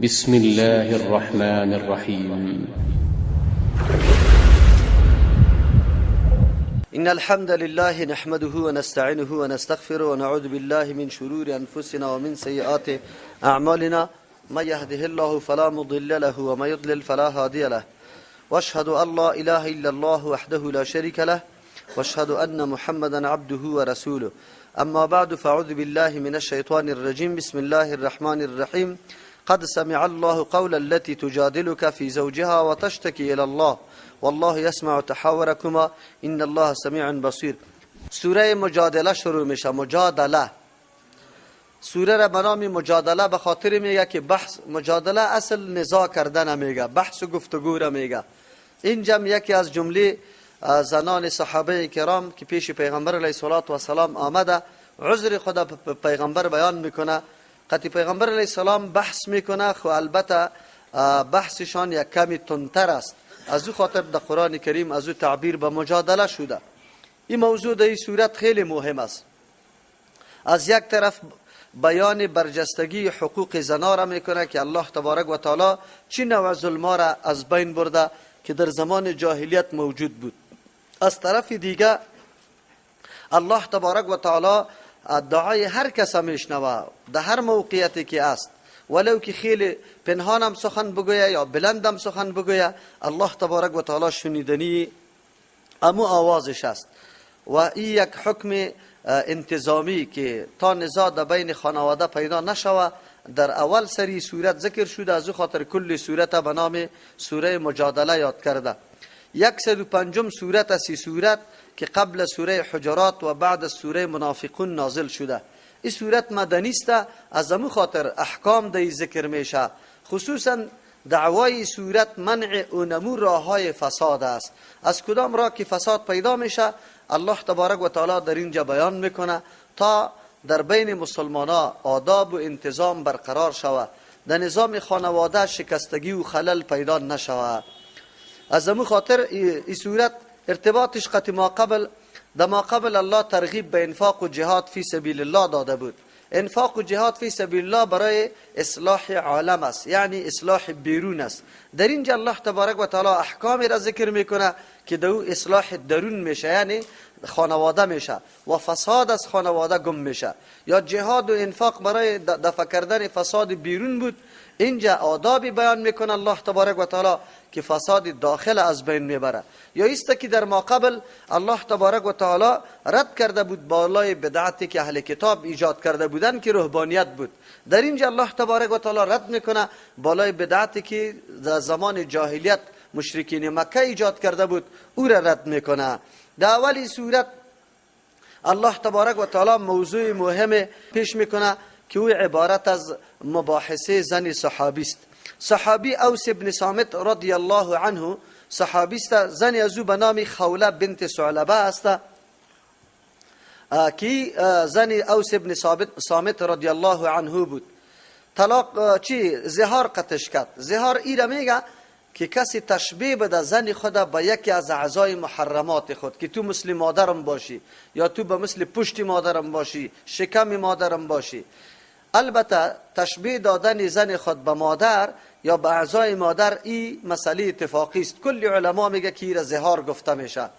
بسم الله الرحمن الرحیم. إن الحمد لله نحمده ونستعينه ونستغفره ونعوذ بالله من شرور أنفسنا ومن سيئات أعمالنا، من يهده الله فلا مضل له ومن يضلل فلا هادي له، واشهد أن لا إله إلا الله وحده لا شريك له، واشهد أن محمدا عبده ورسوله. أما بعد، فأعوذ بالله من الشيطان الرجيم. بسم الله الرحمن الرحيم. قد سمع الله قول التي تجادلك في زوجها وتشتكي إلى الله والله يسمع تحاوركما إن الله سميع بصير. سوره مجادله شروع میشه. مجادله سوره را به نام مجادله به خاطر میگه که بحث، مجادله اصل نزاع کردن میگه، بحث و گفتگو را میگه. اینجا یکی از جمله زنان صحابه کرام که پیش پیغمبر علیه الصلاة والسلام آمده، عذر خود پیغمبر بیان میکنه، قطعی پیغمبر علیه السلام بحث میکنه. خو البته بحثشان یک کمی تندتر است، از او خاطر در قرآن کریم از او تعبیر به مجادله شده. این موضوع در این صورت خیلی مهم است. از یک طرف بیان برجستگی حقوق زنا را میکنه که الله تبارک و تعالی چی نوع ظلم را از بین برده که در زمان جاهلیت موجود بود. از طرف دیگه الله تبارک و تعالی دعای هر کس میشنوه در هر موقعیتی که است، ولو که خیلی پنهانم سخن بگویه یا بلندم سخن بگویه، الله تبارک و تعالی شنیدنی امو آوازش است. و این یک حکم انتظامی که تا نزاع در بین خانواده پیدا نشوه در اول سری صورت ذکر شده، از او خاطر کل صورت به نام سوره مجادله یاد کرده. 105 سورت است صورت که قبل سوره حجرات و بعد سوره منافقون نازل شده. این سورت مدنی است، از امو خاطر احکام در ذکر میشه. خصوصا دعوای سورت منع اونمو راههای فساد است. از کدام راه که فساد پیدا میشه الله تبارک و تعالی در اینجا بیان میکنه تا در بین مسلمان ها آداب و انتظام برقرار شود، در نظام خانواده شکستگی و خلل پیدا نشود. از امو خاطر این سورت ارتباطش قطع ما قبل، در ما قبل الله ترغیب به انفاق و جهاد فی سبیل الله داده بود. انفاق و جهاد فی سبیل الله برای اصلاح عالم است، یعنی اصلاح بیرون است. در اینجا الله تبارک و تعالی احکام را ذکر میکنه که دو اصلاح درون میشه، یعنی خانواده میشه و فساد از خانواده گم میشه. یا جهاد و انفاق برای دفع کردن فساد بیرون بود، اینجا آدابی بیان میکنه الله تبارک و تعالی که فساد داخل از بین میبره. یا ایست که در ما قبل الله تبارک و تعالی رد کرده بود بالای بدعتی که اهل کتاب ایجاد کرده بودن که رهبانیت بود، در اینجا الله تبارک و تعالی رد میکنه بالای بدعتی که در زمان جاهلیت مشرکین مکه ایجاد کرده بود، او را رد میکنه. در اولی صورت الله تبارک و تعالی موضوع مهم پیش میکنه که او عبارت از مباحثه زن صحابی است. صحابی اوس بن صامت رضی الله عنه صحابی است، زن از او به نام خوله بنت ثعلبه است که زن اوس بن صامت رضی الله عنه بود. طلاق چی زهار قطش کرد. زهار ای را میگه که کسی تشبیه بده زن خود به یکی از اعضای محرمات خود، که تو مثل مادرم باشی یا تو به مثل پشت مادرم باشی، شکم مادرم باشی. البته تشبیه دادن زن خود به مادر یا به اعضای مادر این مسئله اتفاقی است، کل علما میگه که این زهار گفته میشه.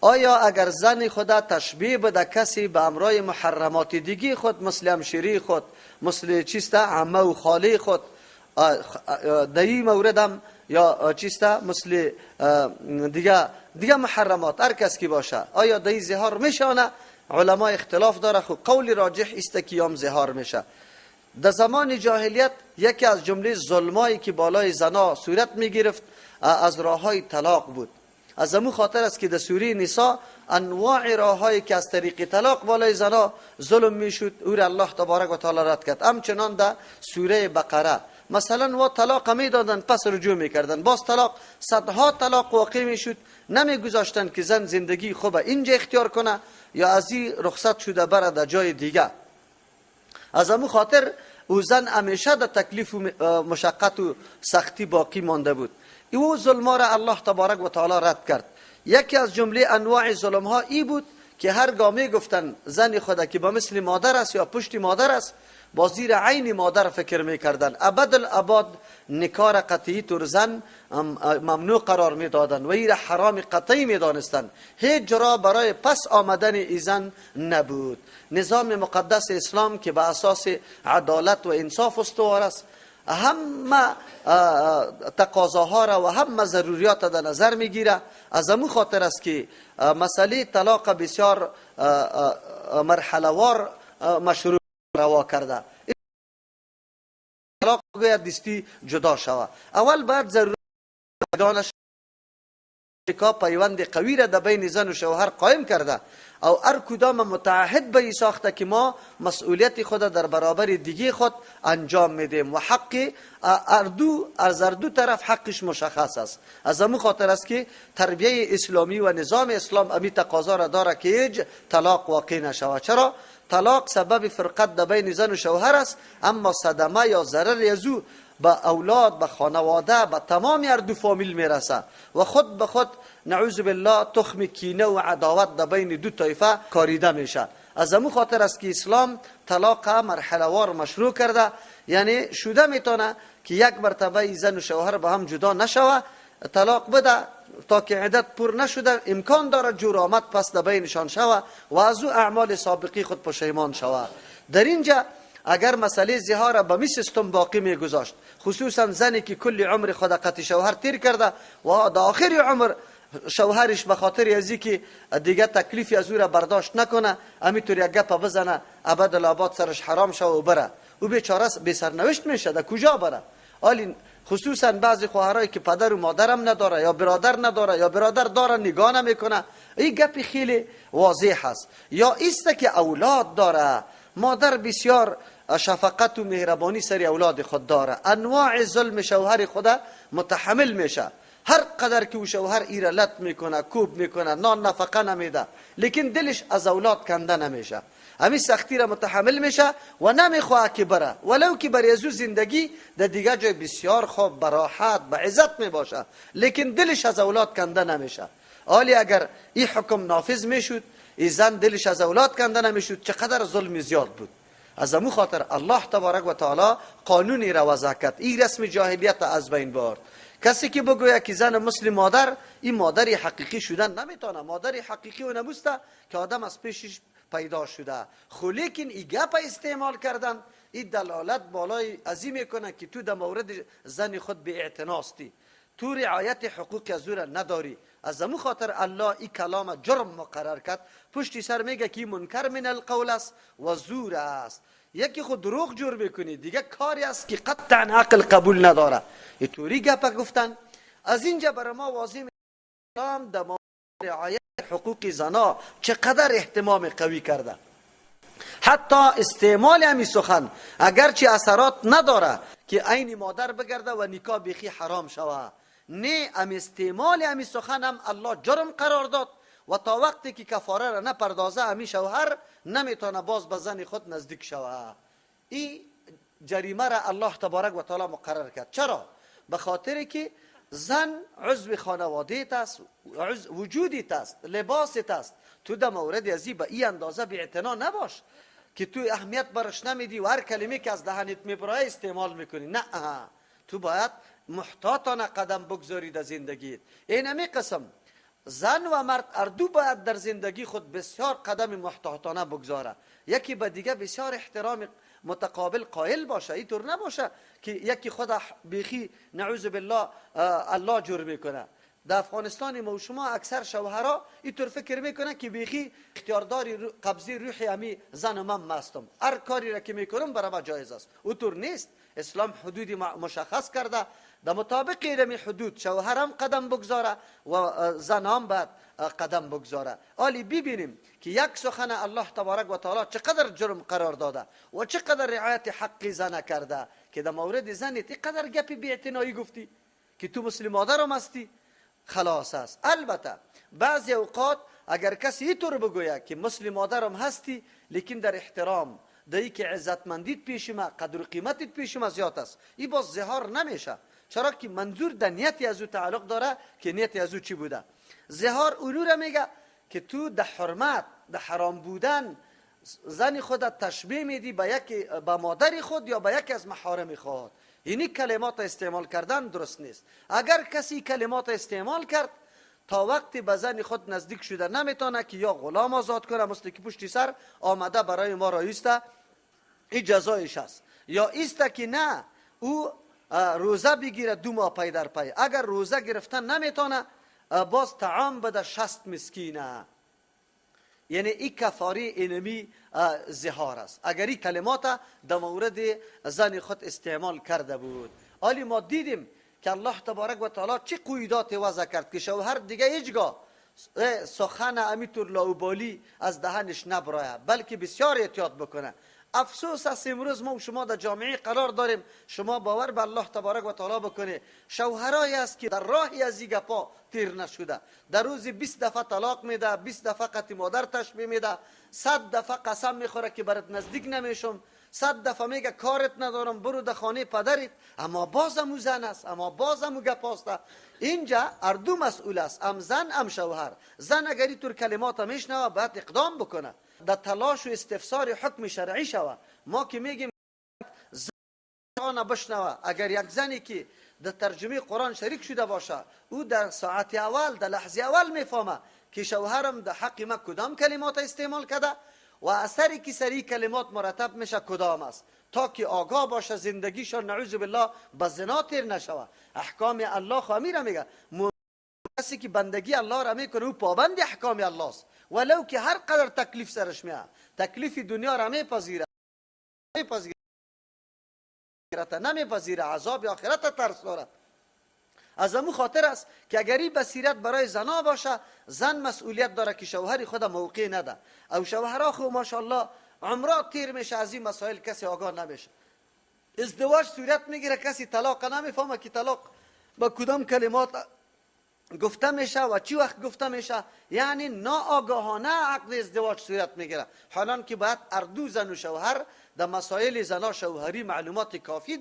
آیا اگر زن خود تشبیه بده کسی به امرای محرمات دیگه خود، مثل همشیری خود، مثل چیست عمه و خاله خود، در این مورد هم یا چیست مثل دیگه محرمات هر کس کی باشه، آیا در این زهار میشه؟ نه، علما اختلاف داره. خو قول راجح است که یام زهار میشه. در زمان جاهلیت یکی از جمله ظلمایی که بالای زنا صورت میگرفت از راههای طلاق بود. از امو خاطر است که در سوره نساء انواع راههایی که از طریق طلاق بالای زنا ظلم میشد او را الله تبارک و تعالی رد کرد. همچنان در سوره بقره مثلا و طلاق میدادن پس رجوع میکردن، باز طلاق، صدها طلاق واقع میشد، نمیگذاشتن که زن زندگی خوب اینجا اختیار کنه یا از این رخصت شده بره در جای دیگه. از امو خاطر او زن همیشه در تکلیف و مشقت و سختی باقی مانده بود. او ظلم را الله تبارک و تعالی رد کرد. یکی از جمله انواع ظلم ها ای بود که هر گامی گفتن زن خود که به مثل مادر است یا پشت مادر است، با زیر عین مادر فکر میکردن. ابد الاباد نکار قطعی تور زن ممنوع قرار میدادن و ایره حرام قطعی میدانستن. هیچ جرا برای پس آمدن ایزن نبود. نظام مقدس اسلام که به اساس عدالت و انصاف استوار است، همه تقاضاها را و همه ضروریات در نظر میگیره. از امو خاطر است که مسئله طلاق بسیار مرحله وار مشروع روا کرده. طلاق باید دستی جدا شود. اول باید ضرورت دانش پیوند قوی را در بین زن و شوهر قائم کرده او هر کدام متعهد به ساخته که ما مسئولیت خود در برابر دیگه خود انجام میدیم و حق اردو از اردو طرف حقش مشخص است. از امو خاطر است که تربیه اسلامی و نظام اسلام امی تقاضا را داره که هیچ طلاق واقع نشود. چرا؟ طلاق سبب فرقت در بین زن و شوهر است، اما صدمه یا ضرر از او به اولاد، به خانواده، به تمام هر دو فامیل میرسه و خود به خود نعوذ بالله تخم کینه و عداوت در بین دو طایفه کاریده میشه. از امو خاطر است که اسلام طلاق مرحله وار مشروع کرده، یعنی شده میتونه که یک مرتبه زن و شوهر به هم جدا نشوه، طلاق بده تا که عدت پر نشده، امکان داره جور آمد پس در بینشان شوه و از او اعمال سابقی خود پشیمان شوه. در اینجا اگر مسئله زهار به می سیستم باقی میگذاشت، خصوصا زنی که کل عمر خود قطع شوهر تیر کرده و در آخر عمر شوهرش به خاطر ازی که دیگه تکلیفی از او را برداشت نکنه، امیطور یک گپ بزنه ابد الاباد سرش حرام شوه و بره، او بیچاره بی سرنوشت میشه، در کجا بره؟ آلی خصوصا بعضی خواهرایی که پدر و مادرم نداره یا برادر نداره یا برادر داره نگاه نمیکنه، این گپ خیلی واضح هست. یا ایست که اولاد داره، مادر بسیار شفقت و مهربانی سر اولاد خود داره، انواع ظلم شوهر خود متحمل میشه، هر قدر که او شوهر ایره لط میکنه، کوب میکنه، نان نفقه نمیده، لیکن دلش از اولاد کنده نمیشه، همین سختی را متحمل میشه و نمیخواه که بره، ولو که برای از او زندگی در دیگه جای بسیار خوب، براحت، به عزت میباشه، لیکن دلش از اولاد کنده نمیشه. آلی اگر این حکم نافذ میشد، این زن دلش از اولاد کنده نمیشد، چقدر ظلم زیاد بود. از امو خاطر الله تبارک و تعالی قانونی را وضع کرد، این رسم جاهلیت از بین برد. کسی که بگوید که زن مسلم مادر، این مادر حقیقی شدن نمیتونه. مادر حقیقی و نبوسته که آدم از پیشش پیدا شده. خو لیکن این گپ استعمال کردن، این دلالت بالای ازی میکنه که تو در مورد زن خود بی اعتناستی، تو رعایت حقوق از او را نداری. از امو خاطر الله این کلام جرم مقرر کرد. پشتی سر میگه که منکر من القول است و زور است. یکی خود دروغ جور میکنی، دیگه کاری است که قطعا عقل قبول نداره. این طوری گپ گفتن. از اینجا برای ما واضح میشه در رعایت حقوق زنا چقدر اهتمام قوی کرده. حتی استعمال همی سخن اگرچه اثرات نداره که عین مادر بگرده و نکاح بیخی حرام شوه، نه، ام استعمال همی سخن هم الله جرم قرار داد و تا وقتی که کفاره را نپردازه همی شوهر نمیتونه باز به زن خود نزدیک شوه. این جریمه را الله تبارک و تعالی مقرر کرد. چرا؟ به خاطر که زن عضو خانواده‌ت است، وجودیت است، لباست است. تو در مورد ازی به این اندازه بی اعتنا نباش که تو اهمیت برش نمیدی و هر کلمه که از دهنت میبرای استعمال میکنی. نه، تو باید محتاطانه قدم بگذاری در زندگیت. این همی قسم زن و مرد اردو باید در زندگی خود بسیار قدم محتاطانه بگذاره، یکی به دیگه بسیار احترام متقابل قائل باشه. اینطور نباشه که یکی خود بیخی نعوذ بالله الله جور میکنه. در افغانستان ما و شما اکثر شوهرها اینطور فکر میکنه که بیخی اختیارداری قبضی روحی همی زن من مستم، هر کاری را که میکنم برای ما جایز است. اونطور نیست. اسلام حدودی مشخص کرده، در مطابق اینمی حدود شوهرم قدم بگذاره و زن هم باید قدم بگذاره. آلی ببینیم که یک سخن الله تبارک و تعالی چقدر جرم قرار داده و چقدر رعایت حق زن کرده که در مورد زن قدر گپی بی‌اعتنایی گفتی که تو مسلم مادرم هستی، خلاص است. البته بعضی اوقات اگر کسی اینطور بگوید که مسلم مادرم هستی، لیکن در احترام دایی که عزتمندیت پیش ما، قدر و قیمتت پیش ما زیاد است، این باز ظهار نمیشه. چرا که منظور در نیتی از او تعلق داره که نیتی از او چی بوده. ظهار اونو را میگه که تو در حرمت، در حرام بودن زن خود تشبیه میدی به یک به مادر خود یا به یکی از محارم خود. اینی کلمات استعمال کردن درست نیست. اگر کسی کلمات استعمال کرد تا وقتی به زن خود نزدیک شده نمیتونه که یا غلام آزاد کنه، مثل که پشتی سر آمده برای ما رایسته، این جزایش است، یا ایسته که نه او روزه بگیره 2 ماه پی در پی. اگر روزه گرفتن نمیتونه باز طعام بده 60 مسکینه. یعنی این کفاره اینمی زهار است اگر این کلمات در مورد زن خود استعمال کرده بود. آلی ما دیدیم که الله تبارک و تعالی چه قیودات وضع کرد که شوهر دیگه هیچگاه سخن امیتور لاوبالی از دهنش نبرایه، بلکه بسیار احتیاط بکنه. افسوس است امروز ما و شما در جامعه قرار داریم، شما باور به الله تبارک و تعالی بکنه، شوهرایی است که در راهی از این گپا تیر نشده، در روز 20 دفعه طلاق میده، 20 دفعه قطع مادر تشبیه میده، 100 دفعه قسم میخوره که برات نزدیک نمیشم، 100 دفعه میگه کارت ندارم برو در خانه پدرت، اما بازم او زن است، اما بازم او گپ است. اینجا اردو مسئول است، ام زن ام شوهر. زن اگر اینطور کلمات میشنوه باید اقدام بکنه، در تلاش و استفسار حکم شرعی شوه. ما که میگیم زن بشنوه، اگر یک زنی که در ترجمه قرآن شریک شده باشه، او در ساعت اول در لحظه اول میفهمه که شوهرم در حق ما کدام کلمات استعمال کرده و اثری که سری کلمات مرتب میشه کدام است، تا که آگاه باشه زندگیشان نعوذ بالله به زنا تیر نشوه. احکام الله خو امیره میگه کسی که بندگی الله را میکنه او پابند احکام الله است، ولو که هر قدر تکلیف سرش میاد، تکلیف دنیا را میپذیره، نمیپذیره، عذاب آخرت ترس داره. از امو خاطر است که اگر این بصیرت برای زنا باشه، زن مسئولیت داره که شوهر خود موقع نده. او شوهرها خو ماشاءالله عمرات تیر میشه از این مسائل کسی آگاه نمیشه. ازدواج صورت میگیره کسی طلاق نمیفهمه که طلاق با کدام کلمات گفته میشه و چی وقت گفته میشه، یعنی ناآگاهانه عقد ازدواج صورت میگیره. حالان که باید اردو زن و شوهر در مسائل زنا شوهری معلومات کافی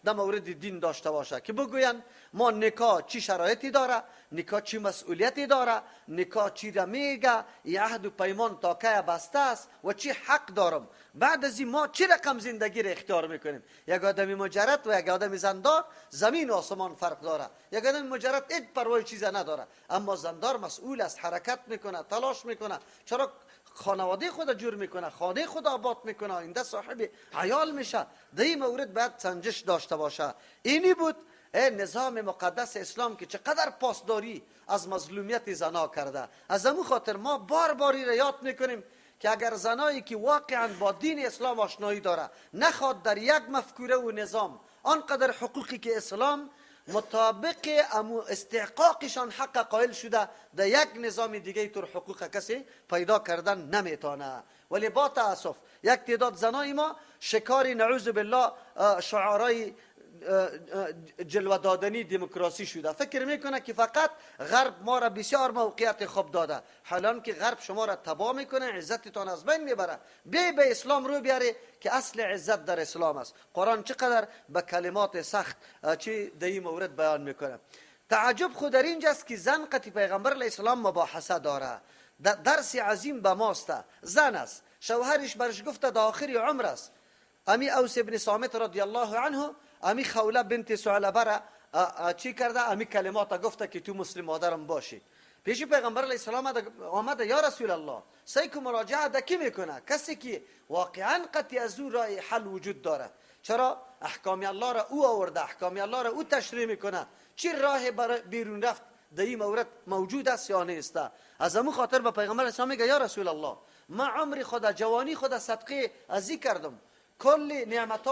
در مورد دین داشته باشه که بگوین ما نکاح چی شرایطی داره، نکاح چی مسئولیتی داره، نکاح چی را میگه، ای عهد و پیمان تا کی بسته است و چی حق دارم. بعد از این ما چی رقم زندگی را اختیار میکنیم. یک آدم مجرد و یک آدم زندار زمین و آسمان فرق داره. یک آدم مجرد هیچ پروای چیز نداره، اما زندار مسئول است، حرکت میکنه، تلاش میکنه، چرا خانواده خود جور میکنه، خانه خود آباد میکنه، آینده صاحب عیال میشه. در این مورد باید سنجش داشته باشه. اینی بود نظام مقدس اسلام که چقدر پاسداری از مظلومیت زنا کرده. از امو خاطر ما بار باری را یاد میکنیم که اگر زنایی که واقعا با دین اسلام آشنایی داره نخواد در یک مفکوره و نظام آنقدر حقوقی که اسلام مطابق استحقاقشان حق قائل شده در یک نظام دیگه طور حقوق کسی پیدا کردن نمیتونه. ولی با تاسف یک تعداد زنای ما شکاری نعوذ بالله شعارای جلوه دادنی دموکراسی شده، فکر میکنه که فقط غرب ما را بسیار موقعیت خوب داده، حالان که غرب شما را تباه میکنه، عزتتان از بین میبره. بی به اسلام رو بیاره که اصل عزت در اسلام است. قرآن چقدر به کلمات سخت چی در این مورد بیان میکنه. تعجب خود در اینجاست که زن قطی پیغمبر علیه السلام مباحثه داره، درس عظیم به ماست. زن است، شوهرش برش گفته در آخر عمر است. امی اوس ابن صامت رضی الله عنه امی خوله بنت ثعلبه را چی کرده، امی کلمات گفته که تو مسلم مادرم باشی. پیش پیغمبر علیه السلام آمده یا رسول الله، سعی کو مراجعه ده کی میکنه؟ کسی که واقعا قطعی از او راه حل وجود داره. چرا احکام الله را او آورده، احکام الله را او تشریح میکنه، چی راه برای بیرون رفت در این مورد موجود است یا نیست. از امو خاطر به پیغمبر علیه السلام میگه یا رسول الله، ما عمر خود جوانی خود صدقه ازی کردم، کل نعمت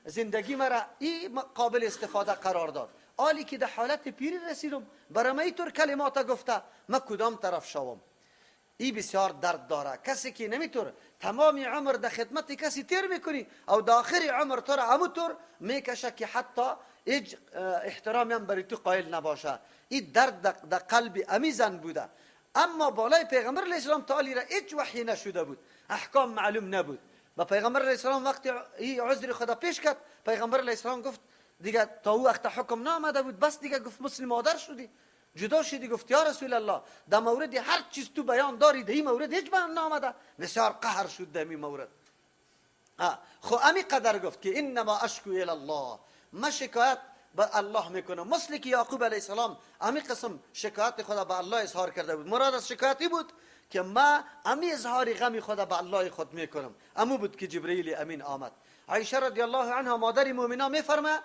زندگی مرا ای قابل استفاده قرار داد، آلی که در حالت پیری رسیدم برای من اینطور کلمات گفته، ما کدام طرف شوم؟ ای بسیار درد داره. کسی که نمیتور تمام عمر در خدمت کسی تیر میکنی او در آخر عمر تو را همونطور میکشه که حتی هیچ احترامی هم برای تو قائل نباشه. این درد در قلب امی زن بوده. اما بالای پیغمبر علیه السلام تعالی را هیچ وحی نشده بود، احکام معلوم نبود. با پیغمبر علیه السلام وقتی این عذر خدا پیش کرد، پیغمبر علیه السلام گفت دیگه تا او وقت حکم نامده بود، بس دیگه گفت مسلم مادر شدی، جدا شدی؟ گفت یا رسول الله در مورد هر چیز تو بیان داری، در این مورد هیچ بیان نامده. بسیار قهر شد در این مورد. خو امی قدر گفت که انما اشکو الی الله، ما شکایت به الله میکنم. مثل که یعقوب علیه السلام امی قسم شکایت خدا به الله اظهار کرده بود. مراد از شکایتی بود که ما امی اظهار غم خدا به الله خود میکنم. امو بود که جبرئیل امین آمد. عایشه رضی الله عنها مادر مؤمنان میفرمه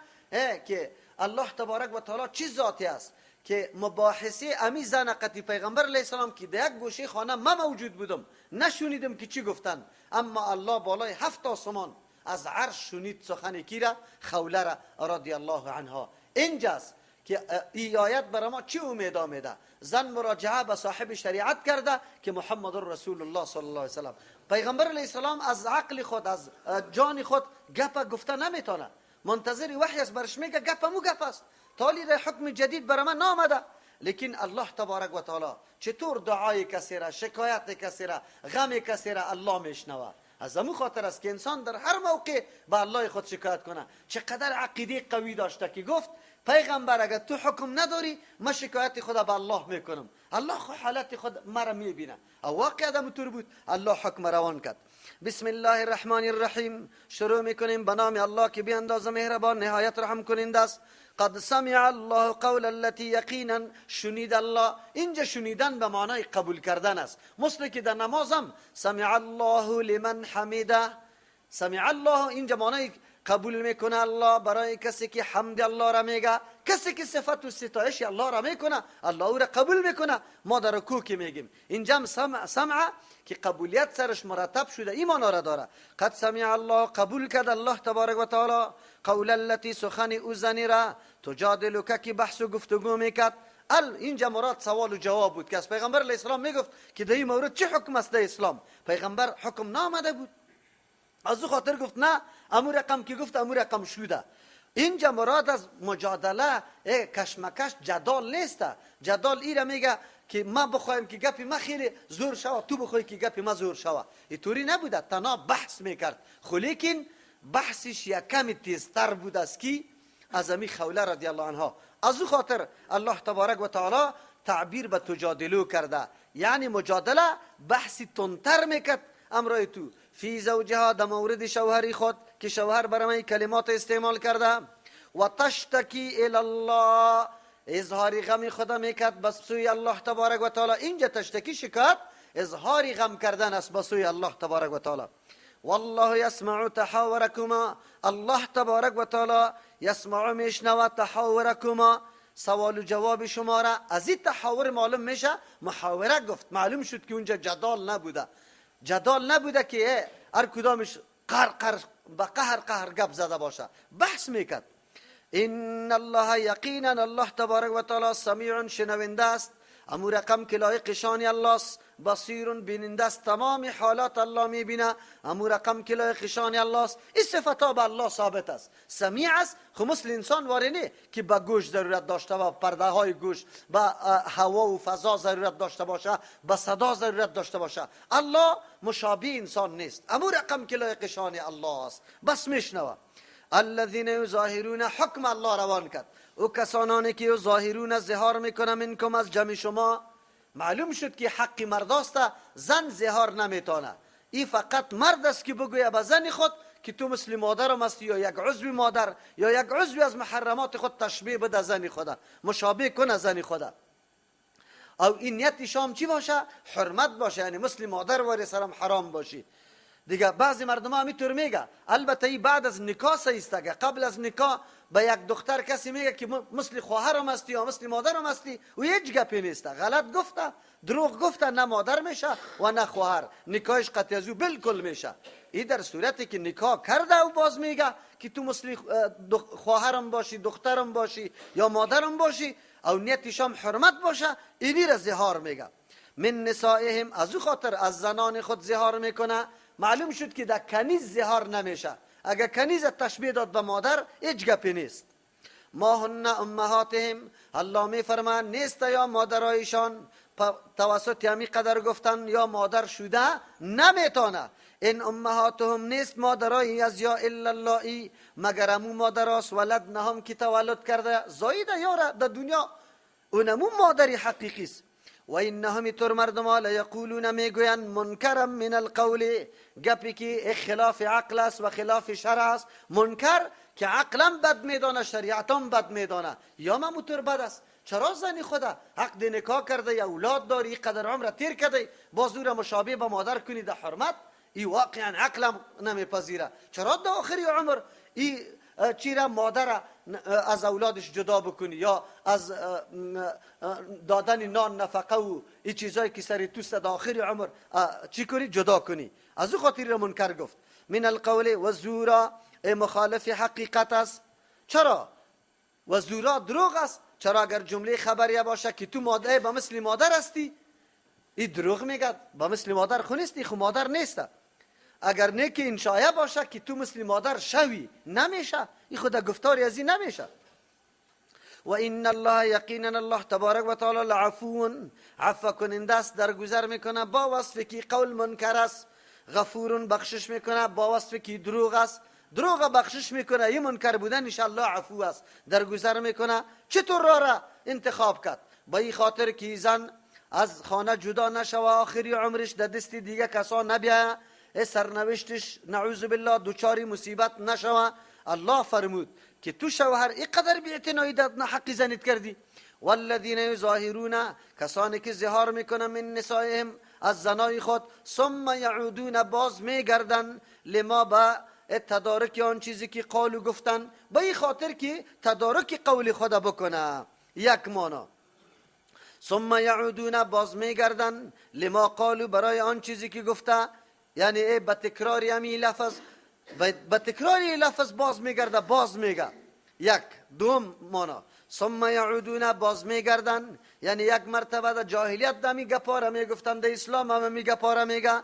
که الله تبارک و تعالی چه ذاتی است که مباحثه امی زن قطی پیغمبر علیه السلام که در یک گوشه خانه ما موجود بودم نشونیدم که چی گفتن، اما الله بالای 7 آسمان از عرش شنید سخن کی را؟ خوله را رضی الله عنها. اینجاست که ای آیت برای ما چی امید آمیده؟ زن مراجعه به صاحب شریعت کرده که محمد رسول الله صلی الله علیه وسلم. پیغمبر علیه السلام از عقل خود، از جان خود گپ گفته نمیتونه، منتظر وحی است، برش میگه گپ مو گپ است، تالی را حکم جدید برای من نامده. لیکن الله تبارک و تعالی چطور دعای کسی را، شکایت کسی را، غم کسی را الله میشنوه. از امو خاطر است که انسان در هر موقع به الله خود شکایت کنه. چقدر عقیده قوی داشته که گفت پیغمبر اگر تو حکم نداری من شکایت خود به الله میکنم، الله خو حالت خود مرا میبینه. او واقع ادم طور بود، الله حکم روان کرد. بسم الله الرحمن الرحیم. شروع میکنیم به نام الله که بی اندازه مهربان نهایت رحم کننده است. قد سمع الله قول التي یقینا شنید الله. اینجا شنیدن به معنای قبول کردن است، مثل که در نمازم سمع الله لمن حمیده. سمع الله اینجا معنای قبول میکنه الله برای کسی که حمد الله را میگه، کسی که صفت و ستایش الله را میکنه الله او را قبول میکنه. ما در رکوع که میگیم اینجا هم سمع که قبولیت سرش مرتب شده ایمان را داره. قد سمع الله قبول کرد الله تبارک و تعالی قول التي سخن او زنی را تجادلک که بحث و گفتگو میکرد. اینجا مراد سوال و جواب بود که از پیغمبر علیه السلام میگفت که در این مورد چه حکم است در اسلام. پیغمبر حکم نامده بود، از او خاطر گفت نه امو رقم که گفت امو رقم شده. اینجا مراد از مجادله کشمکش جدال نیست. جدال ایره میگه که ما بخوایم که گپی ما خیلی زور شوه، تو بخوای که گپی ما زور شوه. اینطوری نبوده، تنها بحث میکرد، خو لیکن بحثش یک کمی تیزتر بود از کی؟ از امی خوله رضی الله عنها. از او خاطر الله تبارک و تعالی تعبیر به تجادلو کرده، یعنی مجادله بحثی تندتر میکرد امرای تو. فی زوجها در مورد شوهری خود که شوهر برای کلمات استعمال کرده. و تشتکی الی الله اظهار غم خود میکرد به سوی الله تبارک و تعالی. اینجا تشتکی شکایت اظهار غم کردن است به سوی الله تبارک و تعالی. والله یسمع تحاورکما الله تبارک و تعالی یسمع میشنوه تحاورکما سوال و جواب شما را. از این تحاور معلوم میشه محاوره گفت، معلوم شد که اونجا جدال نبوده. جدال نبوده که هر کدامش قهر قهر به قهر قهر گپ زده باشه، بحث میکرد. ان الله یقینا الله تبارک و تعالی سمیع شنونده است، امو رقم که لایق شان الله است، بصیر بیننده است، تمام حالات الله میبینه، امو رقم که لایق شان الله است. این صفت به الله ثابت است. سمیع است، خو مثل انسان واری نه که به گوش ضرورت داشته و پرده های گوش، به هوا و فضا ضرورت داشته باشه، به صدا ضرورت داشته باشه. الله مشابه انسان نیست، امو رقم که لایق شان الله است، بس میشنوه. الذين یظاهرون حکم الله روان کرد. او کسانانی که ظاهرون ظهار میکنه منکم از جمع شما. معلوم شد که حق مرد است، زن ظهار نمیتونه. این فقط مرد است که بگوید به زن خود که تو مثل مادرم هستی، یا یک عضو مادر یا یک عضو از محرمات خود تشبیه بده زن خود، مشابه کنه زن خود. او این نیت شام چی باشه؟ حرمت باشه، یعنی مثل مادر واری سرم حرام باشی. دیگه بعضی مردم ها همینطور میگه. البته این بعد از نکاح است. قبل از نکاح به یک دختر کسی میگه که مثل خواهرم هستی یا مثل مادرم هستی، و هیچ گپی نیست. غلط گفته، دروغ گفته، نه مادر میشه و نه خواهر، نکاحش قطعی از او بالکل میشه. این در صورتی که نکاح کرده و باز میگه که تو مثل خواهرم باشی، دخترم باشی یا مادرم باشی، او نیتش هم حرمت باشه، اینی را ظهار میگه. من نسائهم از او خاطر از زنان خود ظهار میکنه. معلوم شد که در کنیز ظهار نمیشه. اگر کنیز تشبیه داد به مادر هیچ گپی نیست. ما هن امهاتهم الله میفرما نیست یا مادرایشان توسط همی قدر گفتن یا مادر شده نمیتونه. این امهاتهم نیست مادرای از یا الا اللهی مگر امو مادراست ولدنهم که تولد کرده زایده یاره در دنیا. اونمو مادری حقیقی است. و انهم تر مردم ها لیقولون میگویند منکرم من القول، گپی که خلاف عقل است و خلاف شرع است. منکر که عقلم بد میدانه، شریعتم بد میدانه، یا مموتر بد است. چرا زنی خدا عقد نکاح کرده یا اولاد داری، قدر عمر تیر کرده، باز او را مشابه به مادر کنی در حرمت؟ ای واقعا عقلم نمیپذیره. چرا در آخری عمر ای چیرا مادر از اولادش جدا بکنی یا از دادن نان نفقه و این چیزایی که سر توست در آخر عمر چی کنی؟ جدا کنی. از او خاطر را منکر گفت. من القول و زورا، مخالف حقیقت است. چرا؟ و زورا دروغ است. چرا اگر جمله خبریه باشه که تو مادر با مثل مادر هستی، این دروغ میگه، با مثل مادر خو نیستی، خو مادر نیست. اگر نه که انشایه باشه که تو مثل مادر شوی، نمیشه. این خود گفتاری از این نمیشه. و ان الله یقینا الله تبارک و تعالی لعفو، عفو کننده است، درگذر میکنه با وصف که قول منکر است. غفور، بخشش میکنه با وصف که دروغ است، دروغ بخشش میکنه. این منکر بودن ان شاء الله عفو است، درگذر میکنه. چطور را انتخاب کرد؟ با این خاطر که زن از خانه جدا نشوه، آخری عمرش در دست دیگه کسا نبیه، سرنوشتش نعوذ بالله دوچاری مصیبت نشوه. الله فرمود که تو شوهر اینقدر بی‌اعتنایی در حق زنیت کردی. والذین یظاهرون، کسانی که ظهار میکنن من نسائهم، از زنای خود، ثم یعودون، باز میگردن، لما با تدارک آن چیزی که قالو گفتن، به این خاطر که تدارک قول خود بکنه. یک مانا ثم یعودون، باز میگردن، لما قالو، برای آن چیزی که گفته، یعنی به تکرار همی لفظ، به تکرار لفظ باز میگرده، باز میگه. یک دوم مانا ثم یعودون، باز میگردن، یعنی یک مرتبه در جاهلیت دمی گپاره میگفتن، در اسلام هم می گپاره میگه.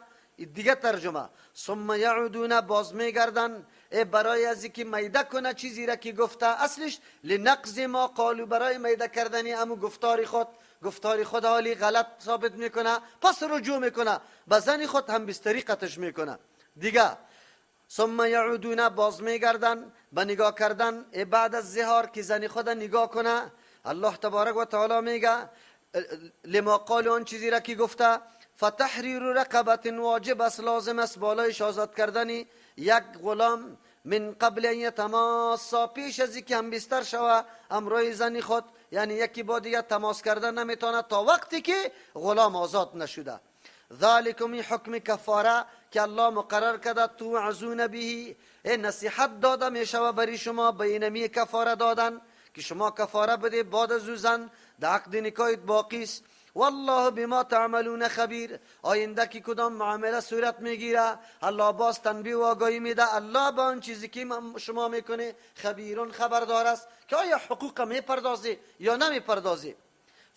دیگه ترجمه ثم یعودون، باز میگردن، برای از اینکه میده کنه چیزی را که گفته، اصلش لنقض ما قالو، برای میده کردن امو گفتار خود، گفتار خود حالی غلط ثابت میکنه، پس رجوع میکنه به زن خود، هم بستری قطش میکنه. دیگه ثم یعودون، باز میگردن به نگاه کردن بعد از ظهار که زن خود نگاه کنه. الله تبارک و تعالی میگه لما قالو، آن چیزی را که گفته، فتحریر رقبت، واجب است، لازم است بالایش آزاد کردن یک غلام، من قبل ان یتماسا، پیش از اینکه هم بستر شوه امرای زن خود، یعنی یکی با دیگه تماس کردن نمیتونه تا وقتی که غلام آزاد نشده. ذالکم، حکم کفاره که الله مقرر کرده، توعظون به، نصیحت داده میشوه بری شما به اینمی کفاره دادن که شما کفاره بده بعد از زن در عقد نکاحت باقی است. والله بما تعملون خبیر، آینده که کدام معامله صورت میگیره الله باز تنبیه و آگاهی میده. الله با آن چیزی که شما میکنه خبیرون، خبردار است که آیا حقوق میپردازی یا نمیپردازی.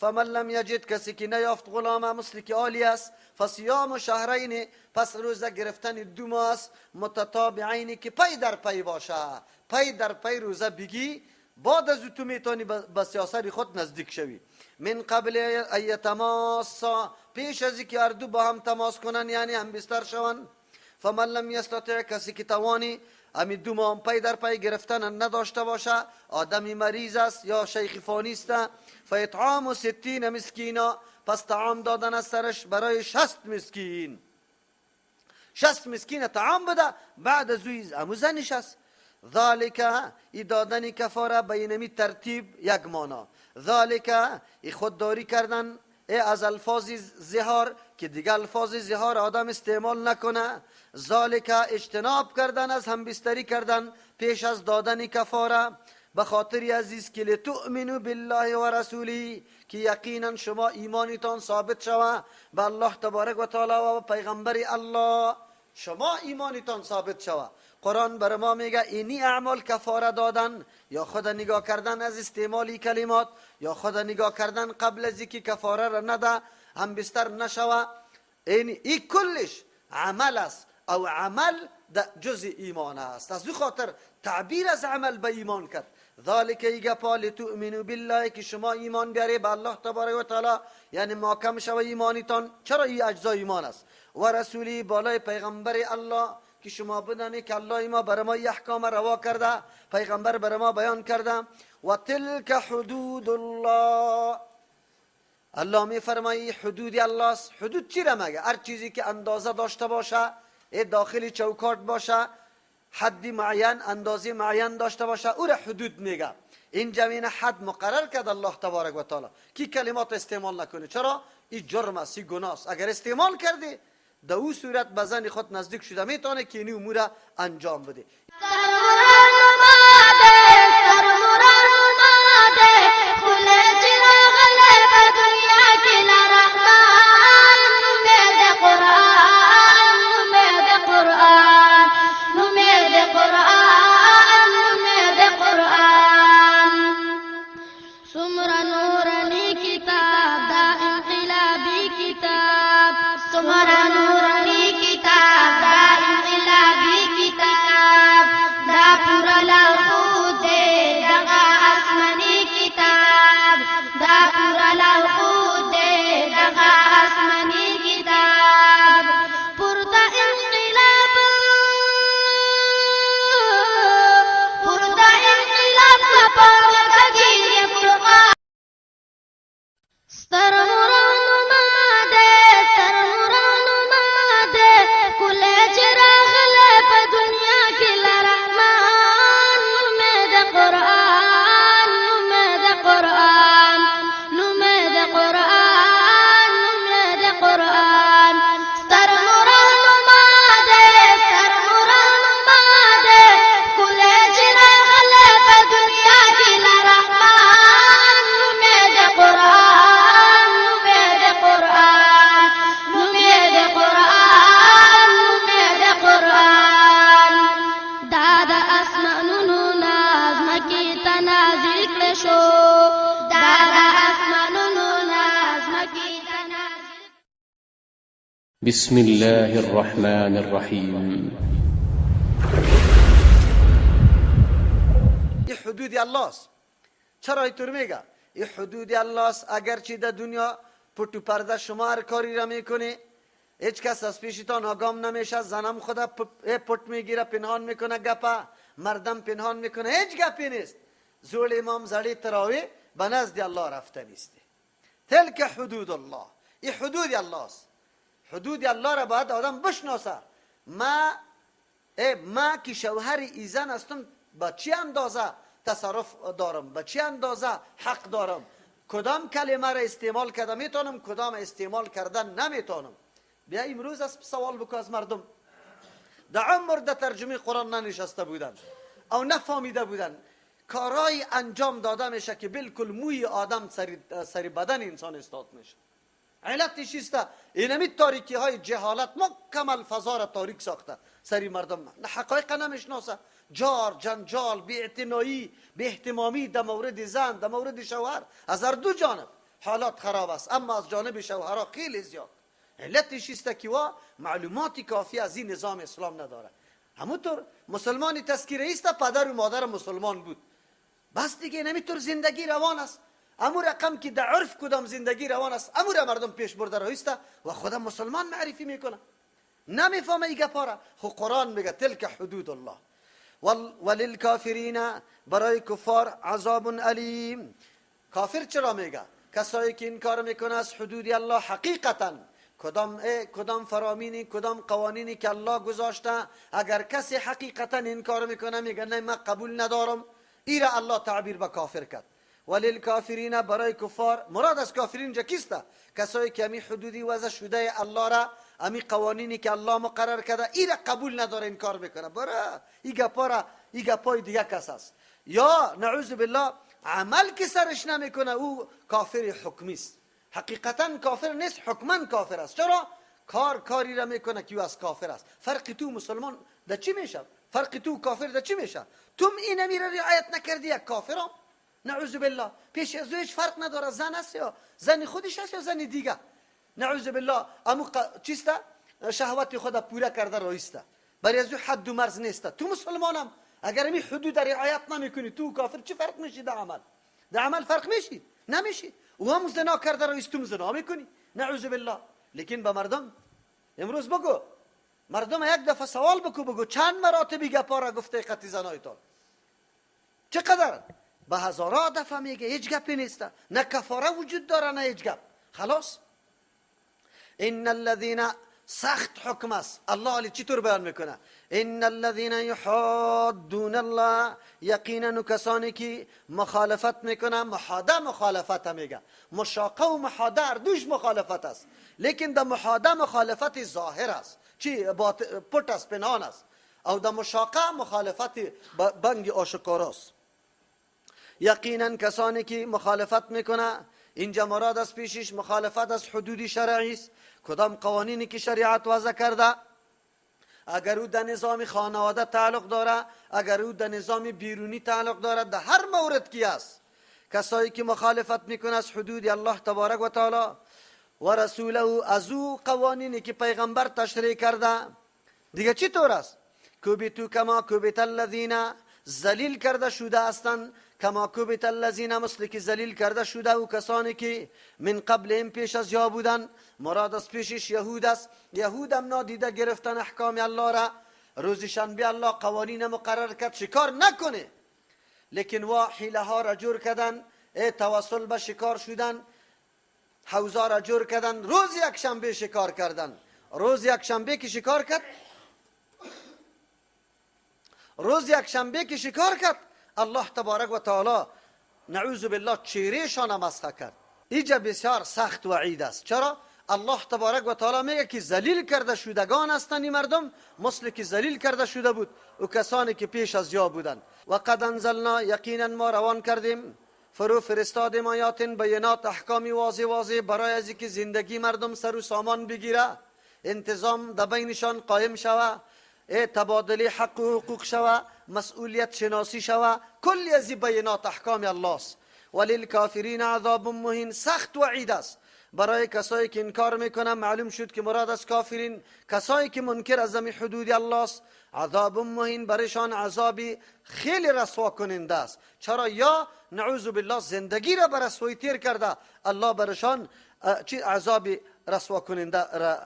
فمن لم یجد، کسی که نیافت غلام مثل که عالی است، فصیام شهرین، پس روزه گرفتن 2 ماه است، متتابعین، که پی در پی باشه، پی در پی روزه بگی، بعد از تو میتونی به سیاست خود نزدیک شوی. من قبل ان یتماسا، پیش از اینکه هر دو با هم تماس کنن، یعنی هم بستر شون. فمن لم یستطع، کسی که توانی امی 2 ماه پی در پی گرفتن نداشته باشه، آدمی مریض است یا شیخ فانی است، فاطعام 60 مسکینا، پس طعام دادن از سرش برای 60 مسکین، 60 مسکین طعام بده، بعد از او امو زنش است. ذالک، ای دادن کفاره به اینمی ترتیب یک مانا. ذالک، ای خودداری کردن ای از الفاظ ظهار که دیگه الفاظ ظهار آدم استعمال نکنه. ذالک، اجتناب کردن از همبستری کردن پیش از دادن کفاره، به خاطر عزیز که لتؤمنوا بالله و رسوله، که یقینا شما ایمانتان ثابت شوه به الله تبارک و تعالی و پیغمبر الله، شما ایمانتان ثابت شوه. قرآن بر ما میگه اینی اعمال کفاره دادن یا خود نگاه کردن از استعمالی کلمات یا خود نگاه کردن قبل از اینکه کفاره را نده هم بستر نشوه، این ای کلش عمل است او عمل جزء ایمان است. از او خاطر تعبیر از عمل به ایمان کرد. ذالک ای گپا لتؤمنوا بالله، که شما ایمان بیاری به الله تبارک و تعالی، یعنی محکم شوه ایمانتان. چرا این اجزای ایمان است؟ و رسولی، بالای پیغمبر الله، که شما بدانید که الله ما بر ما احکام روا کرده، پیغمبر بر ما بیان کرده. و تلک حدود الله، الله میفرمایی حدود الله است. حدود چی را مگه؟ هر چیزی که اندازه داشته باشه، داخل چوکاٹ باشه، حد معین، اندازه معین داشته باشه، او را حدود میگه. این جمین حد مقرر کرد الله تبارک و تعالی کی کلمات استعمال نکنه. چرا؟ این جرم است، این گناه است. اگر استعمال کردی در او صورت به زن خود نزدیک شده میتونه که این امور را انجام بده. بسم الله الرحمن الرحیم. این حدود الله است. چرا اینطور میگه؟ این حدود الله است. اگرچه در دنیا پت و پرده شما هر کاری را میکنی، هیچ کس از پیشتان آگام نمیشه، زنم خدا پت میگیره پنهان میکنه گپه، مردم پنهان میکنه، هیچ گپی نیست. زول امام زړی تراوی به نزد الله رفته نیستی. تلک حدود الله، این حدود الله است. حدود الله را باید آدم بشناسه. ما که شوهر ایزن هستم با چی اندازه تصرف دارم، با چی اندازه حق دارم، کدام کلمه را استعمال کرده میتونم، کدام استعمال کردن نمیتونم. بیا امروز از سوال بکن از مردم، در عمر در ترجمه قرآن ننشسته بودن او نفهمیده بودن، کارای انجام داده میشه که بالکل موی آدم سری بدن انسان استاد میشه. علتش چیست؟ اینمی تاریکی های جهالت مکمل فضا را تاریک ساخته سری مردم، حقایق نمیشناسه. جار، جنجال، بی‌اعتنایی، بی‌اهتمامی در مورد زن، در مورد شوهر، از هر دو جانب حالات خراب است، اما از جانب شوهرها خیلی زیاد. علتش چیست که وا معلومات کافی از این نظام اسلام نداره. همونطور مسلمان تذکیره است، پدر و مادر مسلمان بود، بس دیگه نمیطور زندگی روان است. امو رقم که در عرف کدام زندگی روان است، امو را مردم پیش برده رایسته و خدا مسلمان معرفی میکنه. نمیفهمه ای گپا را. خو قرآن میگه تلک حدود الله وللکافرین، برای کفار عذاب الیم. کافر چرا میگه؟ کسایی که انکار میکنه از حدود الله، حقیقتا کدام فرامینی، کدام قوانینی که الله گذاشته، اگر کسی حقیقتا انکار میکنه میگه نه من قبول ندارم، ای را الله تعبیر به کافر کرد. وللکافرین، برای کفار، مراد از کافرین جا کیسته؟ کسایی که امی حدودی وضع شده الله را، امی قوانینی که الله مقرر کرده، ای را قبول نداره، انکار میکنه. برای ای گپا را، ای گپای دیگه کس است. یا نعوذ بالله عمل که سرش نمیکنه، او کافر حکمی است. حقیقتا کافر نیست، حکما کافر است. چرا؟ کاری را میکنه که او از کافر است. فرق تو مسلمان در چی میشه؟ فرق تو کافر در چی میشه؟ تو این امی را رعایت نکردی، یک کافرم نعوذ بالله. پیش از هیچ فرق نداره، زن است یا زن خودش است یا زن دیگه. نعوذ بالله امو چیست؟ شهوت خود پوره کرده رایسته، برای از حد و مرز نیست. تو مسلمانم اگر امی حدود رعایت نمیکنی، تو کافر چی فرق میشی؟ در عمل، در عمل فرق میشی؟ نمیشی. او هم زنا کرده رایست، تو زنا میکنی نعوذ بالله. لیکن به مردم امروز بگو، مردم یک دفعه سوال بکو، بگو چند مراتبی گپا را گفته قطی زنایتان، چقدر؟ به هزارها دفعه میگه، هیچ گپی نیست، نه کفاره وجود داره نه هیچ گپ. خلاص. ان الذين، سخت حکم است. الله علی چطور بیان میکنه؟ ان الذين يحادون الله، یقینا کسانی که مخالفت میکنه، محاده مخالفت میگه، مشاقه و محاده هر دوش مخالفت است، لیکن در محاده مخالفت ظاهر است، چی پټ است، پنهان است، او در مشاقه مخالفت بنگ آشکار است. یقینا کسانی که مخالفت میکنه، اینجا مراد از پیشش مخالفت از حدود شرعی است، کدام قوانینی که شریعت وضع کرده، اگر او در نظام خانواده تعلق داره، اگر او در نظام بیرونی تعلق داره، در هر مورد کی است، کسایی که مخالفت میکنه از حدود الله تبارک و تعالی و رسوله، از او قوانینی که پیغمبر تشریع کرده، دیگه چی طور است؟ کبتو کما کبت الذین، ذلیل کرده شده هستند، کما کبت الذین، مثل که ذلیل کرده شده و کسانی که من قبلهم پیش از یا بودن. مراد از پیشش یهود است. یهود هم نادیده گرفتن احکام الله را. روز شنبه الله قوانین مقرر کرد شکار نکنه، لیکن وا حیله ها را جور کردن، توسل به شکار شدن، حوزه را جور کردن، روز یک شنبه شکار کردن. روز یک شنبه که شکار کرد، روز یک شنبه که شکار کرد، الله تبارک و تعالی نعوذ بالله چهرهشان مسخ کرد. اینجا بسیار سخت وعید است. چرا؟ الله تبارک و تعالی میگه که ذلیل کرده شدگان هستند این مردم، مثل که ذلیل کرده شده بود و کسانی که پیش از یا بودند. و قد انزلنا، یقینا ما روان کردیم، فرو فرستادیم آیات بینات، احکامی واضح واضح برای از که زندگی مردم سر و سامان بگیره، انتظام در بینشان قایم شوه، تبادله حق و حقوق شوه، مسئولیت شناسی شوه، کلی از بینات احکام الله است. وللکافرین عذاب مهین، سخت وعید است برای کسایی که انکار میکنن. معلوم شد که مراد از کافرین کسایی که منکر از حدود الله است. عذاب مهین، برایشان عذابی خیلی رسوا کننده است. چرا؟ یا نعوذ بالله زندگی را بر رسوایی تیر کرده، الله برایشان چی عذاب رسوا کننده را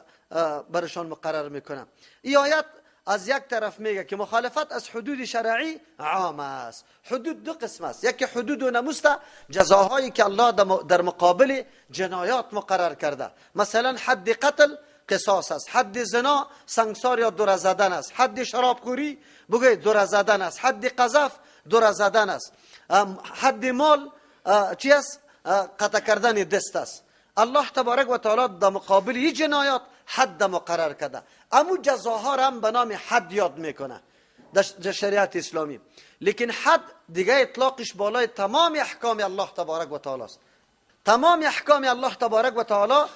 برایشان مقرر میکنه. این آیت از یک طرف میگه که مخالفت از حدود شرعی عام است. حدود دو قسم است، یکی حدود و ناموس، جزاهایی که الله در مقابل جنایات مقرر کرده. مثلا حد قتل قصاص است، حد زنا سنگسار یا دور زدن است، حد شرابخوری بگوی دور زدن است، حد قذف دور زدن است، حد مال چی است؟ قطع کردن دست است. الله تبارک و تعالی در مقابل این جنایات حد مقرر کرده. امو جزاها را هم به نام حد یاد میکنه در شریعت اسلامی. لیکن حد دیگه اطلاقش بالای تمام احکام الله تبارک و تعالی است. تمام احکام الله تبارک و تعالی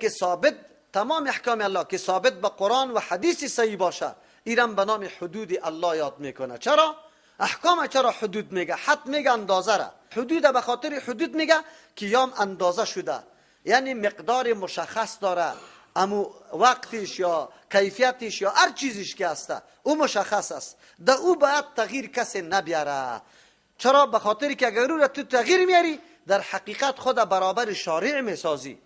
که ثابت، تمام احکام الله که ثابت به قرآن و حدیث صحیح باشه، ایران به نام حدود الله یاد میکنه. چرا؟ احکام چرا حدود میگه؟ حد میگه اندازه را. حدود به خاطر حدود میگه که یام اندازه شده، یعنی مقدار مشخص داره، امو وقتش یا کیفیتش یا هر چیزیش که هسته او مشخص است، در او باید تغییر کسی نبیاره. چرا؟ به خاطر که اگر او را تو تغییر میاری، در حقیقت خود برابر شارع میسازی.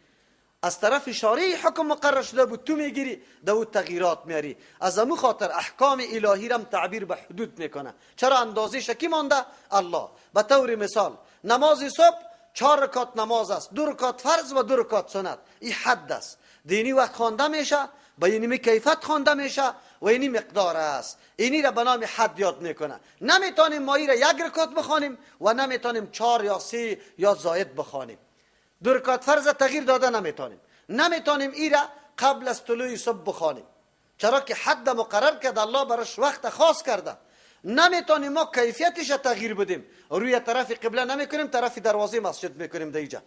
از طرف شارع حکم مقرر شده بود، تو میگیری در او تغییرات میاری. از امو خاطر احکام الهی رم تعبیر به حدود میکنه. چرا؟ اندازه کی مانده؟ الله. به طور مثال نماز صبح 4 رکعت نماز است، 2 رکعت فرض و 2 رکعت سنت. این حد است. دینی وقت خوانده میشه، با اینی کیفیت خوانده میشه و اینی مقدار است. اینی را به نام حد یاد میکنه. نمیتونیم ما را 1 رکعت بخوانیم و نمیتونیم 4 یا 3 یا زاید بخوانیم. 2 رکعت فرض تغییر داده نمیتونیم. نمیتونیم ای را قبل از طلوع صبح بخوانیم، چرا که حد مقرر کرده الله، براش وقت خاص کرده. نمیتونیم ما کیفیتش تغییر بدیم، روی طرف قبله نمیکنیم، طرف دروازه مسجد میکنیم دیجا.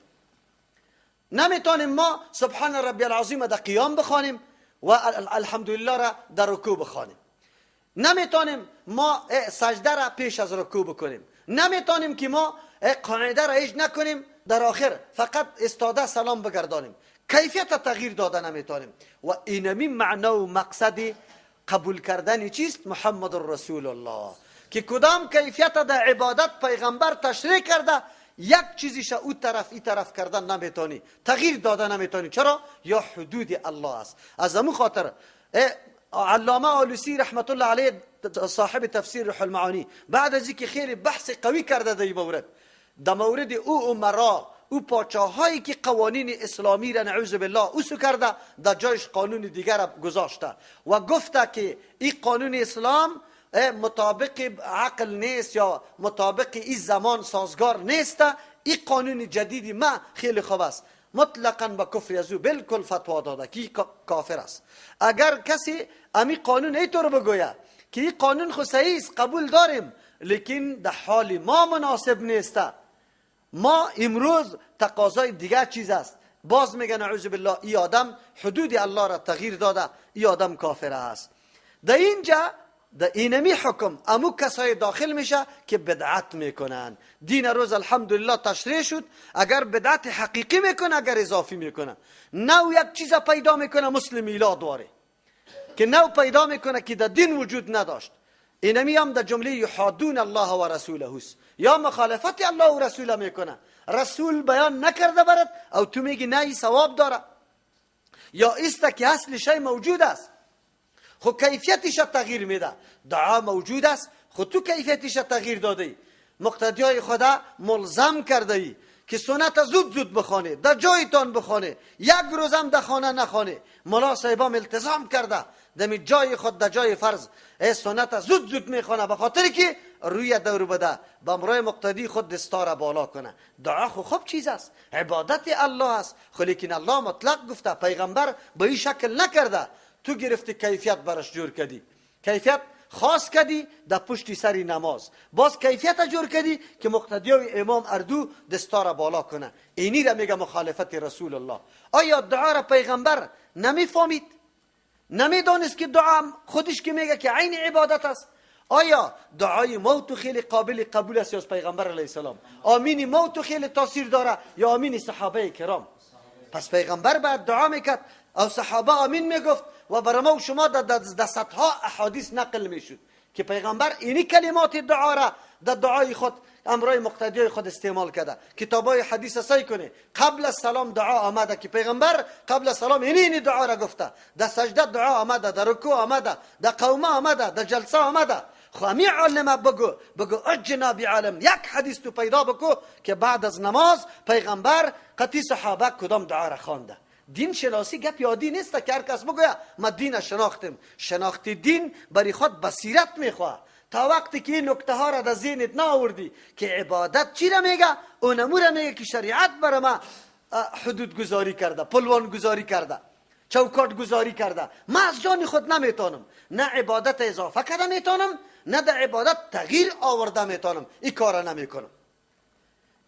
نمیتونیم ما سبحان ربی العظیم در قیام بخوانیم و الحمدلله را در رکوع بخوانیم. نمیتونیم ما سجده را پیش از رکوع بکنیم. نمیتونیم که ما قاعده را هیچ نکنیم، در آخر فقط استاده سلام بگردانیم. کیفیت تغییر داده نمیتونیم. و اینمی معنا و مقصد قبول کردن چیست؟ محمد رسول الله، که کدام کیفیت در عبادت پیغمبر تشریح کرده، یک چیزیش او طرف ای طرف کردن نمیتونی، تغییر داده نمیتونی. چرا؟ یا حدود الله است. از امو خاطر علامه آلوسی رحمت الله علیه صاحب تفسیر روح المعانی بعد از اینکه خیلی بحث قوی کرده در این مورد، در مورد او امرا او پاچاهایی که قوانین اسلامی را نعوذ بالله اوسو کرده، در جایش قانون دیگر را گذاشته و گفته که این قانون اسلام مطابق عقل نیست یا مطابق این زمان سازگار نیست، این قانون جدیدی ما خیلی خوب است، مطلقاً با کفر از او بالکل فتوا داده که کافر است. اگر کسی امی قانون اینطور بگوید که این قانون خو صحیح است، قبول داریم، لیکن در حال ما مناسب نیست، ما امروز تقاضای دیگر چیز است، باز میگه نعوذ بالله ای آدم حدود الله را تغییر داده، ای آدم کافر است. در اینجا در اینمی حکم امو کسای داخل میشه که بدعت میکنن. دین روز الحمدلله تشریح شد، اگر بدعت حقیقی میکنه، اگر اضافی میکنه، نو یک چیز پیدا میکنه مثل میلاد واره که نو پیدا میکنه که در دین وجود نداشت. اینمی هم در جمله یحادون الله و رسوله است، یا مخالفت الله و رسوله میکنه، رسول بیان نکرده برد او تو میگی نه ای ثواب داره، یا است که اصل شی موجود است خو کیفیتش تغییر میده، دعا موجود است خو تو کیفیتش تغییر داده، مقتدیای خدا ملزم کرده ای که سنت زود زود بخوانه، در جایتان بخوانه، یک روزم در خانه نخوانه. ملا صاحبام التزام کرده دمی جای خود در جای فرض سنت زود زود میخوانه، به خاطر که روی دور بده به امرای مقتدی خود دستار بالا کنه. دعا خو خوب چیز است، عبادت الله است، خو لیکن الله مطلق گفته، پیغمبر به این شکل نکرده، تو گرفتی کیفیت برش جور کردی، کیفیت خاص کردی در پشت سری نماز، باز کیفیت جور کردی که مقتدی و امام اردو دستار بالا کنه. اینی را میگه مخالفت رسول الله. آیا دعا را پیغمبر نمیفهمید؟ نمیدانست که دعا خودش که میگه که عین عبادت است؟ آیا دعای موت خیلی قابل قبول است یا پیغمبر علیه السلام؟ آمین موت خیلی تاثیر داره یا آمین صحابه کرام؟ پس پیغمبر بعد دعا میکرد او صحابه آمین میگفت و برای ما و شما در صدها احادیث نقل میشد که پیغمبر اینی کلمات دعا را در دعای خود امرای مقتدیای خود استعمال کرده. کتابای حدیث سعی کنه قبل از سلام دعا آمده که پیغمبر قبل از سلام اینی دعا را گفته، در سجده دعا آمده، در رکوع آمده، در قومه آمده، در جلسه آمده. خو امی عالمه بگو بگو اجناب عالم یک حدیث تو پیدا بکو که بعد از نماز پیغمبر قطی صحابه کدام دعا را خوانده. دین شناسی گپ یادی نیست که هر کس بگوید ما دین شناختم. شناخت دین برای خود بصیرت میخواه. تا وقتی که این نکته ها را در ذهنت نآوردی که عبادت چی را میگه، اونمو را میگه که شریعت برای ما حدود گذاری کرده، پلوان گذاری کرده، چوکاٹ گذاری کرده، ما از جان خود نمیتونم، نه عبادت اضافه کرده میتونم، نه در عبادت تغییر آورده میتونم، این کار نمیکنم.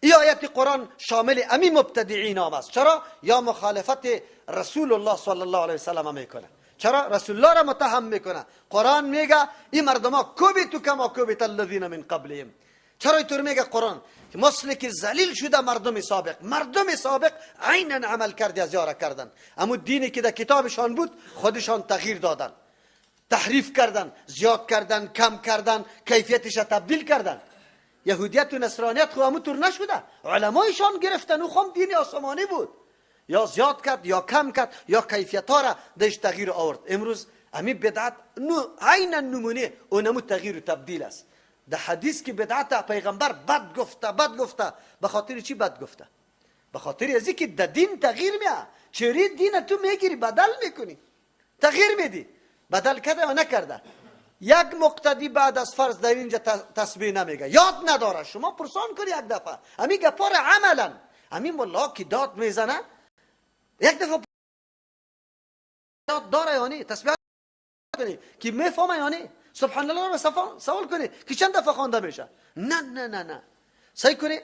این آیت قرآن شامل امی مبتدعین هم است. چرا؟ یا مخالفت رسول الله صلی الله علیه وسلم میکنه. چرا؟ رسول الله را متهم میکنه. قرآن میگه این مردم ها کوبیتو کما کوبیت الذین من قبلهم. چرا اینطور میگه قرآن؟ مثل که ذلیل شده مردم سابق، مردم سابق عینا عمل کردی از یارا کردن، اما دینی که در کتابشان بود خودشان تغییر دادن، تحریف کردن، زیاد کردن، کم کردن، کیفیتش تبدیل کردن. یهودیت و نصرانیت خو همونطور نشده، علمایشان گرفتن و خم دین آسمانی بود، یا زیاد کرد یا کم کرد یا کیفیت ها را دش تغییر آورد. امروز همین بدعت عینا نمونه اونمو تغییر و تبدیل است. در حدیث که بدعت پیغمبر بد گفته، بد گفته، به خاطر چی بد گفته؟ به خاطر از اینکه در دین تغییر میاد. چری دین تو میگیری بدل میکنی، تغییر میدی، بدل کرده یا نکرده. یک مقتدی بعد از فرض در اینجا تسبیح نمیگه، یاد نداره. شما پرسان کنی یک دفعه همین گپار عملا همین ملا که داد میزنه یک دفعه یاد داره یا نه؟ تسبیح کنی که میفهمه یا نه؟ سبحان الله رو سوال کنی که چند دفعه خوانده میشه؟ نه نه نه نه. سعی کنی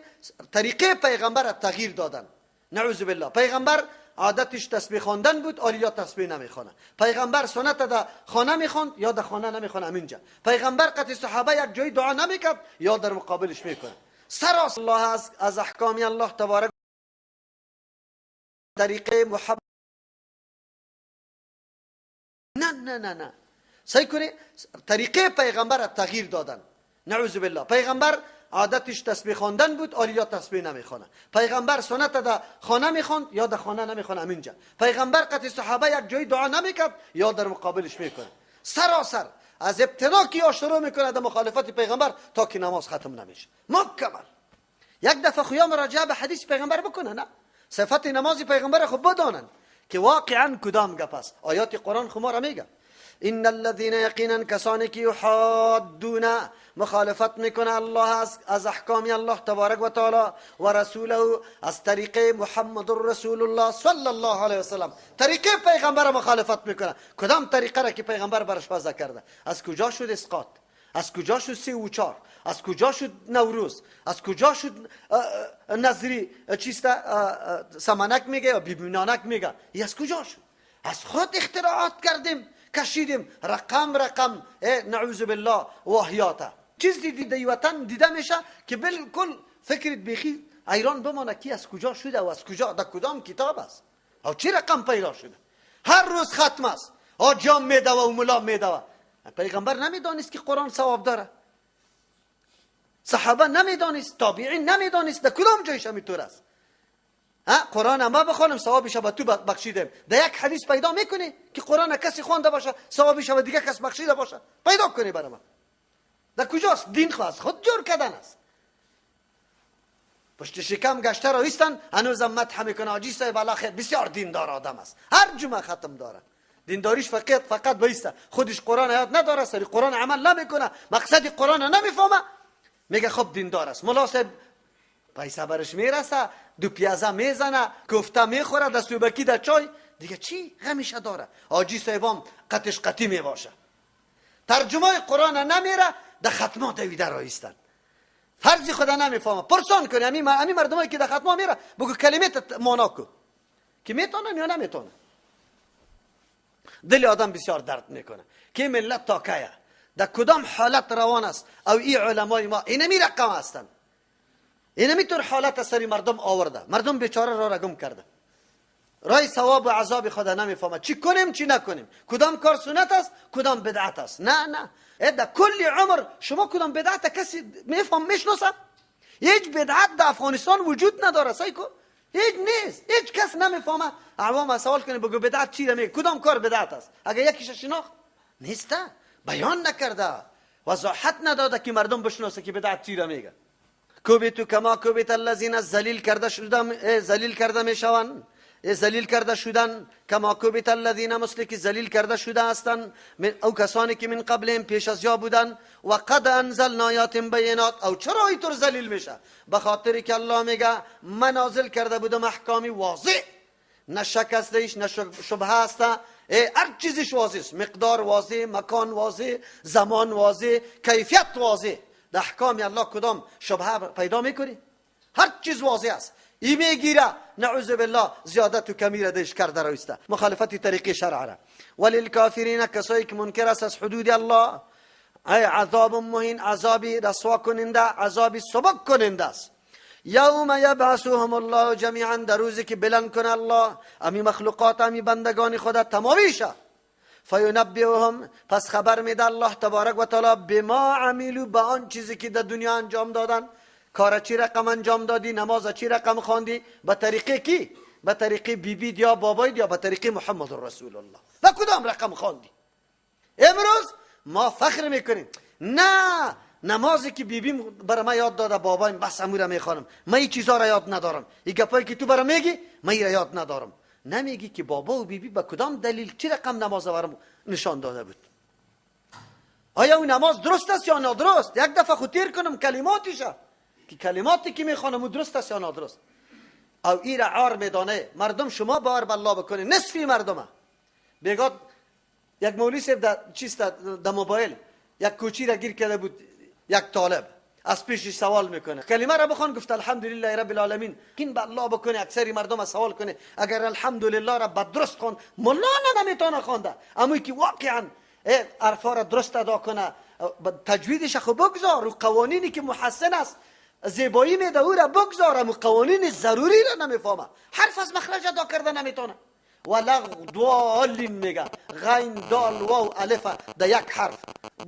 طریقه پیغمبر تغییر دادن. نعوذ بالله. پیغمبر عادتش تسبیح خواندن بود، آلیا تسبیح نمیخوانه. پیغمبر سنت در خانه میخوند یا در خانه نمیخوانه همینجا. پیغمبر قطع صحابه یک جای دعا نمیکرد یا در مقابلش میکنه. سراس الله از احکام الله تبارک طریقه محمد. نه نه نه نه. سعی کنی طریقه پیغمبر تغییر دادن. نعوذ بالله. پیغمبر عادتش تسبیح خواندن بود، آلیا تسبیح نمیخوانه. پیغمبر سنت در خانه میخوند یا در خانه نمیخوانه همینجا. پیغمبر قطع صحابه یک جای دعا نمیکرد یا در مقابلش میکنه. سراسر از ابتدا که یا شروع میکنه در مخالفت پیغمبر تا که نماز ختم نمیشه. مکمل. یک دفعه خویا مراجعه به حدیث پیغمبر بکنه، نه صفت نماز پیغمبر خب بدانن که واقعا کدام گپ است. آیات قرآن خو ما را میگه ان الذين یقینا کسانی که یحادون مخالفت میکنه الله از احکام الله تبارک و تعالی و رسوله، از طریق محمد رسول الله صلی الله علیه وسلم، طریق پیغمبر مخالفت میکنه. کدام طریقه را که پیغمبر برش وضع کرده؟ از کجا شد اسقاط؟ از کجا شد 3 و 4؟ از کجا شد نوروز؟ از کجا شد نظری چیست سمنک میگه یا بیبینانک میگه؟ از کجا شد؟ از خود اختراعات کردیم، کشیدیم رقم رقم، نعوذ بالله واهیاته. چیز دیده وطن دیده میشه که بالکل فکرت بیخی ایران بمانه کی از کجا شده و از کجا در کدام کتاب است او چی رقم پیدا شده. هر روز ختم است، جام میده و ملا میده. پیغمبر نمیدانست که قرآن ثواب داره، صحابه نمیدانست، تابعین نمیدانست، در کدام جایش همینطور است. قرآن ما بخوانم ثوابش به تو بخشیدم. در یک حدیث پیدا میکنی که قرآن کسی خوانده باشه ثوابش به دیگه کس بخشیده باشه؟ پیدا کنی برای من. در کجاست؟ دین خواست خود جور کردن است. پشت شکم گشته را ایستن، هنوزم مدح میکنه حاجی صاحب الله خیر بسیار دیندار آدم است، هر جمعه ختم داره. دینداریش فقط بیسته، خودش قرآن یاد نداره، سری قرآن عمل نمیکنه، مقصد قرآن نمیفهمه، میگه خب دیندار است. ملا صاحب پیسه برش میرسه، دو پیازه میزنه، کوفته میخوره، در سوبکی در چای، دیگه چی غمیشه داره؟ حاجی صاحبام قطش قطی میباشه، ترجمه قرآن نمیره، در ختمات دویده را ایستن، فرض خدا نمیفهمه. پرسان کنی همین مردمایی که در ختما میره، بگو کلمه معنا کو که میتونن یا نمیتونن. دل آدم بسیار درد میکنه که ملت تا کیه، در کدام حالت روان است. او ای علمای ما اینمی رقم هستند، اینمی طور حالت سری مردم آورده، مردم بیچاره را رگم کرده، رای ثواب و عذاب خدا نمیفهمه، چی کنیم چی نکنیم، کدام کار سنت است کدام بدعت است. نه نه، در کل عمر شما کدام بدعت کسی میفهم میشناسه؟ هیچ بدعت در افغانستان وجود نداره، سایکو هیچ نیست، هیچ کس نمیفهمه. عوام سوال کنه بگو بدعت چی میگه، کدام کار بدعت است؟ اگه یکیش شناخت نیست، بیان نکرده، وضاحت نداده که مردم بشناسه که بدعت چی میگه. کوبیتو کما کوبیت الذین ذلیل کرده شدن، ذلیل کرده میشوند، ذلیل کرده شدن، کما کوبیت الذین مثل که ذلیل کرده شده هستند او کسانی که من قبلهم پیش از یا بودن. و قد انزلنا آیات بینات. او چرا اینطور ذلیل میشه؟ به خاطر که الله میگه من نازل کرده بودم احکامی واضح، نه شک است نه شبهه است، هر چیزش واضح است، مقدار واضح، مکان واضح، زمان واضح، کیفیت واضح. در احکام الله کدام شبهه پیدا میکنی؟ هر چیز واضح است. ای میگیره نعوذ بالله زیادت و کمی را دیش کرده رویسته، مخالفت طریق شرع را. وللکافرین کسایی که منکر است از حدود الله، ای عذاب مهین، عذابی رسوا کننده، عذابی سبک کننده است. یوم یبعثهم الله جمیعا، در روزی که بلند کنه الله امی مخلوقات، امی بندگان خدا تمامیشه. فینبئهم، پس خبر میده الله تبارک و تعالی بما عملوا، به آن چیزی که در دنیا انجام دادن. کار چی رقم انجام دادی، نماز چی رقم خواندی، به طریقه کی؟ به طریقه بیبی یا بابای یا به طریقه محمد رسول الله، به کدام رقم خواندی؟ امروز ما فخر میکنیم، نه نمازی که بیبیم برای ما یاد داده بابایم بس امو را میخوانم، من این چیزا را یاد ندارم، این گپایی که تو برای میگی من این را یاد ندارم. نمیگی که بابا و بیبی به کدام دلیل چی رقم نماز برام نشان داده بود؟ آیا اون نماز درست است یا نادرست؟ یک دفعه خود تیر کنم کلماتیشه که کلماتی که میخوانم درست است یا نادرست. او ای را عار میدانه مردم. شما بار به الله بکنه نصفی مردمه بگاد. یک مولوی صاحب در چیست در موبایل یک کوچی را گیر کرده بود، یک طالب از پیشش سوال میکنه، کلمه را بخوان، گفت الحمدلله رب العالمین. کین به الله بکنه اکثری مردم سوال کنه اگر الحمدلله را به درست خوند، مولانا نمیتونه خوانده، اما که واقعا عرفا را درست ادا کنه، تجویدش خو بگذار و قوانینی که محسن است زیبایی میده او را بگذار، اما قوانین ضروری را نمیفهمه، حرف از مخرج ادا کرده نمیتونه. ولغ ضالین میگه، غین دال واو الف در یک حرف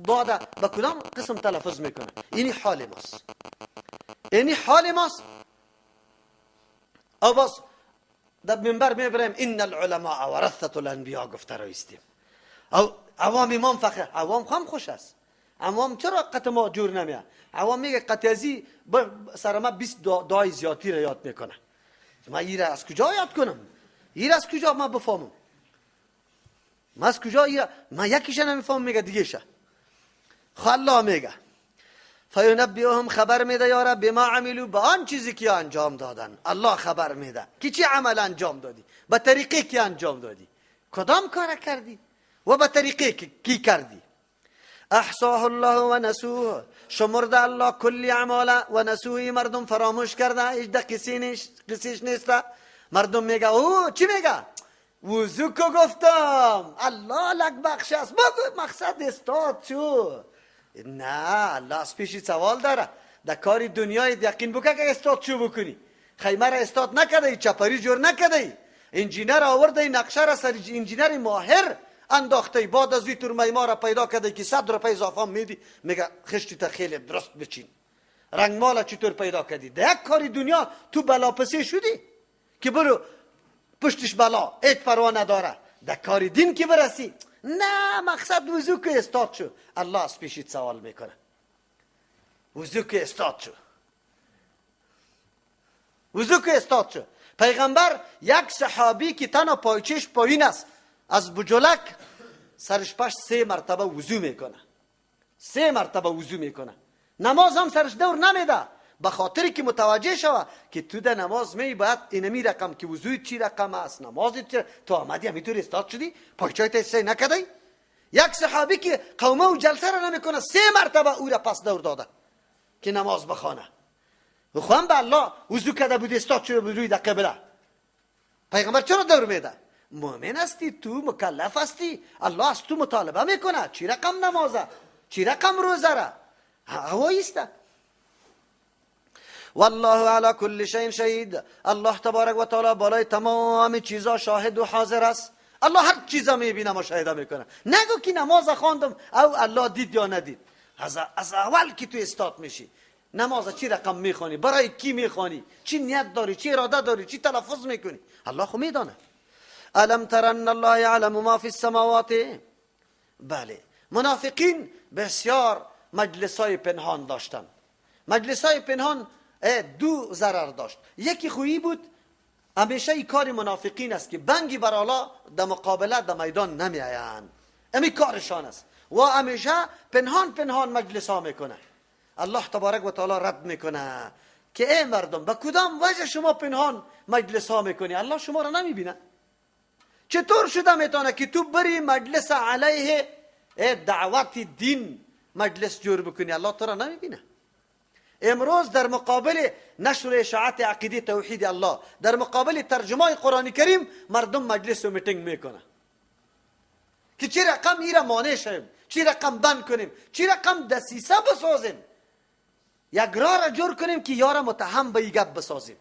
داده به کدام قسم تلفظ میکنه؟ اینی حال ماست، اینی حال ماست. او باز در منبر میبریم ان العلماء ورثة الانبیاء گفته رایستیم. او عوام امام فخر، عوام هم خوش است، عوام چرا قط ما جور نمیه؟ عوام میگه قطعی سر ما 20 دعای زیادی را یاد میکنه. ما ایره از کجا یاد کنم؟ ایره از کجا ما بفهمم؟ ما از کجا ایره؟ ما یکیش نمیفهمم، میگه دیگه شه. الله میگه فینبئهم، خبر میده یاره بما عملوا، به آن چیزی که انجام دادن. الله خبر میده که چی عمل انجام دادی، به طریقه که انجام دادی، کدام کار کردی و به طریقه کی کردی. احصاه الله و نسوه، شمرده الله کلی اعمال و نسوه، مردم فراموش کرده، هیچ ده قصیش نیست. مردم میگه او چی میگه؟ وضو کو گفتم، الله لک بخش است، بگو مقصد استاد شو. نه، الله از پیشی سوال داره. در کار دنیای یقین بکن که استاد چو بکنی. خیمه را استاد نکرده، چپری جور نکرده، انجینر آورده، نقشه را سر انجینر ماهر انداخته، بعد از وی معمار را پیدا کرده که 100 روپیه اضافه میدی، میگه خشتی تا خیلی درست بچین. رنگ مال چطور پیدا کردی؟ در یک کاری دنیا تو بلاپسی شدی که برو پشتش بلا، هیچ پروا نداره. در کار دین که برسی، نه، مقصد وضو که استاد شو. الله از پیشت سوال میکنه وضو که استاد شو، وضو که استاد شو. پیغمبر یک صحابی که تنها پایچش پایین است، از بجلک سرش پشت 3 مرتبه وضو میکنه، 3 مرتبه وضو میکنه، نماز هم سرش دور نمیده، به خاطر که متوجه شوه که تو در نماز می باید اینمی رقم که وضوی چی رقم است، نماز چی، تو آمدی همینطور استاد شدی، پایچای تا سه نکردی. یک صحابی که قومه و جلسه را نمیکنه، 3 مرتبه او را پس دور داده که نماز بخوانه. و خواهم به الله وضو کرده بود، استاد شده بود روی در قبله. پیغمبر چرا دور میده؟ مؤمن هستی تو، مکلف هستی، الله از تو مطالبه میکنه چی رقم نمازه، چی رقم روزه را هواییست. والله علی کل شیء شهید، الله تبارک و تعالی بالای تمام چیزا شاهد و حاضر است. الله هر چیزا میبینه مشاهده میکنه. نگو که نماز خواندم او الله دید یا ندید. از اول که تو استاد میشی نماز چی رقم میخوانی، برای کی میخوانی، چی نیت داری، چی اراده داری، چی تلفظ میکنی، الله خو میدانه. الم تر ان الله یعلم ما فی السماوات. بله، منافقین بسیار مجلسای پنهان داشتن. مجلسای پنهان دو ضرر داشت. یکی خویی بود، همیشه ای کار منافقین است که بنگی بر الله در مقابله در میدان نمی آیند، امی کارشان است و همیشه پنهان پنهان مجلس ها میکنه. الله تبارک و تعالی رد میکنه که ای مردم، به کدام وجه شما پنهان مجلس ها میکنی؟ الله شما را نمیبینه. چطور شده میتونه که تو بری مجلس علیه دعوت دین مجلس جور بکنی، الله تو را نمیبینه؟ امروز در مقابل نشر اشاعت عقیده توحید الله، در مقابل ترجمه قرآن کریم، مردم مجلس و میتینگ میکنه که چی رقم ایره مانع شویم، چی رقم بند کنیم، چی رقم دسیسه بسازیم، یک راه را جور کنیم که یارا متهم به ای گپ بسازیم.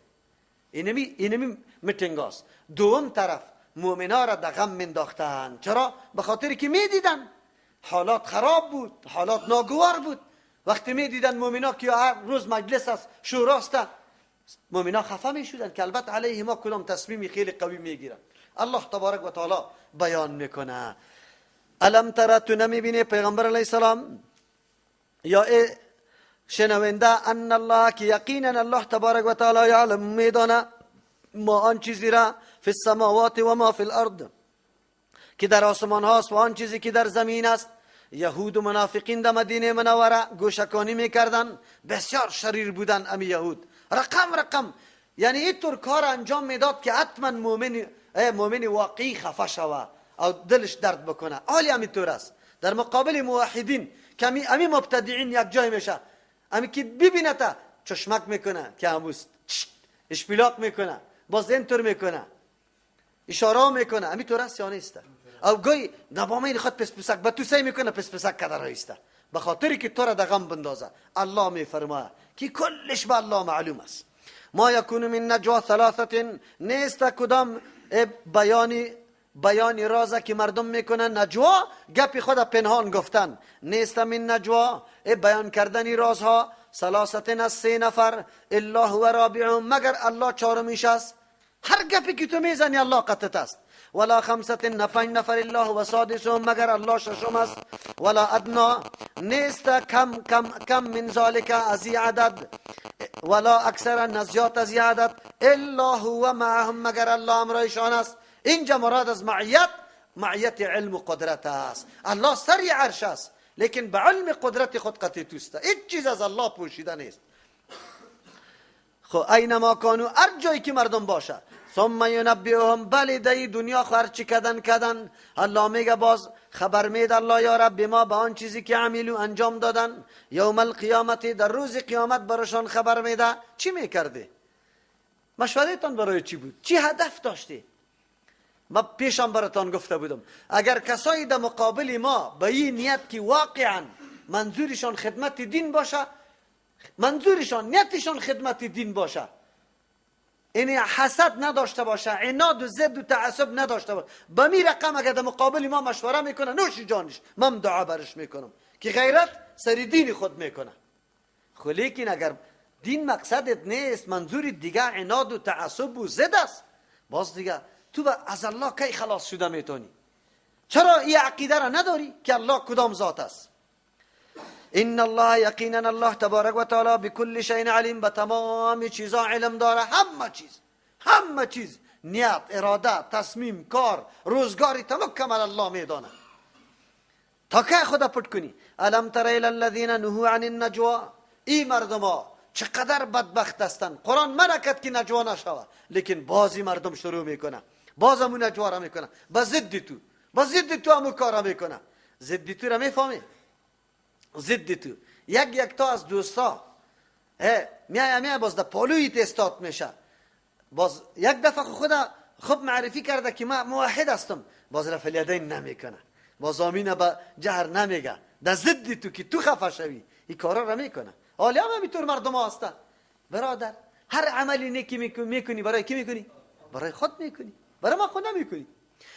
اینمی میتینگ هاست. دوم طرف مؤمنا را در غم منداختن. چرا؟ به خاطر که میدیدن حالات خراب بود، حالات ناگوار بود. وقتی می دیدن مؤمنا که هر روز مجلس است، شوراست، مؤمنا خفه می شدن که البته علیه ما کدام تصمیمی خیلی قوی میگیرن. الله تبارک و تعالی بیان میکنه الم تر، تو نمیبینی پیغمبر علیه السلام یا ای شنونده، ان الله، که یقینا الله تبارک و تعالی یعلم، میدانه، ما آن چیزی را، فی السماوات و ما فی الارض، که در آسمان هاست و آن چیزی که در زمین است. یهود و منافقین در مدینه منوره گوشکانی میکردن، بسیار شریر بودن امی یهود، رقم رقم، یعنی اینطور کار انجام میداد که حتما مؤمن واقعی خفه شوه او دلش درد بکنه. حالی همینطور است در مقابل موحدین که امی مبتدعین یک جای میشه، امی که ببینه تا چشمک میکنه که هموست، اشپیلاق میکنه، باز اینطور میکنه، اشاره میکنه. همینطور است یا نیست؟ او گوی نبامین خود پس پسک به تو سعی میکنه، پس پسک کده رایسته، به خاطری که تو را در غم بندازه. الله میفرماید که کلش به الله معلوم است. ما یکون من نجوا ثلاثه، نیست کدام بیانی رازه که مردم میکنن، نجوا گپی خود پنهان گفتن، نیست من نجوا بیان کردن رازها، ثلاثه از 3 نفر، الا هو رابعهم، مگر الله چهارمیش است. هر گپی که تو میزنی الله قطعت است. ولا خمسة، نه پنج نفر، الا هو سادسهم، مگر الله ششم است. ولا ادنا، نیست کم کم کم من ذلک از این عدد، ولا اکثر، نه زیاد از این عدد، الا هو معهم، مگر الله امرایشان است. اینجا مراد از معیت، معیت علم و قدرت است. الله سر عرش است، لیکن به علم قدرت خود قطعی توست، هیچ چیز از الله پوشیده نیست. خب اینما کانو، هر جایی که مردم باشه، ثم ینبئهم، بله در دنیا خو هرچی کدن کدن، الله میگه باز خبر میده الله یا رب ما به آن چیزی که عملو انجام دادن، یوم القیامت، در روز قیامت براشان خبر میده. چی میکردی؟ مشورهتان برای چی بود؟ چی هدف داشتی؟ ما پیشم براتان گفته بودم اگر کسایی در مقابل ما به این نیت که واقعا منظورشان خدمت دین باشه، منظورشان نیتشان خدمت دین باشه، یعنی حسد نداشته باشه، عناد و ضد و تعصب نداشته باشه، به می رقم اگر در مقابل ما مشوره میکنه، نوش جانش، من دعا برش میکنم که غیرت سر دین خود میکنه. خو لیکن اگر دین مقصدت نیست، منظور دیگه عناد و تعصب و ضد است، باز دیگه تو از الله کی خلاص شده میتونی؟ چرا این عقیده را نداری که الله کدام ذات است؟ ان الله، یقینا الله تبارک و تعالی بكل شیء علیم، به تمام چیزا علم داره. همه چیز، همه چیز، نیت، اراده، تصمیم، کار، روزگاری تمکمل الله میدانه. تا که خدا پټ کنی. الم تر الی الذین نهوا عن النجوا، ای مردما چقدر بدبخت هستند. قرآن منع کرد که نجوا نشوه، لیکن بعضی مردم شروع میکنه، باز همون نجوا را میکنه، با ضد تو، با ضد تو همون کار میکنه. ضد تو را میفهمی؟ ضد تو یک یک تا از دوستا میای میای باز در پالوی استاد میشه، باز یک دفعه خدا خوب معرفی کرده که من موحد هستم، باز رفع الیدین نمیکنه، باز آمین به جهر نمیگه، در ضد تو که تو خفه شوی این کارا را میکنه. حالی هم همینطور مردم ها هستن. برادر هر عملی نیکی میکنی برای کی میکنی؟ برای خود میکنی، برای ما خود نمیکنی.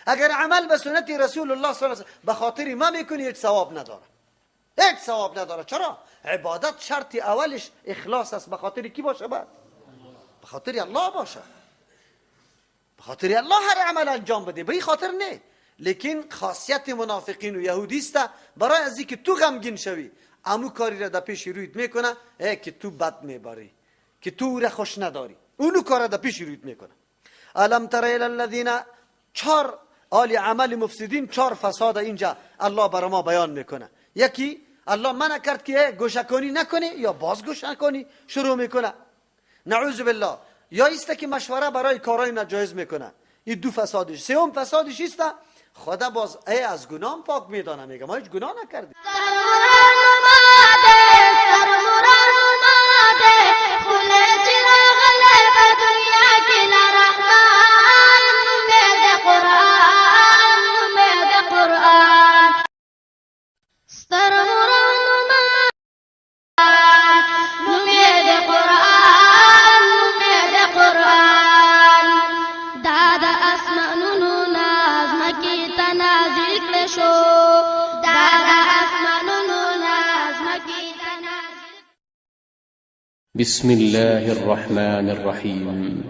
اگر عمل به سنت رسول الله صلی الله علیه و به خاطر ما میکنی، هیچ ثواب نداره، هیچ ثواب نداره. چرا؟ عبادت شرط اولش اخلاص است. به خاطر کی باشه؟ بعد به خاطر الله باشه، به خاطر الله هر عمل انجام بده، به این خاطر نه. لیکن خاصیت منافقین و یهودی است برای از اینکه تو غمگین شوی، امو کاری را در پیش رویت میکنه که تو بد میبری، که تو را خوش نداری، اونو کار را در پیش رویت میکنه. الم تر الی الذین، چهار آل عمل مفسدین، چهار فساد اینجا الله برای ما بیان میکنه. یکی الله منع کرد که گوشکنی نکنی یا باز گوشکنی شروع میکنه، نعوذ بالله. یا ایست که مشوره برای کارهای ناجایز میکنه. این دو فسادش. سوم فسادش ایست خدا باز ای از گناه پاک میدانه، میگه ما هیچ گناه نکردیم. بسم الله الرحمن الرحیم.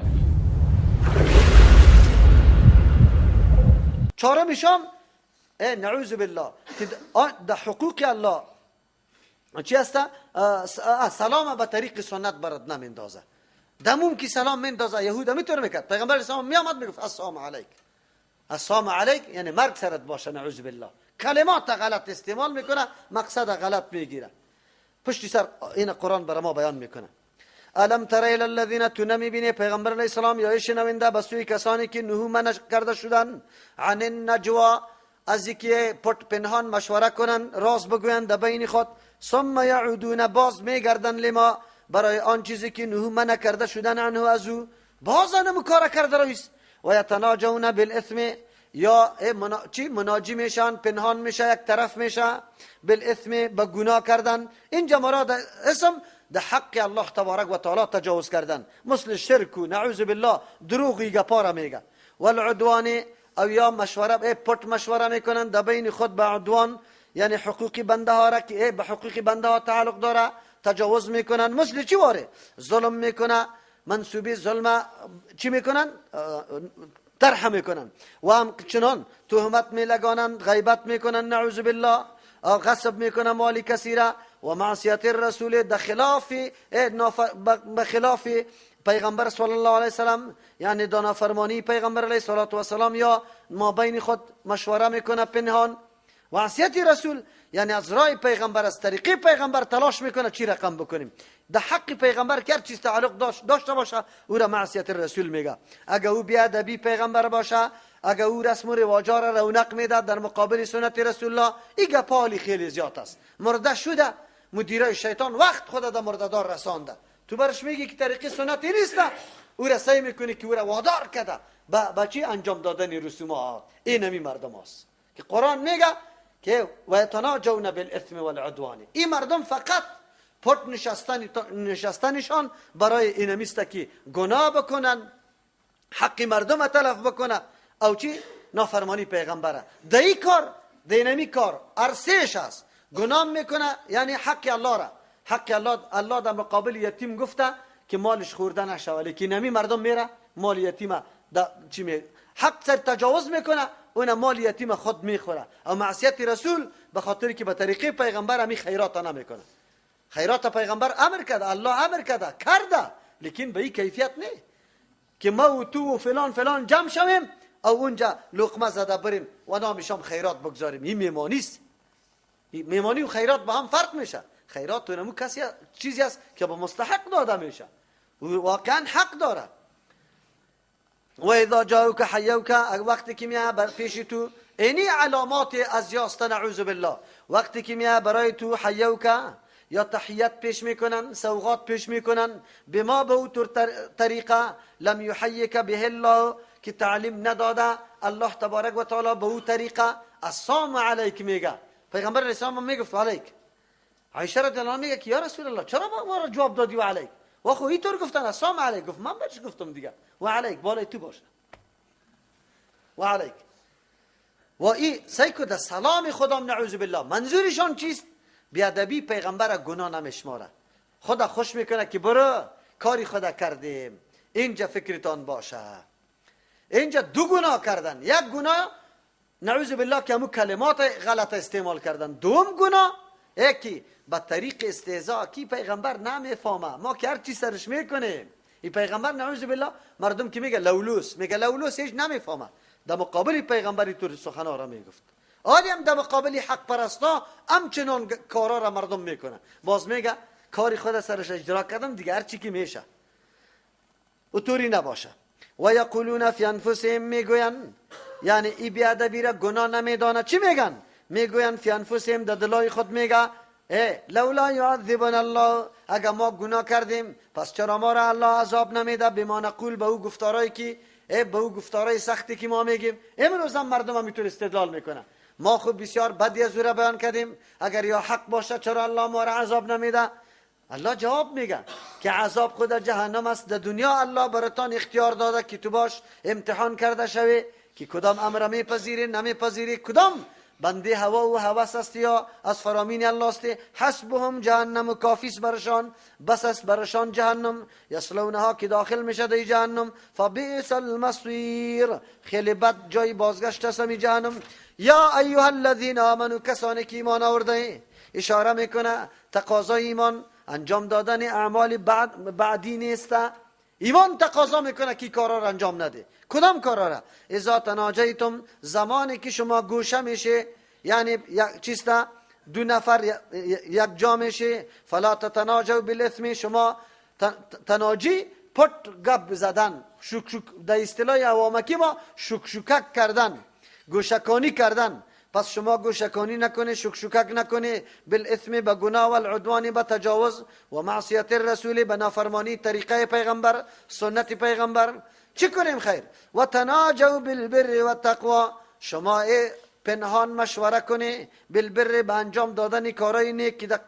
چهارمشام نعوذ بالله در حقوق الله چی هست؟ سلام به طریق سنت برات نمیندازه. دموم که سلام میندازه یهود میتونه میکرد. پیغمبر اسلام میامد میگفت السلام علیک، السلام علیک، یعنی مرگ سرت باشه، نعوذ بالله. کلمات غلط استعمال میکنه، مقصد غلط میگیره. پشت سر این قرآن برای ما بیان میکنه. الم تر الی الذین، تو نمیبینی پیغمبر علیه السلام یا شنونده به سوی کسانی که نهو منع کرده شدن عن النجوا، از اینکه پت پنهان مشوره کنن، راز بگویند در بین خود، ثم یعودون، باز میگردن لما، برای آن چیزی که نهو منع کرده شدن عنه، از او باز انمو کار کرده رویست. و یتناجون بالاثم، یا چی مناجی میشن، پنهان میشه، یک طرف میشه، بالاثم، به گناه کردن. اینجا مراد اسم ده حق الله تبارک و تعالی تجاوز کردن، مثل شرک و نعوذ بالله دروغی گپارا میگه. والعدوان، او یا مشوره پت مشوره میکنن در بین خود به عدوان، یعنی حقوق بنده ها را که به حقوق بنده ها تعلق داره تجاوز میکنن. مثل چی واره؟ ظلم میکنه، منسوبی ظلم چی میکنن؟ طرح میکنن و همچنان تهمت میلگانند، غیبت میکنن، نعوذ بالله، غصب میکنن مال کسی را و معصیت الرسول در خلاف بخلاف پیغمبر صلی الله علیه وسلم، یعنی دانافرمانی پیغمبر علیه الصلاة والسلام یا ما بین خود مشوره میکنه پنهان. و عصیت رسول یعنی از رای پیغمبر، از طریقه پیغمبر تلاش میکنه چی رقم بکنیم، در حق پیغمبر که هر چیز تعلق داشته باشه او را معصیت رسول میگه. اگه او بیادبی پیغمبر باشه، اگه او رسم و رواجا را رونق میده در مقابل سنت رسول الله، این گپالی خیلی زیاد است. مرده شده مدیرای شیطان وقت خود در مردهدار رسانده، تو برش میگی که طریقه سنتی نیست، او را سعی میکنی که او را وادار کرده با چی انجام دادن رسومات. این همی مردم است که قرآن میگه که و یتناجون بالاثم والعدوان. این مردم فقط پت نشستنشان برای اینمیست که گناه بکنن، حق مردم تلف بکنه او چی نافرمانی پیغمبره. در این کار، در اینمی کار ارسش است، گناه میکنه، یعنی حق الله را، حق الله، الله در مقابل یتیم گفته که مالش خورده نشوه، لیکن نمی مردم میره مال یتیم چی می حق سر تجاوز میکنه، اون مال یتیم خود میخوره. او معصیت رسول به خاطر که به طریقه پیغمبر همی خیرات نمیکنه. خیرات پیغمبر امر کرده، الله امر کرده کرده، لیکن به این کیفیت نه که ما و تو و فلان فلان جمع شویم او اونجا لقمه زده بریم و نامشام خیرات بگذاریم. این میمانی است. میمانی و خیرات با هم فرق میشه. خیرات تو نمو کسی چیزی است که به مستحق داده میشه، واقعا حق داره. و اذا جاءوک حیوک، وقتی که میاد بر پیش تو اینی علامات از یاست، نعوذ بالله، وقتی که میاد برای تو حیوک یا تحیت پیش میکنن، سوغات پیش میکنن، بما به او طریقه لم یحیک به الله که تعلیم نداده الله تبارک و تعالی به او طریقه، السلام علیک میگه. پیغمبر اسلام میگفت علیک. عایشه رضی الله عنها میگه که یا رسول الله چرا ما را جواب دادی و علیک؟ و خو اینطور گفتن السلام علیک، گفت من برش گفتم دیگه و علیک، بالای تو باشه و علیک. و ای سیکو در سلام خدام نعوذ بالله منظورشان چیست؟ بیادبی پیغمبر گناه نمیشماره، خدا خوش میکنه که برو کاری خدا کردیم، اینجا فکرتان باشه. اینجا دو گناه کردن، یک گناه نعوذ بالله که همو کلمات غلط استعمال کردن، دوم گناه یکی به طریق استهزاء کی پیغمبر نمیفهمه، ما که هر چی سرش میکنیم. این پیغمبر نعوذ بالله مردم که میگه لولوس، میگه لولوس هیچ نمیفهمه، در مقابل پیغمبری طور سخنا را میگفت. آلی هم در مقابل حق پرستا همچنان کارا را مردم میکنه، باز میگه کاری خود سرش اجرا کردم دیگه هر چی که میشه و طوری نباشه. و یقولون فی انفسهم، میگوین، یعنی ای بیادبی را گناه نمیدانه، چی میگن؟ میگوین فی انفسهم، در دلای خود میگه ای لولا یعذبنا الله، اگه ما گناه کردیم پس چرا ما را الله عذاب نمیده؟ بما نقول، به او گفتارایی که به او گفتارای سختی که ما میگیم. امروز هم مردم هم میتونه استدلال میکنه، ما خود بسیار بدی از او را بیان کردیم، اگر یا حق باشه چرا الله ما را عذاب نمیده؟ الله جواب میگه که عذاب خود جهنم است، در دنیا الله براتان اختیار داده که تو باش امتحان کرده شوی که کدام امر میپذیری نمیپذیری، کدام بنده هوا و هوس است یا از فرامین الله است. حسبهم جهنم، کافیس برشان، بس است برشان جهنم، یصلونها که داخل میشه در جهنم، فبئس المصیر، خیلی بد جای بازگشت است می جهنم. یا ایها الذین آمنوا، کسانی که ایمان آورده، اشاره میکنه تقاضای ایمان انجام دادن اعمال بعدی نیست. ایمان تقاضا میکنه که کارا را انجام نده. کدام کارا را؟ اذا تناجیتم، زمانی که شما گوشه میشه، یعنی چیستا دو نفر یک جا میشه، فلا تتناجوا بالاثم، شما تناجی پت گپ زدن، شک شک، در اصطلاح عوامکی ما شک شکک کردن، گوشکانی کردن. پس شما گوشکانی نکنه، شک شکک نکنه، بالاثم به گناه و العدوان به تجاوز و معصیت الرسول به نافرمانی طریقه پیغمبر، سنت پیغمبر. چی کنیم خیر؟ و تناجوا بالبر والتقوا، شما پنهان مشوره کنه، بالبر به انجام دادن کارهای نیک که در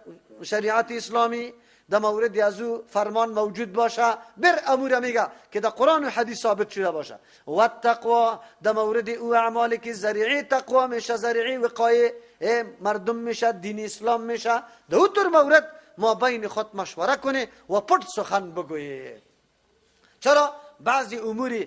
شریعت اسلامی در مورد از او فرمان موجود باشه، بر امور میگه که در قرآن و حدیث ثابت شده باشه. و التقوا، در مورد او اعمالی که ذریعه تقوا میشه، ذریعه وقایه مردم میشه، دین اسلام میشه، در او طور مورد ما بین خود مشوره کنه و پټ سخن بگویه. چرا؟ بعضی امور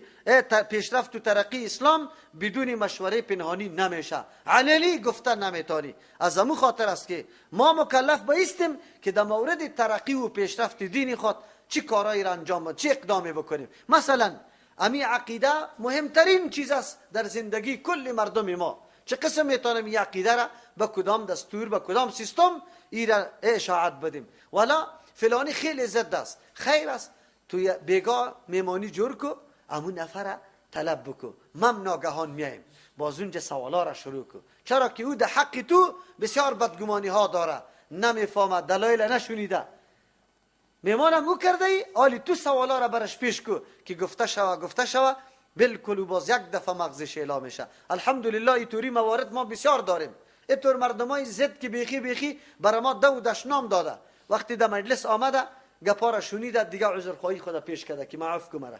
پیشرفت و ترقی اسلام بدون مشوره پنهانی نمیشه، علنی گفته نمیتانی. از امو خاطر است که ما مکلف بایستیم که در مورد ترقی و پیشرفت دین خود چی کارایی را انجام بدیم، چه اقدامی بکنیم. مثلا امی عقیده مهمترین چیز است در زندگی کل مردم ما. چه قسم میتونیم این عقیده را به کدام دستور، به کدام سیستم ای را اشاعت بدیم؟ ولا فلانی خیلی ضد است، خیر است توی بیگاه میمانی جور کو، امو نفر طلب بکو، مم ناگهان میایم باز اونجا سوالا را شروع کو. چرا که او در حق تو بسیار بدگمانی ها داره، نمیفهمه، دلایل نشنیده. میمانم او کرده ای، آلی تو سوالا را برش پیش کو که گفته شوه گفته شوه، بالکل باز یک دفعه مغزش اعلام میشه. الحمدلله اینطوری موارد ما بسیار داریم. اینطور مردمای زد که بیخی بیخی برای ما دو دشنام داده، وقتی در مجلس آمده گپا را شنیده دیگه عذرخواهی خود پیش کرده که ما عفو مرا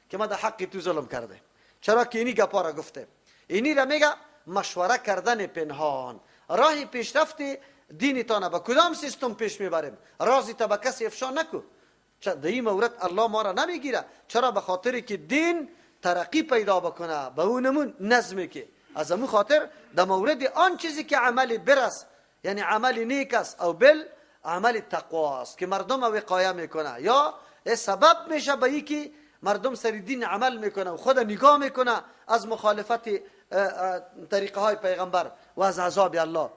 که ما در حق تو ظلم کرده. چرا که اینی گپا را گفته. اینی را میگه مشوره کردن پنهان. راه پیشرفت دینتان به کدام سیستم پیش میبریم؟ رازی تا به کسی افشا نکو. در این مورد الله ما را نمیگیره. چرا؟ به خاطر که دین ترقی پیدا بکنه به اونمون نظمی که از امو خاطر در مورد آن چیزی که عمل برس، یعنی عمل نیک است او بل عمل تقوا است که مردم وقایه میکنه یا سبب میشه به ای که مردم سر دین عمل میکنه و خود نگاه میکنه از مخالفت طریقه های پیغمبر و از عذاب الله.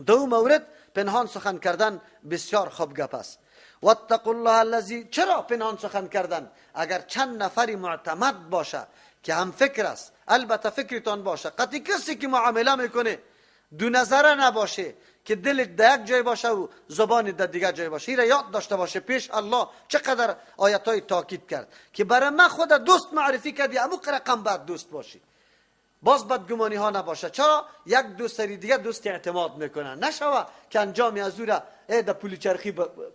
دو مورد پنهان سخن کردن بسیار خوب گپ است. واتقوا الله الذی، چرا پنهان سخن کردن؟ اگر چند نفری معتمد باشه که هم فکر است، البته فکرتان باشه، قطعی کسی که معامله میکنه دو نظره نباشه که دلت در یک جای باشه و زبان در دیگر جای باشه. این را یاد داشته باشه پیش الله چقدر آیت های تاکید کرد که برای من خود دوست معرفی کردی، امو رقم بعد دوست باشی، باز بدگمانی ها نباشه. چرا؟ یک دوست سری دیگه دوست اعتماد میکنه، نشوه که انجامی از او را در پول چرخی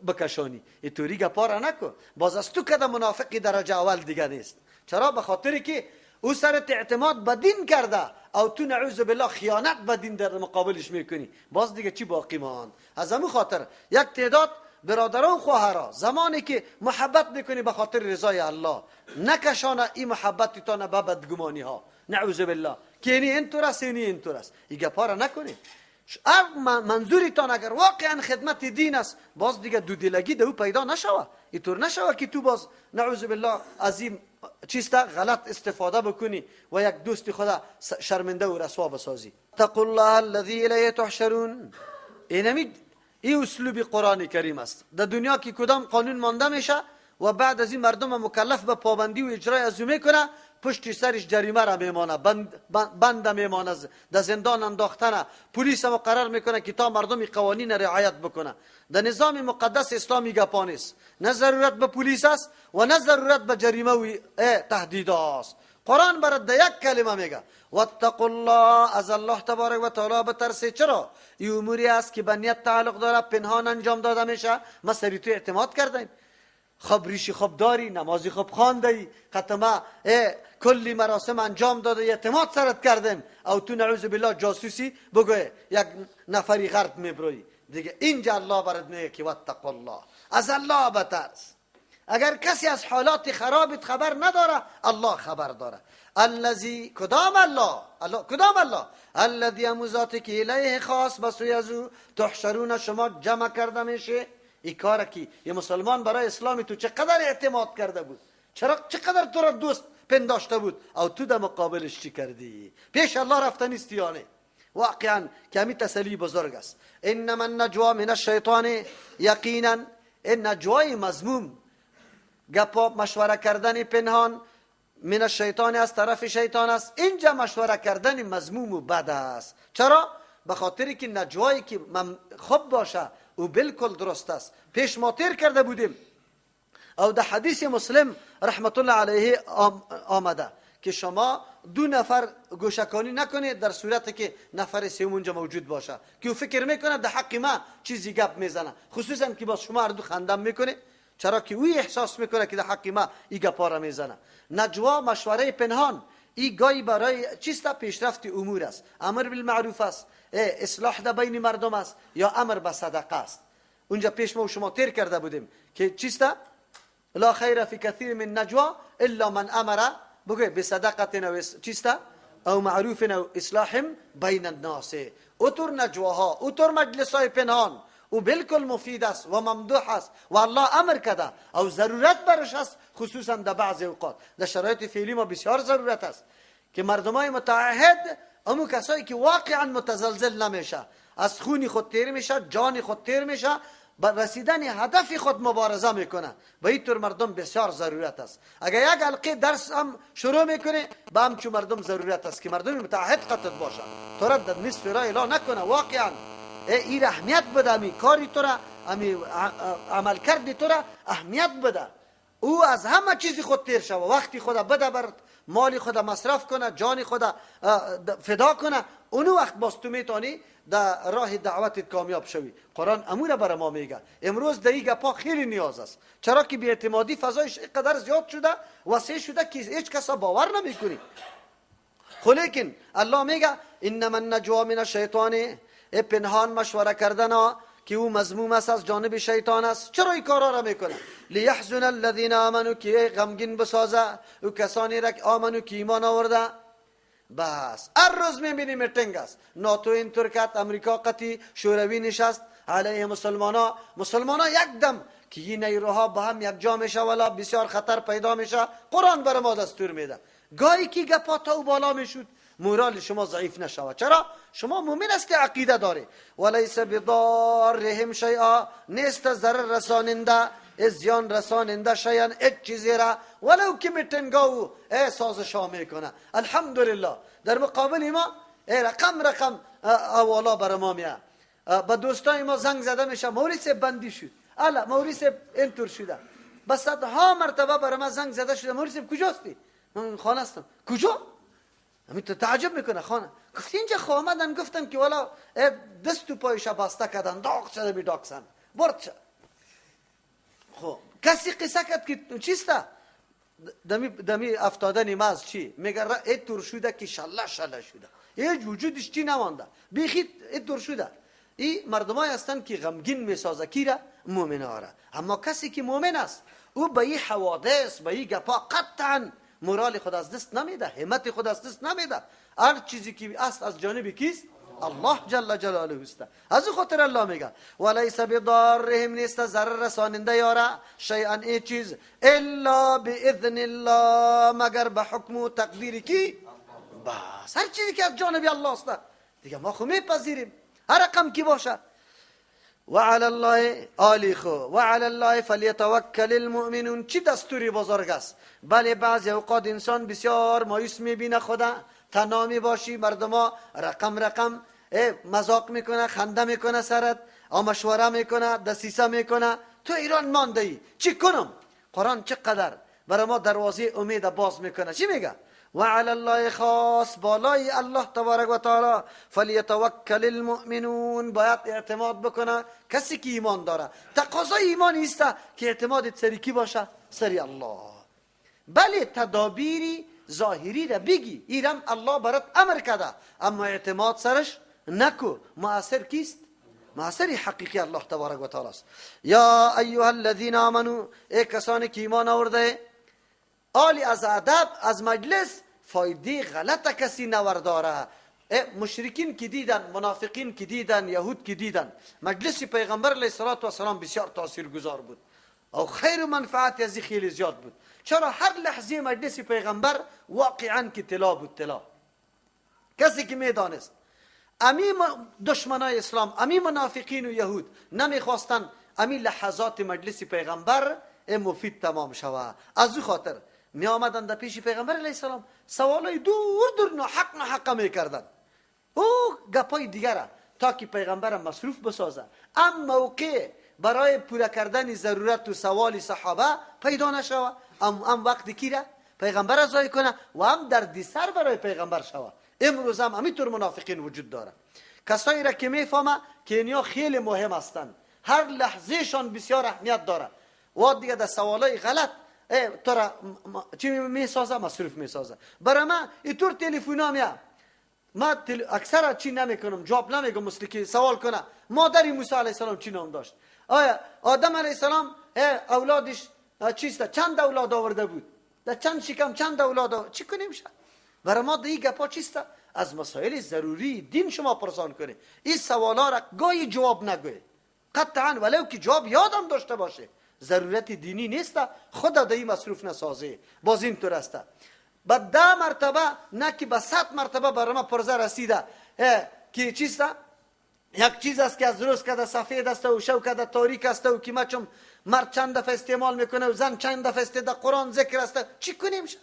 بکشانی. اینطوری گپا را نکن، باز از تو کده منافقی درجه اول دیگه نیست. چرا؟ به خاطر که او سرت اعتماد به دین کرده او تو نعوذ بالله خیانت به دین در مقابلش میکنی، باز دیگه چی باقی ماند؟ از همون خاطر یک تعداد برادران و خواهرا زمانی که محبت میکنی به خاطر رضای الله، نکشانه این محبت تان به بدگمانی ها نعوذ بالله که اینی اینطور است اینی اینطور است. این گپا را نکنی. منظورتان اگر واقعا خدمت دین است، باز دیگه دو دلگی در او پیدا نشوه. اینطور نشوه که تو باز نعوذ بالله از این چیستا غلط استفاده بکنی و یک دوست خدا شرمنده و رسوا بسازی. اتقوا الله الذی الیه تحشرون. اینمی این اسلوب قرآن کریم است. در دنیا که کدام قانون مانده میشه و بعد از این مردم مکلف به پابندی و اجرای از او میکنه، پشت سرش جریمه را میمانه، بند میمانه، در زندان انداختنه، پلیس مقرر میکنه که تا مردم قوانین رعایت بکنه. در نظام مقدس اسلامی گپا نیست، نه ضرورت به پلیس است و نه ضرورت به جریمه و تهدید است. قرآن برات در یک کلمه میگه واتقوا الله، از الله تبارک و تعالی بترسید. چرا؟ این اموری است که به نیت تعلق داره، پنهان انجام داده میشه. ما سری تو اعتماد کردیم، خب ریشی خوب داری، نمازی خوب خوانده ای، ختمه کلی مراسم انجام داده، اعتماد سرت کردیم، او تو نعوذ بالله جاسوسی بگوی یک نفری غرب میبروی دیگه. اینجا الله برات میگه که واتقوا الله، از الله بترس. اگر کسی از حالات خرابت خبر نداره، الله خبر داره. الذی، کدام الله؟ الله کدام الله؟ الذی، امو ذاتی که الیه خاص به سوی از او تحشرون، شما جمع کرده میشه. این کار کی؟ یه مسلمان برای اسلام تو چقدر اعتماد کرده بود، چرا چقدر تو را دوست پنداشته بود، او تو در مقابلش چی کردی؟ پیش الله رفته نیستی. یعنی واقعا کمی تسلی بزرگ است. انما النجوا من الشیطان، یقینا این نجوای مذموم، گپا مشوره کردن پنهان، من الشیطان از طرف شیطان است. اینجا مشوره کردن مذموم و بد است. چرا؟ به خاطری که نجوایی که خوب باشه او بالکل درست است. پیش ما تیر کرده بودیم او در حدیث مسلم رحمت الله علیه آمده که شما دو نفر گوشکانی نکنید در صورتی که نفر سوم اونجا موجود باشه که او فکر میکنه در حق ما چیزی گپ میزنه، خصوصا که باز شما هر دو خندم میکنه، چرا که او احساس میکنه که در حق ما این گپا را میزنه. نجوا مشوره پنهان، این گاهی برای چیست؟ پیشرفت امور است، امر بالمعروف است، اصلاح در بین مردم است، یا امر به صدقه است. اونجا پیش ما و شما تیر کرده بودیم که چیست؟ لا خیر فی کثیر من نجوا الا من امر بگه بصدقه او چیست او معروف او اصلاح بین الناس. اوتر نجواها، اوتر مجلس های پنهان او بالکل مفید است و ممدوح است و الله امر کرده او ضرورت برش است، خصوصا در بعض اوقات در شرایط فعلی ما بسیار ضرورت است که مردمای متعهد، امو کسایی که واقعا متزلزل نمیشه، از خونی خود تیر میشه، جان خود تیر میشه، به رسیدن هدف خود مبارزه میکنه. به این طور مردم بسیار ضرورت است. اگر یک حلقه درس هم شروع میکنه، به همچون مردم ضرورت است که مردم متعهد قطعت باشه، تو را در نصف راه اعلان نکنه. واقعا این اهمیت بده، امی کاری تو را، امی عمل کردی تو را اهمیت بده. او از همه چیزی خود تیر شوه، وقتی خود بده بر مال خود مصرف کنه، جان خود فدا کنه، اونو وقت باز تو میتونی در راه دعوتت کامیاب شوی. قرآن امور برای ما میگه. امروز در این گپا خیلی نیاز است، چرا که بی‌اعتمادی فضایش اینقدر زیاد شده، وسیع شده که هیچ کس باور نمیکنی. خو لیکن الله میگه انما النجوا من الشیطان، پنهان مشوره کردن که او مذموم است، از جانب شیطان است. چرا این کارا را میکنه؟ لیحزن الذین آمنوا، که غمگین بسازه او کسانی را که آمنو، که ایمان آورده. بس هر روز میبینی میتینگ است، ناتو اینطور کرد، امریکا قطی، شوروی نشست علیه مسلمانا. مسلمانا یک دم که این نیروها با هم یک جا میشه ولا بسیار خطر پیدا میشه. قرآن بر ما دستور میده گاهی که گپا تا او بالا میشد مورال شما ضعیف نشود. چرا؟ شما مؤمن است، عقیده داره. ولیس بضارهم شیئا، نیست ضرر رساننده، زیان رساننده شیئا، هیچ چیزی را، ولو که میتنگا و سازش ها میکنه. الحمدلله در مقابل ما رقم رقم اوالا بر ما میاد. با دوستای ما زنگ زده میشه، مولوی صاحب بندی شد، الا مولوی صاحب اینطور شده. به صدها مرتبه بر ما زنگ زده شده، مولوی صاحب کجاستی؟ من خانه هستم. کجا؟ همین تو تعجب میکنه. خانه. گفت اینجا خو آمدن گفتم که والا دست و پایش بسته کردن، داغ شده بی داکسن برد شد. خب کسی قصه کرد که چیسته دمی افتادن ماز چی میگه ای تور شده که شله شله شده، هیچ وجودش چی نمانده، بیخی ای تور شده. این مردمای هستند که غمگین میسازه کی را؟ مؤمنا را. اما کسی که مؤمن است او به این حوادث، به این گپا قطعا مورال خود از دست نمیده، همت خود از دست نمیده. هر چیزی که است از جانب کیست؟ الله جل جلاله است. از خاطر الله میگه ولیس بضارهم، نیست ضرر رساننده یارا شیئا ای چیز، الا باذن الله، مگر به حکم و تقدیر کی؟ بس هر چیزی که از جانب الله است دیگه ما خو میپذیریم، هر رقم کی باشه. وعلى الله آلی خو وعلى الله فلیتوکل المؤمنون. چی دستوری بزرگ است. بله بعضی اوقات انسان بسیار مایوس میبینه، خدا تنها میباشی، مردما رقم رقم مذاق میکنه، خنده میکنه سرت، مشوره میکنه، دسیسه میکنه، تو ایران مانده ای، چی کنم؟ قرآن چقدر برای ما دروازه امید باز میکنه. چی میگه؟ وعلى الله خاص، بالای الله تبارک و تعالی، فلیتوکل المؤمنون، باید اعتماد بکنه کسی که ایمان داره. تقاضای ایمان است که اعتماد سری کی باشه؟ سری الله. بله تدابیری ظاهری را بگی، ایرم الله برات امر کرده، اما اعتماد سرش نکو. مؤثر کیست؟ مؤثر حقیقی الله تبارک و تعالی است. یا ایها الذین آمنو، ای کسانی که ایمان آورده، آلی از ادب از مجلس فایده غلط کسی نورداره. مشرکین که دیدن، منافقین که دیدن، یهود که دیدن، مجلس پیغمبر علیه الصلاة والسلام بسیار تاثیرگذار بود او خیر و منفعت از خیلی زیاد بود. چرا هر لحظه مجلس پیغمبر واقعا که طلا بود، طلا. کسی که میدانست امی دشمنای اسلام، امی منافقین و یهود نمیخواستن امی لحظات مجلس پیغمبر مفید تمام شوه. از او خاطر می آمدن در پیش پیغمبر علیه السلام سوالای دور دور ناحق ناحق میکردن، او گپای دیگره تا که پیغمبر مصروف بسازه. ام موقع برای پوره کردن ضرورت و سوال صحابه پیدا نشوه، ام وقت کی را پیغمبر ضایع کنه و هم دردسر برای پیغمبر شوه. امروز هم همینطور منافقین وجود داره، کسایی را که میفهمه که اینیا خیلی مهم هستند، هر لحظهشان بسیار اهمیت داره، و دیگه در سوالای غلط تو را چی میسازه؟ مصروف میسازه. برای من اینطور تلفن میاد، ما اکثر چی نمیکنم، جواب نمیگم، مثل که سوال کنه مادر موسی علیه السلام چی نام داشت، آیا آدم علیه السلام اولادش چیست چند اولاد آورده بود، در چند شکم چند اولاد آورده، چی کنیم شد؟ برای ما در این گپا چیست؟ از مسائل ضروری دین شما پرسان کنه. این سوالا را گاهی جواب نگوی قطعا، ولو که جواب یادم داشته باشه، ضرورت دینی نیست، خدا در این مصروف نسازه. باز اینطور است. به 10 مرتبه نه که به 100 مرتبه برای ما پرزه رسیده که چیست؟ یک چیز است که از روز کده سفید است و شو کده تاریک است و که ما چون مرد چند دفعه استعمال میکنه و زن چند دفعه است، در قرآن ذکر است. چی کنیم شد؟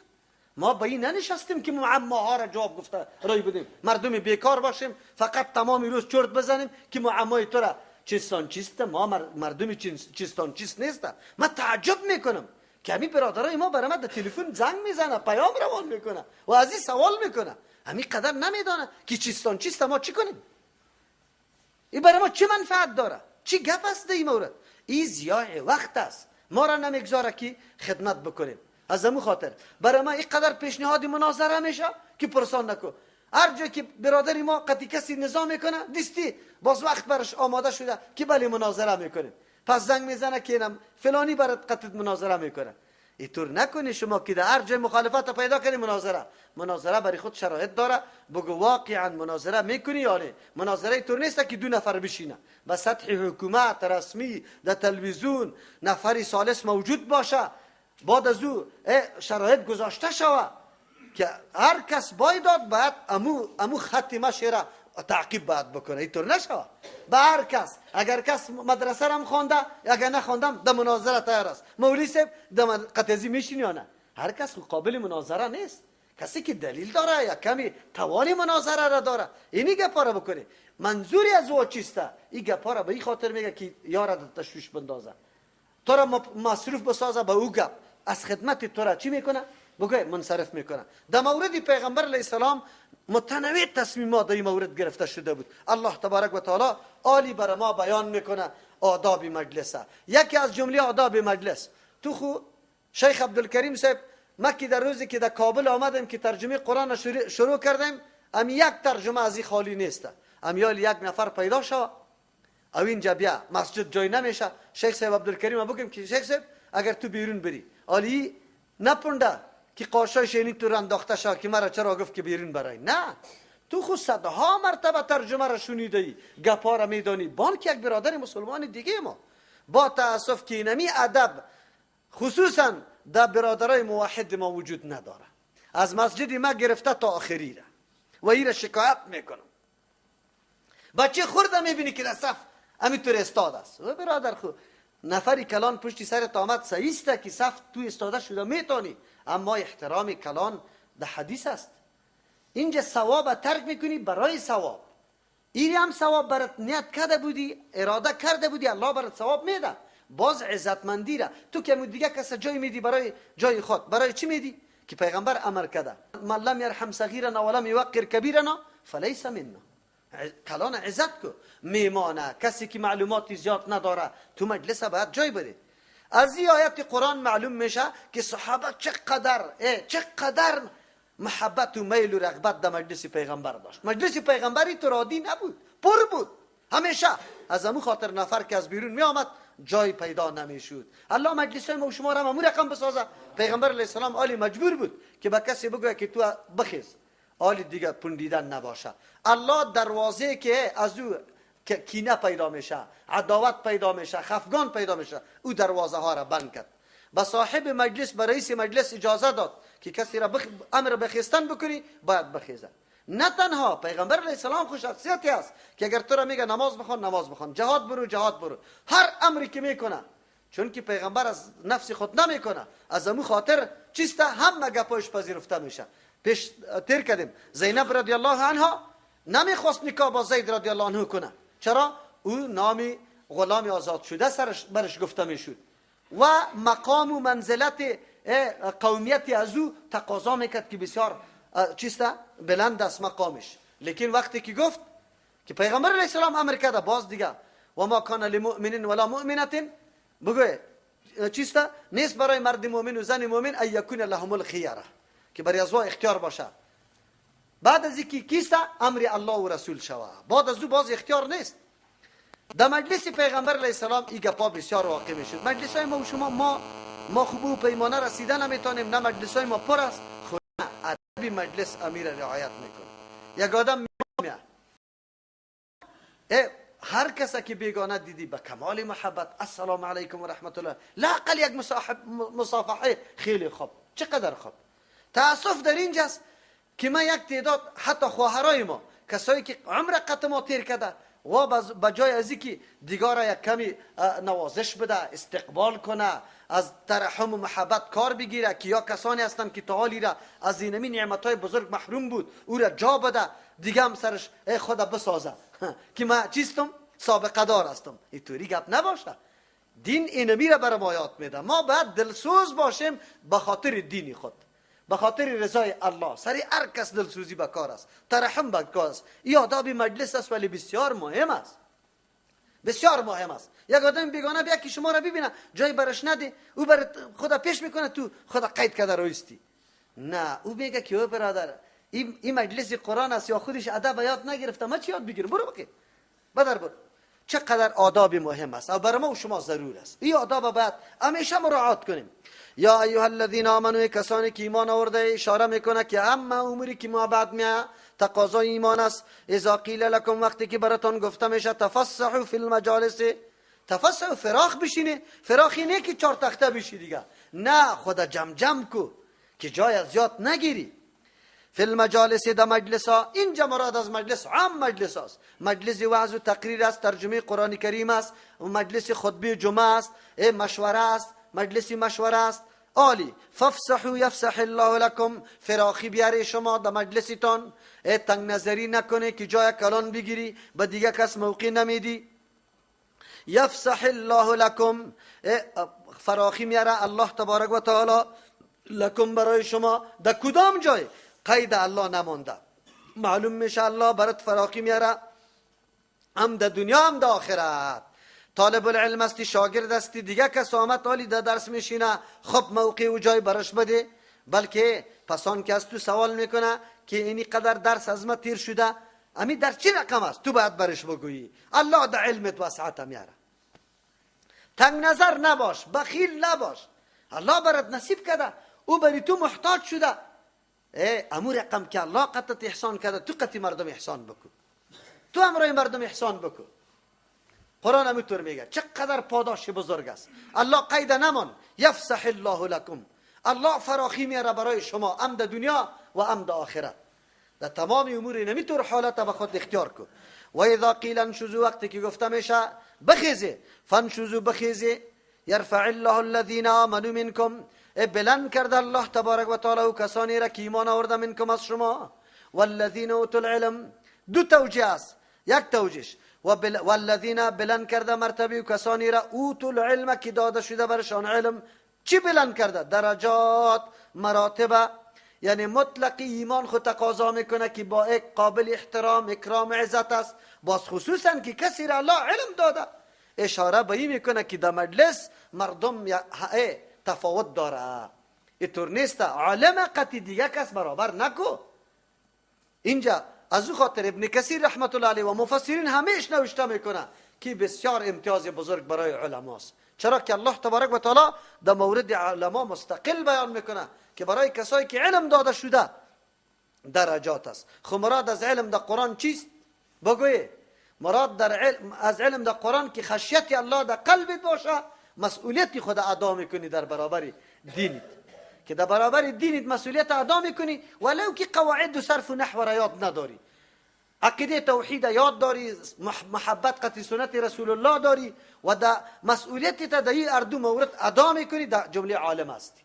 ما به این ننشستیم که معماها را جواب گفته رای بدیم، مردم بیکار باشیم فقط تمام روز چرت بزنیم که معمای تو را چیستان چیست. ما مردم چیستان چیست نیست. من تعجب میکنم که همین برادرای ما برای ما در تلفن زنگ میزنه، پیام روان میکنه و از این سوال میکنه، همین قدر نمیدانه که چیستان چیست. ما چی کنیم؟ این برای ما چه منفعت داره؟ چی گپ است در این مورد؟ این ضیاع وقت است، ما را نمیگذاره که خدمت بکنیم. از همون خاطر برای ما اینقدر پیشنهاد مناظره میشه که پرسان نکو. هر جای که برادر ما قطعی کسی نظام میکنه دیستی باز وقت برش آماده شده که بله مناظره میکنیم، پس زنگ میزنه که اینم فلانی برات قطعی مناظره میکنه. اینطور نکنی شما که در هر جای مخالفت پیدا کنی مناظره. مناظره برای خود شرایط داره، بگو واقعا مناظره میکنی یا نه. مناظره اینطور نیست که دو نفر بشینه، به سطح حکومت رسمی در تلویزیون نفری ثالث موجود باشه، بعد از او شرایط گذاشته شوه که هر کس باید داد باید امو خط مشی را تعقیب باید بکنه. اینطور نشوه به هر کس. اگر کس مدرسه را هم خوانده اگر نخواندم در مناظره تیار است، مولوی صاحب در قطعی میشینی یا نه؟ هر کس قابل مناظره نیست. کسی که دلیل داره یا کمی توان مناظره را داره اینی گپا را بکنه. منظوری از او چیسته؟ این گپا را به این خاطر میگه که یارا در تشویش بندازه، تو را مصروف بسازه به او گپ، از خدمت تو را چی میکنه؟ بگه منصرف میکنه. در مورد پیغمبر علیه السلام متنوع تصمیمات در این مورد گرفته شده بود. الله تبارک و تعالی عالی بر ما بیان میکنه آداب مجلسه. یکی از جمله آداب مجلس تو خو شیخ عبدالکریم صاحب مکی در روزی که در کابل آمدیم که ترجمه قرآن شروع کردیم، ام یک ترجمه از این خالی نیست. امیال یک نفر پیدا شد او اینجا بیا مسجد جای نمیشه. شیخ صاحب عبدالکریم بگیم که شیخ صاحب اگر تو بیرون بری عالی نپونده که قاشایش اینی تو انداخته شد که مرا چرا گفت که بیرون برای، نه تو خود صدها مرتبه ترجمه را شنیده ای، گپا را میدانی. بانک یک برادر مسلمان دیگه ما با تاسف که اینمی ادب خصوصا در برادرای موحد ما وجود نداره. از مسجد ما گرفته تا آخری را و این را شکایت میکنم. بچه خورده میبینی که در صف همینطور استاد است. و برادر خو نفری کلان پشتی سرت آمد، صحیح است که صف تو استاده شده میتونی، اما احترام کلان در حدیث است. اینجا ثواب ترک میکنی برای ثواب. این هم ثواب برات نیت کرده بودی، اراده کرده بودی، الله برات ثواب میده. باز عزتمندی را تو که دیگه کس جای میدی برای جای خود، برای چی میدی؟ که پیغمبر امر کرده من لم یرحم صغیرنا ولم یوقر کبیرنا فلیس منا. کلان عزت کو، میمانه کسی که معلوماتی زیاد نداره تو مجلس باید جای بده. از این آیت قرآن معلوم میشه که صحابه چقدر محبت و میل و رغبت در مجلس پیغمبر داشت. مجلس پیغمبری تو رادی نبود، پر بود همیشه. از امو خاطر نفر که از بیرون می آمد جای پیدا نمیشد. الله مجلس های ما و شما را هم رقم بسازه. پیغمبر علیه السلام آلی مجبور بود که به کسی بگوید که تو بخیز، آلی دیگه پندیدن نباشه. الله دروازه که از او کینه پیدا میشه، عداوت پیدا میشه، خفگان پیدا میشه، او دروازه ها را بند کرد. به صاحب مجلس، به رئیس مجلس اجازه داد که کسی را امر بخیستن بکنی باید بخیزه. نه تنها پیغمبر علیه السلام خو شخصیتی است که اگر تو را میگه نماز بخوان نماز بخوان، جهاد برو جهاد برو، هر امری که میکنه، چون که پیغمبر از نفس خود نمیکنه، از امو خاطر چیست همه گپایش پذیرفته میشه. پیش تیر کردیم زینب رضی الله عنها نمیخواست نکاح با زید رضی الله عنه کنه. چرا؟ او نام غلام آزاد شده سرش برش گفته میشد و مقام و منزلت قومیت از او تقاضا میکرد که بسیار چیست بلند است مقامش. لیکن وقتی که گفت که پیغمبر علیه السلام امر کرده، باز دیگه و ما کان لمؤمن ولا مؤمنه، بگوی چیست نیست برای مرد مؤمن و زن مؤمن ان یکون لهم الخیره، که برای از اختیار باشه. بعد از اینکه کیست امر الله و رسول شوه، بعد از او باز اختیار نیست. در مجلس پیغمبر علیه السلام این گپا بسیار واقع میشد. مجلس های ما و شما ما ما خوب او پیمانه رسیده نمیتونیم، نه مجلس های ما پر است. خود ادب مجلس امیر رعایت میکنه. یک آدم میاد، هر کس که بیگانه دیدی به کمال محبت السلام علیکم و رحمت الله، لاقل یک مصافحه خیلی خوب، چقدر خوب. تاسف در اینجاست که ما یک تعداد حتی خواهرای ما، کسایی که عمر قط ما تیر کرده و بجای از اینکه دیگاره یک کمی نوازش بده، استقبال کنه، از ترحم و محبت کار بگیره، که یا کسانی هستند که تا حالی را از اینمی نعمتهای بزرگ محروم بود، او را جا بده، دیگه هم سرش خدا بسازه که ما چیستم؟ سابقه دار هستم. اینطوری گپ نباشه. دین اینمی را برای ما یاد میده. ما باید دلسوز باشیم به خاطر دین خود، به خاطر رضای الله. سری هر کس دلسوزی به کار است، ترحم به کار است. این آداب مجلس است، ولی بسیار مهم است، بسیار مهم است. یک آدم بیگانه بیا که شما را ببینه، جای برش نده، او بر خدا پیش میکنه، تو خدا قید کرده رویستی. نه، او میگه که او برادر این مجلس قرآن است، یا خودش ادب یاد نگرفته، ما چی یاد بگیرم؟ برو بقی بدر برو. چقدر آداب مهم است و برای ما و شما ضرور است. این آداب باید همیشه مراعات کنیم. یا ایها الذین آمنوا، کسانی که ایمان آورده، اشاره میکنه که اما اموری که ما بعد میاد تقاضای ایمان است. اذا قیل لکم، وقتی که براتون گفته میشه تفسحوا فی المجالس، تفسحوا فراخ بشینه. فراخی نه که چهار تخته بشی دیگه، نه، خدا جمع جمع کو که جای زیاد نگیری. فی المجالس، در مجلس ها. اینجا مراد از مجلس عام مجلس است، مجلس وعظ و تقریر است، ترجمه قرآن کریم است، مجلس خطبه جمعه است، مشوره است، مجلس مشوره است. عالی. فافسحوا یفسح الله لکم، فراخی بیاره شما در مجلستان، تنگ نظری نکنه که جای کلان بگیری به دیگه کس موقع نمیدی. یفسح الله لکم، فراخی میاره الله تبارک و تعالی لکم برای شما. در کدام جای؟ قید الله نمانده. معلوم میشه الله برات فراخی میاره، هم در دنیا هم در آخرت. طالب العلم هستی، شاگرد هستی، دیگه کس آمد حالی در درس میشینه، خب موقع و جای برش بده، بلکه پسان که از تو سوال میکنه که اینی قدر درس از ما تیر شده، امی در چی رقم است، تو باید برش بگویی. الله در علمت وسعت میاره. تنگ نظر نباش، بخیل نباش، الله برات نصیب کرده، او بری تو محتاج شده. امو رقم که الله قطعت احسان کرده، تو قطعی مردم احسان بکن، تو امرای مردم احسان بکن. قرآن همینطور میگه چقدر پاداش بزرگ است. الله قید نمان، یفسح الله لکم، الله فراخی میاره برای شما، هم در دنیا و هم در آخرت. در تمام امور نمیطور حالت به خود اختیار کن. و اذا قیل انشزوا، وقتی که گفته میشه بخیزه، فانشزوا بخیزه، یرفع الله الذین آمنوا منکم، بلند کرده الله تبارک و تعالی و کسانی را که ایمان آورده منکم از شما، والذین اوتوا العلم. دو توجیه است، یک توجیهش والذین بلند کرده مرتبه و کسانی را اوتوا العلم که داده شده برشان علم. چی بلند کرده؟ درجات، مراتب. یعنی مطلق ایمان خود تقاضا میکنه که با یک قابل احترام، اکرام، عزت است. باز خصوصا که کسی را الله علم داده، اشاره به این میکنه که در مجلس مردم تفاوت داره. اینطور نیست عالم قطعی دیگه کس برابر نکو. اینجا از او خاطر ابن کثیر رحمت الله علیه و مفسرین همیش نوشته میکنه که بسیار امتیاز بزرگ برای علماست. چرا که الله تبارک و تعالی در مورد علما مستقل بیان میکنه که برای کسایی که علم داده شده درجات است. خب مراد از علم در قرآن چیست؟ بگوی مراد در علم، از علم در قرآن که خشیت الله در قلبت باشه، مسئولیت خود ادا میکنی در برابر دینت، که در برابر دینت مسئولیت ادا میکنی، ولو که قواعد و صرف و نحو را یاد نداری، عقیده توحید یاد داری، محبت قطع سنت رسول الله داری و در مسئولیت تا در این اردو مورد ادا میکنی، در جمله عالم هستی.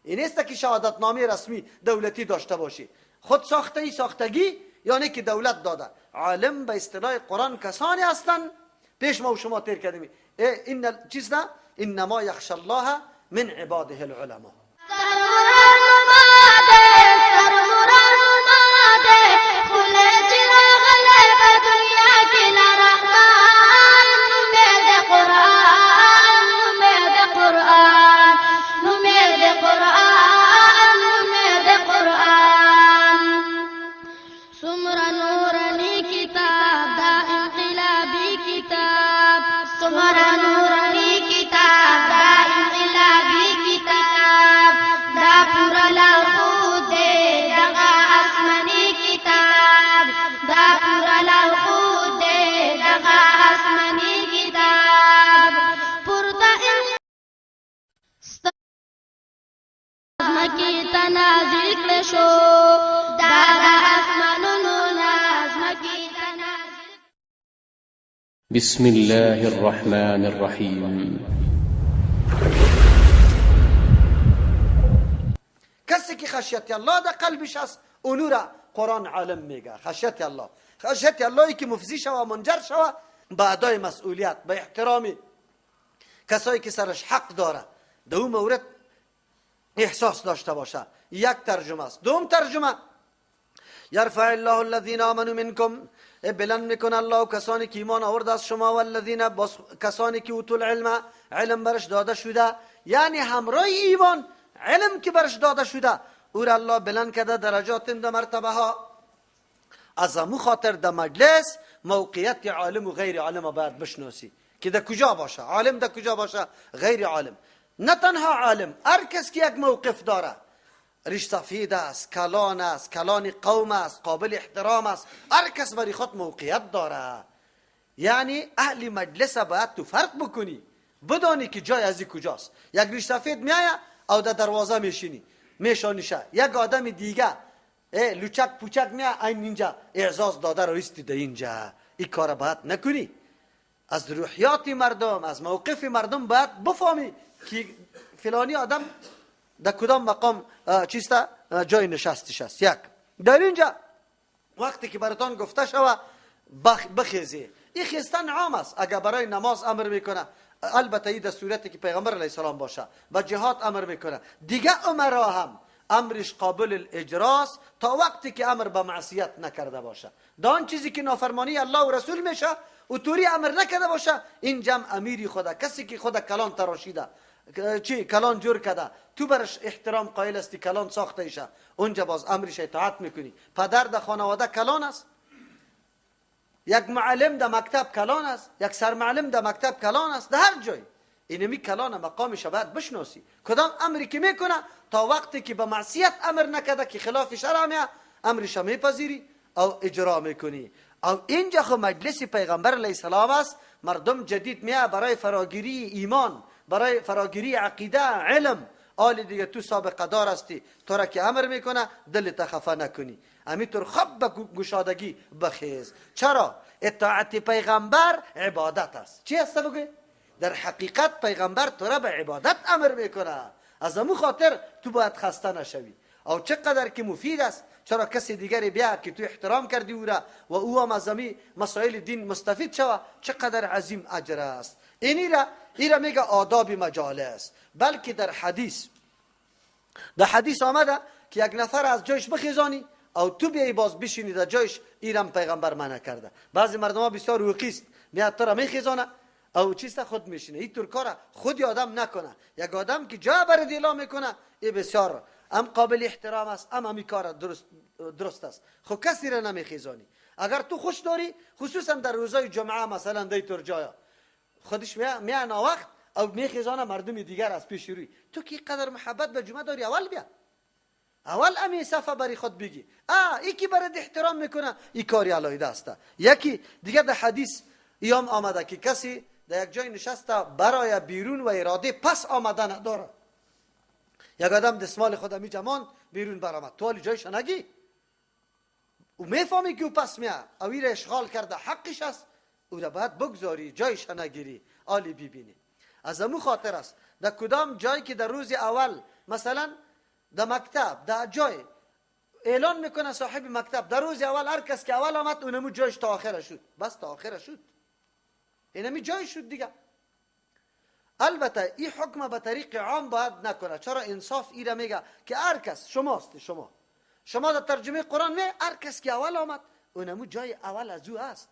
این نیست که شهادتنامه رسمی دولتی داشته باشی، خود ساخته ای ساختگی یعنی که دولت داده. عالم به اصطلاح قرآن کسانی هستند پیش ما و شما تیر کردیم، این چیز نه، انما یخشى الله من عباده العلماء. سمرا نورانی کتاب دا انقلابی کتاب. بسم الله الرحمن الرحیم. کسی که خشیت الله در قلبش است، اونو را قرآن عالم میگه. خشیت الله، خشیت اللهی که مفضی شوه، منجر شوه به ادای مسئولیت، به احترام کسایی که سرش حق داره، در اون مورد احساس داشته باشه. یک ترجمه است. دوم ترجمه، یرفع الله الذین آمنوا منکم، بلند میکنه الله کسانی که ایمان آورده از شما، والذین کسانی که اوتوا العلم، علم برش داده شده، یعنی همراه ایمان علم که برش داده شده، او را الله بلند کرده درجات در مرتبه ها. از امو خاطر در مجلس موقعیت عالم و غیر عالم باید بشناسی که در کجا باشه، عالم در کجا باشه، غیر عالم. نه تنها عالم، هر کس که یک موقف داره، ریش سفید است، کلان است، کلان قوم است، قابل احترام است، هر کس برای خود موقعیت داره. یعنی اهل مجلس باید تو فرق بکنی، بدانی که جای ازی کجاست. یک ریش سفید میایه او در دروازه میشینی میشانیشه، یک آدم دیگه لوچک پوچک میایه این اینجا اعزاز داده رو ایستی ده اینجا. این کار باید نکنی. از روحیات مردم، از موقف مردم باید بفهمی که فلانی آدم در کدام مقام چیست، جای نشستش است. یک در اینجا وقتی که براتان گفته شوه بخیزی، این خیستن عام است. اگر برای نماز امر میکنه، البته این در صورتی که پیغمبر علیه السلام باشه، و جهاد امر میکنه، دیگه امرا هم امرش قابل الاجراست تا وقتی که امر به معصیت نکرده باشه. دان چیزی که نافرمانی الله و رسول میشه و توری امر نکرده باشه، این جمع امیری خدا، کسی که خدا کلان تراشیده، چی کلان جور کرده، تو برش احترام قائل استی، کلان ساخته ایشه، اونجا باز امرش اطاعت میکنی. پدر در خانواده کلان است، یک معلم در مکتب کلان است، یک سرمعلم در مکتب کلان است، در هر جای اینمی کلان مقامش باید بشناسی. کدام امری که میکنه تا وقتی که به معصیت امر نکرده که خلاف شرع میه، امرش میپذیری او اجرا میکنی. او اینجا خو مجلس پیغمبر علیه السلام است، مردم جدید میه برای فراگیری ایمان، برای فراگیری عقیده، علم. آل دیگه تو سابقه دار هستی، تو را که امر میکنه دلت خفه نکنی، همینطور خب به گشادگی بخیز. چرا؟ اطاعت پیغمبر عبادت است. چی است بگوی؟ در حقیقت پیغمبر تو را به عبادت امر میکنه، از امو خاطر تو باید خسته نشوی. او چقدر که مفید است، چرا کسی دیگری بیا که تو احترام کردی او را و او هم از امی مسائل دین مستفید شوه، چقدر عظیم اجر است. اینی را ایرا میگه آداب مجالس. بلکه در حدیث، در حدیث آمده که یک نفر از جایش بخیزانی او تو بیای باز بشینی در جایش، ایرم پیغمبر منع کرده. بعضی مردم ها بسیار روقیست، میاد تو را میخیزانه او چیست خود میشینه. این طور کار خودی آدم نکنه. یک آدم که جا برد اعلام میکنه، ای بسیار هم قابل احترام است، هم همی کار درست است. خب کسی را نمیخیزانی. اگر تو خوش داری، خصوصا در روزای جمعه مثلا در طور جایا خودش میه ناوقت او میخیزانه مردم دیگر از پیش روی. تو که قدر محبت به جمعه داری، اول بیا، اول امی صفه برای خود بگی، یکی برات احترام میکنه، این کاری علایده است. یکی دیگه در حدیث ایام آمده که کسی در یک جای نشسته برای بیرون و اراده پس آمده نداره. یک آدم دستمال خود می جمان بیرون برآمد، تو حالی جایش نگی، او میفهمی که او پس میه، او ایره اشغال کرده، حقش است، او را باید بگذاری، جایش نگیری، آلی ببینی. از امو خاطر است در کدام جایی که در روز اول مثلا در مکتب، در جای اعلان میکنه صاحب مکتب در روز اول هر کس که اول آمد اونمو جایش تا آخر شد، بس تا آخر شد، اینمی جای شد دیگه. البته این حکم به طریق عام باید نکنه. چرا؟ انصاف ایره میگه که هر کس، شماست، شما در ترجمه قرآن می هر کس که اول آمد اونمو جای اول از او است.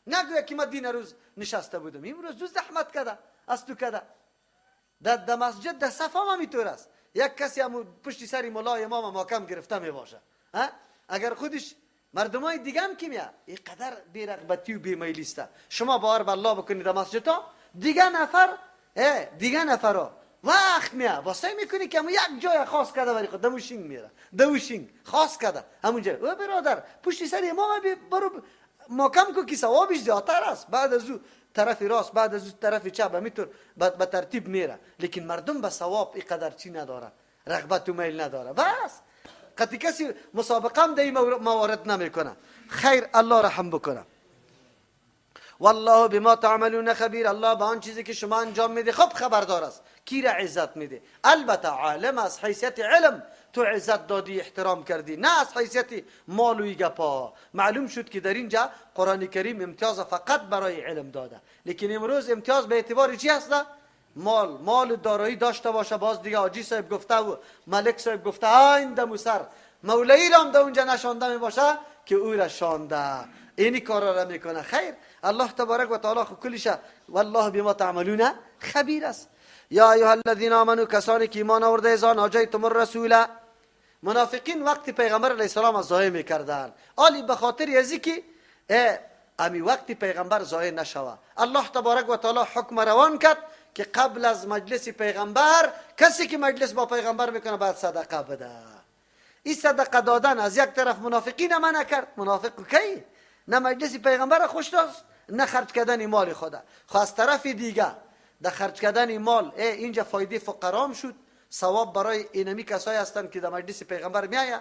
نگویا که ما دین روز نشسته بودم، امروز دو زحمت کده از تو کده. در مسجد در صف هم همینطور است. یک کسی هم پشت سر ملا امام محکم گرفته می باشه، اگر خودش مردمای دیگه هم که میاد اینقدر بی‌رغبتی و بی‌میلی است. شما باور به الله بکنید در مسجد ها دیگه نفر دیگه نفرا وقت میاد واسه میکنی که یک جای خاص کرده برای خود دوشینگ میره، دوشینگ خاص کرده همونجا. او برادر پشت سر امام برو محکم کو که ثوابش زیادتر است. بعد از او طرف راست، بعد از او طرف چپ، همینطور به ترتیب میره. لیکن مردم به ثواب اینقدر چی نداره، رغبت و میل نداره. بس قطعی کسی مسابقه هم در این موارد نمیکنه. خیر، الله رحم بکنه. والله بما تعملون خبیر، الله به آن چیزی که شما انجام میده خب خبردار است. کی را عزت میده؟ البته عالم از حیثیت علم تو عزت دادی، احترام کردی، نه از حیثیت مال و گپا. معلوم شد که در اینجا قرآن کریم امتیاز فقط برای علم داده، لیکن امروز امتیاز به اعتبار چی هست؟ مال. مال دارایی داشته باشه، باز دیگه حاجی صاحب گفته و ملک صاحب گفته، این دمو سر مولایی را هم در اونجا نشانده می باشه که او را شانده، اینی کارا را میکنه. خیر، الله تبارک و تعالی خو کلش والله بما تعملون خبیر است. یا ایها الذین آمنوا، کسانی که ایمان آورده، اذا ناجیتم الرسول. منافقین وقتی پیغمبر علیه السلام ضایع میکردن، آلی به خاطر ازی که امی وقتی پیغمبر ضایع نشوه، الله تبارک و تعالی حکم روان کرد که قبل از مجلس پیغمبر کسی که مجلس با پیغمبر میکنه باید صدقه بده. این صدقه دادن از یک طرف منافقین منع کرد. منافق کی؟ نه مجلس پیغمبر خوش داشت، نه خرج کردن مال خدا. خو از طرف دیگه در خرج کردن مال اینجا فایده فقرام شد، ثواب برای اینمی کسایی هستند که در مجلس پیغمبر میآید.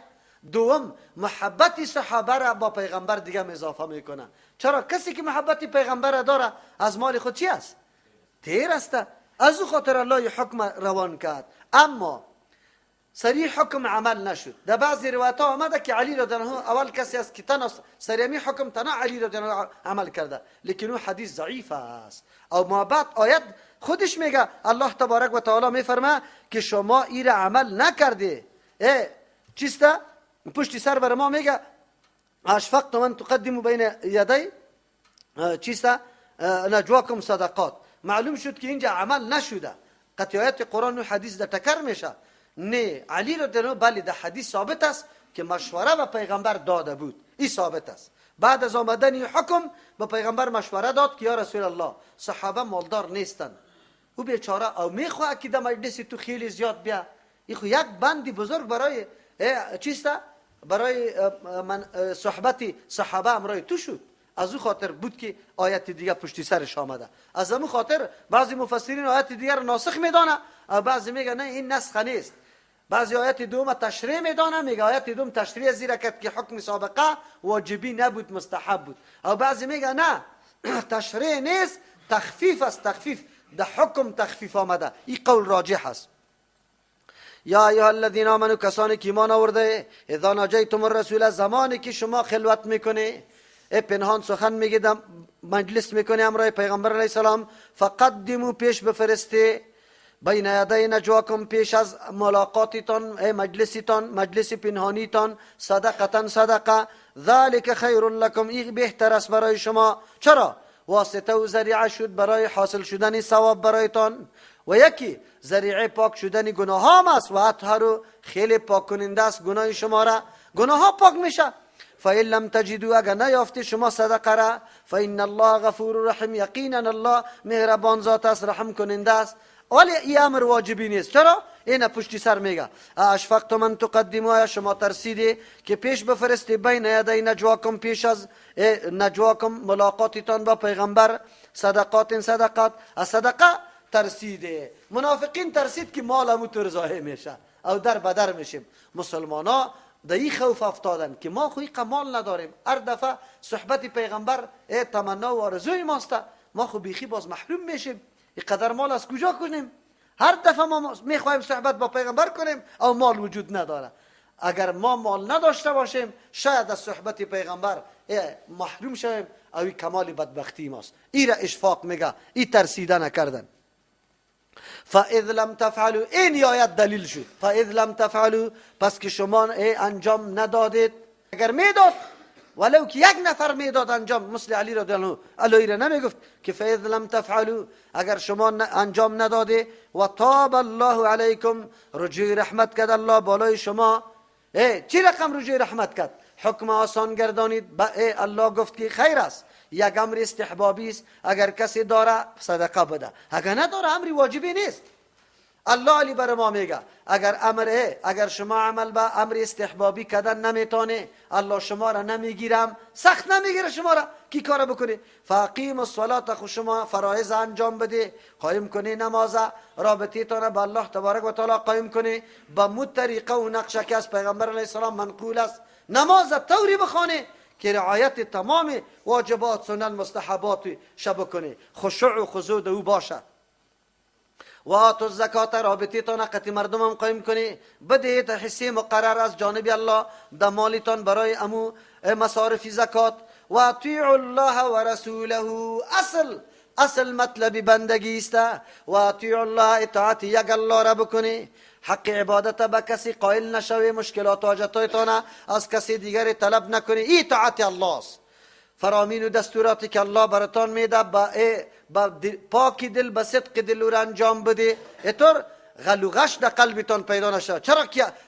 دوم، محبت صحابه را با پیغمبر دیگه اضافه میکنه. چرا؟ کسی که محبت پیغمبر داره از مال خود چی است؟ تیر است. از او خاطر الله حکم روان کرد، اما سریع حکم عمل نشد. در بعضی روایت ها آمده که علی رضی الله عنه اول کسی است که تنها سریع حکم تنها علی رضی الله عنه عمل کرده، لیکن او حدیث ضعیف است. او ما بعد آیت خودش میگه، الله تبارک و تعالی میفرمه که شما ای را عمل نکرده. چیسته؟ پشت سر بر ما میگه اشفقت من تقدم بین یدی چیسته نجواکم صدقات. معلوم شد که اینجا عمل نشده. قطعیت قرآن و حدیث در تکر میشه. نه علی رضی الله عنه، بله در حدیث ثابت است که مشوره به پیغمبر داده بود، این ثابت است. بعد از آمدن حکم به پیغمبر مشوره داد که یا رسول الله صحابه مالدار نیستند، او بیچاره او میخواه که در مجلس تو خیلی زیاد بیا. این خو یک بندی بزرگ برای چیسته؟ برای من صحبت صحابه امرای تو شد. از او خاطر بود که آیت دیگه پشتی سرش آمده. از او خاطر بعضی مفسرین آیت دیگر ناسخ میدانه، بعضی میگه نه این نسخ نیست. بعضی آیت دوم تشریح میدانه، میگه آیت دوم تشریح زیرا کرد که حکم سابقه واجبی نبود، مستحب بود. او بعضی میگه نه تشریح نیست، تخفیف است، تخفیف ده حکم تخفیف آمده. این قول راجح است. یا ایها الذین آمنوا، کسانی که ایمان آورده، اذا ناجیتم الرسول، زمانی که شما خلوت میکنه، پنهان سخن میگید، مجلس میکنه امرای پیغمبر علیه السلام، فقدموا، پیش بفرسته، بین یدی نجواکم، پیش از ملاقاتتان، مجلستان، مجلس پنهانیتان، صدقتا صدقه، ذلک خیر لکم، این بهتر است برای شما. چرا؟ واسطه و ذریعه شد برای حاصل شدن ثواب برایتان، و یکی ذریعه پاک شدن گناه هم است، و اطهر، خیلی پاک کننده است گناه شما را، گناه ها پاک میشه. فإن لم تجدوا، اگر نیافتی شما صدقه را، فإن الله غفور رحیم، یقینا الله مهربان ذات است، رحم کننده است. ولی این امر واجبی نیست. چرا؟ این پشتی سر میگه اشفقتم من تقدموا، شما ترسیدی که پیش بفرستی بین یدی نجواکم، پیش از نجواکم ملاقاتتان با پیغمبر، صدقات صدقات، از صدقه ترسیده. منافقین ترسید که مال امو تر ضایع میشه او در بدر میشیم. مسلمان ها در این خوف افتادن که ما خو مال نداریم، هر دفعه صحبت پیغمبر تمنا و آرزوی ماست، ما خو بیخی باز محروم میشیم، اینقدر مال از کجا کنیم؟ هر دفعه ما میخوایم صحبت با پیغمبر کنیم او مال وجود نداره. اگر ما مال نداشته باشیم شاید از صحبت پیغمبر محروم شویم، او این کمال بدبختی ماست. ای را اشفاق میگه، ای ترسیده نکردن. فاذ لم تفعلوا، این آیت دلیل شد. فاذ لم تفعلوا، پس که شما انجام ندادید. اگر میداد، ولو که یک نفر میداد انجام، مثل علی رضی الله عنه، علی را نمیگفت که فاذ لم تفعلوا، اگر شما انجام نداده، و تاب الله علیکم، رجوع رحمت کرد الله بالای شما. چی رقم رجوع رحمت کرد؟ حکم آسان گردانید. الله گفت که خیر است، یک امر استحبابی است، اگر کسی داره صدقه بده، اگر نداره امر واجبی نیست. الله علی بر ما میگه اگر امر اگر شما عمل به امر استحبابی کردن نمیتونه، الله شما را نمیگیرم، سخت نمیگیره شما را کی کار بکنی. فاقیم الصلاه، خو شما فرایض انجام بده، قایم کنی نماز، رابطه تان با الله تبارک و تعالی قایم کنی با مو طریقه و نقشه که از پیغمبر علیه السلام منقول است. نماز طوری بخونه که رعایت تمام واجبات، سنن، مستحبات شب کنی، خشوع و خضوع او باشه. و آتوا الزکات، رابطه تان قطی مردم هم قایم کنی، بدهید حصه مقرر از جانب الله در مالتان برای امو مصارف زکات. و اطیعوا الله و رسوله، اصل مطلب بندگی است. و اطیعوا الله، اطاعت یک الله را بکنی، حق عبادت به کسی قائل نشوی، مشکلات و حاجتایتان از کسی دیگر طلب نکنی، اطاعت الله است. فرامین و دستوراتی که الله براتان میده با پاکی دل، به صدق دل را انجام بده، اینطور غل و غش در قلبتان پیدا نشود.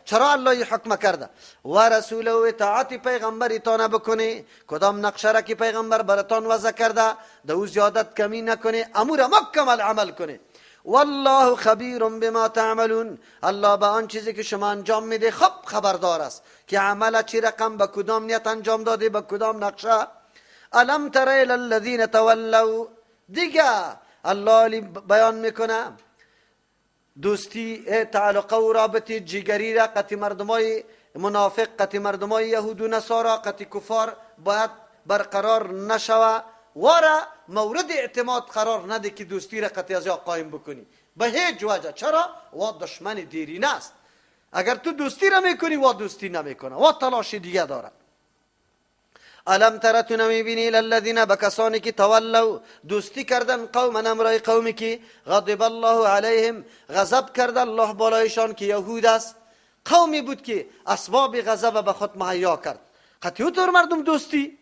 چرا الله این حکم کرده؟ و رسوله و اطاعت پیغمبرتان بکنی، کدام نقشه را که پیغمبر براتان وضع کرده در او زیادت کمی نکنی، امور مکمل عمل کنی. والله خبیر بما تعملون، الله به آن چیزی که شما انجام میده خب خبردار است که عمل چی رقم به کدام نیت انجام داده، به کدام نقشه. الم تر الی الذین تولوا، دیگه الله بیان میکنه دوستی، تعلقه و رابطه جگری را قطی مردمای منافق، قطی مردمای یهود و نصارا، قطی کفار باید برقرار نشوه، وارا مورد اعتماد قرار نده که دوستی را قطی از یا قایم بکنی به هیچ وجه. چرا؟ وا دشمن دیرینه است. اگر تو دوستی را میکنی وا دوستی نمیکنه، وا تلاش دیگه داره. الم تر، تو نمیبینی، الذین، به کسانی که تولوا، دوستی کردن، قوما، امرای قومی که غضب الله علیهم، غضب کرد الله بالایشان که یهود است. قومی بود که اسباب غضب به خود مهیا کرد، قطعی طور مردم دوستی.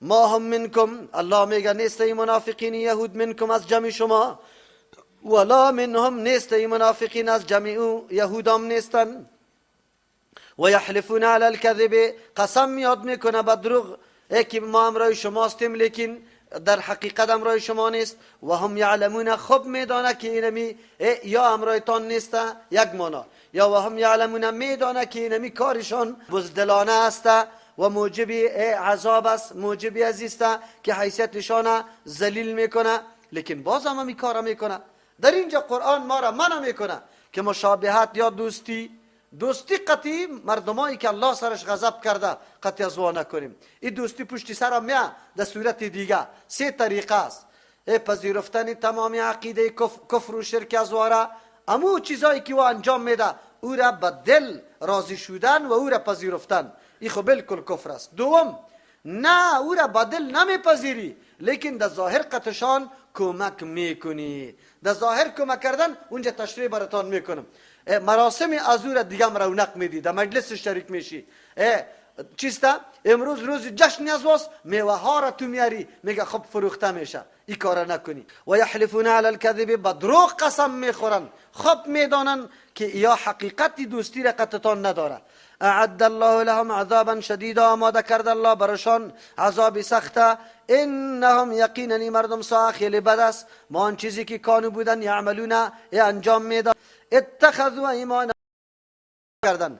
ما هم منکم، الله میگه نیست ای منافقین یهود منکم از جمع شما، ولا منهم، نیست ای منافقین از جمع یهود هم نیستن. و یحلفون علی الكذب، قسم یاد میکنه به دروغ که ما امرای شما هستیم لیکن در حقیقت امرای شما نیست. و هم یعلمون، خوب میدانه که اینمی یا امرایتان نیست، یک مانا، یا و هم یعلمون، میدانه که اینمی کارشان بزدلانه است و موجب عذاب است، موجب عزیز است که حیثیتشان ذلیل میکنه، لیکن باز هم همی کار میکنه. در اینجا قرآن ما را منع میکنه که مشابهت یا دوستی قطعی مردمایی که الله سرش غضب کرده قطعی از وا نکنیم. این دوستی پشتی سر میه در صورت دیگه سه طریقه است: پذیرفتن تمام عقیده کفر و شرک از واره، امو چیزایی که او انجام میده او را به دل راضی شدن و او را پذیرفتن، این خب بالکل کفر است. دوم، نه او را به دل نمیپذیری لیکن در ظاهر قطشان کمک میکنی. در ظاهر کمک کردن اونجا تشریح براتان میکنم. مراسم از او را دیگه رونق میدی، در مجلس شریک میشی، چیستا امروز روز جشن از واس، میوه ها را تو میاری، میگه خب فروخته میشه، این کارا نکنی. و یحلفون علی الكذب، با دروغ قسم میخورن، خب میدانن که یا حقیقت دوستی را قطعتان نداره. اعد الله لهم عذابا شدیدا، آماده کرد الله برشان عذاب سخته. انهم یقینا مردم ساعه خیلی بد است، ما آن چیزی که کانو بودن یعملون انجام میداد. اتخذوا ایمان کردن،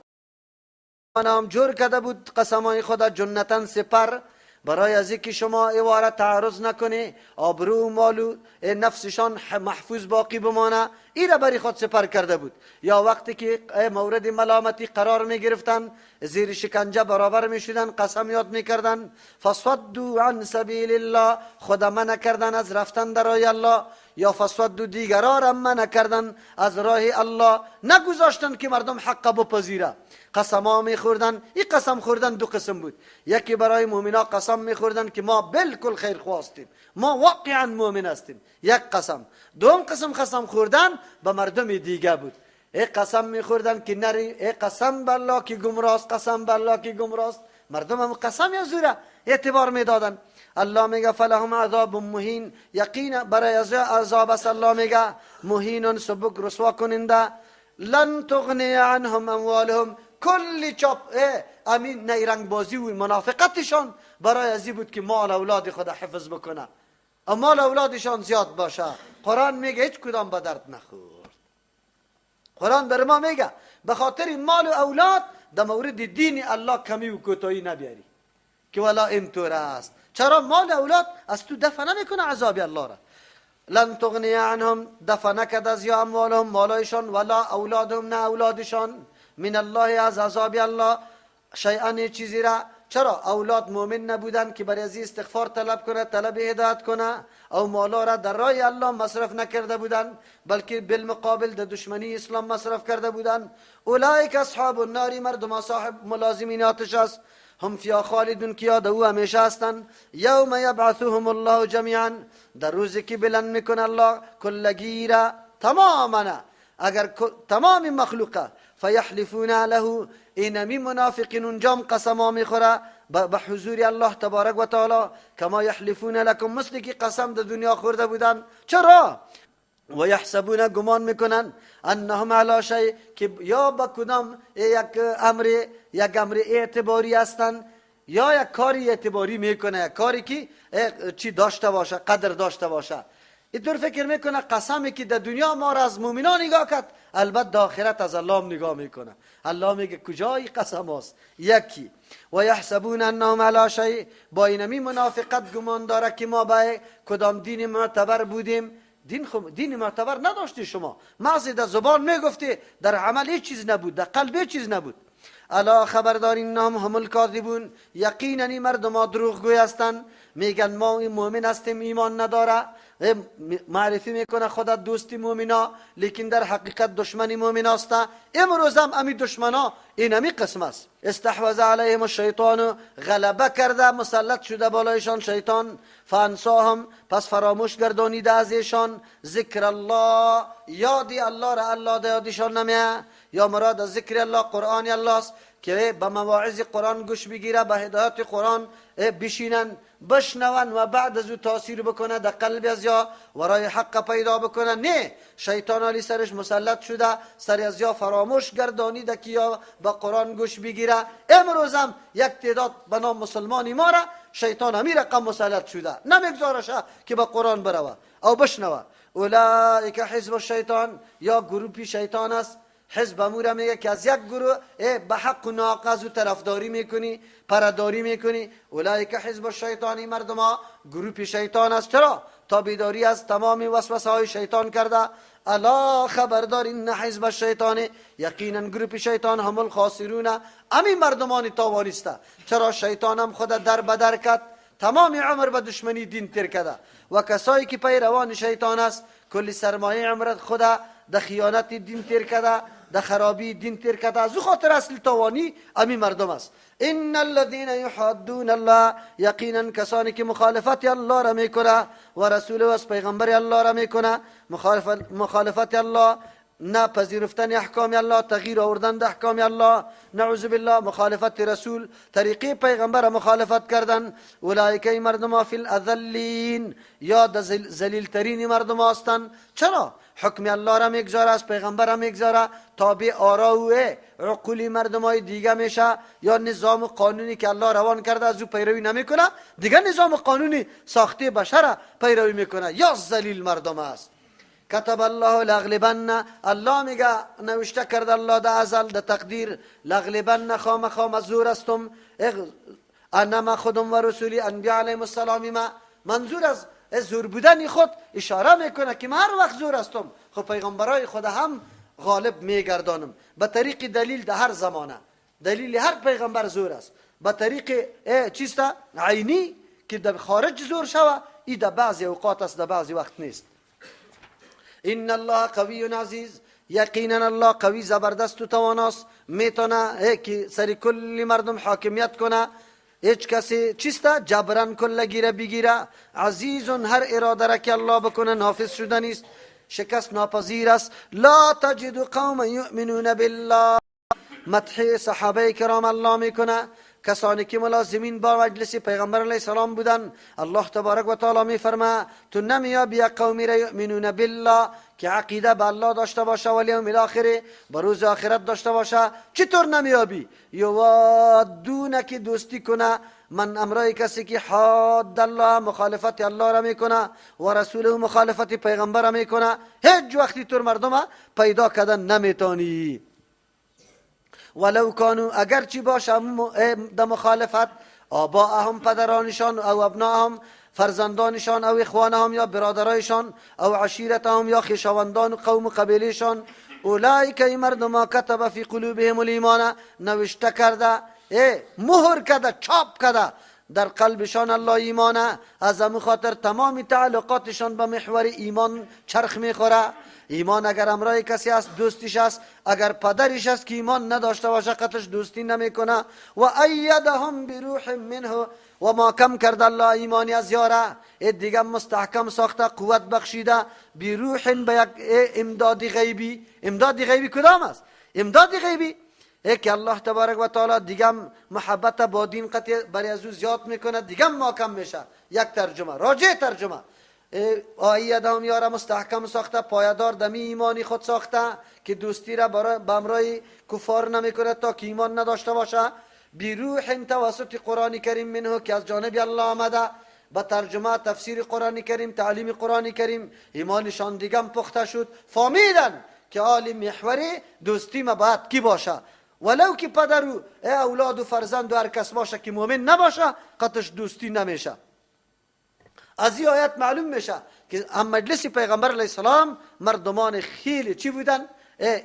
هم جور کرده بود قسمای خدا جنتن سپر، برای از اینکه شما ایواره تعرض نکنی، آبرو و مال و نفسشان محفوظ باقی بمانه، ای را برای خود سپر کرده بود. یا وقتی که مورد ملامتی قرار می گرفتن، زیر شکنجه برابر می شدن، قسم یاد می کردن. فصدوا عن سبیل الله، خدا منع کردن از رفتن در راه الله، یا فصدوا دیگران را منع کردن از راه الله، نگذاشتن که مردم حق بپذیره. قسم ها می خوردن. این قسم خوردن دو قسم بود: یکی برای مؤمنا قسم می خوردن که ما بالکل خیر خواستیم، ما واقعا مؤمن هستیم، یک قسم. دوم قسم قسم خوردن به مردم دیگه بود. ای قسم می خوردن که نری، ای قسم بالله که گمراست، قسم بالله که گمراست. مردم هم قسم یا زوره اعتبار میدادن. الله میگه فلهم عذاب مهین، یقین برای عذاب است. الله میگه مهین، سبک رسوا کننده. لن تغنی عنهم اموالهم، کلی چاپ امین نیرنگ بازی و منافقتشان برای ازی بود که مال اولاد خود حفظ بکنه، مال اولادشان زیاد باشه. قرآن میگه هیچ کدام به درد نخورد. قرآن بر ما میگه به خاطر مال و اولاد در مورد دین الله کمی و کوتاهی نبیاری که والا اینطور است. چرا مال اولاد از تو دفع نمیکنه عذاب الله را. لن تغنی عنهم، دفع نکد از یا اموالهم مالایشان، ولا اولادهم نه اولادشان، من الله از عذاب الله، شیئا چیزی را. چرا اولاد مؤمن نبودن که برای از استغفار طلب کنه، طلب هدایت کنه، او مالا را در راه الله مصرف نکرده بودن، بلکه بالمقابل در دشمنی اسلام مصرف کرده بودن. اولئک اصحاب النار، مردم صاحب ملازمین آتش است. هم فیها خالدون، که یاد او همیشه هستند. یوم یبعثهم الله جمیعا، در روزی که بلند میکنه الله کلگی را تماما، اگر تمام مخلوقه. فیحلفون له، اینمی منافقین اونجام قسم میخوره به حضور الله تبارک و تعالی، کما یحلفون لکم، مثل که قسم در دنیا خورده بودن. چرا؟ و یحسبون، گمان میکنن انهم علی شیء، که یا به کدام یک امر اعتباری هستن، یا یک کاری اعتباری میکنه، یک کاری که چی داشته باشه، قدر داشته باشه. اینطور فکر میکنه قسمی که در دنیا ما را از مؤمنان نگاه کرد، البته در آخرت از الله نگاه میکنه. الله میگه کجای قسم است؟ یکی و یحسبون انهم علی شیء، با اینمی منافقت گمان داره که ما به کدام دین معتبر بودیم. دین معتبر نداشتی شما، محض در زبان میگفتی، در عمل هیچ چیز نبود، در قلب هیچ چیز نبود. الا خبردار انهم هم الکاذبون، یقینا این مردم ها دروغگوی هستند. میگن ما مؤمن هستیم، ایمان نداره، معرفی میکنه خودت دوستی مؤمنا، لیکن در حقیقت دشمنی مؤمن است. امروز هم امی دشمنا این امی قسم است. استحوذ علیهم الشیطان، غلبه کرده، مسلط شده بالایشان شیطان. فانساهم، پس فراموش گردانیده از ایشان ذکر الله، یادی الله را الله ده یادشان نمیه. یا مراد از ذکر الله قرآن الله است که به مواعظ قرآن گوش بگیره، به هدایت قرآن بشینن، بشنون و بعد از او تاثیر بکنه در قلب از یا ورای حق پیدا بکنه. نه، شیطان علی سرش مسلط شده، سر از یا فراموش گردانیده که یا به قرآن گوش بگیره. امروز هم یک تعداد به نام مسلمانی ما را شیطان همی رقم مسلط شده، نمیگذارشه که به قرآن بروه او بشنوه. اولئک حزب الشیطان، یا گروپی شیطان است. حزب امور میگه که از یک گروه به حق و ناحق از او طرفداری میکنی، پرداری میکنی. اولئک حزب الشیطان، مردم ها گروپ شیطان است. چرا؟ تابعداری از تمام وسوسه های شیطان کرده. الا خبردار این حزب الشیطان، یقینا گروپ شیطان هم الخاسرون، امی مردمان تاوانی است. چرا؟ شیطان هم خود در بدر کرد، تمام عمر به دشمنی دین تیر کرده و کسایی که پیروان شیطان است کلی سرمایه عمرت خود در خیانت دین تیر کرده، در خرابی دین تیر کرده. از او خاطر اصل تاوانی امی مردم است. ان الذين يحادون الله، یقینا کسانی که مخالفت الله را میکنه و رسول و از پیغمبر الله را میکنه، مخالفت الله، نه پذیرفتن احکام الله، تغییر آوردن احکام الله، نعوذ بالله، مخالفت رسول، طریقه پیغمبر مخالفت کردن. اولئک مردم فی الاذلین، یا د ذلیل ترین مردم هستند. چرا؟ حکم الله را میگذاره، از پیغمبر را میگذاره، تابع آرا و عقول مردم های دیگه میشه، یا نظام قانونی که الله روان کرده از او پیروی نمیکنه، دیگه نظام قانونی ساخته بشر پیروی میکنه. یا ذلیل مردم است. کتب الله لغلبن، الله میگه نوشته کرده الله ده ازل ده تقدیر، لغلبن خامخا مزور هستم، انا ما خودم و رسولی انبیاء علیهم السلام. ما منظور از زور بودن خود اشاره میکنه که من هر وقت زور هستم، خب پیغمبرای خود هم غالب میگردانم به طریق دلیل. ده هر زمانه دلیل هر پیغمبر زور است، به طریق چیست عینی که در خارج زور شوه، ای در بعضی اوقات است، در بعضی وقت نیست. ان الله قوی عزیز، یقینا الله قوی زبردست و تواناست، میتونه که سر کل مردم حاکمیت کنه، هیچ کسی چیست جبران کل گیره بگیره. عزیز، هر اراده را که الله بکنه نافذ شده نیست، شکست ناپذیر است. لا تجد قوما یؤمنون بالله، مدح صحابه کرام الله میکنه، کسانی که ملازمین با مجلس پیغمبر علیه السلام بودن. الله تبارک و تعالی میفرما تو نمیابی قومی را یؤمنون بالله که عقیده به الله داشته باشه و الیوم الاخر، به روز آخرت داشته باشه. چطور نمیابی؟ یوادون که دوستی کنه من امرای کسی که حاد الله، مخالفت الله را میکنه و رسول مخالفت پیغمبر را میکنه. هیچ وقتی تور مردم پیدا کردن نمیتونی. ولو کانو، اگر چی باشه د مخالفت، آباءهم پدرانشان، او ابناهم فرزندانشان، او اخوانهم یا برادرایشان، او عشیرتهم یا خویشاوندان و قوم و قبیلهشان. اولئک ای مردم کتب فی قلوبهم الایمان، نوشته کرده مهر کرده، چاپ کرده در قلبشان الله ایمانه. از همون خاطر تمام تعلقاتشان به محور ایمان چرخ میخوره. ایمان اگر امرای کسی است دوستیش است، اگر پدرش است که ایمان نداشته باشه قطش دوستی نمیکنه. و ایدهم بروح منه، و ما کم کرد الله ایمانی از یاره، دیگه مستحکم ساخته، قوت بخشیده، بروح به یک امداد غیبی. امداد غیبی کدام است؟ امداد غیبی که الله تبارک و تعالی دیگه محبت با دین قطع برای از او زیاد میکنه، دیگه ما کم میشه. یک ترجمه راجع ترجمه آیدهم یاره مستحکم ساخته، پایدار دمی ایمانی خود ساخته که دوستی را به امرای کفار نمیکنه تا که ایمان نداشته باشه. بروح توسط قرآن کریم منه که از جانب الله آمده، با ترجمه تفسیر قرآن کریم، تعلیم قرآن کریم، ایمانشان دیگه پخته شد. فهمیدن که عالی محور دوستی ما باید کی باشه، ولو که پدر و اولاد و فرزند و هر کس باشه که مؤمن نباشه قطش دوستی نمیشه. از این آیت معلوم میشه که هم مجلس پیغمبر علیه السلام مردمان خیلی چی بودن؟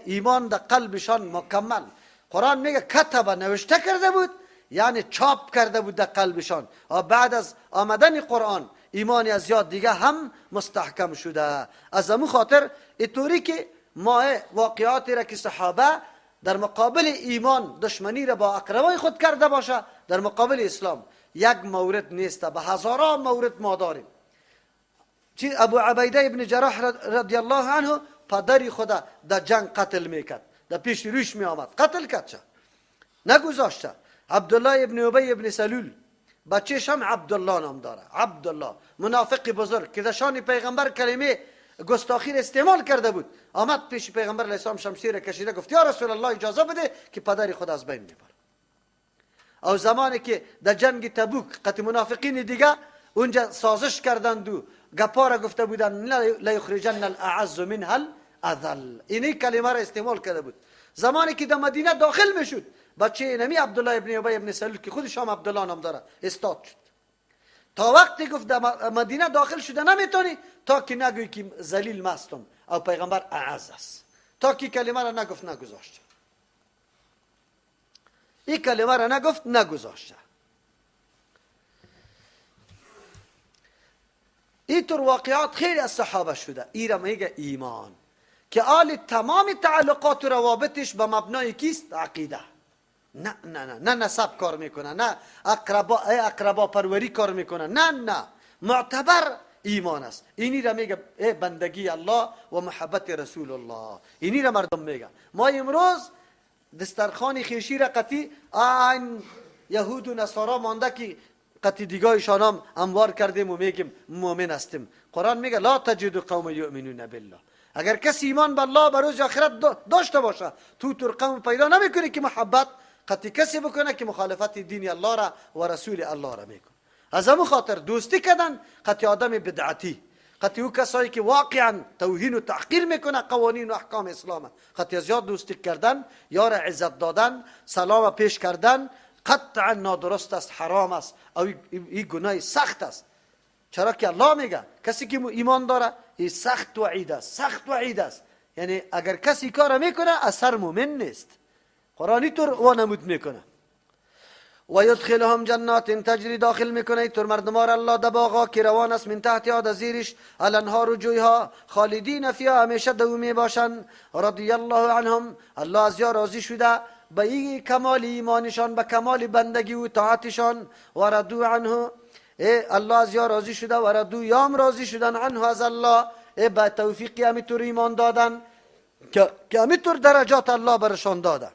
ایمان در قلبشان مکمل. قرآن میگه کتب، نوشته کرده بود، یعنی چاپ کرده بود در قلبشان. بعد از آمدن قرآن ایمان از یاد دیگه هم مستحکم شده. از همون خاطر اینطوری که ما واقعاتی را که صحابه در مقابل ایمان دشمنی را با اقربای خود کرده باشه، در مقابل اسلام یک مورد نیست، به هزاران مورد ما داریم. چی ابو عبیده ابن جراح رضی الله عنه پدری خدا در جنگ قتل میکرد، در پیش روش می آمد قتل کرد، چه نگذاشته. عبدالله ابن ابی ابن سلول، بچهش هم عبدالله نام داره، عبدالله منافق بزرگ که در شان پیغمبر کلمه گستاخی را استعمال کرده بود، آمد پیش پیغمبر علیه السلام شمشیر کشیده، گفت یا رسول الله اجازه بده که پدر خود از بین میبره. او زمانی که در جنگ تبوک قتل منافقین دیگه اونجا سازش کردند و گپا را گفته بودند لیخرجن الاعز منها الاذل، اینی کلمه را استعمال کرده بود. زمانی که در مدینه داخل میشد بچه اینمی عبدالله ابن ابی ابن سلول که خودش هم عبدالله نام داره استاد شد. تا وقتی گفت در مدینه داخل شده نمیتونی تا که نگویی که ذلیل مستم او پیغمبر اعز است، تا که کلمه را نگفت نگذاشته. این کلمه را نگفت نگذاشته. اینطور واقعات خیلی از صحابه شده. این را میگه ایمان که آل تمام تعلقات و روابطش به مبنای کیست؟ عقیده. نه نه نه نه نسب کار میکنه، نه اقربا پروری کار میکنه، نه نه، معتبر ایمان است. اینی را میگه بندگی الله و محبت رسول الله. اینی را مردم میگه. ما امروز دسترخوان خیشی را قطی این یهود و نصارا مانده که قطی دیگایشان هم اموار کردیم و میگیم مؤمن هستیم. قرآن میگه لا تجد قوم یؤمنون بالله. اگر کسی ایمان به الله به روز آخرت داشته باشه تو تر قوم پیدا نمیکنی که محبت قطی کسی بکنه که مخالفت دین الله را و رسول الله را میکنه. از همون خاطر دوستی کردن قطی آدم بدعتی، قطی او کسایی که واقعا توهین و تحقیر میکنه قوانین و احکام اسلام، قطی زیاد دوستی کردن، یار عزت دادن، سلام پیش کردن قطعا نادرست است، حرام است، او این گناه سخت است. چرا که الله میگه کسی که ایمان داره این سخت وعید است، سخت وعید است. یعنی اگر کسی کار میکنه اثر مؤمن نیست. قرآنی طور وانمود میکنه. و یدخلهم جنات تجری، داخل میکنه طور مردمار الله در باغا که روان است من تحتها، در زیرش الانهار و جویها، خالدین فیها، همیشه دو می باشند. رضی الله عنهم، الله از یا راضی شده به این کمال ایمانشان، به کمال بندگی و طاعتشان. و رضو عنه، الله از یا راضی شده و رضو یام راضی شدن عنه از الله، به توفیقی همیطور ایمان دادن که همیطور درجات الله برشان داده.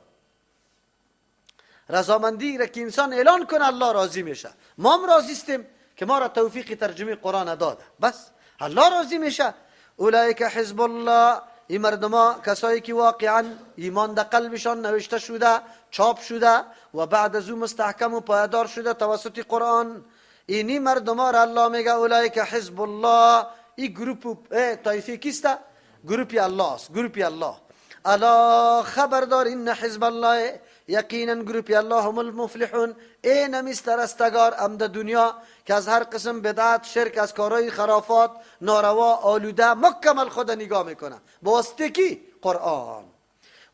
رضامندی را که انسان اعلان کنه الله راضی میشه. ما هم راضی استیم که ما را توفیق ترجمه قرآن داده، بس الله راضی میشه. اولئک حزب الله، این مردما کسایی که واقعا ایمان در قلبشان نوشته شده، چاپ شده و بعد از او مستحکم و پایدار شده توسط قرآن، اینی مردما را الله میگه اولئک حزب الله. این گروپ طایفه کیست؟ گروپی الله است، گروپی الله. الا خبردار ان حزب الله، یقینا گروپی الله هم المفلحون، این همیست رستگار ام در دنیا که از هر قسم بدعت، شرک، از کارهای خرافات، ناروا، آلوده مکمل خود نگاه میکنه با واسطه کی؟ قرآن.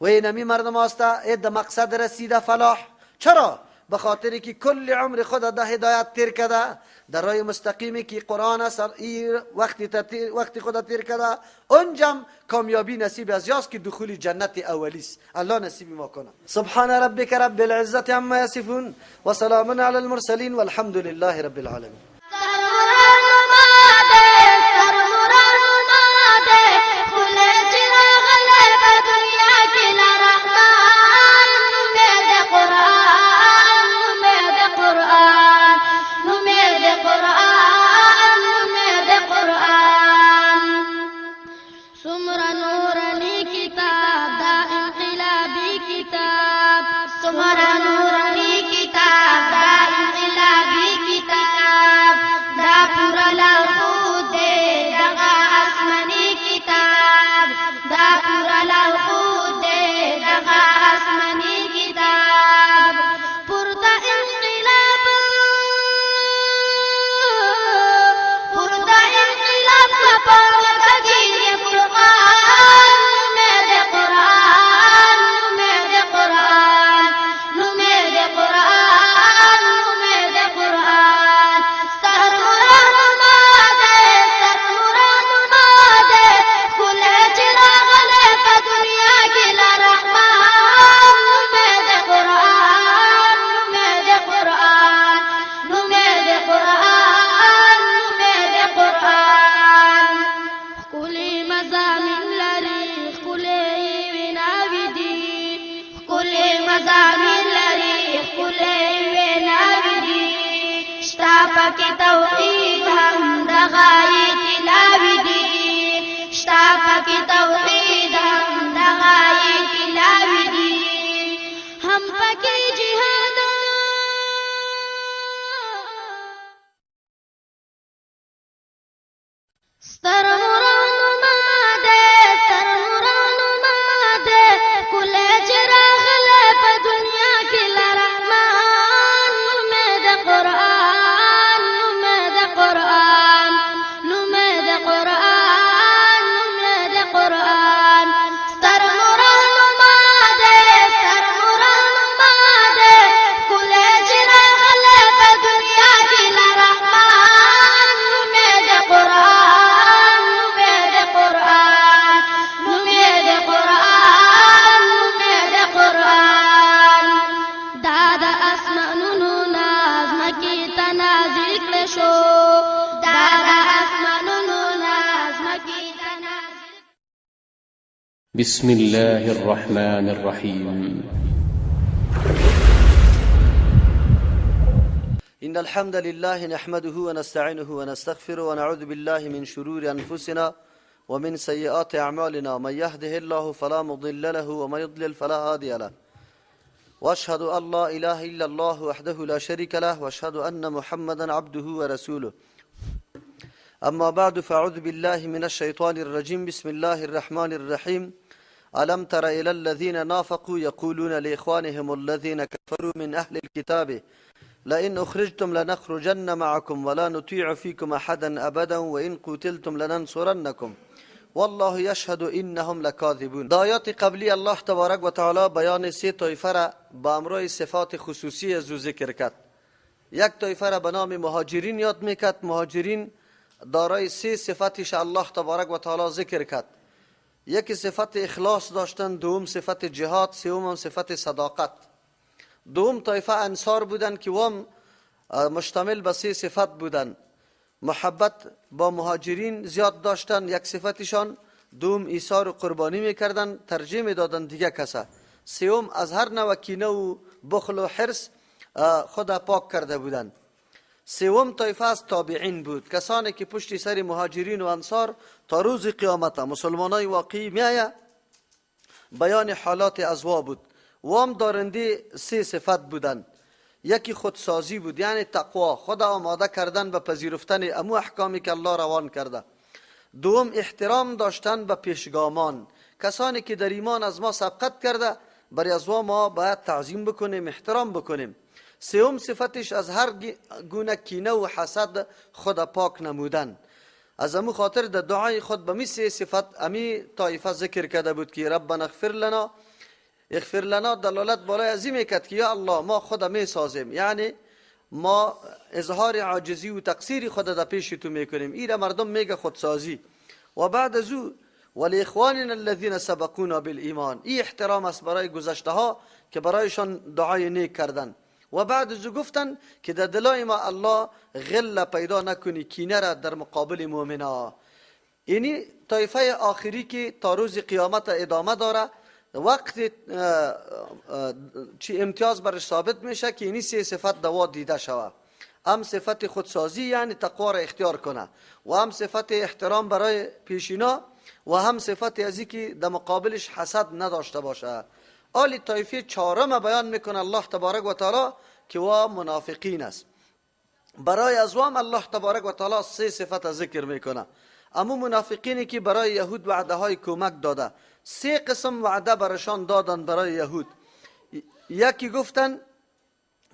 و این همی مردم هسته در مقصد رسیده فلاح. چرا؟ به خاطری که کل عمر خود ده هدایت تیر کرده، در راه مستقیمی که قرآن است وقتی خود تیر کرده، اونجام کامیابی نصیب از یاست که دخول جنت اولی است. الله نصیب ما کنه. سبحان ربک رب العزة عما یصفون و سلام علی المرسلین والحمد لله رب العالمین. بسم الله الرحمن الرحيم. إن الحمد لله نحمده ونستعينه ونستغفره ونعوذ بالله من شرور أنفسنا ومن سيئات أعمالنا، من يهده الله فلا مضل له ومن يضلل فلا هادي له، وأشهد أن لا إله إلا الله وحده لا شريك له، وأشهد أن محمدا عبده ورسوله. أما بعد، فأعوذ بالله من الشيطان الرجيم. بسم الله الرحمن الرحيم. ألم تر إلى الذين نافقوا يقولون لإخوانهم الذين كفروا من أهل الكتاب لئن أخرجتم لنخرجن معكم ولا نطيع فيكم أحدا أبدا وإن قتلتم لننصرنكم والله يشهد إنهم لكاذبون. در آیات قبلی الله تبارک و تعالی بیان سه طایفه را با امرای صفات خصوصی از او ذکر کرد. یک طایفه را به نام مهاجرین یاد میکرد. مهاجرین دارای سه صفتش الله تبارک و تعالی ذکر کرد. یکی صفت اخلاص داشتن، دوم صفت جهاد، سوم صفت صداقت. دوم طایفه انصار بودن که وام مشتمل به سه صفت بودن. محبت با مهاجرین زیاد داشتن، یک صفتشان. دوم ایثار و قربانی میکردن، ترجیح میدادن دیگه کسا. سوم از هر نوع کینه و بخل و حرص خود پاک کرده بودن. سوم طایفه از تابعین بود، کسانی که پشت سر مهاجرین و انصار تا روز قیامت مسلمانای واقعی میآید. بیان حالات ازوا بود. وام دارنده سه صفت بودند. یکی خودسازی بود، یعنی تقوا، خود آماده کردن به پذیرفتن امو احکامی که الله روان کرده. دوم احترام داشتن به پیشگامان، کسانی که در ایمان از ما سبقت کرده، برای از ما باید تعظیم بکنیم، احترام بکنیم. سوم صفتش از هر گونه کینه و حسد خود پاک نمودن. از امو خاطر در دعای خود به می سه صفت امی طایفه ذکر کرده بود که ربنا اغفر لنا، اغفر لنا دلالت بالای ازی میکرد که یا الله ما خود میسازیم، یعنی ما اظهار عاجزی و تقصیر خود در پیش تو میکنیم. ایره مردم میگه خودسازی. و بعد از او ولاخواننا الذين سبقونا بالایمان، این احترام است برای گذشته ها که برایشان دعای نیک کردن. و بعد از او گفتن که در دلای ما الله غل پیدا نکنی، کینه را در مقابل مؤمنا. اینی طایفه آخری که تا روز قیامت ادامه داره، وقت چی امتیاز برش ثابت میشه که اینی سه صفت دوا دیده شوه، هم صفت خودسازی یعنی تقوا را اختیار کنه، و هم صفت احترام برای پیشینا، و هم صفت ازی که در مقابلش حسد نداشته باشه. آلی طایفه چهارم بیان میکنه الله تبارک و تعالی که وا منافقین است. برای ازوام الله تبارک و تعالی سه صفت ذکر میکنه. اما منافقینی که برای یهود وعده های کمک داده، سه قسم وعده برشان دادن برای یهود. یکی گفتن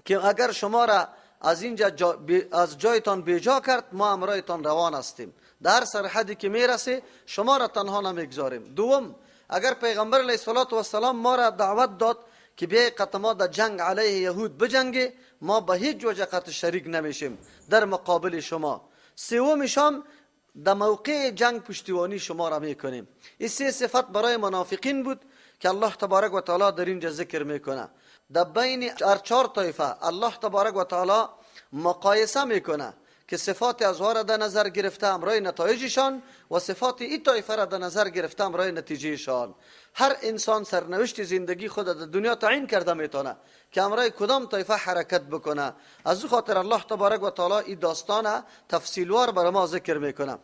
که اگر شما را از اینجا از جایتان بیجا کرد، ما امرایتان روان هستیم، در سرحدی که میرسه شما را تنها نمیگذاریم. دوم، اگر پیغمبر علیه الصلاة والسلام ما را دعوت داد که بیای قطما در جنگ علیه یهود بجنگه، ما به هیچ وجه قط شریک نمیشیم در مقابل شما. سومشام در موقع جنگ پشتیبانی شما را میکنیم. این سه صفت برای منافقین بود که الله تبارک و تعالی در اینجا ذکر میکنه. در بین هر چهار طایفه الله تبارک و تعالی مقایسه میکنه که صفات ازها را در نظر گرفته امرای نتایجشان و صفات این طایفه را در نظر گرفته امرای نتیجهشان. هر انسان سرنوشت زندگی خود در دنیا تعیین کرده میتونه که امرای کدام طایفه حرکت بکنه. از او خاطر الله تبارک و تعالی این داستان تفصیلوار برای ما ذکر میکنه.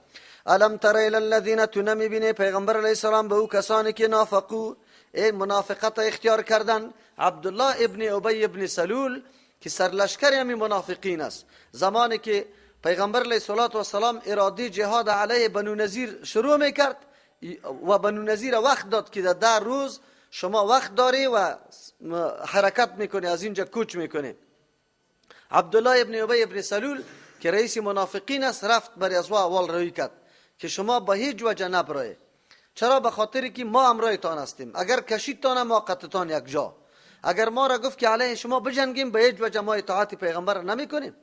الم تر الی الذین، تو نمیبینی پیغمبر علیه السلام به او کسانی که نافقو، این منافقت اختیار کردن. عبدالله ابن ابی ابن سلول که سرلشکر همین منافقین است، زمانی که پیغمبر علیه الصلاة والسلام اراده جهاد علیه بنو نظیر شروع میکرد و بنو نظیر وقت داد که در 10 روز شما وقت داری و حرکت میکنی، از اینجا کوچ میکنی. عبدالله ابن ابی ابن سلول که رئیس منافقین است رفت بر از اول روی کرد که شما به هیچ وجه نبرای. چرا؟ به خاطر که ما امرایتان هستیم، اگر کشیدتان ما قطعتان یک جا، اگر ما را گفت که علیه شما بجنگیم به هیچ وجه ما اطاعت پیغمبر نمیکنیم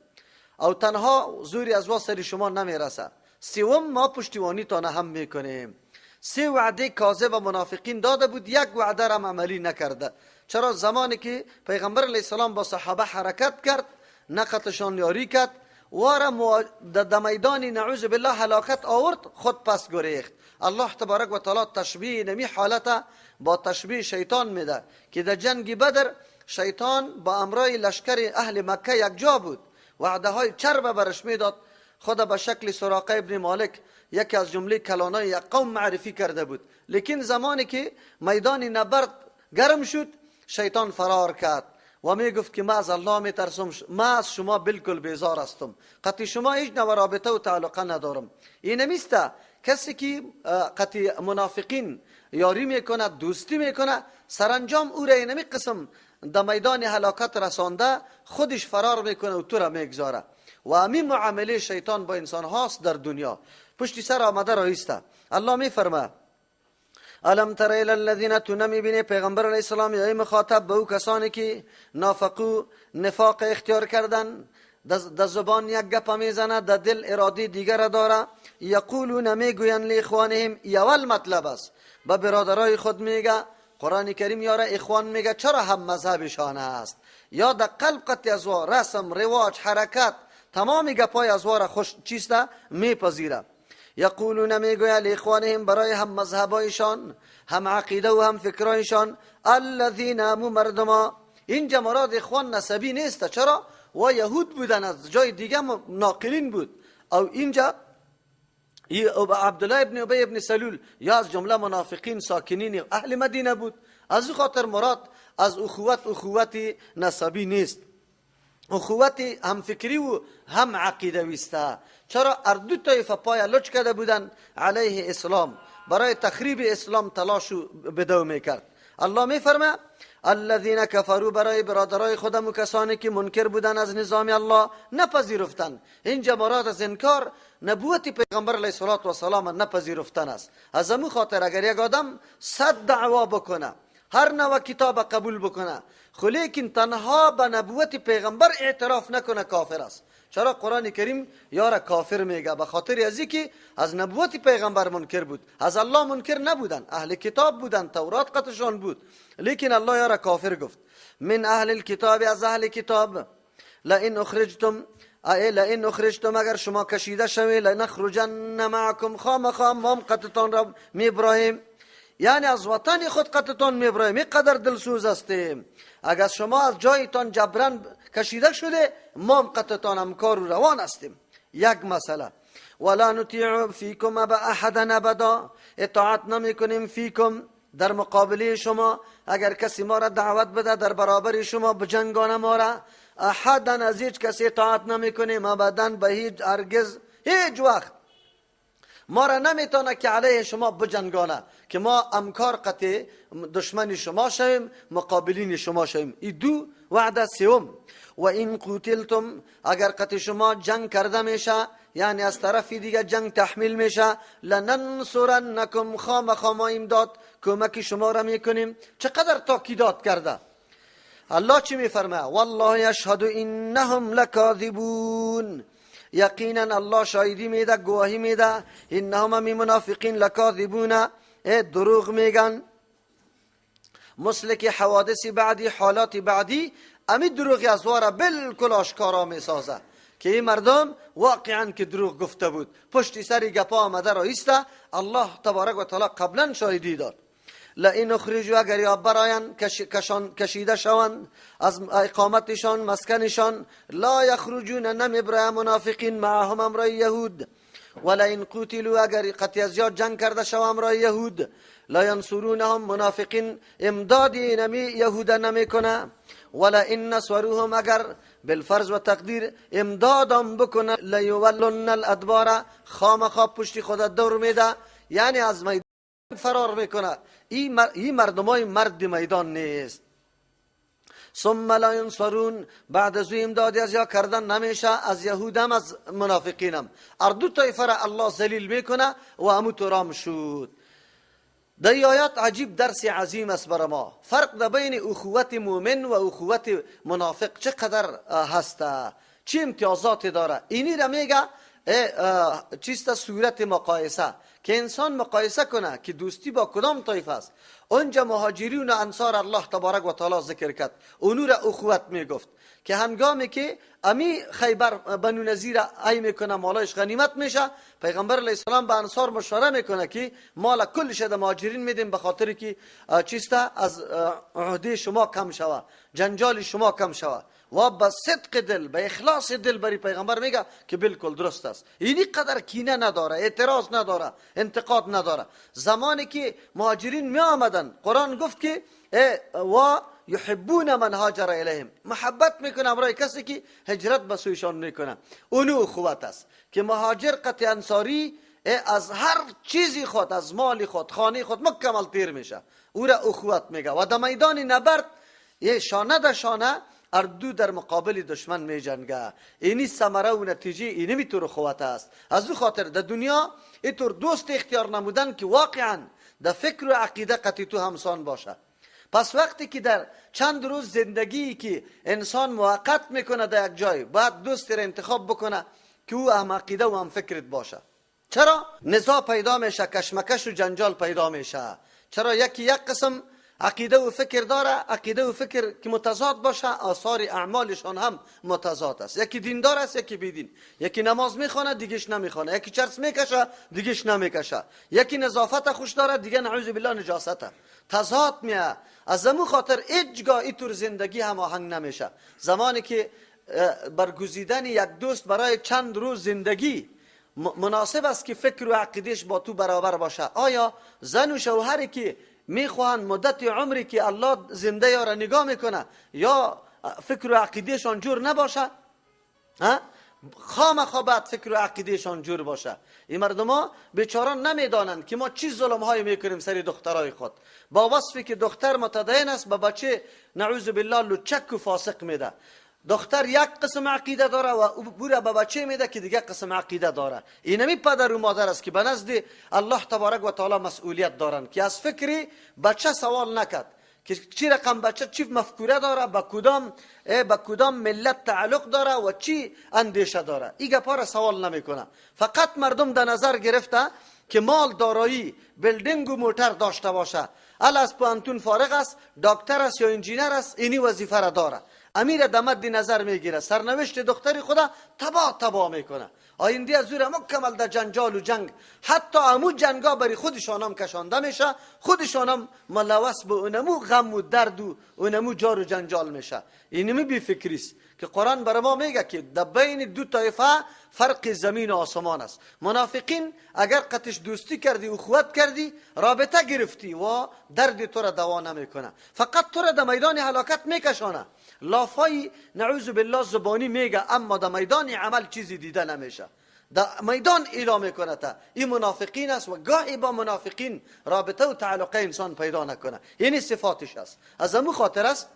او تنها زوری از وا سر شما نمیرسه. سوم، ما پشتیبانی تانه هم میکنیم. سه وعده کاذب منافقین داده بود، یک وعده را عملی نکرده. چرا؟ زمانی که پیغمبر علیه السلام با صحابه حرکت کرد، نقطشان یاری کرد، وارا در میدان نعوذ بالله هلاکت آورد، خود پس گریخت. الله تبارک و تعالی تشبیه نمی حالت با تشبیه شیطان میده که در جنگ بدر شیطان با امرای لشکر اهل مکه یک جا بود، وعده های چرب برش میداد، خود به شکل سراقه ابن مالک یکی از جمله کلانای یک قوم معرفی کرده بود. لیکن زمانی که میدان نبرد گرم شد، شیطان فرار کرد و می گفت که ما از الله میترسم، ما از شما بالکل بیزار هستم، قطعی شما هیچ نوع رابطه و تعلقه ندارم. این نمیسته کسی که قطعی منافقین یاری میکنه، دوستی میکنه، سرانجام او را اینمی قسم در میدان هلاکت رسانده، خودش فرار میکنه و تو را میگذاره. و همین معامله شیطان با انسان هاست در دنیا، پشتی سر آمده رایسته. الله میفرمه الم تر الی الذین، تو نمیبینی پیغمبر علیه السلام یا مخاطب به او کسانی که نافقو، نفاق اختیار کردن، در زبان یک گپ میزنه، در دل اراده دیگر داره. یقولون، میگوین لاخوانهم، اول مطلب است به برادرای خود میگه. قرآن کریم یاره اخوان میگه، چرا هم مذهبشان است؟ یا در قلب قطع از رسم، رواج، حرکت، تمام گپای از را خوش چیسته میپذیره. یقولون، میگوید لاخوانهم، برای هم مذهبایشان، هم عقیده و هم فکرایشان، الذین، امو مردما. اینجا مراد اخوان نسبی نیست، چرا؟ و یهود بودن، از جای دیگه ناقلین بود. او اینجا عبدالله ابن ابی ابن سلول یا از جمله منافقین ساکنین اهل مدینه بود. از او خاطر مراد از اخوت، اخوت نسبی نیست، اخوت هم فکری و هم عقیدوی است. چرا؟ اردو طایفه پای لچ کرده بودن علیه اسلام، برای تخریب اسلام تلاش و بدو میکرد. الله میفرمه الذین کفروا، برای برادرای خودم و کسانی که منکر بودن از نظام الله، نپذیرفتن. اینجا مراد از انکار نبوت پیغمبر علیه الصلاة والسلام نپذیرفتن است. از امو خاطر اگر یک آدم 100 دعوا بکنه، هر نوع کتاب قبول بکنه، خو لیکن تنها به نبوت پیغمبر اعتراف نکنه کافر است. چرا قرآن کریم یارا کافر میگه؟ به خاطر از که از نبوت پیغمبر منکر بود، از الله منکر نبودن، اهل کتاب بودن، تورات قطشان بود، لیکن الله یارا کافر گفت. من اهل الکتاب، از اهل کتاب، لئن اخرجتم، لئن اخرجتم، اگر شما کشیده شوی، لنخرجن معکم، خامخا ما قطتان را میبرایم، یعنی از وطن خود قطتان میبرایم، اینقدر دلسوز هستیم. اگر شما از جایتان جبران کشیده شده، ما قطتان همکار و روان هستیم. یک مسئله. ولا نطیع فیکم احدا ابدا، اطاعت نمیکنیم فیکم، در مقابله شما، اگر کسی ما را دعوت بده در برابر شما بجنگانه ما را، احدا از هیچ کسی اطاعت نمیکنیم ابدا، به هیچ، هرگز، هیچ وقت ما را نمیتونه که علیه شما بجنگانه، که ما امکار قطع دشمن شما شویم، مقابلین شما شویم. ای دو وعده. سوم، و این قتلتم، اگر قطع شما جنگ کرده میشه، یعنی از طرف دیگه جنگ تحمیل میشه، لننصرنکم، خامخا ما امداد کمک شما را میکنیم. چقدر تاکیدات کرده الله. چی میفرمه؟ والله یشهد انهم لکاذبون، یقینا الله شاهدی میده، گواهی میده، انهم می منافقین لکاذبون، دروغ میگن. مثل که حوادث بعدی، حالات بعدی، امی دروغی از واره بالکل آشکارا میسازه که این مردم واقعا که دروغ گفته بود، پشت سری گپا آمده را ایسته. الله تبارک و تعالی قبلا شاهدی داد. لئن اخرجوا، اگر یا براین کشیده شوند از اقامتشان، مسکنشان، لا یخرجون، نمیبرای منافقین معهم امرای یهود. ولئن قتلوا، اگر قطع زیاد جنگ کرده شو امرای یهود، لا ینصرونهم، منافقین امدادی نمی یهود نمیکنه. ولئن نصروهم، اگر بالفرض و تقدیر امدادم بکنه، لیولن الادبار، خامخا پشتی خود دور میده، یعنی از میدان فرار میکنه. این مردمای مرد میدان نیست. ثم لا ینصرون، بعد از امدادی از یا کردن نمیشه، از یهودم از منافقینم، اردو طایفه را الله ذلیل میکنه و امو ترام شد. در آیات عجیب درس عظیم است بر ما. فرق در بین اخوت مؤمن و اخوت منافق چقدر هسته، چه امتیازات داره. اینی را میگه چیست؟ صورت مقایسه، که انسان مقایسه کنه که دوستی با کدام طایفه است. اونجا مهاجرین و انصار الله تبارک و تعالی ذکر کرد، اونو را اخوت میگفت که هنگامی که امی خیبر بنو نضیر ای میکنه، مالایش غنیمت میشه، پیغمبر علیه السلام به انصار مشوره میکنه که مال کلش د مهاجرین میدیم، به خاطر که چیست از عهده شما کم شوه، جنجال شما کم شوه. و به صدق دل، به اخلاص دل بری پیغمبر میگه که بالکل درست است. اینی قدر کینه نداره، اعتراض نداره، انتقاد نداره. زمانی که مهاجرین می آمدن، قرآن گفت که و یحبون من هاجر الیهم، محبت میکنه برای کسی که هجرت به سویشان میکنه. اونو اخوت است که مهاجر قطع انصاری از هر چیزی خود، از مال خود، خانه خود مکمل تیر میشه، او را اخوت میگه. و در میدان نبرد یه شانه در شانه اردو در مقابل دشمن می جنگه. اینی ثمره و نتیجه اینی میتور اخوت است. از او خاطر در دنیا اینطور دوست اختیار نمودن که واقعا در فکر و عقیده قطعی تو همسان باشه. پس وقتی که در چند روز زندگی که انسان موقت میکنه در یک جای، باید دوستی را انتخاب بکنه که او هم عقیده و هم فکرت باشه. چرا نزاع پیدا میشه، کشمکش و جنجال پیدا میشه؟ چرا یکی یک قسم عقیده و فکر داره، عقیده و فکر که متضاد باشه، آثار اعمالشان هم متضاد است. یکی دیندار است، یکی بیدین، یکی نماز میخوانه دیگهش نمیخوانه، یکی چرس میکشه دیگهش نمیکشه، یکی نظافت خوش داره دیگه نعوذ بالله نجاست. تضاد میه. از امو خاطر هیچگاه اینطور زندگی هم آهنگ نمیشه. زمانی که برگزیدن یک دوست برای چند روز زندگی مناسب است که فکر و عقیدهش با تو برابر باشه. آیا زن و شوهری که میخواهند مدت عمری که الله زنده یارا نگاه میکنه یا فکر و عقیدهشان جور نباشه؟ خامخا باید فکر و عقیدهشان جور باشه. این مردم ها بیچاران نمیدانند که ما چی ظلم های میکنیم سر دخترای خود. با وصفی که دختر متدین است به بچه نعوذ بالله لچک و فاسق میده. دختر یک قسم عقیده داره و او را به بچه میده که دیگه قسم عقیده داره. اینمی پدر و مادر است که به نزد الله تبارک و تعالی مسئولیت دارند که از فکر بچه سوال نکرد که چی رقم بچه چی مفکوره داره، به کدام ملت تعلق داره و چی اندیشه داره. این گپا را سوال نمیکنه. فقط مردم در نظر گرفته که مال، دارایی، building و موتر داشته باشه، ال از پوهنتون فارغ است، دکتر است یا انجینر است، اینی وظیفه را داره. امیر در مد نظر میگیره، سرنوشت دختری خدا تبا تبا میکنه. آینده از زور مکمل در جنجال و جنگ، حتی امو جنگا بری خودشان هم کشانده میشه، خودشان هم ملوث به اونمو غم و درد و اونمو جار و جنجال میشه. اینمی بی فکری است که قرآن برای ما میگه که در بین دو طایفه فرق زمین و آسمان است. منافقین اگر قطش دوستی کردی و اخوت کردی، رابطه گرفتی و درد تو را دوا نمیکنه، فقط تو را در میدان هلاکت میکشانه. لافای نعوذ بالله زبانی میگه، اما در میدان عمل چیزی دیده نمیشه، در میدان اعلام میکنه تا این منافقین است و گاهی با منافقین رابطه و تعلقه انسان پیدا نکنه. یعنی صفاتش است. از امو خاطر است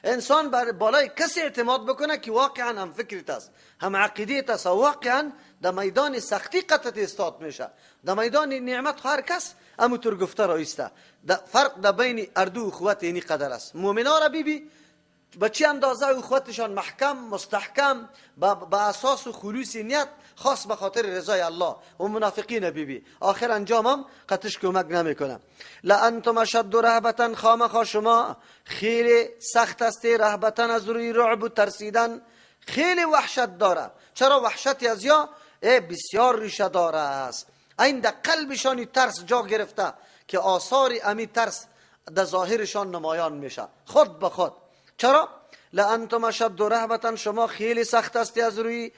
انسان بر بالای کسی اعتماد بکنه که واقعا هم فکرت است، هم عقیدیت است، واقعا در میدان سختی قطعت استاد میشه، در میدان نعمت هر کس امو تر گفته را ایسته. فرق در بین اردو و اخوت اینی قدر است. مؤمنا را ببی به چه اندازه اخوتشان محکم، مستحکم، به اساس و خلوص نیت، خاص به خاطر رضای الله، و منافقین بی آخر انجامم قطش کمک نمیکنه. لانتم اشد رهبتا، خامخا شما خیلی سخت است، رهبتا از روی رعب و ترسیدن خیلی وحشت داره. چرا وحشت از یا بسیار ریشه داره است. این در قلبشان ترس جا گرفته که آثار امی ترس در ظاهرشان نمایان میشه خود به خود. چرا؟ لانتم اشد رهبتا، شما خیلی سخت استی از روی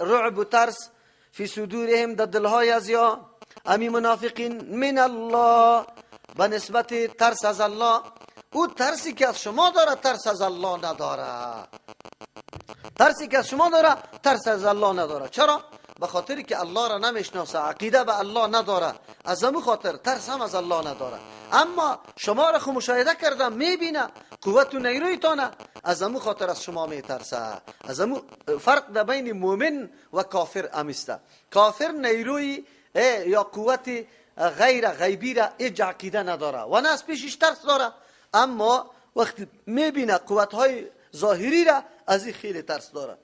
رعب و ترس، فی صدورهم، در دلهای از یا امی منافقین، من الله، به نسبت ترس از الله. او ترسی که از شما داره ترس از الله نداره، ترسی که از شما داره ترس از الله نداره. چرا؟ به خاطر که الله را نمیشناسه، عقیده به الله نداره، از امو خاطر ترس هم از الله نداره. اما شما را خو مشاهده کردم، میبینه قوت و نیرویتانه، از امو خاطر از شما میترسه. از امو فرق در بین مؤمن و کافر امیسته. کافر نیروی یا قوت غیر غیبی را هیچ عقیده نداره و نه از پیشش ترس داره، اما وقتی میبینه قوت های ظاهری را از این خیلی ترس داره.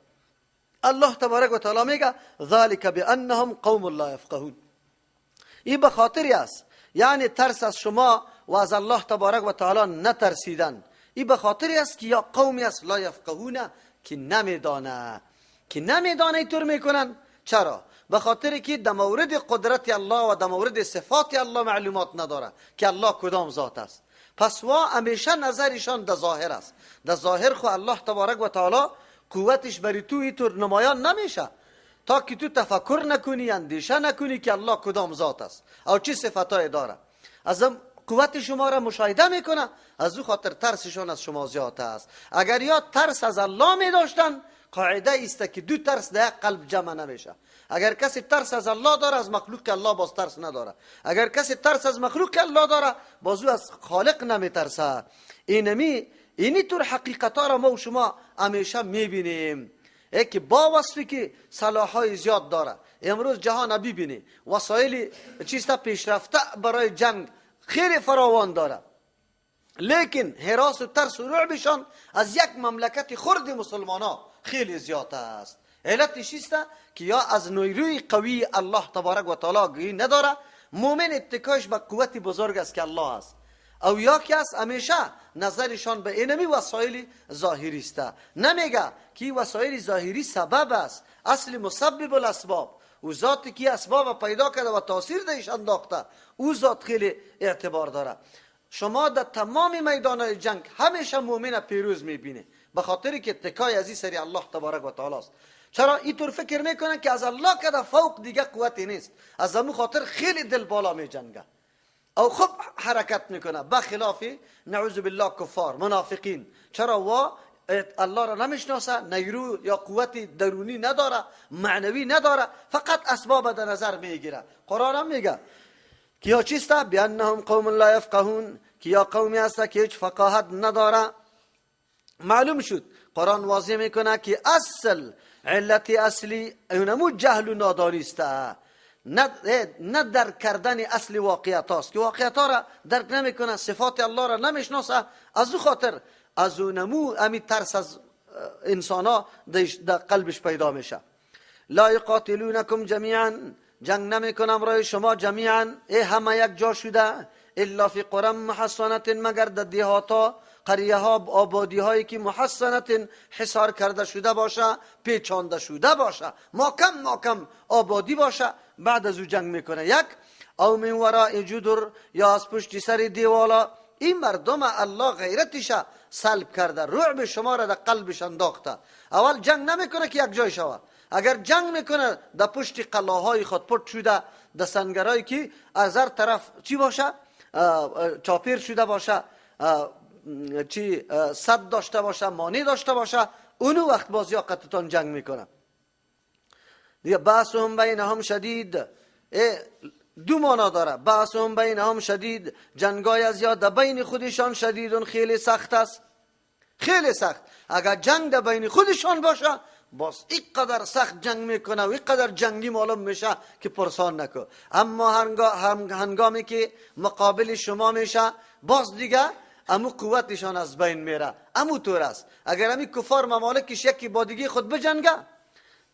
الله تبارک و تعالی میگه ذلك بانهم قوم لا يفقهون. این به خاطری است، یعنی ترس از شما و از الله تبارک و تعالی نترسیدن، این به خاطری است که یا قومی است لا یفقهون، که نمیدانه، که نمیدانه اینطور میکنن. چرا؟ به خاطر که در مورد قدرت الله و در مورد صفات الله معلومات نداره که الله کدام ذات است. پس وا همیشه نظرشان در ظاهر است. در ظاهر خو الله تبارک و تعالی قوتش بری تو اینطور نمایان نمیشه تا که تو تفکر نکنی، اندیشه نکنی که الله کدام ذات است او چه صفتای داره. از قوت شما را مشاهده میکنه، از او خاطر ترسشان از شما زیاد است. اگر یا ترس از الله می داشتن، قاعده است که دو ترس در یک قلب جمع نمیشه. اگر کسی ترس از الله داره، از مخلوق الله باز ترس نداره. اگر کسی ترس از مخلوق الله داره، باز او از خالق نمیترسه. اینی طور حقیقت ها را ما و شما همیشه میبینیم که با وصفی که سلاح‌های زیاد داره. امروز جهان ببینی وسایل چیستا پیشرفته برای جنگ خیلی فراوان داره، لیکن هراس و ترس و رعبشان از یک مملکت خرد مسلمان ها خیلی زیاد است. علتش است که یا از نیروی قوی الله تبارک و تعالی آگاهی نداره، مؤمن اتکاش به قوت بزرگ است که الله است، او یا که است همیشه نظرشان به اینمی وسایل ظاهری است. نمیگه که وسایل ظاهری سبب است، اصل مسبب الاسباب او ذاتی که اسباب پیدا کرده و تاثیر درش انداخته، او ذات خیلی اعتبار داره. شما در تمام میدانهای جنگ همیشه مؤمن پیروز میبینه، به خاطر که اتکای از این سری الله تبارک و تعالی است. چرا اینطور فکر میکنن که از الله که فوق دیگه قوتی نیست، از همون خاطر خیلی دل بالا میجنگه او خوب حرکت میکنه، بخلاف نعوذ بالله کفار منافقین. چرا وا الله را نمیشناسه، نیرو یا قوت درونی نداره، معنوی نداره، فقط اسباب در نظر میگیره. قرآن هم میگه که یا چیست؟ بانهم قوم لا یفقهون، که یا قومی هست که هیچ فقاهت نداره. معلوم شد قرآن واضح میکنه که اصل علت اصلی اونمو جهل و نادانی است. نه درک کردن اصل واقعیت هاست که واقعیت ها را درک نمیکنه، صفات الله را نمیشناسه، از او خاطر از اونمو امی ترس از انسان ها در قلبش پیدا میشه. لا یقاتلونکم جمیعا، جنگ نمیکنم رای شما جمیعا، ای همه یک جا شده، الا فی قرى محصنة، مگر در دیهات، قریه ها، آبادی هایی که محصنة حصار کرده شده باشه، پیچانده شده باشه، ماکم ماکم آبادی باشه، بعد از او جنگ میکنه. یک او من وراء جدر، یا از پشت سر دیوالا. این مردم الله غیرتش سلب کرده، رعب شما را در قلبش انداخته. اول جنگ نمیکنه که یک جای شوه، اگر جنگ میکنه در پشت قلاهای خود پت شده، در سنگرهایی که از هر طرف چی باشه، چاپیر شده باشه، چی صد داشته باشه، مانع داشته باشه، اونو وقت باز یاقتتان جنگ میکنه. دیگه بحثهم بینهم شدید، دو معنا داره. بحثهم بینهم شدید، جنگای از یاد در بین خودشان شدیدون، خیلی سخت است، خیلی سخت. اگر جنگ در بین خودشان باشه، باز اینقدر سخت جنگ میکنه و اینقدر جنگی معلوم میشه که پرسان نکن. اما هنگامی که مقابل شما میشه، باز دیگه امو قوتشان از بین میره، امو طور است. اگر امی کفار ممالکش یکی با دیگه خود بجنگه،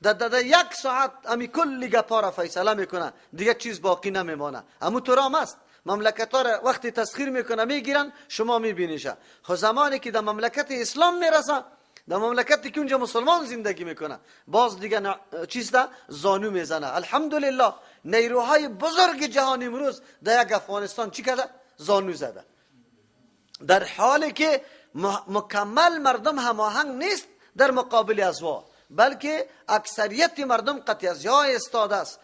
در یک ساعت امی کل گپا را فیصله میکنه، دیگه چیز باقی نمیمانه. امو طور هم است. مملکت ها را وقتی تسخیر میکنه میگیرن، شما میبینیشه. خب زمانی که در مملکت اسلام میرسه، در مملکتی که اونجا مسلمان زندگی میکنه، باز دیگه چیز ده زانو میزنه. الحمدلله نیروهای بزرگ جهان امروز در یک افغانستان چی کرده؟ زانو زده. در حالی که مکمل مردم هماهنگ نیست در مقابل ازوا، بلکه اکثریت مردم قطعی از یا استاده است.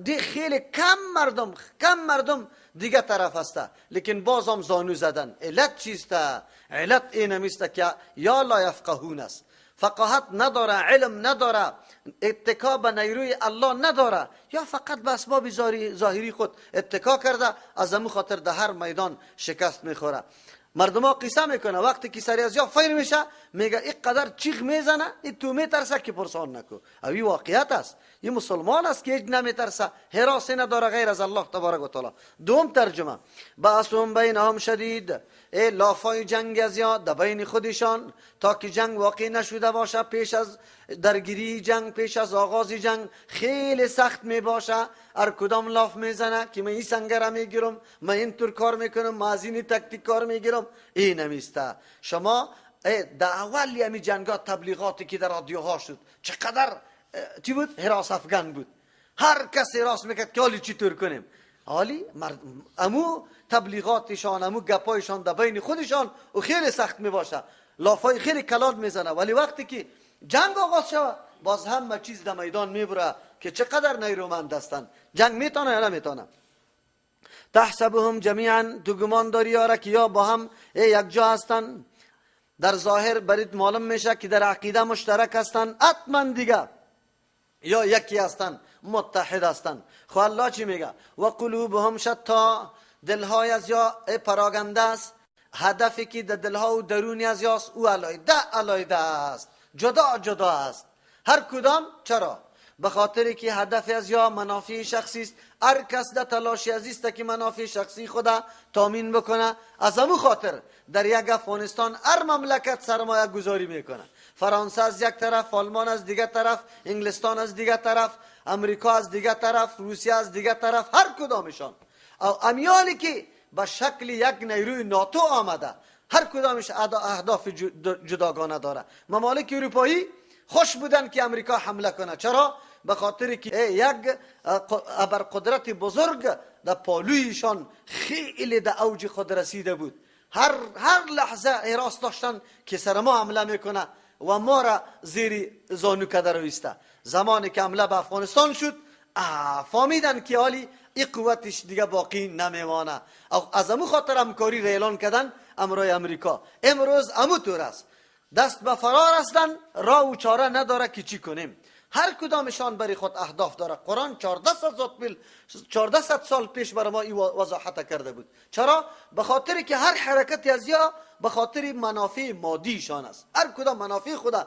دی خیلی کم مردم، کم مردم دیگه طرف هسته، لیکن باز هم زانو زدن. علت چیسته؟ علت این همیسته که یا لا یفقهون است، فقاهت نداره، علم نداره، اتکا به نیروی الله نداره، یا فقط به اسباب ظاهری خود اتکا کرده، از امو خاطر در هر میدان شکست میخوره. مردم ها قصه میکنه وقتی که سری از یا فیر میشه، میگه اینقدر چیغ میزنه، این تو میترسه که پرسان نکو. اوی واقعیت است. این مسلمان است که هیچ نمیترسه، هراسی نداره غیر از الله تبارک و تعالی. دوم ترجمه بأسهم بینهم شدید، ای لافای جنگ از یا در بین خودشان، تا که جنگ واقع نشده باشه، پیش از درگیری جنگ، پیش از آغاز جنگ خیلی سخت میباشه. هر کدام لاف میزنه که من این سنگره میگیرم، من اینطور کار میکنم، من از این تکتیک کار میگیرم. این نمیسته. شما در اول یمی جنگا تبلیغاتی که در رادیوها شد چقدر چی بود؟ هراس افغان بود. هر کس هراس میکرد که حالی چطور کنیم. حالی امو تبلیغاتشان، امو گپایشان در بین خودشان و خیلی سخت میباشه، لافای خیلی کلان میزنه. ولی وقتی که جنگ آغاز شود، باز همه چیز در میدان میبره که چقدر نیرومند هستند. جنگ میتونه یا نمیتونه؟ تحسبهم جمیعا، تو گمان داری یاره که یا با هم یک جا هستن، در ظاهر برید معلوم میشه که در عقیده مشترک هستن، حتما دیگه یا یکی هستن، متحد هستن. خو الله چی میگه؟ و قلوبهم شتا، دلهای از یا پراگنده است. هدفی که در دلها و درونی از یاست او علایده علایده است، جدا جدا است هر کدام. چرا؟ به خاطر که هدف از یا منافع شخصی است. هر کس در تلاش از است که منافع شخصی خود تامین بکنه. از امو خاطر در یک افغانستان هر مملکت سرمایه گذاری میکنه. فرانسه از یک طرف، آلمان از دیگه طرف، انگلستان از دیگه طرف، امریکا از دیگه طرف، روسیه از دیگه طرف، هر کدامشان او امیالی که به شکل یک نیروی ناتو آمده، هر کدامش اهداف جداگانه داره. ممالک اروپایی خوش بودن که امریکا حمله کنه. چرا؟ به خاطر که یک ابرقدرت بزرگ در پالویشان خیلی در اوج خود رسیده بود. هر لحظه حراس داشتن که سر ما حمله میکنه و ما را زیر زانو کده رویسته. زمانی که حمله به افغانستان شد، فهمیدن که حالی این قوتش دیگه باقی نمیمانه. از امو خاطر همکاری را اعلان کردن امرای امریکا. امروز امو طور است، دست به فرار هستن، راه و چاره نداره که چی کنیم. هر کدامشان برای خود اهداف داره. قرآن 1400 سال پیش برای ما این وضاحت کرده بود. چرا؟ به خاطر که هر حرکتی از یا به خاطر منافع مادیشان است. هر کدام منافع خود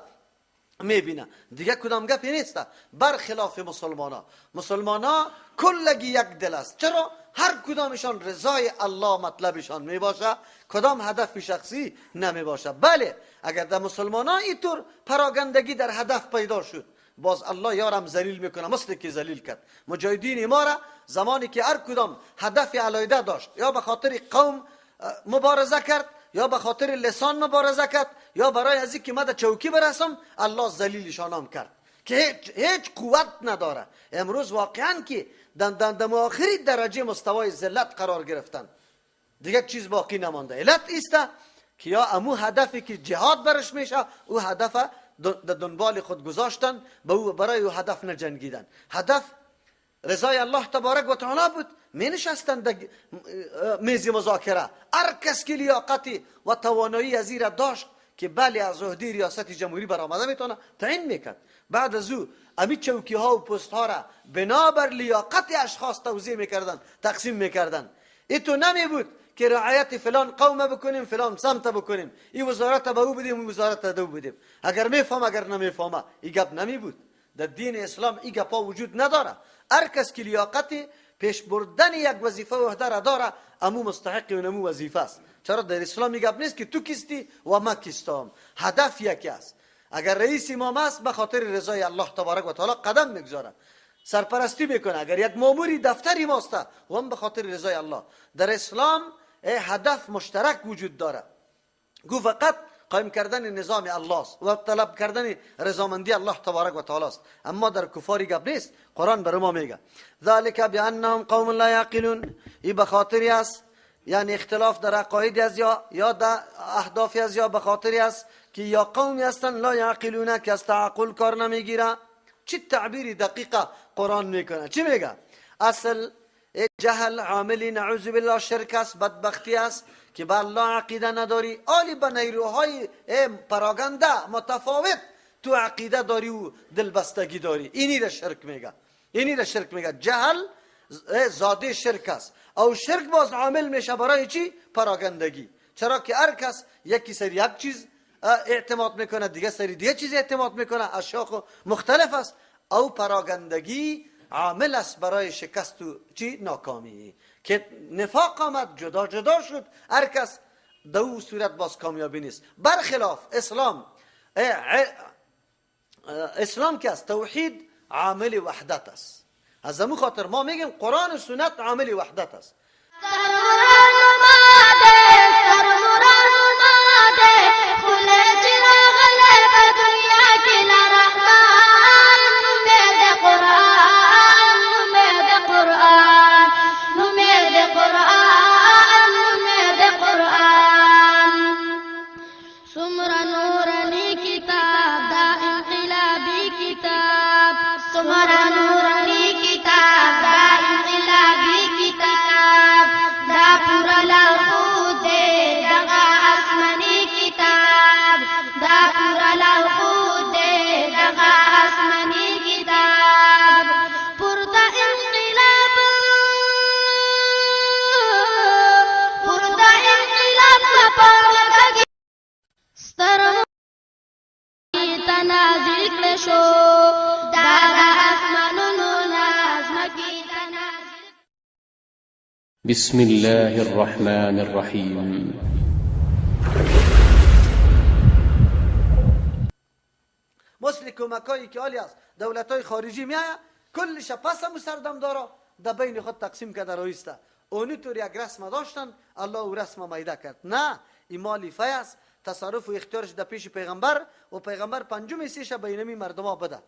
میبینه. دیگه کدام گپی نیست. برخلاف مسلمانا، مسلمانا کلگی یک دل است. چرا؟ هر کدامشان رضای الله مطلبشان میباشه، کدام هدف شخصی نمیباشه. بله اگر در مسلمانا اینطور پراگندگی در هدف پیدا شد، باز الله یارم ذلیل میکنه، مثل که ذلیل کرد مجاهدین ما را زمانی که هر کدام هدف علیحده داشت، یا به خاطر قوم مبارزه کرد، یا به خاطر لسان مبارزه کرد، یا برای از اینکه ما در چوکی برسم، الله ذلیلشان هم کرد که هیچ قوت نداره. امروز واقعا که در آخری درجه مستوای ذلت قرار گرفتن، دیگه چیز باقی نمانده. علت ایست که یا امو هدفی که جهاد برش میشه، او هدف در دنبال خود گذاشتن، به او برای او هدف نجنگیدن. هدف رضای الله تبارک و تعالی بود، می نشستن در میز مذاکره. هر کس که لیاقتی و توانایی از را داشت که بله از عهده ریاست جمهوری برآمده میتونه، تعیین میکرد. بعد از او امی چوکی ها و پست ها را بنابر لیاقت اشخاص توزیع میکردن، تقسیم میکردن. ایتو نمی بود که رعایت فلان قوم بکنیم، فلان سمت بکنیم، این وزارت به او بدیم، این وزارت به او بدیم، اگر میفهم اگر نمیفهمه، این گپ نمی بود. در دین اسلام این گپا وجود نداره. هر کس که لیاقت پیش بردن یک وظیفه و عهده را داره، امو مستحق و امو وظیفه است. چرا در اسلام این گپ نیست که تو کیستی و ما کیستم. هدف یکی است. اگر رئیس امام است، به خاطر رضای الله تبارک و تعالی قدم میگذاره، سرپرستی میکنه. اگر یک ماموری دفتری ماست، و هم به خاطر رضای الله. در اسلام هدف مشترک وجود داره، گو فقط قایم کردن نظام الله است و طلب کردن رضامندی الله تبارک و تعالی است. اما در کفاری گپ نیست. قرآن بر ما میگه ذالک بانهم قوم لا یعقلون. ای به خاطری است، یعنی اختلاف در عقاید از یا در اهداف از یا به خاطری است که یا قومی هستند لا یعقلون، که از تعقل کار نمیگیره. چه تعبیری دقیقه قرآن میکنه؟ چی میگه؟ اصل جهل عاملی نعوذ بالله شرک است، بدبختی است که به الله عقیده نداری، آلی به نیروهای پراگنده متفاوت تو عقیده داری و دلبستگی داری. اینی را شرک میگه، اینی را شرک میگه. جهل زاده شرک است، او شرک باز عامل میشه برای چی؟ پراگندگی. چرا که هر کس یکی سری یک چیز اعتماد میکنه، دیگه سری دیگه چیز اعتماد میکنه، اشیاء مختلف است. او پراگندگی عامل است برای شکست و چی؟ ناکامی. که نفاق آمد، جدا جدا شد، هر کس دو صورت باز کامیابی نیست. برخلاف اسلام، اسلام که است توحید عامل وحدت است. از همون خاطر ما میگیم قرآن و سنت عامل وحدت است. بسم الله الرحمن الرحیم. مثل کمکایی که آلی است دولت‌های خارجی میآید، کلش پس هم سردم داره در بین خود تقسیم کرده رایسته. اونی طور یک رسم داشتن، الله او رسم میده کرد. نه، این مالی فی است، تصرف و اختیارش در پیش پیغمبر و پیغمبر پنجم سیشه بینمی مردما بده.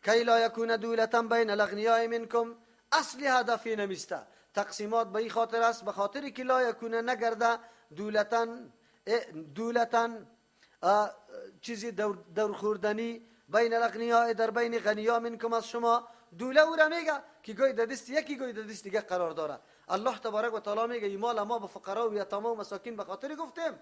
کی لا یکون دولتا بین الاغنیاء منکم. اصل هدف نمیسته. تقسیمات به این خاطر است، به خاطر که لا یکونه نگرده دولتن، دولتن چیزی دور خوردنی بین الاغنیاء، در بین غنیا منکم از شما. دوله او را میگه که گوی در دست یکی گوی در دست دیگه قرار داره. الله تبارک و تعالی میگه این مال ما به فقرا و یتاما و مساکین به خاطر گفتیم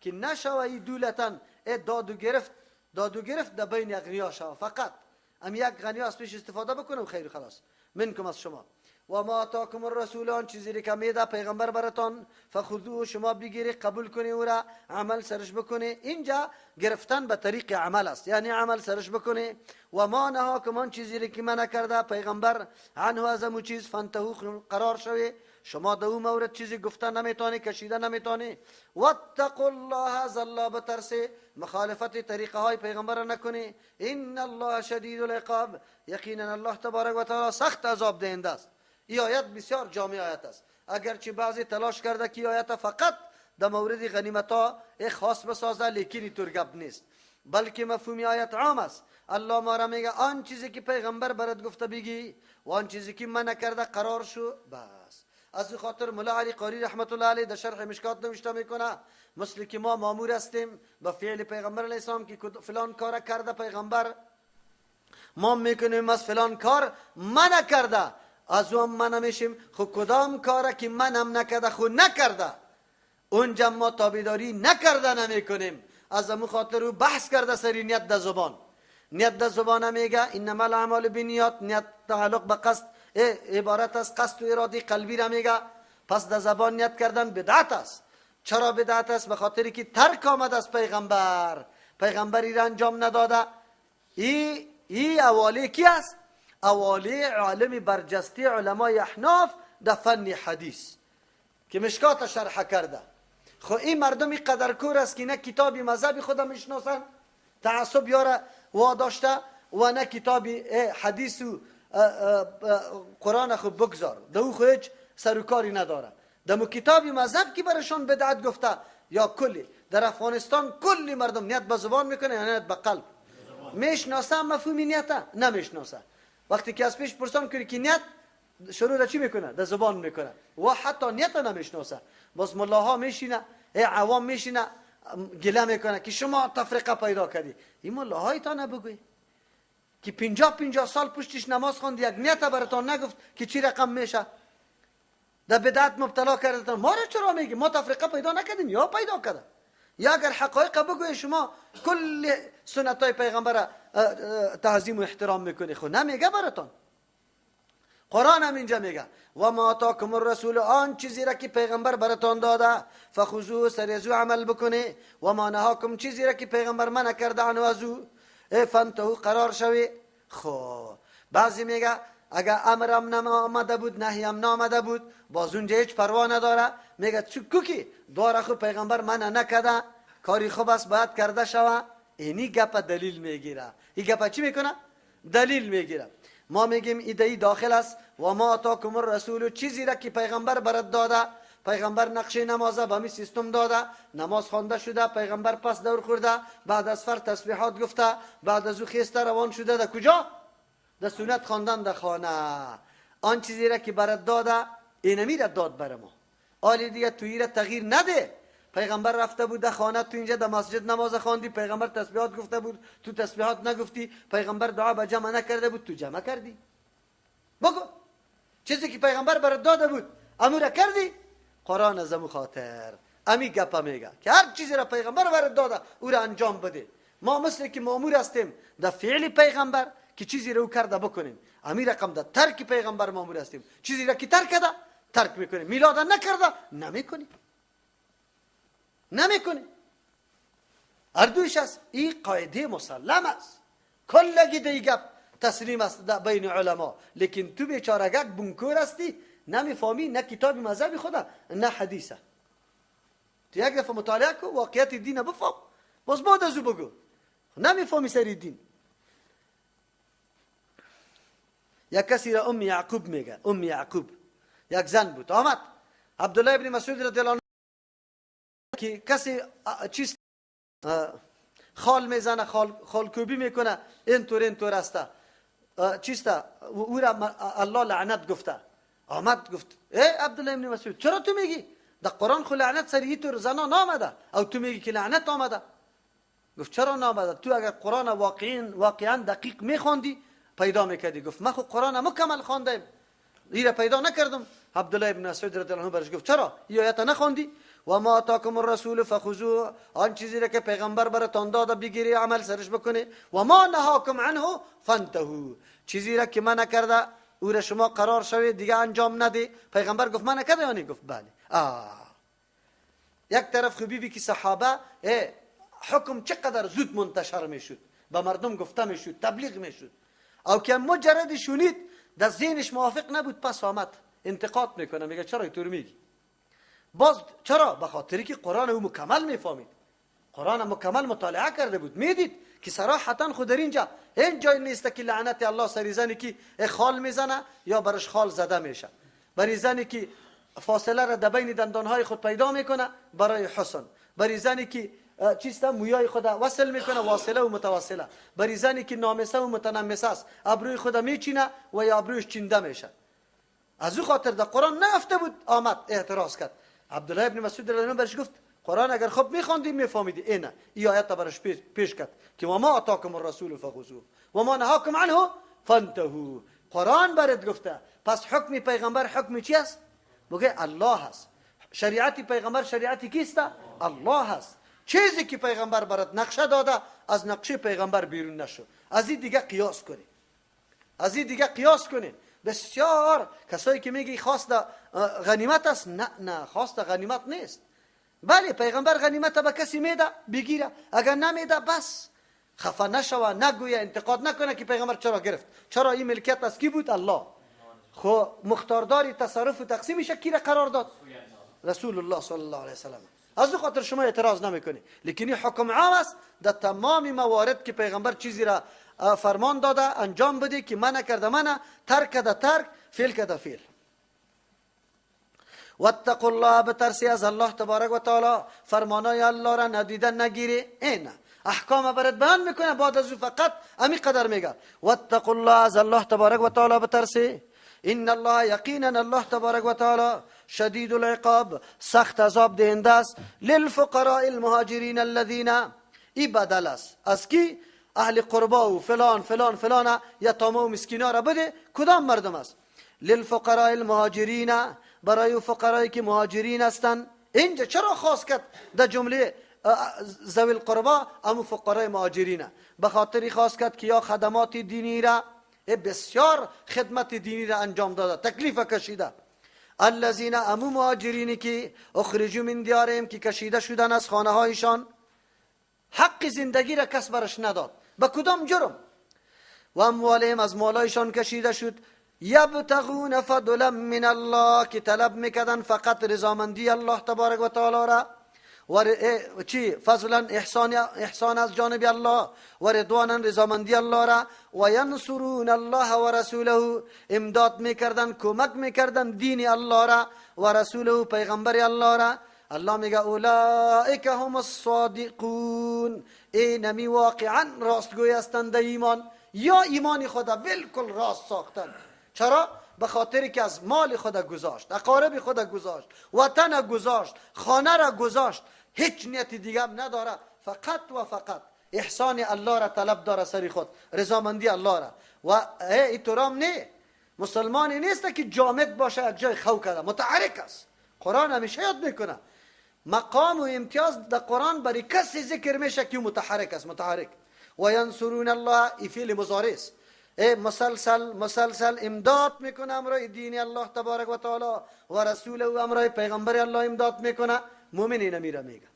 که نشوه ای دولتن داد و گرفت، داد و گرفت در بین اغنیا شوه. فقط ام یک غنیا از پیش استفاده بکنم خیر خلاص. منکم از شما. و ما آتاکم الرسول، آن چیزی که میده پیغمبر براتان، فخذوه، شما بگیری قبول کنی او را، عمل سرش بکنی. اینجا گرفتن به طریق عمل است، یعنی عمل سرش بکنی. و ما نهاکم، آن چیزی که منع کرده پیغمبر، عنه از امو چیز، فانتهو، قرار شوی. شما در او مورد چیزی گفته نمیتونی، کشیده نمیتونی. واتقوا الله، از الله بترسی، مخالفت طریقه های پیغمبر نکنی. ان الله شدید العقاب، یقینا الله تبارک و تعالی سخت عذاب دهنده است. این آیت بسیار جامع آیت است، اگرچه بعضی تلاش کرده که آیت فقط در مورد غنیمت ها خاص بسازه، لیکن اینطور گپ نیست، بلکه مفهوم آیت عام است. الله ما را میگه آن چیزی که پیغمبر برات گفته بگی و آن چیزی که منع کرده قرار شو، بس. از خاطر مولا علی قاری رحمت الله علیه در شرح مشکات نوشته میکنه مثل که ما مامور هستیم به فعل پیغمبر علیه السلام که فلان کار کرده پیغمبر، ما میکنیم از فلان کار منع کرده، از اون منع میشیم. خب کدام کاره که منم نکرده خو نکرده، اونجا ما تابعداری نکرده نمیکنیم. از امو خاطر او بحث کرده سری نیت در زبان. نیت در زبان میگه انما الاعمال بالنیات، نیت تعلق به قصد، عبارت از قصد و اراده قلبی را میگه. پس در زبان نیت کردن بدعت است. چرا بدعت است؟ به خاطری که ترک آمد از پیغمبر، پیغمبری را انجام نداده. ای اوالی کی است؟ اوالی عالم برجسته علمای احناف در فن حدیث که مشکات شرح کرده. خب این مردمی قدرکور است که نه کتابی مذهبی خودم میشناسن، تعصب یاره واداشته، و نه کتابی حدیث و قرآن خود بگذار، دو خو هیچ سر و کاری نداره. دمو کتابی مذهب که برشان بدعت گفته یا کلی در افغانستان کلی مردم نیت به زبان میکنه یا نیت به قلب میشناسه، مفهوم نیت نمیشناسه. وقتی که از پیش پرسان کنی که نیت شروع در چی میکنه؟ در زبان میکنه و حتی نیت نمیشناسه. باز ملاها میشینه، عوام میشینه گله میکنه که شما تفرقه پیدا کردی. این ملاهای تا نبگوی که 50 سال پشتش نماز خواند، یک نیت براتان نگفت که چی رقم میشه، در بدعت مبتلا کردتان. ما را چرا میگی؟ ما تفرقه پیدا نکردیم یا پیدا کرده؟ یا اگر حقایق بگوی شما کل سنت های پیغمبر تعظیم و احترام میکنی، خب نمیگه براتان. قرآن هم اینجا میگه و ما آتاکم الرسول، آن چیزی را که پیغمبر براتان داده فخذوه، سر عمل بکنه. و ما نهاکم، چیزی را که پیغمبر منع کرده عنه از او، فانتهو، قرار شوی. خب بعضی میگه اگر امرم نامده بود، نهیم نامده بود، باز اونجا هیچ پروا نداره. میگه چه دواره خو پیغمبر منع نکرده، کاری خوب است باید کرده شوه. اینی گپ دلیل میگیره. این گپ چی میکنه؟ دلیل میگیره. ما میگیم ایده داخل است. و ما آتاکم الرسول، چیزی را که پیغمبر برات داده، پیغمبر نقشه نماز به می سیستم داده، نماز خوانده شده، پیغمبر پس دور خورده، بعد از فر تسبیحات گفته، بعد از او خیسته روان شده در کجا؟ در سنت خواندن در خانه. آن چیزی را که برات داده اینمی را داد بر ما. آلی دیگه تویی را تغییر نده. پیغمبر رفته بود در خانه، تو اینجا در مسجد نماز خواندی، پیغمبر تسبیحات گفته بود، تو تسبیحات نگفتی، پیغمبر دعا به جمع نکرده بود، تو جمع کردی. بگو چیزی که پیغمبر برات داده بود امو را کردی؟ قرآن از امو خاطر امی گپا میگه که هر چیزی را پیغمبر برات داده او را انجام بده. ما مثل که مامور هستیم در فعل پیغمبر که چیزی را او کرده بکنیم، امی رقم در ترک پیغمبر مامور هستیم، چیزی را که ترک کرده ترک میکنیم، میلاد نکرده نمیکنیم، نمیکنیم. هر دویش است. این قاعده مسلم است، کلگی دی گپ تسلیم است بین علما. لیکن تو بیچارگک بنکور هستی، نمیفهمی نه کتاب مذهبی خدا نه حدیثه. تو یک دفعه مطالعه کو، واقعیت دین بفهم، باز بعد از او بگو. نمیفهمی سری دین. یک کسی را ام یعقوب میگه، ام یعقوب یک زن بود، آمد عبدالله ابن مسعود رضی الله عنه که کسی چیز خال میزنه، خالکوبی میکنه، اینطور اینطور است چیسته، او را الله لعنت گفته. آمد گفت ای عبدالله ابن مسعود چرا تو میگی؟ در قرآن خو لعنت سر اینطور زنا نامده، او تو میگی که لعنت آمده. گفت چرا نامده؟ تو اگر قرآن واقعا دقیق میخواندی پیدا میکردی. گفت من خو قرآن مکمل خواندم، این را پیدا نکردم. عبدالله ابن مسعود رضی الله عنه برش گفت چرا این آیت نخواندی؟ و ما آتاکم الرسول فخذوه، آن چیزی را که پیغمبر براتان داده بگیری عمل سرش بکنی. و ما نهاکم عنه فانتهوا، چیزی را که منع کرده او را شما قرار شوید دیگه انجام نده. پیغمبر گفت من نکرده یعنی؟ گفت بله. یک طرف خوبی که صحابه حکم چقدر زود منتشر میشد، به مردم گفته میشد، تبلیغ میشد. او که مجرد شنید در ذهنش موافق نبود، پس آمد انتقاد میکنه، میگه چرا اینطور میگی؟ باز چرا؟ به خاطری که قرآن او مکمل میفهمید، قرآن مکمل مطالعه کرده بود، میدید که صراحتا خود در اینجا این جای نیست که لعنت الله سری زنی که خال میزنه یا برش خال زده میشه، برای زنی که فاصله را در بین دندانهای خود پیدا میکنه برای حسن، برای زنی که چیست مویای خود وصل میکنه واصله و متواصله، برای زنی که نامسه و متنمسه است ابروی خود میچینه و یا ابرویش چینده میشه. از او خاطر در قرآن نیافته بود، آمد اعتراض کرد. عبدالله ابن مسعود رضی الله عنه برش گفت قرآن اگر خوب میخواندی میفهمیدی. اینه این آیت برش پیش کرد که و ما آتاکم الرسول فخذوه و ما نهاکم عنه فانتهوا. قرآن برات گفته. پس حکم پیغمبر حکم چی است؟ بگه الله است. شریعت پیغمبر شریعت کیست؟ الله است. چیزی که پیغمبر برات نقشه داده از نقشه پیغمبر بیرون نشو. از این دیگه قیاس کنی، از این دیگه قیاس کنی. بسیار کسایی که میگی خواست غنیمت است، نه نه، خواست غنیمت نیست. بله پیغمبر غنیمت به کسی میده بگیره، اگر نمیده بس خفه نشوه، نگویه، انتقاد نکنه که پیغمبر چرا گرفت، چرا این ملکیت از کی بود؟ الله. خو مختارداری تصرف و تقسیمش کی را قرار داد؟ رسول الله صلی الله علیه وسلم. از او خاطر شما اعتراض نمیکنی، لیکن این حکم عام است در تمام موارد که پیغمبر چیزی را فرمان داده انجام بده که منع کرده منع، ترک کرده ترک، فعل کرده فعل. واتقوا الله، بترسی از الله تبارک و تعالی، فرمانای الله را ندیده نگیری. این احکام برات بیان میکنه، بعد از او فقط امی قدر میگه واتقوا الله، از الله تبارک و تعالی بترسی. ان الله یقینا الله تبارک و تعالی شدید العقاب، سخت عذاب دهنده است. للفقراء المهاجرین الذین، ای بدل است از کی؟ اهل قربا و فلان فلان فلان یتامه و مسکینا را بده. کدام مردم است؟ للفقراء المهاجرین، برای فقرایی که مهاجرین هستند. اینجا چرا خاص کرد در جمله ذوی القربا امو فقرای مهاجرین؟ به خاطری خاص کرد که یا خدمات دینی را، بسیار خدمت دینی را انجام داده، تکلیف کشیده. الذین، امو مهاجرینی که اخرجوا من دیارهم، که کشیده شدن از خانه هایشان، حق زندگی را کس برش نداد، به کدام جرم؟ و اموالهم، از مالایشان کشیده شد. یبتغون فضلا من الله، که طلب میکردن فقط رضامندی الله تبارک و تعالی را، و چی؟ فضلا احسان از جانب الله، و رضوانا رضامندی الله را، و ینصرون الله و رسوله، امداد میکردن، کمک میکردن دین الله را و رسوله پیغمبر الله را. الله میگه اولئک هم الصادقون، اینمی واقعا راستگوی هستند در ایمان، یا ایمان خود بالکل راست ساختن. چرا؟ به خاطری که از مال خود گذاشت، اقارب خود گذاشت، وطن گذاشت، خانه را گذاشت، هیچ نیت دیگه هم نداره، فقط و فقط احسان الله را طلب داره سری خود، رضامندی الله را. و اینطورام نه، مسلمانی نیست که جامد باشه یک جای خو کرده، متحرک است. قرآن همیشه یاد میکنه مقام و امتیاز در قرآن برای کسی ذکر میشه که متحرک است، متحرک. و ینصرون الله، ای فعل مضارع است، مسلسل مسلسل امداد میکنه امرای دین الله تبارک و تعالی و رسول و امرای پیغمبر الله امداد میکنه. مؤمن اینه میره میگه،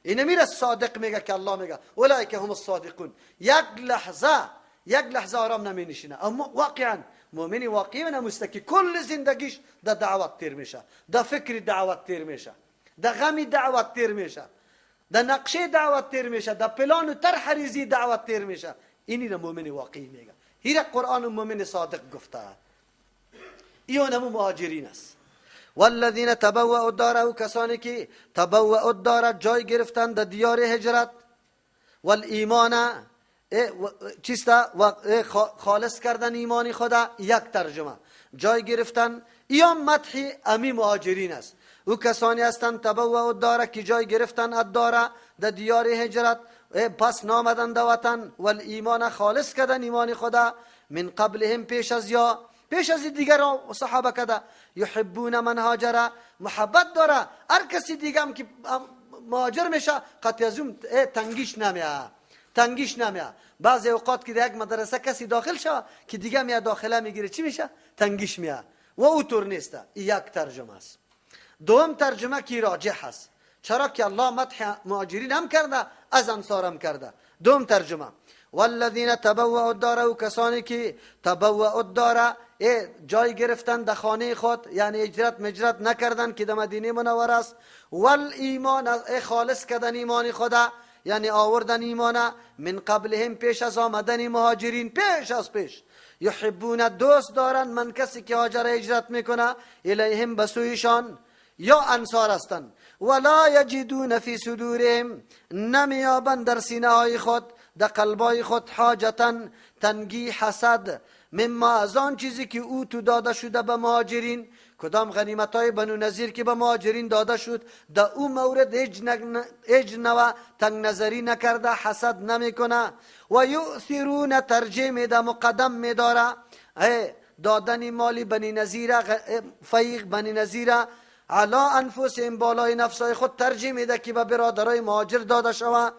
اینه میره صادق میگه که الله میگه اولئک هم الصادقون. یک لحظه یک لحظه آرام نمی نشینه. اما واقعا مؤمن واقعی نموسته که کل زندگیش در دعوت تیر میشه، در فکر دعوت تیر میشه، در غم دعوت تیر میشه، در نقشه دعوت تیر میشه، در پلان و طرح ریزی دعوت تیر میشه. اینی را مؤمن واقعی میگه. هیره قرآن مؤمن صادق گفته. ایون همو مهاجرین است. والذین تبوأوا الدار، و کسانی که تبوأوا الدار جای گرفتن در دیار هجرت، والایمان چیست؟ و خالص کردن ایمان خدا. یک ترجمه جای گرفتن، ایام مدح امی مهاجرین است. او کسانی هستند تبوأوا الدار که جای گرفتن الدار در دیار هجرت، پس نامدن در وطن، والایمان خالص کردن ایمان خدا، من قبلهم پیش از یا پیش از دیگر صحابه کده، یحبون من هاجر، محبت داره هر کسی دیگه هم که مهاجر میشه قطعی از اون تنگیش نمیه، تنگیش نمیاد. بعضی اوقات که در یک مدرسه کسی داخل شوه که دیگه میاد داخله میگیره، چی میشه؟ تنگیش میاد. و او طور نیست. یک ترجمه است. دوم ترجمه که راجح است، چرا که الله مدح مهاجرین هم کرده، از انصار هم کرده. دوم ترجمه والذین تبوأوا الدار، و کسانی که تبوأوا الدار جای گرفتن در خانه خود، یعنی هجرت مجرت نکردن که در مدینه منوره است، والایمان خالص کردن ایمان خدا، یعنی آوردن ایمان من قبلهم پیش از آمدن مهاجرین، پیش از پیش. یحبون دوست دارن من کسی که هاجر هجرت میکنه، الیهم بسویشان یا انصار هستند، ولا یجدون فی صدورهم نمیابند در سینه های خود، در قلبای خود حاجتا تنگی حسد، مما از آن چیزی که او تو داده شده به مهاجرین، کدام غنیمت های بنو نظیر که به مهاجرین داده شد، در او مورد هیچ نوع تنگ نظری نکرده، حسد نمیکنه. و یؤثرون ترجیح میده، مقدم میداره دادن مال بنی نظیر، فیق بنی نظیر علی انفسهم بالای نفسای خود ترجیح میده که به برادرای مهاجر داده شوه.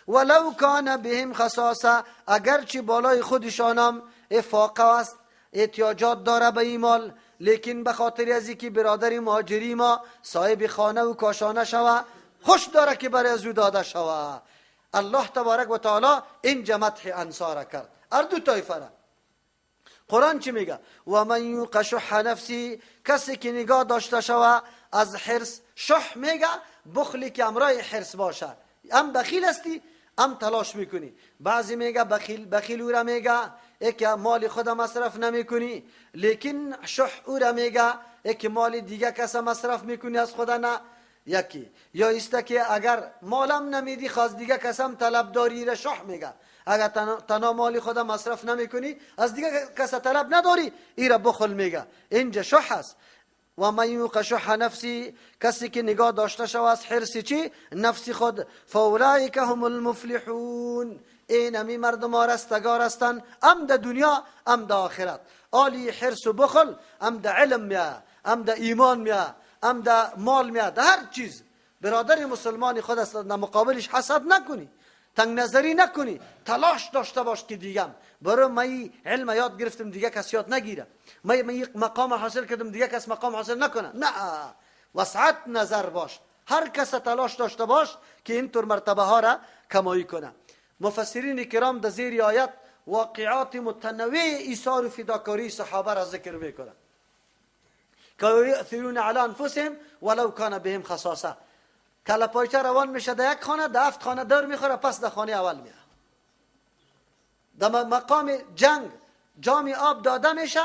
ولو کان بهم خصاصه، اگرچه بالای خودشانم افاقه است، احتیاجات داره به این مال، لیکن به خاطر از اینکه برادر مهاجری ما صاحب خانه و کاشانه شوه، خوش داره که برای از او داده شوه. الله تبارک و تعالی اینجا مدح انصار کرد، هر دو طایفه را. قرآن چی میگه؟ و من یوق شح نفسی، کسی که نگاه داشته شوه از حرص. شح میگه بخلی که امرای حرص باشه، ام بخیل هستی ام تلاش میکنی. بعضی میگه بخیل، بخیل او را میگه که مال خود مصرف نمیکنی، لیکن شح او را میگه که مال دیگه کس مصرف میکنی از خدا نه. یکی یا ایسته که اگر مالم نمیدی خواست دیگه کسم طلب داری، را شح میگه. اگر تنها مال خود مصرف نمیکنی از دیگه کس طلب نداری، ای را بخل میگه. اینجا شح است. و من یوق شح نفسی، کسی که نگاه داشته شو از حرص چی؟ نفسی خود، فاولئک هم المفلحون، این همی مردم ها رستگار هستند، ام در دنیا ام در آخرت. آلی حرص و بخل ام در علم میاد، ام در ایمان میاد، ام در مال میاد، در هر چیز. برادر مسلمان خود است، در مقابلش حسد نکنی، تنگ نظری نکنی، تلاش داشته باش که دیگم برای من علم یاد گرفتم دیگه کس یاد نگیره، من مقام حاصل کردم دیگه کس مقام حاصل نکنه. نه، وسعت نظر باش، هر کس تلاش داشته باش که اینطور مرتبه ها را کمایی کنه. مفسرین کرام در زیر آیت واقعات متنوع ایثار و فداکاری صحابه را ذکر میکنه که یؤثرون علی انفسهم ولو کان بهم خصاصه. کله پایچه روان میشه در یک خانه، در هفت خانه دور میخوره، پس در خانه اول میاد. در مقام جنگ جام آب داده میشه،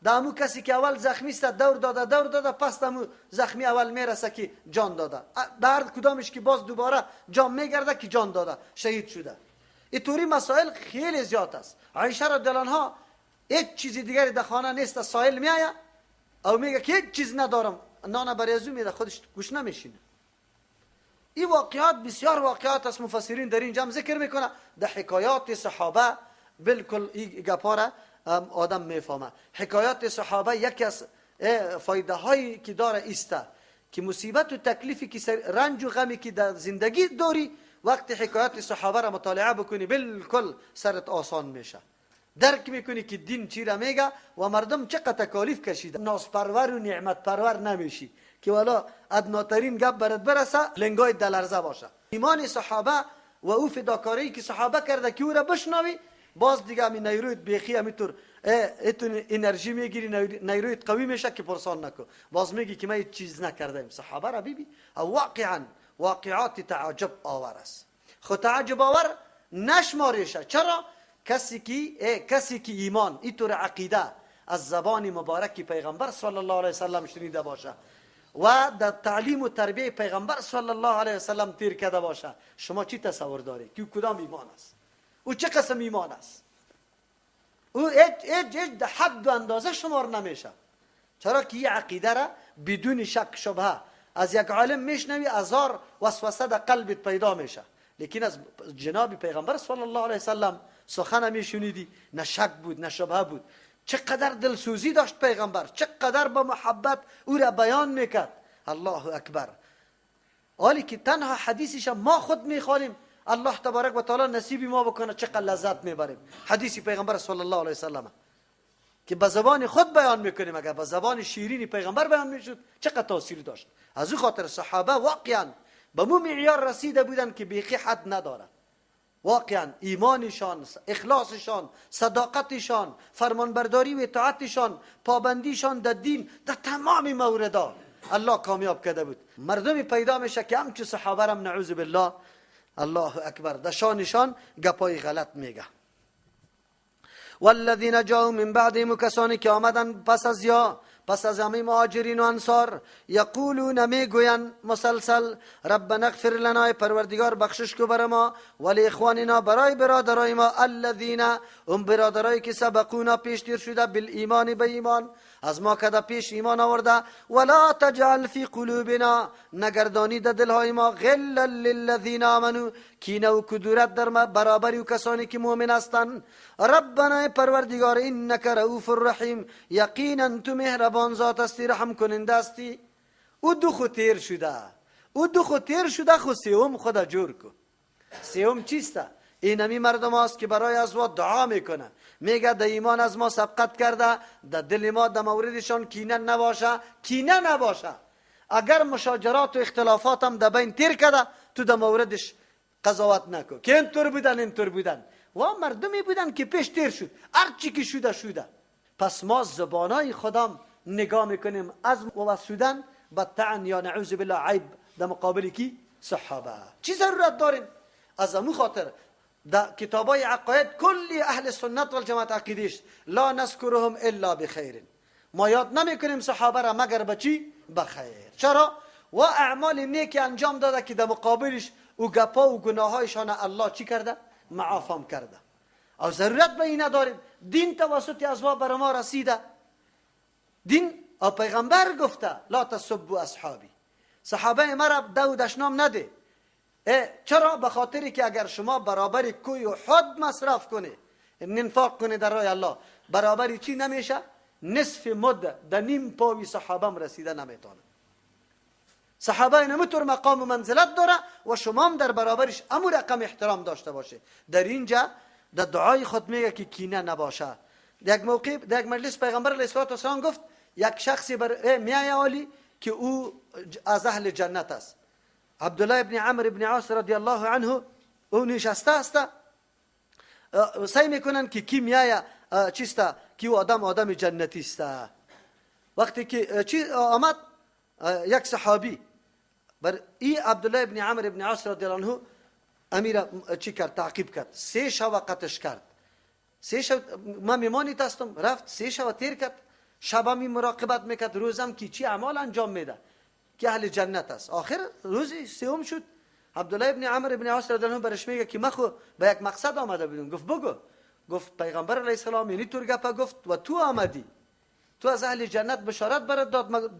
در امو کسی که اول زخمی است دور داده دور داده، پس در امو زخمی اول میرسه که جان داده. در کدامش که باز دوباره جام میگرده که جان داده، شهید شده. اینطوری مسائل خیلی زیاد است. عایشه رضی الله عنها هیچ چیزی دیگری در خانه نیست، سائل میآید او میگه که هیچ چیز ندارم، نان برای ازو میده، خودش گوش نمیشینه. این واقعات بسیار واقعات است، مفسرین در این جمع ذکر میکنه. در حکایات صحابه بالکل این گپا را آدم میفهمه. حکایات صحابه یکی از فایده هایی که داره ایسته که مصیبت و تکلیفی که رنج و غمی که در زندگی داری، وقتی حکایات صحابه را مطالعه بکنی بالکل سرت آسان میشه، درک میکنی که دین چی را میگه و مردم چقدر تکالیف کشیده. ناز پرور و نعمت پرور نمیشی که والا ادناترین گپ برات برسه لنگای دلرزه باشه. ایمان صحابه و او فداکاری که صحابه کرده که او را بشنوی، باز دیگه همین نیرویت بیخی همینطور اتون انرژی میگیری، نیرویت قوی میشه که پرسان نکن، باز میگی که من هیچ چیز نکردم. صحابه را ببین، واقعا واقعات تعجب آور است. خود تعجب آور نشماریشه. چرا؟ کسی که ایمان اینطور عقیده از زبان مبارک پیغمبر صلی الله علیه وسلم شنیده باشه و در تعلیم و تربیه پیغمبر صلی الله علیه وسلم تیر کرده باشه، شما چی تصور داری که کدام ایمان است؟ او چه قسم ایمان است؟ او هیچ در حد و اندازه شمار نمیشه. چرا که این عقیده را بدون شک شبهه از یک عالم میشنوی، هزار وسوسه در قلبت پیدا میشه، لیکن از جناب پیغمبر صلی الله علیه وسلم سخن میشنیدی، نه شک بود نه شبهه بود. چقدر دلسوزی داشت پیغمبر، چقدر با محبت او را بیان میکرد. الله اکبر. حالی که تنها حدیثش ما خود میخوانیم، الله تبارک و تعالی نصیب ما بکنه چقدر لذت میبریم. حدیث پیغمبر صلی الله علیه وسلم که به زبان خود بیان میکنیم، اگر به زبان شیرین پیغمبر بیان میشد چقدر تاثیر داشت. از او خاطر صحابه واقعا به مو معیار رسیده بودن که بیخی حد نداره. واقعا ایمانشان، اخلاصشان، صداقتشان، فرمانبرداری و اطاعتشان، پابندیشان در دین، در تمام موردا الله کامیاب کرده بود. مردمی پیدا میشه که همچو صحابه رم نعوذ بالله، الله اکبر، در شانشان گپای غلط میگه. والذین جاءوا من بعدهم، کسانی که آمدن پس از یا پس از همه مهاجرین و انصار، یقولون میگوین مسلسل ربنا اغفر لنا، پروردگار بخشش کو بر ما، ولی اخواننا برای برادرای ما، الذین اون برادرای که سبقونا پیشتر شده، بالایمان به ایمان، از ما کده پیش ایمان آورده، ولا تجعل فی قلوبنا نگردانی در دلهای ما، غلا للذین آمنوا کینه و کدورت در برابر و کسانی که مؤمن هستند. ربنا پروردگار انک رؤوف الرحیم، یقینا تو مهربان ذات هستی، رحم کننده هستی. او دو خو تیر شده، او دو خو تیر شده، خو سیوم خدا جور کو. سیوم چیسته؟ اینمی مردم هاست که برای از ما دعا میکنه، میگه در ایمان از ما سبقت کرده، در دل ما در موردشان کینه نباشه، کینه نباشه. اگر مشاجرات و اختلافات هم در بین تیر کرده، تو در موردش قضاوت نکن که اینطور بودن اینطور بودن. و مردمی بودن که پیش تیر شد، هرچی که شده شده. پس ما زبانای خودم نگاه میکنیم از وصل شدن به طعن یا نعوذ بالله عیب در مقابل کی؟ صحابه. چی ضرورت داریم؟ از امو خاطر در کتابای عقاید کلی اهل سنت و الجماعت عقیدیش لا نذکرهم الا بخیر، ما یاد نمیکنیم صحابه را مگر به چی؟ بخیر. چرا؟ و اعمال نیکی انجام داده که در مقابلش او گپا و گناهایشان الله چی کرده؟ معافام کرده. او ضرورت به این نداریم. دین توسط از ما بر ما رسیده. دین او پیغمبر گفته لا تسبوا اصحابی، صحابه مرا دو دشنام نده. چرا؟ به خاطری که اگر شما برابر کوی و حد مصرف کنی، انفاق کنی در راه الله، برابر چی نمیشه؟ نصف مد در نیم پاوی صحابه رسیده نمیتونه. صحابه نمیتور مقام و منزلت داره و شما هم در برابرش امو رقم احترام داشته باشه. در اینجا در دعای خود میگه که کینه نباشه. در یک موقع در یک مجلس پیغمبر علیه الصلاة والسلام گفت یک شخصی بر میای عالی که او از اهل جنت است. عبدالله ابن عمرو ابن عاص رضی الله عنه او نشسته است، سعی میکنن که کی میای چیسته که او آدم آدم جنتی است. وقتی که چی آمد یک صحابی بر ای عبدالله ابن عمرو ابن عاص رضی الله عنه امیر چی کرد؟ تعقیب کرد، سه شب قتش کرد. سه شب ما میمانی هستم، رفت سه شب تیر کرد، شب می مراقبت میکرد، روزم که چی اعمال انجام میده که اهل جنت است. آخر روز سوم شد، عبدالله ابن عمرو ابن عاص رضی الله عنه برش میگه که من خو به یک مقصد آمده بودم. گفت بگو. گفت پیغمبر علیه السلام یعنی تو گپ گفت و تو آمدی، تو از اهل جنت بشارت برات داد، من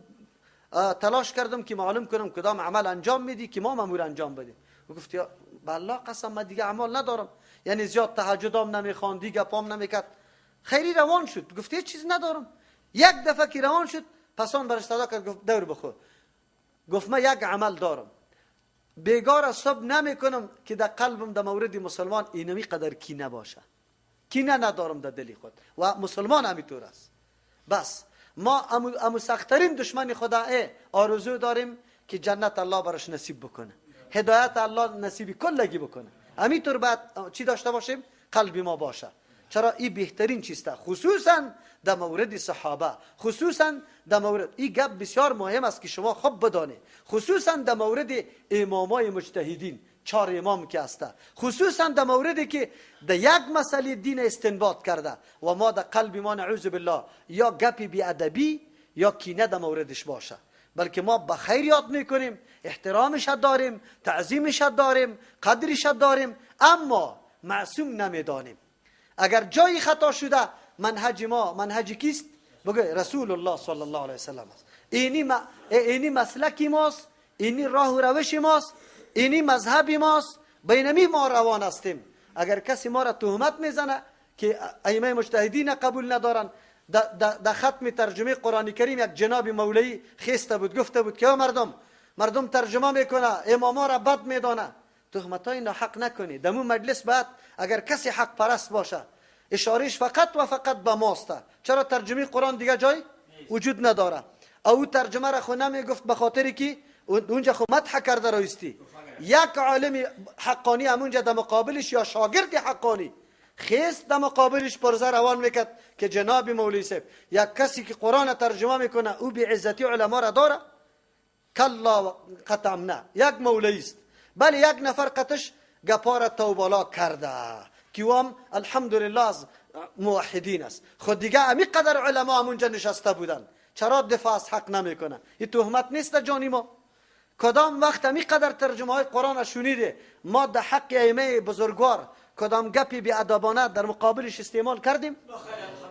تلاش کردم که معلوم کنم کدام عمل انجام میدی که ما مامور انجام بدیم. گفت یا به الله قسم من دیگه اعمال ندارم، یعنی زیاد تهجدام نمیخوان، دیگه پام نمیکرد. خیلی روان شد، گفت هیچ چیز ندارم. یک دفعه که روان شد، پسان برش صدا کرد، گفت دور بخور. گفت من یک عمل دارم، بیگار از صبح نمیکنم که در قلبم در مورد مسلمان اینمی قدر کینه باشه، کینه ندارم در دل خود و مسلمان همینطور است. بس ما امو سختترین دشمن خدا آرزو داریم که جنت الله براش نصیب بکنه، هدایت الله نصیب کلگی بکنه. همینطور بعد چی داشته باشیم؟ قلب ما باشه. چرا؟ این بهترین چیسته، خصوصا در مورد صحابه، خصوصا در مورد این گپ بسیار مهم است که شما خوب بدانید، خصوصا در مورد امامای مجتهدین، چهار امام که هسته، خصوصا در موردی که در یک مسئله دین استنباط کرده و ما در قلب ما نعوذ بالله یا گپی بی ادبی یا کینه در موردش باشه، بلکه ما به خیر یاد میکنیم، احترامش داریم، تعظیمش داریم، قدرش داریم، اما معصوم نمیدانیم. اگر جایی خطا شده، منهج ما منهج کیست؟ بگه رسول الله صلی الله علیه وسلم است. اینی مسلک ماست، اینی راه و روش ماست، اینی مذهب ماست، بینمی ما روان هستیم. اگر کسی ما را تهمت میزنه که ائمه مجتهدین قبول ندارن، در ختم ترجمه قرآن کریم یک جناب مولوی خسته بود، گفته بود که مردم ترجمه میکنه، اماما را بد میدانه. تهمت های ناحق نکنی. دمو مجلس بعد اگر کسی حق پرست باشه اشارهش فقط و فقط به ماست. چرا ترجمه قرآن دیگه جای وجود نداره؟ او ترجمه را خو نمیگفت به خاطر که اونجا خو مدح کرده رایستی. یک عالم حقانی همونجا در مقابلش یا شاگرد حقانی خیست در مقابلش پرزه روان میکرد که جناب مولوی صاحب یک کسی که قرآن ترجمه میکنه او بی عزتی علما را داره؟ کلا قطعا نه. یک مولوی است، بله یک نفر قطش گپار توبالا کرده که او هم الحمدلله از موحدین است. خود دیگه امی قدر علما همونجا نشسته بودن، چرا دفاع از حق نمیکنه؟ این تهمت نیست جانی ما. کدام وقت امی قدر ترجمه های قرآن شنیده ما در حق ائمه بزرگوار کدام گپی بی ادبانه در مقابلش استعمال کردیم؟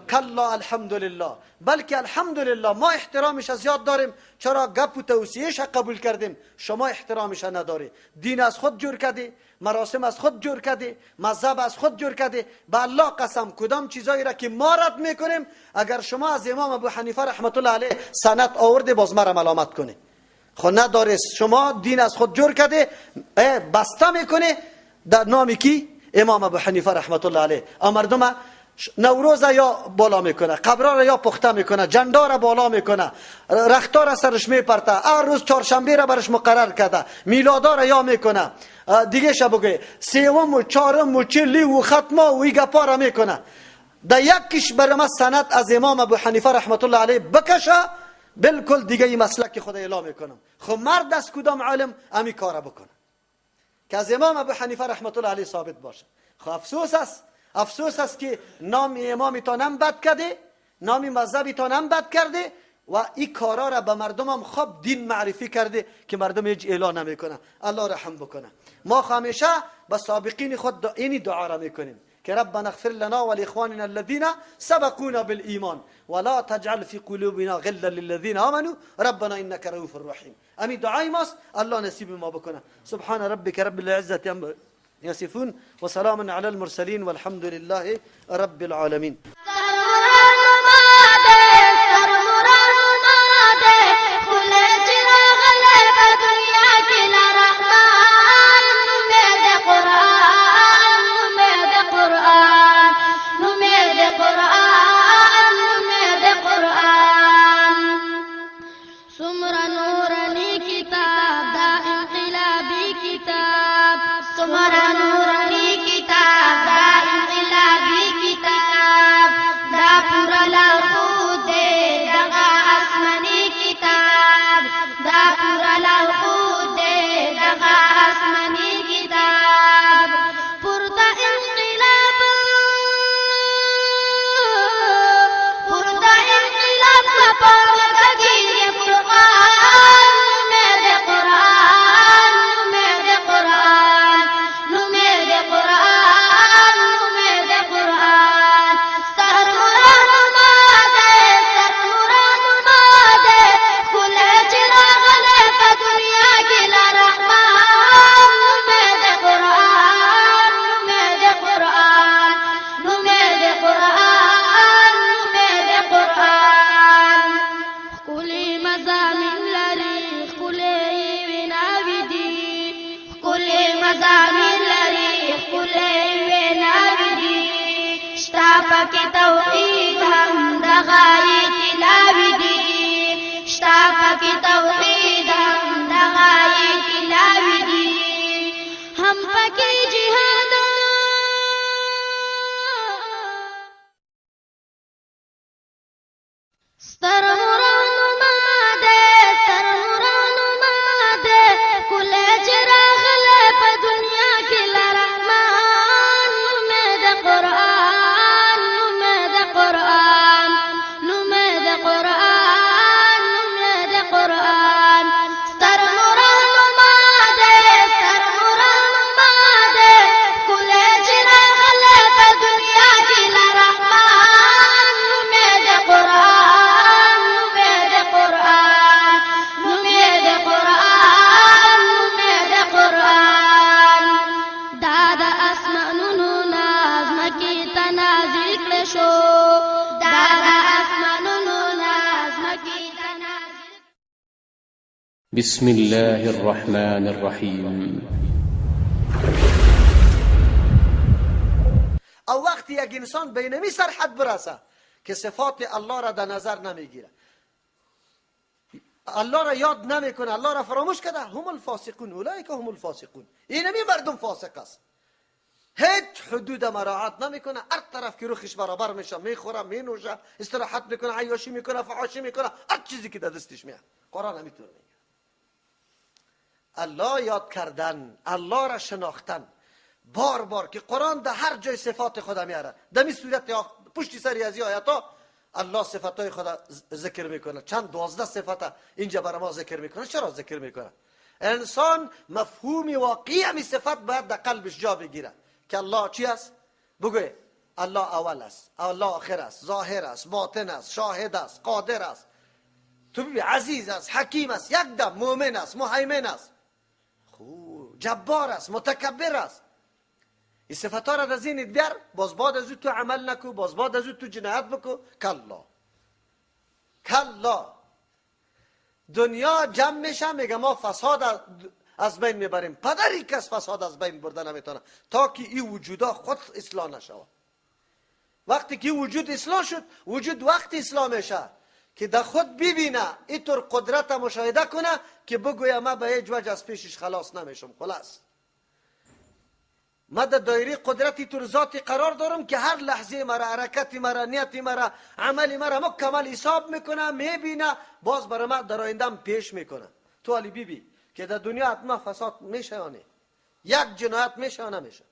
کلا الحمدلله. بلکه الحمدلله ما احترامش زیاد داریم، چرا گپ و توصیهش قبول کردیم، شما احترامش نداری. دین از خود جور کردی، مراسم از خود جور کردی، مذهب از خود جور کردی. به الله قسم کدام چیزایی را که ما رد میکنیم اگر شما از امام ابو حنیفه رحمت الله علیه سند آورده باز مرا ملامت کنی. خب نداره، شما دین از خود جور کرده بسته میکنه در نام کی؟ امام ابو حنیفه رحمت الله علیه. مردم نوروز یا بالا میکنه، قبرا را یا پخته میکنه، جندا را بالا میکنه، رختا را سرش میپرته، هر روز چهارشنبه را برش مقرر کرده، میلادا را یا میکنه، دیگه شب سوم و چهارم و چلی و ختمه و ای گپا را میکنه. در یکیش برای ما سند از امام ابو حنیفه رحمت الله علیه بکشه، بالکل دیگه این مسلک خود اعلام میکنم. خب مرد از کدام عالم امی کارا بکنه که از امام ابو حنیفه رحمت الله علیه ثابت باشه؟ خب افسوس است، افسوس است که نام امامی هم بد کرده، نام مذهبی هم بد کرده و این کارا را به مردم هم خوب دین معرفی کرده که مردم هیچ اعلان نمیکنه. الله رحم بکنه. ما همیشه به سابقین خود اینی دعا را میکنیم که ربنا اغفر لنا ولاخواننا الذين سبقونا بالایمان ولا تجعل في قلوبنا غلا للذين آمنوا ربنا انك رؤوف رحیم. امی دعای ماست، الله نصیب ما بکنه. سبحان ربك رب العزة عما يصفون وسلام على المرسلين والحمد لله رب العالمين. بسم الله الرحمن الرحيم. وقتی یک انسان به اینمی سرحد برسه که صفات الله را در نظر نمیگیره، الله را یاد نمیکنه، الله را فراموش کرده، هم الفاسقون، اولئک هم الفاسقون. اینمی مردم فاسق است، هیچ حدود مراعات نمیکنه، هر طرف که رخش برابر میشه، میخوره، مینوشه، استراحت میکنه، عیاشی میکنه، فحاشی میکنه، هر چیزی که در دستش میاد. قرآن همینطور میگه. الله یاد کردن، الله را شناختن، بار بار که قرآن در هر جای صفات خدا میاره، در این صورت پشت سری از این آیات الله صفتهای خدا ذکر میکنه. چند 12 صفت اینجا برای ما ذکر میکنه. چرا ذکر میکنه؟ انسان مفهوم واقعی همی صفت باید در قلبش جا بگیره که الله چی است؟ بگوی الله اول است، الله آخر است، ظاهر است، باطن است، شاهد است، قادر است، تو ببین عزیز است، حکیم است، یک دم مؤمن است، مهیمن است، جبار است، متکبر است. این صفت ها را در ذهنت بیار، باز بعد از او تو عمل نکو، باز بعد از او تو جنایت بکو. کلا کلا، دنیا جمع میشه میگه ما فساد از بین میبریم، پدری کس فساد از بین برده نمیتونه تا که این وجودا خود اصلاح نشود. وقتی که وجود اصلاح شد، وجود وقتی اصلاح میشه که در خود ببینه، اینطور قدرت مشاهده کنه که بگویه ما به هیچ وجه از پیشش خلاص نمیشم. خلاص ما در دایره قدرتی طور ذاتی قرار دارم که هر لحظه مرا، حرکت مرا، نیت مرا، عمل مرا مکمل حساب میکنه، میبینه، باز برای ما در آیندهم پیش میکنه. تو علی بی بی که در دنیا حتما فساد میشه یا نه؟ یک جنایت میشه یا نمیشه؟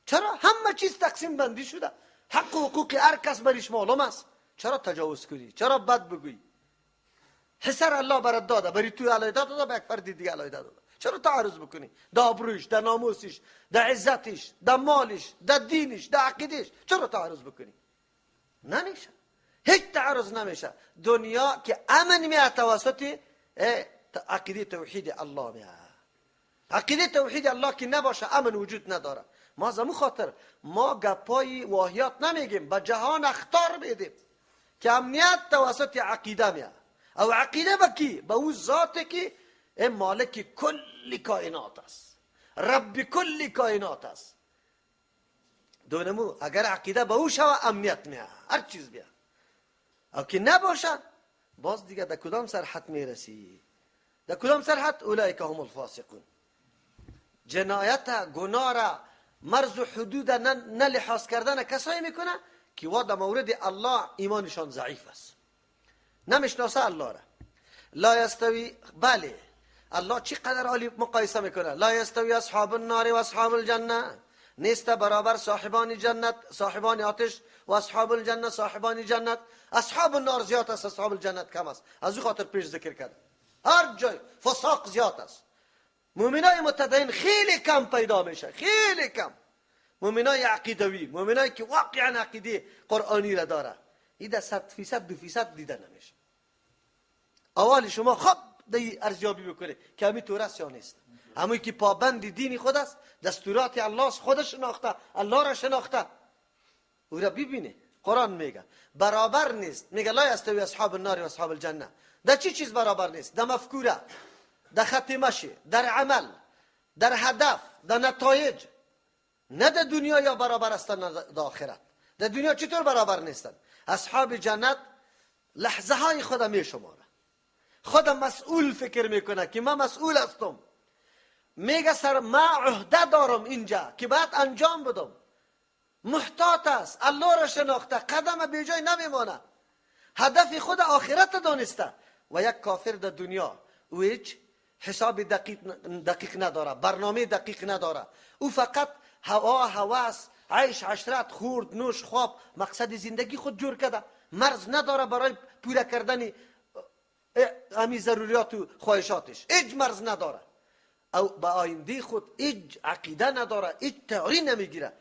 چرا همه چیز تقسیم بندی شده؟ حق و حقوق هر کس برش معلوم است. چرا تجاوز کنی؟ چرا بد بگویی؟ حسر الله برات داده، بری تو علیه داده، به یک فرد دیگه علیه داده. چرا تعرض بکنی؟ در آبرویش، در ناموسش، در عزتش، در مالش، در دینش، در عقیدش، چرا تعرض بکنی؟ نمیشه، هیچ تعرض نمیشه. دنیا که امن میاد توسط عقیده توحید الله میاد. عقیده توحید الله که نباشه امن وجود نداره. ما از خاطر ما گپای واهیات نمیگیم، به جهان اخطار بدیم که امنیت توسط عقیده میاد. او عقیده به کی؟ به او ذاتی که مالک کل کائنات است، رب کل کائنات است. دونمو اگر عقیده به او شوه امنیت میاد، هر چیز میاد. او که نباشه باز دیگه در کدام سرحد میرسی؟ در کدام سرحد؟ اولئک هم الفاسقون. جنایت، گناه را، مرز و حدود نه لحاظ کردن کسایی میکنه که وا در مورد الله ایمانشان ضعیف است، نمیشناسه الله را. لا یستوی، بله الله چقدر عالی مقایسه میکنه. لا یستوی اصحاب النار و اصحاب الجنه، نیست برابر صاحبان جنت، صاحبان آتش و اصحاب الجنه، صاحبان جنت. اصحاب النار زیاد است، اصحاب الجنت کم است. از او خاطر پیش ذکر کرد هر جای فساق زیاد است. مؤمنای متدین خیلی کم پیدا میشه، خیلی کم. مؤمنای عقیدوی، مؤمنایی که واقعا عقیده قرآنی را داره، این در 100% 2% دیده نمیشه. اول شما خب دی ارزیابی بکنه که همین طور است یا نیست. همون که پابند دین خود است، دستورات الله خود شناخته، الله را شناخته، او را ببینه. قرآن میگه برابر نیست، میگه لا یستوی اصحاب النار و اصحاب الجنه. در چی چیز برابر نیست؟ در مفکوره، در خط مشی، در عمل، در هدف، در نتایج. نه در دنیا یا برابر هستند نه در آخرت. در دنیا چطور برابر نیستند؟ اصحاب جنت لحظه های خود می شماره، خود مسئول فکر میکنه که من مسئول هستم. میگه سر ما عهده دارم اینجا که باید انجام بدم. محتاط است، الله را شناخته، قدم به جای نمیمانه، هدف خود آخرت دانسته. و یک کافر در دنیا او هیچ حساب دقیق نداره، برنامه دقیق نداره. او فقط هوا، هوس، عیش، عشرت، خورد، نوش، خواب، مقصد زندگی خود جور کرده. مرز نداره برای پوره کردن همی ضروریات و خواهشاتش، هیچ مرز نداره. او به آینده خود هیچ عقیده نداره، هیچ تئوری نمیگیره.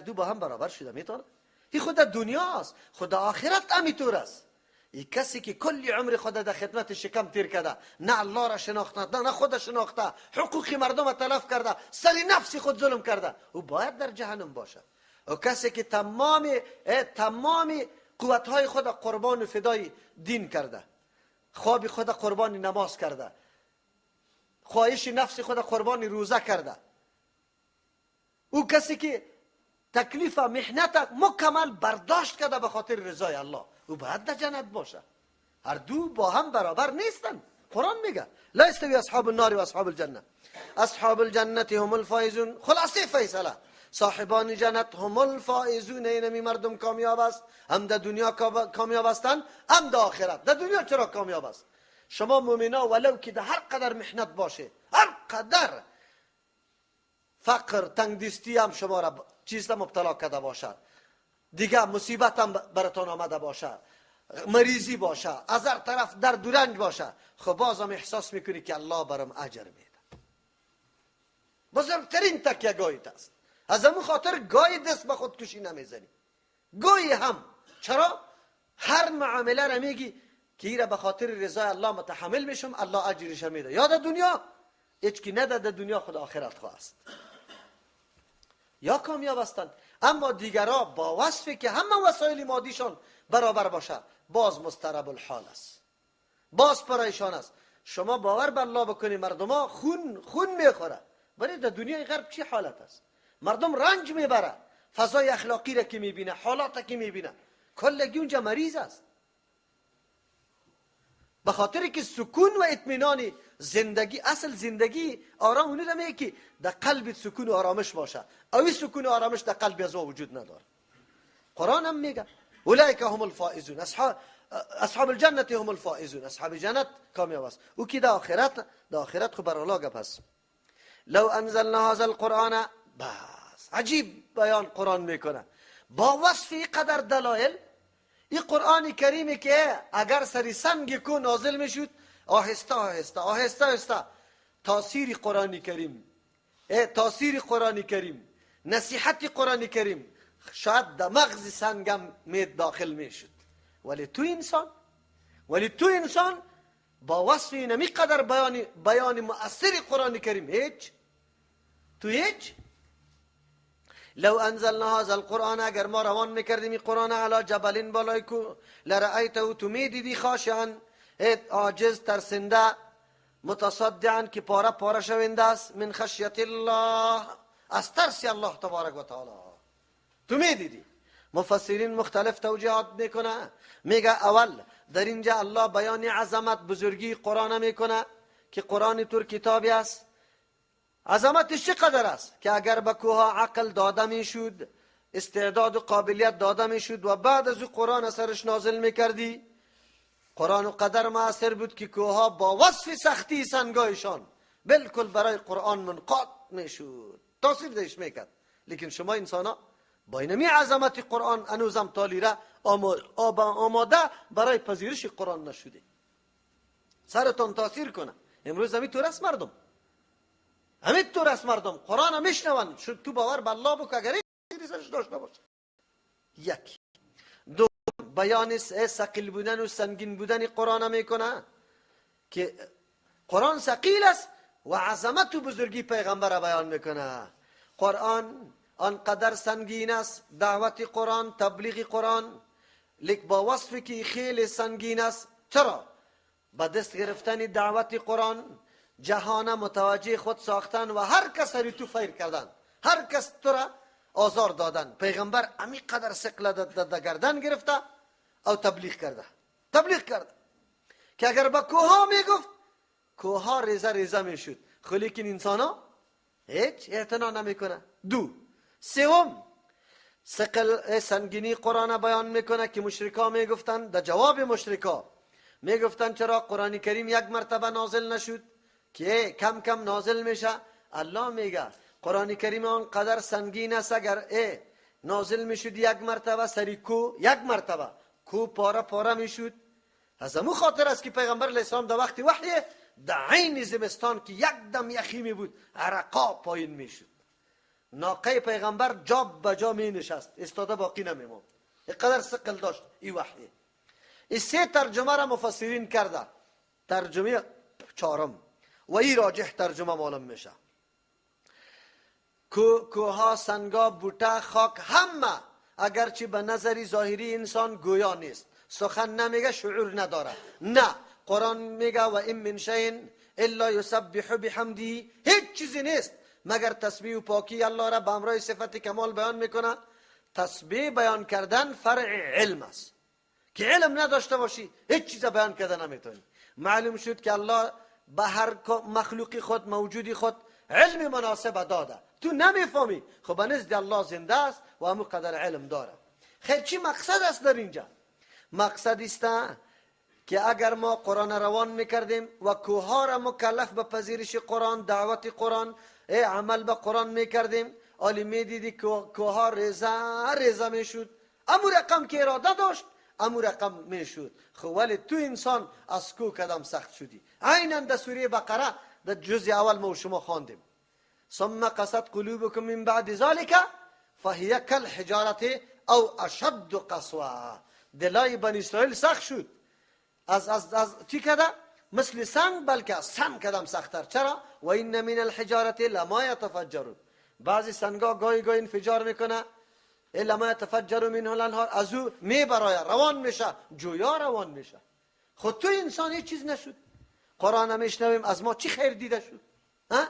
دو با هم برابر شده میتونه؟ این خود دنیاست، خود آخرت همیطور است. این کسی که کلی عمر خود در خدمت شکم تیر کرده، نه الله را شناخته، نه خود شناخته، حقوق مردم را تلف کرده، سر نفس خود ظلم کرده، او باید در جهنم باشه. او کسی که تمام قوتهای خود قربان و فدای دین کرده، خواب خود قربان نماز کرده، خواهش نفس خود قربان روزه کرده، او کسی که تکلیف محنت مکمل برداشت کرده به خاطر رضای الله، او باید در جنت باشه. هر دو با هم برابر نیستن. قرآن میگه لا یستوی اصحاب النار و اصحاب الجنه، اصحاب الجنه هم الفائزون. خلاصه فیصله، صاحبان جنت هم الفائزون، اینمی مردم کامیاب است، هم در دنیا کامیاب هستند هم در آخرت. در دنیا چرا کامیاب است؟ شما مؤمنا ولو که در هر قدر محنت باشه، هر قدر فقر تنگدستی هم شما را چیز مبتلا کرده باشد، دیگه مصیبت هم براتان آمده باشه، مریضی باشه، از هر طرف درد و رنج باشه، خب بازم احساس میکنی که الله برام اجر میده. بزرگترین تکیه گاهیت است. از همون خاطر گاهی دست به خودکشی نمیزنی، گاهی هم. چرا؟ هر معامله را میگی که ایره به خاطر رضای الله متحمل میشم، الله اجرش میده. یا در دنیا هیچ کی نده، در دنیا خود آخرت خواست یا کامیاب هستند. اما دیگرا با وصفی که همه وسایل مادیشان برابر باشه، باز مضطرب الحال است، باز پریشان است. شما باور به الله بکنی مردم ها خون میخوره. ولی در دنیای غرب چی حالت است؟ مردم رنج میبره، فضای اخلاقی را که میبینه، حالات که میبینه، کلگی اونجا مریض است. به خاطر که سکون و اطمینان زندگی، اصل زندگی آرام اونی را میگه که در قلب سکون و آرامش باشه. اوی سکون و آرامش در قلب از او وجود نداره. قرآن هم میگه اولئک هم الفائزون، اصحاب الجنه هم الفائزون، اصحاب جنت کامیاب است. او که در آخرت، در آخرت خو بر الله گپ است. لو انزلنا هذا القرآن، بس عجیب بیان قرآن میکنه با وصف قدر دلایل. این قرآن کریمی که اگر سری سنگ کو نازل میشد، آهسته آهسته آهسته آهسته تاثیر قرآن کریم، تاثیر قرآن کریم، نصیحت قرآن کریم شاید در مغز سنگم می داخل میشد. ولی تو انسان، ولی تو انسان با وصف اینمی قدر بیان مؤثر قرآن کریم هیچ، تو هیچ. لو انزلنا هذا القرآن، اگر ما روان میکردیم قرآن علی جبل بالای کو، لرأیته، تو میدیدی خاشعا، عاجز ترسنده، متصدعا که پاره پاره شونده است، من خشیت الله، از ترس الله تبارک و تعالی تو میدیدی. مفسرین مختلف توجیهات میکنه. میگه اول در اینجا الله بیان عظمت بزرگی قرآن میکنه که قرآن تور کتابی است. عظمتش چقدر است که اگر به کوه عقل داده میشد، استعداد و قابلیت داده میشد و بعد از او قرآن سرش نازل میکردی، قرآن و قدر مؤثر بود که کوه با وصف سختی سنگایشان بالکل برای قرآن منقاد میشد، تاثیر دهش میکرد. لیکن شما انسان ها با اینمی عظمت قرآن هنوزم تالیره آماده برای پذیرش قرآن نشده. سرتان تاثیر کنه. امروز همین طور است مردم، همین طور است مردم قرآن هم میشنون، تو باور به الله بکن اگر هیچ سرش داشته باشه. یک. دو، بیان ثقیل بودن و سنگین بودن قرآن میکنه که قرآن ثقیل است و عظمت و بزرگی پیغمبر بیان میکنه. قرآن آنقدر سنگین است، دعوت قرآن، تبلیغ قرآن، لیک با وصفی که خیلی سنگین است. چرا؟ با دست گرفتن دعوت قرآن جهان متوجه خود ساختن و هر کس هری تو فیر کردن، هر کس تو را آزار دادن. پیغمبر امی قدر ثقل در گردن گرفته او تبلیغ کرده، تبلیغ کرده که اگر با کوها میگفت کوها ریزه ریزه میشد، خو لیکن انسان ها هیچ اعتنا نمیکنه. دو. سوم، ثقل سنگینی قرآن بیان میکنه که مشرکا میگفتن، در جواب مشرکا میگفتن چرا قرآن کریم یک مرتبه نازل نشد که کم کم نازل میشه. الله میگه قرآن کریم آنقدر سنگین است اگر نازل میشد یک مرتبه سری کو، یک مرتبه کو پاره پاره میشد. از امو خاطر است که پیغمبر علیه السلام در وقت وحی در عین زمستان که یک دم یخی می بود عرقا پایین میشد، ناقه پیغمبر جا به جا می نشست، استاده باقی نمیموند، اینقدر ثقل داشت این وحی. این سه ترجمه را مفسرین کرده. ترجمه چهارم و این راجح ترجمه معلوم میشه، کوها، سنگا، بوته، خاک، همه اگرچه به نظر ظاهری انسان گویا نیست، سخن نمیگه، شعور نداره، نه، قرآن میگه و این من شیء الا یسبح بحمده، هیچ چیزی نیست مگر تسبیح و پاکی الله را به همراه صفت کمال بیان میکنه. تسبیح بیان کردن فرع علم است که علم نداشته باشی هیچ چیز بیان کردن نمیتونی. معلوم شد که الله به هر مخلوقی خود، موجودی خود علم مناسب داده. تو نمیفهمی، خب نزد الله زنده است و همون قدر علم داره. خیر چی مقصد است در اینجا؟ مقصد است که اگر ما قرآن روان میکردیم و کوها را مکلف به پذیرش قرآن، دعوت قرآن، عمل به قرآن میکردیم، آلی میدیدی کوها ریزه ریزه میشد، امو رقم که اراده داشت امو رقم میشد. خب ولی تو انسان از کو کدام سخت شدی. عینا در سوره بقره در جزء اول ما و شما خواندیم، ثم قست قلوبكم من بعد ذلك فهي كالحجارة او اشد قسوة. دلای بنی اسرائیل سخت شد، از از از چی کده؟ مثل سنگ، بلکه از سنگ کدام سخت‌تر. چرا؟ و این من الحجارة لما یتفجر. بعضی سنگا گاهی گاهی انفجار میکنه، لما یتفجر منه الانهار، از او میبرایه، روان میشه، جویا روان میشه. خود تو انسان هیچ چیز نشد. قرآن میشنویم از ما چی خیر دیده شد؟ ها؟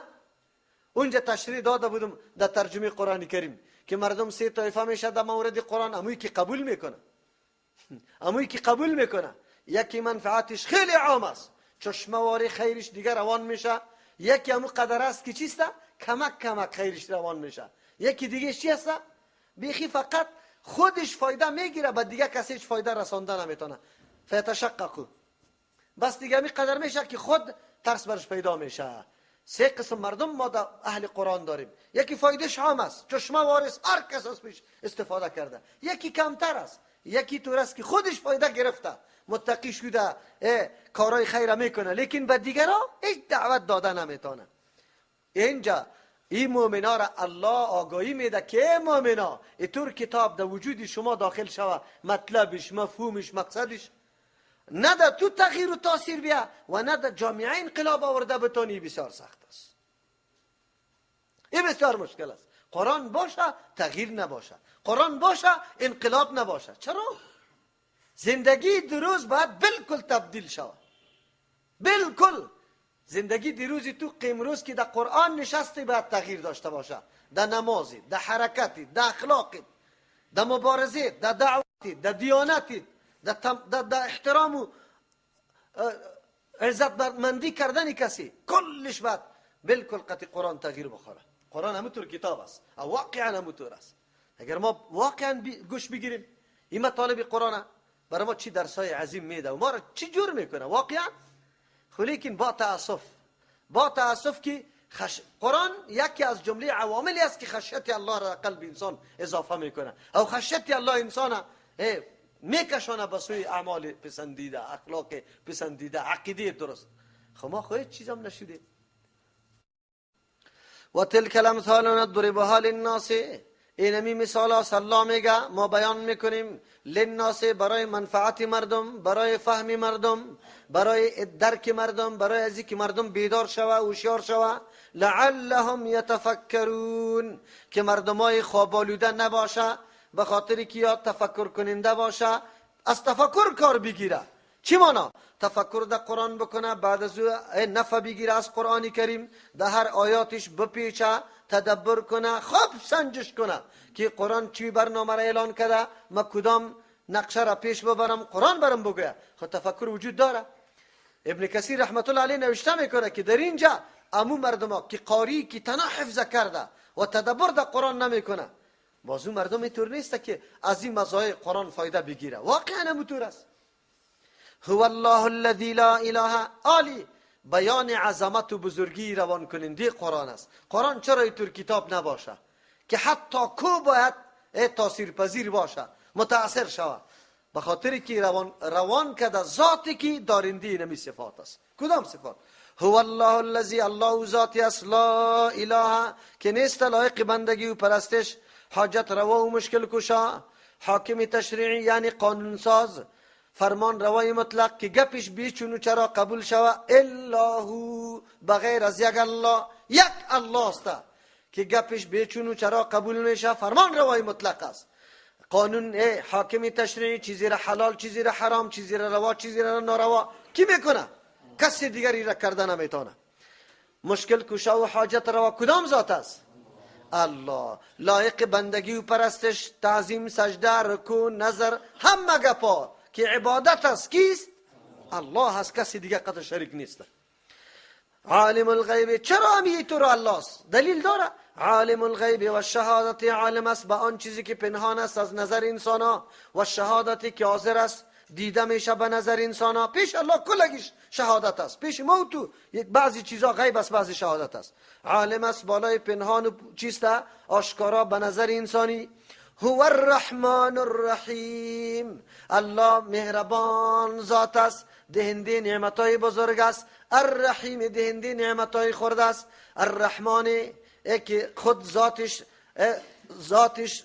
اونجا تشریح داده بودم در ترجمه قرآن کریم که مردم سه طایفه میشه در مورد قرآن. اموی که قبول میکنه، اموی که قبول میکنه، یکی منفعتش خیلی عام است، چشمواری خیرش دیگه روان میشه. یکی امو قدر است که چیست؟ کمک کمک خیرش روان میشه. یکی دیگه چی است؟ بیخی فقط خودش فایده میگیره، به دیگه کسی هیچ فایده رسانده نمیتونه. فیتشققو، بس دیگه می قدر میشه که خود ترس برش پیدا میشه. سه قسم مردم ما در اهل قرآن داریم. یکی فایدهش عام است، چشمه وارث، هر کس از پیش استفاده کرده. یکی کمتر است، یکی طور است که خودش فایده گرفته، متقی شده، کارهای خیر میکنه، لیکن به دیگران هیچ دعوت داده نمیتونه. اینجا این مؤمنا را الله آگاهی میده که مؤمنا اینطور کتاب در وجود شما داخل شوه، مطلبش، مفهومش، مقصدش، نه در تو تغییر و تاثیر بیا و نه در جامعه انقلاب آورده بتونی. بسیار سخت است، این بسیار مشکل است. قرآن باشه تغییر نباشه، قرآن باشه انقلاب نباشه. چرا؟ زندگی دیروز باید بالکل تبدیل شود، بالکل. زندگی دیروزی تو امروز که در قرآن نشستی باید تغییر داشته باشه، در نمازی، در حرکتی، در اخلاقی، در مبارزه، در دعوتی، در دیانتی، در احترام و عزتمندی کردن کسی، کلش باید بالکل قطع قرآن تغییر بخوره. قرآن همونطور کتاب است، واقعا همونطور است. اگر ما واقعا گوش بگیریم این مطالب قرآن برای ما چی درسای عظیم میده و ما را چی جور میکنه واقعا. لیکن با تاسف، با تاسف که قرآن یکی از جمله عواملی است که خشیت الله را قلب انسان اضافه میکنه، او خشیت الله انسان میکشانه به سوی اعمال پسندیده، اخلاق پسندیده، عقیده درست. خب ما خو هیچ چیزم نشدیم. و تلک الامثال نضربها للناس، اینمی مثال الله میگه ما بیان میکنیم للناس، برای منفعت مردم، برای فهم مردم، برای درک مردم، برای از اینکه مردم بیدار شوه، هوشیار شوه. لعلهم یتفکرون، که مردمای خواب آلوده نباشه، به خاطر که یا تفکر کننده باشه، از تفکر کار بگیره. چی مانا؟ تفکر در قرآن بکنه، بعد از او نفع بگیره از قرآن کریم، در هر آیاتش بپیچه، تدبر کنه، خوب سنجش کنه که قرآن چی برنامه را اعلان کرده، ما کدام نقشه را پیش ببرم، قرآن برم بگویه. خب تفکر وجود داره. ابن کثیر رحمت الله علیه نوشته میکنه که در اینجا امو مردم که قاری که تنها حفظ کرده و تدبر در قرآن نمیکنه، بازو مردم اینطور نیست که از این مزایای قرآن فایده بگیره. واقعا همونطور است. هو الله الذی لا اله آلی، بیان عظمت و بزرگی روان کننده قرآن است. قرآن چرا اینطور کتاب نباشه که حتی کو باید تاثیر پذیر باشه، متاثر شوه؟ به خاطر که روان کده ذاتی که دارنده نمی صفات است. کدام صفات؟ هو الله الذی، الله ذاتی است، لا اله که نیست لایق بندگی و پرستش، حاجت روا و مشکل کشا، حاکم تشریعی یعنی قانون ساز، فرمان روای مطلق که گپش بیچون و چرا قبول شوه، الا هو، بغیر از یک الله، یک الله است که گپش بیچون و چرا قبول میشه، فرمان روای مطلق است. قانون حاکم تشریعی چیزی را حلال، چیزی را حرام، چیزی را روا، چیزی را ناروا کی میکنه؟ کسی دیگری را کرده نمیتونه. مشکل کشا و حاجت روا کدام ذات است؟ الله. لایق بندگی و پرستش، تعظیم، سجده، رکوع، نظر، همه گپا که عبادت است کیست؟ الله است، کسی دیگه قطع شریک نیست. عالم الغیب، چرا همی تو رو الله است؟ دلیل داره. عالم الغیب و شهادت، عالم است به آن چیزی که پنهان است از نظر انسان ها، و شهادتی که حاضر است دیده میشه به نظر انسان ها. پیش الله کلگیش شهادت است، پیش ما تو یک بعضی چیزا غیب است، بعضی شهادت است. عالم است بالای پنهان و چیست آشکارا به نظر انسانی. هو الرحمن الرحیم، الله مهربان ذات است، دهنده نعمتهای بزرگ است. الرحیم دهنده نعمتهای خرد است. الرحمن که خود ذاتش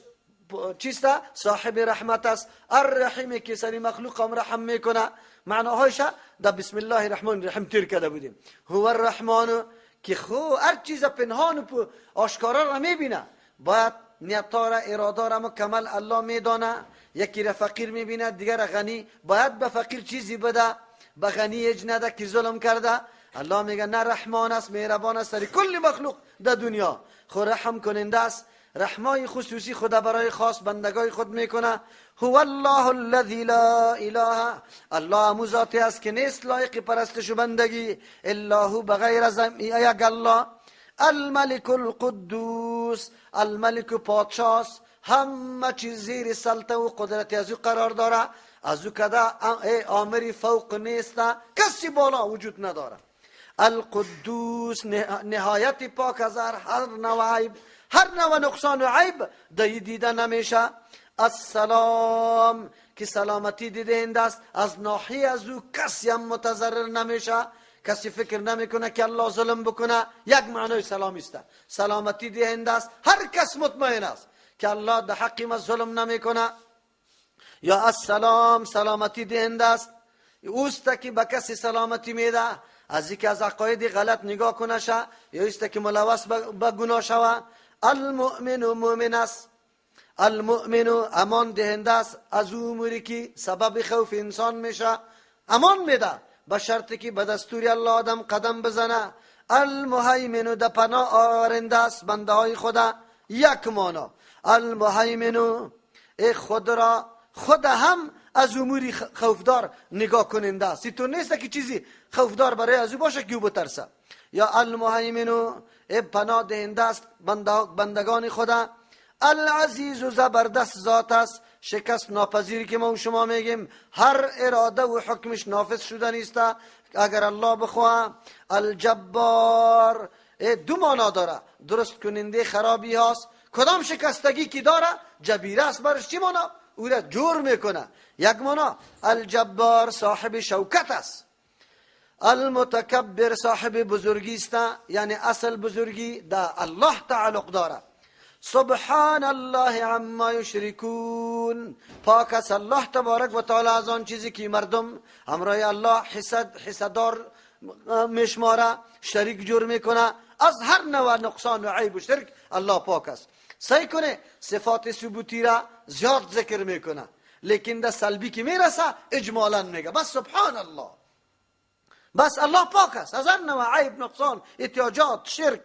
چیست؟ صاحب رحمت است. الرحیم که سری مخلوق هم رحم میکنه. معناهایش در بسم الله الرحمن الرحیم تیر کرده بودیم. هو الرحمن که خو هر چیز پنهان و آشکارا را میبینه، باید نیت‌ها را، اراده را مکمل الله میدانه. یکی را فقیر میبینه، دیگر را غنی، باید به فقیر چیزی بده، به غنی هیچ نده که ظلم کرده. الله میگه نه، رحمان است، مهربان است سر کل مخلوق در دنیا، خو رحم کننده است. رحمای خصوصی خدا برای خاص بندگای خود میکنه. هو الله الذی لا اله، الله همو ذاتی است که نیست لایق پرستش و بندگی الا هو، بغیر از یک الله. الملک القدوس، الملک پادشاه است، همه چیز زیر سلطه و قدرت از او قرار داره، از او کده آمری فوق نیست، کسی بالا وجود نداره. القدوس نهایت پاک از هر نوع عیب، هر نوع نقصان و عیب دی دیده نمیشه. السلام که سلامتی دیده است، از ناحیه از او کسی هم متضرر نمیشه، کسی فکر نمیکنه که الله ظلم بکنه. یک معنای سلام است، سلامتی دهنده است، هر کس مطمئن است که الله در حق ما ظلم نمیکنه. یا السلام سلامتی دهنده است، اوست که به کسی سلامتی میده، از اینکه از عقاید غلط نگاه کنه شه، یا ایست که ملوث به گناه شوه. المؤمن مؤمن است، المؤمن امان دهنده است از اموری که سبب خوف انسان میشه، امان میده به شرطی که به دستور الله آدم قدم بزنه. المهیمن در پناه آورنده است بنده های خدا، یک مانا. المهیمن ای خود را خود هم از اموری خوفدار نگاه کننده است، تو نیست که چیزی خوفدار برای از او باشه که او بترسه. یا المهیمن ای پناه دهنده است بندگان خدا. العزیز و زبردست ذات است، شکست ناپذیری که ما و شما میگیم، هر اراده و حکمش نافذ شده نیست اگر الله بخواه. الجبار دو مانا داره، درست کننده خرابی هاست، کدام شکستگی که داره جبیره است برش، چی مانا؟ او را جور میکنه. یک مانا الجبار صاحب شوکت است. المتکبر صاحب بزرگی است، یعنی اصل بزرگی در الله تعلق داره. سبحان الله عما یشرکون، پاک است الله تبارک و تعالی از آن چیزی که مردم همراه الله حسدار میشماره، شریک جور میکنه، از هر نوع نقصان و عیب و شرک الله پاک است. سعی کنه صفات ثبوتی را زیاد ذکر میکنه، لیکن در سلبی که میرسه اجمالا میگه بس سبحان الله، بس الله پاک است از هر نوع عیب، نقصان، احتیاجات، شرک.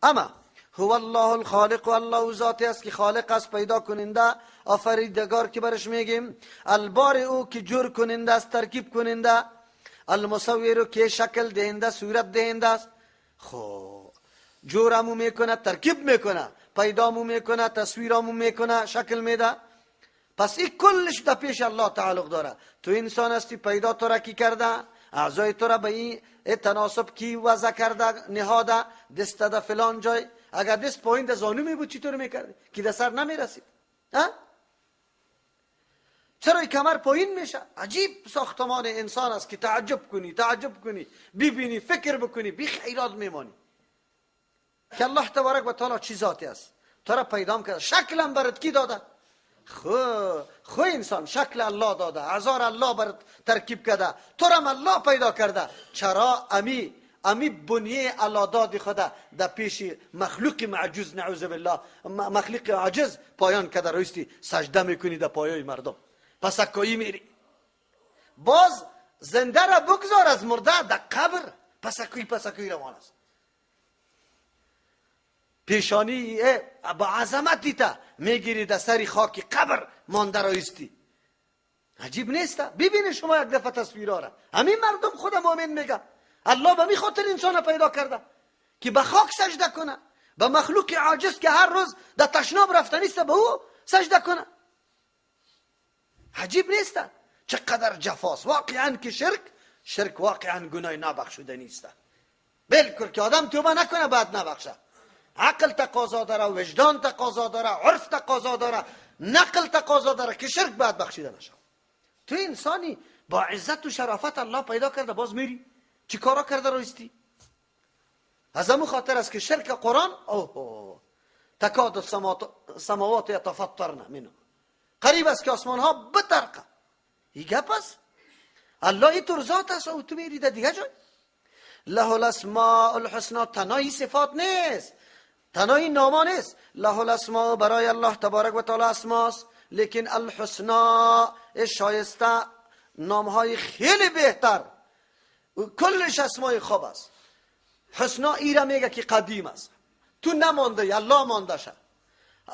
اما هو الله الخالق، و الله ذاتی است که خالق است، پیدا کننده، آفریدگار که برش میگیم. البارئ او که جور کننده است، ترکیب کننده. المصور که شکل دهنده، صورت دهنده است. خب جورمو میکنه، ترکیب میکنه، پیدامو میکنه، تصویرامو میکنه، شکل میده. پس این کلش در پیش الله تعلق داره. تو انسان هستی، پیدا تو را کی کرده، اعضای تو را به این تناسب کی وضع کرده، نهاده، دست ده فلان جای. اگر دست پایین ده زانو می بود چطور میکردی که ده سر نمیرسید؟ چرا کمر پایین میشه؟ عجیب ساختمان انسان است که تعجب کنی، تعجب کنی، ببینی، فکر بکنی، بی خیرات میمانی که الله تبارک و تعالی چی ذاتی است، تو را پیدا کرده، شکلم برات کی داده؟ خو انسان شکل الله داده، اعضا الله برات ترکیب کرده، تو را الله پیدا کرده. چرا امی بنیه الله داد خدا در پیش مخلوق معجز، نعوذ بالله، مخلوق عاجز پایان کرده، رویستی سجده میکنی در پایای مردم، پس اکایی میری. باز زنده را بگذار از مرده در قبر، پس اکوی روان است. پیشانی با عظمت دیتا میگیری در سر خاک قبر مانده را ایستی. عجیب نیست؟ ببینید شما یک دفعه تصویرها را. همین مردم خود مؤمن میگه الله به می خاطر انسان پیدا کرده که به خاک سجده کنه، به مخلوق عاجز که هر روز در تشناب رفته نیست به او سجده کنه. عجیب نیست؟ چقدر جفاست واقعا که شرک واقعا گناه نبخشوده نیست. بالکل که آدم توبه نکنه بعد نبخشه. عقل تقاضا داره، وجدان تقاضا داره، عرف تقاضا داره، نقل تقاضا داره که شرک بعد بخشیده نشه. تو انسانی با عزت و شرافت الله پیدا کرده، باز میری چی کارا کرده رایستی؟ از همون خاطر است که شرک قرآن اوه تکاد السماوات یتفطرن منه، قریب است که آسمان ها بترقه. این گپ است؟ الله اینطور ذات است و تو میری در دیگه جای. له الاسماء الحسنا، تنهایی صفات نیست، تنهایی ناما نیست. له الاسماء برای الله تبارک و تعالی اسماست، لیکن الحسنا شایسته نامهای خیلی بهتر، کلش اسمای خوب است. حسنا ایره میگه که قدیم است، تو نمانده الله مانده شه.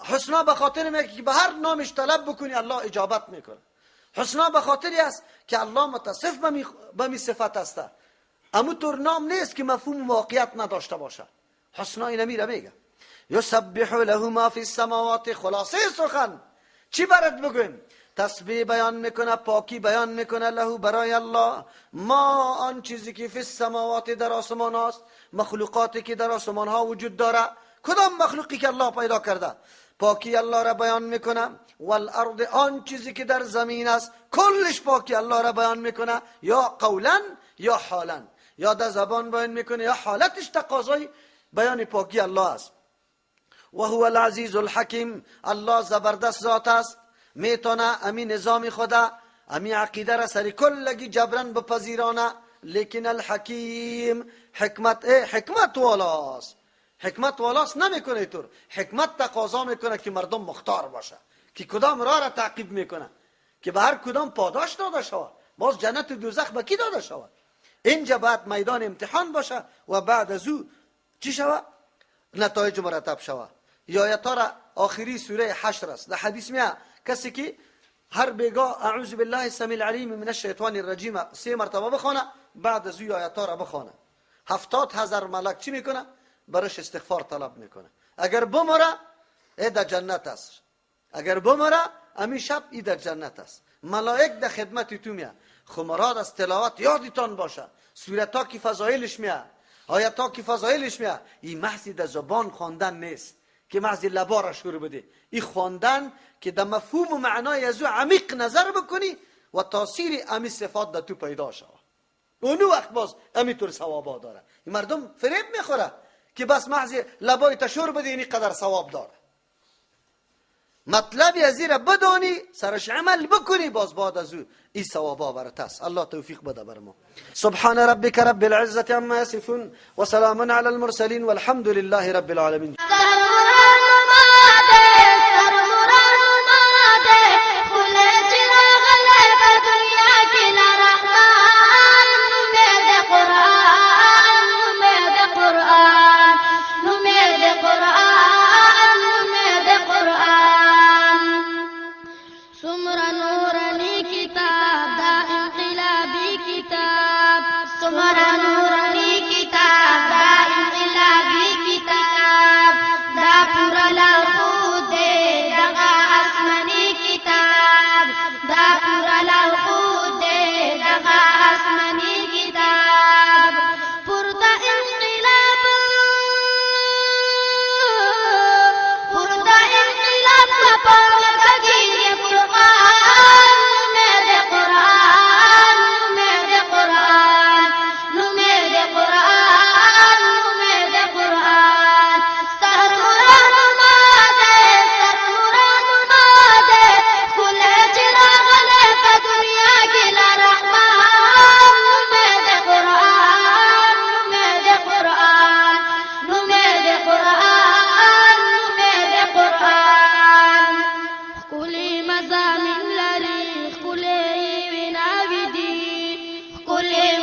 حسنا به خاطر میگه که به هر نامش طلب بکنی الله اجابت میکنه. حسنا به خاطری است که الله متصف به می صفت است. اما طور نام نیست که مفهوم واقعیت نداشته باشه. حسنا اینه میره میگه یسبح له ما فی السماوات. خلاصه سخن چی برات بگویم؟ تسبیح بیان میکنه، پاکی بیان میکنه، له برای الله، ما آن چیزی که فی السماوات در آسمان هاست، مخلوقاتی که در آسمان ها وجود داره، کدام مخلوقی که الله پیدا کرده، پاکی الله را بیان میکنه. والارض آن چیزی که در زمین است، کلش پاکی الله را بیان میکنه، یا قولا یا حالا، یا در زبان بیان میکنه یا حالتش تقاضای بیان پاکی الله است. و هو العزیز الحکیم، الله زبردست ذات است، میتونه امی نظام خدا امی عقیده را سر کلگی جبران بپذیرانه، لیکن الحکیم حکمت حکمت والاست. حکمت والاست نمیکنه اینطور، حکمت تقاضا میکنه که مردم مختار باشه، که کدام راه را تعقیب میکنه، که به هر کدام پاداش داده شود، باز جنت و دوزخ به کی داده شود. اینجا باید میدان امتحان باشه و بعد از او چی شود؟ نتایج مرتب شود. یا را آخری سوره حشر است. در حدیث میاد کسی که هر بیگاه اعوذ بالله السمیع العلیم من الشیطان الرجیم 3 مرتبه بخونه، بعد از او آیات را بخونه، 70,000 ملک چی میکنه؟ براش استغفار طلب میکنه. اگر بمره ای در جنت است، اگر بمره امی شب ای در جنت است. ملائک در خدمت تو میاد. خو مراد از تلاوت یادتان باشه، سورت ها که فضایلش میاد، آیت ها که فضایلش میاد، این محض در زبان خواندن نیست که محض لبا را شور بده. این خواندن که در مفهوم و معنای از او عمیق نظر بکنی و تاثیر امی صفات در تو پیدا شود، اونو وقت باز امی طور ثوابا داره. این مردم فریب میخوره که بس محض لبای تشور بده اینی قدر ثواب داره. مطلبی از این را بدانی، سرش عمل بکنی، باز بعد از او این ثوابا برات است. الله توفیق بده بر ما. سبحان ربک رب العزة عما یصفون و سلام علی المرسلین والحمد لله رب العالمین.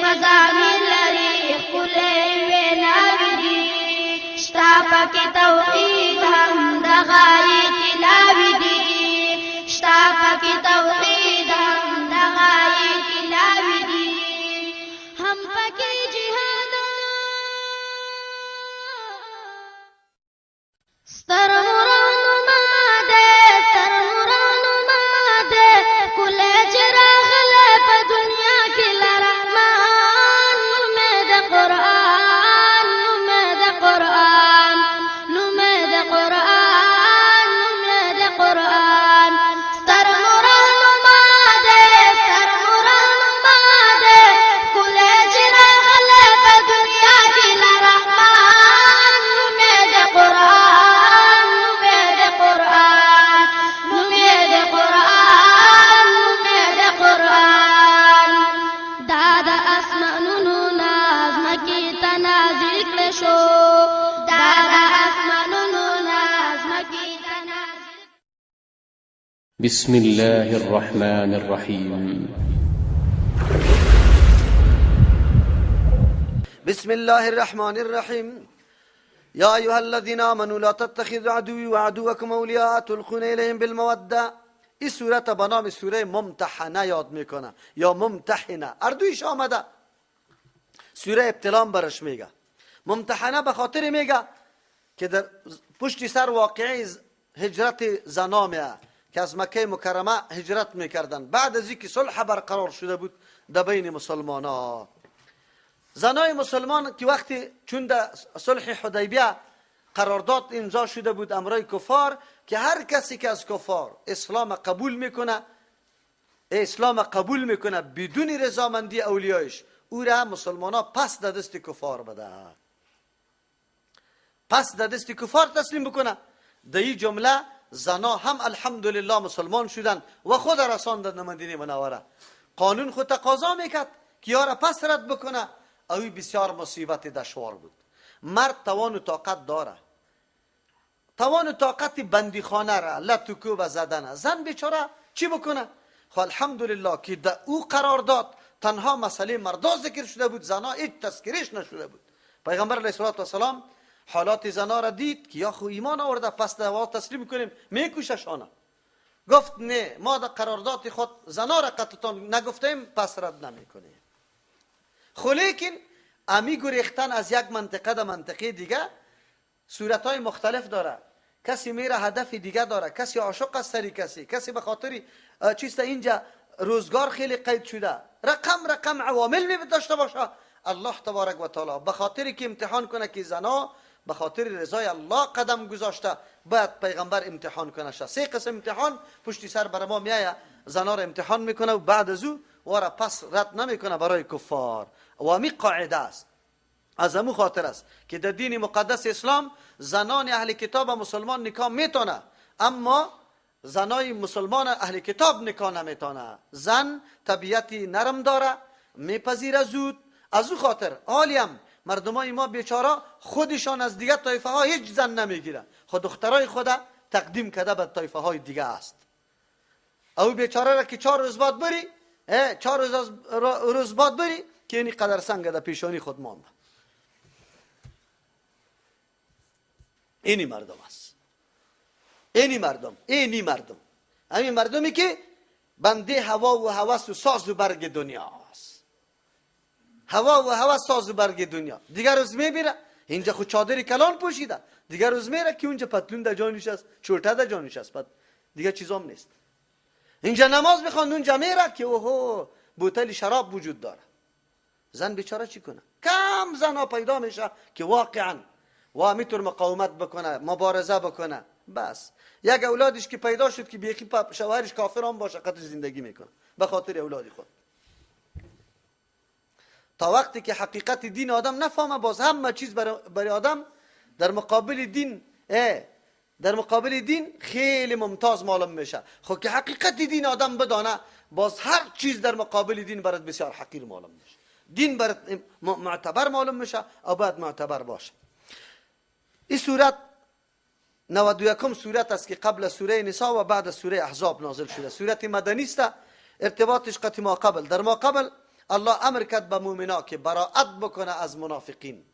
مضامین لري ښکلې ویناوې دي. شته پکې توحید هم د غایې تلاوي دي، شته پکې توحید هم د غایې تلاوي دي، هم پکې جهاد ستر رهنما دی، ستر رهنما دی، کله چې راغلی په دنیا کې له رحمان، نوم یې د قرآن، نوم یې د قرآن، نوم یې د قرآن، نوم یې د قرآن. ستر رهنما دی، ستر رهنما دی، کله چې راغلی په دنیا کې له رحمان، نوم یې د قرآن، نوم یې د قرآن، نوم یې د قرآن، نوم یې د قرآن. دا د اسمانونو نه ځمکې ته نازل کړی شو، دا د اسمانونو نه ځمکې ته نازل. بسم الله الرحمن الرحيم. بسم الله الرحمن الرحیم. یا ایها الذین آمنوا لا تتخذوا عدوی وعدوکم اولیاء تلقون الیهم بالموده. این سورت به نام سوره ممتحنه یاد میکنه یا ممتحنه، اردویش آمده. سوره ابتلام برش میگه. ممتحنه به خاطر میگه که در پشت سر واقعی هجرت زنا میه که از مکه مکرمه هجرت میکردن بعد از اینکه صلح برقرار شده بود در بین مسلمان ها. زنای مسلمان که وقتی چون در صلح حدیبیه قرارداد امضا شده بود امرای کفار که هر کسی که از کفار اسلام قبول میکنه، اسلام قبول میکنه بدون رضامندی اولیایش، او را مسلمان ها پس در دست کفار بده، پس در دست کفار تسلیم بکنه. در این جمله زنا هم الحمدلله مسلمان شدن و خود رساندن مدینه منوره. قانون خود تقاضا میکرد که یارا پس رد بکنه. اوی بسیار مصیبت دشوار بود. مرد توان و طاقت داره، توان و طاقت بندیخانه را لتکوب زدنه. زن بیچاره چی بکنه؟ خب الحمدلله که در او قرار داد تنها مسئله مردا ذکر شده بود، زنا هیچ تذکرش نشده بود. پیغمبر علیه الصلاة والسلام حالات زنا را دید که یا خو ایمان آورده پس دوا تسلیم کنیم میکوششانه. گفت نه، ما در قرارداد خود زنا را قطعتان نگفتیم پس رد نمیکنیم. خو لیکن امی گریختن از یک منطقه در منطقه دیگه صورتهای مختلف داره. کسی میره هدف دیگه داره، کسی عاشق است سری کسی، کسی به خاطر چیست اینجا روزگار خیلی قید شده، رقم رقم عوامل می داشته باشه. الله تبارک و تعالی به خاطر که امتحان کنه که زنا به خاطر رضای الله قدم گذاشته، باید پیغمبر امتحان کنه. سه قسم امتحان پشتی سر بر ما میایه، زنا را امتحان میکنه و بعد از او وارا پس رد نمیکنه برای کفار. و امی قاعده است. از امو خاطر است که در دین مقدس اسلام زنان اهل کتاب و مسلمان نکاح میتونه، اما زنای مسلمان اهل کتاب نکاح نمیتونه. زن طبیعتی نرم داره، میپذیره زود. از او خاطر عالیم مردمای ما بیچاره خودشان از دیگه طایفه ها هیچ زن نمیگیره، خود دخترای خود تقدیم کرده به طایفه های دیگه است. او بیچاره را که 4 روز بعد بری، 4 روز از روز بعد بری که اینی قدر سنگ در پیشانی خود مانده. اینی مردم است، اینی مردم، اینی مردم، همین مردمی که بنده هوا و هوس و ساز و برگ دنیا است. هوا و هوس ساز و برگ دنیا. دیگر روز میبیره اینجا خود چادر کلان پوشیده، دیگر روز میره که اونجا پتلون در جانش است، چورته در جانش است، بعد دیگه چیزام نیست. اینجا نماز میخوند، اونجا میره که اوهو بوتل شراب وجود داره. زن بیچاره چی کنه؟ کم زن ها پیدا میشه که واقعا و میتونه مقاومت بکنه، مبارزه بکنه. بس یک اولادش که پیدا شد که بیخی شوهرش کافر هم باشه قطعش زندگی میکنه به خاطر اولادی خود. تا وقتی که حقیقت دین آدم نفهمه، باز همه چیز برای آدم در مقابل دین، در مقابل دین خیلی ممتاز معلوم میشه. خب که حقیقت دین آدم بدانه، باز هر چیز در مقابل دین برات بسیار حقیر معلوم میشه. دین برات معتبر معلوم میشه او باید معتبر باشه. این سورت 91 سورت است که قبل سوره نساء و بعد سوره احزاب نازل شده. سورت مدنی است، ارتباطش قطع ما قبل. در ما قبل الله امر کرد به مؤمنا که براءت بکنه از منافقین،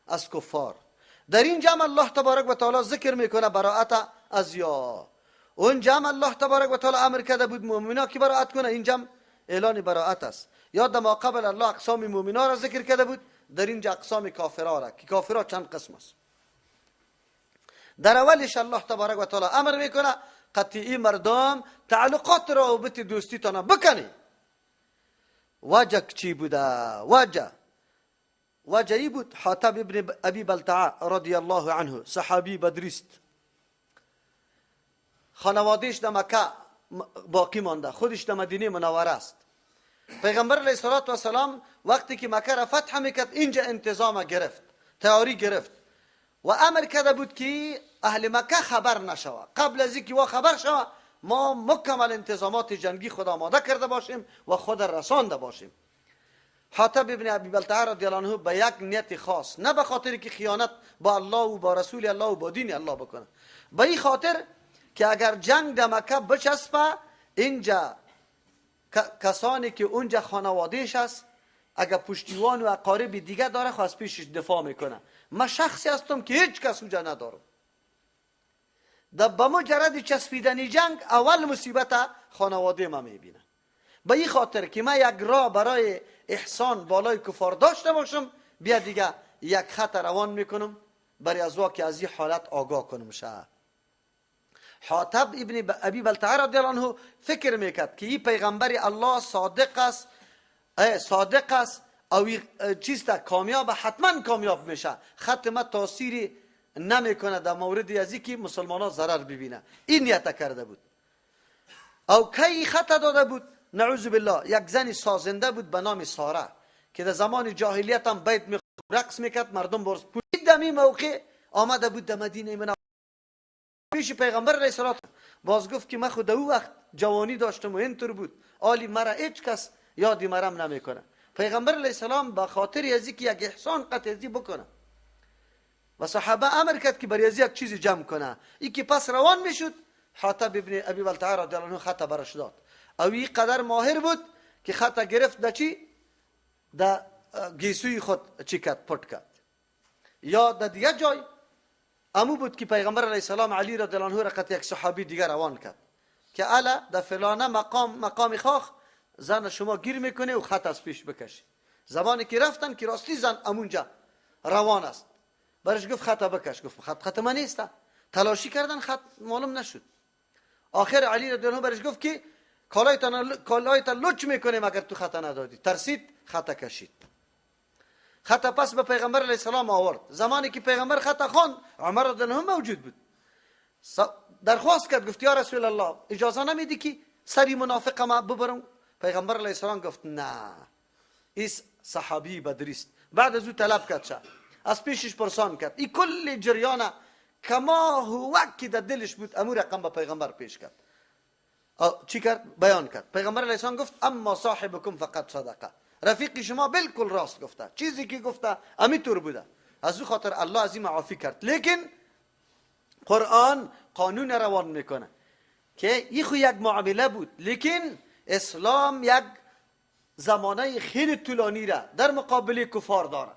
از کفار. در این جمع الله تبارک و تعالی ذکر میکنه براءت از یا. اون جمع الله تبارک و تعالی امر کرده بود مؤمنا که براءت کنه، این جمع اعلان براءت است. یا در ما قبل الله اقسام مؤمنا را ذکر کرده بود، در اینجا اقسام کافرها را که کافرها چند قسم است. در اولش الله تبارک و تعالی امر میکنه قطعی مردم تعلقات روابط دوستی تانه بکنی. وجه چی بوده؟ وجه ای بود حاطب ابن ابی بلتعه رضی الله عنه، صحابی بدریست، خانوادهش در مکه باقی مانده، خودش در مدینه منوره است. پیغمبر علیه الصلاة والسلام وقتی که مکه را فتح میکرد اینجا انتظام گرفت، تیاری گرفت و امر کرده بود که اهل مکه خبر نشوه. قبل از اینکه وا خبر شوه ما مکمل انتظامات جنگی خود آماده کرده باشیم و خود رسانده باشیم. حاطب ابن ابی بلتعه رضی الله عنه به یک نیت خاص، نه به خاطر که خیانت با الله و با رسول الله و با دین الله بکنه، به این خاطر که اگر جنگ در مکه بچسبه اینجا کسانی که اونجا خانوادهش است اگر پشتیوان و اقارب دیگه داره خو از پیشش دفاع میکنه. من شخصی هستم که هیچ کس اونجا ندارم. در به مجرد چسبیدن جنگ اول مصیبت خانواده ما میبینه. به این خاطر که من یک راه برای احسان بالای کفار داشته باشم، بیا دیگه یک خط روان میکنم برای از که از این حالت آگاه کنم شه. حاطب ابن ابی بلتعه رضی الله عنه فکر میکرد که این پیغمبر الله صادق است، صادق است او چیز تا کامیاب، حتما کامیاب میشه، خط ما تاثیری نمیکنه در مورد از که مسلمان ها ضرر ببینه. این نیت کرده بود. او کی خط داده بود؟ نعوذ بالله یک زن سازنده بود به نام ساره که در زمان جاهلیت هم بیت می رقص میکرد، مردم برز پوید. دمی موقع آمده بود در مدینه منوره پیش پیغمبر علیه الصلاة باز گفت که من خود او وقت جوانی داشتم و اینطور بود، آلی مرا هیچ کس یادی مرم نمیکنه. پیغمبر علیه السلام به خاطر از اینکه یک احسان قطعی بکنه و صحابه امر کرد که برای از یک چیزی جمع کنه. ای که پس روان میشد حاطب ابن ابی بلتعه رضی الله عنه خط برش داد. او این قدر ماهر بود که خط گرفت در چی؟ در گیسوی خود چی کرد؟ پت کرد. یا در دیگه جای امو بود که پیغمبر علیه السلام علی رضی الله عنه را قط یک صحابی دیگر روان کرد که الا در فلانه مقام خاخ زن شما گیر میکنه و خط از پیش بکشی. زمانی که رفتن که راستی زن امونجا روان است، برش گفت خط بکش، گفت خط من نیست. تلاشی کردن خط معلوم نشد. آخر علی رضی الله عنه برش گفت که کالایت لچ میکنیم اگر تو خط ندادی. ترسید خط کشید. خط پس به پیغمبر علیه السلام آورد. زمانی که پیغمبر خط خواند عمر رضی الله عنه موجود بود، درخواست کرد گفت یا رسول الله اجازه نمیدی که سری منافق ما ببرم؟ پیغمبر علیه السلام گفت نه، ایس صحابی بدریست. بعد از او طلب کرد شد، از پیشش پرسان کرد، این کل جریان کما هو که در دلش بود امور رقم به پیغمبر پیش کرد. چی کرد؟ بیان کرد. پیغمبر علیه السلام گفت اما صاحبکم فقط صدقه، رفیق شما بالکل راست گفته، چیزی که گفته امیطور بوده. از او خاطر الله از این معافی کرد. لیکن قرآن قانون روان میکنه که این خو یک معامله بود، لیکن اسلام یک زمانه خیلی طولانی را در مقابل کفار داره.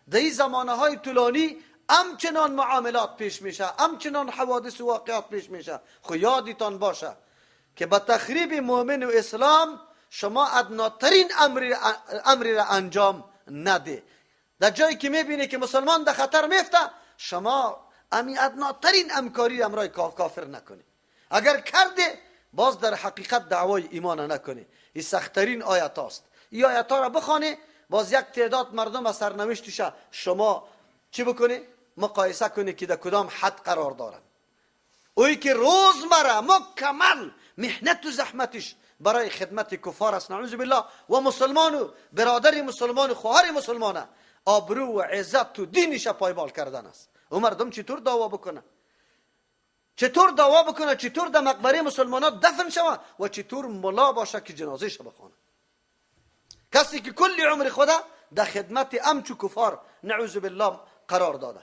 در این زمانه های طولانی همچنان معاملات پیش میشه، همچنان حوادث و واقعات پیش میشه. خو یادتان باشه که با تخریب مؤمن و اسلام شما ادناترین امری را انجام نده. در جایی که میبینی که مسلمان در خطر میفته، شما امی ادناترین امکاری را امرای کافر نکنی. اگر کرده باز در حقیقت دعوای ایمان نکنی. این سختترین آیت هاست. این آیت ها را بخوانی باز یک تعداد مردم از سرنوشتش شما چی بکنی؟ مقایسه کنی که در کدام حد قرار دارن. اوی که روزمره مکمل محنت و زحمتش برای خدمت کفار است، نعوذ بالله، و مسلمان و برادر مسلمان و خواهر مسلمانه آبرو و عزت و دینش پایمال کردن است. او مردم چطور دعوا بکنه؟ چطور دعوا بکنه؟ چطور در مقبره مسلمانات دفن شوه و چطور ملا باشه که جنازه ش بخونه؟ کسی که کل عمر خدا در خدمت امچو کفار نعوذ بالله قرار داده.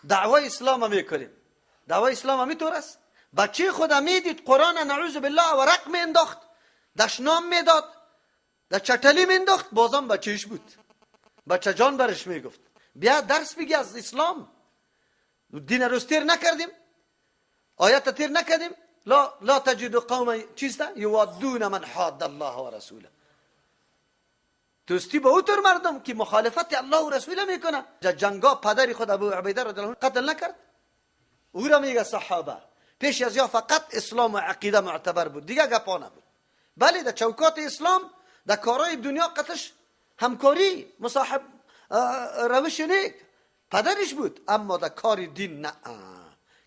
دعوای اسلام میکنیم، دعوای اسلام همیطور است. بچه خود میدید قرآن نعوذ بالله ورق میانداخت، دشنام میداد، در چتلی میانداخت، بازم بچهش بود. بچه جان برش میگفت بیا درس بگی از اسلام. دین روز تیر نکردیم، آیت تیر نکردیم. لا تجد قوما چیست یوادون من حاد الله و رسوله. دوستی با او طور مردم که مخالفت الله و رسوله میکنه. جنگا پدر خود ابو عبیده رضی الله عنه قتل نکرد، او را میگه صحابه. پیش از یا فقط اسلام و عقیده معتبر بود، دیگه گپا نبود. بله در چوکات اسلام در کارهای دنیا قتلش همکاری مصاحب روش نیک پدرش بود، اما در کار دین نه،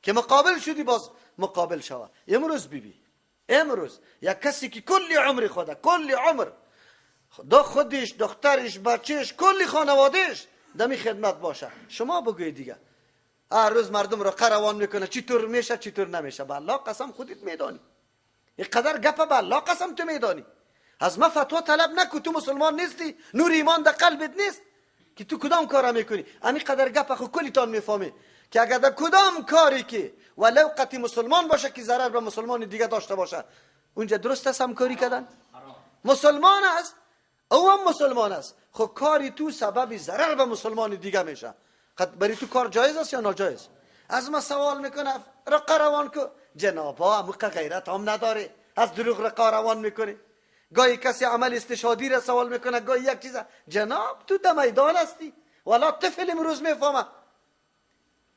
که مقابل شدی باز مقابل شوه. امروز بیبی، امروز یک کسی که کلی عمر خوده، کلی عمر دا خودش، دخترش، بچهش، کلی خانوادهش دمی خدمت باشه، شما بگوی دیگه هر روز مردم رو قروان میکنه چطور میشه چطور نمیشه. به الله قسم خودت میدانی، اینقدر گپ به الله قسم تو میدانی. از ما فتوا طلب نکو، تو مسلمان نیستی، نور ایمان در قلبت نیست که تو کدام کارا میکنی. همین قدر گپ خو کلیتان میفهمی که اگر در کدام کاری که ولو قطعی مسلمان باشه که ضرر به مسلمان دیگه داشته باشه، اونجا درست است همکاری کردن؟ مسلمان است، او هم مسلمان است، خب کاری تو سبب ضرر به مسلمان دیگه میشه، برای تو کار جایز است یا ناجایز؟ از ما سوال میکنه رقه روان کو. جنابا موقع غیرت هم نداره، از دروغ رقه روان میکنه. گاهی کسی عمل استشهادی را سوال میکنه، گاهی یک چیز. جناب تو در میدان هستی، والا طفل امروز میفهمه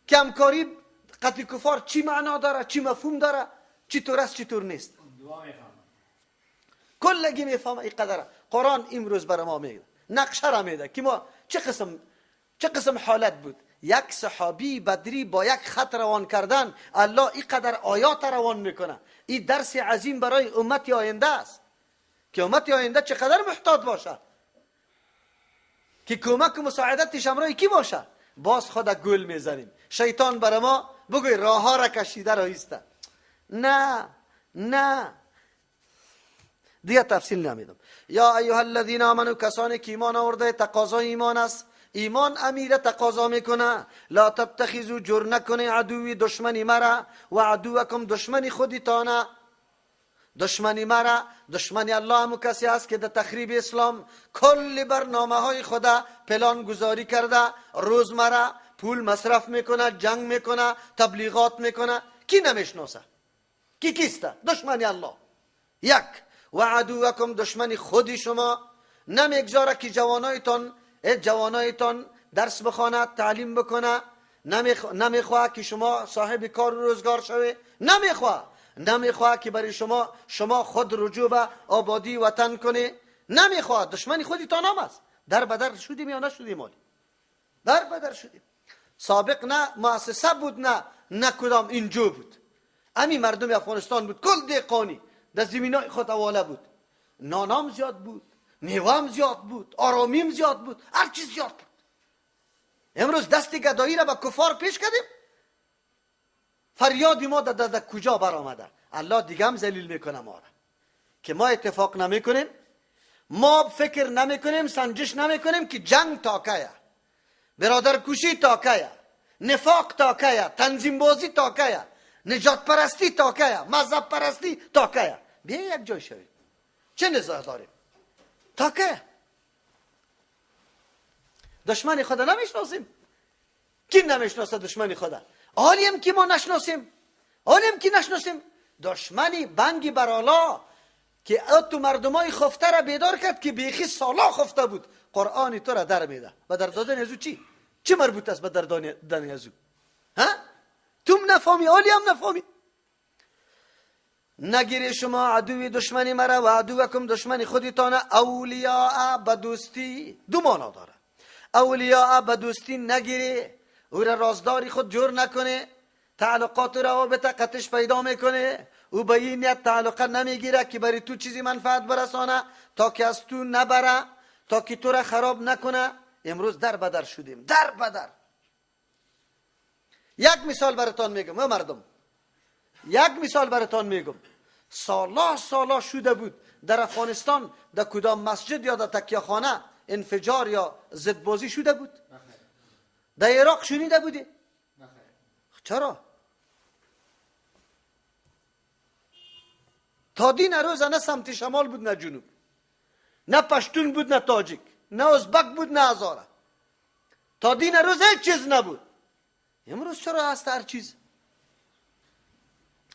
که همکاری قتل کفار چی معنا داره، چی مفهوم داره، چی طور است چی طور نیست. کلگی میفهمه این قدره. قرآن امروز برای ما میگه، نقشه را میده که ما چه قسم حالت بود. یک صحابی بدری با یک خط روان کردن، الله این قدر آیات روان میکنه. این درس عظیم برای امت آینده است که امت آینده چقدر محتاط باشه، که کمک و مساعدتش همراه کی باشه. باز خود گل میزنیم، شیطان برای ما بگوی راه ها را کشیده رایسته. نه نه، دیگه تفصیل نمیدم. یا ایها الذین آمنو، کسانی که ایمان آورده، تقاضای ایمان است، ایمان امیره تقاضا میکنه. لا تتخذوا، جور نکنه عدوی دشمنی مرا، و عدوکم دشمنی خودتانه. دشمنی مرا، دشمنی الله همو کسی است که در تخریب اسلام کل برنامه های خدا پلان گذاری کرده، روز مرا پول مصرف میکنه، جنگ میکنه، تبلیغات میکنه. کی نمیشناسه؟ کی کیسته؟ دشمنی الله. یک، و عدوکم دشمنی خودی شما، نمیگذاره که جوانایتان درس بخوانه، تعلیم بکنه، نمیخواه که شما صاحب کار و روزگار شوه، نمیخواه که برای شما خود رجوع به آبادی وطن کنه، نمیخواه. دشمنی خودتان هم است. در بدر شدیم یا نشدیم؟ آلی در بدر شدیم. سابق نه مؤسسه بود، نه کدام اینجو بود، امی مردم افغانستان بود، کل دهقانی در زمینای خود حواله بود، نانام زیاد بود، میوام زیاد بود، آرامیم زیاد بود، هر چیز زیاد بود. امروز دست گدایی را به کفار پیش کردیم، فریاد ما در کجا برآمده؟ الله دیگه هم ذلیل میکنه ما را که ما اتفاق نمیکنیم، ما فکر نمیکنیم، سنجش نمیکنیم که جنگ تا کیه، برادر کشی تا کیه، نفاق تا کیه، تنظیم بازی تا کیه، نجات پرستی تا کیه، مذهب پرستی تا کیه. بیا یک جای شویم، چه نزاع داریم تا کیه؟ دشمن خدا نمیشناسیم. کی نمیشناسه دشمن خدا؟ حالیم که ما نشناسیم، حالیم که نشناسیم. دشمنی بنگی برالا که تو مردمای خفته را بیدار کرد که بیخی سالا خفته بود، قرآن تو را در میده. و در دادن ازو چی مربوط است به در دادن ازو؟ ها؟ تو نفهمی، حالی هم نفهمی. نگیری شما عدوی دشمنی مرا و عدوکم دشمنی خودتان اولیاء به دوستی. دو معنا داره. اولیاء به دوستی نگیری، او را رازداری خود جور نکنه، تعلقات و روابط قطش پیدا میکنه، او به این نیت تعلقه نمیگیره که برای تو چیزی منفعت برسانه، تا که از تو نبره، تا که تو را خراب نکنه. امروز در بدر شدیم، در بدر. یک مثال براتان میگم مردم، یک مثال براتان میگم. سالا شده بود در افغانستان در کدام مسجد یا در تکیه‌خانه انفجار یا ضدبازی شده بود؟ در عراق شنیده بودی؟ چرا؟ تا دین روز نه سمت شمال بود نه جنوب، نه پشتون بود نه تاجیک. نه ازبک بود نه هزاره. تا دین روز هیچ چیز نبود. امروز چرا هست هر چیز؟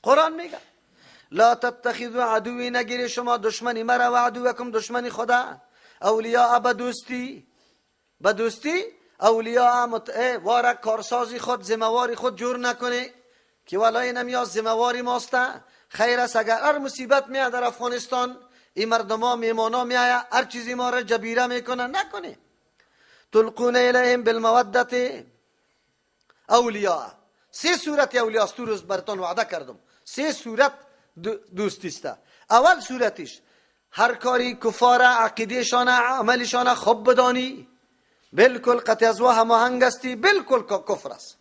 قرآن میگه لا تتخذوا عدوی، نگیری شما دشمنی مرا و عدوکم دشمنی خدا، اولیاء به دوستی، به دوستی اولیاء وارک کارسازی خود ذمهواری خود جور نکنه که والای نمیاد ذمهواری ماسته. خیر است اگر هر مصیبت میاد در افغانستان این مردما میمانا میآید هر چیزی ما را جبیره میکنه، نکنه. تلقون الیهم بالمودة اولیاء، سه صورت اولیاء است. تو روز برتان وعده کردم سه صورت دوستی است. اول صورتش هر کاری کفار عقیدهشان عملشان خوب بدانی، بالکل قطع از هماهنگ هستی، بالکل کفر است،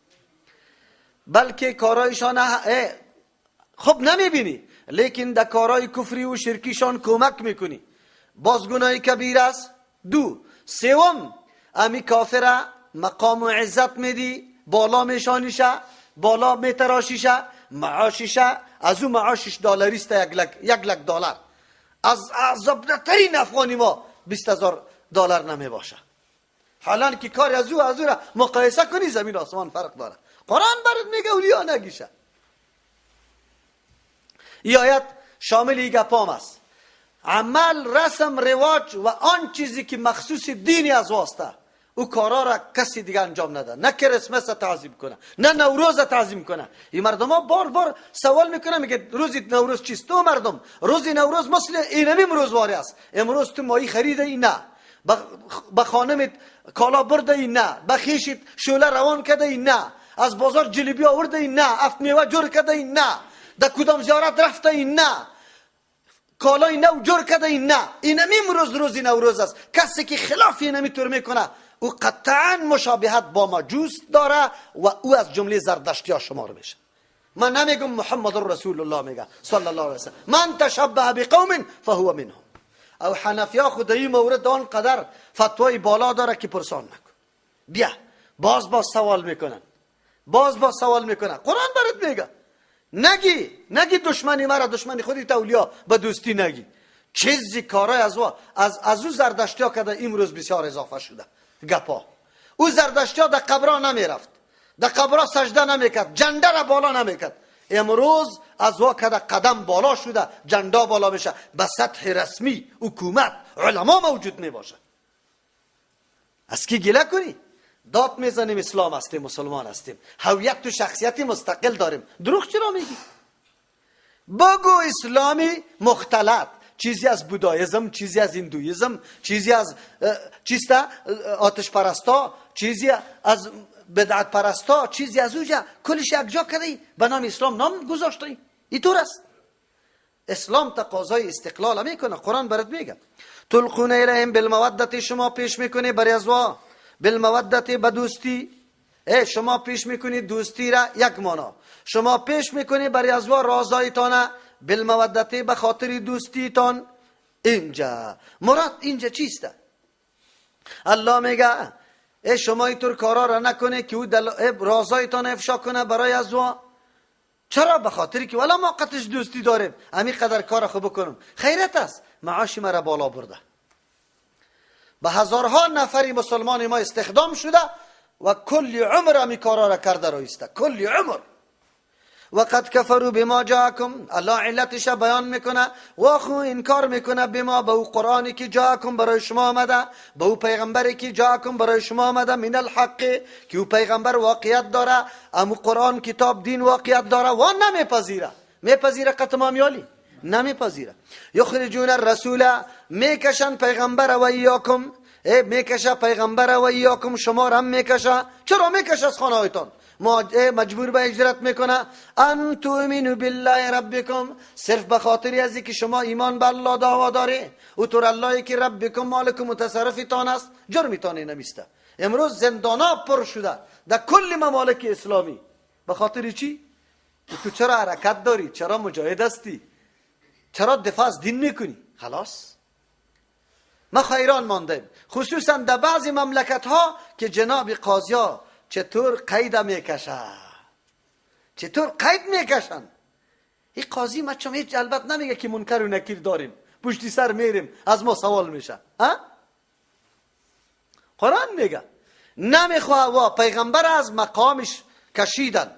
بلکه کارایشان خوب نمیبینی لیکن در کارای کفری و شرکیشان کمک میکنی، باز گناه کبیر است. دو سوم امی کافر مقام و عزت میدی، بالا میشانیشه، بالا میتراشیشه، معاشیشه، از او معاشش دلاریست 1 لک دلار، از عذابترین افغانی ما 20,000 دلار نمی باشه. حالا که کار از او را مقایسه کنی زمین آسمان فرق داره. قرآن برات میگه اولیا نگیشه. این آیت شامل ای گپام است. عمل، رسم، رواج و آن چیزی که مخصوص دینی از واسطه او کارا را کسی دیگه انجام نده، نه کریسمس تعظیم کنه، نه نوروز تعظیم کنه. این مردم ها بار بار سوال میکنه، میگه روز نوروز چیست؟ تو مردم روز نوروز مثل اینمیم روزواری است. امروز تو ماهی خریده ای؟ نه. به خانمت کالا برده ای؟ نه. به خویشت شوله روان کرده ای؟ نه. از بازار جلیبی آورده ای؟ نه. افت میوه جور کرده ای؟ نه. در کدام زیارت رفته ای؟ نه. کالای نو جور کرده ای؟ نه. اینمیم روز روز نوروز است. کسی که خلاف اینمی طور میکنه او قطعا مشابهت با مجوس داره و او از جمله زردشتی ها شمار میشه. من نمیگم، محمد رسول الله میگه صلی الله علیه وسلم من تشبه بقوم فهو منهم. او حنفیا خود این مورد آن قدر فتوای بالا داره که پرسان نکن. بیا باز باز سوال میکنن، باز باز سوال میکنن. قرآن برات میگه نگی، نگی دشمنی مرا دشمنی خودی اولیا به دوستی نگی. چیزی کارای از او زردشتی ها که امروز بسیار اضافه شده گپا. او زردشتی ها در قبرها نمیرفت، در قبرها سجده نمیکرد، جنده را بالا نمیکرد. امروز از وا کده قدم بالا شده، جندا بالا میشه، به سطح رسمی حکومت علما موجود میباشه. از کی گله کنی؟ داد میزنیم اسلام هستیم، مسلمان هستیم، هویت و شخصیت مستقل داریم. دروغ چرا میگی؟ بگو اسلامی مختلط، چیزی از بودایزم، چیزی از هندویزم، چیزی از چیستا آتش پرستا، چیزی از بدعت پرستا، چیزی از اوجا، کلش یک جا کردی به نام اسلام نام گذاشتی. اینطور است. اسلام تقاضای استقلال میکنه. قرآن برات میگه تلقون الیهم بالمودة، شما پیش میکنی برای ازوا بالمودة به دوستی. شما پیش میکنی دوستی را یک مانا، شما پیش میکنی برای ازوا رازایتانه بالمودة به خاطر دوستیتان. اینجا مراد اینجا چیست؟ الله میگه ای شما اینطور کارا را نکنه که او رازایتان افشا کنه برای ازوا. چرا؟ به خاطر که ولا ما قطش دوستی داریم، همین قدر کار خوب بکنم. خیرت است، معاش مرا بالا برده، به هزارها نفری مسلمان ما استخدام شده و کل عمر همی کارا را کرده رویسته، کل عمر. وقد كفروا بما جاءكم، الله علتش بیان میکنه و خو انکار میکنه بما، به او قرآنی که جاءكم برای شما آمده، به او پیغمبری که جاءكم برای شما آمده، من الحق، که او پیغمبر واقعیت داره، امو قرآن کتاب دین واقعیت داره و نمیپذیره. میپذیره قطمامیالی؟ نمیپذیره. یخرجون الرسول، میکشن پیغمبر، و ایاکم، میکشه پیغمبر، و ایاکم، شما هم میکشه. چرا میکشه؟ از خانه هایتان مجبور به هجرت میکنه. ان تؤمنوا بالله ربکم، صرف به خاطر از که شما ایمان به الله دعوا داره، او طور الله که ربکم مالک و متصرفتان است، جرمتان نمیسته. امروز زندانا پر شده در کل ممالک اسلامی. به خاطر چی؟ تو چرا حرکت داری؟ چرا مجاهد هستی؟ چرا دفاع از دین میکنی؟ خلاص ما حیران ماندیم، خصوصا در بعضی مملکت ها که جناب قاضی ها چطور قید میکشه، چطور قید میکشن. این قاضی ما چون هیچ البته نمیگه که منکر و نکیر داریم، پشتی سر میریم، از ما سوال میشه. ها؟ قرآن میگه نمیخواه و پیغمبر از مقامش کشیدن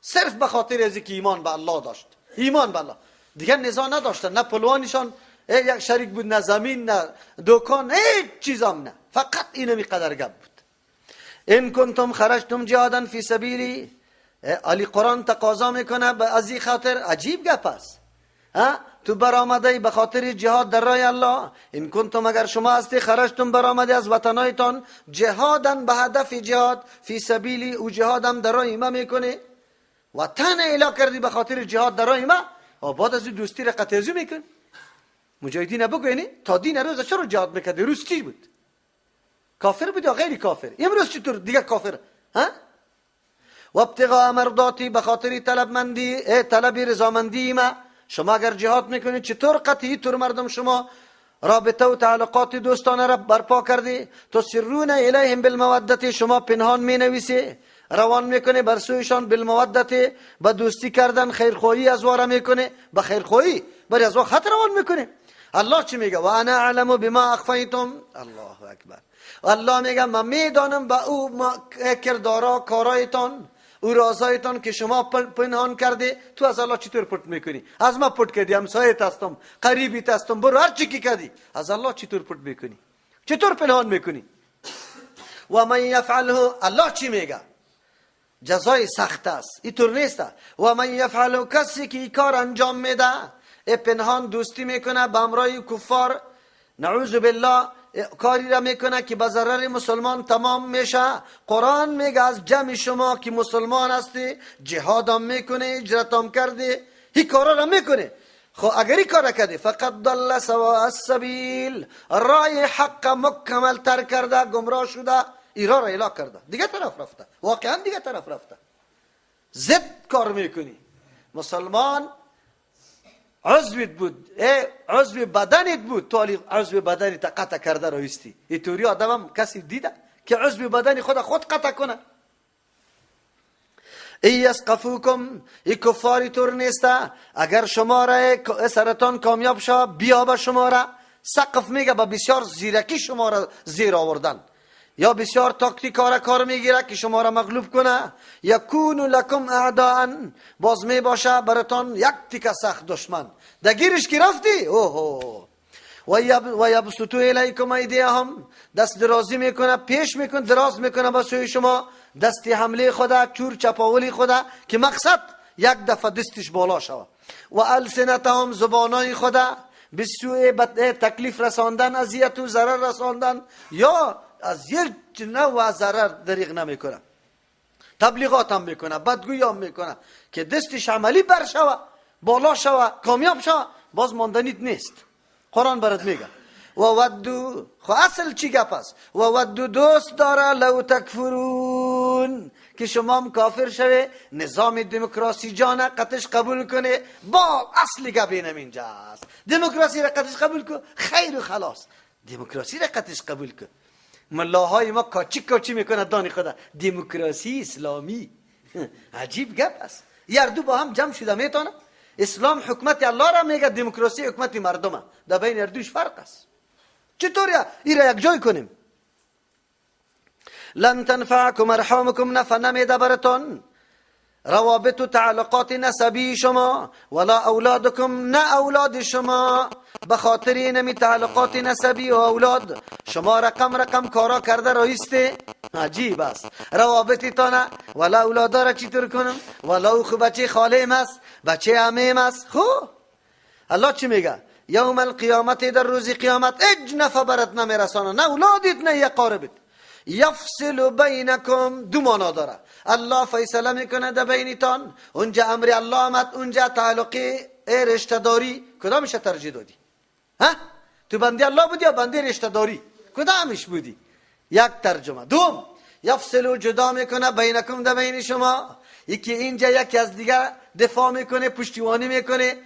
صرف به خاطر از که ایمان به الله داشت. ایمان به الله دیگه نزاع نداشتن، نه پلوانشان یک شریک بود، نه زمین، نه دکان، هیچ چیزام نه، فقط اینمی قدر گپ بود. ان کنتم خرجتم جهادا فی سبیلی، علی قرآن تقاضا میکنه به از این خاطر. عجیب گپ است. تو برآمده به خاطر جهاد در راه الله. این کنتم اگر شما هستی، خرجتم برآمده از وطنایتان، جهادن به هدف جهاد، فی سبیلی او جهادم در راه ما میکنه، وطن اعلا کردی به خاطر جهاد در راه ما، و بعد از دوستی را قطعی میکن. مجاهدین بگوینی تا دین روز چرا جهاد میکردی؟ روز چی بود؟ کافر بود یا غیر کافر؟ امروز چطور دیگه کافر؟ ها؟ و ابتغاء مرضاتی، به خاطر طلب مندی، طلب رضامندی ما. شما اگر جهاد میکنید چطور قطعی تور مردم شما رابطه و تعلقات دوستانه را برپا کردی؟ تسرون الیهم بالمودت، شما پنهان می نویسی، روان میکنه بر سویشان، بالمودت به دوستی کردن، خیرخواهی از واره میکنه، به خیرخواهی بر از خط روان میکنه. الله چی میگه؟ و انا اعلم بما اخفیتم. الله اکبر. الله میگه من میدانم به او کردارا، کارایتان، او رازایتان که شما پنهان کرده. تو از الله چطور پټ میکنی؟ از ما پټ کردی، همسایت هستم، قریبیت هستم، برو هر چی که کردی، از الله چطور پټ میکنی؟ چطور پنهان میکنی؟ و من یفعله، الله چی میگه؟ جزای سخت است، اینطور نیست. و من یفعله، کسی که این کار انجام میده، پنهان دوستی میکنه به همراه کفار، نعوذ بالله، کاری را میکنه که به ضرر مسلمان تمام میشه. قرآن میگه از جمع شما که مسلمان هستی، جهادم میکنه، هجرتم کردی، هی کارا را میکنه. خب اگر این کار کردی، فقط ضل سواء السبیل، رای حق مکمل تر کرده، گمراه شده، ایرا را اعلا کرده، دیگه طرف رفته، واقعا دیگه طرف رفته، ضد کار میکنی. مسلمان عضویت بود، عضو بدنت بود، تو عضو بدنت قطع کرده رایستی. اینطوری آدمم کسی دیده که عضو بدن خود قطع کنه؟ ای یسقفوکم، ای کفاری طور نیسته، اگر شما را سرطان کامیاب شد، بیا به شما را. سقف میگه با بسیار زیرکی شما را زیر آوردن، یا بسیار تاکتیکا کار میگیره که شما را مغلوب کنه. یکون لکم اعداء، باز می باشه براتان یک تیکه سخت دشمن. دگیرش که رفتی، اوهو. و یبسطوا الیکم ایدیهم، دست درازی میکنه، پیش میکنه، دراز میکنه به سوی شما دست حمله خدا، چور چپاولی خدا، که مقصد یک دفعه دستش بالا شوه. و السنتهم، زبانای خدا، به سوی تکلیف رساندن، اذیت و ضرر رساندن، یا از یک نوع ضرر دریغ نمیکنه، تبلیغات هم میکنه، بدگویی هم میکنه که دستش عملی بر شوه، بالا شوه، کامیاب شوه، باز ماندنیت نیست. قرآن برات میگه و ودو، خو اصل چی گپ است؟ و ودو، دوست داره، لو تکفرون، که شما هم کافر شوه، نظام دموکراسی جانه قطش قبول کنه. با اصل گپ اینم اینجاست، دموکراسی را قطش قبول کن، خیر و خلاص. دموکراسی را قطش قبول کن. ملاهای ما کاچی کاچی میکنه دانی خدا، دموکراسی اسلامی. عجیب گپ است. یار دو با هم جمع شده میتونه. اسلام حکمت الله را میگه، دموکراسی حکمت مردمه. در بین اردوش فرق است. چطور این را یک جای کنیم؟ لن تنفعکم ارحامکم، نفع نمیده براتون روابط و تعلقات نسبی شما، ولا اولادکم، نه اولاد شما. به خاطر اینمی تعلقات نسبی و اولاد شما رقم رقم کارا کرده رایسته. عجیب است. روابطی تانه ولا اولادا را چطور کنم، ولا او خو بچه خاله است، بچه عمیم است. خو الله چی میگه؟ یوم القیامت، در روز قیامت اج نفع برات نمیرسانه، نه اولادت نه یقاربت. یفصل بینکم، دو معنا داره. الله فیصله میکنه در بینتان. اونجا امر الله آمد، اونجا تعلقی رشته داری، کدامش ترجیح دادی؟ ها؟ تو بنده الله بودی یا بنده رشته داری؟ کدامش بودی؟ یک ترجمه. دوم، یفصل جدا میکنه بینکم، در بین شما. یکی اینجا یکی از دیگر دفاع میکنه، پشتیبانی میکنه.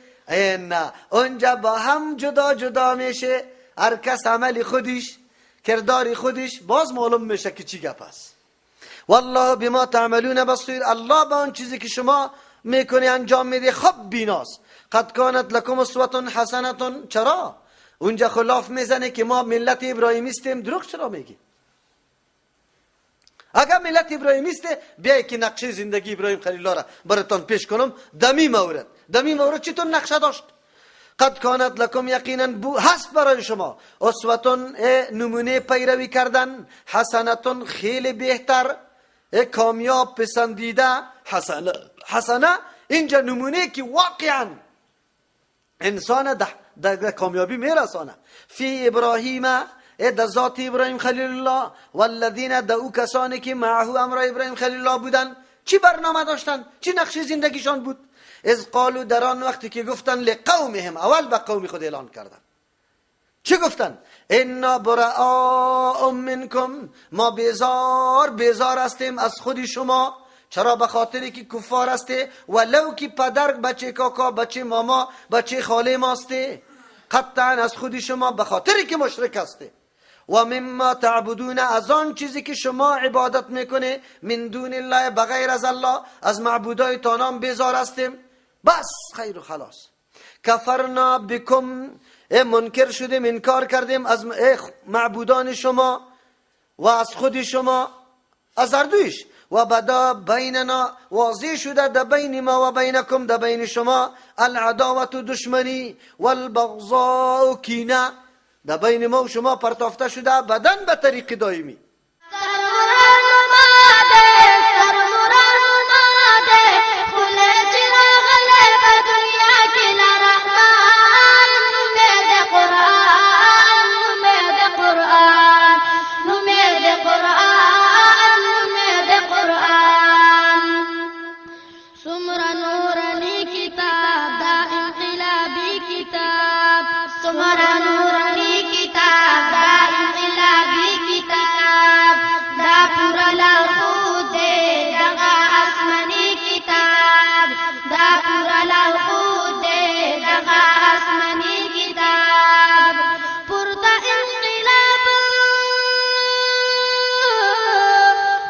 نه، اونجا با هم جدا جدا میشه، هر کس عمل خودش، کردار خودش، باز معلوم میشه که چی گپ است. والله بما تعملون بصیر، الله به آن چیزی که شما میکنی انجام میده خب بیناست. قد کانت لکم اسوه حسنه. چرا اونجا خلاف میزنه که ما ملت ابراهیمی هستیم؟ دروغ چرا میگی؟ اگر ملت ابراهیمی است، بیای که نقشه زندگی ابراهیم خلیل الله را براتان پیش کنم. دمی مورد، دمی مورد چطور نقشه داشت؟ قد کانت لکم یقینا هست برای شما اسوتون، نمونه پیروی کردن، حسنتون خیلی بهتر، کامیاب پسندیده. حسنه، حسنه اینجا نمونه که واقعا انسان در کامیابی میرسانه. فی ابراهیم، در ذات ابراهیم خلیل الله، والذین، در او کسانی که معه امر ابراهیم خلیل الله بودن. چی برنامه داشتن؟ چی نقشه زندگیشان بود؟ اذ قالوا، در آن وقتی که گفتن، لقومهم، اول به قوم خود اعلان کردن. چی گفتن؟ انا براء منکم، ما بیزار بیزار هستیم از خود شما. چرا؟ به خاطری که کفار هسته، ولو که پدر، بچه کاکا، بچه ماما، بچه خاله ماسته، قطعا از خود شما به خاطری که مشرک هسته. و مما تعبدون، از آن چیزی که شما عبادت میکنه، من دون الله، بغیر از الله، از معبودای تانام بیزار هستیم. بس، خیر و خلاص. کفرنا بکم، منکر شدیم، انکار کردیم از معبودان شما و از خود شما، از هر دویش. و بدا بیننا، واضح شده در بین ما، و بینکم، در بین شما، العداوة دشمنی، والبغضاء کینه، در بین ما و شما پرتافته شده ابدا به طریق دائمی. ستر ماده، ستر ماده، ښکلی چې راغلی په دنیا کې له رحمان، نوم یې د قرآن، نوم یې د قرآن، نوم یې د قرآن، نوم یې د قرآن. څومره نوراني کتاب دا انقلابي کتاب، څومره نوراني کتاب دا انقلابي کتاب، دا پوره لارښود دی دغه آسماني کتاب، دا پوره لارښود دی دغه آسماني کتاب. پورته انقلاب،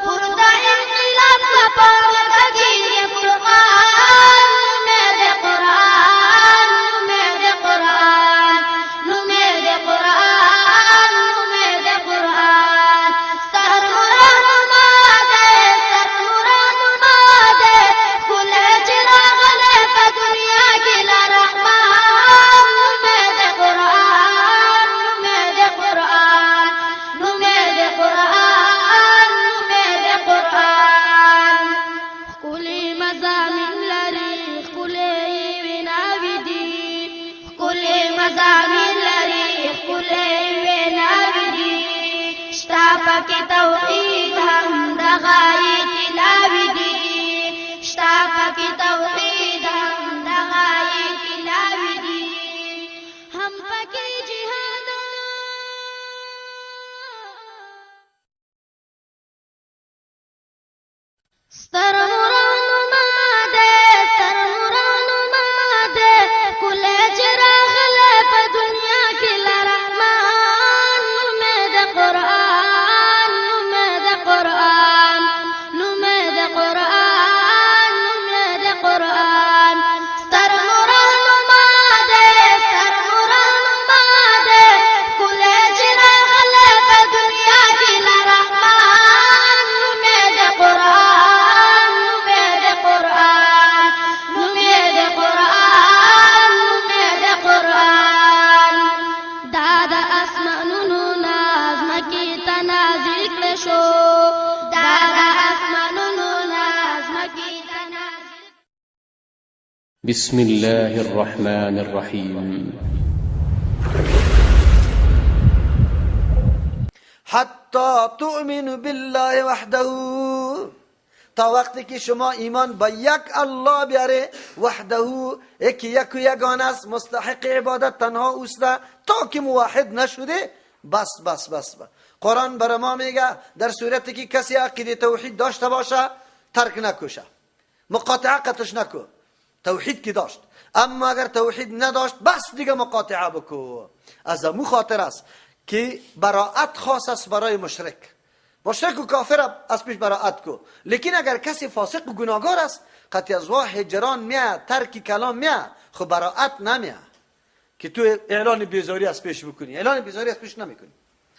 پورته انقلاب په مکه کې فرقان، نوم یې د قرآن، نوم یې د قرآن، نوم یې د قرآن، نوم یې د قرآن. ستر رهنما دی، ستر رهنما دی، ښکلی چې راغلی په دنیا کې له رحمان، نوم یې د قرآن، نوم یې د قرآن، نوم یې د قرآن، نوم یې د قرآن. ښکلي مضامین لري، ښکلي ویناوې دي، ښکلي مضامین لري، ښکلي ویناوې دي، شته پکې توحید هم، دغه یې تلاوې دي، شته پکې توحید هم، دغه یې تلاوې دي، هم پکې جهاد. ستر رهنما دی، ستر رهنما دی، ښکلی چې راغلی په دنیا کې له رحمان، نوم یې د قرآن، نوم یې د قرآن، نوم یې د قرآن، نوم یې د قرآن. ستر رهنما دی، ستر رهنما دی، ښکلی چې راغلی په دنیا کې له رحمان، نوم یې د قرآن، نوم یې د قرآن، نوم یې د قرآن، نوم یې د قرآن. دا د اسمانونو نه ځمکې ته نازل کړی شو، دا د اسمانونو نه ځمکې ته نازل. بسم الله الرحمن الرحيم. حتی تؤمنوا بالله وحده، تا وقتی که شما ایمان به یک الله بیاره، وحده، یکی یک و یگانه است، مستحق عبادت تنها اوست، تا که موحد نشده بس بس بس، بس. قرآن بر ما میگه در صورتی که کسی عقیده توحید داشته باشه ترک نکشه، مقاطعه قطش نکو، توحید که داشت. اما اگر توحید نداشت بس دیگه مقاطعه بکو. از امو خاطر است که براءت خاص است برای مشرک. مشرک و کافر از پیش براءت کو، لیکن اگر کسی فاسق و گناهگار است، قطعی از واه هجران میه، ترک کلام میه، خب براءت نمیه که تو اعلان بیزاری از پیش بکنی. اعلان بیزاری از پیش نمیکنی.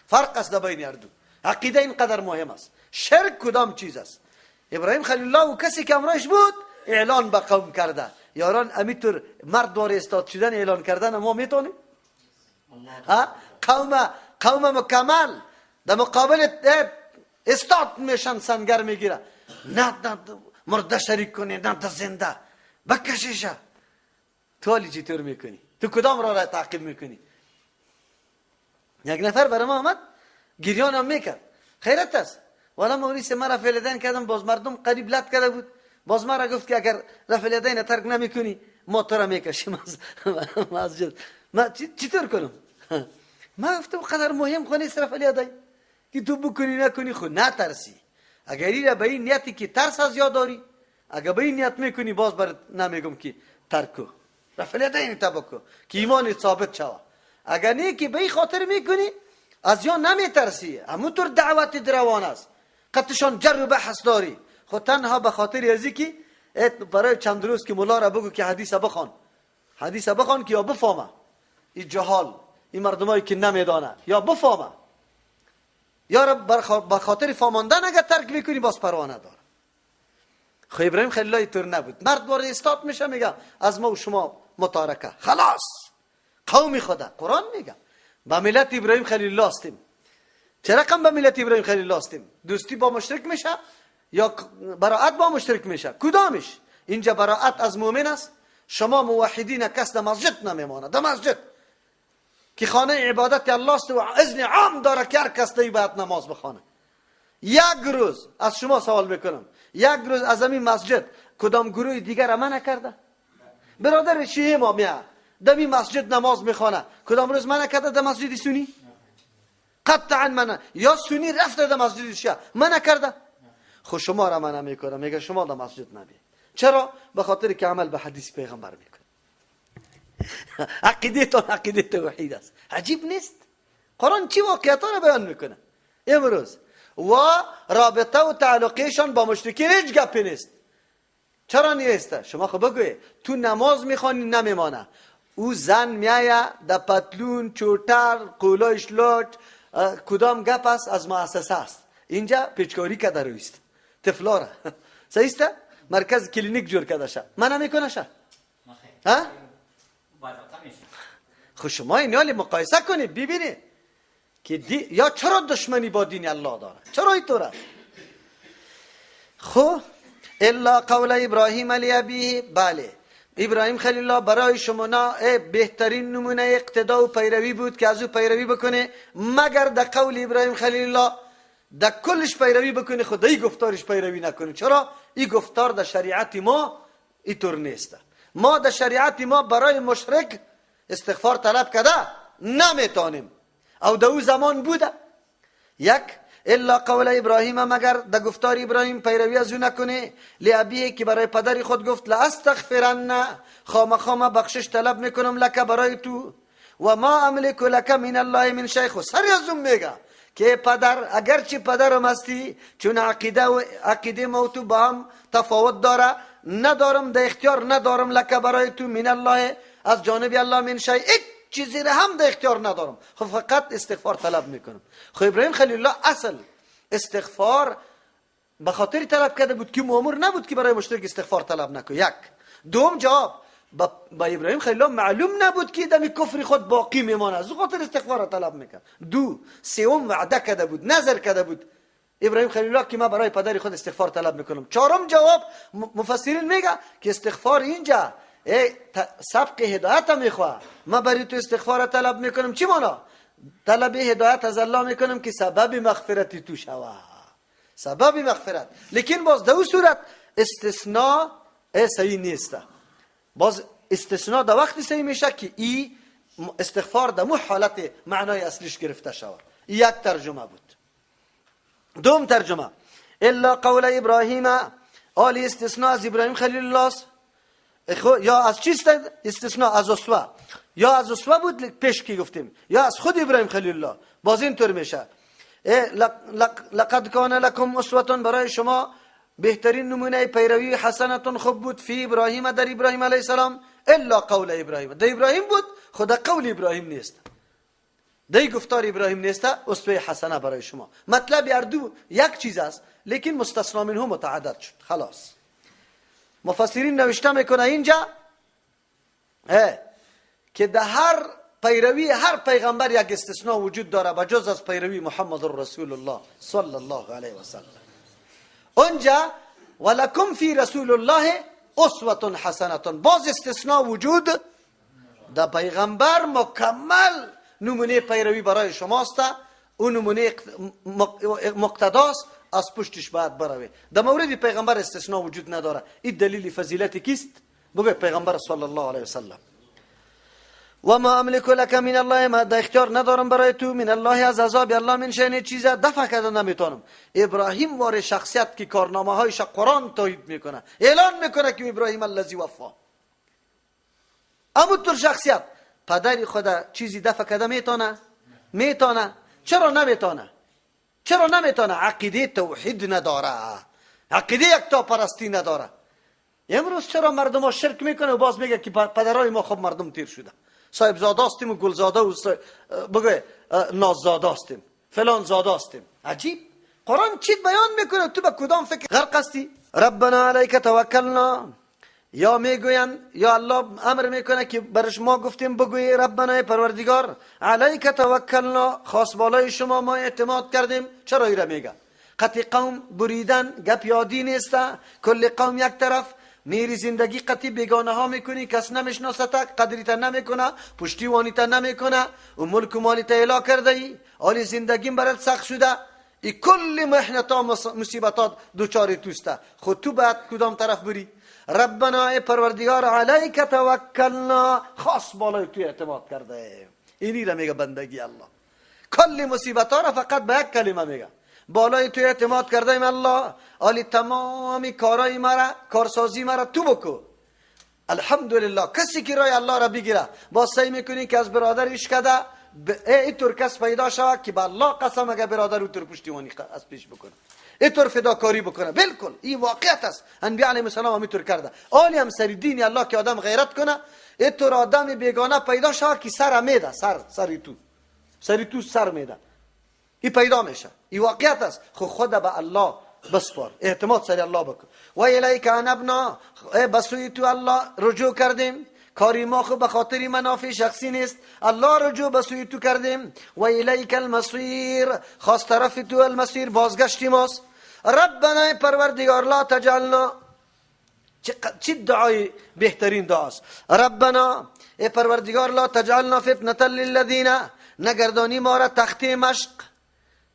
فرق است در بین هر دو. عقیده اینقدر مهم است. شرک کدام چیز است؟ ابراهیم خلیل الله و کسی که امرش بود اعلان به قوم کرده. یاران امیتور مرد وار استاد شدن اعلان کردن ما میتونیم؟ ها؟ قوم مکمل در مقابل استاد میشن، سنگر میگیره، نه نه مرده شریک کنی، نه ده زنده بکشیشه. تو حالی چطور میکنی؟ تو کدام را تعقیب میکنی؟ یک نفر برای ما آمد گریان هم میکرد، خیرت است. والا موریس ما رفع الیدین کردم، باز مردم قریب لط کرده بود، باز ما را گفت که اگر رفع الیدین ترک نمیکنی ما تو را میکشیم از مسجد. ما چطور کنم؟ ما گفتم قدر مهم خو نیست رفع الیدین که تو بکنی نکنی، خو نترسی. اگر این به این نیتی که ترس از یاد داری، اگر به این نیت میکنی باز برات نمیگم که ترک کو، رفع الیدین تا بکو که ایمان ثابت شوه. اگر نه که به این خاطر میکنی از یا نمیترسی، همونطور دعوت دروان است، قطشان جر و بحث داری، خود تنها به خاطر ازی که برای چند روز که مولا را بگو که حدیث بخوان، حدیث بخوان که یا بفهمه این جهال، این مردمایی که نمیدانه یا بفهمه، یا را به خاطر فهماندن اگر ترک میکنی باز پروا نداره. خب ابراهیم خلیل الله طور نبود، مرد وارد استاد میشه میگه از ما و شما متارکه، خلاص قوم خدا. قرآن میگه با ملت ابراهیم خلیل الله هستیم. چه رقم با ملت ابراهیم خلیل الله هستیم؟ دوستی با مشرک میشه یا براعت با مشرک میشه؟ کدامش؟ اینجا براعت از مؤمن است. شما موحدین کس در مسجد نمیمانه، در مسجد که خانه عبادت الله است و اذن عام داره که هر کس دی باید نماز بخوانه. یک روز از شما سوال میکنم، یک روز از همین مسجد کدام گروه دیگر منع کرده؟ برادر شیعه ما میاد در این مسجد نماز میخوانه، کدام روز منع کرده در مسجد سنی؟ قطعا منع. یا سنی رفته در مسجد شیعه منع کرده؟ خب شما را منع میکنه، میگه شما در مسجد نبی. چرا؟ به خاطر که عمل به حدیث پیغمبر میکنه. عقیده تان عقیده توحید است. عجیب نیست؟ قرآن چی واقعیت را بیان میکنه امروز؟ و رابطه و تعلقیشان با مشرکین هیچ گپی نیست. چرا نیست؟ شما خب بگوی تو نماز میخوانی نمیمانه، او زن میایه در پتلون چوتر قولایش لات کدام گپ است؟ از مؤسسه است. اینجا پیچکاری کرده رویست طفلا را صحیح است؟ مرکز کلینیک جور کرده شه، من نمیکنه شه. ها؟ خب شما این حال مقایسه کنید ببینید که یا چرا دشمنی با دین الله داره، چرا اینطور است؟ خب الا قول ابراهیم لابیه. بله ابراهیم خلیل الله برای شما بهترین نمونه اقتدا و پیروی بود که از او پیروی بکنه، مگر در قول ابراهیم خلیل الله در کلش پیروی بکنه، خدای گفتارش پیروی نکنه. چرا؟ این گفتار در شریعت ما اینطور نیست. ما در شریعت ما برای مشرک استغفار طلب کرده نمیتونیم، او در او زمان بوده. یک الا قول ابراهیم، مگر در گفتار ابراهیم پیروی از او نکنه. لابیه که برای پدر خود گفت لاستغفرن، خامخا بخشش طلب میکنم لک برای تو، و ما املک لک من الله من شیء. خو سر از اون میگه که پدر اگرچه پدرم هستی، چون عقیده و عقیده ما تو با هم تفاوت داره، ندارم در اختیار ندارم لک برای تو من الله از جانب الله من شیء، چیزی را هم در اختیار ندارم، خب فقط استغفار طلب میکنم. خب ابراهیم خلیل الله اصل استغفار به خاطر طلب کرده بود که مامور نبود که برای مشرک استغفار طلب نکنه. یک دوم جواب با ابراهیم خلیل الله معلوم نبود که دمی کفر خود باقی میمانه، از خاطر استغفار طلب میکرد. دو سوم وعده کرده بود، نظر کرده بود ابراهیم خلیل الله که من برای پدر خود استغفار طلب میکنم. چهارم جواب مفسرین میگه که استغفار اینجا سبق هدایت میخواه، ما برای تو استغفار طلب میکنم، چی مانا؟ طلب هدایت از الله میکنم که سبب مغفرتی تو شوه، سبب مغفرت. لیکن باز در صورت استثناء صحیح نیست. باز استثناء در وقتی صحیح میشه که ای استغفار در مو حالت معنای اصلیش گرفته شوه. یک ترجمه بود. دوم ترجمه الا قول ابراهیم، آل استثناء از ابراهیم خلیل الله است، یا از چیست استثناء؟ از اسوه، یا از اسوه بود پیش که گفتیم، یا از خود ابراهیم خلیل الله. باز اینطور میشه لقد کان لکم اسوه، برای شما بهترین نمونه پیروی حسنتون خوب بود فی ابراهیم در ابراهیم علیه السلام، الا قول ابراهیم، در ابراهیم بود خدا قول ابراهیم نیست. دی گفتار ابراهیم نیست، اسوه حسنه برای شما. مطلب هر دو یک چیز است، لیکن مستثنا منه متعدد شد. خلاص. مفسرین نوشته میکنه اینجا که در هر پیروی هر پیغمبر یک استثناء وجود داره بجز از پیروی محمد رسول الله صلی الله علیه و سلم. اونجا ولکم فی رسول الله اسوه حسنه، باز استثناء وجود در پیغمبر مکمل نمونه پیروی برای شماست، اون نمونه مقتداست، از پشتش باید بروی. در مورد پیغمبر استثناء وجود نداره. این دلیل فضیلت کیست؟ بگه پیغمبر صلی الله علیه و سلم. و ما املک لک من الله، ما در اختیار ندارم برای تو، من الله از عذاب الله من شین چیز دفع کرده نمیتونم. ابراهیم وار شخصیت که کارنامه هایش قرآن تایید میکنه، اعلان میکنه که ابراهیم الذی وفا. اما تو شخصیت پدر خدا چیزی دفع کرده میتونه؟ میتونه. چرا نمیتونه؟ چرا نمیتونه؟ عقیده توحید نداره، عقیده یکتاپرستی نداره. امروز چرا مردم ها شرک میکنه و باز میگه که پدرای ما خب مردم تیر شده، صاحب زاده هستیم و گلزاده و بگه ناززاده هستیم، فلان زاده هستیم. عجیب. قرآن چی بیان میکنه؟ تو به کدام فکر غرق هستی؟ ربنا علیک توکلنا، یا میگوین یا الله امر میکنه که برش ما گفتیم بگوی ربنا پروردگار علیک توکلنا، خاص بالای شما ما اعتماد کردیم. چرا ایره میگه؟ قطع قوم بریدن گپ یادی نیست، کل قوم یک طرف میری زندگی قطعی بیگانه ها میکنی، کس نمیشناسه، قدریت نمیکنه، پشتیوانیت نمیکنه و ملک و مالیت اعلا کرده ای، حال زندگیم برات سخت شده، ای کل محنت ها مصیبتات دوچار توسته، خود تو باید کدام طرف بری؟ ربنا ای پروردگار علیک توکلنا، خاص بالای تو اعتماد کرده. اینی را میگه بندگی الله. کل مصیبت ها را فقط به یک کلمه میگه، بالای تو اعتماد کرده ایم الله، آلی تمامی کارای مرا، کارسازی مرا تو بکو. الحمدلله کسی که رای الله را بگیره، با سعی میکنی که از برادرش کده اینطور کس پیدا شود که به الله قسم اگه برادر او تر پشتیبانی از پیش بکنه، اینطور فداکاری بکنه. بالکل این واقعیت است. انبیاء علیهم السلام همینطور کرده. آلی هم سر دین الله که آدم غیرت کنه، اینطور آدم بیگانه پیدا شود که سر میده، سر تو، سر تو سر میده، این پیدا میشه. این واقعیت است. خو خود به الله بسپار، اعتماد سر الله بکن. و الیک انبنا، بسوی تو الله رجوع کردیم، کاری ما خو به خاطر منافع شخصی نیست، الله رجوع بسوی تو کردیم. و الیک المصیر، خاص طرف تو المصیر بازگشتی ماست. ربنا پروردگار لا تجعلنا، چه دعای بهترین دعاست. ربنا ای پروردگار لا تجعلنا فتنة للذین، نگردانی ما را تخته مشق.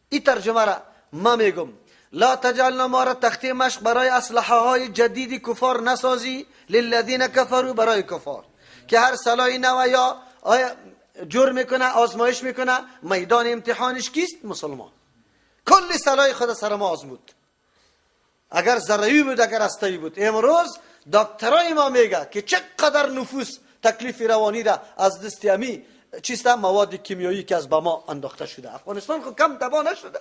این ترجمه را ما میگم، لا تجعلنا ما را تخته مشق برای اسلحه های جدید کفار نسازی، للذین کفروا برای کفار که هر سلاحی نو یا جور میکنه، آزمایش میکنه، میدان امتحانش کیست؟ مسلمان. کل سلاح خود سر ما آزمود، اگر ذره‌ای بود اگر هسته‌ای بود. امروز دکترای ما میگه که چقدر نفوس تکلیف روانی را از دست امی چیست مواد کیمیایی که از به ما انداخته شده. افغانستان خود کم تباه نشده،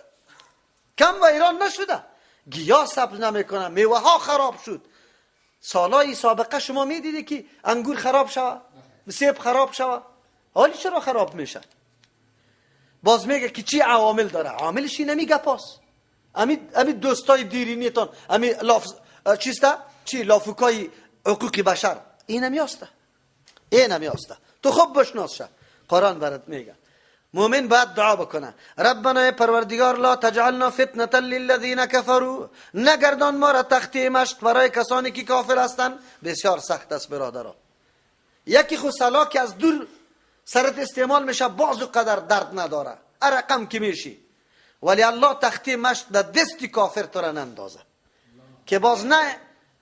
کم و ایران نشده، گیاه سبز نمیکنه، میوه ها خراب شد. سالای سابقه شما میدیدی که انگور خراب شوه، سیب خراب شوه، حالی چرا خراب میشه؟ باز میگه که چی عوامل داره؟ عاملش اینمی گپاس، امی دوستای دیرینیتان، امی لاف چیسته؟ چی لافوکای حقوق بشر، اینمی هسته، اینمی هسته. تو خوب بشناس شه. قرآن برات میگه مؤمن باید دعا بکنه، ربنا پروردگار لا تجعلنا فتنة للذین کفروا، نگردان ما را تخته مشق برای کسانی که کافر هستند. بسیار سخت است برادرها. یکی خو سلا که از دور سرت استعمال میشه باز قدر درد نداره، ارقم که میشی، ولی الله تخته مشق در دست کافر تو را نندازه که باز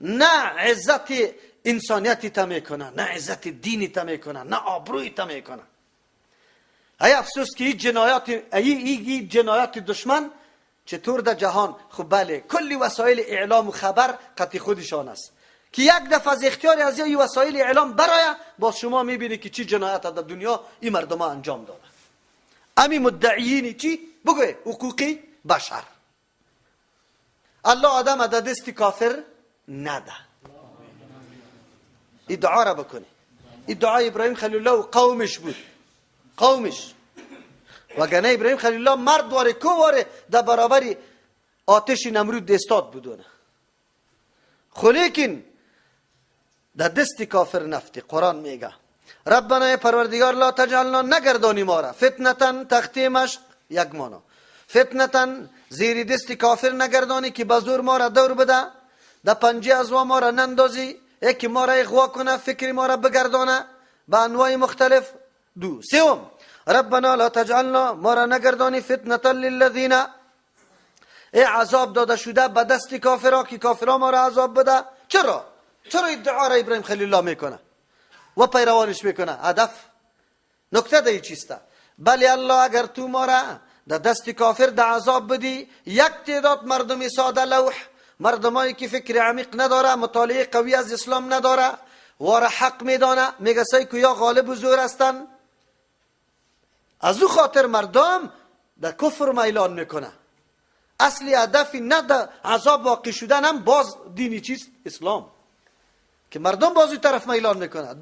نه عزت انسانیتی تا میکنه، نه عزت دینی تا میکنه، نه آبروی تا میکنه. ای افسوس که این جنایات، ای جنایات دشمن چطور در جهان. خب بله، کلی وسایل اعلام و خبر قطعی خودشان است که یک دفعه از اختیار از این وسایل اعلام برای باز شما میبینی که چی جنایت در دنیا این مردم ها انجام داده. امی مدعیین چی؟ بگوی حقوقی بشر. الله آدم در دست کافر نده. این دعا را بکنی. این دعای ابراهیم خلیل الله و قومش بود. قومش وگرنه ابراهیم خلیل الله مرد واره کو واره در برابر آتش نمرود استاد بدونه. خو لیکن در دست کافر نفتی. قرآن میگه ربنا پروردگار لا تجعلنا نگردانی ما را فتنة تختی مشق یک مانا، فتنة زیر دست کافر نگردانی که بزور ما را دور بده، در پنجه از ما را نندازی، یکی ما را اغوا کنه، فکر ما را بگردانه به انواع مختلف. دو سوم ربنا لا تجعلنا ما را نگردانی فتنة للذین ای عذاب داده شده به دست کافرها که کافرها ما را عذاب بده. چرا؟ چرا ادعا را ابراهیم خلیل الله میکنه و پیروانش میکنه؟ هدف نکته ده چیسته؟ بله الله اگر تو ما را در دست کافر در عذاب بدی، یک تعداد مردم ساده لوح، مردمایی که فکر عمیق نداره، مطالعه قوی از اسلام نداره، واره حق میدانه، میگه سعی که یا غالب و زور هستن، از او خاطر مردم در کفر میلان میکنه. اصلی هدفی نه در عذاب واقع شدن هم باز دینی چیست؟ اسلام، که مردم بازی طرف میلان میکنه.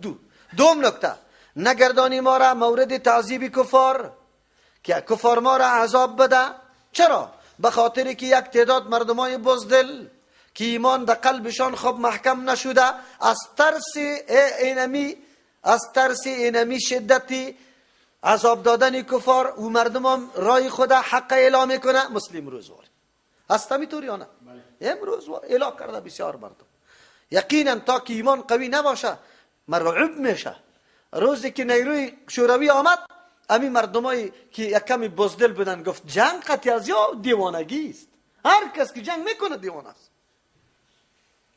دوم نکته نگردانی ما را مورد تعذیب کفار که کفار ما را عذاب بده. چرا؟ به خاطر که یک تعداد مردمای بزدل که ایمان در قلبشان خوب محکم نشده، از ترس اینمی، از ترس اینمی شدتی عذاب دادن کفار و مردم هم رای خود حق اعلام میکنه. مسلم روزوار هست همینطور یا نه؟ امروز اعلام کرده بسیار مردم. یقینا تا که ایمان قوی نباشه مرعوب میشه. روزی که نیروی شوروی آمد، امی مردمایی که یک کمی بزدل بودن گفت جنگ قطعی از یا دیوانگی است، هر کس که جنگ میکنه دیوانه است.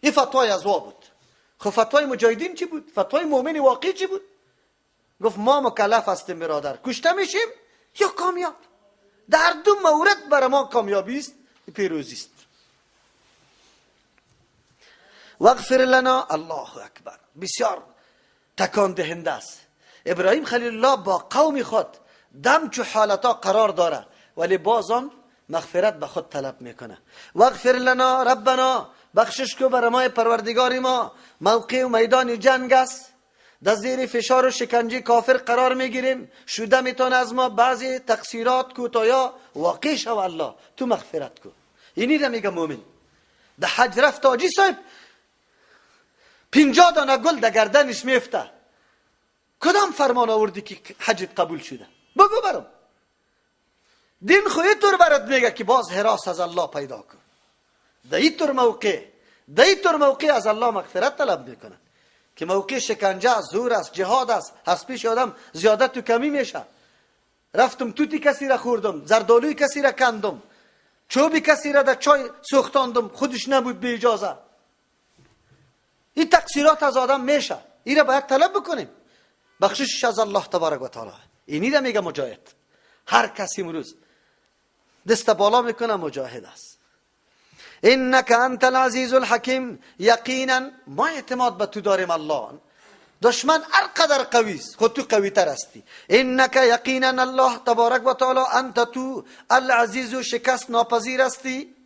این فتوای از وا بود. خب فتوای مجاهدین چی بود؟ فتوای مؤمن واقعی چی بود؟ گفت ما مکلف هستیم برادر، کشته میشیم یا کامیاب، در دو مورد برای ما کامیابی است، پیروزی است. واغفر لنا. الله اکبر، بسیار تکان دهنده است. ابراهیم خلیل الله با قوم خود دم چو حالتا قرار داره، ولی بازم مغفرت به خود طلب میکنه. واغفر لنا ربنا، بخشش کو بر ما پروردگار ما. موقع و میدان جنگ است، در زیر فشار و شکنجه کافر قرار میگیریم، شده میتونه از ما بعضی تقصیرات کوتایا واقع شو، الله تو مغفرت کو. اینی را میگه مؤمن. در حج رفت حاجی صاحب 50 دانه گل در گردنش میفته، کدام فرمان آوردی که حجت قبول شده؟ بگو برام. دین خو اینطور برات میگه که باز هراس از الله پیدا کن. در اینطور موقع، در اینطور موقع از الله مغفرت طلب میکنن که موقع شکنجه است، زور است، جهاد است، از پیش آدم زیادت و کمی میشه. رفتم توتی کسی را خوردم، زردالوی کسی را کندم، چوبی کسی را در چای سوختاندم، خودش نبود به اجازه. این تقصیرات از آدم میشه، این را باید طلب بکنیم بخشش از الله تبارک و تعالی. اینی را میگه مجاهد. هر کسی امروز دست بالا میکنه مجاهد است. انک انت العزیز الحکیم، یقینا ما اعتماد به تو داریم الله. دشمن هر قدر قوی است، خود تو قوی تر هستی. انک یقینا الله تبارک و تعالی انت تو العزیز و شکست ناپذیر هستی.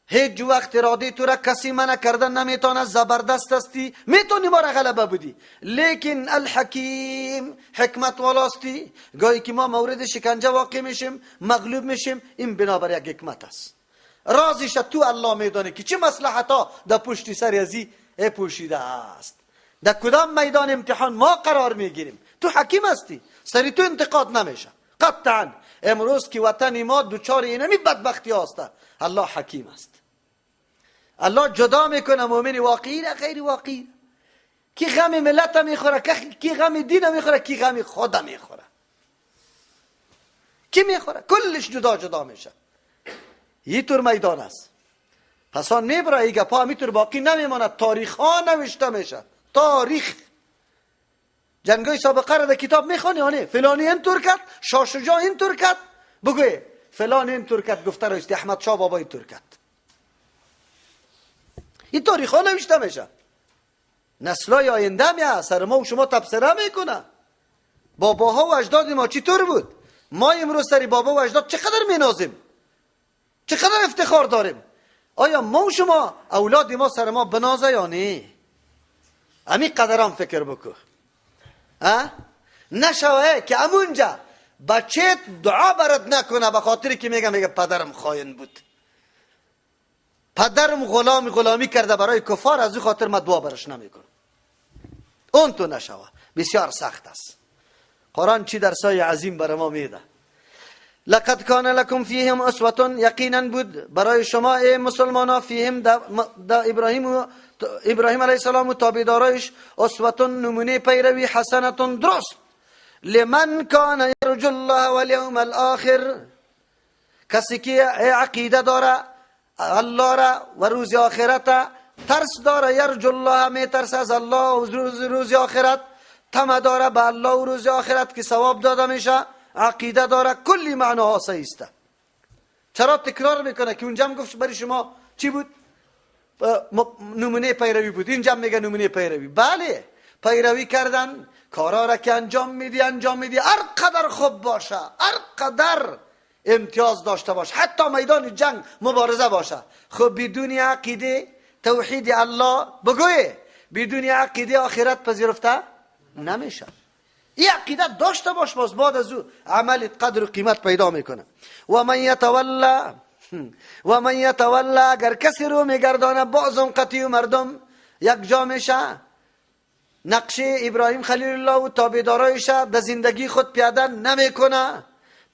هیچ وقت اراده تو را کسی منع کردن نمیتونه، زبردست هستی، میتونی ما را غلبه بدی، لیکن الحکیم حکمت والاستی. گاهی که ما مورد شکنجه واقع میشیم، مغلوب میشیم، این بنابر یک حکمت است. رازش تو الله میدانه که چه مصلحت ها در پشت سر ازی پوشیده است، در کدام میدان امتحان ما قرار میگیریم. تو حکیم هستی، سری تو انتقاد نمیشه قطعا. امروز که وطن ما دوچار اینمی بدبختی هست، الله حکیم است. الله جدا میکنه مؤمن واقعی را غیر واقعی. کی غم ملت میخوره، کی غم دین میخوره، کی غم خدا میخوره، کی میخوره، کلش جدا جدا میشه. یه طور میدان است. پس آن میبره ای گپا همیطور باقی نمیماند، تاریخ ها نوشته میشه. تاریخ جنگای سابقه را در کتاب میخوانی، آنه فلانی اینطور کرد، شاه شجاع اینطور کرد، بگوی فلان اینطور کرد، گفته را است احمد شاه بابا اینطور کرد. این تاریخ ها نوشته میشه. نسلای آینده می سر ما و شما تبصره میکنه. باباها و اجداد ما چطور بود؟ ما امروز سر بابا و اجداد چقدر مینازیم، چقدر افتخار داریم. آیا ما و شما اولاد ما سر ما بنازه یا نه؟ امی قدرم فکر بکن. نشوه که امونجا بچه دعا برات نکنه به خاطر که میگه پدرم خاین بود، پدرم غلامی کرده برای کفار، از او خاطر من دعا برش نمیکنم. اون تو نشوه، بسیار سخت است. قرآن چی درسای عظیم برای ما میده. لقد کان لکم فیهم اسوة، یقینا بود برای شما ای مسلمانا، فیهم دا ابراهیم علیه السلام و تابعدارایش، اسوة نمونه پیروی، حسنة درست، لمن کان یرجو الله والیوم الاخر، کسی که عقیده داره الله را و روز آخرت ترس داره، یرجو الله میترسه از الله و روز آخرت، طمع داره به الله و روز آخرت که ثواب داده میشه، عقیده داره، کلی معناها صحیح است. چرا تکرار میکنه که اونجا هم گفت برای شما چی بود؟ نمونه پیروی بود، اینجا میگه نمونه پیروی. بله، پیروی کردن، کارا را که انجام میدی، هر قدر خوب باشه، هر قدر امتیاز داشته باشه، حتی میدان جنگ مبارزه باشه، خب بدون عقیده توحید الله بگوی، بدون عقیده آخرت پذیرفته نمیشه. این عقیده داشته باش، باز بعد از او عمل قدر و قیمت پیدا میکنه. و من یتولا، اگر کسی رو میگردانه، بعضم قطعی و مردم یک جا میشه، نقشه ابراهیم خلیل الله و تابعدارایش در زندگی خود پیاده نمیکنه،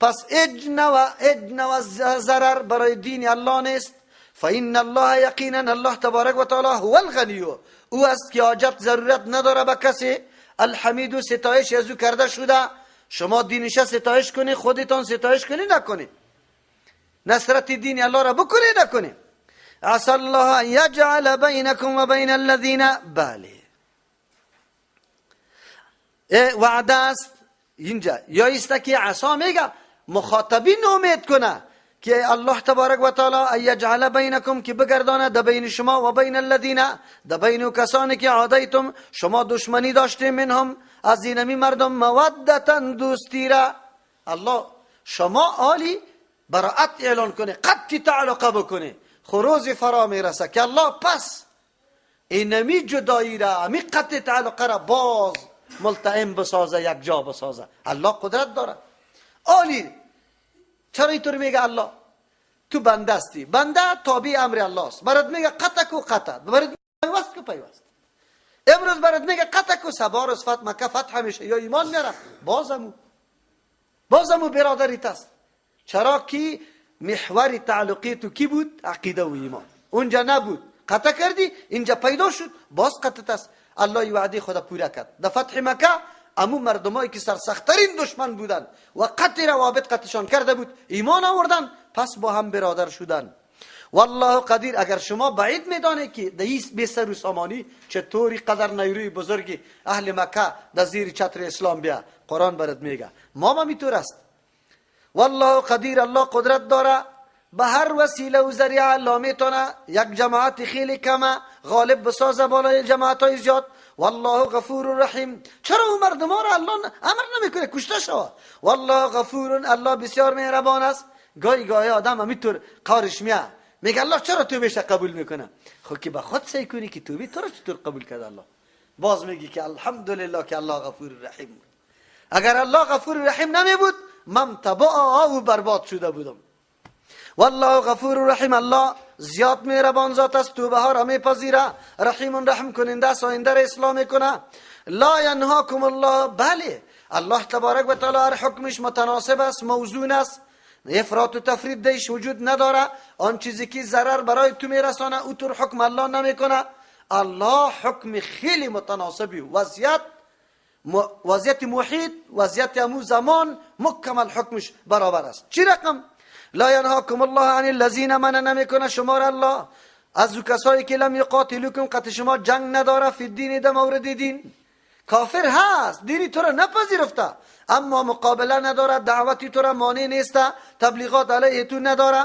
پس اجنه و ضرر برای دین الله نیست. فإن الله یقینا الله تبارک و تعالی هو الغنی، او است که حاجت ضرورت نداره به کسی، الحمید و ستایش از او کرده شده. شما دینش ستایش کنی، خودتان ستایش کنی نکنی، نصرت دین الله را بکنی نکنی. عسى الله ان یجعل بینکم و بین الذین، بله وعده است اینجا، یا است که عصا میگه مخاطبین امید کنه که الله تبارک و تعالی ان یجعل بینکم، که بگردانه د بین شما، و بین الذین، د بین کسانی که عادیتم شما دشمنی داشتیم، منهم از اینمی مردم، مودتا دوستی را. الله شما عالی براعت اعلان کنه، قطعی تعلقه بکنه، خروز فرا میرسه که الله پس اینمی جدایی را، امی قطع تعلقه را باز ملتئم بسازه، یک جا بسازه. الله قدرت داره. عالی چرا اینطور میگه الله؟ تو بنده هستی، بنده تابع امر الله است. برات میگه قطع کو قطع، برات پیوست کو پیوست. امروز برات میگه قطع کو، سبا روز فتح مکه فتح میشه یا ایمان میاره، بازمو برادریت است. چرا که محور تعلقی تو کی بود؟ عقیده و ایمان. اونجا نبود، قطع کردی، اینجا پیدا شد، باز قطع است. الله وعده خدا پورا کرد. در فتح مکه امو مردمایی که سرسخترین دشمن بودن و قطع روابط قطعشان کرده بود، ایمان آوردن، پس با هم برادر شدن. والله قدیر. اگر شما بعید میدانید که در این بی سر و سامانی چطوری قدر نیروی بزرگی اهل مکه در زیر چتر اسلام بیا، قرآن برات میگه ما هم اینطور است. والله قدیر، الله قدرت داره به هر وسیله و ذریعه الله میتونه یک جماعت خیلی کمه غالب بسازه بالای جماعت های زیاد. والله غفور رحیم. چرا اون مردم ها را الله امر نمیکنه کشته شوه؟ والله غفور، الله بسیار مهربان است. گاهی گاهی آدم همینطور قارش میاد، میگه الله چرا توبهش قبول میکنه؟ خب که به خود سعی کنی که توبه تو را چطور قبول کرد الله. باز میگی که الحمدلله که الله غفور رحیم بود. اگر الله غفور رحیم نمی بود، من تبع او برباد شده بودم. والله غفور رحیم، الله زیاد مهربان ذات است، توبه ها را میپذیره، رحیم رحم کننده است، آینده را اصلاح میکنه. لا ینهاکم الله، بله الله تبارک و تعالی هر حکمش متناسب است، موزون است، افراط و تفرید دیش وجود نداره. آن چیزی که ضرر برای تو میرسانه او طور حکم الله نمیکنه. الله حکم خیلی متناسبی، وضعیت محیط، وضعیت امو زمان مکمل حکمش برابر است. چی رقم؟ لا ینهاکم الله عن الذین، منع نمیکنه شما را الله از او کسایی که لم یقاتلوکم، قطع شما جنگ نداره، فی الدین، در مورد دین. کافر هست، دینی تو را نپذیرفته، اما مقابله نداره، دعوتی تو را مانع نیست، تبلیغات علیه تو نداره.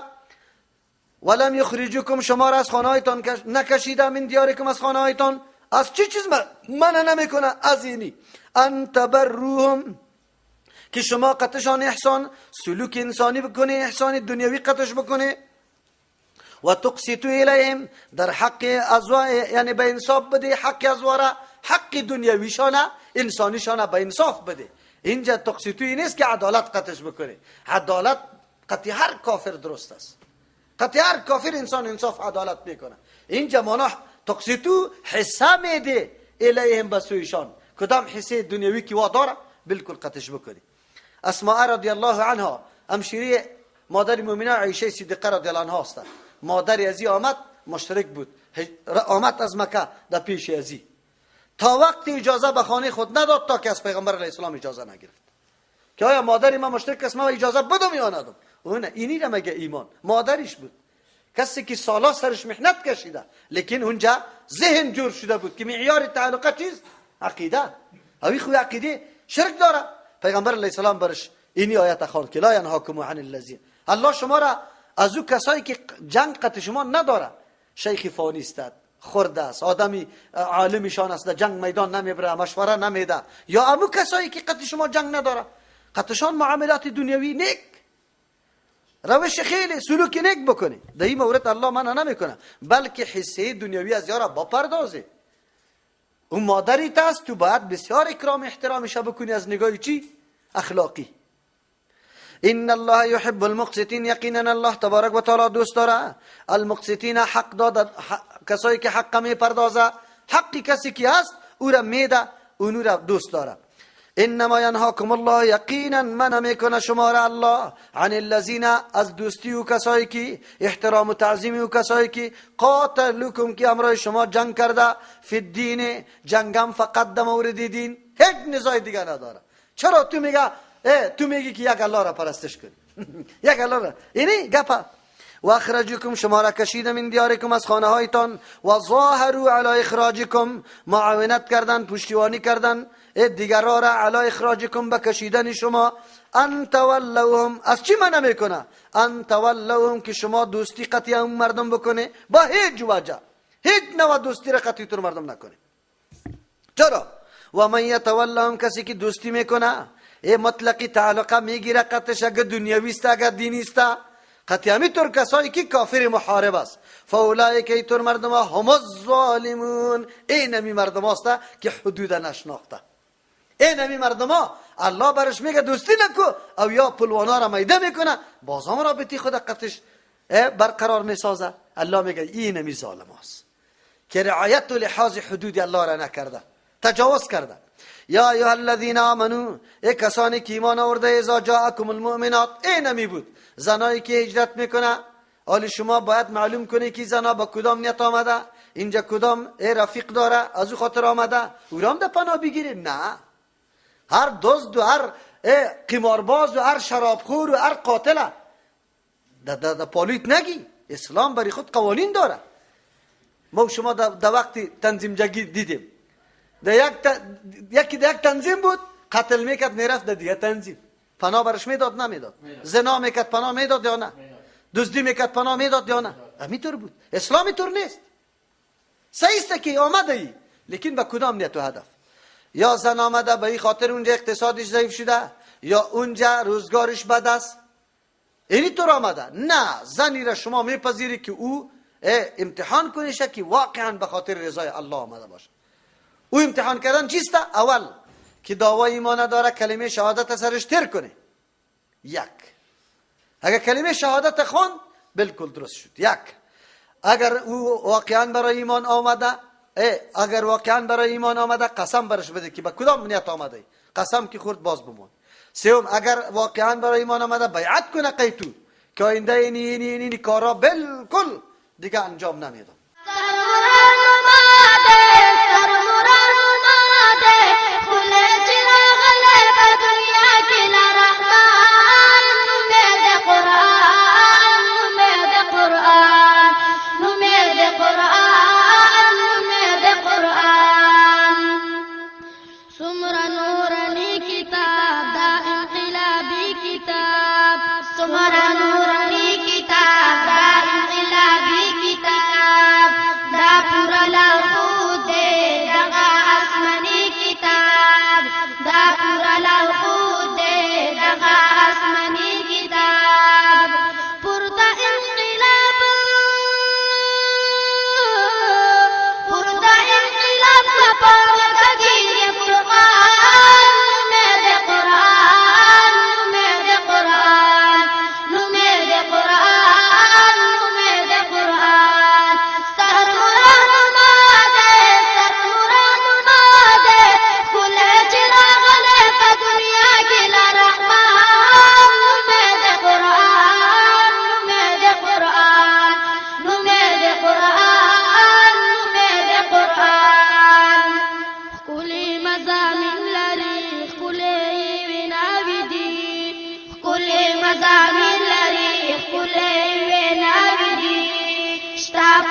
ولم یخرجوکم، شما را از خانه هایتان نکشیده، من دیارکم، از خانه هایتان. از چی چیز منع نمیکنه؟ از اینی ان تبروهم، که شما قطعشان احسان، سلوک انسانی بکنه، احسان دنیوی قطعش بکنه. و تقسطوا الیهم، در حق ازوا، یعنی به انصاف بده حق ازوا را، حق دنیویشانه انسانیشانه به انصاف بده. اینجا تقسیطوی نیست که عدالت قطعش بکنه. عدالت قطعی هر کافر درست است، قطعی هر کافر انسان انصاف عدالت میکنه. اینجا مانا تقسیطو حسه میده الیهم بسویشان، کدام حسه دنیوی که وا داره بالکل قطعش بکنی. اسماء رضی الله عنها همشیری مادر مؤمنه عایشه صدیقه رضی الله عنها است. مادر ازی آمد مشترک بود، آمد از مکه در پیش ازی تا وقتی اجازه به خانه خود نداد تا که از پیغمبر علیه السلام اجازه نگرفت که آیا مادر ما مشترک است، ما اجازه بدم یا ندم. اون اینی را مگه ایمان مادرش بود، کسی که سالا سرش محنت کشیده، لیکن اونجا ذهن جور شده بود که معیار تعلقه چیست؟ عقیده. اوی خو عقیده شرک داره. پیغمبر علیه السلام برش اینی آیت خواند که لا ینهاکم عن الذین، الله شما را از او کسایی که جنگ قط شما نداره، شیخ فانی است، خرده است، آدمی عالمشان است، در جنگ میدان نمیبره، مشوره نمیده، یا امو کسایی که قط شما جنگ نداره، قطشان معاملات دنیوی نیک، روش خیلی سلوک نیک بکنی. در این مورد الله منع نمیکنه، بلکه حصه دنیوی از یارا بپردازه. اون مادری است، تو باید بسیار اکرام احترامش بکنی از نگاه چی؟ اخلاقی. ان الله يحب المقسطین، یقینا الله تبارک و تعالی دوست داره المقسطین، حق داد کسایی که حق میپردازه، حقی کسی که هست او را میده، اونو را دوست داره. انما ینهاکم الله، یقینا منع میکنه شما را الله عن الذین، از دوستی و کسایی که احترام و تعظیم و کسایی که قاتلوکم، که امرای شما جنگ کرده، فی الدین، جنگم فقط در مورد دین، هیچ نزاع دیگه نداره. چرا تو میگه تو میگی که یک الله را پرستش کنی یک الله را، اینی گپا. و اخرجکم، شما را کشیده من دیارکم، از خانه هایتان، و ظاهروا علی اخراجکم، معاونت کردن، پشتیبانی کردن دیگرها را، علی اخراجکم، به کشیدن شما. ان تولوهم، از چی منع میکنه؟ ان تولوهم، که شما دوستی قطعی اون مردم بکنه، با هیچ وجه هیچ نوع دوستی را قطعی تر مردم نکنه. چرا؟ و من یتولهم، کسی که دوستی میکنه، ای مطلقی تعلقه میگیره قطعش، اگه دنیوی است اگه دینی است، قطعی همی طور کسایی که کافر محارب است، فاولئک، ای طور مردم ها، هم الظالمون، این همی مردم هاست که حدود نشناخته. این همی مردم ها الله برش میگه دوستی نکو، او یا پلوانا را میده میکنه، بازم رابطی خود قطعش برقرار میسازه. الله میگه این همی ظالم هاست که رعایت و لحاظ حدود الله را نکرده، تجاوز کرده. یا ایها الذین آمنو، ای کسانی که ایمان آورده، اذا جاءکم المؤمنات، این همی بود زنایی که هجرت میکنه. حالی شما باید معلوم کنی که زنا با کدام نیت آمده، اینجا کدام ای رفیق داره، از او خاطر آمده، او را هم در پناه بگیری. نه، هر دزد و هر قمارباز و هر شرابخور و هر قاتله در پالیت نگی. اسلام برای خود قوانین داره. ما شما در وقتی تنظیم جگی دیدیم، در یکی در یک تنظیم بود، قتل میکرد میرفت در دیگه تنظیم، پناه برش میداد نمیداد، زنا میکرد پناه میداد یا نه، دزدی میکرد پناه میداد یا نه. همینطور بود. اسلام اینطور نیست. صحیح است که آمده ای، لیکن به کدام نیت و هدف؟ یا زن آمده به این خاطر اونجا اقتصادش ضعیف شده، یا اونجا روزگارش بد است، اینی طور آمده. نه، زنی را شما میپذیری که او امتحان کنیشه که واقعا به خاطر رضای الله آمده باشه. او امتحان کردن چیست؟ اول که دعوای ایمان نداره، کلمه شهادت سرش تر کنه. یک، اگر کلمه شهادت خواند بالکل درست شد. یک، اگر او واقعا برای ایمان آمده، اگر واقعا برای ایمان آمده، قسم برش بده که به کدام نیت آمده، قسم که خورد باز بمون. سوم، اگر واقعا برای ایمان آمده، بیعت کنه قیتو که آینده اینی اینی اینی کارا بالکل دیگه انجام نمیدم. څومره نوراني کتاب دا انقلابي کتاب.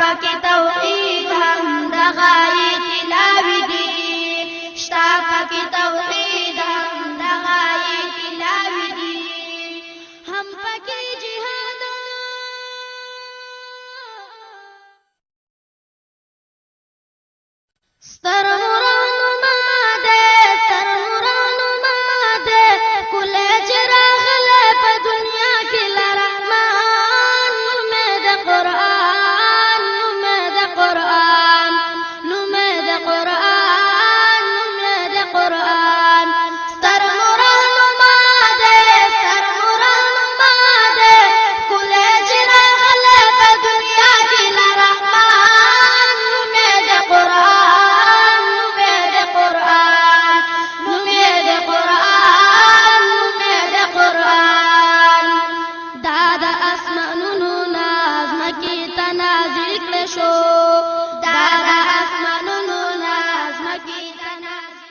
پکې توحید هم دغه یې تلاوي دي، شته پکې توحید هم دغه یې تلاوي دي، هم پکې جهاد. ستر رهنما دی، ستر رهنما دی، کله چې راغلی په دنیا کې له رحمان، نوم یې د قرآن، نوم یې د قرآن، نوم یې د قرآن، نوم یې د قرآن. ستر رهنما دی، ستر رهنما دی، کله چې راغلی په دنیا کې له رحمان، نوم یې د قرآن، نوم یې د قرآن، نوم یې د قرآن، نوم یې د قرآن. دا د اسمانونو نه ځمکې ته نازل کړی شو، دا د اسمانونو نه ځمکې ته نازل.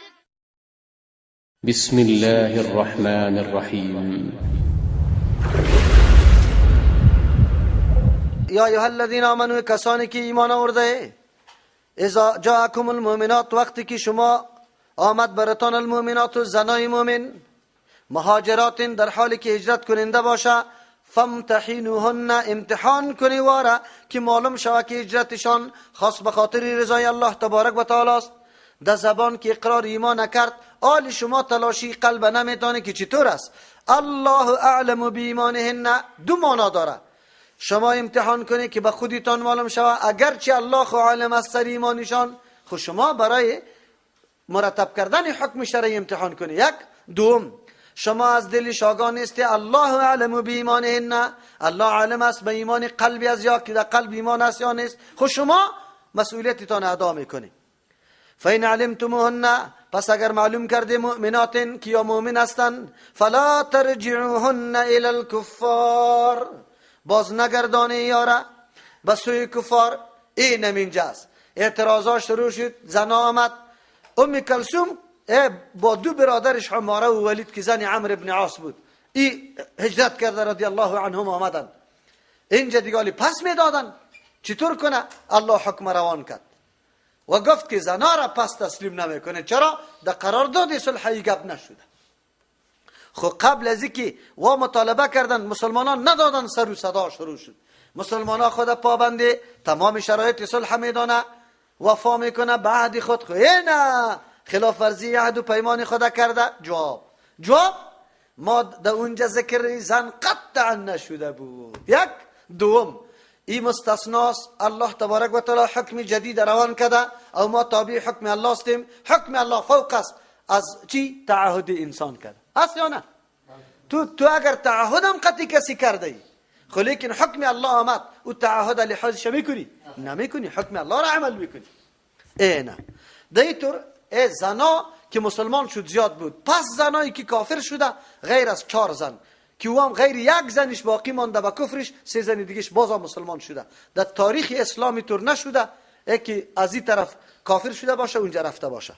بسم الله الرحمن الرحیم. یا ایها الذین آمنوا، کسانی که ایمان آورده، اذا جاءکم المؤمنات، وقتی که شما آمد براتان المؤمنات و زنای مؤمن، مهاجرات در حالی که هجرت کننده باشه، فامتحنوهن، امتحان کنی واره که معلوم شوه که هجرتشان خاص به خاطر رضای الله تبارک و تعالی است. در زبان که اقرار ایمان نکرد، آل شما تلاشی قلب نمیتانه که چطور است. الله اعلم بایمانهن دو معنا داره. شما امتحان کنی که به خودتان معلوم شوه، اگرچه الله خو عالم است سر ایمانشان، خو شما برای مرتب کردن حکم شرعی امتحان کنی. یک. دوم، شما از دل شاگان نیستی، الله اعلم بایمانهن، الله عالم است به ایمان قلبی از یا که در قلب ایمان است یا نیست، خو شما مسئولیتتان ادا میکنی. فإن علمتموهن، پس اگر معلوم کرده مؤمنات که یا مؤمن هستند، فلا ترجعوهن الى الكفار، باز نگردانه یاره به سوی کفار. این همینجاست اعتراضا شروع شد. زن آمد ام کلثوم با دو برادرش عماره و ولید که زن عمرو بن عاص بود، ای هجرت کرده رضی الله عنهم آمدن اینجا دیگه پس میدادن. چطور کنه؟ الله حکم روان کرد و گفت که زنا را پس تسلیم نمیکنه. چرا؟ در قرارداد صلح گپ نشده. خو قبل از اینکه و مطالبه کردن مسلمانان ندادن، سر و صدا شروع شد. مسلمانان خود پابند تمام شرایط صلح میدانه، وفا میکنه به عهد خود. خو نه خلاف ورزی عهد و پیمان خود کرده. جواب ما در اونجا ذکر زن قطعا نشده بود. یک. دوم، این مستثناست. الله تبارک و تعالی حکم جدید روان کرده او ما تابع حکم الله هستیم. حکم الله فوق است از چی؟ تعهد انسان کرده هست یا نه؟ تو اگر تعهدم قطعی کسی کرده ای، خو لیکن حکم الله آمد، او تعهد لحاظش میکنی؟ نمیکنی، حکم الله را عمل میکنی. ای نه دیتور ای زنا که مسلمان شد زیاد بود، پس زنایی که کافر شده غیر از 4 زن که او هم غیر یک زنش باقی مانده به کفرش، 3 زن دیگهش باز هم مسلمان شده. در تاریخ اسلامی طور نشده یکی از این طرف کافر شده باشه اونجا رفته باشه.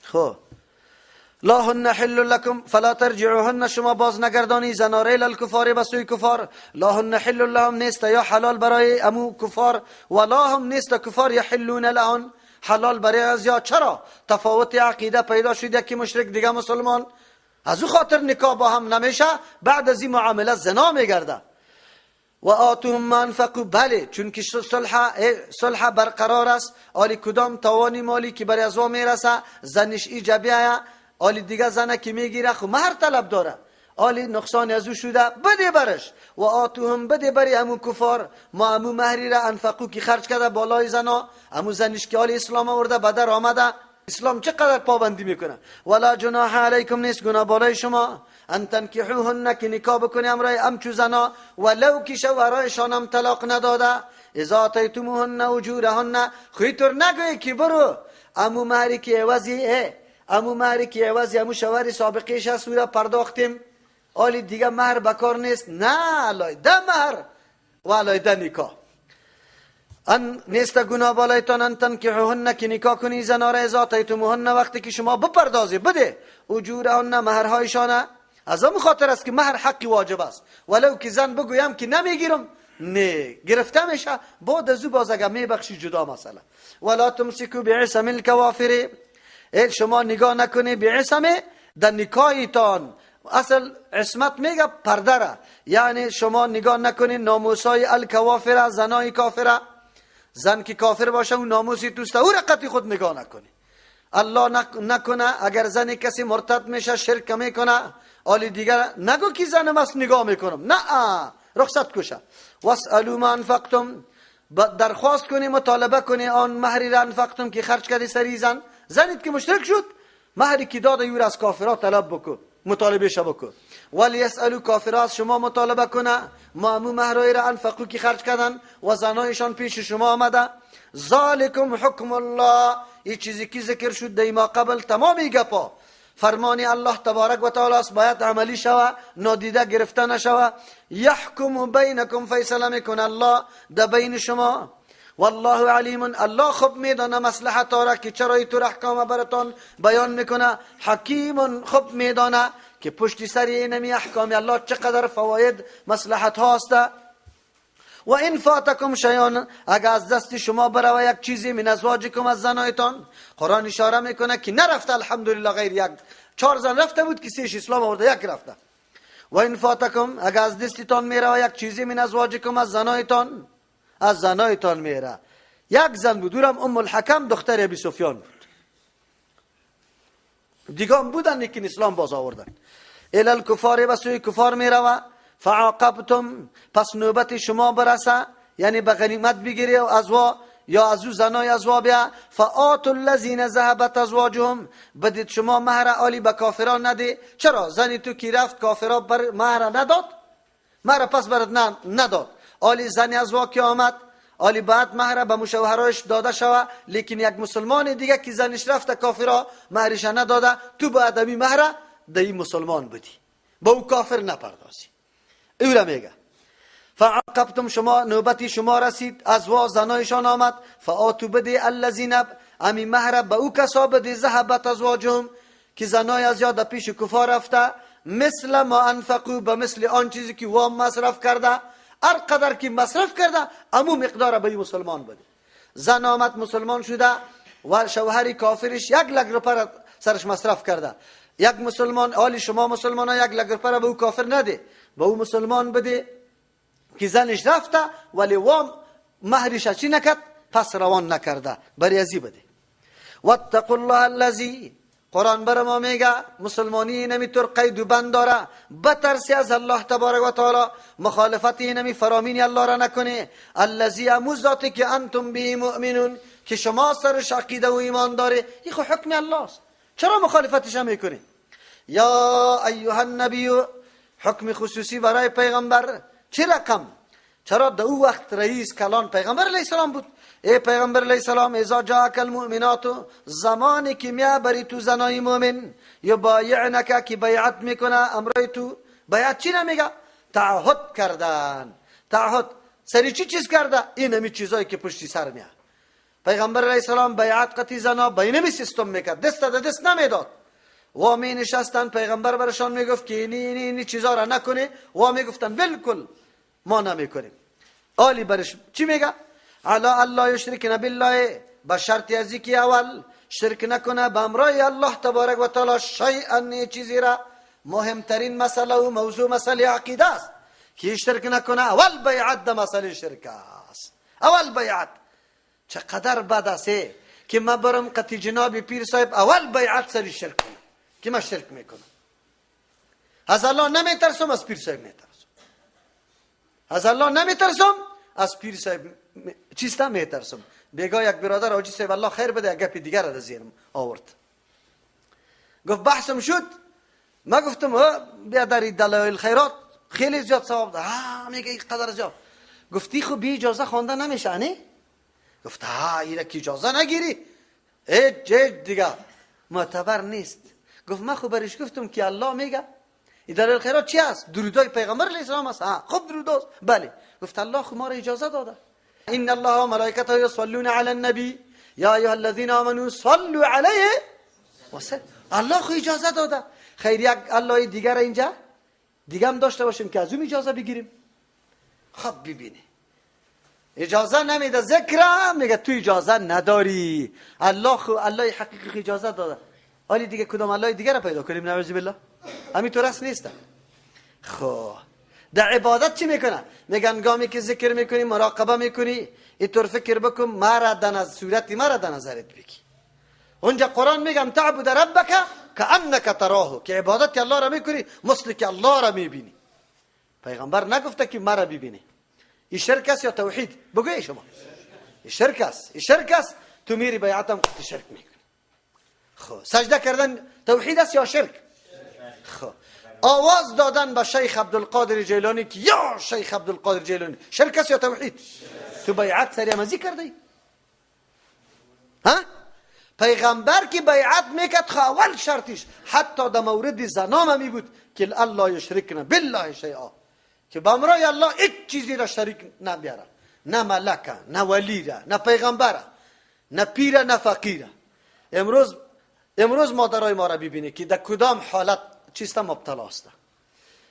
خب لا هن حل لكم فلا ترجعوهن، شما باز نگردانی زناره الکفار به سوی کفار. لا هن حل لهم نیست یا حلال برای امو کفار، ولا هم نیست کفار یحلون لهن حلال برای از یا. چرا؟ تفاوت عقیده پیدا شده که مشرک دیگه مسلمان، از او خاطر نکاح با هم نمیشه. بعد از این معامله زنا میگرده. و آتوهم ما انفقوا، بله چون که صلح برقرار است. آلی کدام توانی مالی که برای از میرسه زنش ایجابیه، آلی دیگه زنه که میگیره خو مهر طلب داره، آلی نقصان از او شده بده برش. و آتوهم بده بری امو کفار ما امو مهری را انفقو که خرج کرده بالای زنا، امو زنش که آلی اسلام آورده به در آمده. اسلام چقدر پابندی میکنه. ولا جناح علیکم نیست گناه بالای شما ان تنکحوهن که نکاح بکنی امرای امچو زنا، ولو که شوهرایشان هم طلاق نداده. اذا آتیتموهن اجورهن، خویتر نگوی که برو امو مهری که عوضی امو مهری که عوضی امو شوهر سابقیش هست او را پرداختیم، آلی دیگه مهر بکار نیست. نه، علایده مهر و علایده نکاح. ان نیست گناه بالایتان ان تنکحوهن که نکاح کنی زنا را اذا آتیتموهن وقتی که شما بپردازی بده اجورهن مهرهایشانه. از اون خاطر است که مهر حقی واجب است، ولو که زن بگویم که نمیگیرم نه گرفته میشه. بعد از او باز اگه میبخشی جدا مسئله. ولا تمسکوا بعصم الکوافر، شما نگاه نکنی بعصم در نکاحتان. اصل عصمت میگه پرده را، یعنی شما نگاه نکنی ناموسای الکوافر، زنای کافره. زن که کافر باشه اون ناموسی توسته، او را قطعی خود نگاه نکنی. الله نکنه اگر زن کسی مرتد میشه شرک میکنه، آلی دیگر نگو که زنم است نگاه میکنم، نه رخصت کشه. واسالوا ما انفقتم، درخواست کنی مطالبه کنی آن مهری را انفقتم که خرج کردی سری زن. زنید که مشرک شد مهری که داده یور از کافرات طلب بکن، مطالبه شه بکن. ولی یسالو کافرات شما مطالبه کنه ما مهرای را انفقو که خرج کردن و زنایشان پیش شما آمده. ذالکم حکم الله، این چیزی که ذکر شد در ما قبل تمامی گپا فرمانی الله تبارک و تعالی است، باید عملی شوه، نادیده گرفته نشوه. یحکم بینکم، فیصله میکنه الله در بین شما. والله علیم، الله خوب میدانه مصلحت را که چرا تو احکام براتان بیان میکنه. حکیم، خوب میدانه که پشت سر اینمی احکام الله چقدر فواید مصلحت هاست. و این فاتکم شیئا، اگر از دست شما بروه یک چیزی من ازواجکم از زنایتان، قرآن اشاره میکنه که نرفته الحمدلله غیر یک، 4 زن رفته بود که 3 اسلام آورده، یک رفته. و این فاتکم، اگر از دستتان میروه یک چیزی من ازواجکم از زنایتان، از زنایتان میره. یک زن بود، اورم ام الحکم دختر ابی سفیان بود، دیگه بودن لیکن اسلام باز آوردن. الی الکفار، به سوی کفار میروه. فعاقبتم، پس نوبت شما برسه، یعنی به غنیمت بگیری و ازوا یا از او زنای ازوا بیا. فآتوا الذین ذهبت ازواجهم، بدید شما مهر عالی به کافران نده. چرا؟ زنی تو کی رفت کافران بر مهر نداد، مهر پس برات نداد. عالی زنی ازوا که آمد، عالی بعد مهر به مشوهرایش داده شوه، لیکن یک مسلمان دیگه که زنش رفته کافرا مهرش نداده، تو باید امی مهر دی مسلمان بدی، با او کافر نپردازی. او را میگه فعاقبتم، شما نوبتی شما رسید، ازوا زنایشان آمد. فآتوا بده الذین، امی مهر به او کسا بده ذهبت ازواجهم که زنای از یاد پیش کفار رفته، مثل ما انفقوا، به مثل آن چیزی که وام مصرف کرده، هر قدر که مصرف کرده امو مقدار به مسلمان بده. زن آمد مسلمان شده و شوهر کافرش 1 لک روپیه سرش مصرف کرده، یک مسلمان آلی شما مسلمان ها 1 لک روپیه به او کافر نده، به او مسلمان بده که زنش رفته ولی وام مهرش چی نکرد، پس روان نکرده، بری ازی بده. واتقوا الله الذی، قرآن بر ما میگه مسلمانی نمی طور قید و بند داره، بترسی از الله تبارک و تعالی، مخالفت نمی فرامین الله را نکنه. الذی، امو ذاتی که انتم به مؤمنون، که شما سرش عقیده و ایمان داره، این خو حکم الله است، چرا مخالفتش میکنی؟ یا ایها النبی، حکم خصوصی برای پیغمبر چه رقم؟ چرا در او وقت رئیس کلان پیغمبر علیه السلام بود. ای پیغمبر علیه السلام، اذا جاءک المؤمنات، زمانی که میا بری تو زنای مؤمن، یبایعنک، که بیعت میکنه امرای تو. بیعت چی نمیگه؟ تعهد کردن. تعهد سری چی چیز کرده؟ این همی چیزایی که پشتی سر میاد. پیغمبر علیه السلام بیعت قطی زنا بینمی سیستم میکرد، دست دست نمیداد. و می نشستن پیغمبر برشان میگفت که اینی اینی اینی چیزا را نکنه، و میگفتن بالکل ما نمیکنیم. آلی برش چی میگه؟ علی الله یشرکن بالله، به شرط ازی که اول شرک نکنه به امرای الله تبارک و تعالی شیئا، چیزی را. مهمترین مسئله و موضوع مسئله عقیده است که شرک نکنه. اول بیعت ده مسئله شرک است، اول بیعت. چقدر بد است که ما برم قطی جناب پیر صاحب اول بیعت سری شرک کنم که من شرک میکنم، از الله نمیترسم از پیر صاحب میترسم، از الله نمیترسم از پیر صاحب چیستا میترسم. بیگاه یک برادر حاجی صاحب الله خیر بده یک گپ دیگر را زیرم آورد، گفت بحثم شد، ما گفتم بیا در دلایل خیرات خیلی زیاد ثواب ده، ها میگه اینقدر زیاد. گفتی خب بی اجازه خوانده نمیشه نه؟ گفت ها ایره که اجازه نگیری هیچ دیگه معتبر نیست. گفت من خب برش گفتم که الله میگه این دلایل خیرات چی است؟ درودای پیغمبر علیه السلام است. ها خب درود است، بله. گفت الله خب ما را اجازه داده، ان الله و ملائکته یصلون علی النبی یا ایها الذین آمنوا صلوا علیه وسلم. الله خو اجازه داده. خیر یک الله دیگر اینجا دیگه هم داشته باشیم که از اون اجازه بگیریم. خب ببینی اجازه نمیده ذکر، میگه تو اجازه نداری. الله خو الله حقیقی اجازه داده، حالی دیگه کدام الله دیگه را پیدا کنیم؟ نعوذ بالله. همین طور است نیست. خب در عبادت چی میکنه؟ میگن گامی که ذکر میکنی، مراقبه میکنی، اینطور فکر بکن مرا در صورت مرا در نظرت بگی. اونجا قرآن میگم تعبد ربک کأنک تراه، که عبادت الله را میکنی مثل که الله را میبینی. پیغمبر نگفته که مرا ببینی. این شرک است یا توحید؟ بگوی شما. این شرک است. این شرک است. تو میری بیعتم شرک میکنی. خب سجده کردن توحید است یا شرک؟ خب آواز دادن به شیخ عبدالقادر جیلانی که یا شیخ عبدالقادر جیلانی، شرک است یا توحید؟ تو بیعت سری مزی کردی؟ ها؟ پیغمبر که بیعت میکرد خو اول شرطش حتی در مورد زنام می بود که الله یشرکنا بالله شیئا، که به امرای الله هیچ چیزی را شریک نبیاره، نه ملکه، نه ولی را، نه پیغمبره، نه پیره، نه فقیره. امروز مادرای ما را ببینی که در کدام حالت چیست مبتلا است،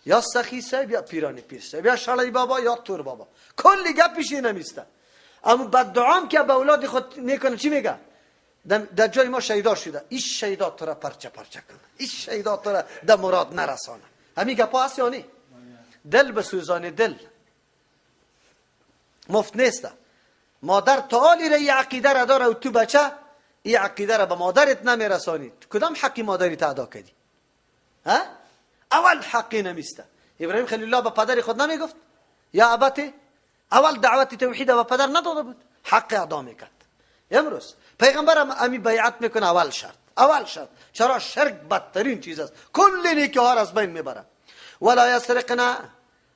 یا سخی صاحب یا پیرانی پیر صاحب یا شالای بابا یا تور بابا، کلی گپش نمیسته. اما بدعام که به اولاد خود میکنه چی میگه؟ در جای ما شیدا شده، این شیدا تو را پرچه پرچه کنه، این شیدا تو را در مراد نرسانه. همین گپا هست یا نه؟ دل به سوزان دل مفت نیست. مادر تعالی را این عقیده را داره و تو بچه این عقیده را به مادرت نمیرسانی، کدام حقی مادری تا ادا کردی؟ ها؟ اول حقی نمیسته. ابراهیم خلیل الله به پدر خود نمیگفت یا ابته؟ اول دعوت توحید به پدر نداده بود، حق ادا میکرد. امروز پیغمبر هم امی بیعت میکنه اول شرط، اول شرط. چرا؟ شرک بدترین چیز است، کل نیکی ها را از بین میبره. ولا یسرقنا،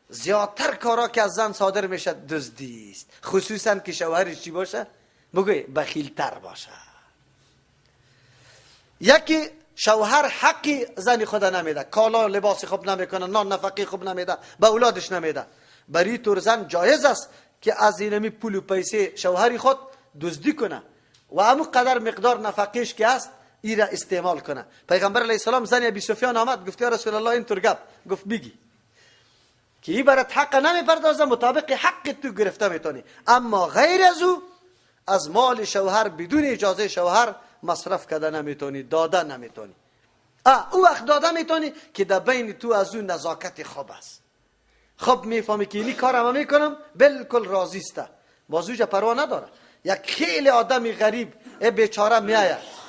زیادتر کارا که از زن صادر میشه دزدی است، خصوصا که شوهرش چی باشه؟ بگوی بخیلتر باشه. یکی شوهر حقی زن خود نمیده، کالا لباس خوب نمیکنه، نان نفقه خوب نمیده، به اولادش نمیده. بری طور زن جایز است که از اینمی پول و پیسه شوهری خود دزدی کنه و همون قدر مقدار نفقهش که است ای را استعمال کنه. پیغمبر علیه السلام زن ابی سفیان آمد گفت یا رسول الله این طور گپ، گفت بگی که ای برات حق نمیپردازه، مطابق حق تو گرفته میتونی، اما غیر از او از مال شوهر بدون اجازه شوهر مصرف کرده نمیتونی، داده نمیتونی. او وقت داده میتونی که در بین تو از او نزاکت خوب است. خب میفهمی که اینی کارم میکنم بالکل راضی است، بازوجه پروا نداره. یک خیلی آدمی غریب بیچاره میآید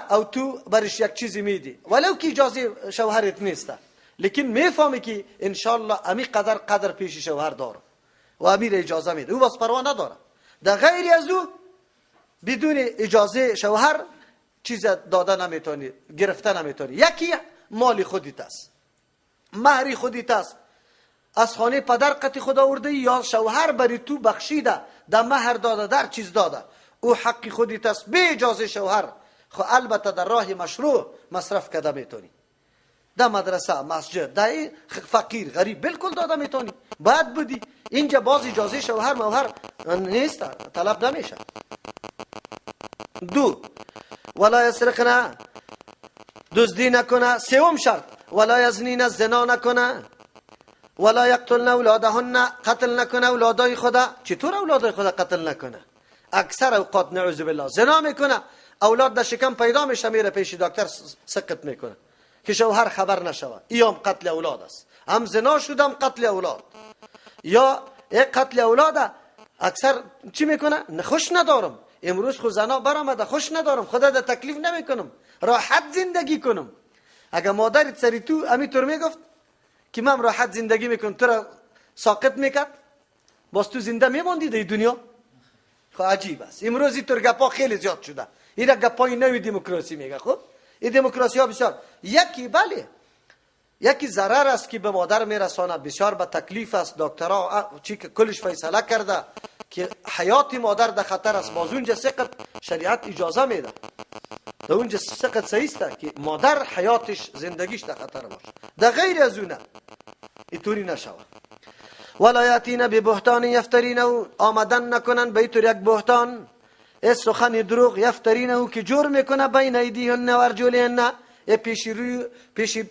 او تو برش یک چیزی میدی ولو که اجازه شوهرت نیست، لیکن میفهمی که انشالله امی قدر قدر پیش شوهر دارم و امیر اجازه میده، او باز پروا نداره. در غیر از او بدون اجازه شوهر چیز داده نمیتونی، گرفته نمیتونی. یکی مال خودت است، مهری خودت است، از خانه پدر قطی خدا آورده یا شوهر بری تو بخشیده، در مهر داده، در چیز داده، او حق خودت است به اجازه شوهر. خو البته در راه مشروع مصرف کرده میتونی، در مدرسه، مسجد، در فقیر غریب بالکل داده میتونی، باید بودی. اینجا باز اجازه شوهر موهر نیست، طلب نمیشه. دو، ولا یسرقنا، دزدی نکنه. سوم شرط، ولا یزنین، زنا نکنه. ولا یقتلن اولادهن، قتل نکنه اولادای خدا. چطور اولادای خدا قتل نکنه؟ اکثر اوقات نعوذ بالله زنا میکنه، اولاد در شکم پیدا میشه، میره پیش دکتر سقط میکنه که شوهر خبر نشوه. ایام قتل اولاد است، هم زنا شدم قتل اولاد. یا یک قتل اولاد اکثر چی میکنه؟ خوش ندارم امروز، خو زنا برآمده، خوش ندارم، خدا در تکلیف نمیکنم، راحت زندگی کنم. اگه مادرت سری تو امی طور میگفت که من راحت زندگی میکنم، تو را ساقط میکرد، باز تو زنده میماندی در دنیا؟ خب عجیب است. امروز این طور گپا خیلی زیاد شده. این گپای نوی دموکراسی میگه. خب این دموکراسی ها بسیار یکی بله یکی ضرر است که به مادر میرسانه، بسیار به تکلیف است. دکترها چی که کلش فیصله کرده که حیات مادر در خطر است، باز اونجا سقط شریعت اجازه میده، در اونجا سقط صحیح است که مادر حیاتش زندگیش در خطر باشه، در غیر از اونه اینطوری نشود. ولا یاتین ببهتان یفترینه، آمدن نکنن به اینطور یک بهتان، سخن دروغ، یفترینه که جور میکنه، بین ایدیهن و ارجلهن،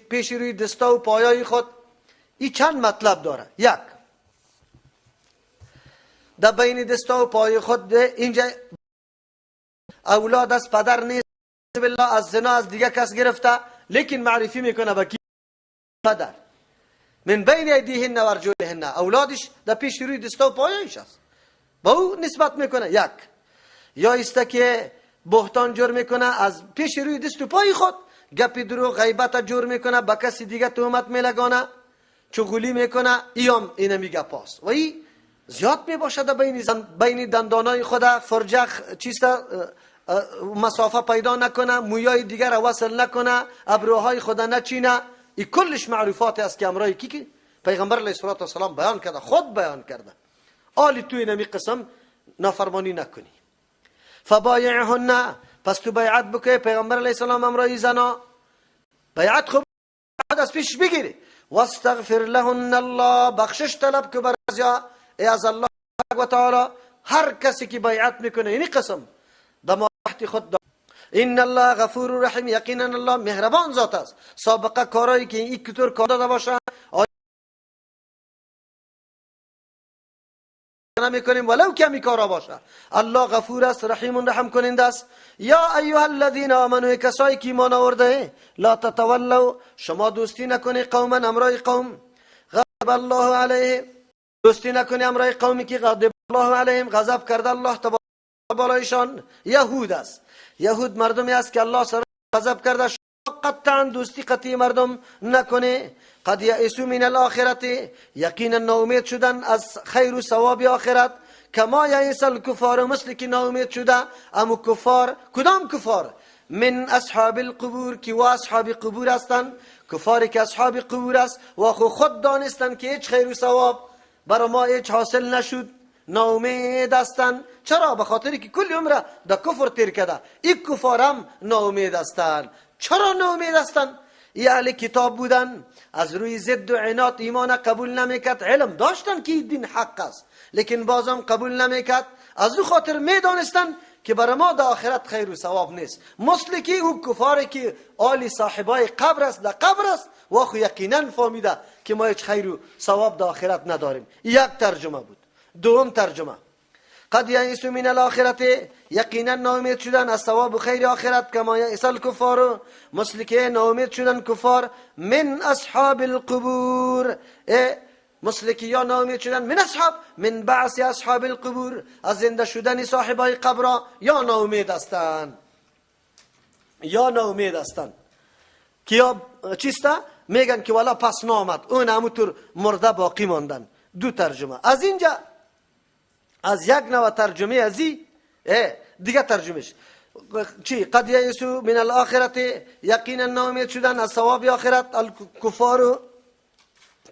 پیش روی دستا و پایای خود. این چند مطلب داره. یک، در بین دستا و پای خود. اینجا اولاد از پدر نیست، بالله از زنا از دیگه کس گرفته، لیکن معرفی میکنه به کی؟ پدر. من بین ایدیهن و ارجلهن، اولادش در پیش روی دستا و پایش است، با او نسبت میکنه. یک یا ایسته که بهتان جور میکنه از پیش روی دست و پای خود، گپی دروغ غیبت جور میکنه، به کسی دیگه تهمت میلگانه، چغولی میکنه، ایام اینمی گپ است. و ای زیاد میباشد بین دندانای خود فرجه چیست مسافه پیدا نکنه، مویای دیگر وصل نکنه، ابروهای خود نچینه. ای کلش معروفات است که امرای کی پیغمبر علیه الصلاة والسلام بیان کرده، خود بیان کرده. آلی تو اینمی قسم نافرمانی نکنی. فبایعهن، پس تو بیعت بکنی پیغمبر علیه السلام امرای زنا بیعت خوب از پیش بگیری. واستغفر لهن الله، بخشش طلب که بر از الله و تعالی. هر کسی که بیعت میکنه اینی قسم در ماحت خود، ان الله غفور رحیم، یقینا الله مهربان ذات است. سابقه کارایی که این کتور کار داده باشه نمیکنیم ولو کمی کارا باشه. الله غفور است، رحیم رحم کننده است. یا ایها الذین آمنوا، کسایی که ایمان آورده، لا تتولوا، شما دوستی نکنی قوما امرای قوم غضب الله علیه، دوستی نکنی امرای قومی که غضب الله علیهم، غضب کرده الله تبارک بالایشان. یهود است، یهود مردمی است که الله سر غضب کرده. قطعا دوستی قطعی مردم نکنه. قد یئسوا من الاخرت، یقینا ناامید شدن از خیر و ثواب آخرت. کما یئس الکفار، مثل که ناامید شده امو کفار. کدام کفار؟ من اصحاب القبور، که و اصحاب قبور هستند. کفاری که اصحاب قبور است و خود دانستند که هیچ خیر و ثواب برای ما هیچ حاصل نشد، ناامید هستند. چرا؟ به خاطر که کل عمره در کفر تیر کرده. این کفارم ناامید هستند. چرا ناامید هستند؟ ای اهل کتاب بودن، از روی ضد و عناد ایمان قبول نمیکرد. علم داشتن که دین حق است، لیکن بازم قبول نمیکرد. از او خاطر میدانستن که برای ما در آخرت خیر و ثواب نیست. مثل که او کفاری که آل صاحبای قبر است، در قبر است، و خو یقینا فهمیده که ما هیچ خیر و ثواب در آخرت نداریم. یک ترجمه بود. دوم ترجمه، قد یئسوا من الاخرت، یقینا ناامید شدن از ثواب و خیر آخرت. کما یئس الکفار، مثل که ناامید شدن کفار من اصحاب القبور، مثل که یا ناامید شدن من اصحاب، من بعث اصحاب القبور، از زنده شدن صاحبای قبر یا ناامید هستند، یا ناامید هستند که یا چیسته میگن که والا پس نامد، اون همونطور مرده باقی ماندن. دو ترجمه از اینجا، از یک نوع ترجمه از ای دیگه ترجمهش چی؟ قد یئسوا من الاخرت، یقینا ناامید شدن از ثواب آخرت. الکفار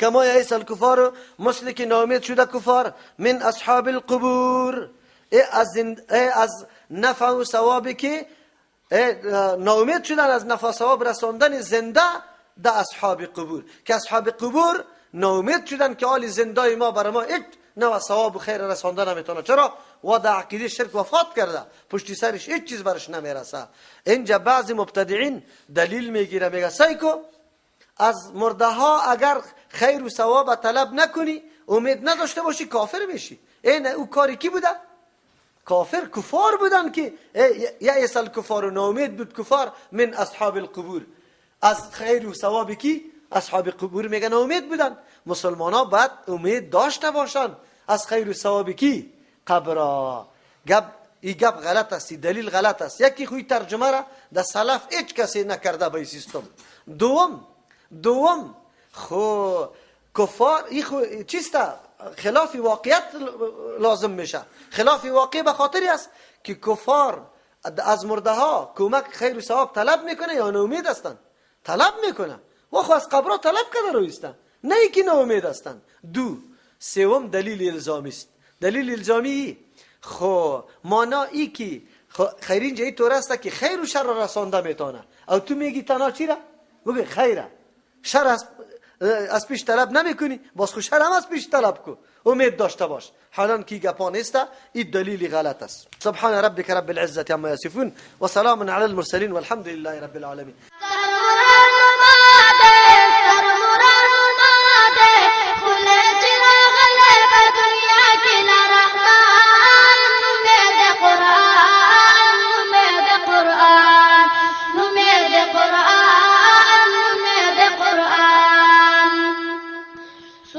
کما یئس الکفار، مثل که ناامید شده کفار من اصحاب القبور، از نفع و ثوابی که ناامید شدن از نفع و ثواب رساندن زنده در اصحاب قبور، که اصحاب قبور ناامید شدن که آل زنده ما برای ما هیچ نوع ثواب و خیر رسانده نمیتونه. چرا؟ و در عقیده شرک وفات کرده، پشتی سرش هیچ چیز برش نمیرسه. اینجا بعضی مبتدعین دلیل میگیره، میگه سیکو از مرده ها اگر خیر و ثواب طلب نکنی، امید نداشته باشی، کافر میشی. این او کاری کی بوده؟ کافر، کفار بودن که یئس الکفار، ناامید بود کفار من اصحاب القبور، از خیر و ثواب کی؟ اصحاب قبور. میگن امید بودن. مسلمان ها باید امید داشته باشن از خیر و ثواب کی؟ قبر. گپ ای گپ غلط است، دلیل غلط است. یکی خوی ترجمه را در سلف هیچ کسی نکرده به سیستم. دوم خو کفار ای خو چیست؟ خلاف واقعیت لازم میشه. خلاف واقع به خاطری است که کفار از مرده ها کمک خیر و ثواب طلب میکنه یا ناامید هستند؟ طلب میکنه و خو از قبرها طلب کرده رویستن، نه اینکه ناامید هستند. دو سوم دلیل الزامی است. دلیل الزامی خو مانا ای که خیر اینجا ای طور است که خیر و شر را رسانده میتونه. او تو میگی تنها چی را؟ بگی خیره، شر از پیش طلب نمیکنی، باز خو شر هم از پیش طلب کو، امید داشته باش. حالا کی گپا نیست، این دلیل غلط است. سبحان ربک رب العزة عما یصفون و سلام علی المرسلین والحمد لله رب العالمین. رحمن.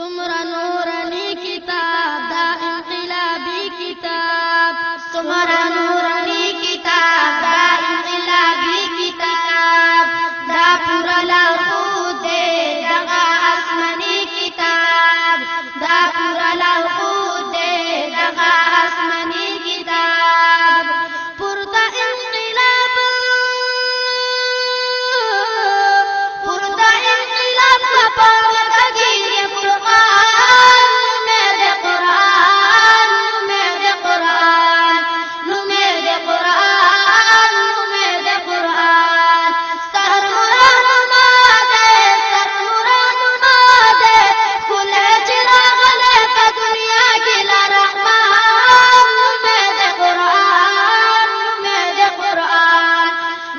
څومره نوراني کتاب دا انقلابي کتاب، څومره نوراني کتاب دا انقلابي کتاب، دا پوره لارښود دی دغه آسماني کتاب، دا پوره لارښود دی دغه آسماني کتاب. پورته انقلاب، پورته انقلاب په مکه کې فرقان، نوم د قرآن، نوم د قرآن، نوم د قرآن، نوم د قرآن. ستر رهنما دی، ستر رهنما دی، ښکلی چې راغلی په دنیا کې له رحمان، نوم د قرآن، نوم د قرآن،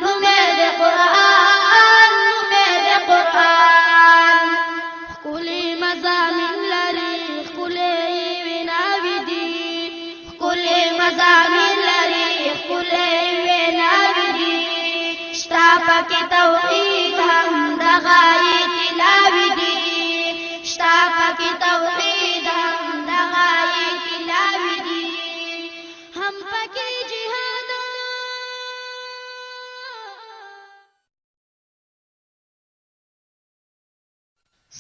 نوم د قرآن، نوم د قرآن. ښکلي مضامین لري، ښکلې ویناوې دي، ښکلي مضامین لري، ښکلې ویناوې دي، شته پکې توحید هم دغه یې تلاوې دي، شته پکې توحید هم دغه یې تلاوې دي، هم پکې جهاد.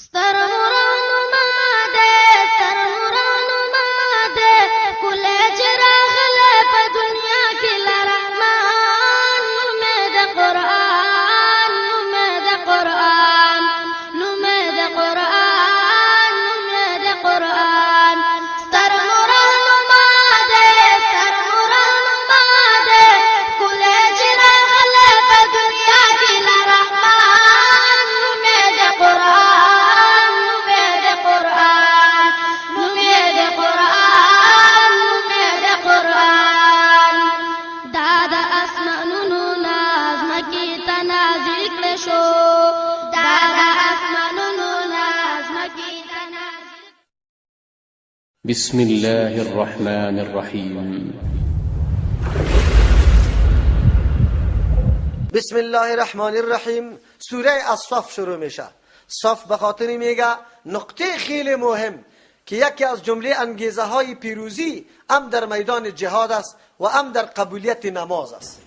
ستر رهنما دی، ستر رهنما دی، ښکلی چې راغلی په دنیا کې له رحمان، نوم د قرآن، نوم د قرآن، نوم د قرآن، نوم د قرآن. ستر رهنما دی، ستر رهنما دی، ښکلی چې راغلی په دنیا کې له رحمان، نوم د قرآن، نوم د قرآن، نوم د قرآن، نوم د قرآن. دا د اسمانونو نه ځمکې ته نازل کړی شو، دا د اسمانونو نه ځمکې ته نازل. بسم الله الرحمن الرحيم. بسم الله الرحمن الرحیم. سوره الصف شروع میشه. صف به خاطر میگه نقطه خیلی مهم که یکی از جمله انگیزه های پیروزی هم در میدان جهاد است و هم در قبولیت نماز است.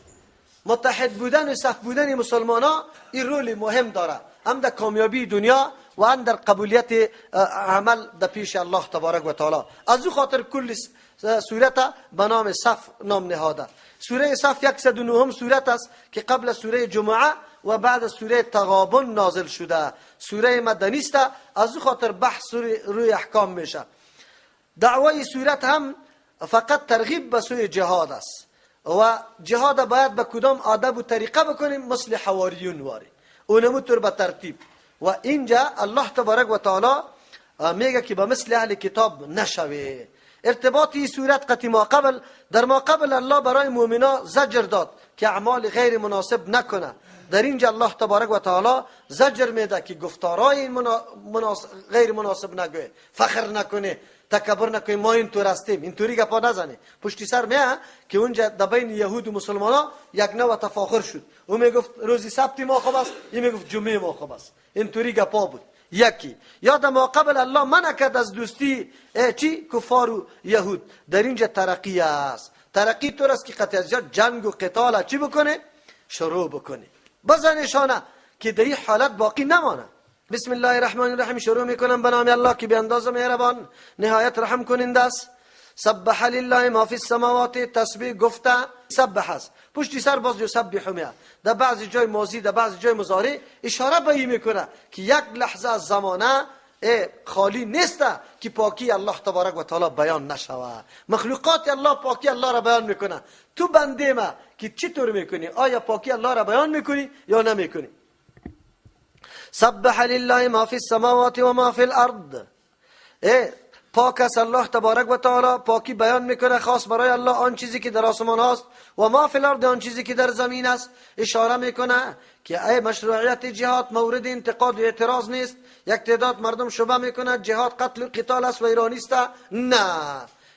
متحد بودن و صف بودن مسلمان ها این رول مهم داره، هم در کامیابی دنیا و هم در قبولیت عمل در پیش الله تبارک و تعالی. از او خاطر کل سورت به نام صف نام نهاده. سوره صف 109 سورت است که قبل سوره جمعه و بعد سوره تغابن نازل شده. سوره مدنی است، از او خاطر بحث روی احکام میشه. دعوای سورت هم فقط ترغیب به سوی جهاد است و جهاد باید به کدام آداب و طریقه بکنیم، مثل حواریون واری اونمو طور به ترتیب. و اینجا الله تبارک و تعالی میگه که به مثل اهل کتاب نشوی. ارتباط این سورت قطعی ما قبل، در ما قبل الله برای مؤمنا زجر داد که اعمال غیر مناسب نکنه. در اینجا الله تبارک و تعالی زجر میده که گفتارای غیر مناسب نگوه، فخر نکنه، تکبر نکنه، ما اینطور هستیم، اینطوری گپا نزنه. پشتی سر میه که اونجا در بین یهود و مسلمان ها یک نوع تفاخر شد. او میگفت روزی سبت ما خوب است، این میگفت جمعه ما خوب است. اینطوری گپا بود. یکی یا در ما قبل الله منع کرد از دوستی چی؟ کفار و یهود. در اینجا ترقی است. ترقی طور است که قطعی زیاد جنگ و قتال چی بکنه؟ شروع بکنه. بزنشانه که در این حالت باقی نمانه. بسم الله الرحمن الرحیم شروع میکنم به نام الله که بی اندازه مهربان نهایت رحم کننده است. سبح لله ما فی السماوات، تسبیح گفته سبح است، پشتی سر باز یسبح میاد. در بعضی جای ماضی در بعضی جای مضارع اشاره به این میکنه که یک لحظه از زمانه خالی نیست که پاکی الله تبارک و تعالی بیان نشوه. مخلوقات الله پاکی الله را بیان میکنه. تو بنده ما که چطور میکنی؟ آیا پاکی الله را بیان میکنی یا نمیکنی؟ سبح لله ما فی السماوات و ما فی الارض. پاک است الله تبارک و تعالی، پاکی بیان میکنه خاص برای الله آن چیزی که در آسمان هاست و ما فی الارض آن چیزی که در زمین است. اشاره میکنه که ای مشروعیت جهاد مورد انتقاد و اعتراض نیست. یک تعداد مردم شبه میکنه جهاد قتل و قتال است و ایرانی است. نه،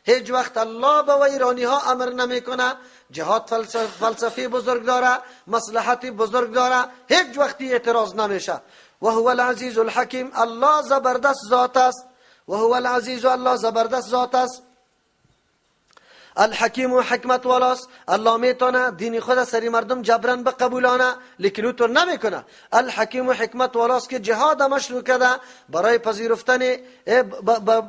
هیچ وقت الله به ایرانی ها امر نمیکنه. جهاد فلسفه بزرگ داره، مصلحت بزرگ داره، هیچ وقتی اعتراض نمیشه. و هو العزیز الحکیم، الله زبردست ذات است و هو العزیز، الله زبردست ذات است، الحکیم و حکمت والاست. الله میتونه دین خود سری مردم جبران بقبولانه، لیکن او طور نمیکنه. الحکیم و حکمت والاست که جهاد مشروع کرده برای پذیرفتن،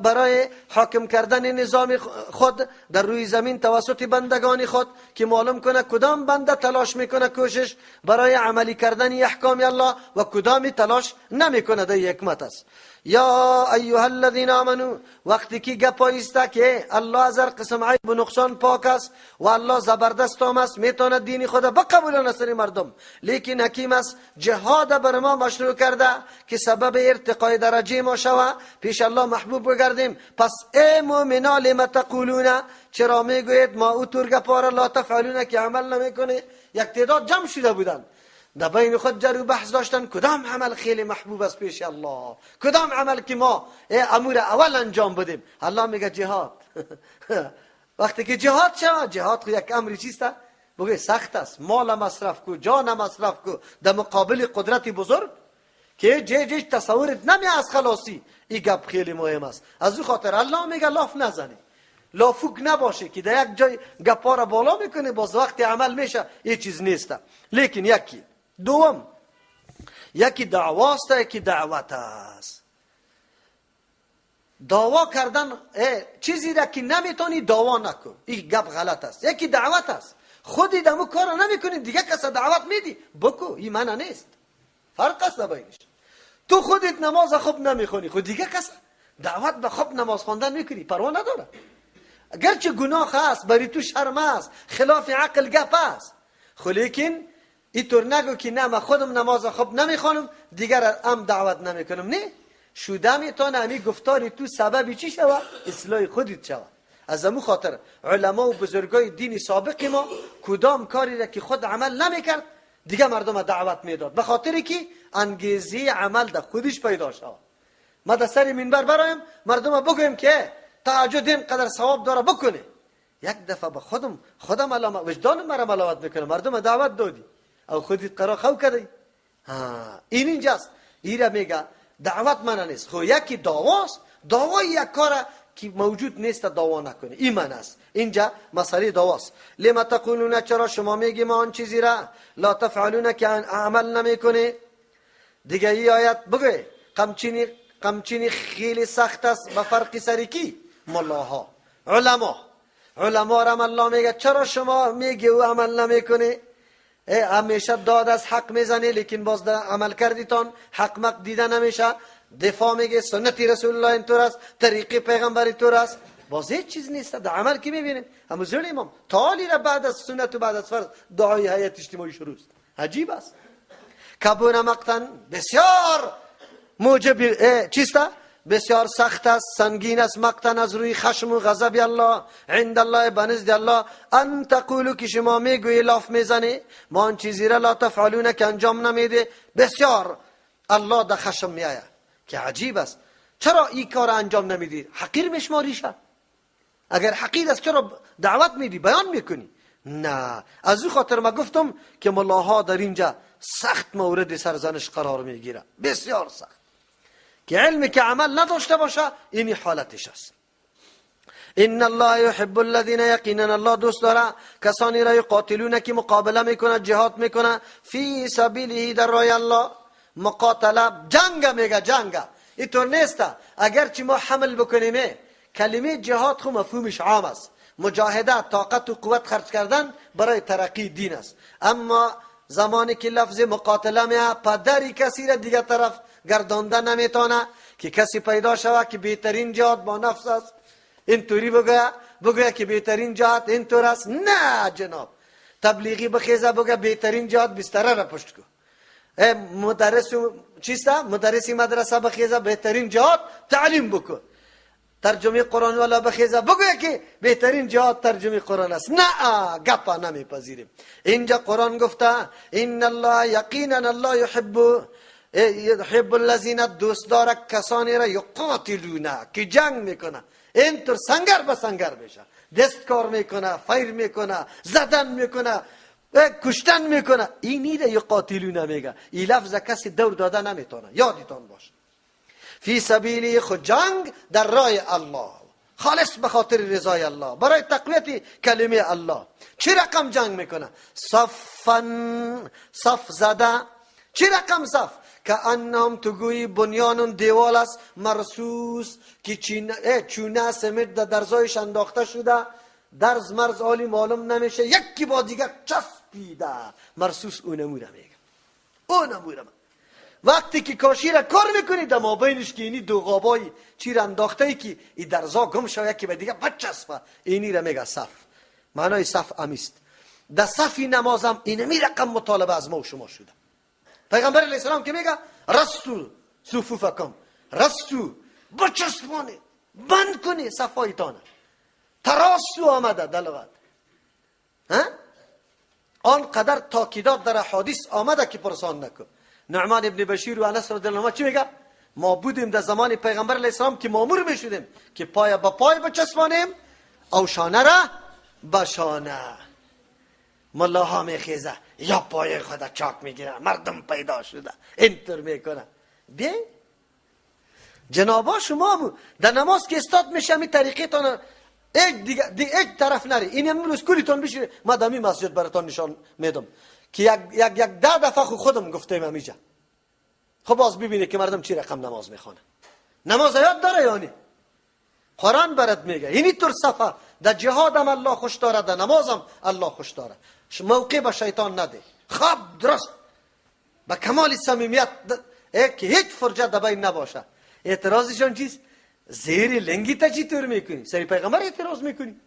برای حاکم کردن نظام خود در روی زمین توسط بندگان خود، که معلوم کنه کدام بنده تلاش میکنه کوشش برای عملی کردن احکام الله و کدام تلاش نمیکنه. در حکمت است. یا ایها الذین آمنو، وقتی که گپ ایسته که الله از هر قسم عیب و نقصان پاک است و الله زبردست هم است، میتونه دین خود بقبولانه سر مردم، لیکن حکیم است، جهاد بر ما مشروع کرده که سبب ارتقای درجه ما شوه، پیش الله محبوب بگردیم. پس ای مؤمنا لم تقولون، چرا میگویید ما او طور گپا را لا تفعلون که عمل نمیکنه؟ یک تعداد جمع شده بودند، در بین خود جر و بحث داشتن کدام عمل خیلی محبوب است پیش الله، کدام عمل که ما امور اول انجام بدیم. الله میگه جهاد. وقتی که جهاد شود، جهاد یک امری چیست؟ بگه سخت است، مال مصرف کو، جان مصرف کو، در مقابل قدرت بزرگ که جه تصورت نمی از خلاصی. این گپ خیلی مهم است. از او خاطر الله میگه لاف نزنی، لافوک نباشه که در یک جای گپا را بالا میکنه، باز وقتی عمل میشه این چیز نیست. لیکن یکی دوم، یکی دعواست، یکی دعوت است. دعوا کردن چیزی را که نمیتونی دعوا نکن، این گپ غلط است. یکی دعوت است، خودی دمو کار نمیکنی دیگه کس دعوت میدی بکو، این معنی نیست، فرق است بینش. تو خودت نماز خوب نمیخونی، خود دیگه کس دعوت به خوب نماز خواندن میکنی، پروا نداره. اگرچه گناه است، بری تو شرم است، خلاف عقل گپ است، خو لیکن اینطور نگو که نه من خودم نماز خوب نمیخوانم دیگر هم دعوت نمیکنم. نه، شوده میتونه امی گفتاری تو سبب چی شوه؟ اصلاح خودت شوه. از امو خاطر علما و بزرگای دین سابق ما کدام کاری را که خود عمل نمیکرد دیگه مردم دعوت میداد، به خاطر که انگیزه عمل در خودش پیدا شوه. ما در سر منبر برایم مردم بگویم که تهجد اینقدر ثواب داره بکنه، یک دفعه به خودم علامه وجدان مرا ملامت میکنه، مردم دعوت دادی او خودت قرار خو کردی. این اینجاست، ایره میگه دعوت من نیست. خو یکی دعواست، دعوای یک کار که موجود نیست دعوا نکنه، این من است. اینجا مسئله دعواست. لما تقولون، چرا شما میگی ما آن چیزی را لا تفعلون که عمل نمیکنه؟ دیگه ای آیت بگه قمچینی خیلی سخت است به فرق سری کی؟ ملاها، علما را الله میگه چرا شما میگی او عمل نمیکنه؟ همیشه داد از حق میزنه، لیکن باز در عمل کردیتان حق مق دیده نمیشه. دفاع میگه سنتی رسول الله اینطور است، طریقی پیغمبر اینطور است، باز هیچ چیز نیست در عمل که میبینیم. همون زیر امام تعالی را بعد از سنت و بعد از فرض دعای هیئت اجتماعی شروع است. عجیب است. کبون مقتن بسیار موجب چیست؟ بسیار سخت است، سنگین است. مقتن از روی خشم و غضب الله، عند الله بنزد الله، ان تقولو که شما میگویی لاف میزنی ما آن چیزی را لا تفعلون که انجام نمیده. بسیار الله در خشم میآید که عجیب است. چرا این کار انجام نمیدی؟ حقیر میشماریشه. اگر حقیر است چرا دعوت میدی، بیان میکنی؟ نه، از او خاطر ما گفتم که ملاها در اینجا سخت مورد سرزنش قرار میگیره، بسیار سخت، که علمی که عمل نداشته باشه اینی حالتش است. ان الله يحب الذين، یقینا الله دوست داره کسانی را یقاتلون که مقابله میکنه، جهاد میکنه، فی سبیله در راه الله. مقاتله جنگ میگه، جنگ اینطور نیست. اگرچه ما حمل بکنیم کلمه جهاد خو مفهومش عام است، مجاهده طاقت و قوت خرج کردن برای ترقی دین است. اما زمانی که لفظ مقاتله میه پدری کسی را دیگه طرف گردانده نمیتونه که کسی پیدا شوه که بهترین جهاد با نفس است، اینطوری بگویا که بهترین جهاد اینطور است. نه جناب، تبلیغی بخیزه بگه بهترین جهاد بستره را پشت کو. مدرس چیست؟ مدرسی مدرسه بخیزه بهترین جهاد تعلیم بکن. ترجمه قرآن والا بخیزه بگویا که بهترین جهاد ترجمه قرآن است. نه، گپا نمیپذیریم. اینجا قرآن گفته ان الله یقینا الله یحب الذین، دوست داره کسانی را یقاتلون که جنگ میکنه، اینطور سنگر به سنگر میشه، دست کار میکنه، فیر میکنه، زدن میکنه، کشتن میکنه. اینی را یقاتلون میگه. این لفظ کسی دور داده نمیتونه، یادتان باشه. فی سبیلی، خود جنگ در راه الله، خالص به خاطر رضای الله، برای تقویت کلمه الله. چه رقم جنگ میکنه؟ صفن، صف زده. چه رقم صف؟ که انهم تو گویی بنیان دیوال است مرصوص، که چونه سمت در درزایش انداخته شده، درز مرز عالی معلوم نمیشه، یکی با دیگر چسبیده. مرصوص اونموره میگه، اونموره. وقتی که کاشی را کار میکنی در مابینش که اینی دو غابای چیر انداخته ای که این درزا گم شوه، یکی به دیگه بچسبه، اینی را میگه صف. معنای صف امیست. در صف نمازم اینمی رقم مطالبه از ما و شما شده. پیغمبر علیه السلام که میگه رصوا صفوفکم، رصوا بچسبانه، بند کنی صفایتانه. تراصوا آمده در لغت، آنقدر تاکیدات در احادیث آمده که پرسان نکن. نعمان ابن بشیر و انس رضی الله عنه چی میگه؟ ما بودیم در زمان پیغمبر علیه السلام که مامور میشدیم که پای به پای بچسبانیم او شانه را به شانه. ملاها میخیزه یا پای خود چاک میگیره، مردم پیدا شده اینطور میکنه. بی جنابا شما در نماز که استاد میشه می طریقه تان یک دیگه یک طرف نری. این امروز کلیتون بشید، ما دمی مسجد براتون نشان میدم که یک یک یک ده دفعه خودم گفتیم همیجا. خب باز ببینید که مردم چی رقم نماز میخوانه. نماز یاد داره یعنی قرآن برات میگه اینی طور صفه. در جهادم الله خوش داره، در نمازم الله خوش داره. موقع به شیطان نده. خب درست به کمال صمیمیت که هیچ فرجه در بین نباشه. اعتراضشان چیست؟ زیر لنگی تا چی طور میکنی؟ سری پیغمبر اعتراض میکنی.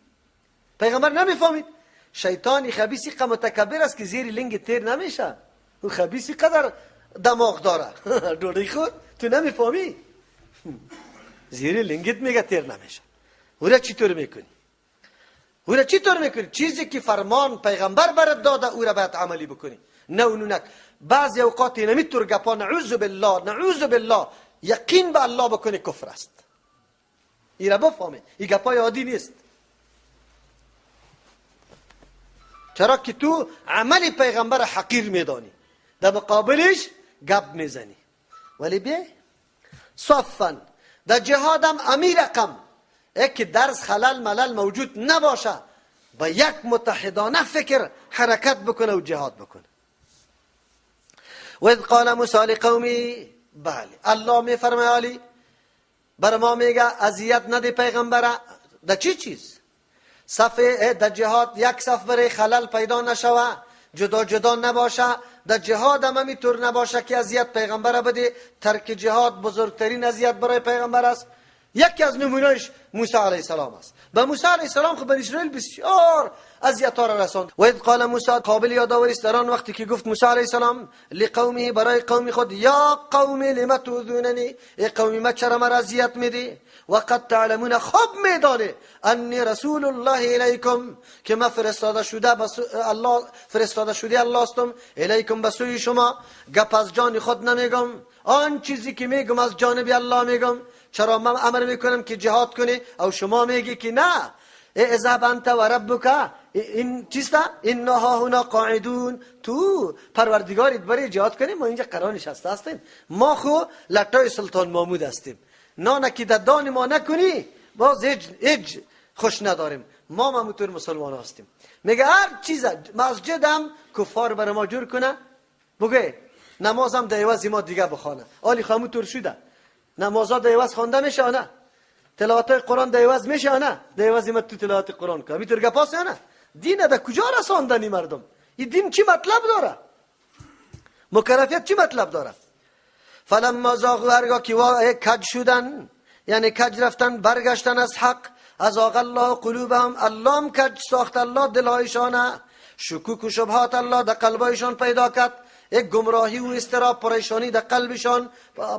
پیغمبر نمیفهمید شیطانی خبیثی قم متکبر است که زیر لنگ تیر نمیشه. او خبیثی قدر دماغ داره. دوری خود تو نمیفهمی. زیر لنگت میگه تیر نمیشه. او را چطور میکنی؟ او را چطور میکنی؟ چیزی که فرمان پیغمبر برات داده او را باید عملی بکنی. نه اونو نک. بعضی اوقات نمیتور گپا نعوذ بالله، نعوذ بالله، یقین به الله بکنی کفر است. ای را بفهمی. این گپای عادی نیست. چرا که تو عمل پیغمبر حقیر میدانی، در مقابلش گپ میزنی. ولی بیا صفن در جهادم امی رقم که درس خلل ملل موجود نباشه، با یک متحدانه فکر حرکت بکنه و جهاد بکنه. و اذ قال موسی لقومه، بله الله میفرمایه علی بر ما میگه اذیت نده پیغمبره. در چی چیز؟ صف در جهاد یک صف برای خلل پیدا نشوه، جدا جدا نباشه. در جهاد هم همینطور نباشه که اذیت پیغمبر بده. ترک جهاد بزرگترین اذیت برای پیغمبر است. یکی از نمونهش موسی علیه السلام است. به موسی علیه السلام خب بنی اسرائیل بسیار اذیت ها را رساند. و اذ قال موسی، قابل یادآوری است در آن وقتی که گفت موسی علیه السلام لقومه، برای قوم خود، یا قوم لم تؤذوننی، ای قوم ما چرا مرا اذیت میدی؟ وقد تعلمون، خوب میدانی، انی رسول الله الیکم، که ما فرستاده شده الله، فرستاده شده الله هستم، الیکم به سوی شما. گپ از جان خود نمیگم، آن چیزی که میگم از جانب الله میگم. چرا من امر میکنم که جهاد کنی او شما میگی که نه؟ اذهب انت و ربک، این چیست؟ انا هاهنا قاعدون. تو پروردگارت برای جهاد کنی، ما اینجا قرار نشسته هستیم. ما خو لطای سلطان محمود هستیم. نه که در دان ما نکنی باز هیچ خوش نداریم. ما همونطور مسلمان هستیم. میگه هر چیز مسجدم کفار برای ما جور کنه، بگه نمازم در عوض ما دیگه بخوانه. آلی خاموطور شده نمازها در عوض خوانده میشه نه؟ تلاوت قرآن در عوض میشه نه؟ در عوض ما تو تلاوت قرآن که میتور گپاس نه؟ دین در کجا رساندنی مردم؟ این دین چی مطلب داره؟ مکلفیت چی مطلب داره؟ فلما زاغوا، هرگاه که کج شدن، یعنی کج رفتن، برگشتن از حق، ازاغ الله قلوبهم، الله کج ساخت الله دلهایشان، شکوک و شبهات الله در قلبایشان پیدا کرد، یک گمراهی و اضطراب پریشانی در قلبشان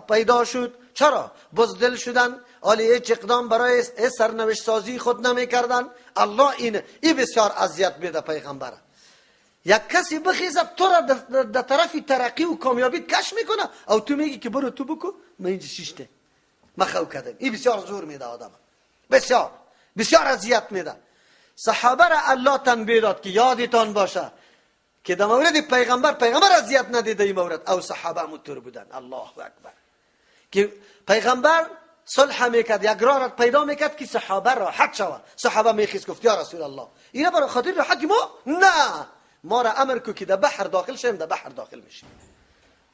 پیدا شد. چرا؟ بزدل شدن، آلی هیچ اقدام برای سرنوشت سازی خود نمی کردن. الله این بسیار اذیت میده پیغمبر. یک کسی بخیزه تو را در طرف ترقی و کامیابی کش میکنه او تو میگی که برو تو بکو، من اینجا شیشته مخو کردم. این بسیار زور میده آدم، بسیار بسیار اذیت میده. صحابه را الله تنبیه داد که یادتان باشه که در مورد پیغمبر اذیت ندیده این مورد، او صحابه همونطور بودن. الله اکبر. که پیغمبر صلح میکرد، یک راه را پیدا میکرد که صحابه راحت شود. صحابه میخیز گفت یا رسول الله اینا برای خاطر راحت ما نه، ما را امر کو که در بحر داخل شیم، در بحر داخل میشیم.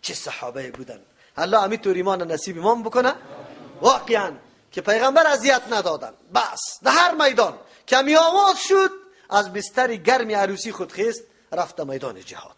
چه صحابه بودن! الله امی طور ایمان نصیب ایمان بکنه واقعا که پیغمبر اذیت ندادن. بس در هر میدان کمی آواز شد از بستر گرم عروسی خود خیست رفت میدان جهاد.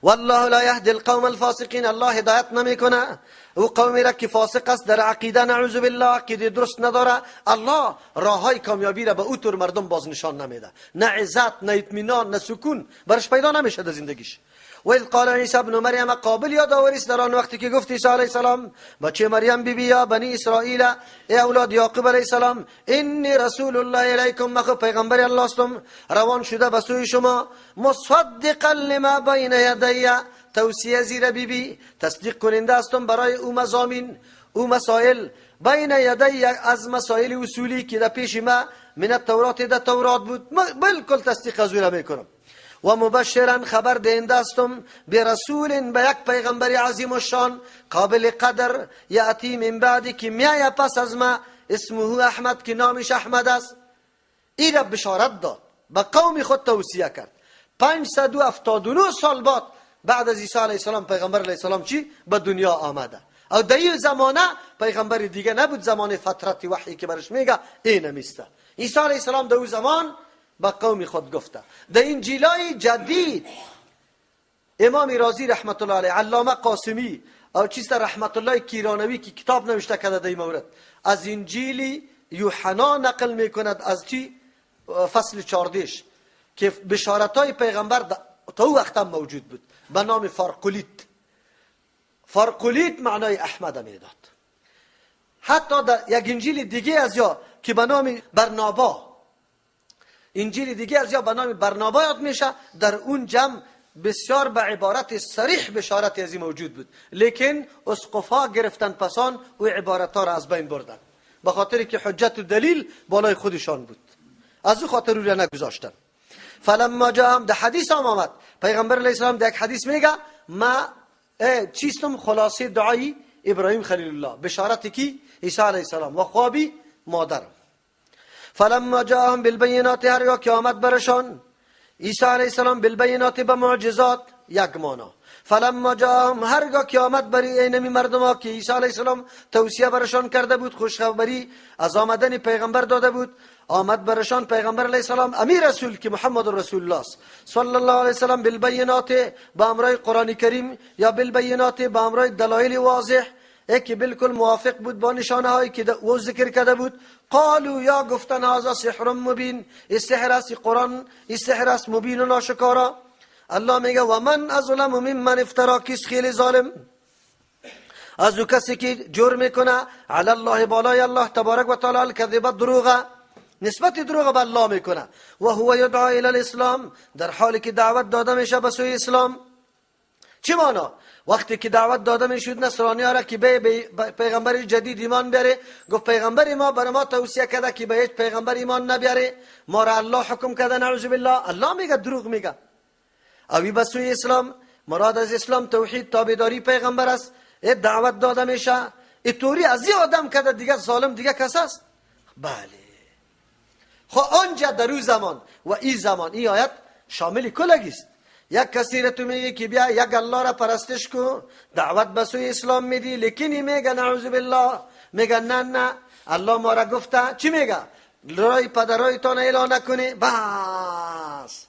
والله لا يهدي القوم الفاسقین، الله هدایت نمیکنه او قومی را که فاسق است در عقیده، نعوذ بالله، عقیده درست نداره. الله راههای کامیابی را به او طور مردم باز نشان نمیده، نه عزت، نه اطمینان، نه سکون برش پیدا نمیشه در زندگیش. و اذ قال عیسی ابن مریم، قابل یادآوری است در آن وقتی که گفت عیسی علیه السلام بچه مریم بی بی یا بنی اسرائیل، ای اولاد یعقوب علیه السلام، انی رسول الله الیکم، من خو پیغمبر الله هستم روان شده به سوی شما، مصدقا لما بین یدی، توصیه زیر بی بی، تصدیق کننده هستم برای او مضامین، او مسائل، بین یدی از مسائل اصولی که در پیش ما من التورات، در تورات بود، بالکل تصدیق از او میکنم. و مبشرا، خبر دهنده هستم، برسول، به یک پیغمبر عظیم الشان قابل قدر، یأتی من بعدی، که میایه پس از ما، اسمه احمد، که نامش احمد است. ای را بشارت داد، به قوم خود توصیه کرد. 579 سال بعد بعد از عیسی علیه السلام پیغمبر علیه السلام چی به دنیا آمده. او در این زمانه پیغمبر دیگه نبود، زمان فترت وحی که برش میگه این نمیسته. عیسی علیه السلام در او زمان به قوم خود گفته. در انجیلای جدید امام رازی رحمت الله علیه، علامه قاسمی او چیست رحمت الله کیرانوی که کتاب نوشته کرده در این مورد، از انجیل یوحنا نقل میکند از چی فصل 14 که بشارت های پیغمبر تا او وقت هم موجود بود به نام فارقولیت. فارقولیت معنای احمد میداد. حتی در یک انجیل دیگه از یا که به نام برنابا، انجیل دیگه از یا به نام برنابا یاد میشه، در اون جمع بسیار به عبارت صریح بشارت از این موجود بود، لیکن اسقفا گرفتن پسان و عبارت ها را از بین بردن به خاطر که حجت و دلیل بالای خودشان بود، از او خاطر او را نگذاشتن. فلما جاءهم، در حدیث هم آمد پیغمبر علیه السلام در یک حدیث میگه ما چیستم خلاصه دعای ابراهیم خلیل الله، بشارت کی؟ عیسی علیه السلام و خوابی مادرم. فلما جاءهم بالبینات، هرگاه که آمد برشان عیسی علیه السلام بالبینات، به معجزات، یک مانا. فلما جاءهم، هرگاه که آمد بری اینمی مردم ها که عیسی علیه السلام توصیه برشان کرده بود، خوشخبری از آمدن پیغمبر داده بود، آمد برشان پیغمبر علیه السلام امیر رسول که محمد رسول الله است صلی الله علیه وسلم، بالبینات، به امرای قرآن کریم یا بالبینات، به امرای دلایل واضح که بالکل موافق بود با نشانه هایی که او ذکر کرده بود. قالوا، یا گفتن هذا سحر مبین، این سحر است، قرآن این سحر است مبین و ناشکارا. الله میگه و من اظلم ممن افترا، کیست خیلی ظالم از او کسی که جرم میکنه علی الله، بالای الله تبارک و تعالی، الکذب، دروغ، نسبت دروغ به الله میکنه، و هو یدعا الی الاسلام، در حالی که دعوت داده میشه به سوی اسلام. چی معنا؟ وقتی که دعوت داده میشد نصرانی ها را که به پیغمبر جدید ایمان بیاره، گفت پیغمبر ما بر ما توصیه کرده که به هیچ پیغمبر ایمان نبیاره، ما را الله حکم کرده، نعوذ بالله. الله میگه دروغ میگه. اوی به سوی اسلام، مراد از اسلام توحید، تابعداری پیغمبر است، دعوت داده میشه. اینطوری از این آدم کرده دیگه ظالم دیگه کس است؟ بله. خب آنجا در او زمان و این زمان این آیت شامل کلگی است. یک کسی را تو میگی که بیا یک الله را پرستش کو، دعوت به سوی اسلام میدی، لیکن میگه نعوذ بالله، میگه نه نه الله ما را گفته. چی میگه؟ رای پدرایتان اعلان نکنی بس،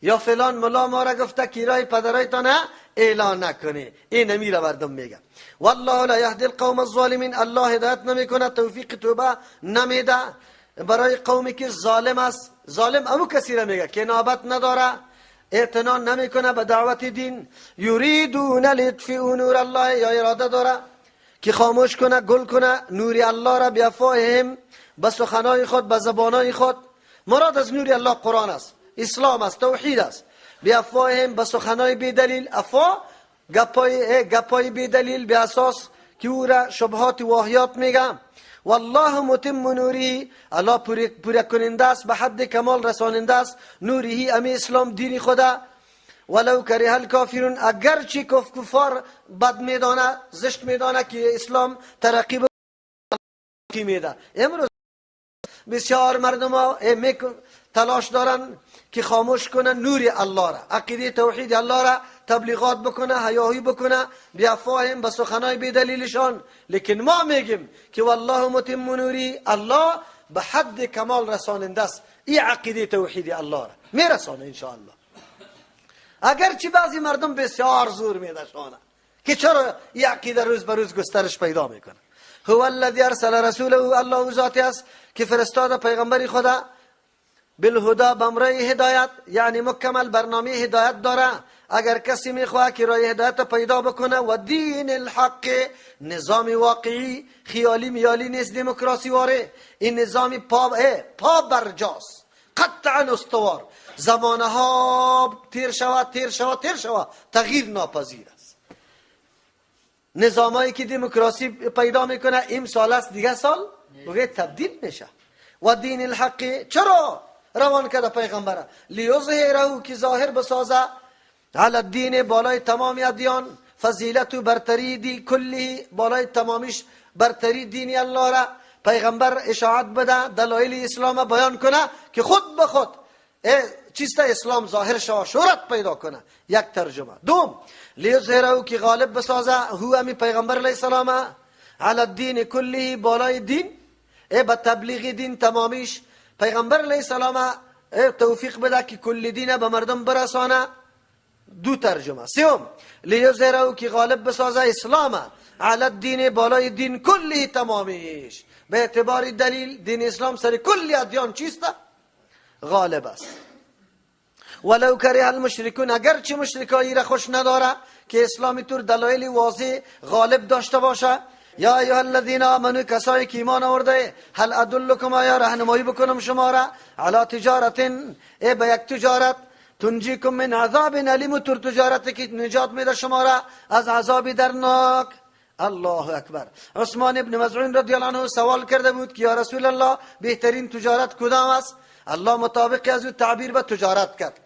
یا فلان ملا ما را گفته که رای پدرایتان اعلان نکنی. این نمیره مردم میگه والله لا یهدی القوم الظالمین، الله هدایت نمیکنه، توفیق توبه نمیده برای قومی که ظالم است. ظالم امو کسی را میگه که نابت نداره، اعتنا نمیکنه به دعوت دین. یریدون لیطفئوا نور الله، یا اراده داره که خاموش کنه، گل کنه نور الله را بیافواههم، به سخنای خود، به زبانای خود. مراد از نور الله قرآن است، اسلام است، توحید است. بیافواههم، به سخنای بی دلیل، افوا گپای بی دلیل، بی اساس که او را شبهات واهیات میگه. والله متم نوری، الله پوره کننده است، به حد کمال رساننده است نوری امی اسلام دین خدا. ولو کره الکافرون، اگرچه کفار بد میدانه، زشت میدانه که اسلام ترقی میده. امروز بسیار مردم ها تلاش دارن که خاموش کنن نور الله را، عقیده توحید الله را تبلیغات بکنه، هیاهی بکنه، بیافاهم به سخنای بی دلیلشان. لیکن ما میگیم که والله متم نوری، الله به حد کمال رساننده است. این عقیده توحید الله را میرسانه انشاءالله. اگرچه بعضی مردم بسیار زور میدشانه که چرا این عقیده روز به روز گسترش پیدا میکنه. هو الذی ارسل رسوله، الله ذاتی است که فرستاد پیغمبر خدا بالهدى، بمرای هدایت، یعنی مکمل برنامه هدایت داره. اگر کسی میخواه که راه هدایت پیدا بکنه و دین الحق، نظام واقعی، خیالی میالی نیست، دموکراسی واره، این نظام پا برجاست، قطعا استوار، زمانه ها تیر شود تیر شود تیر شود، تغییر ناپذیر است. نظامایی که دموکراسی پیدا میکنه این سال است دیگه سال بگه تبدیل میشه. و دین الحق چرا روان کرده پیغمبره؟ لیظهره، که ظاهر بسازه، علی الدین، بالای تمام ادیان، فضیلت و برتری دی کلی، بالای تمامیش برتری دینی الله را پیغمبر اشاعت بده، دلایل اسلام بیان کنه که خود به خود چیست اسلام ظاهر شوه، شهرت پیدا کنه. یک ترجمه. دوم لیظهره، که غالب بسازه، هو امی پیغمبر علیه السلام، علی الدین کلی، بالای دین، به تبلیغ دین تمامیش پیغمبر علیه السلام توفیق بده که کل دین به مردم برسانه. دو ترجمه. سوم لیظهره، که غالب بسازه اسلام علی الدین، بالای دین کلی تمامیش، به اعتبار دلیل دین اسلام سر کل ادیان چیست؟ غالب است. ولو کره المشرکون، اگرچه مشرکایی را خوش نداره که اسلامی طور دلایل واضح غالب داشته باشه. یا ایها الذین آمنوا، کسایی که ایمان آورده، هل ادلکم، آیا راهنمایی بکنم شما را، علی تجارت، ای به یک تجارت، تنجیکم من عذاب الیم، تور تجارت که نجات میده شما را از عذاب درناک. الله اکبر. عثمان ابن مظعون رضی الله عنه سوال کرده بود که یا رسول الله بهترین تجارت کدام است؟ الله مطابق از او تعبیر به تجارت کرد.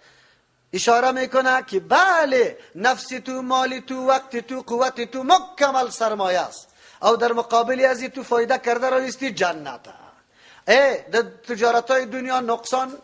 اشاره میکنه که بله، نفس تو، مال تو، وقت تو، قوت تو مکمل سرمایه است، او در مقابل از تو فایده کرده را ایستی جنت. در تجارت های دنیا نقصان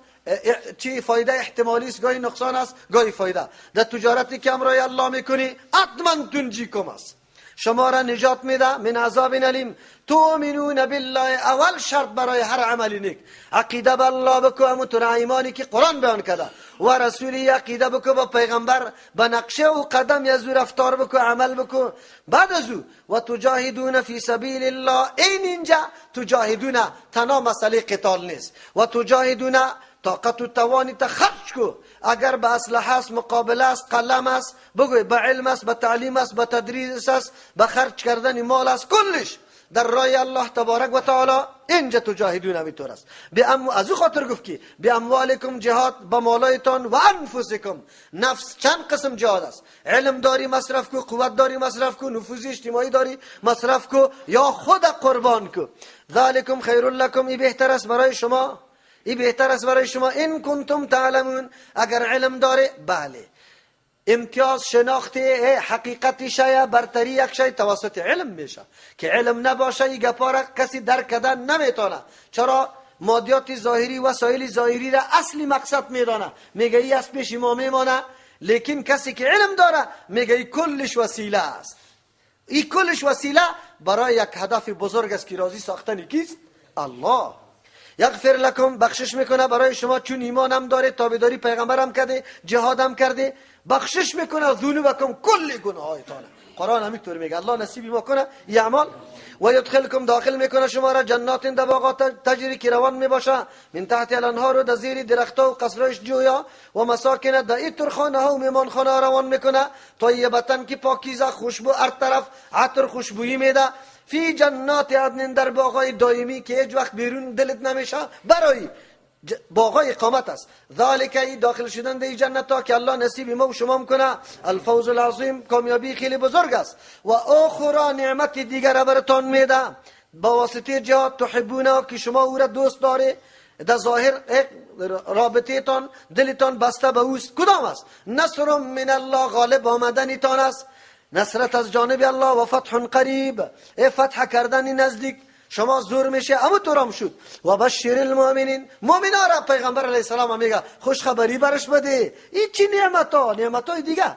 چی فایده احتمالی است، گاهی نقصان است گاهی فایده. در تجارتی که امرای الله میکنی حتما تنجیکم است، شما را نجات میده من عذاب الیم. تؤمنون بالله، اول شرط برای هر عمل نیک عقیده به الله بکو، همونطور ایمانی که قرآن بیان کرده، و رسولی عقیده بکو، با پیغمبر به نقشه و قدم از او رفتار بکو، عمل بکو. بعد از او و تجاهدون فی سبیل الله، این اینجا تجاهدون تنها مسئله قتال نیست، و تجاهدون طاقت و توانی تا خرج کو، اگر به اسلحه است، مقابله است، قلم است، بگوی به علم است، به تعلیم است، به تدریس است، به خرج کردن مال است، کلش در راه الله تبارک و تعالی. اینجا تجاهدون همینطور است. از او خاطر گفت که به اموالکم جهاد، به مالایتان، و انفسکم. نفس چند قسم جهاد است؟ علم داری مصرف کو، قوت داری مصرف کو، نفوذ اجتماعی داری مصرف کو، یا خود قربان کو. ذالکم خیر لکم، ای بهتر است برای شما، ای بهتر است برای شما، ان کنتم تعلمون، اگر علم داره. بله، امتیاز شناخت حقیقت شی، برتری یک شی توسط علم میشه، که علم نباشه این گپا را کسی درک کردن نمیتونه. چرا؟ مادیات ظاهری و وسایل ظاهری را اصلی مقصد میدانه، میگه ای از پیش ما میمانه. لیکن کسی که علم داره میگه ای کلش وسیله است، ای کلش وسیله برای یک هدف بزرگ است که راضی ساختن کیست؟ الله. یغفر لکم، بخشش میکنه برای شما، چون ایمان هم داره، تابعداری پیغمبرم کرده، جهادم کرده، بخشش میکنه ذنوبکم، کل گناهایتان. قرآن همینطور میگه. الله نصیبی ما کنه ای اعمال. و یدخلکم، داخل میکنه شما را، جنات، در باغات، تجری، که روان میباشه، من تحت الانهار، و در زیر درختها و قصرایش جویا، و مساکن، در ایتر خانه ها و میمان خانه روان میکنه، طیبتن، که پاکیزه، خوشبو، هر طرف عطر خوشبویی میده، فی جنات عدن، در باغای دائمی که هیچ وقت بیرون دلت نمیشه، برای باغای اقامت است. ذالک، ای داخل شدن در جنت ها که الله نصیب ما و شما کنه، الفوز العظیم، کامیابی خیلی بزرگ است. و اخرى، نعمت دیگر براتان میده با واسطه جهاد، تحبونه، که شما او را دوست داره. در ظاهر رابطه تان دلتان بسته به اوست، کدام است؟ نصر من الله، غالب آمدنتان است، نصرت از جانب الله، و فتح قریب، فتح کردن نزدیک، شما زور میشه، اما تورم شد. و بشر المؤمنین، مؤمنا را پیغمبر علیه السلام میگه خوش خبری برش بده. این چی نعمت ها؟ نعمت های دیگه.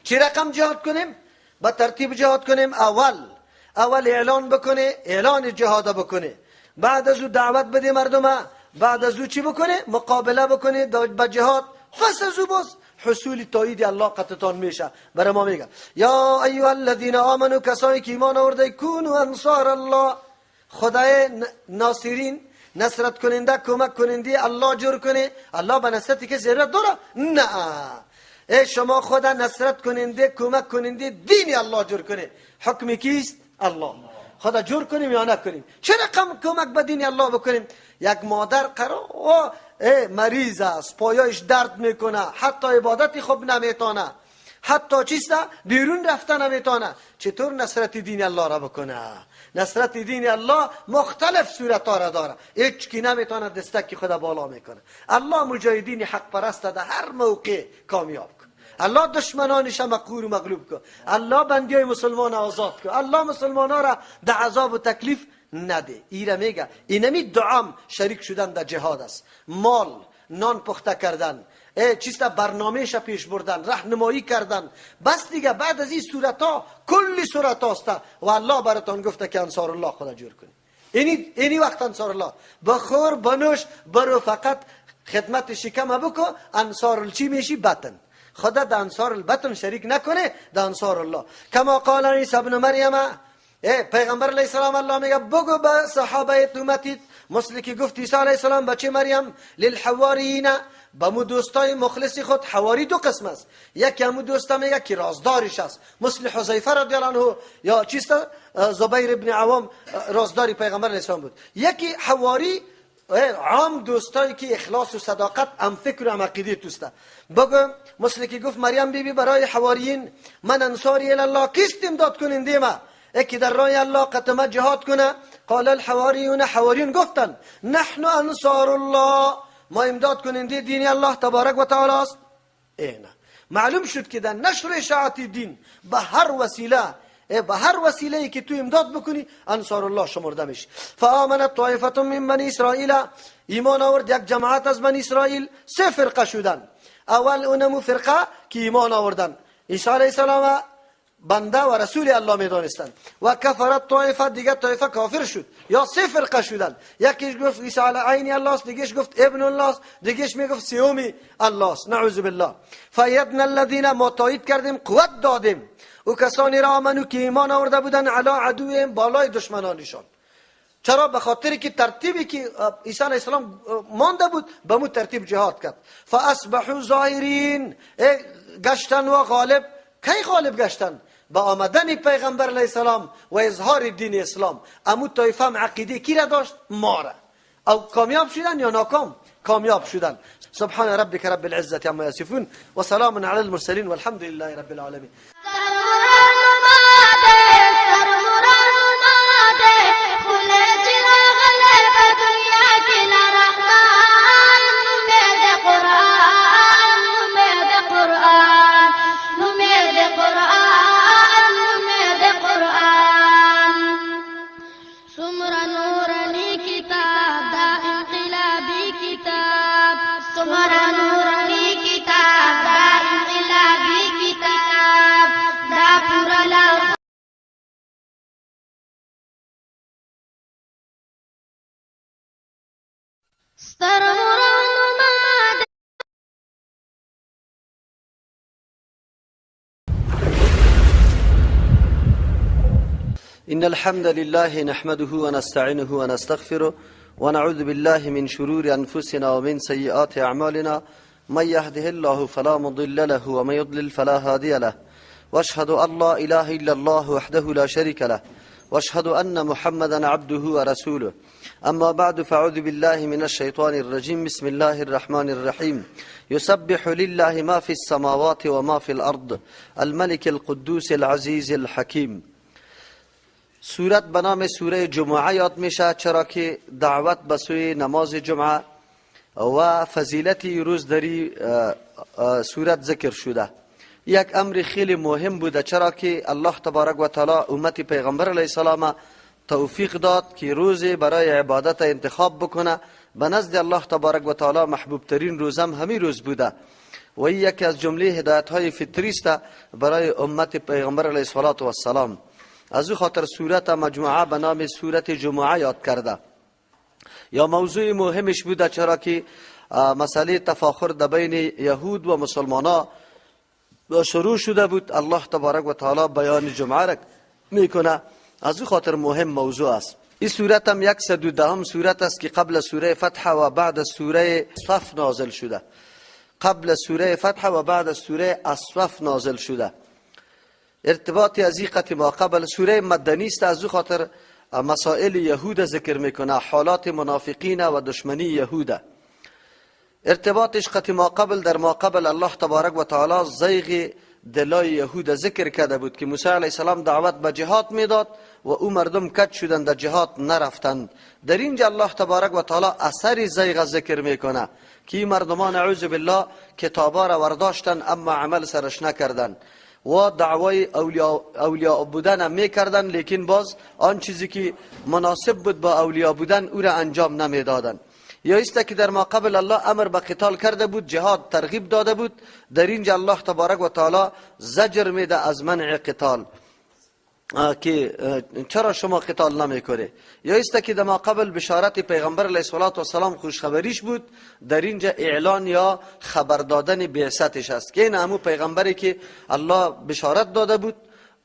چی رقم جهاد کنیم؟ با ترتیب جهاد کنیم. اول اعلان بکنه، اعلان جهاد بکنه، بعد از او دعوت بده مردم، بعد از او چی بکنه؟ مقابله بکنه با جهاد، پس از او باز حصول تایید الله قطعتان میشه. برای ما میگه یا ایها الذین آمنو، کسایی که ایمان آورده، کونوا انصار الله، خدای ناصرین، نصرت کننده، کمک کننده الله جور کنه. الله به نصرت که ضرورت داره؟ نه. ای شما خدا نصرت کننده، کمک کننده دین الله جور کنه. حکم کیست؟ الله. خدا جور کنیم یا نکنیم؟ چه رقم کمک به دین الله بکنیم؟ یک مادر قرار مریض است، پایایش درد میکنه، حتی عبادت خوب نمیتونه، حتی چیست بیرون رفته نمیتونه، چطور نصرت دین الله را بکنه؟ نصرت دین الله مختلف صورت ها را داره، هیچ کی نمیتونه دستک خدا بالا میکنه. الله مجاهدین حق پرست در هر موقع کامیاب کن، الله دشمنانش مقهور و مغلوب کن، الله بندیای مسلمان آزاد کن، الله مسلمان ها را در عذاب و تکلیف نده. ایره میگه اینمی دعام شریک شدن در جهاد است. مال، نان پخته کردن، چیست برنامهش پیش بردن، راهنمایی کردن، بس دیگه. بعد از این صورت ها کلی صورت هاست و الله براتان گفته که انصار الله خدا جور کنی. اینی وقت انصار الله بخور بنوش برو، فقط خدمت شکم بکو، انصار چی میشی؟ بطن. خدا در انصار البطن شریک نکنه، در انصار الله. کما قال عیسی ابن مریم، پیغمبر علیه السلام الله میگه بگو به صحابه امتیت، مثل که گفت عیسی علیه السلام بچه مریم، للحواریین، به مو دوستای مخلص خود. حواری دو قسم است، یکی همو دوستا میگه که رازدارش است، مثل حذیفه رضی الله عنه یا چیست زبیر ابن عوام رازداری پیغمبر علیه السلام بود. یکی حواری عام دوستایی که اخلاص و صداقت هم فکر و هم عقیده توسته. بگو مثل که گفت مریم بیبی برای حواریین، من انصاری الله، کیست امداد کننده ما؟ یکی در راه الله قطمه جهاد کنه. قال الحواریون، حواریون گفتن نحن انصار الله، ما امداد کننده دین الله تبارک و تعالی است. اینه معلوم شد که در نشر اشاعت دین به هر وسیله، به هر وسیله ای که تو امداد بکنی انصار الله شمرده میشی. فآمنت طائفه من بنی اسرائیل، ایمان آورد یک جماعت از بنی اسرائیل، سه فرقه شدن. اول اونمو فرقه که ایمان آوردن عیسی علیه السلام بنده و رسول الله میدانستند، و کفرت طایفه، دیگه طایفه کافر شد یا سه فرقه شدن. یکیش گفت عیسی علی عین الله است، دیگهش گفت ابن الله است، دیگهش میگفت سیومی الله است، نعوذ بالله. فیدنا الذین، ما تایید کردیم، قوت دادیم او کسانی را آمنو که ایمان آورده بودن، علی عدوهم، بالای دشمنانشان. چرا؟ به خاطر که ترتیبی که عیسی علیه السلام مانده بود به مو ترتیب جهاد کرد. فاصبحوا ظاهرین، گشتن و غالب. کی غالب گشتن؟ با آمدن پیغمبر علیه السلام و اظهار دین اسلام. امو طایفه هم عقیده کی را داشت؟ ما را. او کامیاب شدن یا ناکام؟ کامیاب شدن. سبحان ربک رب العزة عما یصفون و سلام علی المرسلین والحمد لله رب العالمین. إن الحمد لله نحمده ونستعينه ونستغفره ونعوذ بالله من شرور أنفسنا ومن سيئات أعمالنا، من يهده الله فلا مضل له ومن يضلل فلا هادي له، وأشهد أن لا إله إلا الله وحده لا شريك له، وأشهد أن محمدا عبده ورسوله. أما بعد، فأعوذ بالله من الشيطان الرجيم. بسم الله الرحمن الرحيم. يسبح لله ما في السماوات وما في الأرض الملك القدوس العزيز الحكيم. سورت به نام سوره جمعه یاد میشه، چرا که دعوت به سوی نماز جمعه و فضیلت روز دری سورت ذکر شده. یک امر خیلی مهم بوده، چرا که الله تبارک و تعالی امت پیغمبر علیه السلام توفیق داد که روز برای عبادت انتخاب بکنه. به نزد الله تبارک و تعالی محبوب ترین روزم همین روز بوده و یکی از جمله هدایت های فطری است برای امت پیغمبر علیه السلام. از او خاطر سورت مجموعه به نام سورت جمعه یاد کرده. یا موضوع مهمش بوده، چرا که مسئله تفاخر در بین یهود و مسلمان شروع شده بود. الله تبارک و تعالی بیان جمعه را میکنه، از او خاطر مهم موضوع است. این سورت هم 110 سورت است که قبل سوره فتح و بعد سوره صف نازل شده. قبل سوره فتح و بعد سوره الصف نازل شده. ارتباط از این قطع ما قبل سوره مدنی است، از او خاطر مسائل یهود ذکر میکنه، حالات منافقین و دشمنی یهود. ارتباطش قطع ما قبل، در ما قبل الله تبارک و تعالی زیغ دلای یهود ذکر کرده بود که موسی علیه السلام دعوت به جهاد میداد و او مردم کج شدند، در جهاد نرفتند. در اینجا الله تبارک و تعالی اثر زیغ ذکر میکنه که این مردمان اعوذ بالله کتابا را ورداشتن اما عمل سرش نکردن و دعوای اولیاء بودن میکردن، لیکن باز آن چیزی که مناسب بود با اولیا بودن او را انجام نمیدادن. یا است که در ما قبل الله امر به قتال کرده بود، جهاد ترغیب داده بود، در اینجا الله تبارک و تعالی زجر میده از منع قتال که چرا شما قتال نمیکنه. یا است که در ما قبل بشارت پیغمبر علیه السلام خوشخبریش بود، در اینجا اعلان یا خبر دادن بعثتش است که این امو پیغمبری که الله بشارت داده بود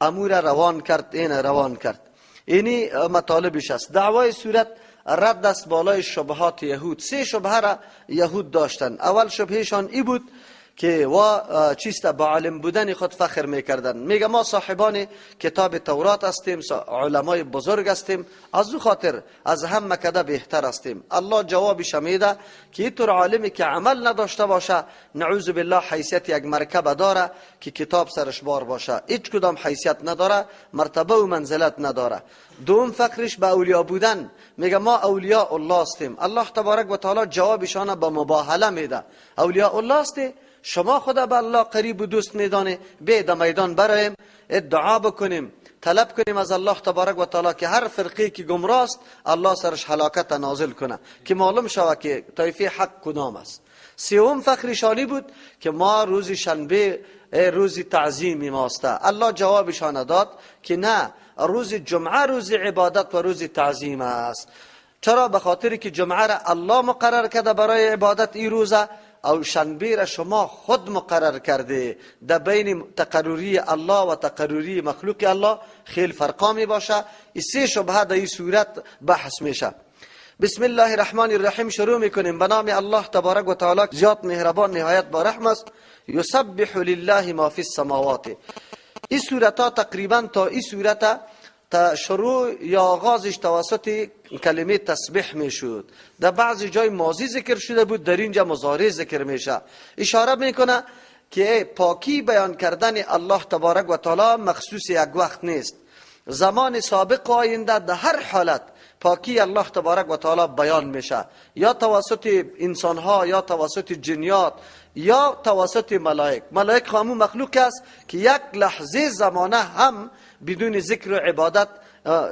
امو را روان کرد، این روان کرد. اینی مطالبش است. دعوای سورت رد است بالای شبهات یهود. سه شبهه را یهود داشتن. اول شبهشان ای بود که وا چیست با عالم بودن خود فخر میکردن. میگه ما صاحبان کتاب تورات هستیم، علمای بزرگ هستیم، از او خاطر از هم مکده بهتر هستیم. الله جوابش میده که اینطور عالمی که عمل نداشته باشه نعوذ بالله حیثیت یک مرکبه داره که کتاب سرش بار باشه، هیچ کدام حیثیت نداره، مرتبه و منزلت نداره. دوم فخرش به اولیا بودن، میگه ما اولیاء الله هستیم. الله تبارک و تعالی جوابشان با مباهله میده، اولیاء الله هستی، شما خدا به الله قریب و دوست میدانه، به در میدان برایم ادعا بکنیم، طلب کنیم از الله تبارک و تعالی که هر فرقی که گمراه است الله سرش هلاکت نازل کنه که معلوم شود که طایفه حق کدام است. سوم فخرشانی بود که ما روز شنبه روز تعظیم ماست. الله جوابشان داد که نه، روز جمعه روز عبادت و روز تعظیم است. چرا؟ به خاطر که جمعه را الله مقرر کرده برای عبادت ای روزه، او شنبه را شما خود مقرر کرده. در بین تقرری الله و تقرری مخلوق الله خیلی فرقا می باشه. این سه شبهه در این صورت بحث میشه. بسم الله الرحمن الرحیم شروع میکنیم. به نام الله تبارک و تعالی زیاد مهربان نهایت با رحم است. یسبح لله ما فی السماوات. این صورت ها تقریبا تا این صورت تا شروع یا آغازش توسط کلمه تسبیح میشد. در بعضی جای ماضی ذکر شده بود، در اینجا مضارع ذکر میشه. اشاره میکنه که پاکی بیان کردن الله تبارک و تعالی مخصوص یک وقت نیست، زمان سابق و آینده در هر حالت پاکی الله تبارک و تعالی بیان میشه، یا توسط انسانها یا توسط جنیات یا توسط ملائک. ملائک همون مخلوق است که یک لحظه زمانه هم بدون ذکر و عبادت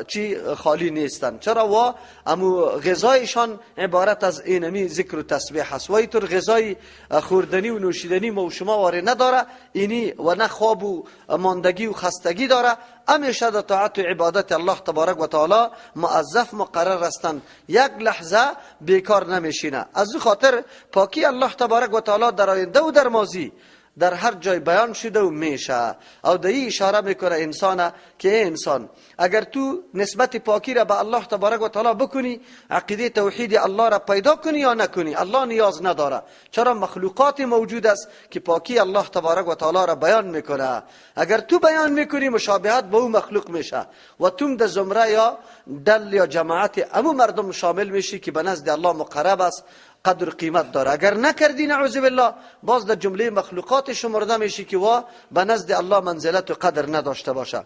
چی خالی نیستن. چرا؟ و امو غذایشان عبارت از اینمی ذکر و تسبیح است و اینطور غذای خوردنی و نوشیدنی ما و شما واره نداره، اینی و نه خواب و ماندگی و خستگی داره. همیشه در طاعت و عبادت الله تبارک و تعالی موظف مقرر هستند، یک لحظه بیکار نمیشینه. از او خاطر پاکی الله تبارک و تعالی در آینده و در ماضی در هر جای بیان شده و میشه. او در این اشاره میکنه انسان که انسان اگر تو نسبت پاکی را به الله تبارک و تعالی بکنی، عقیده توحید الله را پیدا کنی یا نکنی، الله نیاز نداره. چرا؟ مخلوقات موجود است که پاکی الله تبارک و تعالی را بیان میکنه. اگر تو بیان میکنی مشابهت با او مخلوق میشه و تو در زمره یا دل یا جماعت امو مردم شامل میشی که به نزد الله مقرب است، قدر قیمت داره. اگر نکردی نعوذ بالله باز در جمله مخلوقات شمرده میشی که وا به نزد الله منزلت و قدر نداشته باشه.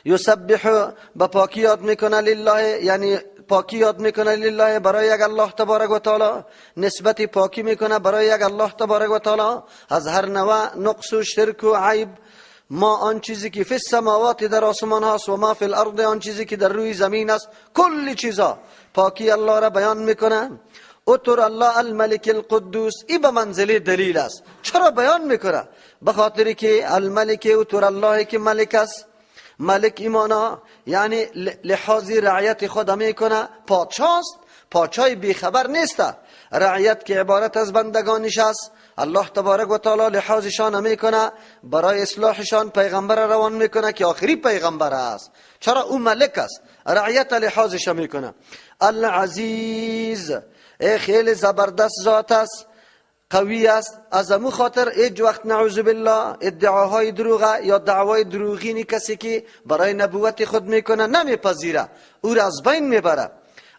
یسبح به پاکی یاد میکنه لله، یعنی پاکی یاد میکنه لله برای یک الله تبارک و تعالی، نسبت پاکی میکنه برای یک الله تبارک و تعالی از هر نوع نقص و شرک و عیب. ما آن چیزی که فی السماوات در آسمان هاست و ما فی الارض آن چیزی که در روی زمین است، کل چیزا پاکی الله را بیان میکنه. اتر الله الملک القدوس، ای به منزله دلیل است. چرا بیان میکنه؟ به خاطر که الملک اتر الله که ملک است، ملک ایمانا یعنی لحاظ رعیت خود میکنه، پادشاه است، پادشاه بیخبر نیست. رعیت که عبارت از بندگانش است، الله تبارک و تعالی لحاظشان میکنه، برای اصلاحشان پیغمبر روان میکنه که آخری پیغمبر است. چرا؟ او ملک است، رعیت لحاظش میکنه. العزیز، ای خیلی زبردست ذات است، قوی است. از امو خاطر هیچ وقت نعوذ بالله ادعاهای دروغه یا دعوای دروغینی کسی که برای نبوت خود میکنه نمیپذیره، او را از بین میبره.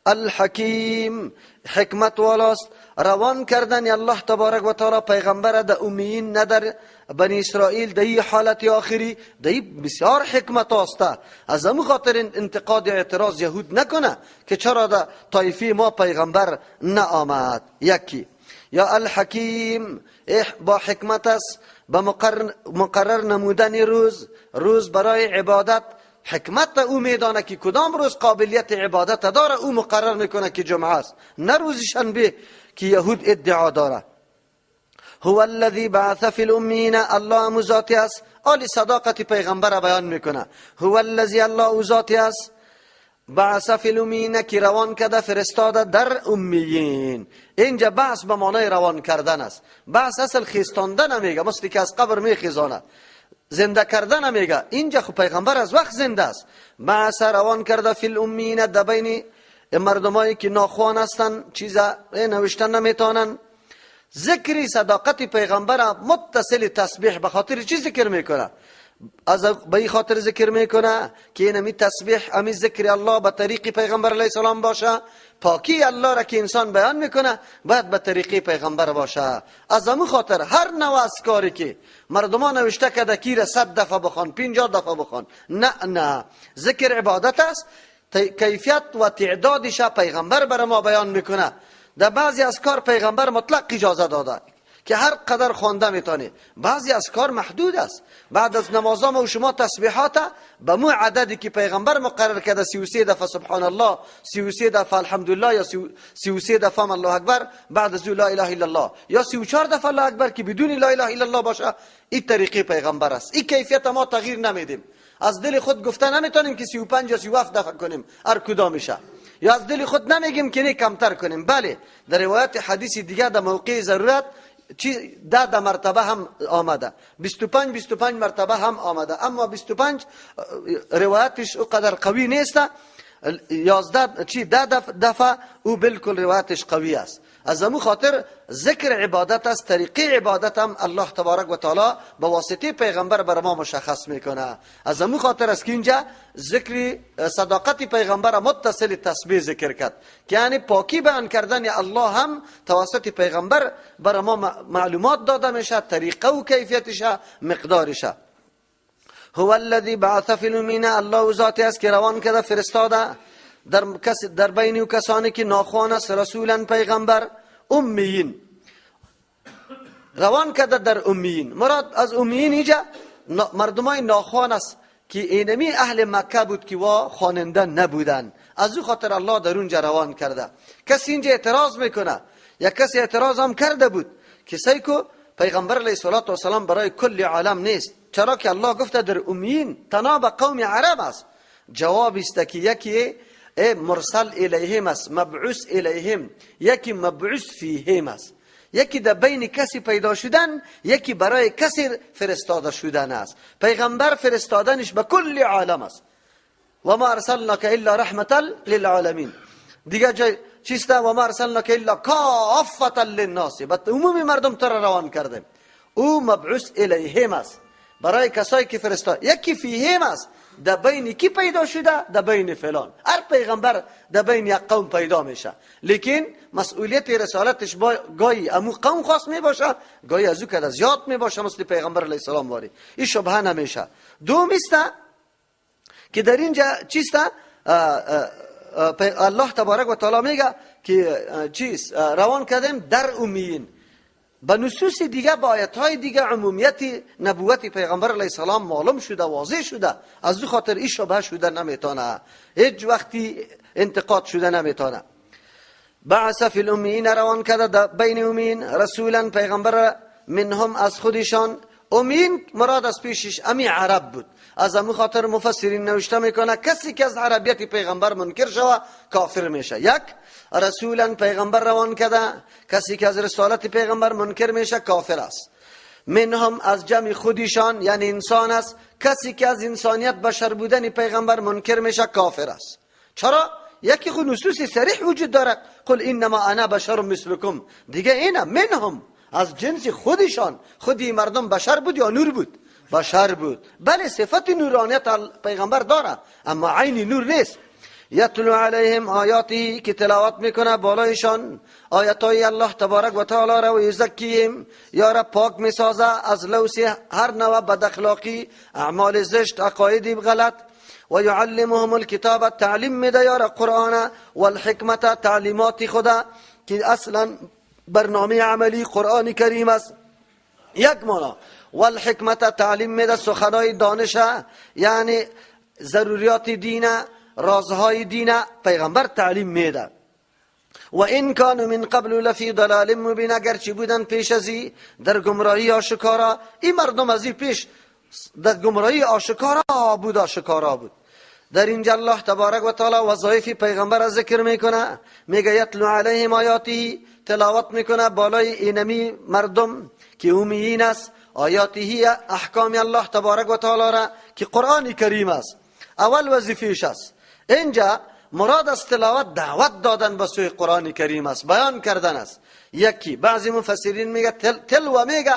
الحکیم، حکمت والاست. روان کردن الله تبارک و تعالی پیغمبر در امیین نه در بنی اسرائیل در این حالت آخری، در بسیار حکمت است. از امو خاطر انتقاد اعتراض یهود نکنه که چرا در طایفه ما پیغمبر نه آمد. یکی یا الحکیم با حکمت است، با مقرر نمودن روز، روز برای عبادت. حکمت او میدانه که کدام روز قابلیت عبادت داره، او مقرر میکنه که جمعه است، نه روز شنبه که یهود ادعا داره. هو الذی بعث فی الامیین، الله امو ذاتی است، آل صداقت پیغمبر بیان میکنه. هو الذی، الله او ذاتی است، بعث فی الامیین که روان کرده فرستاده در امیین. اینجا بعث به معنای روان کردن است. بعث اصل خیستاندن میگه، مثل که از قبر میخیزانه، زنده کردن میگه. اینجا خب پیغمبر از وقت زنده است. بعث روان کرده فی الامیین، در بین مردمایی که ناخوان هستن، چیز نوشتن نمیتونن. ذکر صداقت پیغمبر متصل تسبیح به خاطر چی ذکر میکنه؟ از به این خاطر ذکر میکنه که این امی تسبیح، امی ذکر الله به طریق پیغمبر علیه السلام باشه. پاکی الله را که انسان بیان میکنه باید به طریق پیغمبر باشه. از امو خاطر هر نوع اذکاری که مردمان نوشته کرده کی را 100 دفعه بخوان، 50 دفعه بخوان، نه نه، ذکر عبادت است. کیفیت و تعدادش پیغمبر بر ما بیان میکنه. در بعضی اذکار پیغمبر مطلق اجازه داده که هر قدر خوانده میتونه. بعضی اذکار محدود است. بعد از نمازام و شما تسبیحات به مو عددی که پیغمبر مقرر کرده، 33 دفعه سبحان الله، 33 دفعه الحمدلله، یا 33 دفعه الله اکبر، بعد از لا اله الا الله، یا 34 دفعه الله اکبر که بدون لا اله الا الله باشه. این طریقه پیغمبر است. این کیفیت ما تغییر نمیدیم. از دل خود گفته نمیتونیم که 35 یا 37 دفعه کنیم هر کدامشه، یا از دل خود نمیگیم که نه کمتر کنیم. بله، در روایت حدیث دیگه در موقع ضرورت چی 10 مرتبه هم آمده، 25 مرتبه هم آمده، اما 25 روایتش اونقدر قوی نیست. 11 چی 10 دفعه او بالکل روایتش قوی است. از امو خاطر ذکر عبادت است، طریقه عبادت هم الله تبارک و تعالی به واسطه پیغمبر بر ما مشخص میکنه. از امو خاطر است که اینجا ذکر صداقت پیغمبر متصل تسبیح ذکر کرد، که یعنی پاکی بیان کردن الله هم توسط پیغمبر بر ما معلومات داده میشه، طریقه و کیفیتش، مقدارش. هو الذی بعث فی الامیین، الله ذاتی است که روان کرده فرستاده در بین او کسانی که ناخوان است، رسولا پیغمبر، امیین روان کرده در امیین. مراد از امیین اینجا مردمای ناخوان است که اینمی اهل مکه بود که وا خواننده نبودن. از او خاطر الله در اونجا روان کرده. کسی اینجا اعتراض میکنه، یا کسی اعتراض هم کرده بود که سیکو پیغمبر علیه الصلاة والسلام برای کل عالم نیست، چرا که الله گفته در امیین تنها به قوم عرب است. جواب است که یکی مرسل الیهم است، مبعوث الیهم، یکی مبعوث فیهم است. یکی در بین کسی پیدا شدن، یکی برای کسی فرستاده شدن است. پیغمبر فرستادنش به کل عالم است. و ما ارسلناک الا رحمتا للعالمین. دیگه جای چیست؟ و ما ارسلناک الا کافة للناس، به عموم مردم تر روان کردیم. او مبعوث الیهم است، برای کسایی که فرستاد. یکی فیهم است، در بین کی پیدا شده؟ در بین فلان. هر پیغمبر در بین یک قوم پیدا میشه، لیکن مسئولیت رسالتش با گاهی امو قوم خاص میباشه، گاهی از او که زیاد میباشه، مثل پیغمبر علیه السلام واری. این شبهه نمیشه. دوم است که در اینجا چیست؟ الله تبارک و تعالی میگه که چیز روان کردیم در امیین. به نصوص دیگه، با آیت های دیگه عمومیت نبوت پیغمبر علیه السلام معلوم شده، واضح شده. از او خاطر این شبهه شده نمیتونه، هیچ وقتی انتقاد شده نمیتونه. بعث فی الامیین روان کرده بین امیین رسولا پیغمبر منهم از خودشان. امیین مراد از پیشش امی عرب بود. از امو خاطر مفسرین نوشته میکنه کسی که از عربیت پیغمبر منکر شوه کافر میشه. یک، رسولا پیغمبر روان کرده، کسی که از رسالت پیغمبر منکر میشه کافر است. منهم از جمع خودشان یعنی انسان است، کسی که از انسانیت بشر بودن پیغمبر منکر میشه کافر است. چرا؟ یکی خود نصوص صریح وجود داره، قل انما انا بشر مثلکم. دیگه اینا منهم از جنس خودشان، خودی مردم بشر بود یا نور بود؟ بشر بود. بله صفت نورانیت پیغمبر داره اما عین نور نیست. یتلو علیهم آیاتی که تلاوت میکنه بالایشان آیتای الله تبارک و تعالی را، و یزکیهم یا را پاک میسازه از لوس هر نوع بد اخلاقی، اعمال زشت، عقاید غلط. و یعلمهم الکتاب تعلیم میده یا را قرآن، والحکمت تعلیمات خدا که اصلا برنامه عملی قرآن کریم است. یک معنا والحکمت تعلیم میده سخنای دانش، یعنی ضروریات دین، رازهای دین پیغمبر تعلیم میده. و این کانوا من قبل لفی ضلال مبین، اگرچه بودن پیش ازی در گمراهی آشکارا. این مردم از پیش در گمراهی آشکارا بود، آشکارا بود. در اینجا الله تبارک و تعالی وظایف پیغمبر را ذکر میکنه، میگه یتلو علیهم آیاته، تلاوت میکنه بالای اینمی مردم که امیین است، آیاته احکام الله تبارک و تعالی را که قرآن کریم است. اول وظیفه‌اش است. اینجا مراد از تلاوت دعوت دادن به سوی قرآن کریم است، بیان کردن است. یکی بعضی مفسرین میگه تلوه میگه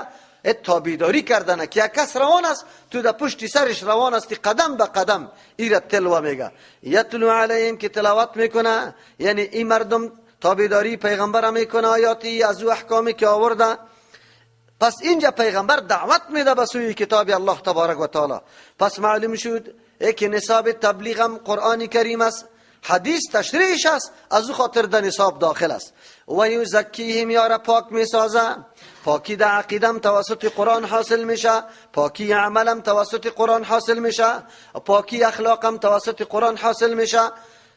تابعداری کردن، که یک کس روان است تو در پشت سرش روان است قدم به قدم، ایره تلوه میگه. یتلو علیهم که تلاوت میکنه، یعنی این مردم تابعداری پیغمبر میکنه، آیاتی از او احکامی که آورده. پس اینجا پیغمبر دعوت میده به سوی کتاب الله تبارک و تعالی. پس معلوم شد که نصاب تبلیغ هم قرآن کریم است، حدیث تشریحش است، از او خاطر در نصاب داخل است. و یزکیهم یارا پاک میسازه، پاکی در عقیدم توسط قرآن حاصل میشه، پاکی عملم توسط قرآن حاصل میشه، پاکی اخلاقم توسط قرآن حاصل میشه.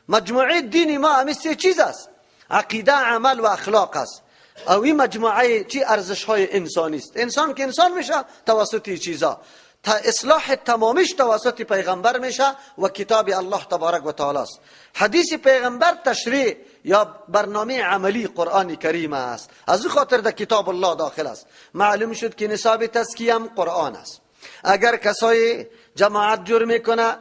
مجموعه دین ما همین سه چیز است، عقیده، عمل و اخلاق است. او این مجموعه چی ارزش های انسانی است. انسان که انسان میشه توسط چیزا، تا اصلاح تمامیش توسط پیغمبر میشه و کتاب الله تبارک و تعالی است. حدیث پیغمبر تشریح یا برنامه عملی قرآن کریم است، از او خاطر در کتاب الله داخل است. معلوم شد که نصاب تزکیه هم قرآن است. اگر کسای جماعت جور میکنه،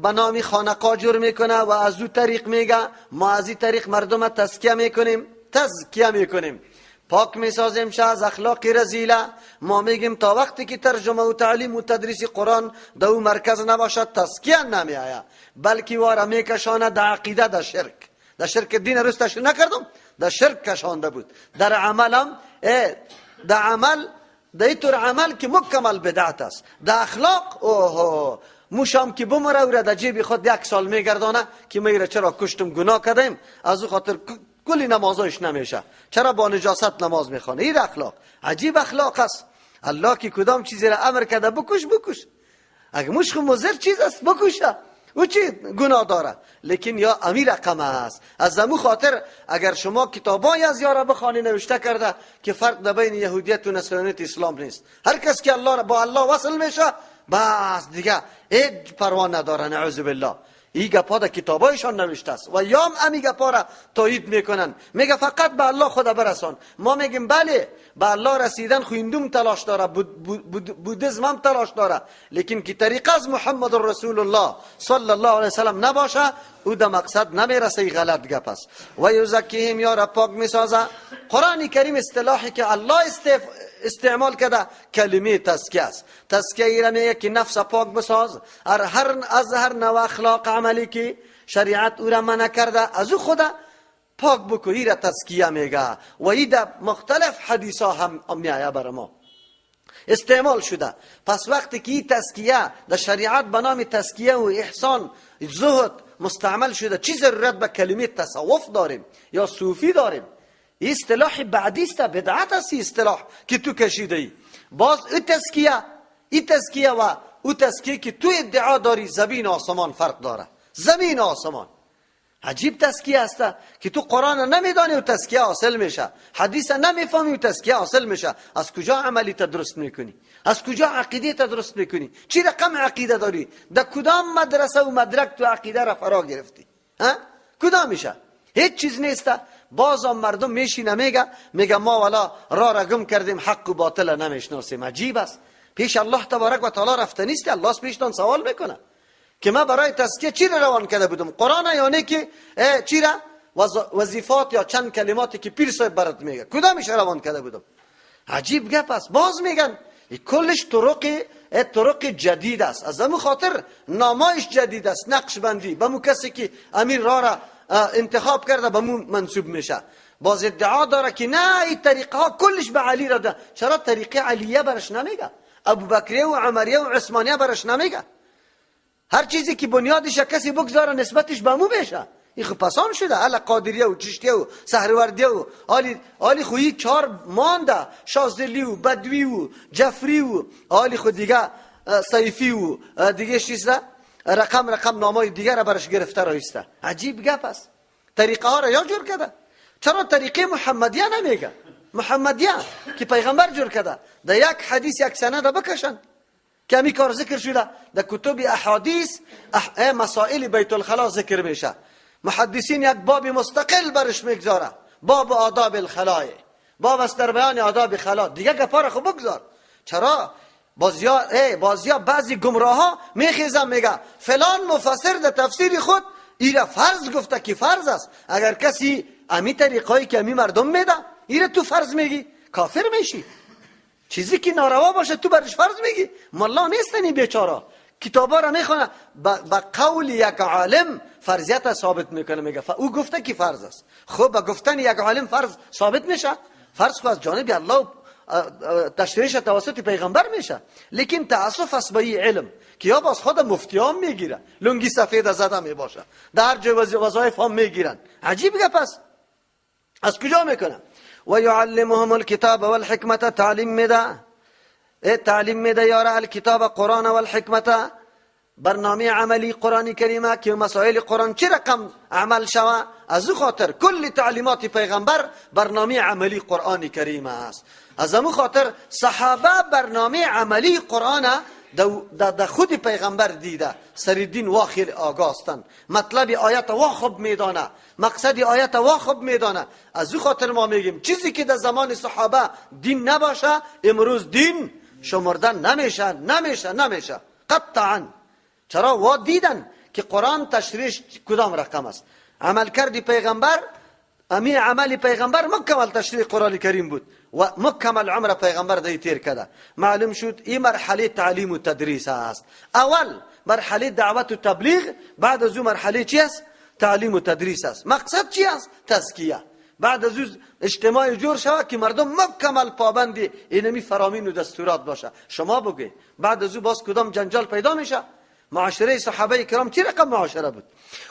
به نام خانقاه جور میکنه و از او طریق میگه ما از این طریق مردم تزکیه میکنیم، تزکیه میکنیم، پاک میسازیم شه از اخلاق رذیله. ما میگیم تا وقتی که ترجمه و تعلیم و تدریس قرآن در او مرکز نباشد تزکیه نمیآید، بلکه واره میکشانه در عقیده، در شرک، در شرک دین روز تشریح نکردم، در شرک کشانده بود. در عملم در عمل در اینطور عمل که مکمل بدعت است. در اخلاق اوه موشام که بمره او را در جیب خود یک سال میگردانه که میره چرا کشتم گناه کردیم، از او خاطر کلی نمازایش نمیشه، چرا با نجاست نماز میخوانه. این اخلاق عجیب اخلاق است. الله که کدام چیزی را امر کرده بکش بکش، اگه موش خو مضر چیز است بکشه، او چی گناه داره، لیکن یا امیر رقم است. از امو خاطر اگر شما کتابای از یارا بخوانی نوشته کرده که فرق در بین یهودیت و نصرانیت اسلام نیست. هر کس که الله را با الله وصل میشه بس دیگه هیچ پروا نداره، نعوذ بالله. این گپا در کتابایشان نوشته است و یام امی گپا را تایید میکنن. میگه فقط به الله خدا برسان. ما میگیم بله به الله رسیدن خو هندوم تلاش داره، بودیزم هم تلاش داره، لیکن که طریقه از محمد رسول الله صلی الله علیه وسلم نباشه او در مقصد نمیرسه. ای غلط گپ است. و یزکیهم یا را پاک میسازه. قرآن کریم اصطلاحی که الله استعمال کرده کلمه تزکیه است. تزکیه ای را میگه که نفس پاک بساز، از هر نوع اخلاق عملی که شریعت او را منع کرده از او خدا پاک بکو، ای را تزکیه میگه. و ای در مختلف حدیث ها هم میآید بر ما. استعمال شده. پس وقتی که این تزکیه در شریعت به نام تزکیه و احسان زهد مستعمل شده، چی ضرورت به کلمه تصوف داریم یا صوفی داریم؟ این اصطلاح بعدی است، بدعت است این اصطلاح که تو کشیده ای. باز این تزکیه، این تزکیه و او تزکیه که تو ادعا داری زمین آسمان فرق داره، زمین آسمان. عجیب تزکیه است که تو قرآن نمیدانی و تزکیه حاصل میشه، حدیث نمیفهمی و تزکیه حاصل میشه. از کجا عملی درست میکنی؟ از کجا عقیده درست میکنی؟ چی رقم عقیده داری؟ در کدام مدرسه و مدرک تو عقیده را فرا گرفتی؟ ها؟ کدام میشه؟ هیچ چیز نیست. بازم مردم میشینه میگه ما والا را را گم کردیم، حق و باطل نمیشناسیم. عجیب است. پیش الله تبارک و تعالی رفته نیست، الله پیشتان سوال میکنه که ما برای تزکیه چی را روان کرده بودم؟ قرآن یا نه که چی را وظیفات یا چند کلماتی که پیر صاحب برات میگه کدامش روان کرده بودم؟ عجیب گپ است. باز میگن کلش طرق جدید است، از همون خاطر نامایش جدید است. نقشبندی به مو کسی که امیر را انتخاب کرده به مو منسوب میشه. باز ادعا داره که نه این طریقه ها کلش به علی را ده. چرا طریقه علیه برش نمیگه؟ ابوبکریه و عمریه و عثمانیه برش نمیگه؟ هر چیزی که بنیادش کسی بگذاره نسبتش به مو بشه. این خب پسان شده الا قادریه و چشتیه و سهروردیه و آلی خویی چهار مانده، شاذلی و بدوی و جفری و آلی خود دیگه سیفی و دیگه چیزه رقم رقم نامای دیگه را برش گرفته رایسته. عجیب گپ است. طریقه ها را یا جور کرده. چرا طریقه محمدیه نمیگه؟ محمدیه که پیغمبر جور کرده در یک حدیث یک سند بکشن که همی کار ذکر شده در کتب احادیث، مسائل بیت الخلا ذکر میشه. محدثین یک باب مستقل برش میگذاره، باب آداب الخلاء، باب است در بیان آداب خلا. دیگه گپا را خب بگذار. چرا بازیا بعضی گمراه ها میخیزن میگه فلان مفسر در تفسیر خود ایره فرض گفته که فرض است. اگر کسی امی طریقایی که امی مردم میده ایره تو فرض میگی کافر میشی. چیزی که ناروا باشه تو برش فرض میگی. ملا نیستن این بیچاره، کتابا را میخونه با قول یک عالم فرضیت ثابت میکنه، میگه او گفته که فرض است. خب با گفتن یک عالم فرض ثابت میشه؟ فرض خو از جانب الله تشریحش توسط پیغمبر میشه. لیکن تاسف است به این علم که یا باز خود مفتیان میگیره، لنگی سفید زده میباشه، در جای وظایف هم میگیرن. عجیب گپ است. از کجا میکنه؟ و یعلمهم الکتاب والحکمت، تعلیم میده، تعلیم میده یاره الکتاب قرآن والحکمت، برنامه عملی قرآنی کریمه که مسائل قرآن چه رقم عمل شوه. از او خاطر کل تعلیمات پیغمبر برنامه عملی قرآن کریمه است. از او خاطر صحابه برنامه عملی قرآن در خود پیغمبر دیده، سر دین واخر آگاستن، مطلب آیت واخب میدانه، مقصد آیت واخب میدانه. از او خاطر ما میگیم چیزی که در زمان صحابه دین نباشه امروز دین شمردن نمیشه، نمیشه، نمیشه قطعا. چرا؟ وا دیدن که قرآن تشریح کدام رقم است. عمل کردی پیغمبر، امی عمل پیغمبر مکمل تشریح قرآن کریم بود و مکمل عمر پیغمبر دی تیر کرده. معلوم شد این مرحله تعلیم و تدریس است. اول مرحله دعوت و تبلیغ، بعد از او مرحله چی است؟ تعلیم و تدریس است. مقصد چی است؟ تزکیه. بعد از او اجتماع جور شود که مردم مکمل پابند اینمی فرامین و دستورات باشه. شما بگی بعد از او باز کدام جنجال پیدا میشه؟ معاشره صحابه کرام چی رقم معاشره بود؟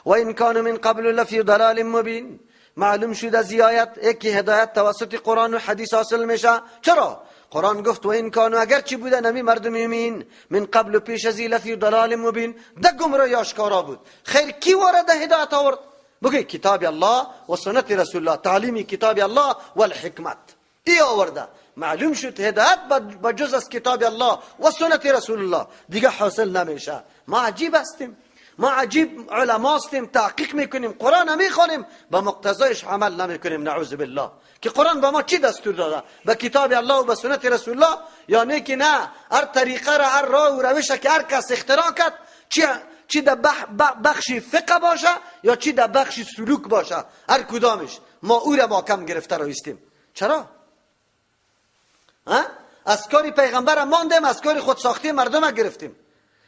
و این کان من قبل لفی ضلال مبین. معلوم شد از آیت یکی هدایت توسط قرآن و حدیث حاصل میشه. چرا؟ قرآن گفت و این کانو اگرچه بودن امی مردم یمین من قبل پیش از لفی ضلال مبین، ده گمراهی آشکارا بود. خیر کی وارد هدایت آورد؟ بگی کتاب الله و سنت رسول الله، تعلیم کتاب الله و الحکمت ای آورده. معلوم شد هدایت بجز از کتاب الله و سنت رسول الله دیگه حاصل نمیشه. ما عجیب هستیم، ما عجیب علما هستیم، تحقیق میکنیم، قرآن میخوانیم، با مقتضایش عمل نمیکنیم. نعوذ بالله. که قرآن به ما چی دستور داده؟ به کتاب الله و به سنت رسول الله؟ یعنی که نه، هر طریقه را، هر راه و روش که هر کس اختراع کرد، چی در بخش فقه باشه یا چی در بخش سلوک باشه، هر کدامش ما او را کم گرفته را هستیم. چرا؟ از کار پیغمبر ماندیم، از کار خود ساخته مردم گرفتیم.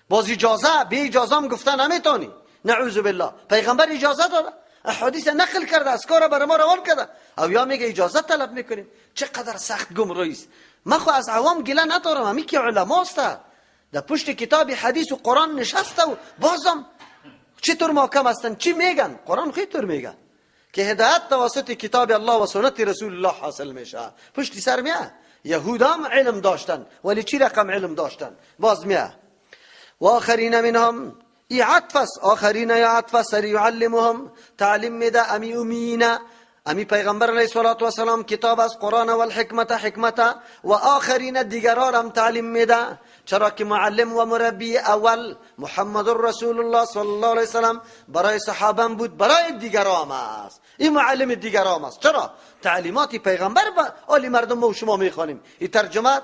باز اجازه بی اجازه هم گفته نمیتونی. نعوذ بالله. پیغمبر اجازه داده، احادیث نقل کرده، از کار برای ما روان کرده، او یا میگه اجازه طلب میکنیم. چقدر سخت گمراهی است. من خو از عوام گله ندارم، همی که علما است در پشت کتاب حدیث و قرآن نشسته و بازم چطور محکم هستن، چی میگن؟ قرآن خیلی طور میگه که هدایت توسط کتاب الله و سنت رسول الله حاصل میشه. پشت سر میه یهود هم علم داشتن، ولی چی رقم علم داشتن؟ باز میه و آخرین منهم، ای عطف است، آخرین یا عطف است، یعلمهم تعلیم میده امی امینا، امی پیغمبر علیه الصلاة والسلام کتاب از قرآن و الحکمت حکمت، و آخرین دیگران هم تعلیم میده. چرا که معلم و مربی اول محمد رسول الله صلی الله علیه وسلم برای صحابه بود، برای دیگران است. این معلم دیگران است. چرا؟ تعلیمات پیغمبر آلی مردم ما و شما میخوانیم، این ترجمه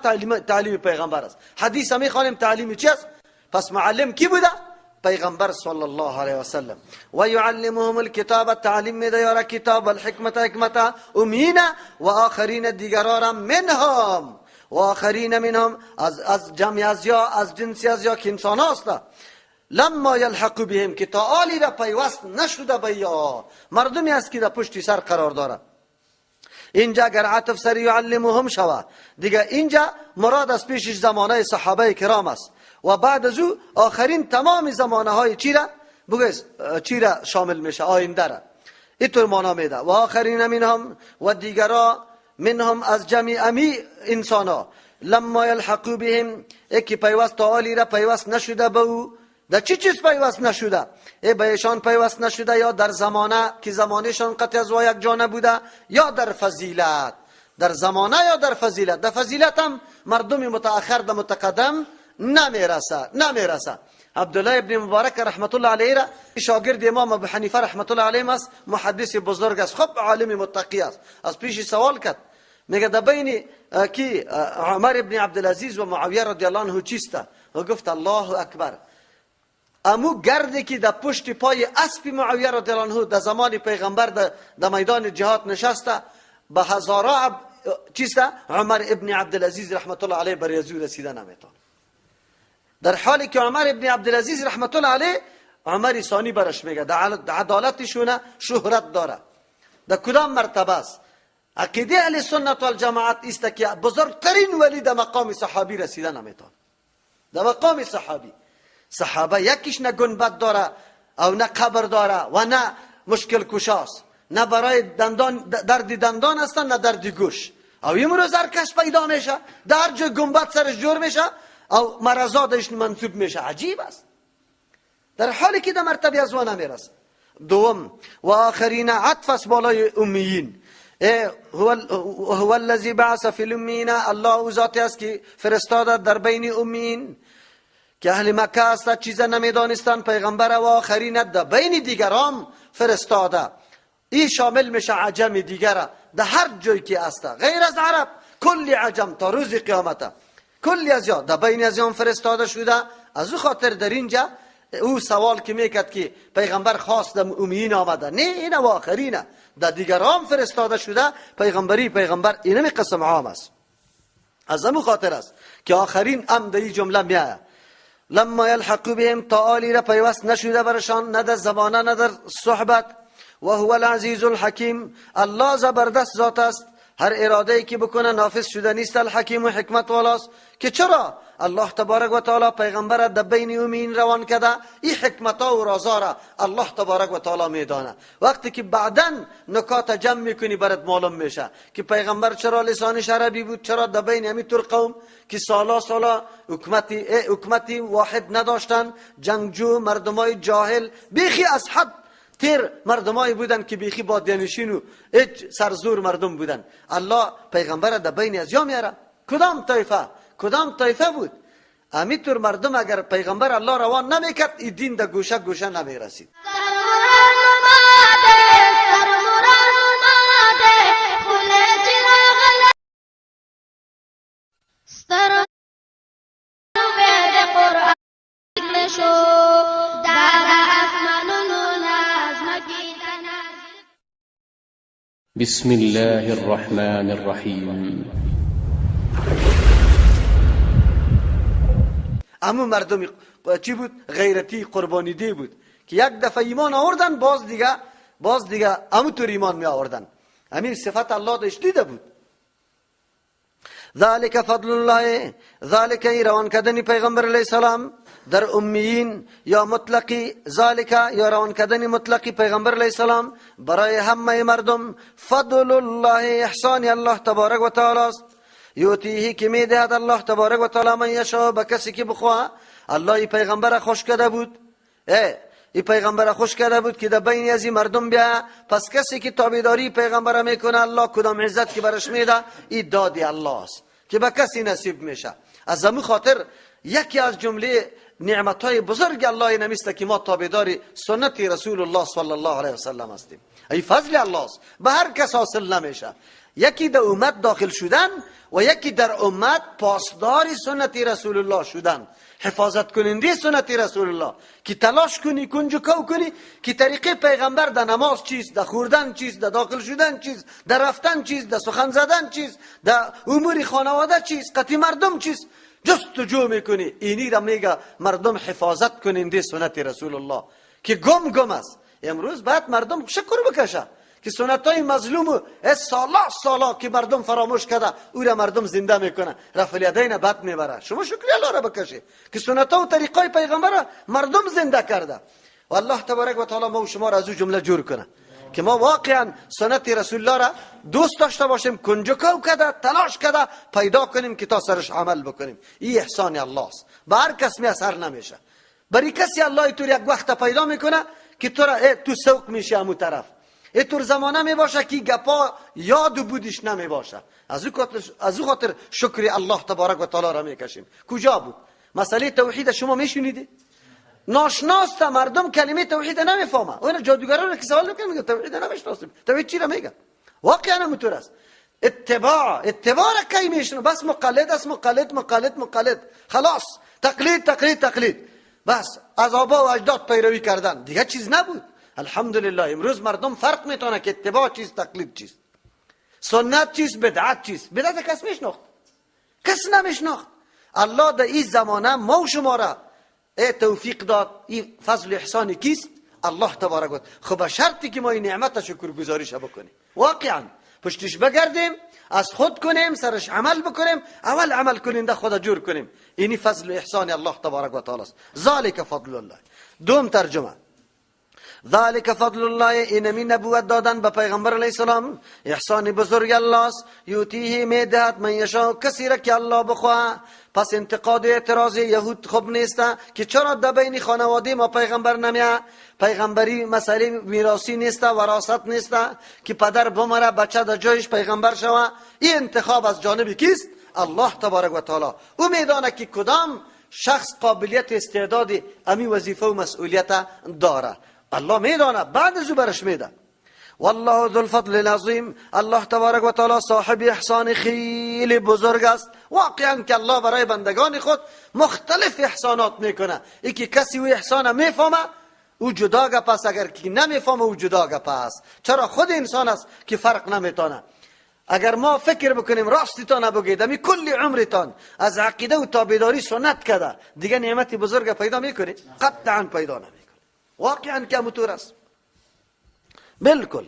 تعلیم پیغمبر است. حدیث میخوانیم تعلیم چی است؟ پس معلم کی بوده؟ پیغمبر صلی الله علیه وسلم. و یعلمهم الکتاب تعلیم میده یارا کتاب، والحکمت حکمت، امینا و آخرین دیگران منهم، و آخرین منهم از جمع از یا از جنسی از یا که انسان هست، لما یلحق بهم که تا آلی را پیوست نشده به یا مردمی است که در پشتی سر قرار داره. اینجا اگر عطف سر یعلمهم شوه دیگه اینجا مراد از پیشش زمانه صحابه کرام است و بعد از او آخرین تمام زمانه های چی را بگویز چی را شامل میشه، آینده را اینطور معنا میده. و آخرین منهم و دیگرا منهم از جمع امی انسان ها، لما یلحقوا بهم یکی پیوست تا آلی را پیوست نشده به او. در چی چیز پیوست نشده؟ ای به ایشان پیوست نشده یا در زمانه که زمانهشان قطع از یک جا نبوده، یا در فضیلت، در زمانه یا در فضیلت. در فضیلت هم مردم متأخر در متقدم نمیرسه، نمیرسه. عبدالله ابن مبارک رحمت الله علیه را شاگرد امام ابو حنیفه رحمت الله علیه است، محدث بزرگ است، خب عالم متقی است. از پیش سوال کرد، میگه در بین کی عمر ابن عبدالعزیز و معاویه رضی الله عنه چیست؟ و گفت الله اکبر، امو گردی که در پشت پای اسب معاویه رضی الله عنه در زمان پیغمبر در میدان جهاد نشسته، به هزارا چیست؟ عمر ابن عبدالعزیز رحمت الله علیه برای ازو رسیده نمیتونه. در حالی که عمر ابن عبدالعزیز رحمت الله علیه عمر ثانی برش میگه در عدالتشونه شهرت داره، در کدام مرتبه است؟ عقیده اهل سنت والجماعت است که بزرگترین ولی در مقام صحابی رسیده نمیتونه. در مقام صحابی، صحابه یکیش نه گنبد داره او نه قبر داره و نه مشکل کشاست، نه برای دندان درد دندان هستن نه درد گوش. او امروز هر کس پیدا میشه در جای گنبد سرش جور میشه او مرضاتش منصوب میشه. عجیب است، در حالی که در مرتبه از وانه میرسه. دوم و آخرین عطف است بالای امیین. هو الذی بعث فی الامیین، الله او ذاتی است که فرستاده در بین امیین که اهل مکه است، چیز نمیدانستند، پیغمبر و آخرین در بین دیگران فرستاده. این شامل میشه عجم دیگره در هر جایی که است غیر از عرب، کل عجم تا روز قیامت، کلی از یا در بین از یان فرستاده شده. از او خاطر در اینجا او سوال که میکرد که پیغمبر خاص در امیین آمده، نه این و آخرینه در دیگران فرستاده شده. پیغمبری پیغمبر اینمی قسم عام است. از امو خاطر است که آخرین ام در این جمله میآید. لما یلحقوا بهم تا آلی را پیوست نشده برشان، نه در زمانه نه در صحبت. و هو العزیز الحکیم، الله زبردست ذات است، هر اراده ای که بکنه نافذ شده نیست. الحکیم و حکمت والاست که چرا الله تبارک و تعالی پیغمبر در بین امین روان کرده، این حکمت ها و رازا را الله تبارک و تعالی میدانه. وقتی که بعدا نکات جمع میکنی برات معلوم میشه که پیغمبر چرا لسانش عربی بود، چرا در بین همین طور قوم که سالا سالا حکومتی واحد نداشتن، جنگجو، مردمای جاهل، بیخی از حد تیر مردمایی بودن که بیخی بادیانشین و هیچ سرزور مردم بودن. الله پیغمبر در بین از یا میاره. کدام طایفه؟ کدام طایفه بود؟ امیطور مردم اگر پیغمبر الله روان نمیکرد این دین در گوشه گوشه نمیرسید. بسم الله الرحمن الرحیم. اما مردم چی بود؟ غیرتی قربانی دی بود که یک دفعه ایمان آوردن، باز دیگه امو طور ایمان می آوردن. همین صفت الله داشت دیده بود. ذالک فضل الله، ذالک ای روان کردن پیغمبر علیه السلام در امیین یا مطلقی، ذالک یا روان کردن مطلقی پیغمبر علیه السلام برای همه مردم، فضل الله احسان الله تبارک و تعالی است. یوتیه که میدهد الله تبارک و تعالی من یشاء، به کسی که بخواه. الله ای پیغمبر خوش کرده بود، ای پیغمبر خوش کرده بود که در بین از این مردم بیا. پس کسی که تابعداری پیغمبر میکنه الله کدام عزت که برش میده، ای دادی الله است که به کسی نصیب میشه. از همون خاطر یکی از جمله نعمت های بزرگ الله نمیست که ما تابعدار سنت رسول الله صلی الله علیه وسلم هستیم. ای فضل الله است، به هر کس حاصل نمیشه. یکی در امت داخل شدن و یکی در امت پاسدار سنت رسول الله شدن، حفاظت کننده سنت رسول الله، که تلاش کنی کنجکاو کنی که طریقه پیغمبر در نماز چیست، در خوردن چیست، در داخل شدن چیست، در رفتن چیست، در سخن زدن چیست، در امور خانواده چیست، قطعی مردم چیست، جستجو میکنی. اینی را میگه مردم حفاظت کننده سنت رسول الله که گم گم است. امروز بعد مردم شکر بکشه که سنت های مظلوم سالا سالا که مردم فراموش کرده او را مردم زنده میکنه، رفع الیدین بد میبره. شما شکر الله را بکشی که سنت ها و طریقای پیغمبر مردم زنده کرده. و الله تبارک و تعالی ما و شما را از او جمله جور کنه که ما واقعا سنت رسول الله را دوست داشته باشیم، کنجکاو کرده، تلاش کرده پیدا کنیم که تا سرش عمل بکنیم. این احسان الله است، به هر کس می اثر نمیشه. برای کسی الله تو یک وقت پیدا میکنه که تو را تو سوق میشی امو طرف. اینطور زمانه می باشه که گپا یاد بودش نمی باشه. از او خاطر شکر الله تبارک و تعالی را میکشیم. کجا بود مسئله توحید؟ شما میشنیدی؟ ناشناس تا مردم کلمه توحید نمیفهمه. اون جادوگران رو که سوال میکنن میگه توحید نمیشناسیم، توحید چی را میگه؟ واقعا همونطور است. اتباع را کی میشنو؟ بس مقلد است، مقلد مقلد مقلد، خلاص، تقلید تقلید تقلید، بس از آبا و اجداد پیروی کردن، دیگه چیز نبود. الحمدلله امروز مردم فرق میتونه که اتباع چیز، تقلید چیز، سنت چیز، بدعت چیز. بدعت کس میشناخت؟ کس نمیشناخت. الله در این زمانه ما و شما را توفیق داد. این فضل احسان کیست؟ الله تبارک و خب شرطی که ما این نعمت شکرگزاریش بکنیم، واقعا پشتش بگردیم، از خود کنیم، سرش عمل بکنیم، اول عمل کنیم ده خدا جور کنیم. اینی فضل احسان الله تبارک و تعالی است. ذالک فضل الله. دوم ترجمه ذالک فضل الله، اینمی نبوت دادن به پیغمبر علیه السلام احسان بزرگ الله است. یوتیه میدهد من یشاء، کسی را که الله بخواه. پس انتقاد و اعتراض یهود خوب نیست که چرا در بین خانواده ما پیغمبر نمیه. پیغمبری مسئله میراثی نیست، وراثت نیست که پدر بمره بچه در جایش پیغمبر شوه. این انتخاب از جانب کیست؟ الله تبارک و تعالی. او میدانه که کدام شخص قابلیت استعداد امی وظیفه و مسئولیت داره. الله میدانه، بعد از او برش میده. والله ذو الفضل العظیم، الله تبارک و تعالی صاحب احسان خیلی بزرگ است. واقعا که الله برای بندگان خود مختلف احسانات میکنه. ای که کسی او احسان میفهمه او جدا گپ است، اگر که نمیفهمه او جدا گپ است. چرا خود انسان است که فرق نمیتونه. اگر ما فکر بکنیم راستتان بگید، امی کل عمرتان از عقیده و تابعداری سنت کرده، دیگه نعمت بزرگ پیدا میکنید؟ قطعا پیدا نمیکنید. واقعا که همونطور است. بالکل.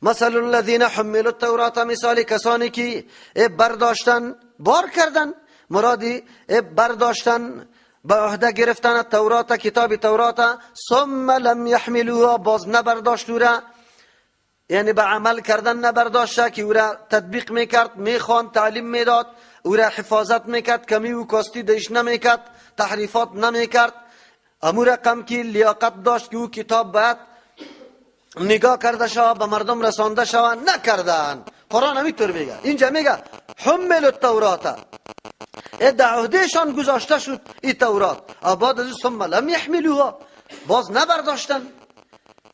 مثل الذین حملوا التوراة، مثال کسانی که برداشتن، بار کردن، مرادی برداشتن، به عهده گرفتن تورات، کتاب تورات، ثم لم یحملوها، باز نبرداشت او را، یعنی به عمل کردن نبرداشته که او را تطبیق میکرد، میخواند، تعلیم میداد، او را حفاظت میکرد، کمی و کاستی دیش نمیکرد، تحریفات نمیکرد. امو رقم که لیاقت داشت که او کتاب باید نگاه کرده شوه، به مردم رسانده شوه، نکردن. قرآن همینطور میگه. اینجا میگه حمل التورات، در عهدهشان گذاشته شد این تورات، بعد از ثم لم یحملوها، باز نبرداشتن.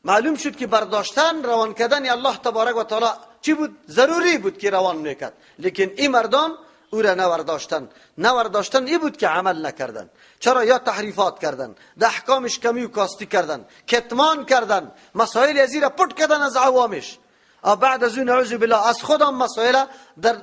معلوم شد که برداشتن، روان کردن الله تبارک و تعالی چی بود؟ ضروری بود که روان میکرد، لیکن این مردم او را نورداشتن. نورداشتن ای بود که عمل نکردن. چرا؟ یا تحریفات کردن، در احکامش کمی و کاستی کردن، کتمان کردن، مسائل از را پټ کردن از عوامش. بعد از اون نعوذ بالله از خودم مسائل در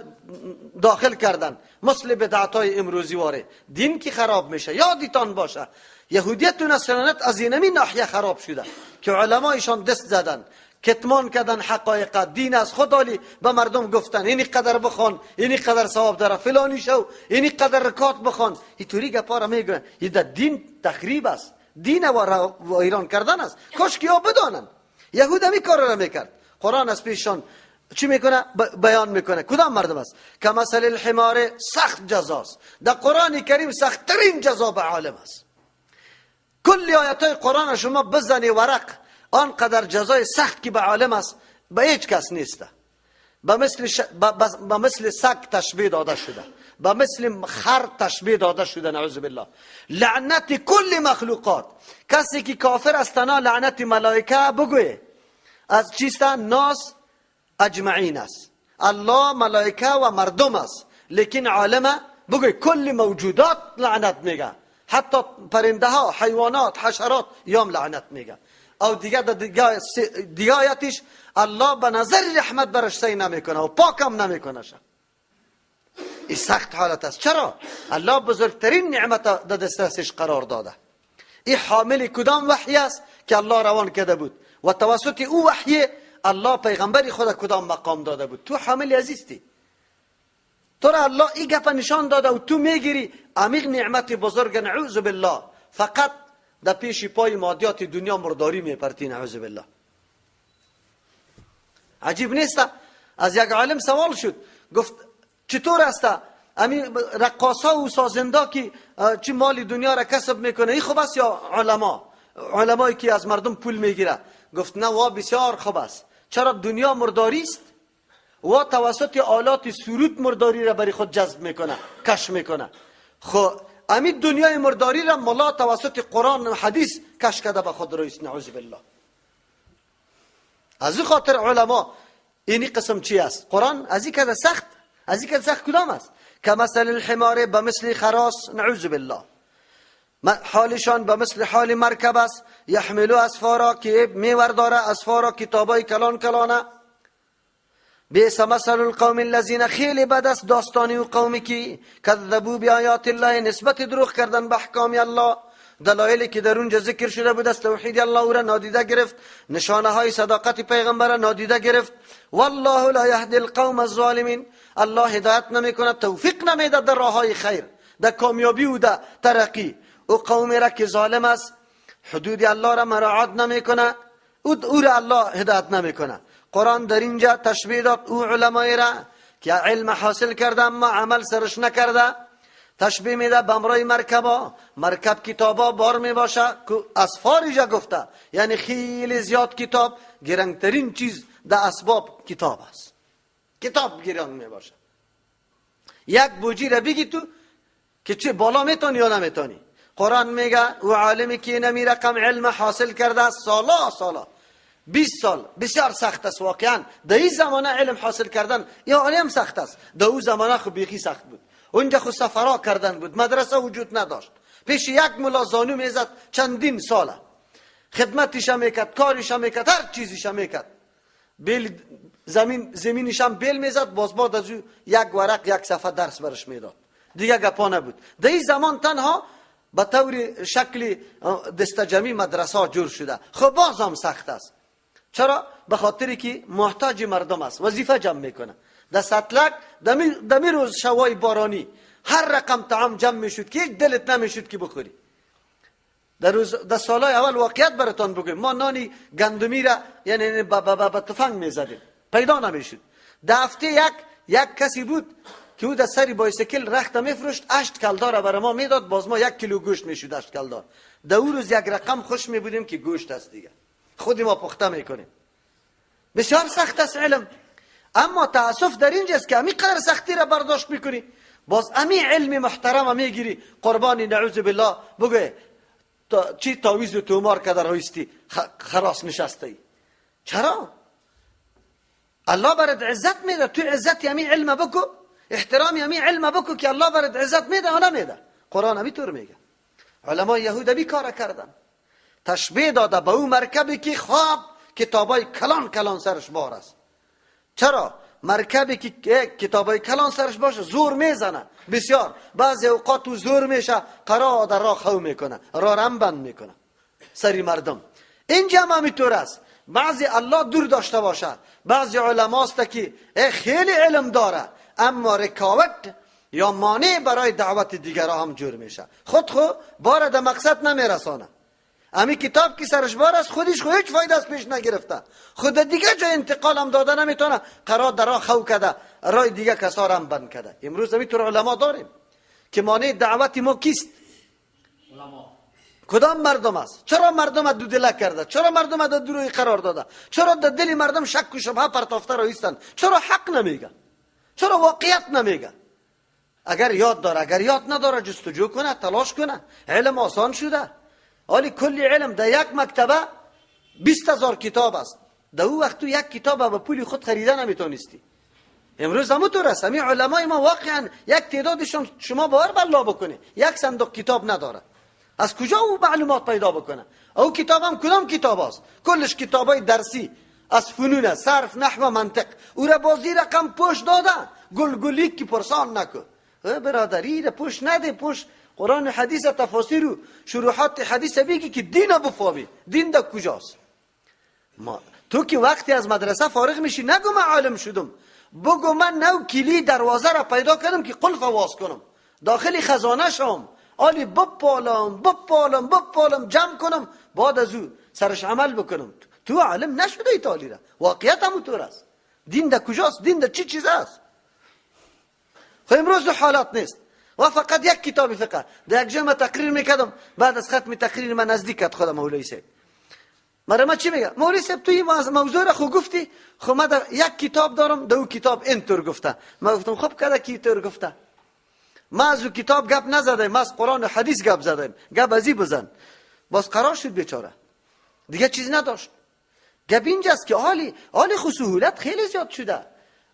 داخل کردن، مثل بدعت های امروزی واره. دین که خراب میشه، یادتان باشه یهودیت و نصرانیت از اینمی ناحیه خراب شده که علمایشان دست زدن، کتمان کردن حقایق دین از خود عالی به مردم گفتن اینی قدر بخوان، اینی قدر ثواب داره، فلانی شو، اینی قدر رکات بخوان. اینطوری گپا را میگن. این در دین تخریب است، دین و ایران کردن است. کاش که بدانن. یهود همی کار را میکرد. قرآن از پیشان چی میکنه؟ بیان میکنه کدام مردم است. کمثل الحمار سخت جزاست. در قرآن کریم سخت ترین جزا به عالم است. کل آیت های قرآن شما بزنی ورق، آنقدر جزای سخت که به عالم است به هیچ کس نیست. به مثل سگ تشبیه داده شده، به مثل خر تشبیه داده شده، نعوذ بالله. لعنت کل مخلوقات. کسی که کافر است تنها لعنت ملائکه بگوی از چیست؟ ناس اجمعین است. الله ملائکه و مردم است، لیکن عالمه بگوی کل موجودات لعنت میگه، حتی پرنده ها، حیوانات، حشرات یام لعنت میگه. او دیگه دیگه آیتش الله به نظر رحمت برش سی نمیکنه و پاکم نمیکنه. این سخت حالت است. چرا؟ الله بزرگترین نعمت در دسترسش قرار داده. این حامل کدام وحی است که الله روان کرده بود و توسط او وحی الله پیغمبر خود کدام مقام داده بود. تو حامل عزیزتی، تو را الله این گپ نشان داده و تو میگیری عمیق نعمت بزرگ، نعوذ بالله. فقط در پیش پای مادیات دنیا مرداری میپرتی، نعوذ بالله. عجیب نیست؟ از یک عالم سوال شد، گفت چطور است امی رقاصا و سازنده که چی مال دنیا را کسب میکنه، این خوب است یا علما، علمایی که از مردم پول میگیره؟ گفت نه، وا بسیار خوب است. چرا؟ دنیا مرداری است و توسط آلات سرود مرداری را برای خود جذب میکنه، کش میکنه. خب امی دنیای مرداری را ملا توسط قرآن و حدیث کش کرده به خود رئیس، نعوذ بالله. از این خاطر علما اینی قسم چی است؟ قرآن از این کده سخت، از این کده سخت کدام است؟ کمثل الحمار، به مثل خراس، نعوذ بالله. حالشان به مثل حال مرکب است. یحملو اسفارا، که میورداره اسفارا، کتابای کلان کلانه. بیس مثل القوم الذین، خیلی بد است داستانی و قومی که کذبوا بیایات الله، نسبت دروغ کردن به احکام الله، دلایلی که در اونجا ذکر شده بود از توحید الله او را نادیده گرفت، نشانه های صداقت پیغمبر را نادیده گرفت. والله لا یهدی القوم الظالمین، الله هدایت نمیکنه، توفیق نمیده در راه های خیر، در کامیابی و در ترقی. او قومی را که ظالم است، حدود الله را مراعات نمیکنه، او را الله هدایت نمیکنه. قرآن در اینجا تشبیه داد او علمای را که علم حاصل کرده اما عمل سرش نکرده، تشبیه میده به امرای مرکبا. مرکب کتابا بار میباشه که اسفار اینجا گفته، یعنی خیلی زیاد کتاب، گرانترین چیز در اسباب کتاب است. کتاب گران میباشه. یک بوجی را بگی تو که چه بالا میتونی یا نمیتونی. قرآن میگه او عالمی که نمی رقم علم حاصل کرده سالا سالا 20 سال، بسیار سخت است واقعا. در این زمانه علم حاصل کردن یا علم سخت است، در او زمانه خو بیخی سخت بود. اونجا خو سفرا کردن بود، مدرسه وجود نداشت. پیش یک ملا زانو میزد چندین ساله، خدمتش میکرد، کارش میکرد، هر چیزیش میکرد. بیل زمینش هم بیل میزد، باز بعد از او یک ورق یک صفحه درس برش میداد، دیگه گپا نبود. در این زمان تنها به طور شکل دستجمی مدرسه جور شده. خب باز هم سخت است. چرا؟ به خاطری که محتاج مردم است، وظیفه جمع میکنه. در سطلک دمی روز شوای بارانی هر رقم طعام جمع میشد که یک دلت نمیشد که بخوری. در سالهای اول واقعیت براتان بگویم، ما نانی گندمی را یعنی با تفنگ میزدیم، پیدا نمیشد. در هفته یک کسی بود که او در سری بایسکل رخت میفروشت، 8 کلدار برای ما میداد، باز ما 1 کیلو گوشت میشد 8 کلدار. در او روز یک رقم خوش میبودیم که گوشت است دیگه، خودی ما پخته میکنیم. بسیار سخت است علم، اما تاسف در اینجاست که امی قدر سختی را برداشت میکنی، باز امی علم محترم میگیری، قربانی نعوذ بالله بگه چی تاویز و تومار که در هایستی خراس نشسته ای. چرا؟ الله برات عزت میده، تو عزت امی علم بکو، احترام امی علم بکو که الله برات عزت میده و نمیده. قرآن امی طور میگه. علمای یهود بی کار کردن، تشبیه داده به او مرکبی که خواب کتابای کلان کلان سرش بار است. چرا؟ مرکبی که کتابای کلان سرش باشه زور میزنه بسیار، بعضی اوقات تو زور میشه قرار در راه خو میکنه، راه رم بند میکنه سری مردم. اینجا هم همینطور است. بعضی الله دور داشته باشه، بعضی علما است که خیلی علم داره اما رکاوت یا مانع برای دعوت دیگرها هم جور میشه. خود خو بار در مقصد نمیرسانه. امی کتاب که سرش بار است خودش خو هیچ فایده از پیش نگرفته، خود دیگه جای انتقال هم داده نمیتونه، قرار در راه خو کده، رای دیگه کسا هم بند کده. امروز همی طور علما داریم که مانع دعوت ما کیست؟ علما. کدام مردم است؟ چرا مردم دو دله کرده؟ چرا مردم در دروی قرار داده؟ چرا در دل مردم شک و شبهه پرتافته را ایستند؟ چرا حق نمیگه؟ چرا واقعیت نمیگه؟ اگر یاد داره، اگر یاد نداره جستجو کنه، تلاش کنه. علم آسان شده. حالی کلی علم در یک مکتبه 20,000 کتاب است. در او وقت تو یک کتاب به پول خود خریده نمیتونستی. امروز همونطور است. همین علمای ما واقعا یک تعدادشون شما باور بالله بکنه یک صندوق کتاب نداره. از کجا او معلومات پیدا بکنه؟ او کتاب هم کدام کتاب است؟ کلش کتابای درسی از فنون صرف، نحو، منطق. او را بازی رقم پشت داده، گلگلی که پرسان نکن. برادری را پشت نده، پشت قرآن و حدیث، تفاسیر و شروحات حدیث بگی که دین بفهمی. دین در کجاست؟ ما تو که وقتی از مدرسه فارغ میشی نگو من عالم شدم، بگو من نو کلی دروازه را پیدا کردم که قلف واز کنم، داخل خزانه شم، آلی بپالم بپالم بپالم جمع کنم، بعد از او سرش عمل بکنم. تو عالم نشده ایتالی را. واقعیت هم طور است. دین در کجاست؟ دین در چی چیز است؟ خب امروز حالات نیست و فقط یک کتاب فقه. در یک جای تقریر میکردم، بعد از ختم تقریر من نزدیک کرد خودم مولوی صاحب. مرا چی میگه؟ مولوی صاحب تو این موضوع را خو گفتی، خو من در یک کتاب دارم، در او کتاب اینطور گفته. من گفتم خب کده کی اینطور گفته؟ ما از او کتاب گپ نزدیم، ما از قرآن و حدیث گپ زدیم، گپ ازی بزن. باز قرار شد بیچاره دیگه چیز نداشت. گپ اینجاست که حالی خو سهولت خیلی زیاد شده،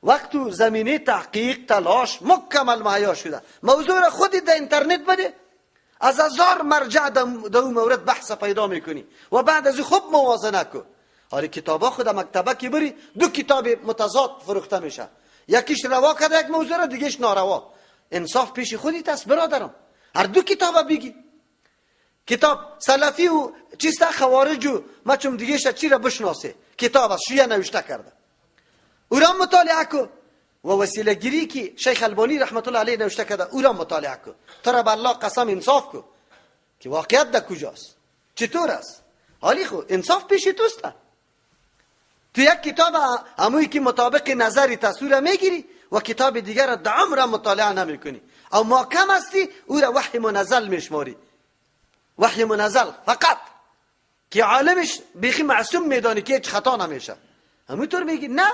وقت و زمینه تحقیق تلاش مکمل مهیا شده. موضوع را خودی در اینترنت بده، از هزار مرجع در اون مورد بحث پیدا میکنی و بعد از خوب موازنه کن. حالی کتابا خود مکتبه که بری دو کتاب متضاد فروخته میشه، یکیش روا کرده یک موضوع را، دیگهش ناروا. انصاف پیش خودت است برادرم، هر دو کتاب بگی. کتاب سلفی و چیست خوارج و ما چون دیگهش چی را بشناسه، کتاب از شیعه نوشته کرده، او را مطالعه کو. و وسیله گیری که شیخ البانی رحمت الله علیه نوشته کرده او را مطالعه کو. تو را به الله قسم انصاف کو که واقعیت در کجاست، چطور است. حالی خو انصاف پیش توست. تو یک کتاب همویی که مطابق نظری تصویر میگیری و کتاب دیگر را در عمر مطالعه نمیکنی، او محکم هستی او را وحی منزل میشماری. وحی منزل فقط که عالمش بیخی معصوم میدانی که هیچ خطا نمیشه. همونطور میگی نه،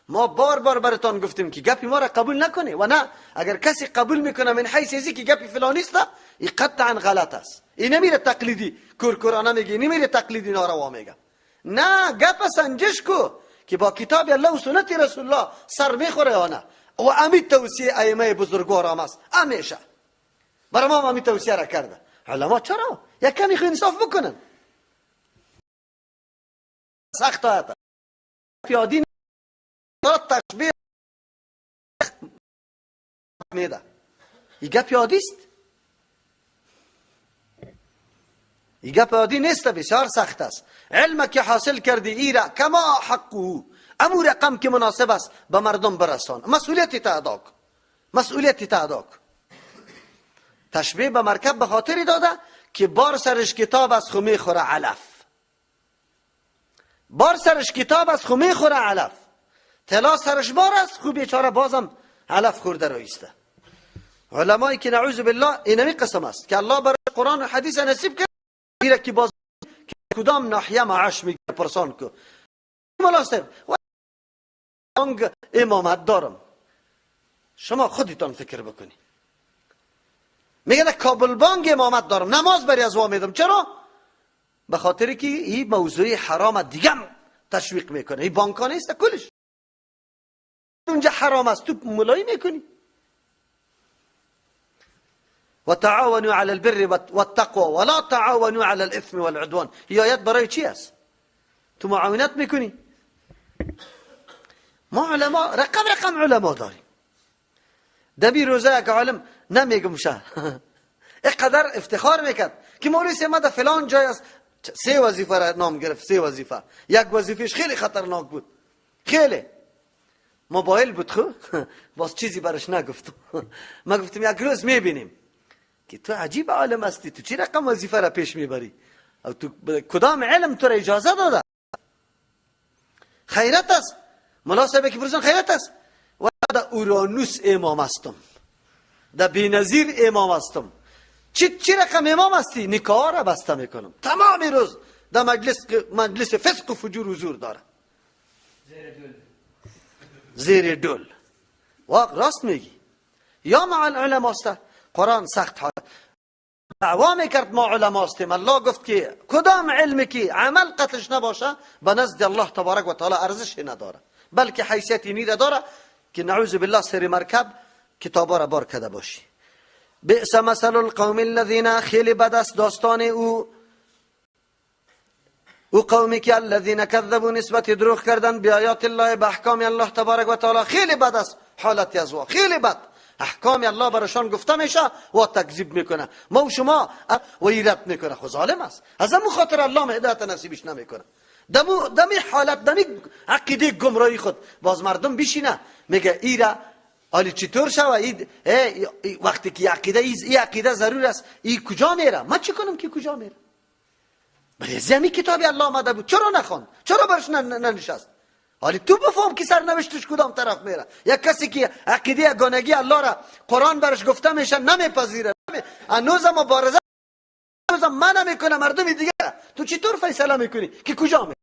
ما بار بار براتان گفتیم که گپی ما را قبول نکنه و نه اگر کسی قبول میکنه من حیث ازی که گپی فلانی است، این قطعا غلط است. این نمیره تقلیدی کورکورانه میگه، نمیره تقلیدی ناروا میگه. نه، گپ سنجش کو که با کتاب الله و سنت رسول الله سر میخوره یا نه. و امی توصیه ائمه بزرگوار هم است همیشه برای ما امی توصیه را کرده. علما چرا یک کمی خو انصاف بکنن؟ سخت آیت پیادی تشبیه میده. این گپ عادی است، این گپ عادی نیست، بسیار سخت است. علم که حاصل کردی ایره کما حقه، امو رقم که مناسب است به مردم برسان. مسئولیت تا ادا کن، مسئولیت تا ادا کن. تشبیه به مرکب به خاطری داده که بار سرش کتاب از خو میخوره علف، بار سرش کتاب از خو میخوره علف، طلا سرش بار است خو بیچاره بازم علف خورده رایسته. علمایی که نعوذ بالله اینمی قسم است که الله برای قرآن و حدیث نصیب کرد ایره که باز که کدام ناحیه معاش میگه پرسان کو مناسب و امامت دارم. شما خودتان فکر بکنی. میگه در کابل بانک امامت دارم، نماز بری از وا میدم. چرا؟ به خاطر که این موضوع حرام دیگه تشویق میکنه. این بانک ها نیست کلش اونجا حرام است، تو ملایی میکنی. و تعاونوا علی البر والتقوى ولا تعاونوا علی الاثم والعدوان. این آیت برای چی است؟ تو معاونت میکنی. ما علما رقم رقم علما داریم. دبی روزه یک عالم نمیگم شه اینقدر افتخار میکرد که مولوی ما در فلان جای است سه وظیفه را نام گرفت، سه وظیفه. یک وظیفهش خیلی خطرناک بود، خیلی موبایل بود خو باز چیزی برش نگفتم. ما گفتم یک روز میبینیم که تو عجیب عالم هستی، تو چی رقم وظیفه را پیش میبری؟ او تو کدام علم تو را اجازه داده؟ خیرت است ملا صاحب که پرسن خیرت است. و در اورانوس امام هستم، در بی‌نظیر امام هستم. چی رقم امام هستی؟ نکاح را بسته میکنم تمام روز در مجلس فسق و فجور حضور داره، زیر دل. واقع راست میگی. یا مع العلماء است. قرآن سخت حال دعوا میکرد ما علما هستیم. الله گفت که کدام علمی که عمل قتلش نباشه به نزد الله تبارک و تعالی ارزش نداره، بلکه حیثیت اینی داره که نعوذ بالله سر مرکب کتابا را بار کرده باشی. بئس مثل القوم الذین، خیلی بد است داستان او قومی که الذین کذبوا نسبت دروغ کردن بیاات الله، به احکام الله تبارک و تعالی. خیلی بد است حالت از او، خیلی بد. احکام الله برشان گفته میشه و تکذیب میکنه، ما و شما و ایرت میکنه. خو ظالم است، از همون خاطر الله هدایت نصیبش نمیکنه. دمی حالت، دمی عقیده گمراهی خود باز مردم بشینه میگه ایرا حالی چطور شوه؟ وقتی که عقیده ای عقیده ضرور است، ای کجا میره؟ من چی کنم که کجا میره؟ بله زمین کتابی الله آمده بود، چرا نخوند؟ چرا برش ننشست؟ حالی تو بفهم که سرنوشتش کدام طرف میره. یک کسی که عقیده گانگی الله را قرآن برش گفته میشه نمیپذیره، هنوز مبارزه من نمیکنه مردم دیگه، تو چطور فیصله میکنی که کجا میره؟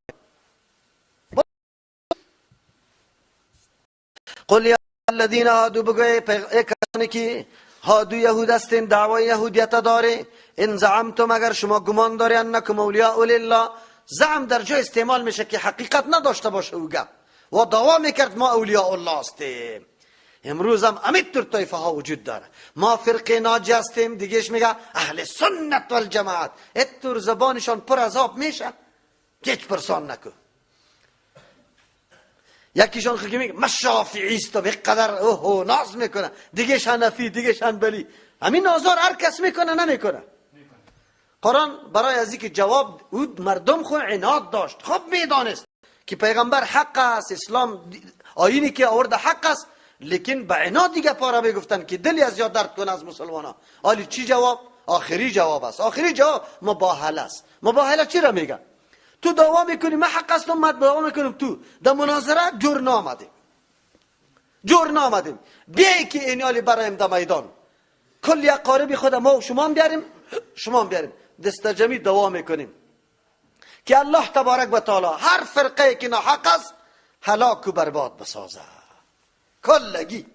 قل یا الذین هادو، بگوی کسانی که هادو یهود هستین، دعوای یهودیت داره، ان زعمتم، اگر شما گمان داری، انکم اولیاء لله. زعم در جای استعمال میشه که حقیقت نداشته باشه او گپ و دعوا میکرد ما اولیاء الله هستیم. امروز هم امیتر طایفه ها وجود داره، ما فرقه ناجی هستیم، دیگهش میگه اهل سنت والجماعت. اتور زبانشان پر عذاب میشه، هیچ پرسان نکن. یکیشان خیلی میگه من شافعی هستم، اینقدر اوه ناز میکنه، دیگهش حنفی، دیگهش حنبلی. همین نازار هر کس میکنه نمیکنه. قرآن برای از اینکه جواب او مردم خو عناد داشت، خوب میدانست که پیغمبر حق است، اسلام آیینی که آورده حق است، لیکن به عناد دیگه پارا میگفتن که دلی از یاد درد کنه از مسلمان ها. حالی چی جواب؟ آخری جواب است. آخری جواب مباهله است. مباهله چی را میگه؟ تو دعوا میکنی من حق هستم، من دعوا میکنم تو در مناظره جور نامدیم، جور نامدیم، بیای که اینالی برایم در میدان کل یک قارب خود ما و شما بیاریم، شما بیاریم، دست جمعی دعوا میکنیم که الله تبارک و تعالی هر فرقه که ناحق است هلاک و برباد بسازه کلگی.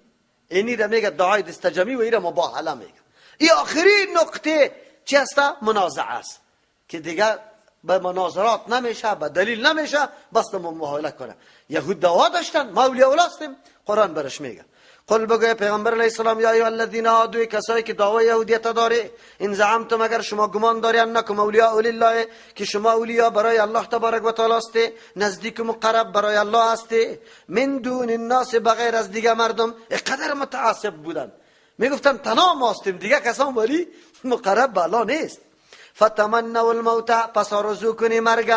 اینی را میگه دعای دست جمعی و این را مباهله میگه. این آخری نقطه چی است؟ منازعه است که دیگه به مناظرات نمیشه، به دلیل نمیشه، بس مباهله کنه. یهود دعوا داشتن ما اولیاء الله هستیم، قرآن برش میگه قل بگوی پیغمبر علیه السلام یا ایها الذین هادوا، کسایی که دعوای یهودیت داره، ان زعمتم، اگر شما گمان داری، انکم اولیاء لله، که شما اولیا برای الله تبارک و تعالی هستی، نزدیک مقرب برای الله هستی، من دون الناس، بغیر از دیگه مردم. اینقدر متعصب بودن، میگفتن تنها ما هستیم، دیگه کسان ولی مقرب به الله نیست. فتمنوا الموت، پس آرزو کنی مرگ،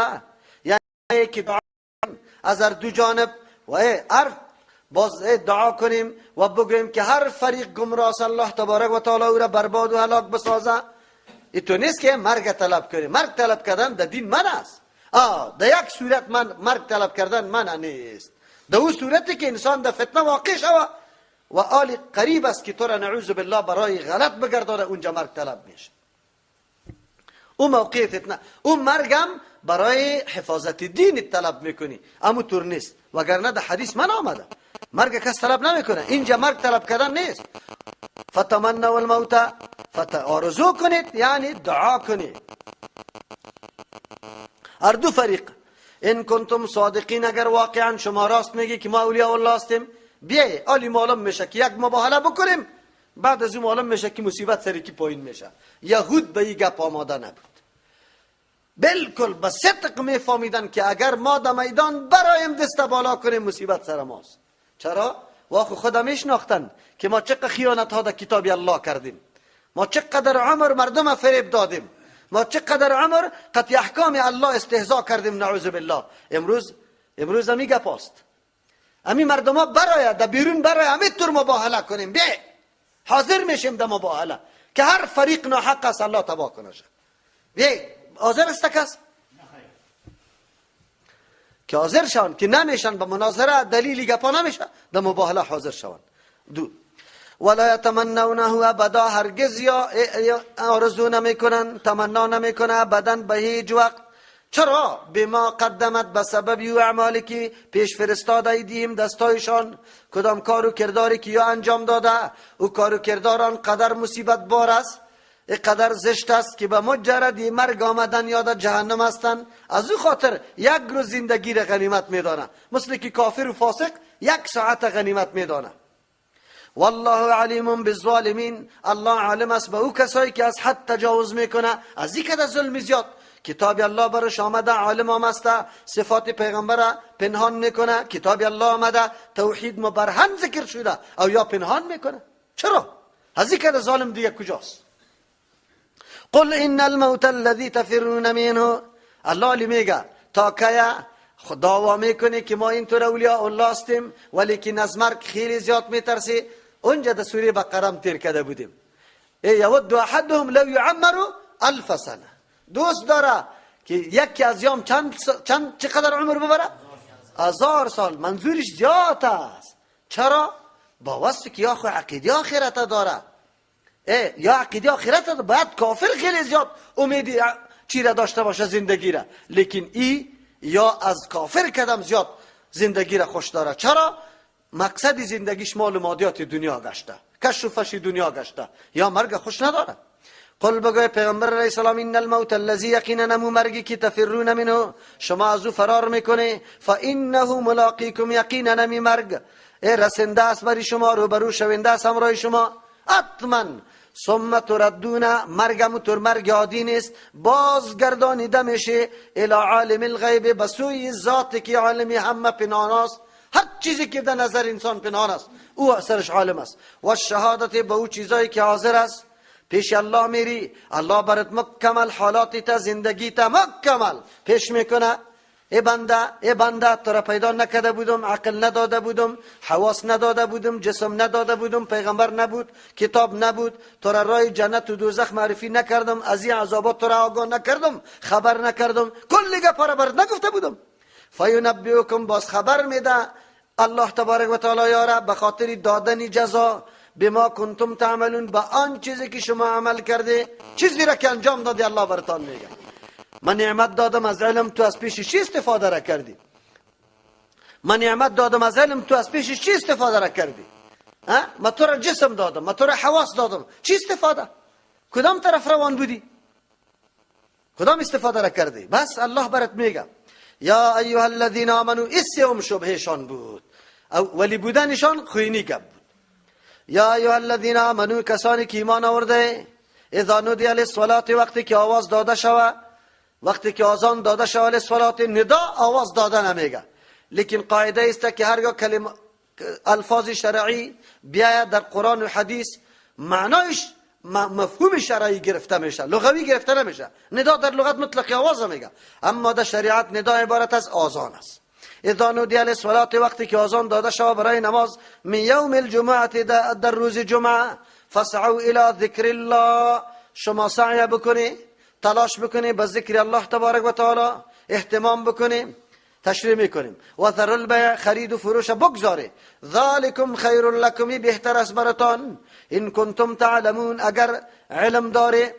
یعنی که دعا از هر دو جانب و هر باز دعا کنیم و بگوییم که هر فریق گمراه الله تبارک و تعالی او را برباد و هلاک بسازه. این تو نیست که مرگ طلب کنیم. مرگ طلب کردن در دین من است. در یک صورت من مرگ طلب کردن من نیست، در او صورتی که انسان در فتنه واقع شود و آل قریب است که تو را نعوذ بالله برای غلط بگردانه، اونجا مرگ طلب میشه. او موقع فتنه، او مرگم برای حفاظت دین طلب میکنی، اما طور نیست. وگرنه در حدیث من آمده مرگ کس طلب نمیکنه، اینجا مرگ طلب کردن نیست. فتمنوا الموت، آرزو کنید یعنی دعا کنید. هر دو فریق ان کنتم صادقین، اگر واقعا شما راست میگی که ما اولیاء الله هستیم، بیای عالی معلوم میشه که یک مباهله بکنیم، بعد از اون معلوم میشه که مصیبت سر کی پایین میشه. یهود به این گپ آماده نبود، بالکل به صدق میفهمیدن که اگر ما در میدان برایم دست بالا کنیم مصیبت سر ماست. چرا؟ واخو خدا میشناختن که ما چقدر خیانت ها در کتاب الله کردیم، ما چقدر عمر مردم فریب دادیم، ما چقدر عمر قطع احکام الله استهزا کردیم، نعوذ بالله. امروز امی گپ است، امی مردم ها برای در بیرون برای امی طور مباهله کنیم، بی حاضر میشیم در مباهله که هر فریق ناحق است الله تباه کنه. بی حاضر است کس که حاضر شون که نمیشن به مناظره دلیلی گپا نمیشه، در مباهله حاضر شون. دو، ولا یتمنونه ابدا، هرگز یا آرزو نمیکنن، تمنا نمیکنه ابدا به هیچ وقت. چرا؟ بما قدمت، به سبب یو اعمالی که پیش فرستاده ایدیم دستایشان، کدام کار و کرداری که یا انجام داده، او کار و کرداران قدر مصیبت بار است، قدر زشت است که به مجرد مرگ آمدن یا در جهنم هستند. از او خاطر یک روز زندگی را غنیمت میدانه، مثل که کافر و فاسق یک ساعت غنیمت میدانه. والله علیم بالظالمین، الله عالم است به او کسایی که از حد تجاوز میکنه، از این که ظلم زیاد. کتاب الله برش آمده، عالم آمسته، صفات پیغمبر پنهان میکنه، کتاب الله آمده، توحید مبرهن ذکر شده، او یا پنهان میکنه. چرا؟ از این که ظالم دیگه کجاست؟ قل ان الموت الذي تفرون منه، الله علی میگه تا که دعوا میکنه که ما اینطور اولیاء الله هستیم، ولیکن از مرگ خیلی زیاد میترسی. اونجا در سوره بقره هم تیر کرده بودیم، یود احدهم لو یعمر الف سنه، دوست داره که یکی از یام چند چقدر عمر ببره؟ 1000 سال. منظورش زیاد است. چرا؟ با وصف که یا خو عقیده آخرت داره، یا عقیده آخرت داره، باید کافر خیلی زیاد امیدی چی را داشته باشه زندگی را، لیکن ای یا از کافر کدم زیاد زندگی را خوش داره. چرا؟ مقصد زندگیش مال و مادیات دنیا گشته، کش و فش دنیا گشته، یا مرگ خوش نداره. قل بگوی پیغمبر علیه السلام ان الموت الذی، یقینا نمو مرگی که تفرون منه، شما از او فرار میکنه، فانه ملاقیکم، یقینا نمی مرگ رسنده است بری شما، روبرو شونده است همراه شما حتما. ثم تردون، مرگ تر مرگ عادی نیست، بازگردانیده میشه الی عالم الغیب، به سوی ذات که عالم همه پنهان است، هر چیزی که در نظر انسان پنهان است او سرش عالم است، و الشهادت، به او چیزایی که حاضر است. پیش الله میری، الله برات مکمل حالات تا زندگی تا مکمل پیش میکنه. ای بنده، ای بنده، تو را پیدا نکرده بودم، عقل نداده بودم، حواس نداده بودم، جسم نداده بودم، پیغمبر نبود، کتاب نبود، تو را راه جنت و دوزخ معرفی نکردم، از این عذابات تو را آگاه نکردم، خبر نکردم، کل گپ را برات نگفته بودم. فینبئکم، باز خبر میده الله تبارک و تعالی یاره به خاطر دادن جزا، بما کنتم تعملون، به آن چیزی که شما عمل کرده، چیزی را که انجام دادی الله براتان میگه. من نعمت دادم از علم، تو از پیش چی استفاده را کردی؟ من نعمت دادم از علم، تو از پیش چی استفاده را کردی؟ ما تو را جسم دادم، ما تو را حواس دادم، چی استفاده؟ کدام طرف روان بودی؟ کدام استفاده را کردی؟ بس الله برات میگه یا ایها الذین آمنو. این شبهشان بود، ولی بودنشان خوینی گپ بود. یا ایها الذین آمنو، کسانی که ایمان آورده، اذا نودی للصلاة، وقتی که آواز داده شوه، وقتی که آذان داده شوه، للصلاة، ندا آواز داده نمیگه، لیکن قاعده است که هرگاه کلمه الفاظ شرعی بیاید در قرآن و حدیث، معنایش مفهوم شرعی گرفته میشه، لغوی گرفته نمیشه. ندا در لغت مطلق آواز میگه، اما در شریعت ندا عبارت از آذان است. اذا نودی للصلاة، وقتی که آذان داده شود برای نماز، من یوم الجمعه، در روز جمعه، فاسعوا الی ذکر الله، شما سعی بکنی، تلاش بکنی به ذکر الله تبارک و تعالی، اهتمام بکنی. تشریح میکنیم. و ذر البیع، خرید و فروش بگذاره، ذالکم خیر لکم، بهتر است براتان، ان کنتم تعلمون، اگر علم داره.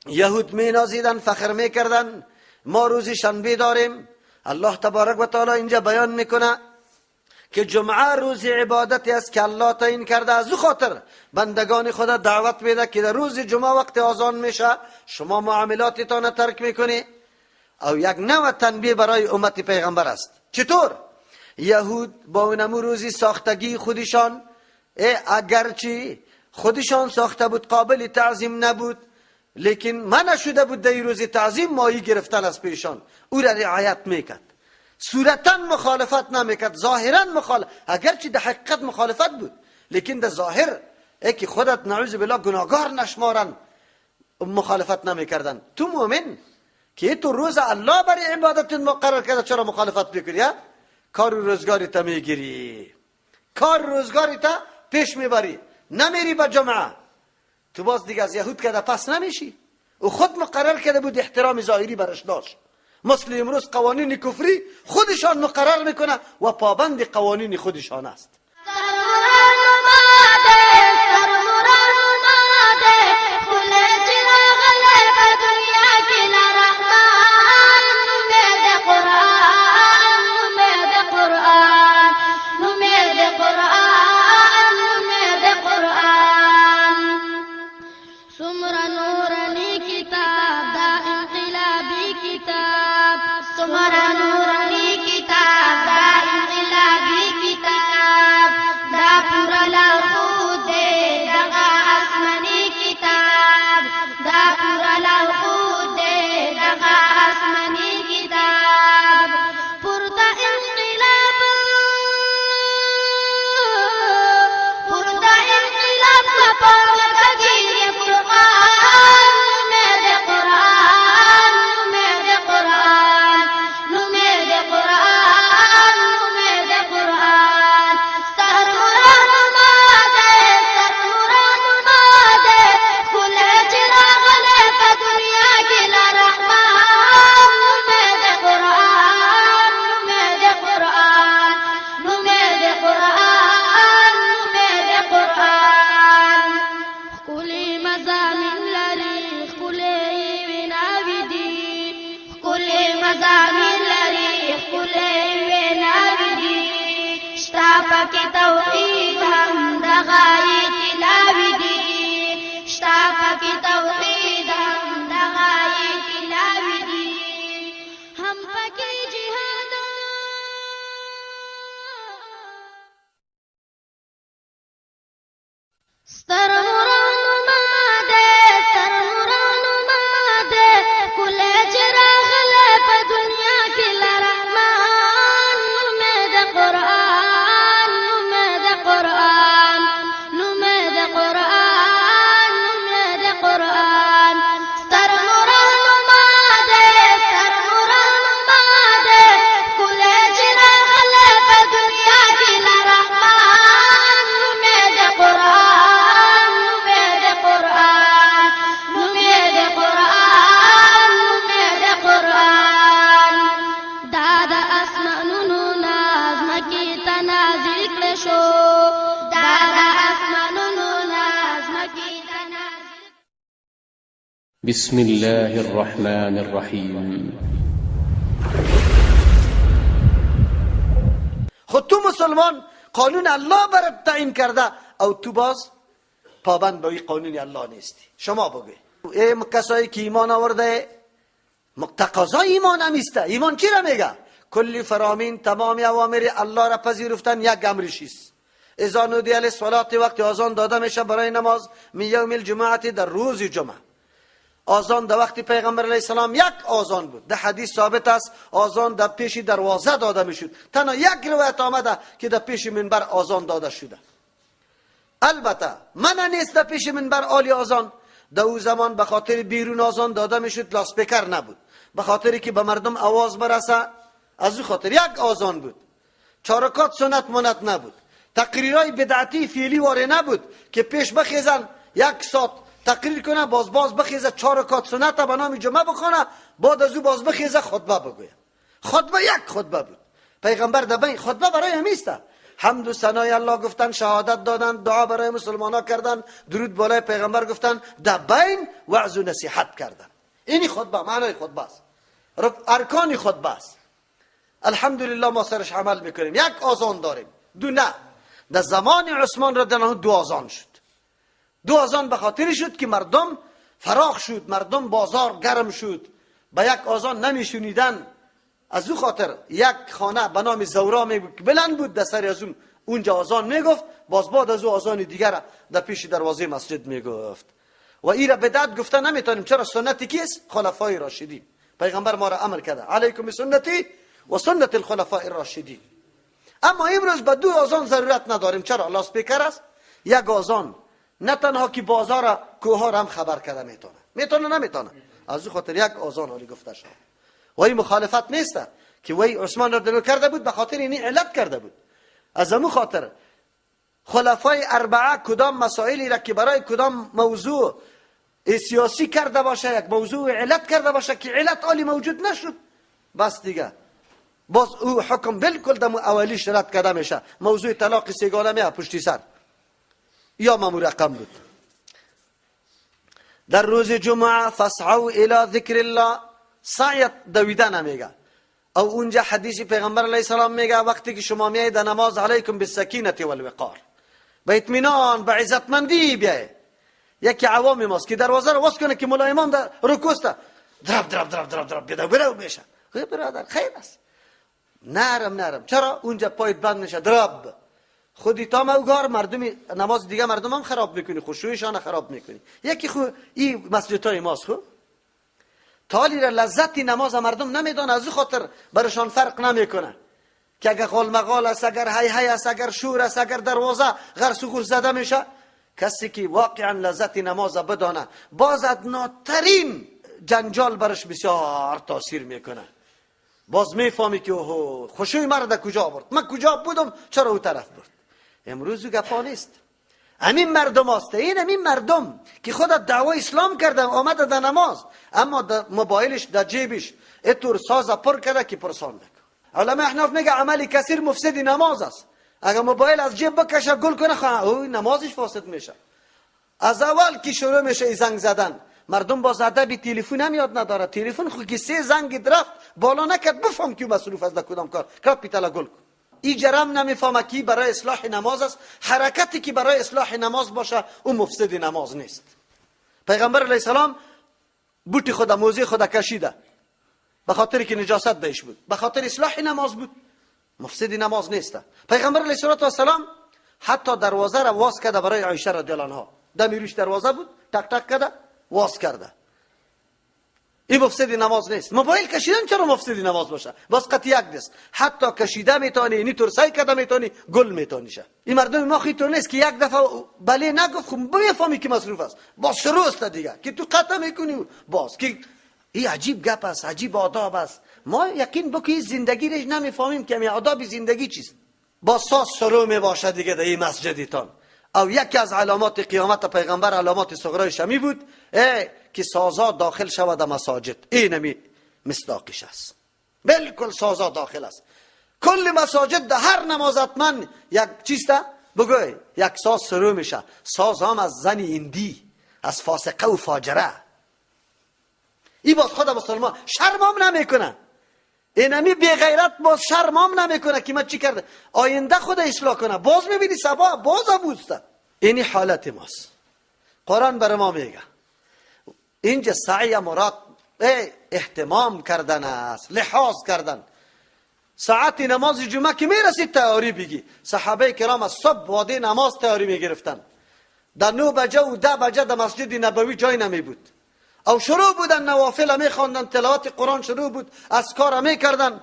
یهود می نازیدن، فخر میکردن، ما روز شنبه داریم. الله تبارک و تعالی اینجا بیان میکنه که جمعه روز عبادتی است که الله تعیین کرده، از او خاطر بندگان خدا دعوت میده که در روز جمعه وقت آذان میشه شما معاملاتتان ترک میکنی. او یک نوع تنبیه برای امت پیغمبر است. چطور؟ یهود با اونمو روزی ساختگی خودشان، اگرچه خودشان ساخته بود قابل تعظیم نبود، لیکن منع شده بود در روز تعظیم ماهی گرفتن از پیشان، او را رعایت میکرد، صورتا مخالفت نمیکرد، ظاهرا مخالفت، اگرچه در حقیقت مخالفت بود، لیکن در ظاهر ای که خودت نعوذ بالله گناهگار نشمارن، مخالفت نمیکردن. تو مؤمن که تو روز الله برای عبادت مقرر کرده چرا مخالفت میکنی؟ کار روزگاری تا میگیری، کار روزگاری تا پیش میبری، نمیری به جمعه، تو باز دیگه از یهود کرده پس نمیشی. او خود مقرر کرده بود، احترام ظاهری برش داشت. مثل امروز قوانین کفری خودشان مقرر میکنه و پابند قوانین خودشان است. بسم الله الرحمن الرحیم. خود تو مسلمان قانون الله برات تعیین کرده او تو باز پابند به قانون الله نیستی. شما بگوی ای کسایی که ایمان آورده، تقاضای ایمان هم ایسته. ایمان چی را میگه؟ کلی فرامین، تمام اوامر الله را پذیرفتن یک امرش است. اذا نودی للصلاة، وقتی آذان داده میشه برای نماز، من یوم الجمعه، در روز جمعه. آذان در وقت پیغمبر علیه السلام یک آذان بود. در حدیث ثابت است آذان در پیش دروازه داده میشد. تنها یک روایت آمده که در پیش منبر آذان داده شده. البته من نیست در پیش منبر عالی آذان. در او زمان به خاطر بیرون آذان داده میشد، لاسپیکر نبود، به خاطری که به مردم آواز برسه، از او خاطر یک آذان بود. چارکات سنت منت نبود، تقریرای بدعتی فعلی واره نبود که پیش بخیزن یک ساعت تقریر کنه، باز باز بخیزه 4 رکعت سنت به نام جمعه بخونه، بعد از او باز بخیزه خطبه بگویه. خطبه یک خطبه بود. پیغمبر در بین خطبه برای همیسته حمد و ثنای الله گفتن، شهادت دادن، دعا برای مسلمان ها کردن، درود بالای پیغمبر گفتن، در بین وعظ و نصیحت کردن. اینی خطبه معنای خطبه است، ارکان خطبه است. الحمدلله ما سرش عمل میکنیم. یک آذان داریم، دو نه. در زمان عثمان رضی الله عنه دو آذان شد. دو آذان به خاطر شد که مردم فراخ شد، مردم بازار گرم شد، به یک آذان نمیشونیدن. از او خاطر یک خانه به نام زورا می بلند بود، در سر از اون اونجا آذان میگفت، باز بعد از او آذان دیگر در پیش دروازه مسجد میگفت. و ای را بدعت گفته نمیتونیم. چرا؟ سنتی کیست؟ خلفای راشدین. پیغمبر ما را امر کرده علیکم بسنتی و سنت الخلفاء الراشدین. اما امروز به دو آذان ضرورت نداریم. چرا؟ لاسپیکر است. یک آذان نه تنها که بازار کوه ها را هم خبر کرده میتونه. میتونه نمیتونه؟ از او خاطر یک آذان حالی گفته شد. و این مخالفت نیست که وی عثمان رضی الله کرده بود، به خاطر این علت کرده بود. از امو خاطر خلفای اربعه کدام مسائلی را که برای کدام موضوع سیاسی کرده باشه، یک موضوع علت کرده باشه که علت عالی موجود نشد، بس دیگه باز او حکم بالکل دمو اولیش رد کرده میشه. موضوع طلاق سگانه میه پشتی سر یا مامو رقم بود. در روز جمعه فسعوا الی ذکر الله، سعی دویدن میگه. او اونجا حدیث پیغمبر علیه السلام میگه وقتی که شما میایید نماز، علیکم بالسکینة والوقار، به اطمینان به عزتمندی بیای. یکی عوام ماست که دروازه رو واز کنه که ملا امام در رکوسته، درب درب درب درب درب بده برو میشه. خیر برادر، خیر است، نرم نرم. چرا اونجا پایت بند میشه؟ درب خودی تا موگار مردمی نماز دیگه مردم هم خراب میکنی، خشوعشان خراب میکنی. یکی خو این مسجدهای ماست، خو تالی را لذتی نماز مردم نمیدانه، از او خاطر برشان فرق نمیکنه که اگر غالمغال است، اگر هی هی است، اگر شور است، اگر دروازه غرس و غرس زده میشه. کسی که واقعا لذت نماز بدانه، باز ادناترین جنجال برش بسیار تاثیر میکنه. باز میفهمی که اوه خشوع مرد کجا برد، من کجا بودم، چرا او طرف برد. امروز گپا نیست. همین مردم هست، این همین مردم که خود دعوای اسلام کرده آمده در نماز، اما در موبایلش در جیبش اتور ساز پر کرده که پرسان نکن. علماء احناف میگه عمل کثیر مفسد نماز است. اگر موبایل از جیب بکشه گل کنه، او نمازش فاسد میشه. از اول که شروع میشه زنگ زدن، مردم باز ادب تلفن هم یاد نداره. تلفن خو که سه زنگ درفت بالا نکرد بفهم که مصروف است در کدام کار، کاپیتال گل کن. این جرم نمیفهمه که برای اصلاح نماز است. حرکتی که برای اصلاح نماز باشه او مفسد نماز نیست. پیغمبر علیه السلام بوت خود موزه خود کشیده به خاطر که نجاست بهش بود، به خاطر اصلاح نماز بود، مفسد نماز نیست. پیغمبر علیه السلام حتی دروازه را واز کرده برای عایشه رضی الله عنها، دمیروش دروازه بود، تک تک کرده واز کرده. این مفسد نماز نیست. موبایل کشیدن چرا مفسد نماز باشه؟ باز قطع یک دست حتی کشیده میتونی، اینی طور سعی کرده میتونی، گل میتونی شه. این مردم ما خیلی طور نیست که یک دفعه بله نگفت خب بفهمی که مصروف است، باز شروع است دیگه که تو قطع میکنی باز که این عجیب گپ است، عجیب آداب است. ما یقین بکنید زندگی رش نمیفهمیم که آداب زندگی چیست. باز ساز شروع میباشه دیگه در این مسجدتان. او یکی از علامات قیامت پیغمبر علامات صغرای شمی بود که سازا داخل شود مساجد. اینمی مصداقش است، بالکل سازا داخل است. کل مساجد در هر نماز حتما یک چیست بگوی یک ساز شروع میشه. ساز هم از زن هندی، از فاسقه و فاجره. این باز خود مسلمان شرمام نمیکنه، اینمی بی غیرت باز شرمام نمیکنه که من چی کرده، آینده خود اصلاح کنه. باز میبینی صبا باز ابوسته. اینی حالت ماست. قرآن بر ما میگه اینجا سعی مراد اهتمام کردن است، لحاظ کردن. ساعت نماز جمعه که میرسید تیاری بگی. صحابه کرام از صبح واده نماز تیاری میگرفتن. در 9 بجه و 10 بجه در مسجد نبوی جای نمی بود. او شروع بودن نوافل میخواندن، تلاوت قرآن شروع بود، اذکار میکردن.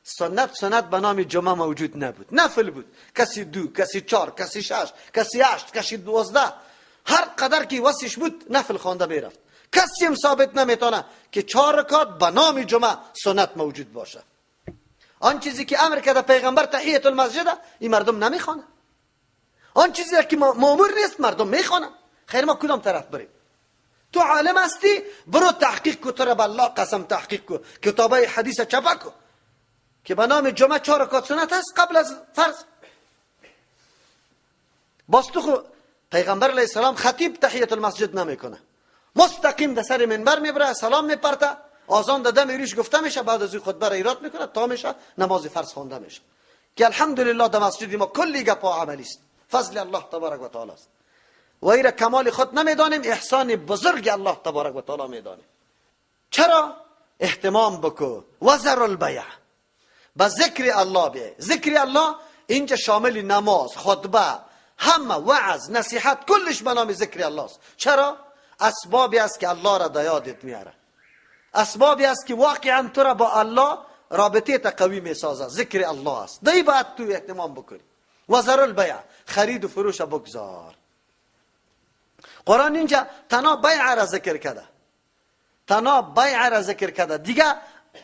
سنت به نام جمعه موجود نبود، نفل بود. کسی 2، کسی 4، کسی 6، کسی 8، کسی 12، هر قدر که وسش بود نفل خوانده میرفت. کسی هم ثابت نمیتونه که 4 رکعت به نام جمعه سنت موجود باشه. آن چیزی که امر کرده پیغمبر تحیت المسجد، این مردم نمیخوانه. آن چیزی که مامور نیست مردم میخوانه. خیر ما کدام طرف بریم؟ تو عالم هستی، برو تحقیق کو، تو را به الله قسم تحقیق کو، کتابای حدیث چپا کو که به نام جمعه 4 رکعت سنت هست قبل از فرض. باز تو خو پیغمبر علیه السلام خطیب تحیت المسجد نمیکنه، مستقیم در سر منبر میبره، سلام میپرته، آذان داده میریش گفته میشه، بعد از او خطبه را ایراد میکنه تا میشه نماز فرض خوانده میشه. که الحمدلله در مسجد ما کلی گپا عملی است، فضل الله تبارک و تعالی است. و ایره کمال خود نمیدانیم، احسان بزرگ الله تبارک و تعالی میدانیم. چرا؟ اهتمام بکو. وذر البیع، به ذکر الله بیای. ذکر الله اینجا شامل نماز، خطبه، همه وعظ، نصیحت، کلش به نام ذکر الله است. چرا؟ اسبابی است که الله را در یادت میاره، اسبابی است که واقعا تو را با الله رابطه تا قوی میسازه. ذکر الله است، دی باید تو اهتمام بکنی. وذر البیع، خرید و فروش بگذار. قرآن اینجا تنها بیع را ذکر کرده. تنها بیع را ذکر کرده، دیگه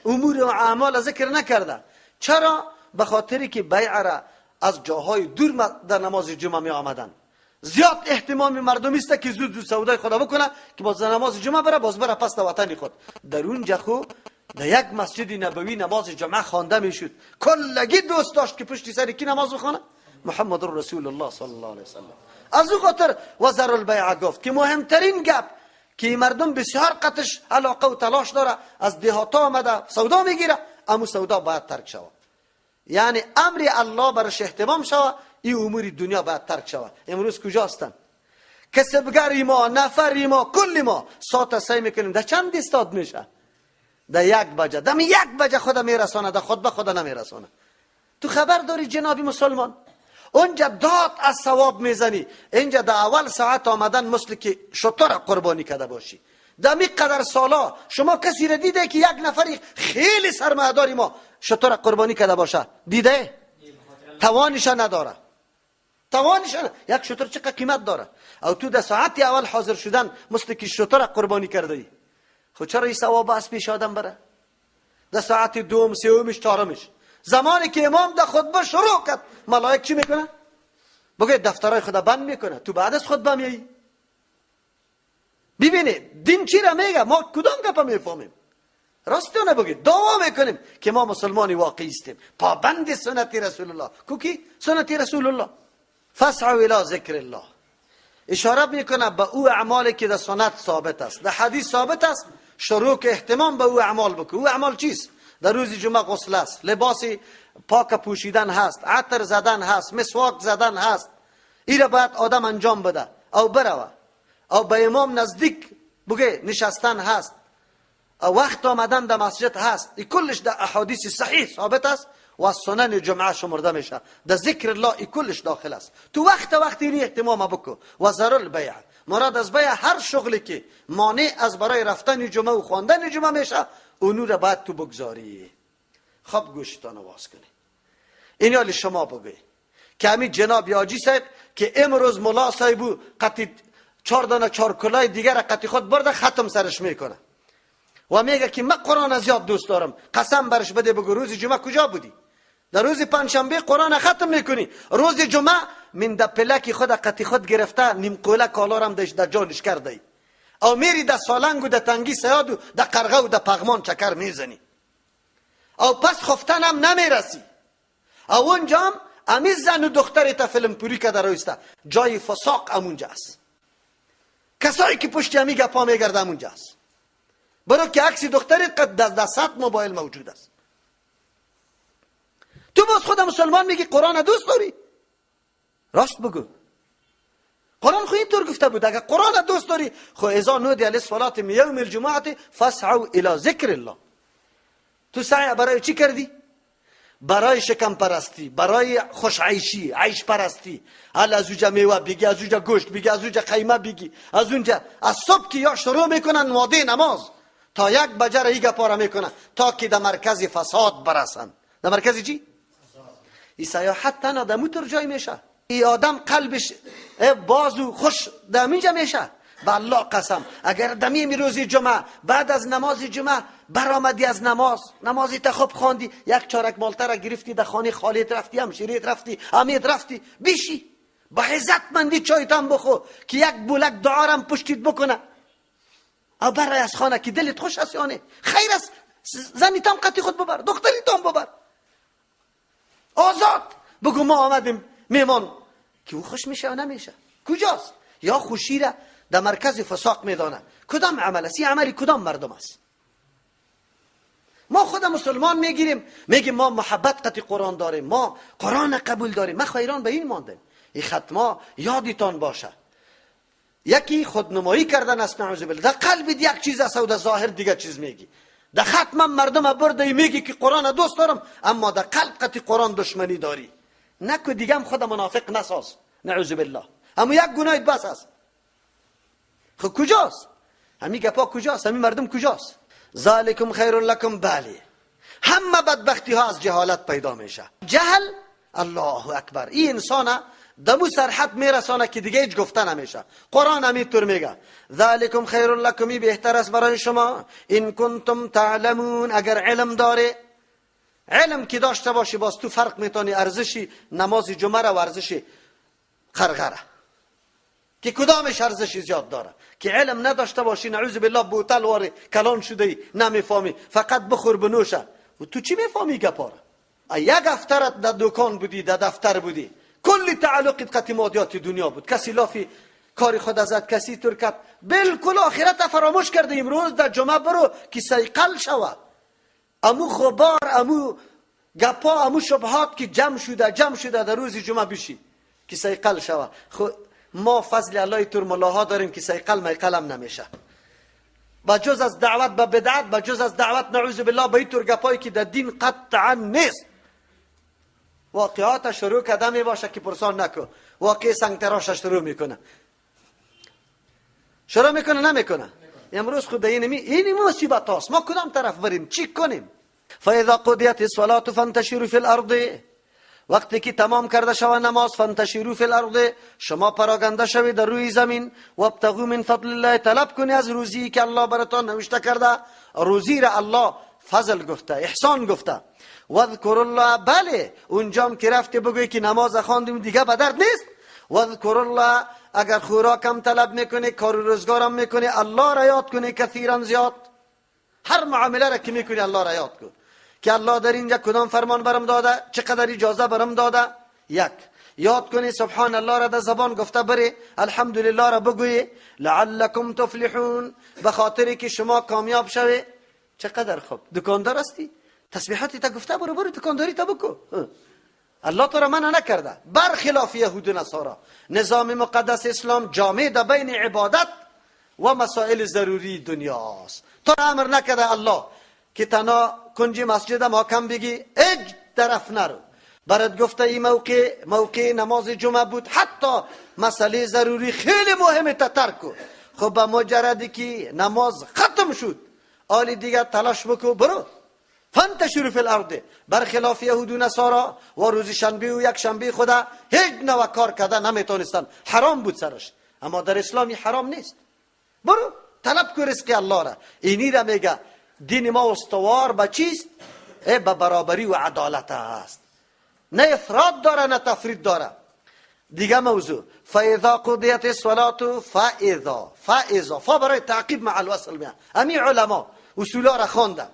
امور و اعمال ذکر نکرده. چرا؟ به خاطری که بیع را از جاهای دور در نماز جمعه می آمدن. زیاد اهتمام مردمی است که زود زود سودای خدا بکنه که باز نماز جمعه بره، باز بره پس در وطن خود. در اونجا خو در یک مسجد نبوی نماز جمعه خوانده میشد. کلگی دوست داشت که پشت سر کی نماز بخوانه؟ محمد رسول الله صلی الله علیه وسلم. از او خاطر وزر البیع گفت که مهمترین گپ که مردم بسیار قطش علاقه و تلاش داره، از دهات آمده سودا میگیره، اما سودا باید ترک شود. یعنی امر الله برش اهتمام شود، این امور دنیا باید ترک شود. امروز کجا هستن؟ کسبگری ما، نفری ما، کل ما ساعت سعی میکنیم در چند استاد میشه؟ در 1 بجه. دم 1 بجه خدا میرسانه، در خطبه خدا نمیرسانه. تو خبر داری جنابی مسلمان؟ اونجا داد از ثواب میزنی، اینجا در اول ساعت آمدن مثل که شتر قربانی کرده باشی. در می قدر سالا شما کسی را دیده که یک نفری خیلی سرمایه‌داری ما شتر قربانی کرده باشه؟ دیده؟ توانش نداره. توانش نداره. یک شتر چقدر قیمت داره؟ او تو در ساعت اول حاضر شدن مثل که شتر قربانی کرده ای. خب چرا این ثواب از پیش آدم بره؟ در ساعت دوم، سومش، چهارمش، زمانی که امام در خطبه شروع کرد، ملائک چی میکنه؟ بگه دفترهای خدا بند میکنه. تو بعد از خطبه میایی. ببینید دین چی را میگه، ما کدام گپ میفهمیم؟ راست نه بگید. دعوا میکنیم که ما مسلمانی واقعی هستیم، پابند سنت رسول الله. کو کی سنت رسول الله؟ فاسعوا الی ذکر الله. اشاره میکنه به او اعمالی که در سنت ثابت است، در حدیث ثابت است. شروع که اهتمام به او اعمال بکن. او اعمال چیست؟ در روز جمعه غسل است، لباس پاک پوشیدن هست، عطر زدن هست، مسواک زدن هست. این را باید آدم انجام بده او بروه، او به امام نزدیک بگه نشستن هست، او وقت آمدن در مسجد هست. این کلش در احادیث صحیح ثابت است و سنن جمعه شمرده میشه. در ذکر الله این کلش داخل است. تو وقت این اهتمام بکن. و ذر البیع، مراد از بیع هر شغلی که مانع از برای رفتن جمعه و خواندن جمعه میشه، اونو را باید تو بگذاری. خب گوشتان باز کنی. این حال شما بگوی که همین جناب یاجی صاحب که امروز ملا صاحب قطی 4 دانه 4 کلای دیگر را قطی خود برده ختم سرش میکنه و میگه که من قرآن زیاد دوست دارم، قسم برش بده بگو روز جمعه کجا بودی؟ در روز پنجشنبه قرآن ختم میکنی، روز جمعه من در پلک خود قطی خود گرفته نیم قوله کالارم در جانش کرده ای، او میری در سالنگ و در تنگی سیاد و در قرغه و در پغمان چکر میزنی، او پس خفتن هم نمیرسی، او اونجا هم امی زن و دختر تا فیلم پوری که در رویسته جای فساق امونجا است. کسایی که پشت همی گپا میگرده امونجا است. برو که عکس دخترت قد در 100 موبایل موجود است. تو باز خود مسلمان میگی قرآن دوست داری؟ راست بگو. قرآن خو اینطور گفته بود، اگر قرآن دوست داری خو اذا نودی للصلاة من یوم الجمعه فاسعوا الی ذکر الله. تو سعی برای چی کردی؟ برای شکم پرستی، برای خوش عیشی، عیش پرستی. حالا از اونجا میوه بگی، از اونجا گوشت بگی، از اونجا قیمه بگی، از اونجا از صبح که یا شروع میکنن ماده نماز تا 1 بجه را ایگه پاره میکنن تا که در مرکز فساد برسن. در مرکز چی؟ این سیاحت تنها در موتور جای میشه. ای آدم قلبش بازو خوش در اینجا میشه. به الله قسم اگر دمی روز جمعه بعد از نماز جمعه برآمدی از نماز، نمازی تا خوب خواندی، یک چارک مالتر را گرفتی در خانه خالیت رفتی، همشیریت رفتی، امیت رفتی، بیشی با عزتمندی چایتم بخو که یک بولک دعارم پشتیت بکنه، او برای از خانه که دلت خوش است یانه خیر است، زنیتم قطی خود ببر، دختریتم ببر، آزاد بگو ما آمدیم میمان، که او خوش میشه یا نمیشه؟ کجاست؟ یا خوشی را در مرکز فساق میدانه. کدام عمل است؟ این عملی کدام مردم است؟ ما خود مسلمان میگیریم، میگیم ما محبت قطی قرآن داریم، ما قرآن قبول داریم. ما خیران به این ماندیم. این ختما یادتان باشه، یکی خودنمایی کردن است، نعوذ بالله. در قلب یک چیز است و در ظاهر دیگه چیز میگی. در ختم مردم برده میگی که قرآن دوست دارم، اما در قلب قطی قرآن دشمنی داری. نکو دیگه هم خود منافق نساز، نعوذ بالله. اما یک گناه بس است. خب کجاست؟ همین گپا کجاست؟ همین مردم کجاست؟ ذالکم خیر لکم. بله، همه بدبختی ها از جهالت پیدا میشه. جهل، الله اکبر، این انسان دمو سرحد میرسانه که دیگه هیچ گفته نمیشه. قرآن همینطور میگه ذالکم خیر لکم، بهتر است برای شما، ان کنتم تعلمون، اگر علم داره. علم که داشته باشی باز تو فرق میتونی ارزشی نماز جمعه را و ارزش قرقره که کدامش ارزش زیاد داره. که علم نداشته باشی نعوذ بالله بوتل واره کلان شده ای نمیفهمی، فقط بخور بنوشه و تو چی میفهمی گپاره؟ یک هفترت در دکان بودی، در دفتر بودی، کلی تعلقت قطی مادیات دنیا بود، کسی لافی کار خود ازد، کسی ترکت، بالکل آخرت فراموش کرده. امروز در جمعه برو که سیقل شوه، امو غبار، امو گپا، امو شبهات که جمع شده جمع شده در روز جمعه بشی که سیقل شوه. خب ما فضل الله تر ملاها داریم که سیقل میقلم نمیشه. با جز از دعوت به بدعت، با جز از دعوت نعوذ بالله به این گپایی که در دین قطعا نیست. واقعات شروع کرده می باشه که پرسان نکو، واقع سنگ تراش شروع میکنه، شروع میکنه نمیکنه. امروز خود این مصیبت هاست. ما کدام طرف بریم، چی کنیم؟ فاذا قضیت الصلاة فانتشروا فی الارض، وقتی که تمام کرده شوه نماز، فانتشروا فی الارض، شما پراگنده شوید در روی زمین، وابتغوا من فضل الله، طلب کنی از روزی که الله براتان نوشته کرده. روزی را الله فضل گفته، احسان گفته. واذکر الله، بله اونجام که رفته بگوی که نماز خواندیم دیگه به درد نیست. واذکر الله، اگر خوراکم طلب میکنی، کار روزگارم میکنی، الله را یاد کنی کثیرا زیاد. هر معامله را که میکنی الله را یاد کن که الله در اینجا کدام فرمان برم داده، چقدر اجازه برم داده. یک یاد کنی سبحان الله را در زبان گفته بری، الحمدلله را بگویی، لعلکم تفلحون، به خاطری که شما کامیاب شوی. چقدر خوب دکاندار هستی، تسبیحاتی تا گفته برو برو دکانداری تا بکو. الله تو را منع نکرده. برخلاف یهود و نصارا، نظام مقدس اسلام جامع در بین عبادت و مسائل ضروری دنیاست. تو را امر نکرده الله که تنها کنج مسجد محکم بگی، اج طرف نرو. برات گفته این موقع نماز جمعه بود، حتی مسئله ضروری خیلی مهمه تا ترک کن. خب به مجردی که نماز ختم شد، آلی دیگه تلاش بکو برو. فانتشروا فی الارض، برخلاف یهود و نصارا و روز شنبه و یک شنبه خدا هیچ نوع کار کرده نمیتونستن، حرام بود سرش. اما در اسلامی حرام نیست. برو طلب کو رزق الله را. اینی را میگه دین ما استوار به چیست؟ به برابری و عدالت است، نه افراد داره نه تفرید داره. دیگه موضوع فاذا قضیت الصلاه، فاذا فاذا فا برای تعقیب مع الوصل میاد. امی علما اصولا را خواندن،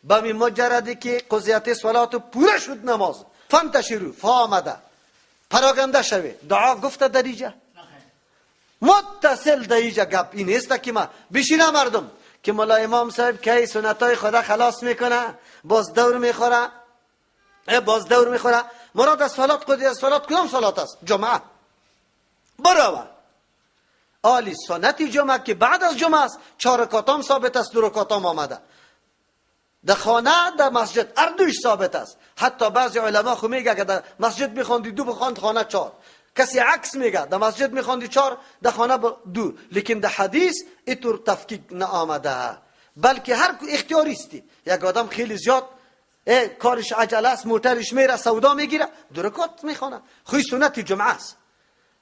به مجردی که قضیت صلات پوره شد نماز، فانتشروا، فا آمده پراگنده شوی. دعا گفته در اینجا متصل در اینجا گپ این نیست که ما بشینه مردم که ملا امام صاحب کی سنتای خدا خلاص میکنه، باز دور میخوره، باز دور میخوره. مراد از صلات قضیت صلات کدام صلات است؟ جمعه. برو آلی سنت جمعه که بعد از جمعه است، 4 رکعت ثابت است، 2 رکعت آمده. در خانه در مسجد هر دویش ثابت است. حتی بعضی علما خو میگه که در مسجد میخواندی 2 بخواند خانه 4، کسی عکس میگه در مسجد میخواندی 4 در خانه 2، لیکن در حدیث اینطور تفکیک نآمده، بلکه هر اختیاری استی. یک آدم خیلی زیاد کارش عجله است، موترش میره سودا میگیره، 2 رکعت میخوانه، خوی سنت جمعه است.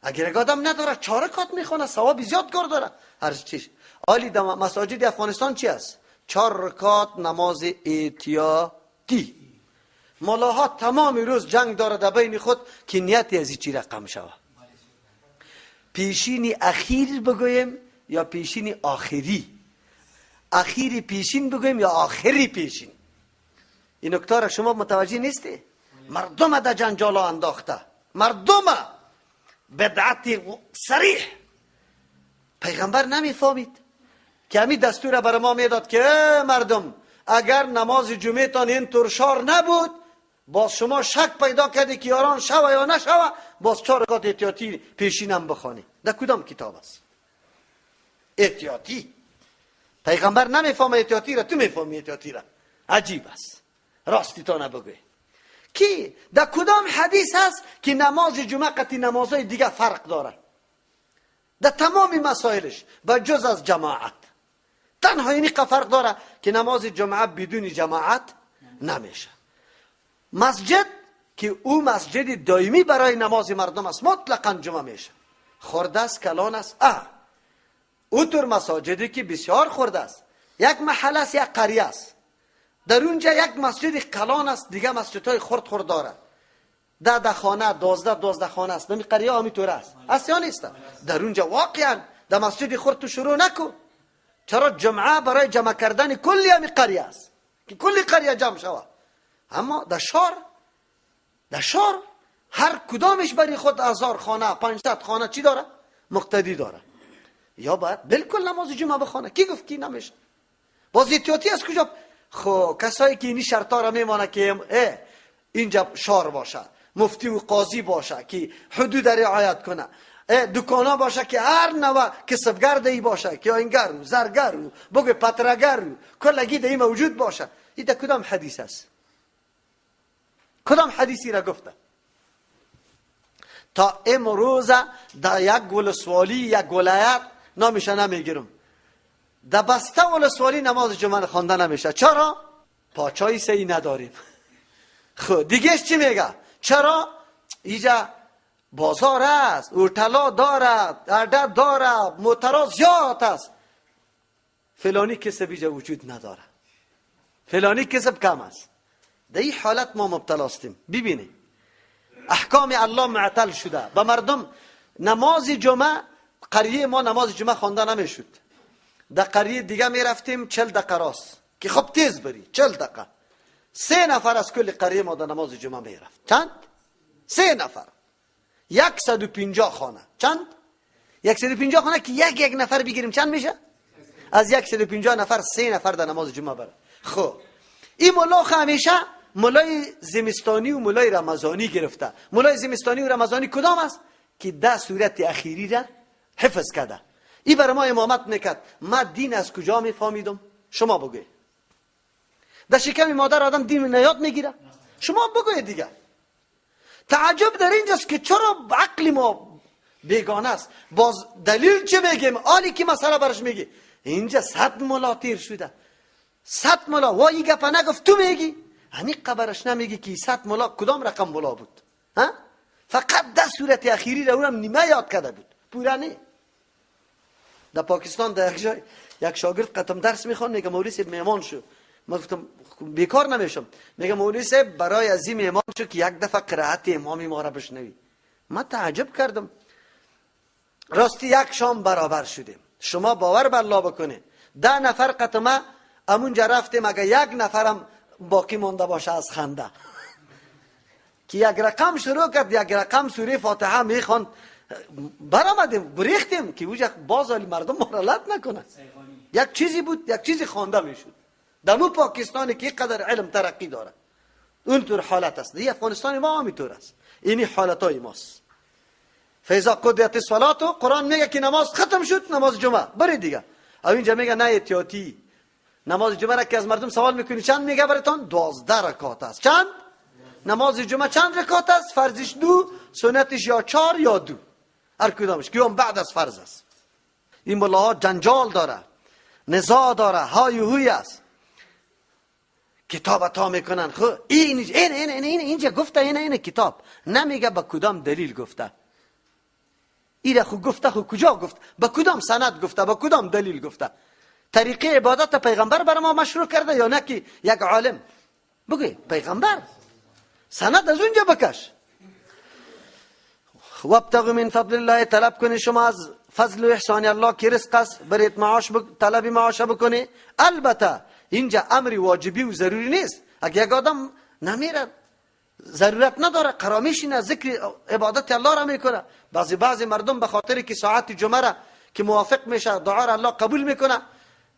اگر یک آدم نداره 4 رکعت میخوانه، ثواب زیاد کار داره. هر چیز عالی در مساجد افغانستان چی است؟ 4 رکعت نماز احتیاطی. ملاها تمام روز جنگ داره در بین خود که نیت از چی رقم شوه، پیشین اخیر بگویم یا پیشین آخری، اخیری پیشین بگویم یا آخری پیشین. این نکته را شما متوجه نیستی؟ مردم در جنجال انداخته، مردم بدعت صریح. پیغمبر نمیفهمید که همی دستور برای ما میداد که مردم اگر نماز جمعه تان این ترشار نبود، باز شما شک پیدا کردی که یاران شوه یا نشوه، باز 4 رکعت احتیاطی پیشینم بخوانی. در کدام کتاب است احتیاطی؟ پیغمبر نمیفهمه احتیاطی را، تو میفهمی احتیاطی را. عجیب است، راستی تا نبگوی کی در کدام حدیث هست که نماز جمعه قطعی نمازهای دیگه فرق داره در تمام مسائلش به جز از جماعت؟ تنها اینی فرق داره که نماز جمعه بدون جماعت نمیشه. مسجد که او مسجد دائمی برای نماز مردم است، مطلقا جمعه میشه. خرده است، کلان است. او طور مساجدی که بسیار خرده است، یک محله است، یک قریه است، در اونجا یک مسجد کلان است، دیگه مسجدهای خرد خرد داره، 10 خانه، 12 خانه است. نمی قریه همی طور است، است یا نیست؟ در اونجا واقعا در مسجد خرد تو شروع نکو. چرا؟ جمعه برای جمع کردن کلی همی قریه است که کلی قریه جمع شود. اما در شهر هر کدامش برای خود 1000 خانه، 500 خانه چی داره؟ مقتدی داره. یا باید بالکل نماز جمعه بخوانه. کی گفت کی نمیشه؟ باز احتیاطی از کجا؟ خب کسایی که اینی شرطا را میمانه که اینجا شار باشه، مفتی و قاضی باشه که حدود رعایت کنه، دکانا باشه که هر نوع کسبگر ای باشه، که آینگر و زرگر و بگه پترگر و کلگی در موجود باشه. این در کدام حدیث است؟ کدام حدیثی را گفته؟ تا امروز در یک ولسوالی، یک ولایت نامشه نمیگیرم، در بسته ولسوالی نماز جمعه خوانده نمیشه. چرا؟ پاچای سعی نداریم. خب دیگهش چی میگه؟ چرا؟ اینجا بازار است، هتل دارد، عدد دارد، موترا زیاد است، فلانی کسب اینجا وجود نداره، فلانی کسب کم است. در این حالت ما مبتلا هستیم. ببینید احکام الله معطل شده به مردم. نماز جمعه قریه ما نماز جمعه خوانده نمیشد. در قریه دیگه میرفتیم 40 دقیقه راست که خب تیز بری 40 دقیقه. 3 نفر از کل قریه ما در نماز جمعه میرفت. چند؟ 3 نفر. 150 خانه. چند؟ 150 خانه که یک نفر بگیریم چند میشه؟ از 150 نفر 3 نفر در نماز جمعه بره. خب این ملا همیشه ملای زمستانی و ملای رمضانی گرفته. ملای زمستانی و رمضانی کدام است؟ که 10 سورت اخیری را حفظ کرده. این برای ما امامت میکرد. ما دین از کجا میفهمیدم؟ شما بگوید. در شکم مادر آدم دین نیاد میگیره؟ شما بگوید دیگه. تعجب در اینجاست که چرا عقل ما بیگانه است. باز دلیل چه میگیم؟ آلی که مسئله برش میگی اینجا 100 ملا تیر شده، 100 ملا وای گپ نگفت تو میگی، همین قبرش نمیگی که 100 ملا کدام رقم ملا بود؟ ها؟ فقط 10 سورت اخیری را اونم نیمه یاد کرده بود، پورا نه. در پاکستان در یک جای یک شاگرد قطم درس میخوان، میگه مولوی صاحب مهمان شو. من گفتم بیکار نمیشم. میگه مولوی صاحب برای از این مهمان شو که یک دفعه قرائت امامی ما را بشنوی. من تعجب کردم. راستی یک شام برابر شدیم. شما باور بر الله بکنه 10 نفر قطمه امونجا رفتیم، اگه یک نفرم باقی مونده باشه از خنده که یک رقم شروع کرد، یک رقم سوره فاتحه میخوند، برآمدیم بریختیم که اوجا باز مردم ما را لط نکنه. یک چیزی بود، یک چیزی خوانده میشد. دمو پاکستان که قدر علم ترقی داره اونطور حالت است. دی افغانستان ما همینطور است. اینی حالتای ماست. فیضا قضیت الصلاه، قرآن میگه که نماز ختم شد، نماز جمعه بری دیگه. او اینجا میگه نه احتیاطی. نماز جمعه را که از مردم سوال میکنی چند میگه براتون؟ 12 رکعت است. چند؟ نماز جمعه چند رکعت است؟ فرضش 2، سنتش یا 4 یا 2، هر کدامش که اون بعد از فرض است. این ملاها جنجال داره، نزاع داره، های هوی است. کتاب عطا میکنن. خب این این این این اینجا گفته، این کتاب نمیگه با کدام دلیل گفته. این خو گفته، خو کجا گفت؟ با کدام سند گفته؟ با کدام دلیل گفته؟ طریقه عبادت پیغمبر برای ما مشروع کرده یا نه که یک عالم بگه پیغمبر سند از اونجا بکش. وابتغوا من فضل الله، طلب کنی شما از فضل و احسان الله که رزق است، برید معاش طلب معاش بکنی. البته اینجا امر واجبی و ضروری نیست. اگه یک آدم نمیره ضرورت نداره، قرار نه ذکر عبادت الله را میکنه. بعضی مردم به خاطر که ساعت جمعه را که موافق میشه دعا را الله قبول میکنه.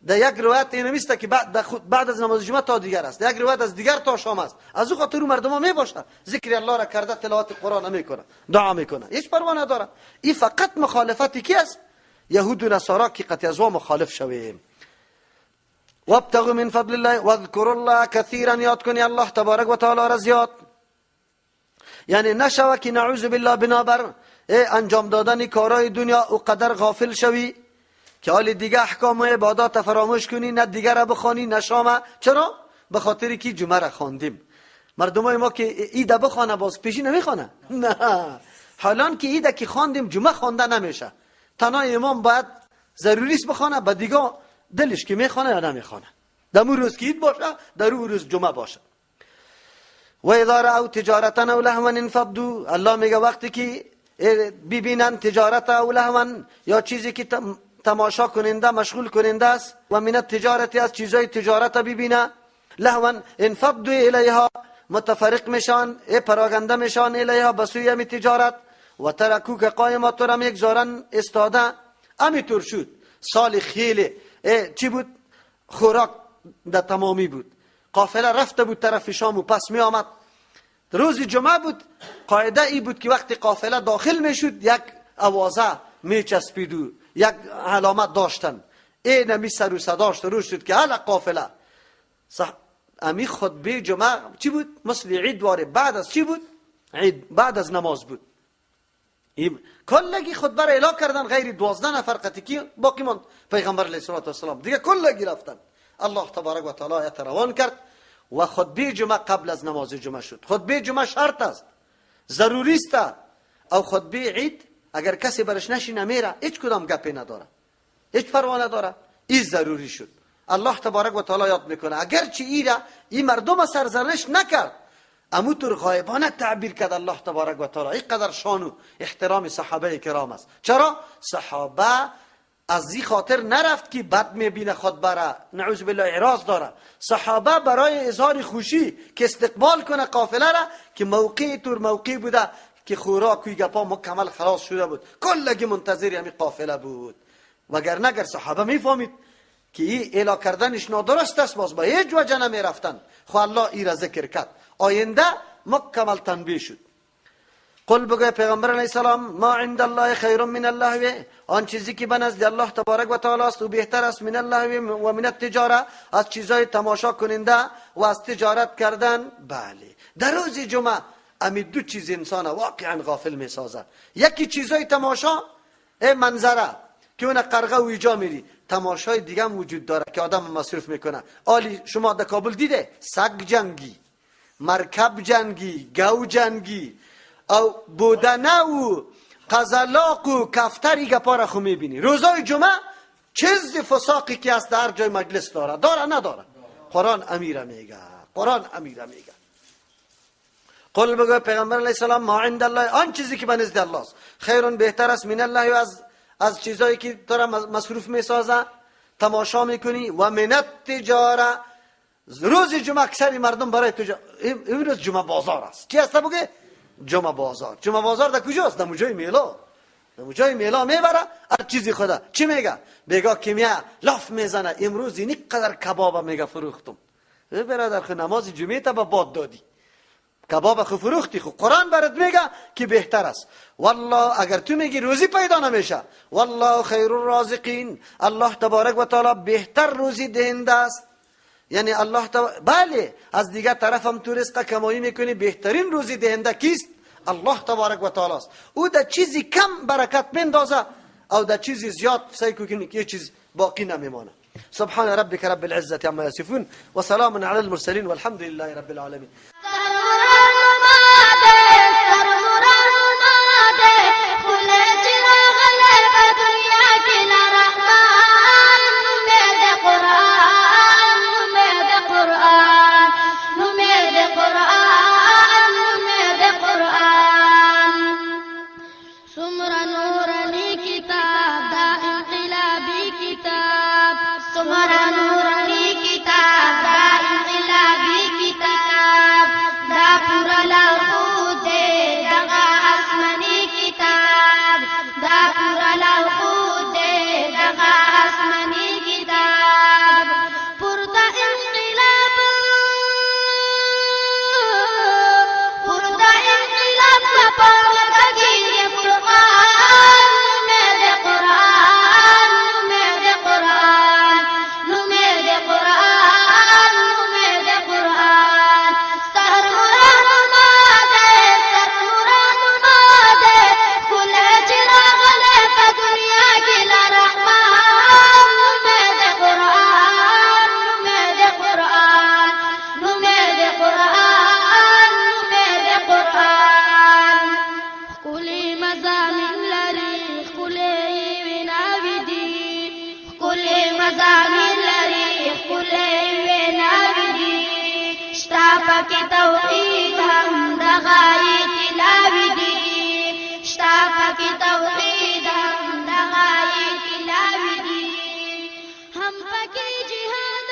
در یک روایت این نیست که بعد از نماز جمعه تا دیگر است، در یک روایت از دیگر تا شام است. از او خاطر مردم ها میباشه ذکر الله را کرده، تلاوت قرآن میکنه، دعا میکنه، هیچ پروا نداره. این فقط مخالفت کی است؟ یهود و نصارا که قطعی از مخالف شویم. وابتغوا من فضل الله واذکروا الله کثیرا، یاد کنی الله تبارک و تعالی را زیاد. یعنی نشوه که نعوذ بالله بنابر انجام دادن کارهای دنیا او قدر غافل شوی که حال دیگه احکام و عبادات فراموش کنی، نه دیگه را بخوانی نه شامه. چرا؟ به خاطر که جمعه را خواندیم. مردمای ما که ایده بخوانه باز پیشی نمیخوانه، نه. حالان که ایده که خواندیم جمعه خوانده نمیشه، تنها امام باید ضروری است بخوانه، به دیگه دلش که میخوانه یا نمیخوانه. در اون روز که عید باشه، در اون روز جمعه باشه. و اذا رأوا تجارتا او لهوا انفضوا، الله میگه وقتی که ببینن تجارت او لهوا یا چیزی که تماشا کننده مشغول کننده است، و من التجارت از چیزای تجارت ببینه، لهوا انفضوا الیها متفرق میشن، پراگنده میشن، الیها بسوی امی تجارت، و ترکوک قائما تو را میگذارن استاده. امی طور شد سال خیلی چی بود؟ خوراک در تمامی بود، قافله رفته بود طرف شام و پس می آمد. روز جمعه بود، قاعده ای بود که وقتی قافله داخل می شد یک اوازه می چسبید و یک علامت داشتن، ای نمی سر و صداش روش شد که هل قافله. امی خطبه جمعه چی بود؟ مثل عید واره. بعد از چی بود؟ عید، بعد از نماز بود. کلگی خطبه را اعلام کردن، غیر 12 نفر قطعی باقی ماند پیغمبر علیه الصلاة والسلام، دیگه کلگی رفتن. الله تبارک و تعالی آیت روان کرد و خطبه جمعه قبل از نماز جمعه شد. خطبه جمعه شرط است، ضروری است. او خطبه عید اگر کسی برش نشینه میره، هیچ کدام گپی نداره، هیچ پروا نداره، این ضروری شد. الله تبارک و تعالی یاد میکنه اگرچه ایره این مردم سرزنش نکرد، امو طور غایبانه تعبیر کرد الله تبارک و تعالی. اینقدر شان و احترام صحابه کرام است. چرا؟ صحابه از این خاطر نرفت که بد میبینه خود بره، نعوذ بالله اعراض داره. صحابه برای اظهار خوشی که استقبال کنه قافله را، که موقع طور موقع بوده که خوراک و گپا مکمل خلاص شده بود، کلگی منتظر همین قافله بود. وگرنه اگر صحابه میفهمید که این اعلا کردنش نادرست است، باز به هیچ وجه نمیرفتن. خو الله ای را ذکر کرد، آینده مکمل تنبیه شد. قل بگوی پیغمبر علیه السلام ما عند الله خیر من اللهو، آن چیزی که به نزد الله تبارک و تعالی است و بهتر است، من اللهو و من التجاره، از چیزای تماشا کننده و از تجارت کردن. بله، در روز جمعه امی دو چیز انسان واقعا غافل میسازه. یکی چیزای تماشا، ای منظره که اون قرغه و ایجا میری، تماشای دیگه هم وجود داره که آدم مصروف میکنه. آلی شما در کابل دیده سگ جنگی، مرکب جنگی، گو جنگی، او بودنه و قزلاق و کفتری گپا را خو میبینی. روزای جمعه چیز فساقی که است در جای مجلس داره، داره نداره؟ قرآن امیره میگه، قرآن امیره میگه. قل بگو پیغمبر علیه السلام ما عند الله، آن چیزی که به نزد الله است، خیر بهتر است، من الله از چیزایی که تو را مصروف میسازه تماشا میکنی، و من التجاره. روز جمعه اکثر مردم برای تجارت، امروز جمعه بازار است. چی است بگه؟ جمعه بازار. جمعه بازار در کجاست؟ در جای میلا. در جای میلا میبره هر چیزی خدا. چی میگه؟ بگه کیمیا لاف میزنه امروز اینقدر قدر کباب میگه فروختم. برادر خو نماز جمعه تا به باد دادی، کباب خو فروختی، خو قرآن برات میگه که بهتر است. والله اگر تو میگی روزی پیدا نمیشه، والله خیر الرازقین، الله تبارک و تعالی بهتر روزی دهنده است. یعنی الله بله، از دیگر طرف هم تو رزق کمایی میکنی، بهترین روزی دهنده کیست؟ الله تبارک و تعالی است. او در چیزی کم برکت میندازه او در چیزی زیاد سعی کنی که چیز باقی نمیمانه. سبحان ربك رب العزة عما يصفون وسلام على المرسلين والحمد لله رب العالمين. سمرا نورانی کتاب دا انقلابی کتاب. مضامین لري، ښکلې ویناوې دي، ښکلې مضامین لري، ښکلې ویناوې دي، شته پکې توحید هم د غایې تلاوې دي، شته پکې توحید هم د غایې تلاوې دي، هم پکې جهاد.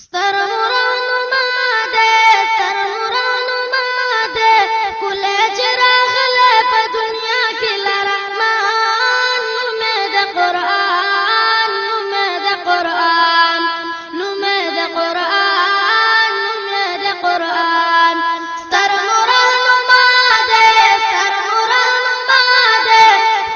ستر نورانو ما ده، ستر نورانو ما ده، کله چې راغله په دنیا کې لرحمان، نوم یې د قرآن، نوم یې د قرآن، نوم یې د قرآن، نوم یې د قرآن. ستر نورانو ما ده، ستر نورانو ما ده،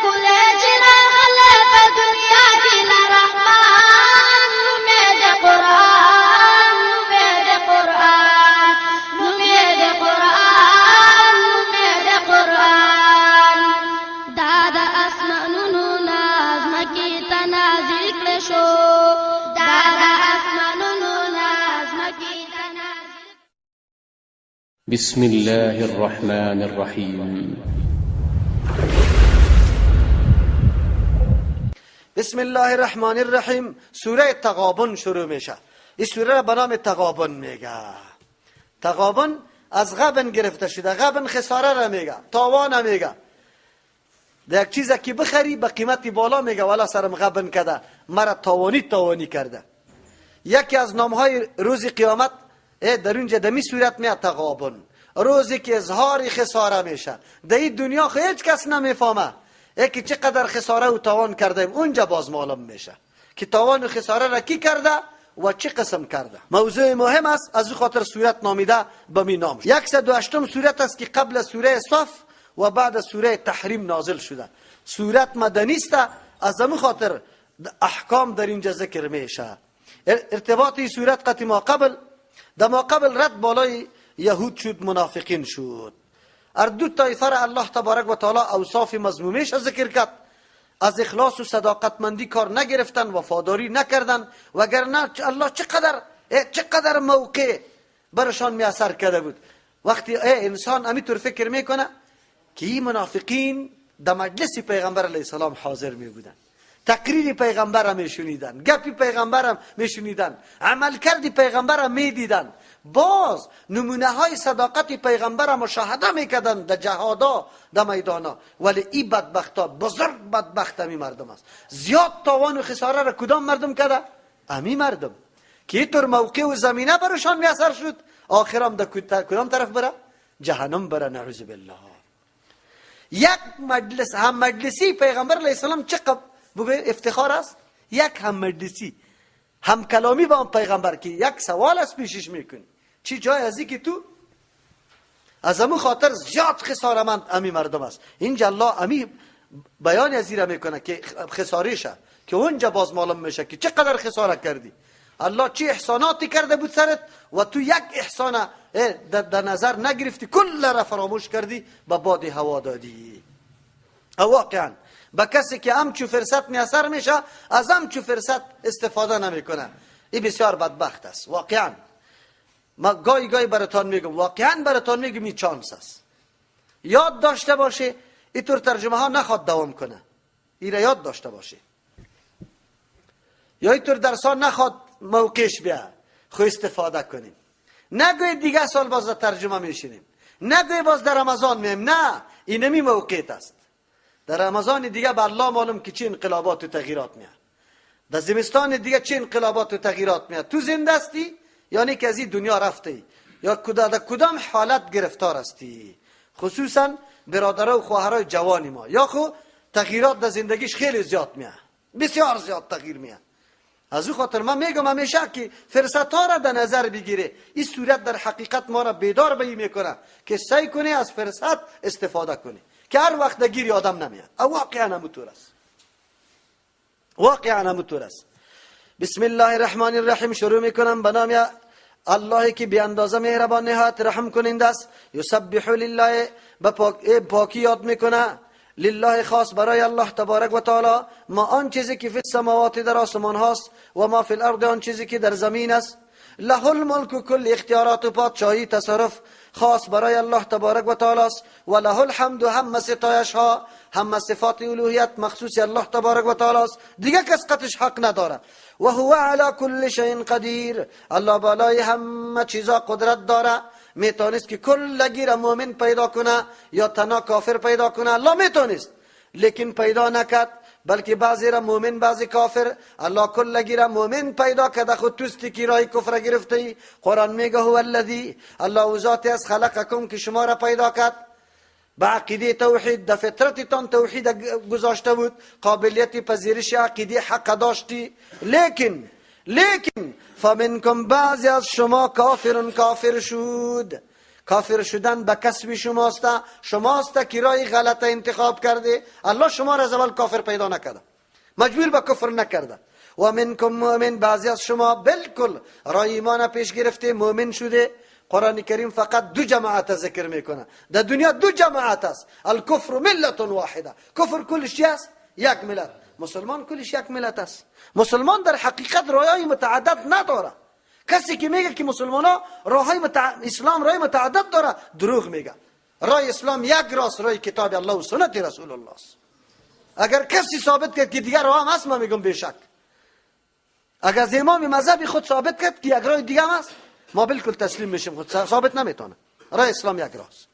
کله چې راغله په دنیا کې لرحمان، نوم یې د قرآن، نوم یې د قرآن، نوم یې د قرآن، نوم یې د قرآن. دا د اسمانونو نه ځمکې ته نازل کړی شو، دا د اسمانونو نه ځمکې ته نازل. بسم الله الرحمن الرحیم. بسم الله الرحمن الرحیم. سوره تغابن شروع میشه. این سوره را به نام تغابن میگه. تغابن از غبن گرفته شده. غبن خساره را میگه، تاوان میگه. در یک چیز که بخری به قیمت بالا میگه والا سرم غبن کرده، مرا تاوانی تاوانی کرده. یکی از نامهای روز قیامت در اونجا دمی صورت میاد تغابن، روزی که اظهار خساره میشه. در این دنیا خو هیچ کس نمیفهمه که چقدر خساره و تاوان کرده، اونجا باز معلوم میشه که تاوان و خساره را کی کرده و چه قسم کرده. موضوع مهم است، از او خاطر سورت نامیده به می نام. 108 سورت است که قبل سوره صف و بعد سوره تحریم نازل شده. سورت مدنی است، از همون خاطر احکام در اینجا ذکر میشه. ارتباط این سورت قطع ما قبل، در ما قبل رد بالای یهود شد، منافقین شد. ار دو طایفه را الله تبارک و تعالی اوصاف مذمومش ذکر کرد. از اخلاص و صداقتمندی کار نگرفتن، وفاداری نکردن، وگرنه الله چقدر موقع برشان میسر کرده بود. وقتی انسان امیطور فکر میکنه که این منافقین در مجلس پیغمبر علیه السلام حاضر می بودن، تقریر پیغمبر می شنیدن، گپی پیغمبر می شنیدن، عمل کردی پیغمبر می دیدن، باز نمونه های صداقت پیغمبر مشاهده میکردن در جهادا، در میدانا. ولی این بدبختا، بزرگ بدبخت امی مردم است. زیاد تاوان و خساره را کدام مردم کرده؟ امی مردم که اینطور موقع و زمینه برشان میسر شد، آخرام در کدام طرف بره؟ جهنم بره، نعوذ بالله. یک مجلس هم مجلسی پیغمبر علیه السلام چقدر بگوی افتخار است؟ یک هم مجلسی هم کلامی با پیغمبر که یک سوال از پیشش میکنی، چی جای ازی که تو از امو خاطر زیاد خسارمند امی مردم است. اینجا الله امی بیان از را میکنه که خسارشه، که اونجا باز معلوم میشه که چقدر خساره کردی، الله چه احساناتی کرده بود سرت و تو یک احسان در نظر نگرفتی، کل را فراموش کردی، به باد هوا دادی. واقعا به کسی که همچو فرصت میسر میشه از همچو فرصت استفاده نمیکنه، این بسیار بدبخت است. واقعا ما گاهی گاهی براتان میگم، واقعا براتان میگم این چانس است، یاد داشته باشه. اینطور ترجمه ها نخواد دوام کنه، این را یاد داشته باشه. یا اینطور درس ها نخواد موقعش بیا، خو استفاده کنیم. نگوی دیگه سال باز ترجمه میشینیم، نگوی باز در رمضان میم، نه، اینمی موقعیت است. در رمضان دیگه به الله معلوم که چه انقلابات و تغییرات میاد، در زمستان دیگه چه انقلابات و تغییرات میاد. تو زنده هستی یعنی که از این دنیا رفتی، یا در کدام حالت گرفتار هستی، خصوصا برادرها و خواهرای جوان ما، یا خو تغییرات در زندگیش خیلی زیاد میاد، بسیار زیاد تغییر میاد. از او خاطر من میگم همیشه که فرصت ها را در نظر بگیره. این صورت در حقیقت ما را بیدار به این میکنه که سعی کنه از فرصت استفاده کنه، که هر وقت گیر آدم نمیاد. واقعا همونطور است، واقعا همونطور است. بسم الله الرحمن الرحیم شروع میکنم به نام الله که بی اندازه مهربان نهایت رحم کننده است. یسبح لله، به پاکی یاد میکنه لله خاص برای الله تبارک و تعالی، ما آن چیزی که فی السماوات در آسمان هاست و ما فی الارض آن چیزی که در زمین است. له الملک کل اختیارات و پادشاهی تصرف خاص برای الله تبارک و تعالی است. و له الحمد هم ستایش ها هم صفات الوهیت مخصوص الله تبارک و تعالی است، دیگه کس قطش حق نداره. و هو علی کل شیء قدیر، الله بالای همه چیزا قدرت داره. میتونست که کلگی را مؤمن پیدا کنه یا تنها کافر پیدا کنه، الله میتونست، لیکن پیدا نکرد، بلکه بعضی را مؤمن بعضی کافر. الله کلگی را مؤمن پیدا کرده، خود توستی که رای کفر گرفته. قرآن میگه هو الذی، الله او ذات است خلقکم که شما را پیدا کرد به عقیده توحید، در فطرتتان توحید گذاشته بود، قابلیت پذیرش عقیده حق داشتی، لیکن فمنکم بعضی از شما کافرون کافر شد. کافر شدن به کسب شماست، شماست که رای غلط انتخاب کرده. الله شما را از اول کافر پیدا نکرده، مجبور به کفر نکرده. و منکم مؤمن، بعضی از شما بالکل رای ایمان پیش گرفته مؤمن شده. قرآن کریم فقط دو جماعت ذکر میکنه در دنیا، دو جماعت است. الکفر ملت واحده، کفر کلش است یک ملت، مسلمان کلش یک ملت است. مسلمان در حقیقت رایای متعدد نداره. کسی که میگه که مسلمان ها راهای اسلام رای متعدد داره، دروغ میگه. رای اسلام یک راست، رای کتاب الله و سنت رسول الله است. اگر کسی ثابت کرد که دیگر راه هم هست، ما میگم بیشک. اگر از امام مذهب خود ثابت کرد که یک رای دیگه هم هست، ما بالکل تسلیم میشیم، خود ثابت نمیتونه. رای اسلام یک راست.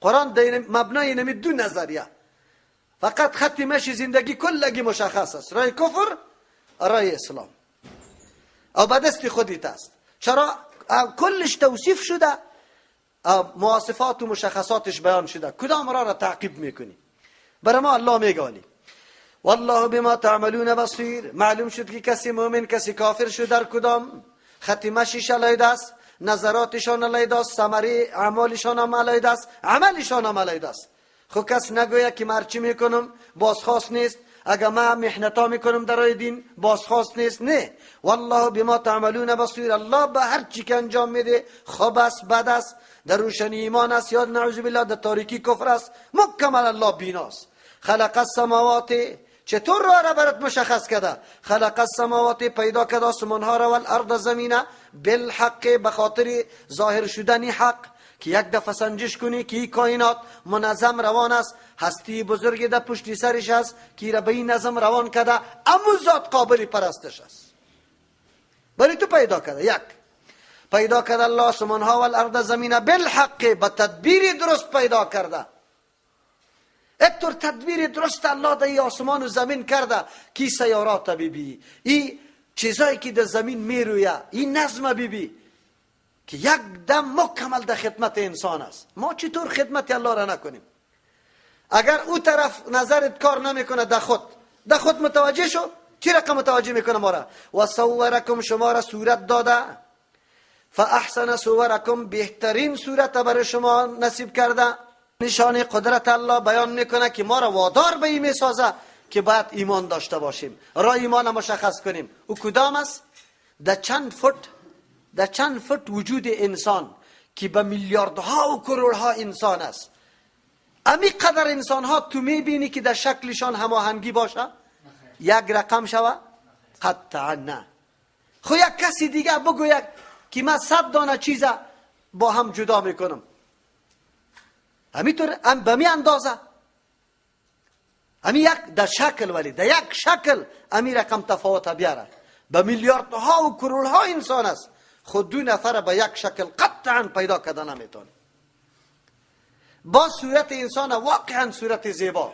قرآن مبنای نمی دو نظریه، فقط خط مشی زندگی کلگی مشخص است، رای کفر رای اسلام، او به دست خودت است. چرا کلش توصیف شده، مواصفات و مشخصاتش بیان شده، کدام را تعقیب میکنی؟ برای ما الله میگه والله بما تعملون بصیر. معلوم شد که کسی مؤمن کسی کافر شد در کدام خط مشیش علیده است، نظراتشان علیده است، ثمره اعمالشان هم علیده است، عملشان هم علیده است. خو کس نگوید که مرچی میکنم بازخواست نیست، اگر ما محنتا میکنم در راه دین بازخواست نیست. نه، والله بما تعملون بصیر. الله به هر چی که انجام میده، خوب است بد است، در روشنی ایمان است یا نعوذ بالله در تاریکی کفر است، مکمل الله بیناست. خلق السماوات، چطور راه را برات مشخص کرده؟ خلق السماوات، پیدا کرده آسمان ها را، والارض زمینه، بالحق، به خاطر ظاهر شدن حق، که یک دفعه سنجش کنی که این کائنات منظم روان است، هستی بزرگ در پشت سرش است که را به این نظم روان کرده، امو ذات قابل پرستش است. برای تو پیدا کرده. یک پیدا کرده الله آسمان ها والارض زمینه بالحق، به تدبیر درست پیدا کرده. اتور تدبیر درست الله در آسمان و زمین کرده که سیارات ببی، این چیزایی که در زمین میرویه، این نظم ببی که یک دم مکمل در خدمت انسان است. ما چطور خدمت الله را نکنیم؟ اگر او طرف نظرت کار نمیکنه، در خود متوجه شو. چی رقم متوجه میکنه ما را؟ و صورکم، شما را صورت داده، فاحسن صورکم، بهترین صورت برای شما نصیب کرده. نشان قدرت الله بیان میکنه که ما را وادار به این میسازه که باید ایمان داشته باشیم، راه ایمان مشخص کنیم. او کدام است؟ در چند فوت وجود انسان که به میلیاردها و کرورها انسان است، امی قدر انسان ها تو میبینی که در شکلشان هماهنگی باشه؟ یک رقم شوه؟ قطعا نه. خو یک کسی دیگه بگوید که من 100 دانه چیز با هم جدا میکنم، همینطور هم به می اندازه همی یک در شکل، ولی در یک شکل امی رقم تفاوت بیاره. به میلیاردها و کرورها انسان است، خود دو نفر به یک شکل قطعا پیدا کرده نمیتونه. با صورت انسان واقعا صورت زیبا،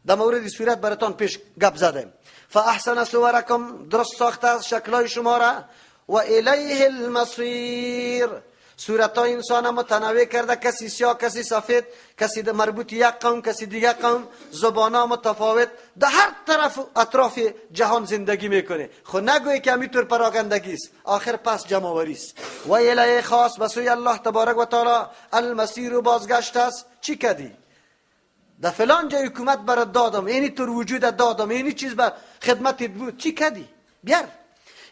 در مورد صورت براتان پیش گپ زدیم. فاحسن صورکم، درست ساخته شکلای شما را. و الیه المصیر، صورت های انسان متنوع کرده، کسی سیاه کسی سفید، کسی مربوط یک قوم کسی دیگه قوم، زبان ها متفاوت، در هر طرف اطراف جهان زندگی میکنه. خو نگوی که همینطور پراگندگی است، آخر پس جمع‌آوری است. و الیه خاص، به سوی الله تبارک و تعالی المصیر بازگشت است. چی کردی؟ در فلان جای حکومت برات دادم، اینی طور وجود دادم، اینی چیز بر خدمتت بود، چی کردی؟ بیار.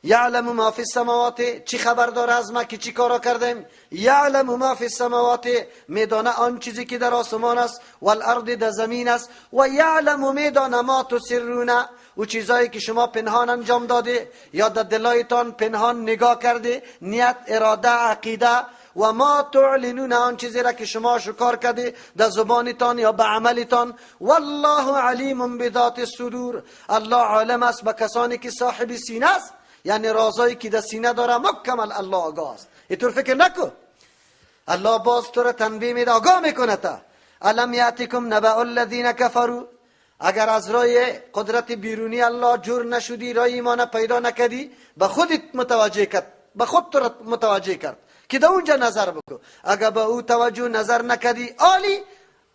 یعلم ما فی السماوات، چی خبر داره از ما که چی کارا کردیم؟ یعلم ما فی السماوات، میدانه آن چیزی که در آسمان است، والارض در زمین است، و یعلم میدانه ما تسرون، او چیزایی که شما پنهان انجام داده یا در دلایتان پنهان نگاه کرده، نیت، اراده، عقیده، و ما تعلنون، آن چیزی را که شما شکار کرده در زبانتان یا به عملتان. والله علیم بذات الصدور، الله عالم است به کسانی که صاحب سینه است، یعنی رازایی که در سینه داره مکمل الله آگاه است. اینطور فکر نکن، الله باز تو را تنبیه میده، آگاه میکنه تا. الم یاتکم نبأ الذین کفروا، اگر از رای قدرت بیرونی الله جور نشدی، رای ایمان پیدا نکردی، به خودت متوجه کرد، به خود تو را متوجه کرد که در اونجا نظر بکن. اگر به او توجه نظر نکردی، عالی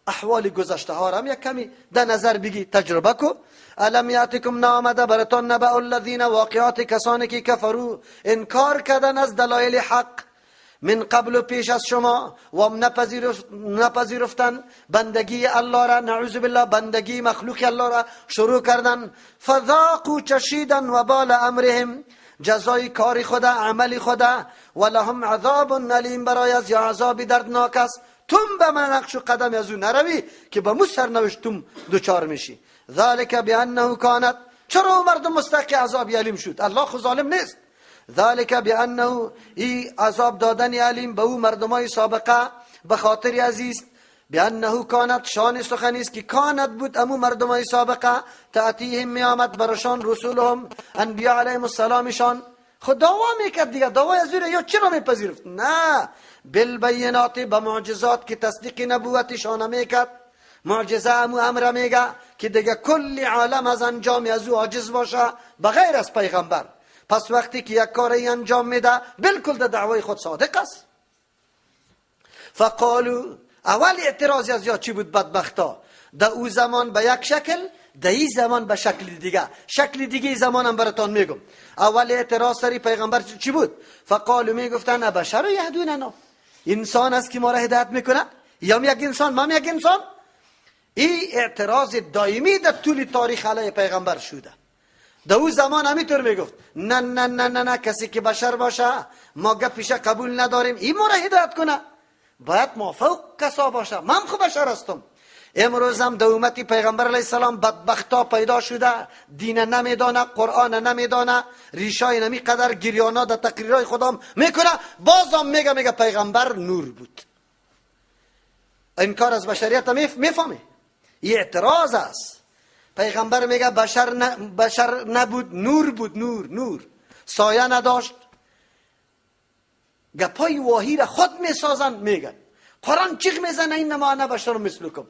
احوال گذشته ها را هم یک کمی در نظر بگی، تجربه کو. الم یاتکم، نامده براتان نبأ الذین، واقعات کسانی که کفرو، انکار کردن از دلایل حق، من قبل و پیش از شما، و نپذیرفتن بندگی الله را، نعوذ بالله، بندگی مخلوق الله را شروع کردن. فذاقوا، چشیدن وبال امرهم، جزای کار خدا، عمل خدا، و لهم عذاب الیم، برای از یا عذاب دردناک است. تم به من نقش و قدم از او نروی که به مو سرنوشت تم دچار میشی. ذالک بانه کانت، چرا مردم مستحق عذاب الیم شد؟ الله خو ظالم نیست. ذالک بانه، ای عذاب دادن الیم به او مردمای سابقه به خاطر عزیز، بانه کانت، شان سخنی است که کانت بود امو مردمای سابقه، تأتیهم میآمد برشان، رسولهم، انبیا علیهم السلامشان، خود دعوا میکرد دیگه، دعوای از او یا چرا میپذیرفت؟ نه، بالبینات، به معجزات که تصدیق نبوتشان میکرد. معجزه امو امر میگه که دیگه کل عالم از انجام از او عاجز باشه بغیر از پیغمبر. پس وقتی که یک کاری انجام میده، بالکل در دعوای خود صادق است. فقالو، اول اعتراض از یا چی بود بدبختا؟ در او زمان به یک شکل، در این زمان به شکل دیگه، شکل دیگه زمان هم براتان میگم. اول اعتراض سری پیغمبر چی بود؟ فقالو، میگفتن ابشر یهدوننا، انسان است که ما را هدایت میکنه؟ یا یک انسان، ما یک انسان. این اعتراض دائمی در طول تاریخ علیه پیغمبر شده. در او زمان همینطور میگفت نه نه نه نه نه، کسی که بشر باشه ما گپیشه قبول نداریم، این ما را هدایت کنه، باید ما فوق کسا باشه، من خو بشر هستم. امروز هم در امت پیغمبر علیه السلام بدبختا پیدا شده، دین نمیدانه، قرآن نمیدانه، ریشای نمی قدر گریانا در تقریرهای خودم میکنه، بازم میگه پیغمبر نور بود. انکار از بشریت میفهمه، این اعتراض است. پیغمبر میگه بشر نبود، نور بود، نور، نور، سایه نداشت. گپای واهی را خود میسازن، میگن قرآن چیغ میزنه انما انا بشر مثلکم.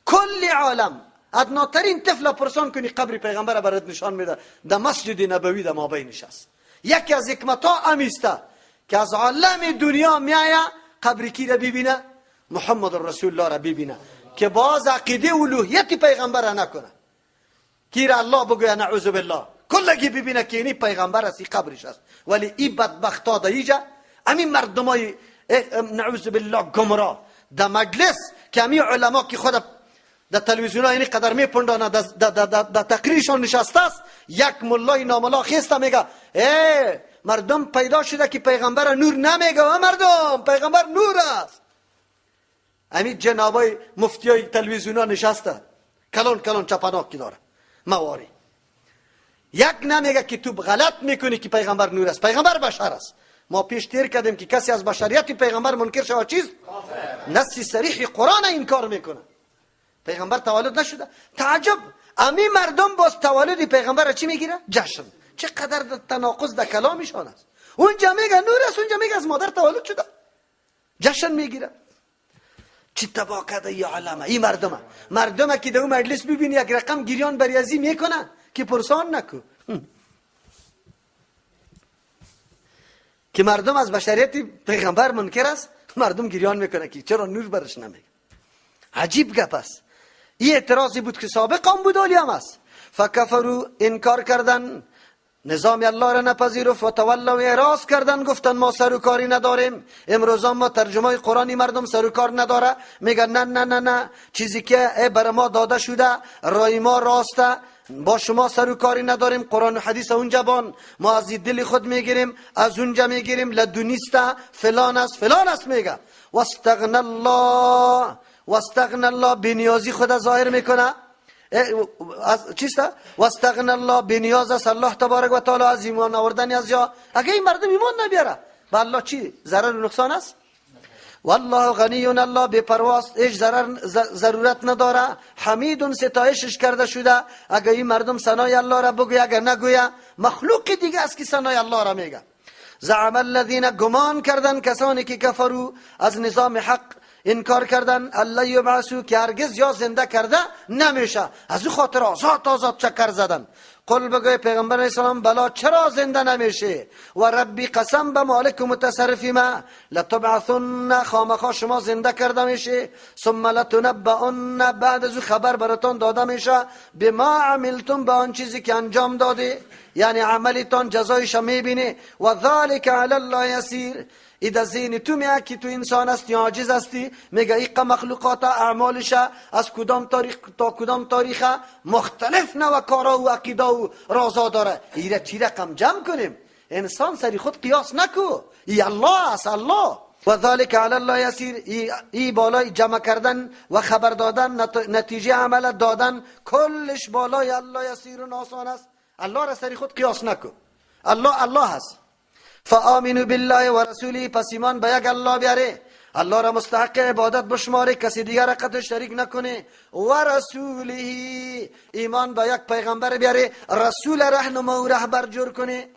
کل عالم ادناترین طفل پرسان کنی قبر پیغمبر برات نشان میده، در مسجد نبوی در مابینش است. یکی از حکمت ها امیسته که از عالم دنیا میایه قبر کی را ببینه؟ محمد رسول الله را ببینه، که باز عقیده الوهیت پیغمبر را نکنه، کی را الله بگویه نعوذ بالله، کلگی ببینه که اینی پیغمبر است، این قبرش است. ولی این بدبختا در اینجا همین مردمای نعوذ بالله گمراه در مجلس که همین علما که خود در تلویزیون ها اینی قدر میپندانه، در تقریرشان نشسته است، یک ملای ناملا خیسته میگه ای مردم پیدا شده که پیغمبر نور نمیگه، و مردم پیغمبر نور است. همین جنابای مفتی های تلویزیون ها نشسته کلان کلان چپناک که داره مواری، یک نمیگه که تو غلط میکنی که پیغمبر نور است، پیغمبر بشر است. ما پیش تیر کردیم که کسی از بشریت پیغمبر منکر شود چیز نص صریح قرآن انکار میکنه. پیغمبر تولد نشده. تعجب، امی مردم باز تولد پیغمبر چی میگیره؟ جشن. چقدر تناقض در کلامشان است. اونجا میگه نور است، اونجا میگه از مادر تولد شده، جشن میگیره. چی تباه کرده ای عالمه این مردمه. مردمه که در اون مجلس ببینی یک رقم گریان بریازی میکنه که پرسان نکو، که مردم از بشریت پیغمبر منکر است، مردم گریان میکنه که چرا نور برش نمیگه. عجیب گپ است. این اعتراضی بود که سابق هم بود، هم است. فکفرو، انکار کردن، نظام الله را نپذیرفت، و تولوا، اعراض کردن، گفتن ما سر و کاری نداریم. امروز ما ترجمه قرآنی مردم سر و کار نداره، میگن نه نه نه نه، چیزی که بر ما داده شده رای ما راسته، با شما سر و کاری نداریم، قرآن و حدیث اونجا بان، ما از دل خود میگیریم، از اونجا میگیریم، لدونیسته فلان است فلان است میگه. واستغن الله، واستغن الله بنیازی خود ظاهر میکنه. از چیست؟ واستغن الله بنیاز است الله تبارک و تعالی از ایمان آوردن از یا. اگه این مردم ایمان نبیاره به الله چی ضرر و نقصان است؟ والله غنی، الله بی پرواست، هیچ ضرر ضرورت نداره. حمید، ستایشش کرده شده. اگه این مردم ثنای الله را بگویه، اگه نگویه مخلوق دیگه است که ثنای الله را میگه. زعم الذین، گمان کردن کسانی که کفرو از نظام حق انکار کردن، الله یبعثو، که هرگز یا زنده کرده نمیشه. از او خاطر آزاد آزاد چکر زدن. قل، بگوی پیغمبر علیه السلام، بلا، چرا زنده نمیشه؟ و ربی، قسم به مالک و متصرفی ما، لتبعثن، خامخا شما زنده کرده میشه. ثم لتنبؤن، بعد از او خبر براتان داده میشه، بما عملتم، به آن چیزی که انجام داده، یعنی عملتان جزایش میبینه. و ذلک علی الله یسیر. ای در ذهن تو میاد که تو انسان هستی، عاجز هستی، میگه ایقه مخلوقات اعمالش از کدام تاریخ تا کدام تاریخ مختلف نوع کارا و عقیده و رازا داره، ایره چی رقم جمع کنیم؟ انسان سری خود قیاس نکو، ای الله است الله. و ذلك علی الله یسیر. ای بالای جمع کردن و خبر دادن، نتیجه عمل دادن، کلش بالای الله یسیر و آسان است. الله را سری خود قیاس نکو، الله الله هست. فآمنوا بالله و رسوله، پس ایمان به یک الله بیاره، الله را مستحق عبادت بشماره، کسی دیگر را قطع شریک نکنه. و رسوله، ایمان به یک پیغمبر بیاره، رسول رهنما و رهبر جور کنه.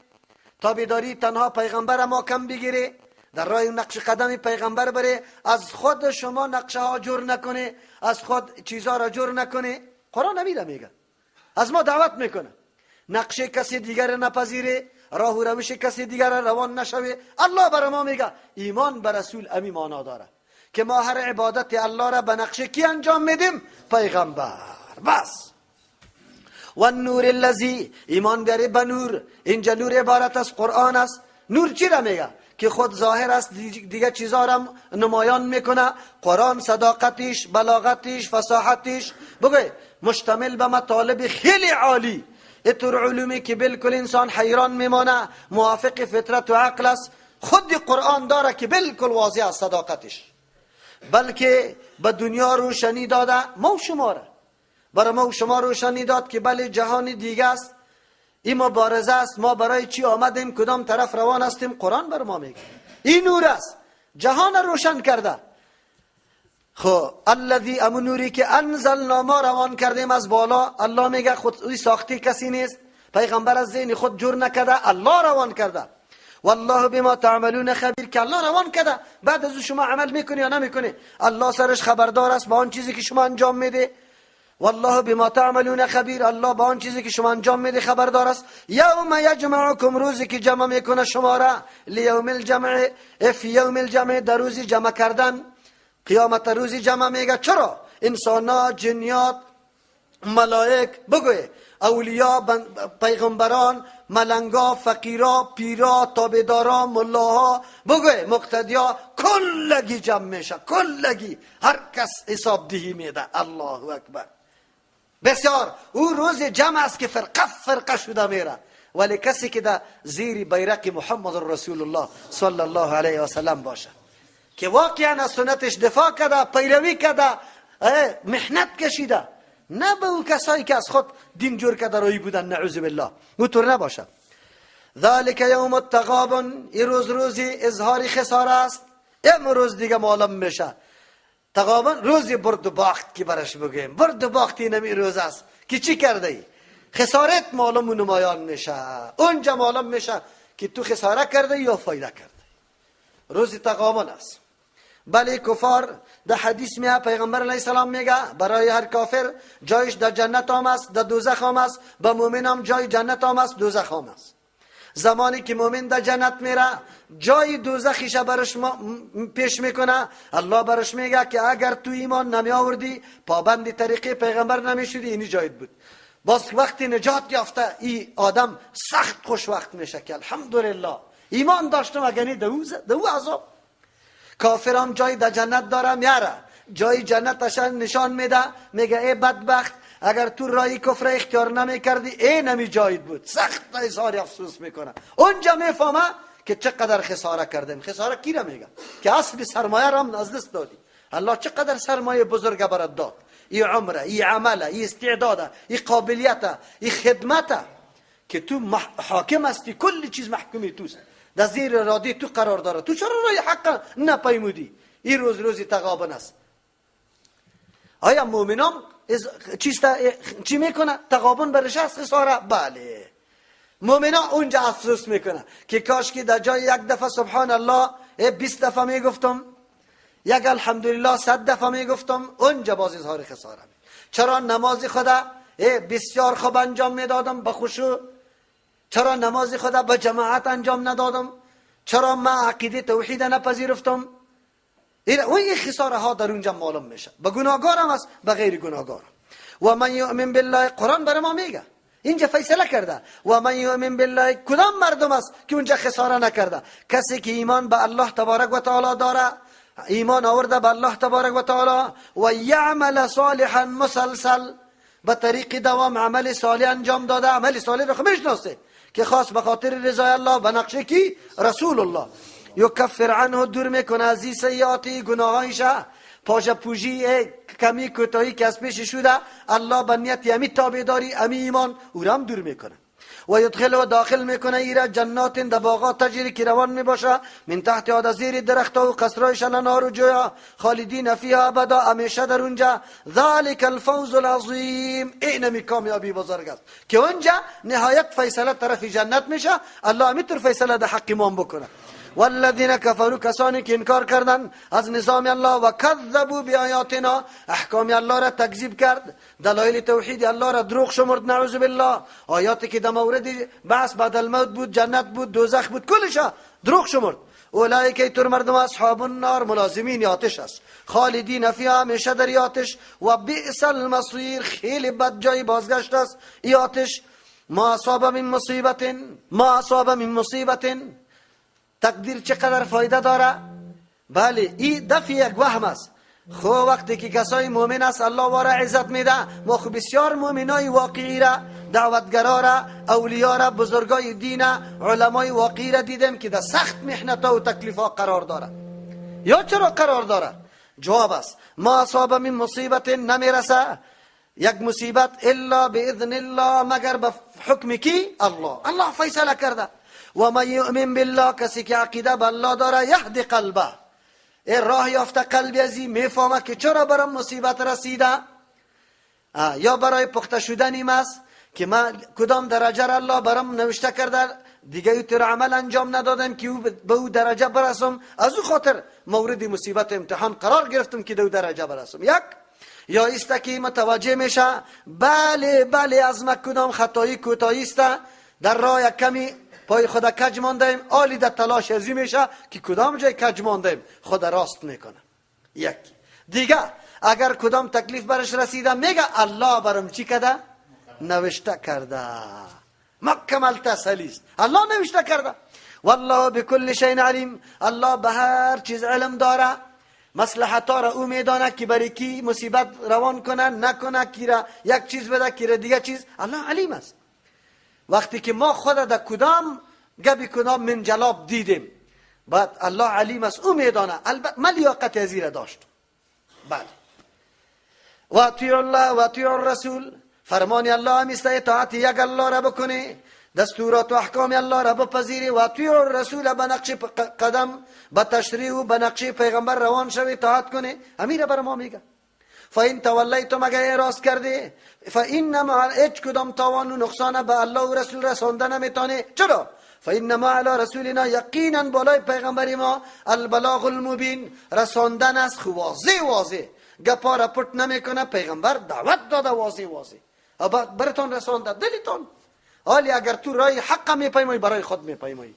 تابعداری تنها پیغمبر ما کم بگیره، در راه نقش قدم پیغمبر بره، از خود شما نقشه ها جور نکنه، از خود چیزها را جور نکنه. قرآن نمیده میگه، از ما دعوت میکنه نقشه کسی دیگر نپذیره، راه و روش کسی دیگر روان نشوه. الله بر ما میگه ایمان به رسول امی معنا داره که ما هر عبادت الله را به نقشه کی انجام میدیم؟ پیغمبر. بس. و النور الذی، ایمان بیاره به نور. اینجا نور عبارت از قرآن است. نور چی را میگه؟ که خود ظاهر است، دیگه چیزا را نمایان میکنه. قرآن صداقتش، بلاغتش، فصاحتش بگه مشتمل به مطالب خیلی عالی، اتر علومی که بالکل انسان حیران میمانه، موافق فطرت و عقل است. خود قرآن داره که بالکل واضح است صداقتش، بلکه به دنیا روشنی داده. ما و شما را، برای ما و شما روشنی داد که بله جهان دیگه است، این مبارزه است، ما برای چی آمدیم، کدام طرف روان هستیم. قرآن بر ما میگه این نور است، جهان روشن کرده. خب الذی، امو نوری که انزلنا، ما روان کردیم از بالا. الله میگه خود اوی ساختی کسی نیست، پیغمبر از ذهن خود جور نکرده، الله روان کرده. والله بما تعملون خبیر، که الله روان کرده، بعد از شما عمل میکنی یا نمیکنی الله سرش خبردار است با آن چیزی که شما انجام میده. والله بما تعملون خبیر، الله با آن چیزی که شما انجام میده خبردار است. یوم یجمعکم، روزی که جمع میکنه شما را، لیوم الجمع، فی یوم الجمع، در روزی جمع کردن، قیامت روزی جمع میگه. چرا؟ انسان ها، جنیات، ملائک، بگوی اولیا، پیغمبران، ملنگا، فقیرا، پیرا، تابعدارا، ملاها، بگوی مقتدیا، کلگی جمع میشه، کلگی هر کس حساب دهی میده. الله اکبر. بسیار او روز جمع است که فرقه فرقه شده میره، ولی کسی که در زیر بیرق محمد رسول الله صلی الله علیه و سلم باشه، که واقعا از سنتش دفاع کرده، پیروی کرده، محنت کشیده، نه به او کسایی که از خود دین جور کرده روی بودن، نعوذ بالله، او طور نباشه. ذلك یوم التغابن، این روز روزی اظهار خساره است. امروز دیگه معلوم میشه تغابن، روزی برد و باخت که برش بگیم برد و باخت اینمی روز است که چی کرده ای، خسارت معلوم و نمایان میشه. اونجا معلوم میشه که تو خساره کرده یا فایده کرده. روز تغابن است. بله کفار در حدیث میه پیغمبر علیه السلام میگه برای هر کافر جایش در جنت هم است، در دوزخ هم است، به مؤمن هم جای جنت هم است، دوزخ هم است. زمانی که مؤمن در جنت میره جای دوزخیش برش پیش میکنه، الله برش میگه که اگر تو ایمان نمی آوردی، پابند طریقه پیغمبر نمیشدی، اینی جایت بود. باز وقتی نجات یافته ای آدم سخت خوشوقت میشه که الحمدلله ایمان داشتم، اگر نه دو عذاب. کافر هم جای در جنت داره میاره، جای جنتش نشان میده، میگه ای بدبخت اگر تو رای کفر اختیار نمیکردی این همی جایت بود. سخت اظهار افسوس میکنه. اونجا میفهمه که چقدر خساره کردیم. خساره کی را میگه؟ که اصل سرمایه را هم از دست دادی. الله چقدر سرمایه بزرگ برات داد، ای عمره، ای عمله، ای استعداده، ای قابلیته، ای خدمته که تو حاکم هستی، کل چیز محکومی توست، در زیر اراده تو قرار داره. تو چرا رای حق نپیمودی؟ این روز روزی تغابن است. آیا مؤمنان چی میکنه؟ تغابن برش است خساره؟ بله، مؤمنان اونجا افسوس میکنه که کاش که در جای یک دفعه سبحان الله 20 دفعه میگفتم، یک الحمدلله 100 دفعه میگفتم، اونجا باز اظهار خساره. چرا نماز خدا بسیار خوب انجام میدادم به خشوع؟ چرا نماز خدا به جماعت انجام ندادم؟ چرا ما عقیده توحید نپذیرفتم؟ این خساره ها در اونجا معلوم میشه. به گناهکارم است، به غیر گناهکارم. و من یؤمن بالله، قرآن برای ما میگه اینجا فیصله کرده. و من یؤمن بالله، کدام مردم است که اونجا خساره نکرده؟ کسی که ایمان به الله تبارک و تعالی داره، ایمان آورده به الله تبارک و تعالی، و یعمل صالحا مسلسل، به طریق دوام عمل صالح انجام داده. عمل صالح رو میشناسه که خاص به خاطر رضای الله، به نقشه کی؟ رسول الله. یکفر عنه، دور میکنه از سیئاتی، گناهایش، پاشه پوشی کمی کوتاهی که از پیش شده، الله به نیت امی تابعداری امی ایمان او را هم دور میکنه. و یدخل و داخل میکنه ایرا جنات، در باغات تجری که روان میباشه، من تحت از زیر درختها و قصرایش الانهار و جویا، خالدین فیها ابدا، همیشه در اونجا. ذلک الفوز العظیم، اینمی کامیابی بزرگ است که اونجا نهایت فیصله طرف جنت میشه. الله همیطور فیصله در حق ایمان بکنه. والذین کفروا، کسانی که انکار کردن از نظام الله، و کذبوا بیایاتنا، احکام الله را تکذیب کرد، دلایل توحید الله را دروغ شمرد، نعوذ بالله. آیاتی که در مورد بعث بعد الموت بود، جنت بود، دوزخ بود، کلش دروغ شمرد. اولئک تر مردم اصحاب النار، ملازمین آتش است، خالدین فیها، همیشه در آتش، و بئس المصیر، خیلی بد جای بازگشت است ای آتش. ما اصاب من مصیبت، ما اصاب من مصیبت، تقدیر چقدر فایده داره؟ بله، این دفع یک وهم است. خو وقتی که کسای مؤمن است الله واره عزت میده. ما خو بسیار مؤمنای واقعی را، دعوتگرا را، اولیا را، بزرگای دین، علمای واقعی را دیدیم که در سخت محنت و تکلیف ها قرار داره. یا چرا قرار داره؟ جواب است ما اصاب من مصیبت، نمیرسه یک مصیبت الا باذن الله، مگر به حکم کی؟ الله. الله فیصله کرده. و من یؤمن بالله، کسی که عقیده به الله داره، یهد قلبه، ای راه یافته قلبی ازی میفهمه که چرا برام مصیبت رسیده، یا برای پخته شدنیم است که ما کدام درجه را الله برام نوشته کرده، دیگه او تر عمل انجام ندادم که او به او درجه برسم، از او خاطر مورد مصیبت امتحان قرار گرفتم که به او درجه برسم. یک یا است که متوجه میشه بله بله از ما کدام خطایی کوتاهی است، در راه یک کمی پای خدا کج ماندیم، آلی در تلاش ازی میشه که کدام جای کج ماندیم، خدا راست میکنه. یک دیگه اگر کدام تکلیف برش رسیده، میگه الله برم چی کرده؟ نوشته کرده. مکمل تسلی است، الله نوشته کرده. والله بکل شیء علیم، الله به هر چیز علم داره. مصلحت را او میدانه که برای کی مصیبت روان کنه نکنه، کی را یک چیز بده کی را دیگه چیز، الله علیم است. وقتی که ما خود در کدام گبی کدام منجلاب دیدیم، بعد الله علیم است، او میدانه. البته من لیاقت ازی را داشت. بله، و اطیعوا الله و اطیعوا الرسول، فرمان الله هم است اطاعت یک الله را بکنی، دستورات و احکام الله را بپذیری، و اطیعوا الرسول، به نقش قدم، به تشریع و به نقش پیغمبر روان شوی، اطاعت کنی. امیر بر ما میگه فإن تولیتم، اگر اعراض کردی، فإنما، هیچ کدام تاوان و نقصان به الله و رسول رسانده نمیتونه. چرا؟ فإنما علی رسولنا، یقینا بالای پیغمبر ما البلاغ المبین، رساندن است. خو واضح واضح گپا را پټ نمیکنه، پیغمبر دعوت داده واضح واضح براتون رسانده دلتون. حالی اگر تو رای حق میپیمایی، برای خود میپیمایی،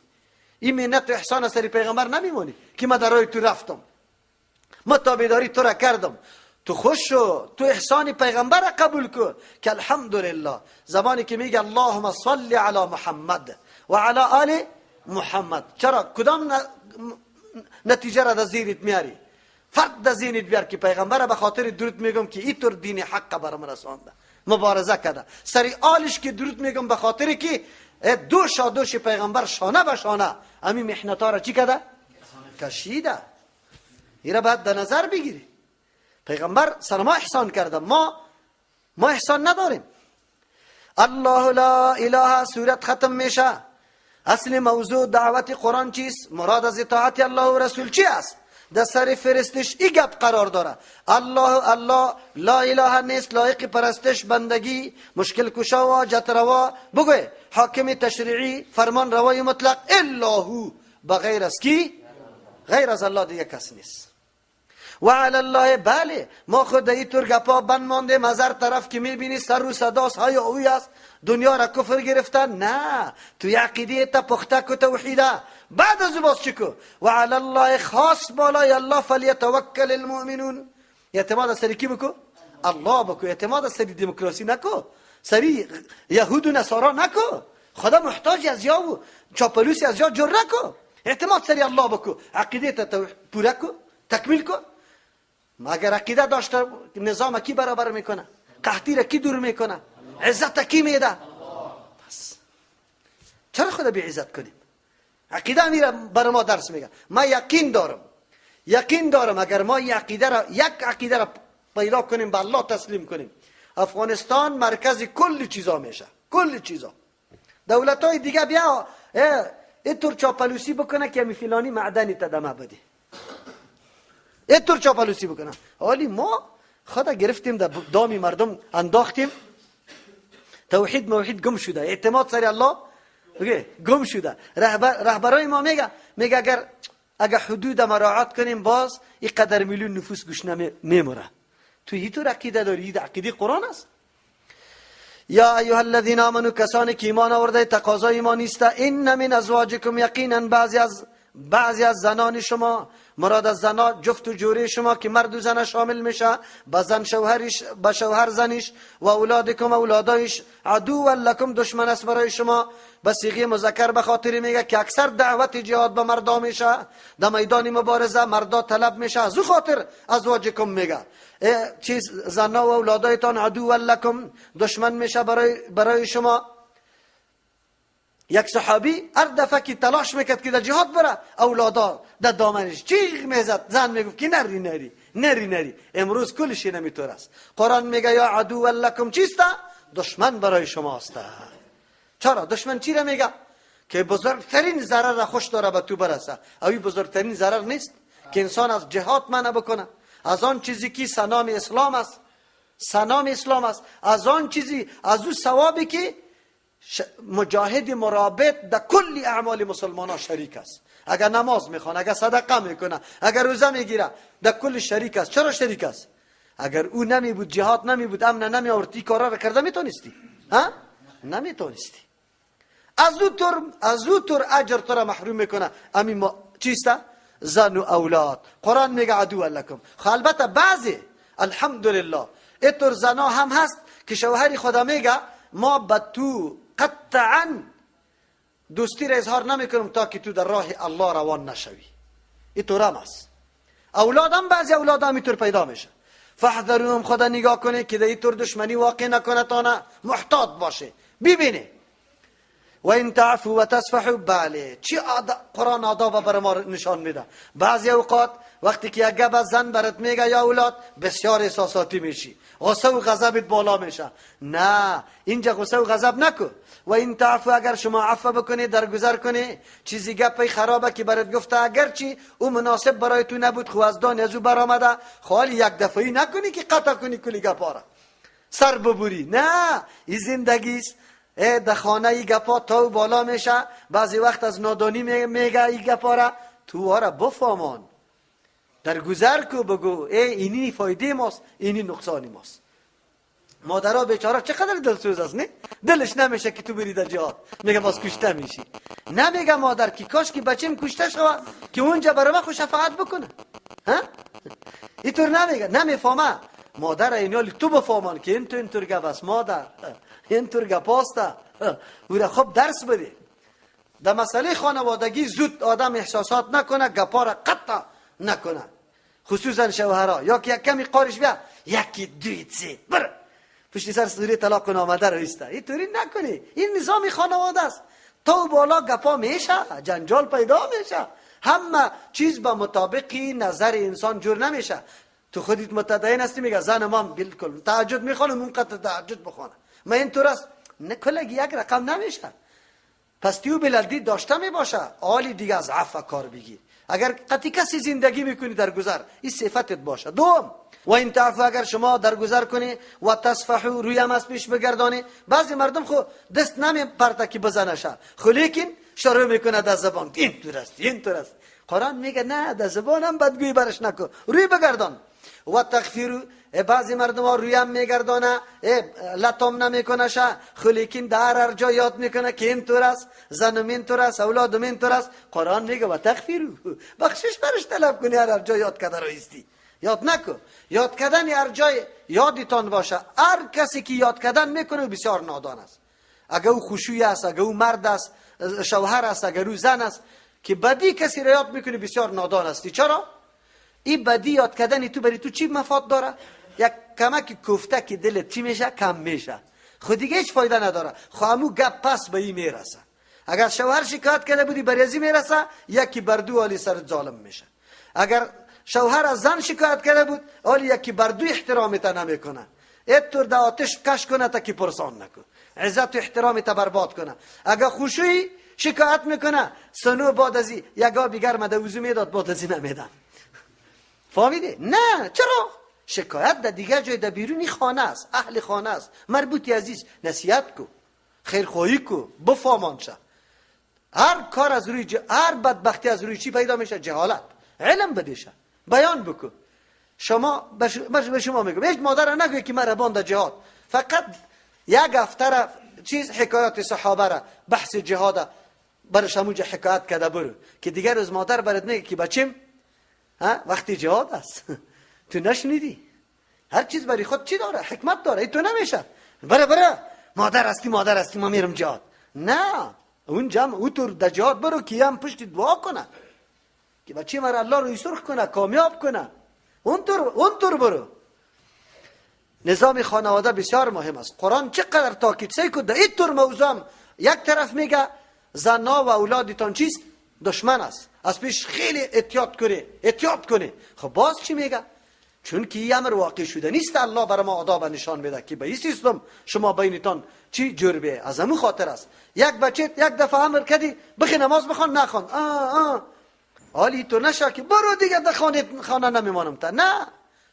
این منت و احسان سر پیغمبر نمیمونی که ما در رای تو رفتم، ما تابعداری تو را کردم، تو خوش شو، تو احسان پیغمبر قبول کو که الحمدلله. زمانی که میگه اللهم صل علی محمد و علی آل محمد، چرا کدام نتیجه را در ذهنت میاری؟ فرق در ذهنت بیار که پیغمبر به خاطر درود میگم که اینطور دین حق برام رسانده. مبارزه کرده. سری آلش که درود میگم به خاطر که دوشا دوش پیغمبر شانه به شانه امی محنتا را چی کرده؟ کشیده. ایره باید در نظر بگیری. پیغمبر سر ما احسان کرده، ما احسان نداریم. الله لا اله سورت ختم میشه. اصل موضوع دعوت قرآن چیست؟ مراد از اطاعت الله و رسول چی است؟ در سر فرستش ای گپ قرار داره. الله الله لا اله نیست لایق پرستش بندگی مشکل کشا و حاجت روا بگوی حاکم تشریعی فرمان روای مطلق الا هو، بغیر از کی؟ غیر از الله دیگه کس نیست. و علی الله بله ما خود ای طور گپا بند مانده، مزر طرف که میبینی سر و صداست های اوی است، دنیا را کفر گرفتن. نه، تو عقیده تا پخته کو توحیده. بعد از باز چی کو؟ و علی الله خاص بالای الله فلیتوکل المؤمنون. اعتماد از سری کی بکو؟ الله بکو. اعتماد از سری دموکراسی نکو، سری یهود و نصارا نکو. خدا محتاج از یا و چاپلوسی از یا جور نکو. اعتماد سری الله بکو، عقیده تا پوره کو، تکمیل کو. اگر عقیده داشته نظام کی برابر میکنه؟ قحطی را کی دور میکنه؟ عزت کی میده؟ پس چرا خدا بی عزت کنیم؟ عقیده میره بر ما درس میگه. ما یقین دارم، یقین دارم اگر ما عقیده را، یک عقیده را پیدا کنیم، به الله تسلیم کنیم، افغانستان مرکز کل چیزا میشه، کل چیزا. دولت های دیگه بیا اینطور چاپلوسی بکنه که می فلانی معدنی تدمه بده، اینطور چاپلوسی بکنه. حالی ما خدا گرفتیم در دامی مردم انداختیم، توحید موحید گم شده، اعتماد سر الله گم شده. رهبرای ما میگه اگر حدود مراعات کنیم باز این قدر میلیون نفوس گوش نمیمره. تو اینطور عقیده داری؟ این عقیده قرآن است. یا ایها الذین آمنوا، کسانی که ایمان آورده، تقاضای ایمان است. ان من ازواجکم، یقینا بعضی از زنان شما، مراد از زنا جفت و جوری شما که مرد و زن شامل میشه، با زن شوهرش، با شوهر زنش، و اولادکم اولادایش، عدو لکم دشمن است برای شما. به صیغه مذکر به خاطر میگه که اکثر دعوت جهاد به مردا میشه، در میدان مبارزه مردا طلب میشه، از او خاطر ازواجکم میگه. چیز زنا و اولادایتان عدو لکم دشمن میشه برای شما. یک صحابی هر دفعه که تلاش میکرد که در جهاد بره، اولادا در دامنش چیغ میزد، زن میگفت که نری نری نری نری. امروز کلش نمیتور است. قرآن میگه یا عدو لکم چیست؟ دشمن برای شما است. چرا دشمن چی را میگه؟ که بزرگترین ضرر را خوش داره به تو برسه. اوی بزرگترین ضرر نیست که انسان از جهاد منع بکنه، از آن چیزی که سنام اسلام است، سنام اسلام است، از آن چیزی، از او ثوابی که مجاهد مرابط در کل اعمال مسلمان ها شریک است. اگر نماز میخوانه، اگر صدقه میکنه، اگر روزه میگیره، در کل شریک است. چرا شریک است؟ اگر او نمی بود، جهاد نمی بود، امن نمی آورد، کارا را کرده میتونستی؟ ها؟ نمیتونستی. از او طور اجر تو را محروم میکنه. امین ما چیست؟ زن و اولاد. قرآن میگه عدو لکم. خب البته بعضی الحمدلله اینطور زنا هم هست که شوهر خدا میگه ما به تو قطعا دوستی را اظهار نمیکنم تا که تو در راه الله روان نشوی. اینطور هم است. اولادم بعضی اولاد هم اینطور پیدا میشه. فاحذروهم، خدا نگاه کنه که در اینطور دشمنی واقع نکنه، تا محتاط باشه، ببینه. و این تعفو و تصفحو، بله چی قرآن آداب بر ما نشان میده. بعضی اوقات وقتی که یک گپ از زن برات میگه یا اولاد، بسیار احساساتی میشی، غصه و غضبت بالا میشه. نه، اینجا غصه و غضب نکن. و این تعفو، اگر شما عفو بکنی، درگذر کنی، چیزی گپی خرابه که برات گفته، اگرچه او مناسب برای تو نبود، خو از دان از او برآمده، خالی یک دفعه نکنی که قطع کنی کلی گپا را سر ببری. نه، این زندگی است. در خانه ای گپا تو بالا میشه، بعضی وقت از نادانی میگه ای گپا را، تو را بفهمان، درگذر کو، بگو ای اینی فایده ماست، اینی نقصانی ماست. مادرها بیچاره چقدر دلسوز است، نه؟ دلش نمیشه که تو بری در جهاد، میگه باز کشته میشی. نمیگه مادر که کاش که بچیم کشته شوه که اونجا برای من خوش شفاعت بکنه. ها؟ اینطور نمیگه، نمیفهمه. مادر اینالی تو بفهمان که این تو اینطور گپ است مادر، اینطور گپ است. او را خوب درس بده. در مسئله خانوادگی زود آدم احساسات نکنه، گپا را قطع نکنه، خصوصا شوهرها. یا که یک کمی قارش بیا، یکی دوی سه بر پشت سر سوره طلاق آمده رو ایسته. اینطوری نکنی. این نظام خانواده است. تو بالا گپا میشه، جنجال پیدا میشه، همه چیز با مطابقی نظر انسان جور نمیشه. تو خودت متدین هستی، میگه زن ما بالکل تهجد میخوانم، اون قطع تهجد بخوانه، ما اینطور است. نه، کلگی یک رقم نمیشه. پس تیو بلدی داشته میباشه، عالی دیگه از عفو کار بگیر. اگر قطعی کسی زندگی میکنی در گذر، این صفتت باشه. دوم، و این تعفو، اگر شما درگذر کنی و تصفحو، روی هم از پیش بگردانی. بعضی مردم خو دست نمی پرته که بزنشه، خو لیکن شروع میکنه در زبان این طور است، این طور است. قرآن میگه نه، در زبان هم بدگویی برش نکن، روی بگردان. و تغفیرو، بعضی مردم ها روی هم میگردانه، لطم نمیکنه شه، خو لیکن در هر جا یاد میکنه که این طور است، زنم این طور است، اولادم این طور است. قرآن میگه و تغفیرو، بخشش برش طلب کنی، هر جا یاد کده رایستی. یاد نکن. یاد کردن هر جای یادتان باشه. هر کسی که یاد کردن میکنه بسیار نادان است. اگر او خوشوی است، اگر او مرد است، شوهر است، اگر او زن است که بدی کسی را یاد میکنه، بسیار نادان استی. چرا؟ این بدی یاد کردن تو برای تو چی مفاد داره؟ یک کمک کوفته که دلت چی میشه؟ کم میشه. خود دیگه هیچ فایده نداره. خو همو گپ پس به این میرسه. اگر شوهر شکایت کرده بودی بر میرسه، یکی بر دو عالی سر ظالم میشه. اگر شوهر از زن شکایت کرده بود، حالی یکی بر دو احترامت نمیکنه. اتور در آتش کش کنه تا کی پرسان نکن، عزت و احترامت برباد کنه. اگر خوشوی شکایت میکنه، سنو بعد از یک آبی گرم ده وضو میداد، بعد از نمیدم. فهمیدی؟ نه. چرا؟ شکایت در دیگر جای، در بیرونی خانه است، اهل خانه است، مربوطی عزیز، نصیحت کو، خیرخواهی کو، بفهمان شه. هر کار از روی هر بدبختی از روی چی پیدا میشه؟ جهالت. علم بدیشه، بیان بکن. شما به شما میگم هیچ مادر نگوی که مرا باند جهاد. فقط یک هفته را چیز حکایات صحابه را، بحث جهاد برش همونجا حکایت کرده برو، که دیگر از مادر برات نگه که بچیم ها وقتی جهاد است. تو نشنیدی؟ هر چیز برای خود چی داره؟ حکمت داره. تو نمیشه بره بره مادر هستی، مادر هستی، ما میرم جهاد. نه، اون جمع او تو در جهاد برو که هم پشت دعا کنه که بچه مرا الله روی سرخ کنه، کامیاب کنه. اونطور برو. نظام خانواده بسیار مهم است. قرآن چقدر تاکید سعی کن در این طور موضوع. یک طرف میگه زنا و اولادتان چیست؟ دشمن است، از پیش خیلی احتیاط کنی، احتیاط کنی. خب باز چی میگه؟ چون که این امر واقع شده نیست، الله برای ما آداب نشان میده که به این سیستم شما بینتان چی جور بیه. از همون خاطر است یک بچه یک دفعه امر کردی بخی نماز بخوان، نخوان، حالی تو نشه که برو دیگه در خانه نمیمانم تا. نه،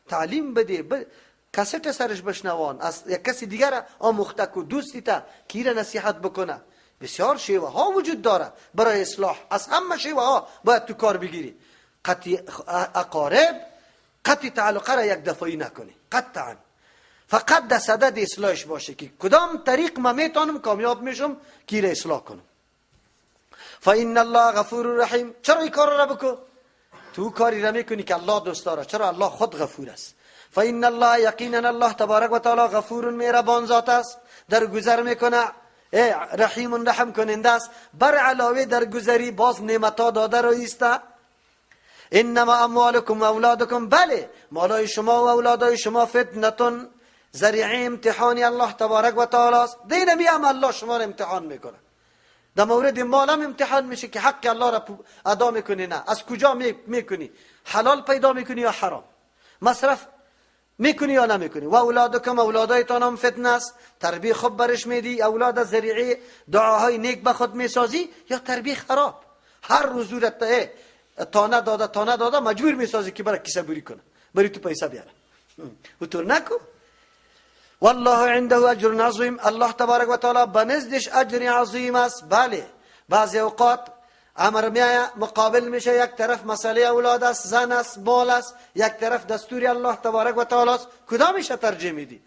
تعلیم بده، کست سرش بشنوان، از یک کسی دیگر آموخته کو، دوستی تا کی نصیحت بکنه. بسیار شیوه ها وجود داره برای اصلاح. از همه شیوه ها باید تو کار بگیری. قطع اقارب، قطع تعلقه را یک دفعی نکنی قطعا. فقط در صدد اصلاحش باشه که کدام طریق ما میتونم کامیاب میشم کی را اصلاح کنم. فإن الله غفور رحیم. چرا این کار را بکن؟ تو کاری را میکنی که الله دوست داره. چرا؟ الله خود غفور است. فإن الله، یقینا الله تبارک و تعالی غفور مهربان ذات است، در گذر میکنه، رحیم رحم کننده است. بر علاوه در گذری باز نعمت داده رو ایسته. انما اموالکم و اولادکم، بله مالای شما و اولادای شما فتنتون، ذریعه امتحانی الله تبارک و تعالی است. دین می هم الله شما را امتحان میکنه. در مورد مال هم امتحان میشه که حق الله را ادا میکنی نه، از کجا میکنی، حلال پیدا میکنی یا حرام، مصرف میکنی یا نمیکنی. و اولادکم، اولادایتان هم فتنه است. تربیه خوب برش میدی، اولاد ذریعه دعاهای نیک به خود میسازی یا تربیه خراب. هر روز تانه داده تانه داده مجبور میسازی که برای کیسه بری کنه، برای تو پیسه بیاره. و تو نکو. والله عنده اجر عظیم. الله تبارک و تعالی بنزدش اجر عظیم است. بله بعضی اوقات امر میایه مقابل میشه، یک طرف مسئله اولاد است، زن است، مال است، یک طرف دستور الله تبارک و تعالی است. کدامش ترجیح میدی؟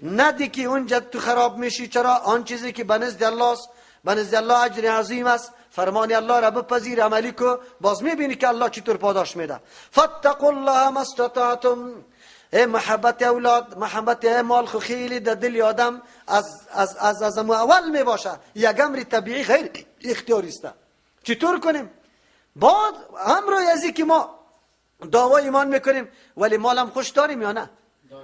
ندی که اونجا تو خراب میشی. چرا؟ آن چیزی که بنزد الله است، بنزد الله اجر عظیم است. فرمان الله را بپذیر، عملی کو، باز میبینی که الله چطور پاداش میده. فاتقوا الله ما استطعتم. ای محبت اولاد، محبت مال خو خیلی در دل آدم از از از از اول می باشه، یک امر طبیعی غیر اختیاری است. چطور کنیم؟ بعد امر ازی که ما دعوای ایمان میکنیم ولی مالم خوش داریم یا نه؟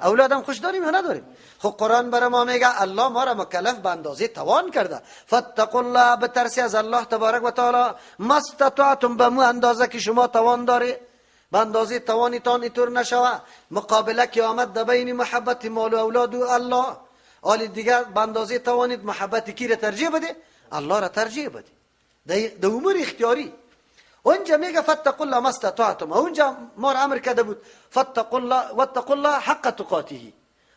اولادم خوش داریم یا نداریم؟ خب قرآن برای ما میگه الله ما را مکلف به اندازه توان کرده. فاتقوا الله، بترسی از الله تبارک و تعالی، ما استطعتم، به مو اندازه که شما توان داری، به اندازه توانتان اینطور نشوه. مقابله که آمد در بین محبت مال و اولاد و الله، آلی دیگر به اندازه توانید محبت کی را ترجیح بده؟ الله را ترجیح بده. در امور اختیاری اونجا میگه فاتقوا الله ما استطعتم، اونجا ما را امر کرده بود فاتقوا الله واتقوا الله حق تقاته،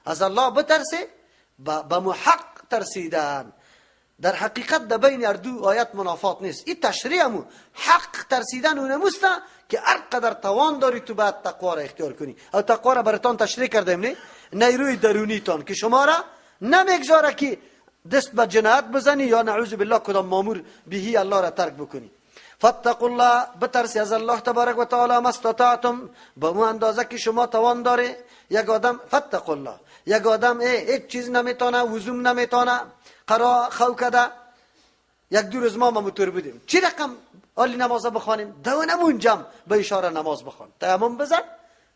از الله بترسه به محق ترسیدن. در حقیقت در بین هر دو آیت منافات نیست. این تشریع مو حق ترسیدن اونموست که هر قدر توان داری تو باید تقوا را اختیار کنی. او تقوا را براتان تشریع کردیم، نه نیروی درونیتان که شما را نمیگذاره که دست به جنایت بزنی یا نعوذ بالله کدام مامور بهی الله را ترک بکنی. فاتقوا الله، بترسی از الله تبارک و تعالی، ما استطعتم، به مو اندازه که شما توان داره. یک آدم فاتقوا الله، یک آدم هیچ چیز نمیتونه، وضوم نمیتونه، قرا خو کده. یک دو روز ما موتور بودیم، چی رقم عالی نماز بخوانیم؟ دونمون جمع به اشاره نماز بخوان، تیمم بزن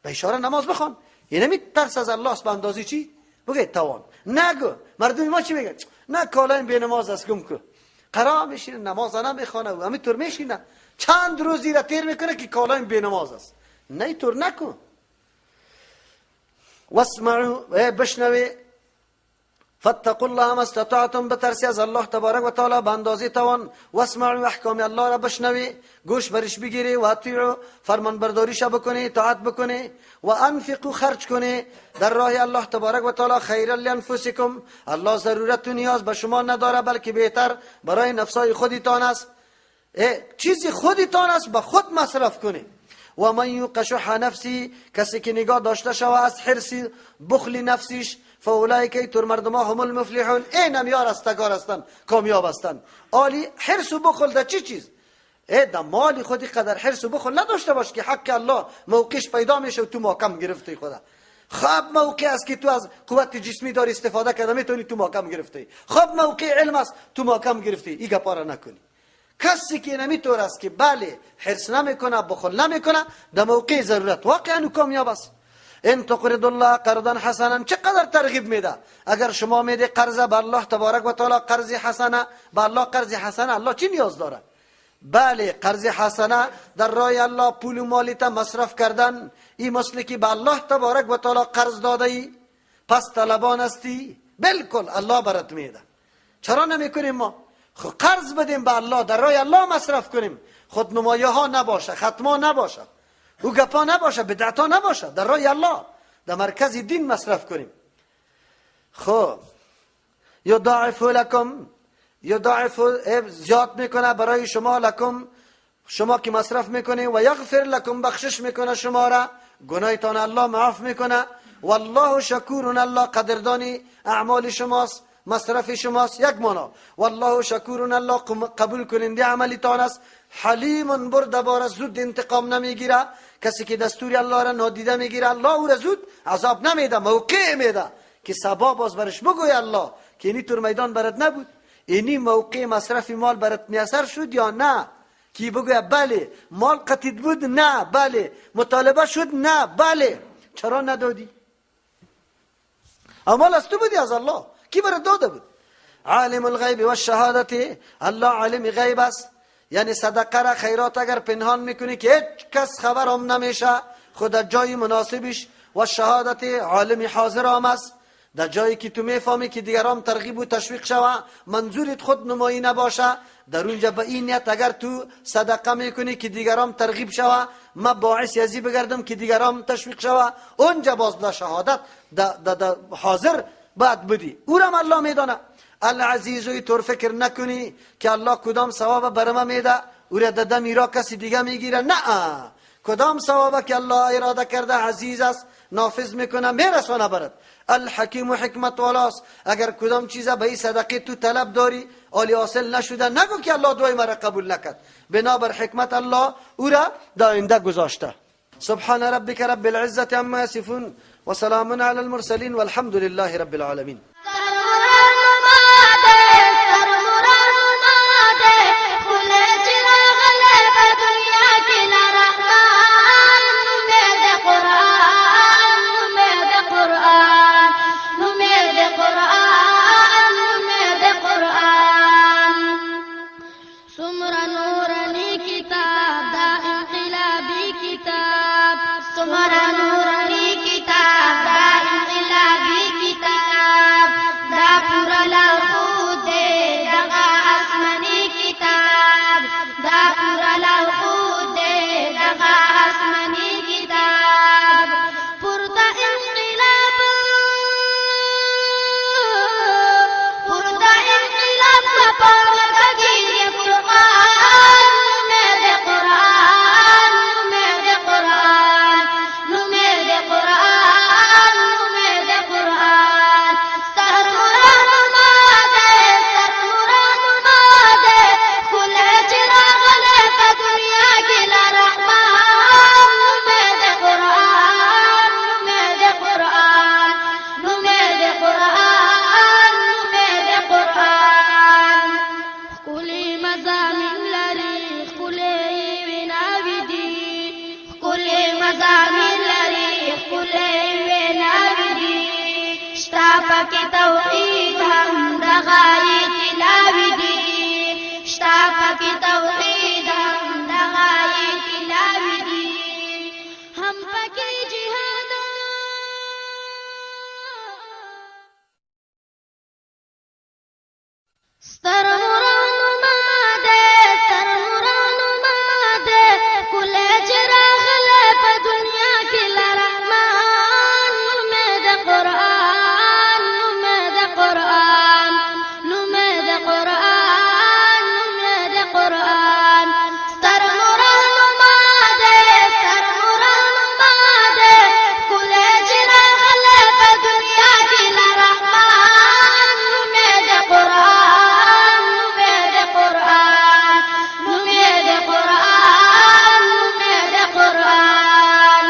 به اشاره نماز بخوان. یعنی ترس از الله است به اندازه چی؟ بگه توان. نگو مردم ما چی میگن؟ نه کالایم به نماز است، گم کو. قرا میشینه نماز نمیخوانه و همینطور میشینه چند روزی را تیر میکنه که کالایم به نماز است. نه اینطور نکن. واسمعوا، بشنوی، فاتقوا الله ما استطعتم، بترسی از الله تبارک و تعالی به اندازه توان. واسمعوا، احکام الله را بشنوی، گوش برش بگیری، و اطیعوا، فرمان برداریش بکنی، اطاعت بکنی، و انفقوا، خرج کنی در راه الله تبارک و تعالی، خیرا لانفسکم، الله ضرورت و نیاز به شما نداره بلکه بهتر برای نفسای خودتان است. چیزی خودتان است به خود مصرف کنی. و من یوق شح نفسی، کسی که نگاه داشته شوه از حرص بخل نفسیش، فاولئک تر مردما هم المفلحون، اینم یا رستگار هستند، کامیاب هستند. عالی حرص و بخل در چی چیز؟ در مال خودی قدر حرص و بخل نداشته باش که حق الله موقعش پیدا میشه و تو محکم گرفتی خدا. خب موقع است که تو از قوت جسمی داری استفاده کرده میتونی، تو محکم گرفتی. خب موقع علم است، تو محکم گرفتی. این گپا را نکنی. کسی که نمیتور است که بله حرص نمیکنه، بخل نمیکنه، در موقع ضرورت واقعا کامیاب است. ان تقرض الله قرضا حسنا، چقدر ترغیب میده اگر شما میده قرض به الله تبارک و تعالی، قرض حسنه به الله، قرض حسنه الله چی نیاز داره؟ بله قرض حسنه در راه الله پول و مالیت مصرف کردن، این مثل که به الله تبارک و تعالی قرض داده ای، پس طلبان هستی، بالکل الله برات میده. چرا نمیکنیم ما؟ خب قرض بدیم به الله، در راه الله مصرف کنیم، خودنمایی ها نباشه، ختما نباشه، او گپا نباشه، بدعت ها نباشه، در راه الله در مرکز دین مصرف کنیم. خب یضاعف لکم، یضاعف زیاد میکنه برای شما، لکم شما که مصرف میکنه، و یغفر لکم بخشش میکنه شما را، گناهتان الله معاف میکنه. والله شکور، الله قدردانی اعمال شماست، مصرف شماست. یک معنا والله شکور، الله قبول کننده عملتان است. حلیم، بردبار است، زود انتقام نمیگیره. کسی که دستور الله را نادیده میگیره، الله او را زود عذاب نمیده، موقع میده که سبا باز برش بگوی الله که اینی تور میدان برات نبود، اینی موقع مصرف مال برات میسر شد یا نه؟ کی بگوی بله مال قطید بود، نه بله مطالبه شد، نه بله، چرا ندادی؟ مال از تو بودی، از الله کی برات داده بود؟ عالم الغیب و الشهادت، الله عالم غیب است. یعنی صدقه را، خیرات اگر پنهان میکنی که هیچ کس خبرم نمیشه، خود جای مناسبش، و شهادت عالم حاضر هم است، در جایی که تو میفهمی که دیگران ترغیب و تشویق شوه، منظورت خود نمایی نباشه، در اونجا به این نیت اگر تو صدقه میکنی که دیگران ترغیب شوه، ما باعث ازی بگردم که دیگران تشویق شوه، اونجا باز در شهادت در حاضر باید بدی، او را الله میدانه. العزیز، طور فکر نکنی که الله کدام ثواب بر ما میده، او را داده میرا کسی دیگه میگیره، نه، کدام ثواب که الله اراده کرده عزیز است، نافذ میکنه، میرسانه برات. الحکیم و حکمت والاست. اگر کدام چیزا به این صدقه تو طلب داری آلی حاصل نشده، نگو که الله دعای مرا قبول نکرد. بنابر حکمت الله او را داینده گذاشته. سبحان ربک رب العزة عما یصفون و سلام علی المرسلین والحمد لله رب العالمین. قرآن. پکې توحید هم د غایې تلاوي دي، شته پکې توحید هم د غایې تلاوي دي، هم پکې جهاد. ستر نورانو ما ده، ستر نورانو ما ده، کله چې راغله په دنیا کې لرحمان، نوم یې د قرآن، نوم یې د قرآن، نوم یې د قرآن، نوم یې د قرآن. ستر نورانو ما ده، ستر نورانو ما ده، کله چې راغله په دنیا کې لرحمان، نوم یې د قرآن، نوم یې د قرآن، نوم یې د قرآن، نوم یې د قرآن.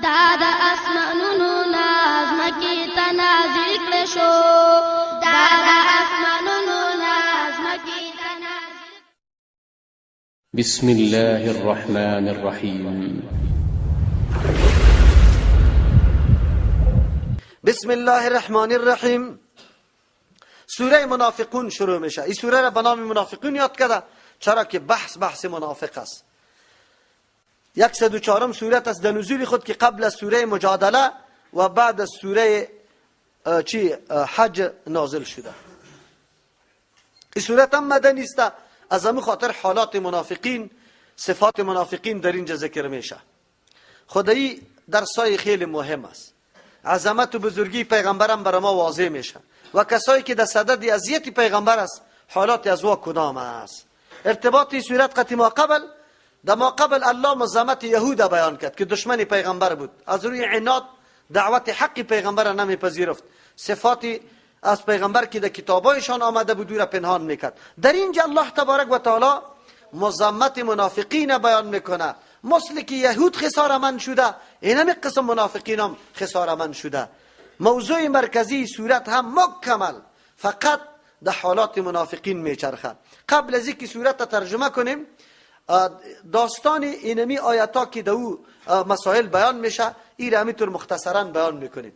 دا د اسمانونو نه ځمکې ته نازل کړی شو، دا د اسمانونو نه ځمکې ته نازل. بسم الله الرحمن الرحیم. بسم الله الرحمن الرحیم. سوره منافقون شروع میشه. این سوره را به نام منافقون یاد کرده، چرا که بحث منافق است. 104 سورت است در نزول خود که قبل از سوره مجادله و بعد از سوره حج نازل شده. این سورت هم مدنی است، از همین خاطر حالات منافقین، صفات منافقین در اینجا ذکر میشه. خدایی درسای خیلی مهم است. عظمت و بزرگی پیغمبرم برای ما واضح میشه و کسایی که در صدد اذیت پیغمبر است، حالات از وا کدام است. ارتباط این صورت قطعی ما قبل، در ما قبل الله مزامت یهود بیان کرد که دشمن پیغمبر بود، از روی عناد دعوت حق پیغمبر را نمیپذیرفت، صفات از پیغمبر که در کتابایشان آمده بود را پنهان میکرد. در اینجا الله تبارک و تعالی مزامت منافقین بیان میکنه، مثل که یهود خسارمند شده، این قسم منافقین هم خسارمند شده. موضوع مرکزی صورت هم مکمل فقط در حالات منافقین میچرخه. قبل از اینکه صورت ترجمه کنیم، داستان اینمی آیتا که در او مسائل بیان میشه، این را همینطور مختصرا بیان میکنیم.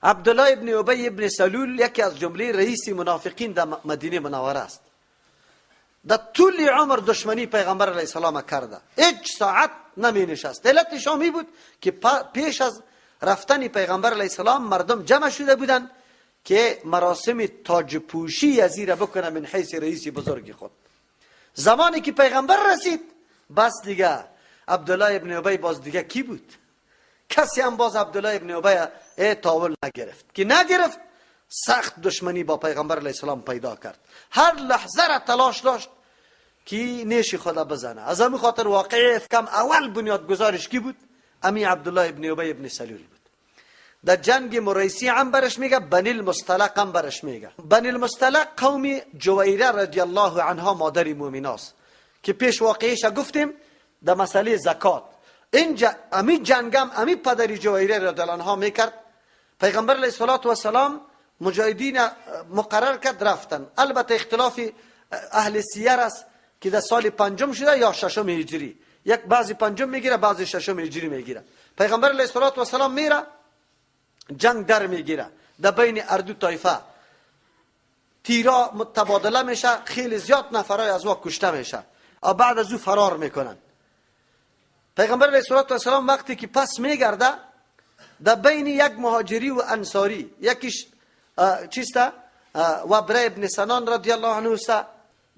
عبدالله ابن ابی ابن سلول یکی از جمله رئیس منافقین در مدینه منوره است. در طول عمر دشمنی پیغمبر علیه السلام کرده، هیچ ساعت نمی نشست. علتش هم بود که پیش از رفتن پیغمبر علیه السلام مردم جمع شده بودند که مراسم تاج پوشی از را بکنه من حیث رئیس بزرگ خود. زمانی که پیغمبر رسید، بس دیگه عبدالله ابن ابی باز دیگه کی بود؟ کسی هم باز عبدالله ابن ابی تاول نگرفت. که نگرفت، سخت دشمنی با پیغمبر علیه السلام پیدا کرد. هر لحظه را تلاش داشت که نیش خدا بزنه. از همین خاطر واقعه افکم اول بنیادگذارش کی بود؟ امی عبدالله ابن ابی ابن سلول بود. در جنگ مریسی هم برش میگه، بنی المصطلق هم برش میگه. بنی المصطلق قوم جویره رضی الله عنها مادر مومناست که پیش واقعیش گفتیم در مسئله زکات. اینجا امی جنگم امی پدری جویره رضی الله عنها میکرد. پیغمبر علیه الصلاة والسلام مجاهدین مقرر کرد رفتن. البته اختلاف اهل سیر است که در سال پنجم شده یا ششم هجری، یک بعضی پنجم میگیره، بعضی ششم هجری میگیره. پیغمبر علیه الصلاة والسلام میره جنگ در میگیره، در بین اردو طایفه تیرا متبادله میشه، خیلی زیاد نفرای از وا کشته میشه و بعد از او فرار میکنن. پیغمبر علیه الصلاة والسلام وقتی که پس میگرده، در بین یک مهاجری و انصاری، یکیش چیسته وبره ابن سنان رضی الله عنه است،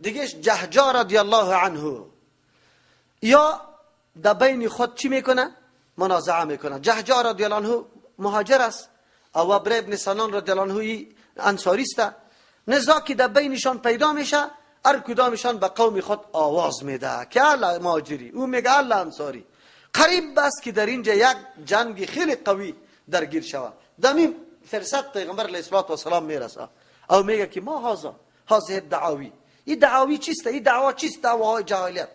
دیگهش جهجا رضی الله عنه، یا در بین خود چی میکنه؟ منازعه میکنه. جهجا رضی الله عنه مهاجر است و وبره ابن سنان رضی الله عنه انصاری است. نزاع که در بینشان پیدا میشه، هر کدامشان به قوم خود آواز میده که الله مهاجری، او میگه الله انصاری. قریب بس که در اینجا یک جنگ خیلی قوی درگیر شود. دمیم فرصت پیغمبر علیه الصلاة والسلام میرسه او میگه که ما هذا هذه الدعاوی. این دعاوی چیست؟ این دعوا چیست؟ دعواهای جاهلیت.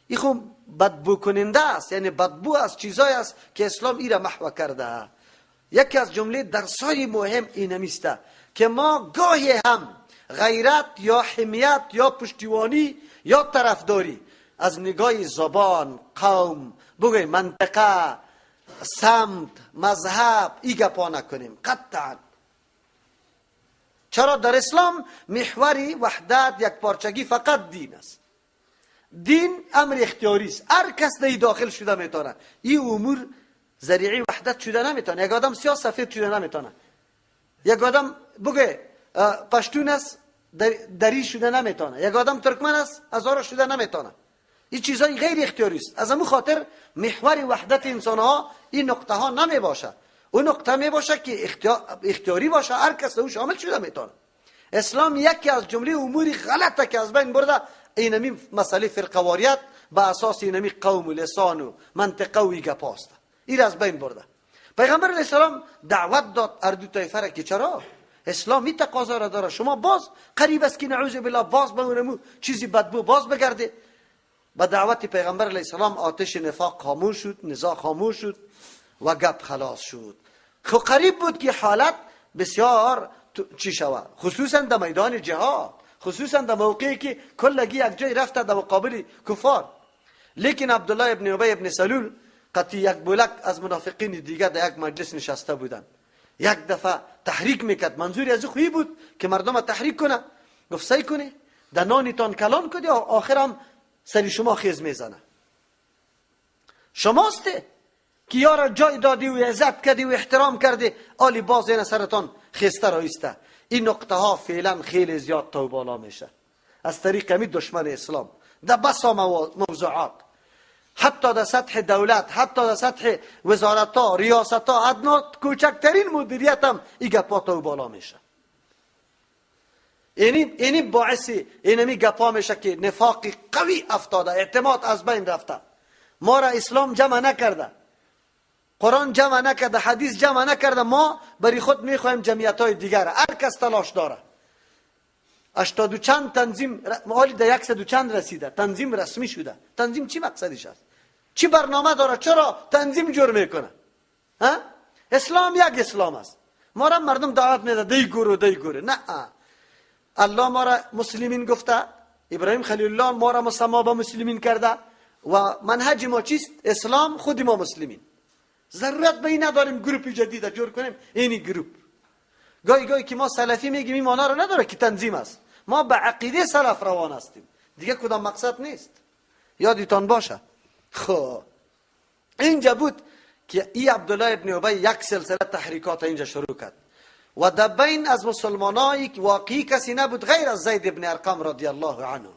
این خو بدبو کننده است، یعنی بدبو از چیزایی است که اسلام ای را محو کرده. یکی از جمله درسای مهم اینمیسته که ما گاهی هم غیرت یا حمیت یا پشتیوانی یا طرفداری از نگاه زبان، قوم، بگوی منطقه، سمت، مذهب ای گپا نکنیم قطعا. چرا در اسلام محوری وحدت یک پارچگی فقط دین است. دین امر اختیاری است، هر کس در داخل شده میتونه. این امور ذریعی وحدت شده نمیتونه. یک آدم سیاه سفید شده نمیتونه، یک آدم بگه پشتون است دری شده نمیتونه، یک آدم ترکمن است هزاره شده نمیتونه. این چیزای غیر اختیاری است. از همون خاطر محور وحدت انسان ها این نقطه ها نمی باشه. اون نقطه می باشه که اختیاری باشه، هر کس او شامل شده میتونه. اسلام یکی از جمله امور غلطه که از بین برده اینمی مسئله فرقواریت به اساس اینمی قوم و لسان و منطقه و گپاست. این از بین برده. پیغمبر علیه السلام دعوت داد هر دو طایفه را که چرا اسلام این تقاضا را داره، شما باز قریب است که نعوذ بالله باز به اونمو چیزی بدبو باز بگرده. با دعوت پیغمبر علیه السلام آتش نفاق خاموش شد، نزاع خاموش شد و گپ خلاص شد. خب قریب بود که حالت بسیار چی شود، خصوصا در میدان جهاد، خصوصا در موقعی که کلگی یک جای رفته در مقابل کفار. لیکن عبدالله ابن ابی ابن سلول قطعی یک بولک از منافقین دیگر در یک مجلس نشسته بودند. یک دفعه تحریک میکرد، منظوری از او خویی بود که مردم تحریک کنه. گفت سعی کنی در نانتان کلان کنی، آخر هم سری شما خیز میزنه. شماسته که یارا جای دادی و عزت کردی و احترام کردی، آلی باز این سرتان خیسته رایسته. این نقطه ها فعلا خیلی زیاد تو بالا میشه از طریق می دشمن اسلام در بسا موضوعات، حتی در سطح دولت، حتی در سطح وزارت ها، ریاست ها، ادنا کوچکترین مدیریت هم این گپا تو بالا میشه. اینی باعث اینمی گپا میشه که نفاق قوی افتاده، اعتماد از بین رفته. ما را اسلام جمع نکرده، قرآن جمع نکرده، حدیث جمع نکرده. ما برای خود میخوایم جمعیت های دیگر، هر کس تلاش داره. 80 چند تنظیم حالی در 100 چند رسیده، تنظیم رسمی شده. تنظیم چی مقصدش است؟ چی برنامه داره؟ چرا تنظیم جور میکنه؟ ها؟ اسلام یک اسلام است. ما را مردم دعوت میده دی گروه دی گروه. نه، الله ما را مسلمین گفته، ابراهیم خلیل الله ما را مسما به مسلمین کرده و منهج ما چیست؟ اسلام، خود ما مسلمین. ضرورت به این نداریم گروپ جدید جور کنیم. اینی گروپ گاهی گاهی که ما سلفی میگیم این معنا رو نداره که تنظیم است. ما به عقیده سلف روان هستیم، دیگه کدام مقصد نیست، یادتان باشه. خب اینجا بود که ای عبدالله ابن ابی یک سلسله تحریکات اینجا شروع کرد و در بین از مسلمانایی واقعی کسی نبود غیر از زید ابن ارقم رضی الله عنه.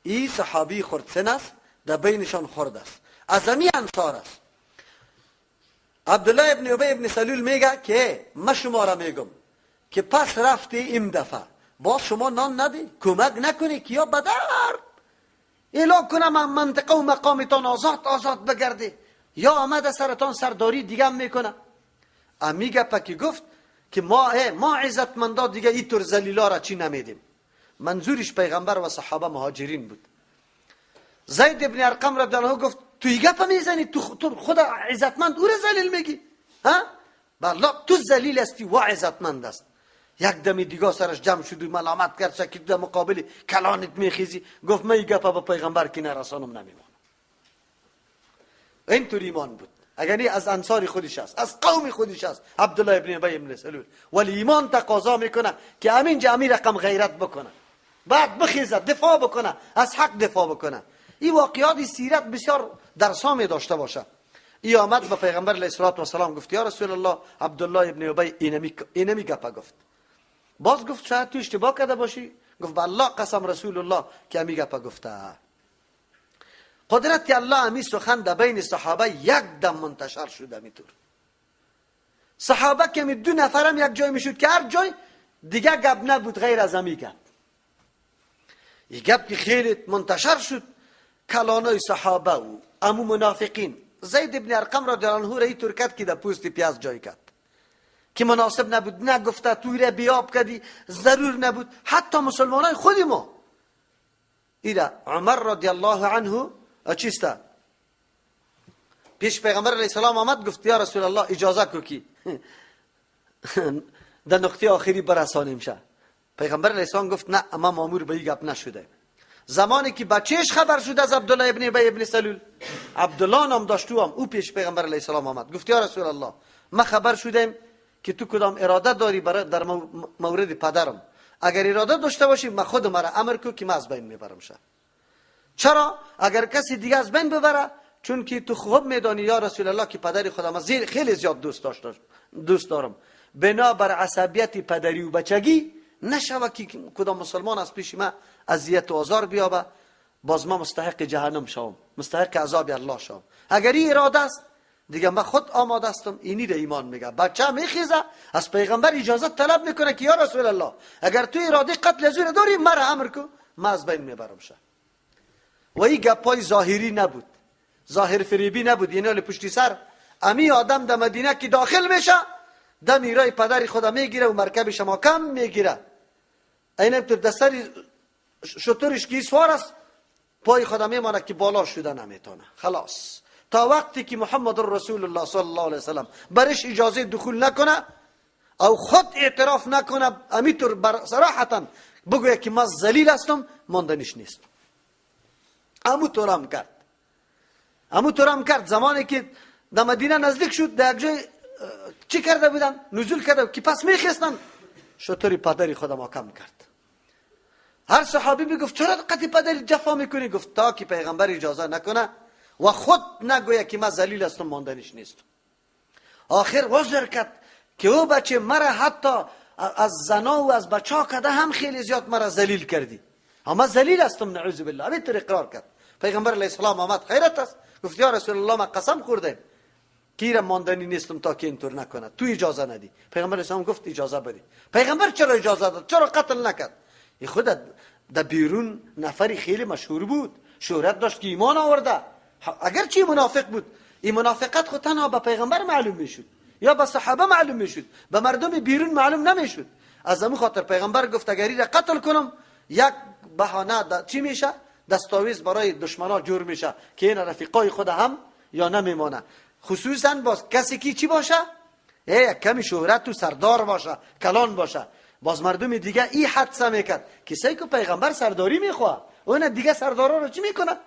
ای صحابی خردسن است، در بینشان خرد است، از امی انصار است. عبدالله ابن ابی ابن سلول میگه که ما شما را میگم که پس رفتی این دفعه باز شما نان ندی، کمک نکنی که یا بدر اعلام کنم منطقه و مقامتان آزاد آزاد بگرده، یا آمده سرتان سرداری دیگه هم میکنه. امی گپه که گفت که ما عزتمندا دیگه اینطور ذلیلا را چی نمیدیم. منظورش پیغمبر و صحابه مهاجرین بود. زید ابن ارقم رضی الله عنه گفت تو این گپه میزنی، تو خود عزتمند او را ذلیل میگی؟ ها؟ بله تو ذلیل هستی و عزتمند است. یک دمی دیگه سرش جمع شد و ملامت کرد که در مقابل کلانت میخیزی. گفت من این گپه به پیغمبر که نرسانم نمیمانم. اینطور ایمان بود. اگر از انصار خودش است، از قوم خودش است عبدالله ابن ابی ابن سلول، ولی ایمان تقاضا میکنه که همین جمعی رقم غیرت بکنه، بعد بخیزه دفاع بکنه، از حق دفاع بکنه. این واقعات سیرت بسیار درسا می داشته باشه. ای آمد به پیغمبر علیه الصلاة والسلام گفت یا رسول الله، عبدالله ابن ابی اینمی گپه گفت. باز گفت شاید تو اشتباه کرده باشی. گفت به الله قسم رسول الله که امی گپه گفته. قدرت الله امی سخن در بین صحابه یک دم منتشر شده. میتور صحابه که می دو نفرم یک جای میشد که هر جای دیگه گپ نبود غیر از امی گپ. این گپ که خیلی منتشر شد، کلانای صحابه و امو منافقین زید ابن ارقم را الله عنه را اینطور کرد که در پوست پیاز جای کرد که مناسب نبود، نگفته توی را بیاب کردی، ضرور نبود. حتی مسلمانای خود ما ایره عمر رضی الله عنه چیسته پیش پیغمبر علیه السلام آمد گفت یا رسول الله اجازه کو کی در نقطه آخری برسانیم شه. پیغمبر علیه السلام گفت نه، اما مامور به این گپ نشده. زمانی که بچهش خبر شد از عبدالله ابن ابی ابن سلول، عبدالله نام داشت، او هم او پیش پیغمبر علیه السلام آمد، گفت یا رسول الله ما خبر شدیم که تو کدام اراده داری برای در مورد پدرم، اگر اراده داشته باشی ما خود مرا امر کو که ما از بین میبرم شه. چرا؟ اگر کسی دیگه از بین ببره، چون که تو خوب میدانی یا رسول الله که پدر خودم از خیلی زیاد دوست دارم، بنابر عصبیت پدری و بچگی نشوه که کدام مسلمان از پیش ما اذیت و آزار بیابه، باز ما مستحق جهنم شوم، مستحق عذاب الله شوم. اگر این اراده است دیگه من خود آماده هستم. اینی را ایمان میگه. بچه میخیزه از پیغمبر اجازه طلب میکنه که یا رسول الله اگر تو اراده قتل از او داری مرا امر کو، ما از بین میبرم شه. و این گپای ظاهری نبود، ظاهر فریبی نبود، یعنی پشتی سر امی آدم در مدینه که داخل میشه دم ایرای پدر خدا میگیره و مرکب شما کم میگیره، اینم تو دستر شترش که سوار است پای خدا میمانه که بالا شده نمیتونه. خلاص تا وقتی که محمد رسول الله صلی الله علیه وسلم برش اجازه دخول نکنه او خود اعتراف نکنه، امیتر بر صراحتا بگویه که ما ذلیل هستم، ماندنش نیست. امو تورم کرد، امو تورم کرد. زمانی که در مدینه نزدیک شد، در یک جای چی کرده بودن؟ نزول کرده که پس میخستن، شطور پدری خودم کم کرد. هر صحابی میگفت چرا قطع پدری جفا میکنی؟ گفت تا که پیغمبر اجازه نکنه و خود نگویه که من ذلیل هستم، ماندنش نیست. آخر عذر کرد که او بچه مرا حتی از زنا و از بچه ها کده هم خیلی زیاد مرا ذلیل کردی، اما ذلیل هستم نعوذ بالله. همینطور اقرار کرد. پیغمبر علیه السلام آمد، خیرت است، گفت یا رسول الله من قسم خوردم که ماندنی نیستم تا که اینطور نکنه، تو اجازه ندی. پیغمبر علیه السلام گفت اجازه بدی. پیغمبر چرا اجازه داد؟ چرا قتل نکرد؟ این خود در بیرون نفری خیلی مشهور بود، شهرت داشت که ایمان آورده، اگر چی منافق بود. این منافقت خود تنها به پیغمبر معلوم میشد یا به صحابه معلوم میشد، به مردم بیرون معلوم نمیشد. از همون خاطر پیغمبر گفت اگر این را قتل کنم یک بهانه چی میشه؟ دستاویز برای دشمنا جور میشه که این رفیقای خود هم یا نمیمانه. خصوصا باز کسی که چی باشه؟ یک کمی شهرت و سردار باشه، کلان باشه. باز مردم دیگه این حدسه میکرد که سعی که پیغمبر سرداری میخواه، اون دیگه سردارا رو چی میکنه؟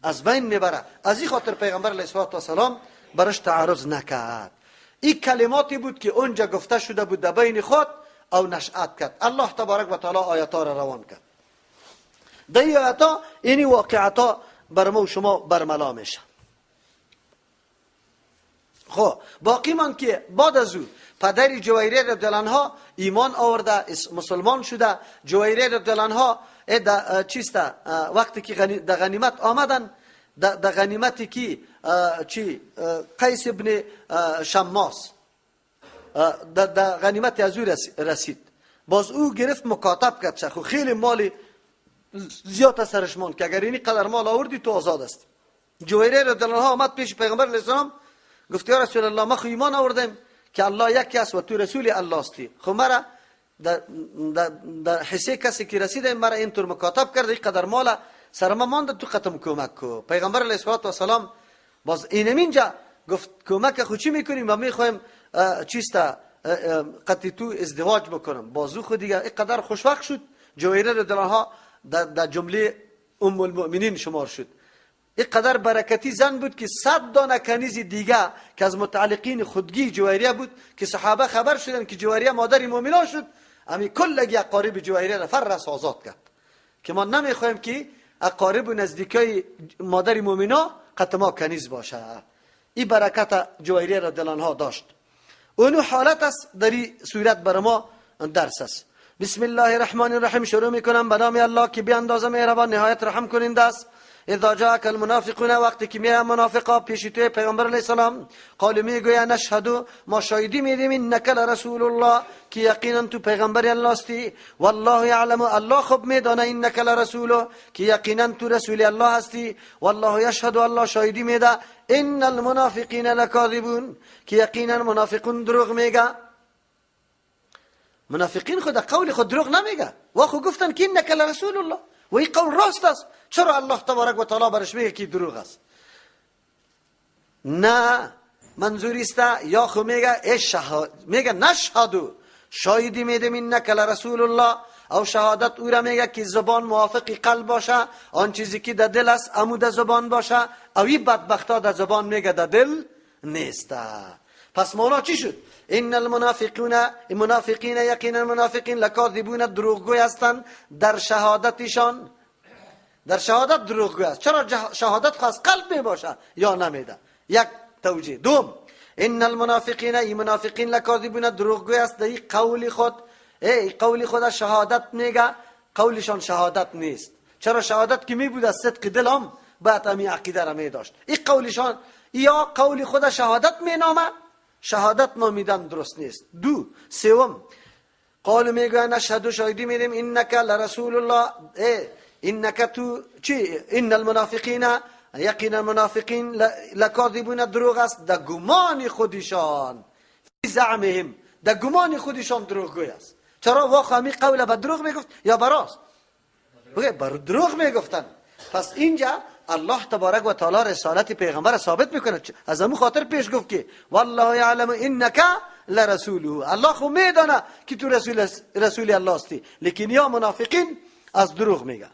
از بین میبره. از این خاطر پیغمبر علیه السلام برش تعرض نکرد. این کلماتی بود که اونجا گفته شده بود در بین خود او نشأت کرد. الله تبارک و تعالی آیات را روان کرد. در این آیات اینی واقعات بر ما و شما برملا میشه. خب باقی من که بعد از او پدر جویریه رضی الله عنها ایمان آورده، مسلمان شده. جویریه رضی الله عنها چیست وقتی که در غنیمت آمدن، در غنیمتی که چی قیس ابن شماس در غنیمت از او رسید، باز او گرفت مکاتب کرد، خو خیلی مال زیاد سرش ماند که اگر اینی قدر مال آوردی تو آزاد است. جویریه رضی الله عنها آمد پیش پیغمبر علیه السلام، گفت یا رسول الله ما خو ایمان آوردیم که الله یکی است و تو رسول الله استی، خو مرا در حصه کسی که رسیده مرا اینطور مکاتب کرده، این قدر مال سر ما مانده، تو قتم کمک کو. پیغمبر علیه السلام باز اینمینجا گفت کمک خو چی میکنیم و میخوایم چیست قطعی تو ازدواج بکنم. بازو خو دیگه اینقدر خوشوقت شد. جویریه رضی الله عنها در جمله ام المؤمنین شمار شد. اینقدر برکتی زن بود که 100 دانه کنیز دیگه که از متعلقین خودگی جویریه بود که صحابه خبر شدن که جویریه مادر مؤمنان شد، امی کلگی اقارب جویریه را فرس آزاد کرد که ما نمیخوایم که اقارب و نزدیکای مادر مؤمنا قط ما کنیز باشه. این برکت جویریه رضی الله عنها داشت. اونو حالت است در این صورت بر ما درس است. بسم الله الرحمن الرحیم شروع میکنم به نام الله که بی اندازه مهربان نهایت رحم کننده است. اذا جاءك المنافقون وقتی که میان منافقا پیش توی پیغمبر علیه السلام، قالوا میگویند نشهد ما شاهدی میدیم انک لرسول الله که یقینا تو پیغمبر الله هستی، والله یعلم الله خوب میدانه انک لرسول که یقینا تو رسول الله هستی، والله یشهد الله شاهدی میده ان المنافقین لکاذبون که یقینا منافقون دروغ میگه. منافقین خود قول خود دروغ نمیگه، واخو گفتن که انک لرسول الله و این قول راست است، چرا الله تبارک و تعالی برش میگه که دروغ است؟ نه منظوری است یا خو میگه میگه نشهدو شاهدی میدیم انک لرسول الله او شهادت او را میگه که زبان موافق قلب باشه، آن چیزی که در دل است امو در زبان باشه، او این بدبختا در زبان میگه در دل نیست. پس معنا چی شد؟ ان المنافقون، منافقین یقینا المنافقین لکاذبون، دروغگوی هستند در شهادتشان. در شهادت دروغگوی است. چرا؟ شهادت خاص قلب می باشه یا نمیده. یک توجیه. دوم، ان المنافقین، ای منافقین لکاذبون، دروغگوی است در قول خود. ای قول خود شهادت میگه، قولشان شهادت نیست. چرا؟ شهادت که می بود از صدق دل هم بعد امی عقیده را می داشت. این قولشان یا قول خود شهادت می نامه، شهادت نامیدن درست نیست. دو، سوم، قالو میگوین نشهد، شاهدی میدیم، انک لرسول الله، انک تو چی؟ ان المنافقین، یقینا المنافقین لکاذبون، دروغ است در گمان خودشان، فی زعمهم، در گمان خودشان دروغگوی است. چرا؟ واقعا می قول به دروغ میگفت یا براست؟ بر دروغ میگفتن. پس اینجا الله تبارک و تعالی رسالت پیغمبر ثابت میکنه. از همون خاطر پیش گفت که والله یعلم انک لرسوله، الله خو میدانه که تو رسول الله هستی، لیکن یا منافقین از دروغ میگه.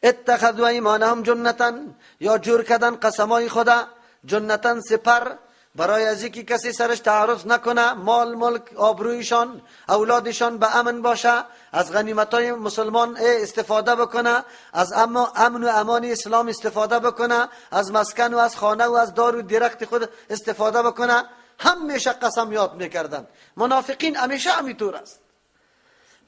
اتخذوا ایمانهم جنتا، یا جور کردن قسمای خدا جنتا، سپر، برای از اینکه کسی سرش تعرض نکنه، مال ملک آبرویشان اولادشان به امن باشه، از غنیمتای مسلمان استفاده بکنه، از امن و امان اسلام استفاده بکنه، از مسکن و از خانه و از دار و درخت خود استفاده بکنه. همیشه قسم یاد میکردن. منافقین همیشه همینطور است.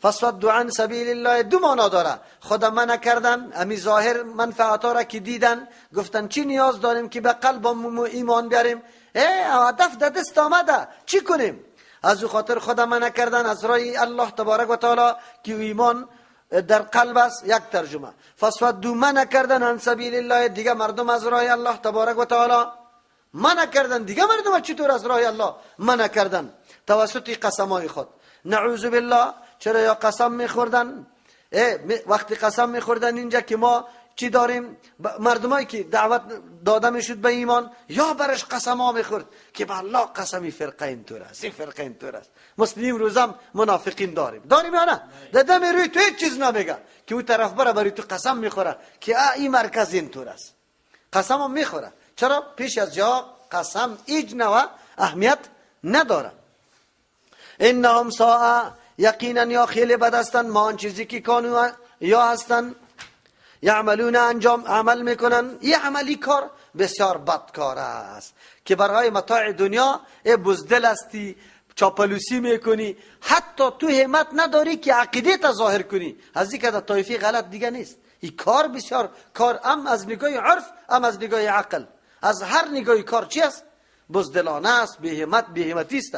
فصدوا عن سبیل الله دو معنا داره. خدا منع کردن، امی ظاهر منفعت را که دیدن گفتن چی نیاز داریم که به قلب ایمان بیاریم، هدف در دست آمده چی کنیم؟ از او خاطر خدا منع کردن از رای الله تبارک و تعالی که ایمان در قلب است. یک ترجمه. فصدوا منع کردن عن سبیل الله، دیگه مردم از رای الله تبارک و تعالی منع کردن، دیگه مردم چطور از رای الله منع کردن؟ توسط قسمای خود. نعوذ بالله. چرا یا قسم میخوردن؟ وقتی قسم میخوردن اینجا که ما چی داریم؟ مردمایی که دعوت داده میشد به ایمان یا برش قسم ها میخورد که به الله قسمی فرقه اینطور است، این فرقه اینطور است. مسلمین روزم منافقین داریم، داریم یا نه؟ داده میروی تو هیچ چیز نمیگه که او طرف بره برای تو قسم میخوره که این مرکز اینطور است، قسم هم میخوره. چرا؟ پیش از یا قسم هیچ نوع اهمیت نداره. انهم ساء، یقینا یا خیلی بد هستند، ما آن چیزی که کانو یا هستند یعملون، انجام عمل میکنن. یه عملی کار بسیار بد کار است که برای متاع دنیا بزدل هستی، چاپلوسی میکنی، حتی تو همت نداری که عقیده تا ظاهر کنی. از این که در طایفه غلط دیگه نیست. این کار بسیار کار ام از نگاه عرف ام از نگاه عقل، از هر نگاه کار چی است؟ بزدلانه است، بی‌همت، بی‌همتی است.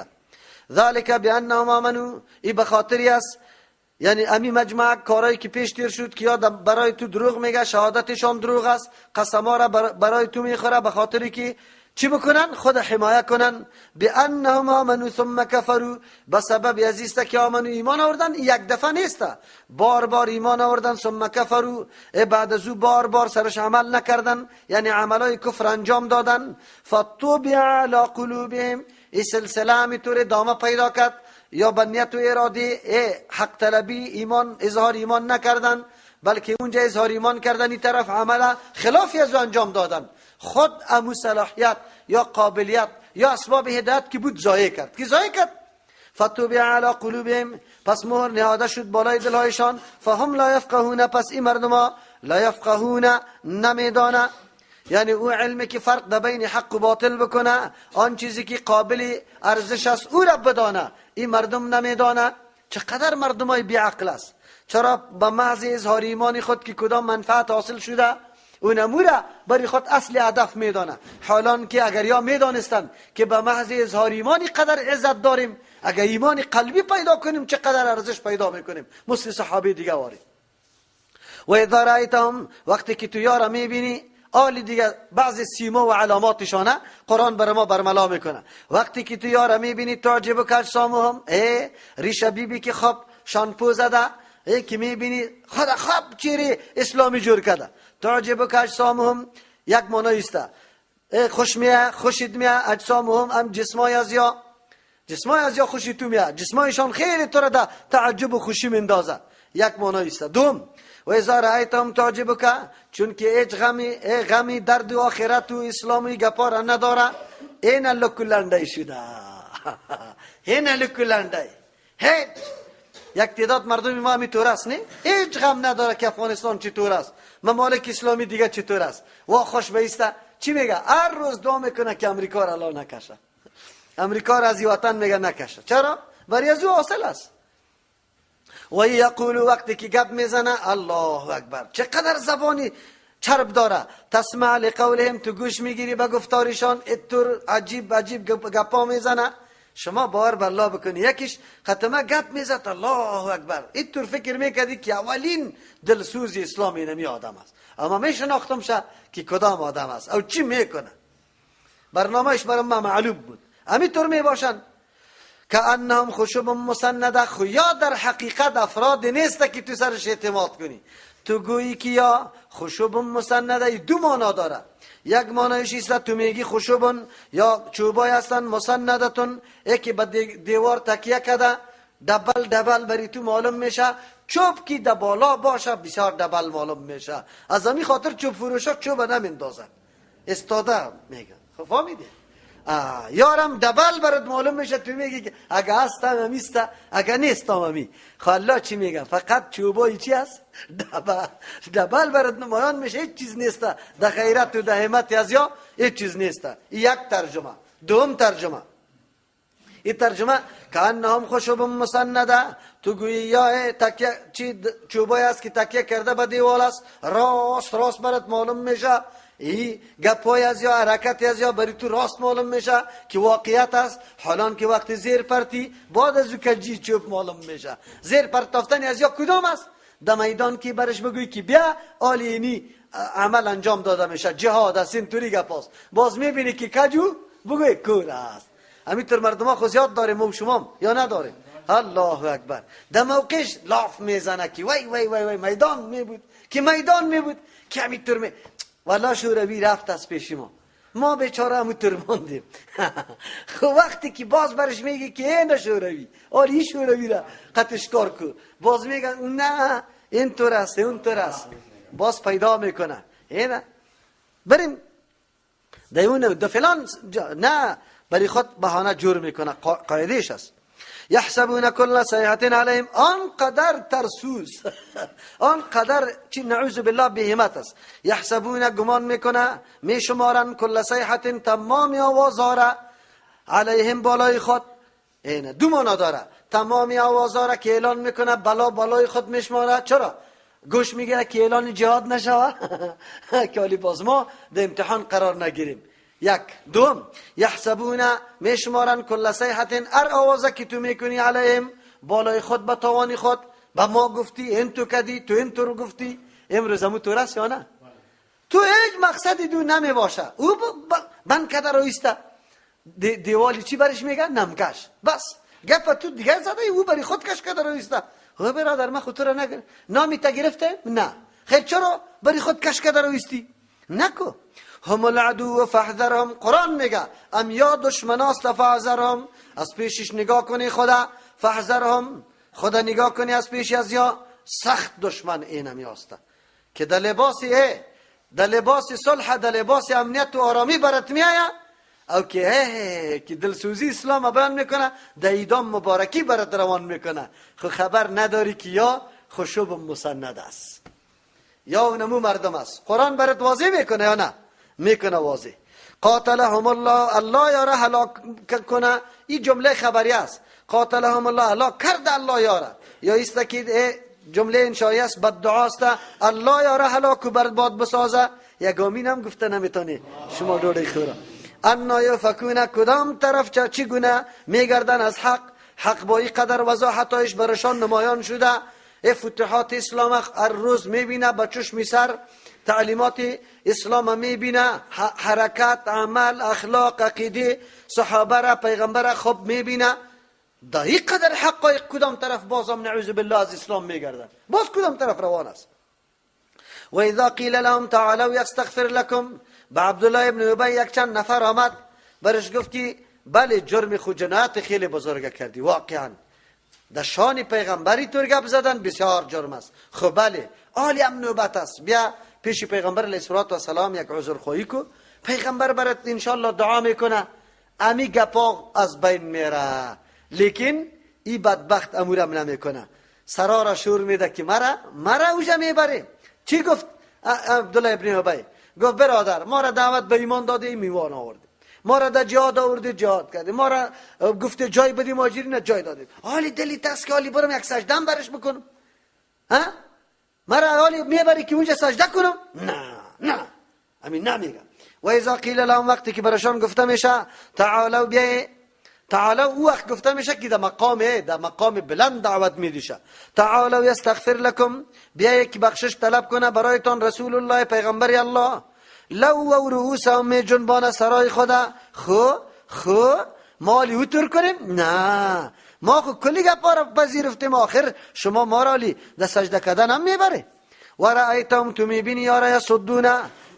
ذالک بانهم آمنوا، ای بخاطری است، یعنی امی مجمع کارایی که پیش تیر شد که یا برای تو دروغ میگه، شهادتشان دروغ است، قسما را برای تو میخوره به خاطری که چی بکنن؟ خود حمایه کنن. بانهم آمنوا ثم کفروا، به سبب از که آمنوا ایمان آوردن، یک دفعه نیست، بار بار ایمان آوردن، ثم کفروا، بعد از او بار بار سرش عمل نکردن، یعنی عملای کفر انجام دادن. فطبع علی قلوبهم، این سلسله همینطور ادامه پیدا کرد، یا به نیت و اراده حق طلبی ایمان اظهار ایمان نکردن، بلکه اونجا اظهار ایمان کردن، این طرف عمل خلافی از او انجام دادن. خود امو صلاحیت یا قابلیت یا اسباب هدایت که بود ضایع کرد، که ضایع کرد. فطبع علی قلوبهم، پس مهر نهاده شد بالای دلهایشان. فهم لا یفقهون، پس این مردم لا یفقهون، نمیدانه، یعنی او علمی که فرق در بین حق و باطل بکنه، آن چیزی که قابل ارزش است او را بدانه، این مردم نمیدانه. چقدر مردمای بیعقل است. چرا به محض اظهار ایمان خود که کدام منفعت حاصل شده اون امور برای خود اصل هدف میدانه، حالان که اگر یا میدانستند که به محض اظهار ایمان قدر عزت داریم، اگر ایمان قلبی پیدا کنیم چقدر ارزش پیدا میکنیم، مثل صحابه دیگه واری. و اذا رأیتهم، وقتی که تو یارا میبینی، آلی دیگه بعضی سیما و علاماتشانه قرآن بر ما برملا میکنه. وقتی که تو یارا میبینی تعجبک اجسامهم، ای ریشه بیبی که خواب شامپو زده، ای که میبینی خدا خواب چیری اسلامی جور کرده، تعجبک اجسامهم یک معنی است، ای خوش میه، خوشید میه، اجسامهم هم جسمای از یا جسمای از یا خوشی تو میاد، جسمایشان خیلی تو را در تعجب و خوشی مندازه. یک معنی است. دوم و اذا رأیتهم تعجبک، چون که هیچ غمی درد و آخرت و اسلامی گپا را نداره، این لکلنده شده، این لکلنده. هیچ یک تعداد مردم ما همی طور است، نه؟ هیچ غم نداره که افغانستان چطور است، ممالک اسلامی دیگه چطور است. وا خوش بیسته چی میگه؟ هر روز دعا میکنه که امریکا را الله نکشه، امریکا را از وطن میگه نکشه. چرا؟ برای از او حاصل است. و یقول وقتی که گپ میزنه الله اکبر، چقدر زبانی چرب داره. تسمع لقولهم، تو گوش میگیری به گفتارشان، اتور عجیب عجیب گپا میزنه. شما باور به الله بکنی، یکیش ختمه گپ میزد الله اکبر، اینطور فکر میکردی که اولین دلسوز اسلام اینمی آدم است، اما میشناختم شه که کدام آدم است او چی میکنه. برنامهش برای ما معلوم بود. همینطور میباشن که انهم خشب مسنده، خو یا در حقیقت افراد نیست که تو سرش اعتماد کنی. تو گویی که یا خشب مسنده دو معنا داره. یک معنیش است تو میگی خشب یا چوبای هستن مسندتون، یکی به دیوار تکیه کرده، دبل دبل بری تو معلوم میشه. چوب که د بالا باشه بسیار دبل معلوم میشه. از همین خاطر چوب فروشا چوب نمیندازن، استاده میگن. خب فهمیدی؟ یارم دبل برات معلوم میشه، تو میگی که اگه هستم همیسته، اگه نیستم همی. خب الله چی میگه؟ فقط چوبای چی هست؟ دبل دبل برات نمایان میشه، هیچ چیز نیسته. در غیرت و در همت از یا هیچ چیز نیسته. یک ترجمه. دوم ترجمه، این ترجمه که انهم خشب مسنده، تو گویی یا تکیه چی چوبای است که تکیه کرده به دیوال است، راست راست برات معلوم میشه. ای گپای از یا حرکت از یا بری تو راست معلوم میشه که واقعیت است. حالان که وقتی زیر پرتی بعد از او کجی چوب معلوم میشه. زیر پرتافتن از یا کدام است؟ در میدان که برش بگویی که بیا آلینی عمل انجام داده میشه، جهاد است، اینطوری گپ است. باز میبینی که کجو بگوی کور است. همینطور مردم ها خو زیاد داریم و شما یا نداریم؟ الله اکبر. در موقعش لاف میزنه که وای وای وای وای میدان میبود که میدان میبود که همینطور می والا شوروی رفت از پیش ما، ما بیچاره همونطور ماندیم. خب وقتی که باز برش میگه که این شوروی، آره این شوروی را قطش کار کو، باز میگن نه اینطور است اونطور است، باز پیدا میکنه. اینه بریم دیونه دو فلان نه، برای خود بهانه جور میکنه، قاعدهش است. یحسبون کل صیحة علیهم، آنقدر ترسوس، آنقدر چی نعوذ بالله بهمت است. یحسبون گمان میکنه، میشمارن، کل صیحة تمام آوازها را، علیهم بالای خود. اینه دو معنا داره. تمام آوازها را که اعلان میکنه بلا بالای خود میشماره. چرا؟ گوش میگیره که اعلان جهاد نشوه که حالی باز ما در امتحان قرار نگیریم. یک. دوم یحسبون میشمارن کل صیحة، هر آوازه که تو میکنی علیهم بالای خود به توان خود، به ما گفتی این تو کدی، تو این تو گفتی، امروز همو تو رست یا نه؟ تو هیچ مقصدی دو نمی باشه. او بند کده رویسته دیوالی چی برش میگه؟ نمکش. بس گپ تو دیگه زده، او بری خود کش کده رویسته. او برادر من خود تو را نگر نامی تا گرفته؟ نه. خیر چرا بری خود کش کده رویستی؟ نکو. هم العدو فاحذرهم، قرآن میگه ام یا دشمناست فاحذرهم، از پیشش نگاه کنی خدا، فاحذرهم خدا نگاه کنی از پیش از یا سخت دشمن اینم یاسته که در لباس در لباس صلح، در لباس امنیت و آرامی برات میآید، او که که دلسوزی اسلام بیان میکنه، در ایدام مبارکی برات روان میکنه. خو خبر نداری که یا خشوب مسند است یا اونمو مردم است. قرآن برات واضح میکنه یا نه؟ میکنه واضح. قاتلهم الله، الله یاره هلاک کنه. این جمله خبری است. قاتلهم الله، الله کرد الله یاره، یا است که جمله انشایی است، بد دعا است، الله یاره هلاک و برباد بسازه. یک آمین هم گفته نمیتونی شما دوره خورا. انا یفکون، کدام طرف چگونه میگردن از حق؟ حق با این قدر وضاحتایش برشان نمایان شده. فتوحات اسلام هر روز میبینه با چشم سر، تعلیمات اسلام میبینه، حرکت، عمل، اخلاق، عقیده صحابه را، پیغمبر را خوب میبینه. در این قدر حقایق کدام طرف بازم نعوذ بالله از اسلام میگردن؟ باز کدام طرف روان است؟ و اذا قیل لهم تعالوا یستغفر لكم، به عبدالله ابن ابی یک چند نفر آمد برش گفت که بله جرم خود جنایت خیلی بزرگ کردی، واقعا در شان پیغمبری طور گپ زدن بسیار جرم است. خب بله عالی هم نوبت است، بیا پیش پیغمبر علیه الصلاة والسلام یک عذرخواهی کو، پیغمبر برات انشالله دعا میکنه، امی گپا از بین میره. لیکن ای بدبخت امورم نمیکنه، سرا را شور میده که مرا اوجا میبره. چی گفت عبدالله ابن ابی؟ گفت برادر ما را دعوت به ایمان داده، ایمان آورده، ما را در جهاد آورده، جهاد کرده، ما را گفته جای بدی مهاجرین جای دادیم، حالی دلی تاس که حالی برم یک سجده برش بکنم، ها مرا حالی میبری که اونجا سجده کنم؟ نه نه امین نمیگه. و اذا قیل لهم، وقتی که برشان گفته میشه تعالوا بیای، تعالوا او وقت گفته میشه که در مقام بلند دعوت میدیشه، تعالوا یستغفر لکم، بیای که بخشش طلب کنه برایتان رسول الله پیغمبر الله، لو رؤوسهم می جنبان سرای خدا، خو مالی او تر کنیم؟ نه ما خو کلی گپا را پذیرفتیم، آخر شما ما را در سجده کردن هم میبره. و رأیتهم، تو میبینی یارا یصدون،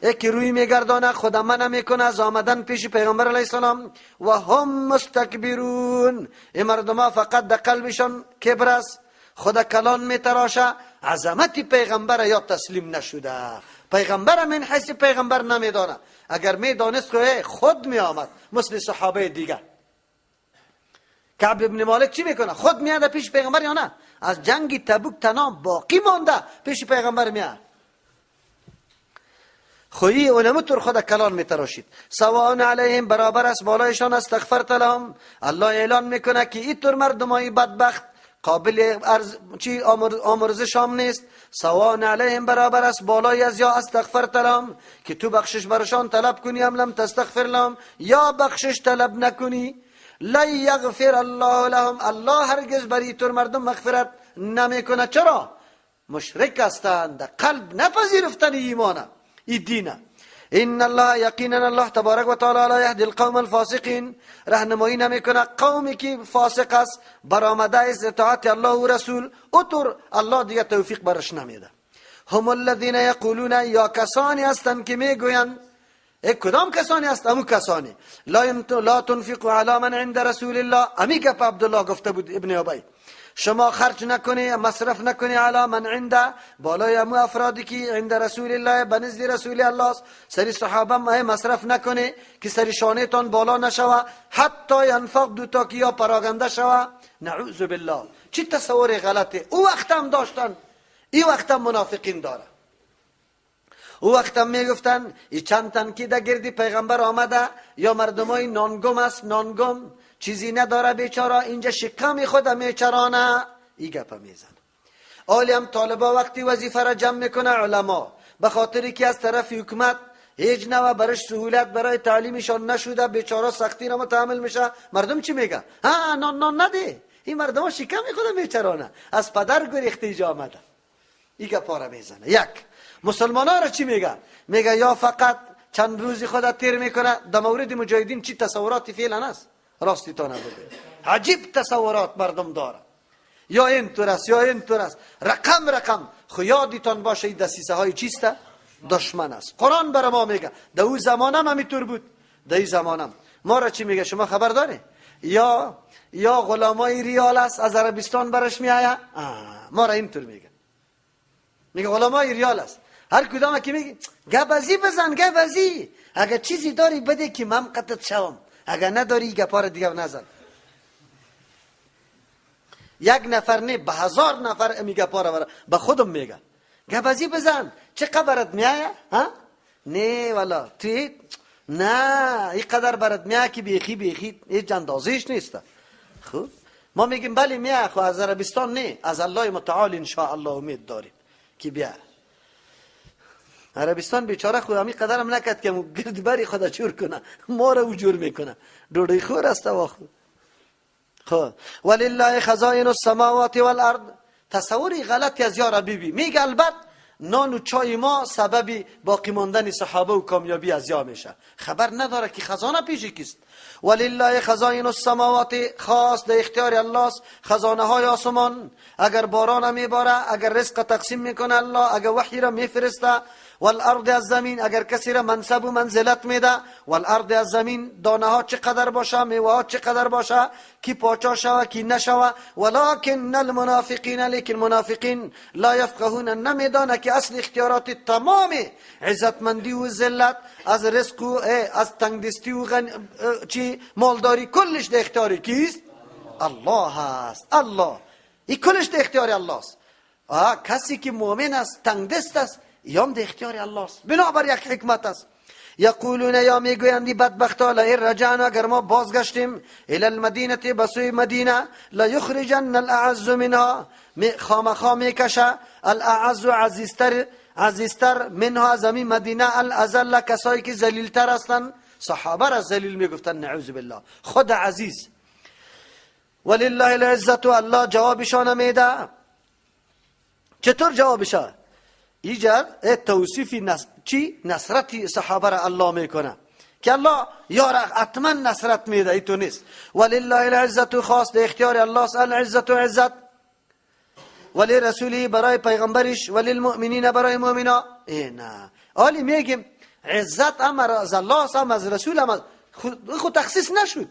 یکی روی میگردانه خدا منع میکنه از آمدن پیش پیغمبر علیه السلام، و هم مستکبرون، این مردم فقط در قلبشان کبر است، خدا کلان میتراشه، عظمت پیغمبر یا تسلیم نشده، پیغمبر من حیث پیغمبر نمیدانه، اگر میدانست خود میآمد مثل صحابه دیگه. کعب ابن مالک چی میکنه؟ خود میاد پیش پیغمبر یا نه؟ از جنگ تبوک تنها باقی مانده پیش پیغمبر میاد. خویی اونمو تر خود کلان میتراشید. سواء علیهم، برابر است بالایشان، استغفرت لهم، الله اعلان میکنه که این طور مردمای بدبخت قابل چی آمرزش هم نیست. سواء علیهم، برابر است بالای از یا استغفرت لهم که تو بخشش برشان طلب کنی، هم لم تستغفر لهم یا بخشش طلب نکنی، لا یغفر الله لهم، الله هرگز بر طور مردم مغفرت نمیکنه. چرا؟ مشرک هستند، قلب نپذیرفتن ایمانه، این دینه. ان الله، یقینا الله تبارک و تعالی لا یهدی القوم الفاسقین، راهنمایی نمیکنه قومی که فاسق است، برآمده از اطاعت الله و رسول، اوتر الله دیگه توفیق برش نمیده. هم الذین یقولون، یا کسانی هستند که میگویند، کدام کسانی هست؟ امو کسانی لا تنفقوا علی من عند رسول الله، امی گپ عبدالله گفته بود ابن ابی، شما خرج نکنی، مصرف نکنی علی من عند، بالای امو افرادی که عند رسول الله، بنزد رسول الله است، سری صحابه ما مصرف نکنی که سری شانه تان بالا نشوه، حتی ینفضوا، تا که یا پراگنده شوه. نعوذ بالله، چی تصور غلطه او وقت هم داشتن، این وقت هم منافقین داره. او وقت هم میگفتن ای چند تن که در گردی پیغمبر آمده، یا مردمای نانگم است، نانگم چیزی نداره بیچاره، اینجا شکم خود میچرانه، ای گپه میزن. آلی هم طالبا وقتی وظیفه را جمع میکنه علما، به خاطری که از طرف حکومت هیچ نوع برش سهولت برای تعلیمشان نشده، بیچاره سختی را متحمل میشه، مردم چی میگه؟ ها نان نان نده، این مردم ها شکم خود میچرانه، از پدر گریخته اینجا آمده، ای گپا را میزنه. یک مسلمان ها را چی میگه؟ میگه یا فقط چند روزی خود تیر میکنه. در مورد مجاهدین چی تصوراتی فعلا است؟ راستی تا نبوده، عجیب تصورات مردم داره، یا این طور است یا این طور است، رقم رقم. خو یادتان باشه این دسیسه های چیست؟ دشمن است. قرآن برای ما میگه در او زمانم همینطور بود، در این زمانم ما را چی میگه؟ شما خبر داره؟ یا غلامای ریال است از عربستان برش میآید، ما را اینطور میگه، میگه غلامای ریال است. هر کدام که میگه گپ ازی بزن، گپ ازی، اگر چیزی داری بده که من قطعت شوم، اگر نداری گپا را دیگه نزن. یک نفر نه، به هزار نفر می گپا را به خودم میگه گپ ازی بزن، چه قبرت میایه؟ ها نه والا توی نه، این قدر برات میایه که بیخی بیخی هیچ اندازهش نیست. خب ما میگیم بله میایه، خو از عربستان نه، از الله متعال ان شاء الله امید داریم که بیا. عربستان بیچاره خود همی قدرم نکرد که گرد بری خدا جور کنه، ما را او جور میکنه، ډوډۍ خور است واخو. خب ولله خزائن السماوات والارض، تصوری غلطی از یارا بیبی میگه البته نان و چای ما سبب باقی ماندن صحابه و کامیابی از یا میشه، خبر نداره که خزانه پیش کیست. ولله خزائن السماوات، خاص در اختیار الله است خزانه های آسمان، اگر باران میباره، اگر رزق تقسیم میکنه الله، اگر وحی را میفرسته. والارض از زمین، اگر کسی را منصب و منزلت میده، والارض از زمین، دانه ها چقدر باشه، میوه ها چقدر باشه، کی پاچا شوه کی نشوه. ولکن المنافقین، لیکن منافقین لا یفقهون، نمیدانه که اصل اختیارات تمام عزتمندی و ذلت، از رزق و از تنگدستی و چی مالداری، کلش در اختیار کیست؟ الله است. الله، این کلش در اختیار الله است. کسی که مؤمن است، تنگدست است، یام ده اختیار الله است. بنابر یک حکمت است. یقولون، یا میگویند بدبختا، لئن رجعنا، اگر ما بازگشتیم، الی المدینه، به سوی مدینه، لیخرجن الاعز منها، خامخا میکشه الاعز، عزیزتر، عزیزتر، منها، از مدینه، الاذل، کسایی که ذلیلتر هستند. صحابه را ذلیل میگفتن، نعوذ بالله، خود عزیز. ولله العزة، الله جوابشان میده. چطور جوابشه؟ ایجاد توصیف چی؟ نصرت صحابه را الله میکنه که الله یار حتما نصرت میده، ای تو نیست. ولله العزة، خاص اختیار الله است، العزة، عزت، ولرسوله، برای پیغمبرش، وللمؤمنین، برای مؤمنا. ای نه، حالی میگیم عزت هم از الله است، هم از رسول، هم از خود تخصیص نشد،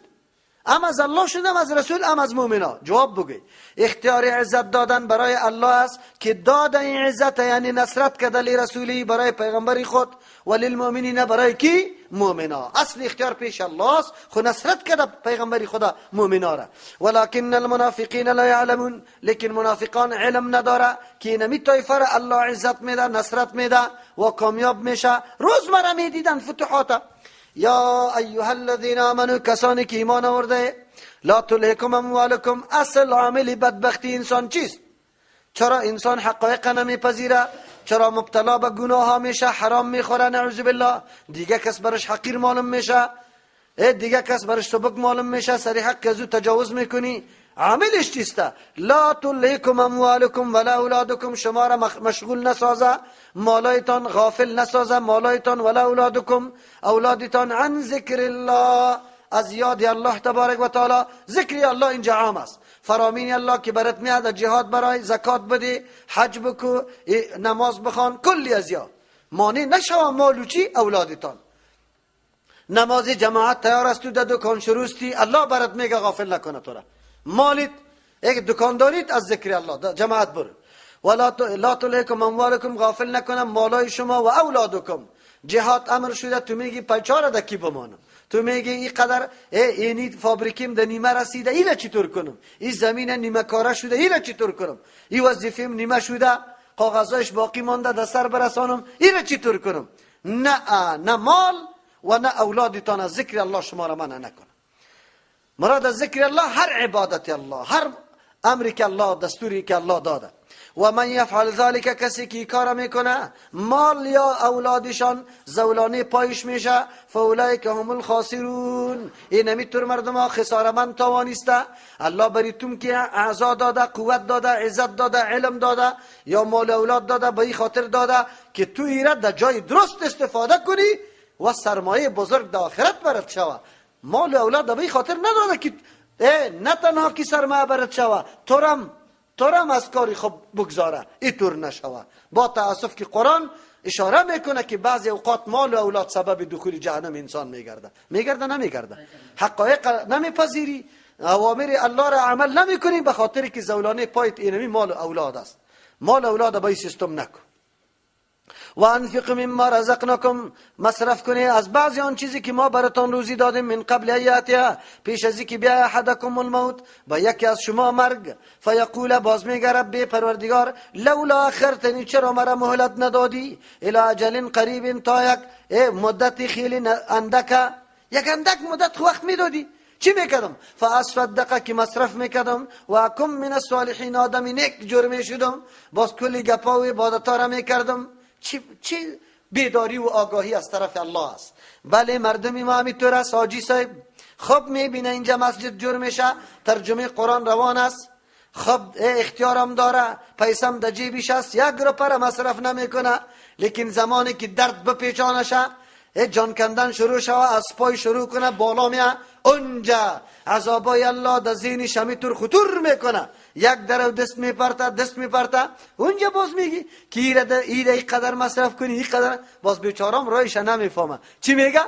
هم از الله شد، هم از رسول، هم از مؤمنا. جواب بگی اختیار عزت دادن برای الله است که داد این عزت، یعنی نصرت کده، لرسوله، برای پیغمبر خود، وللمؤمنین، برای کی؟ مؤمنا. اصل اختیار پیش الله است، خو نصرت کده پیغمبر خدا مؤمنا را. ولكن المنافقین لا یعلمون، لیکن منافقان علم نداره که نمی طایفه را الله عزت میده، نصرت میده و کامیاب میشه. روزمره میدیدن فتوحات. یا ایها الذین آمنوا، کسانی که ایمان آورده، لا تلهکم اموالکم. اصل عامل بدبختی انسان چیست؟ چرا انسان حقایق نمیپذیره؟ چرا مبتلا به گناه ها میشه، حرام میخوره، نعوذ بالله، دیگه کس برش حقیر معلوم میشه، دیگه کس برش سبک معلوم میشه، سری حق ازو تجاوز میکنی؟ عاملش چیسته؟ لا تلهکم اموالکم ولا اولادکم، شما را مشغول نسازه مالایتان، غافل نسازه مالایتان، ولا اولادکم، اولادتان، عن ذکر الله، از یاد الله تبارک و تعالی. ذکر الله اینجا عام است، فرامین الله که برات میاد، جهاد برای، زکات بده، حج بکو، نماز بخوان، کلی از یا مانع نشوه مال و چی؟ اولادتان. نماز جماعت تیار است، تو در دکان شروستی، الله برات میگه غافل نکنه تو را مالت، یک دکانداریت از ذکر الله، جماعت برو. ولا لا تلهکم اموالکم، غافل نکنه مالای شما و اولادکم. جهاد امر شده، تو میگی پیچاره ده کی بمانم؟ تو میگی این قدر اینی فابریکیم ده نیمه رسیده، اینه چطور کنم؟ این زمین نیمه کاره شده، اینه چطور کنم؟ این وظیفیم نیمه شده، کاغذایش باقی مانده، در سر برسانم، اینه چطور کنم؟ نه، نه مال و نه اولادتان از ذکر الله شما را منع نکنه. مراد از ذکر الله هر عبادت الله، هر امری که الله، دستوری که الله داده. و من یفعل ذلك، کسی که کار میکنه، مال یا اولادشان زولانه پایش میشه، فاولئک هم الخاسرون، این نمیتور مردم ها خسارمند، توانسته. الله بریتون که اعضا داده، قوت داده، عزت داده، علم داده یا مال اولاد داده، به این خاطر داده که تو ایره در جای درست استفاده کنی و سرمایه بزرگ در آخرت برات شوه. مال اولاد به این خاطر نداده که نه تنها که سرمایه برات شوه، تورم از کاری خوب بگذاره، اینطور نشوه. با تاسف که قرآن اشاره میکنه که بعضی اوقات مال و اولاد سبب دخول جهنم انسان میگرده. میگرده، نمیگرده؟ حقایق نمیپذیری، اوامر الله را عمل نمیکنی، به خاطر که زولانه پایت اینمی مال و اولاد است. مال و اولاد با سیستم نکن. و انفقوا مما رزقناکم، مصرف کنی از بعضی آن چیزی که ما براتان روزی دادیم، من قبل ان یأتی، پیش از اینکه بیا، احدکم الموت، با یکی از شما مرگ، فیقول، باز میگه، رب، پروردگار، لولا اخرتنی، چرا مرا مهلت ندادی، الی اجل قریب، تا یک مدت خیلی اندک، یک اندک مدت وقت میدادی، چی میکردم؟ فاصدق، که مصرف میکردم، و اکن من الصالحین، آدمی نیک جور میشدم، باز کلی گپا و عبادت را میکردم. چی بیداری و آگاهی از طرف الله است. بله، مردمی ما همینطور است حاجی صاحب. خب میبینه اینجا مسجد جور میشه، ترجمه قرآن روان است، خب اختیارم داره، پیسم در جیبش است، یک روپه را مصرف نمیکنه. لیکن زمانی که درد بپیچانشه، جان کندن شروع شوه، از پای شروع کنه بالا میه، اونجا عذابای الله در ذهنش همیطور خطور میکنه. یک درو دست میپرته، دست میپرته، اونجا باز میگی که ایره اینقدر مصرف کنی، اینقدر باز بیچارام رایش نمیفهمه. چی میگه؟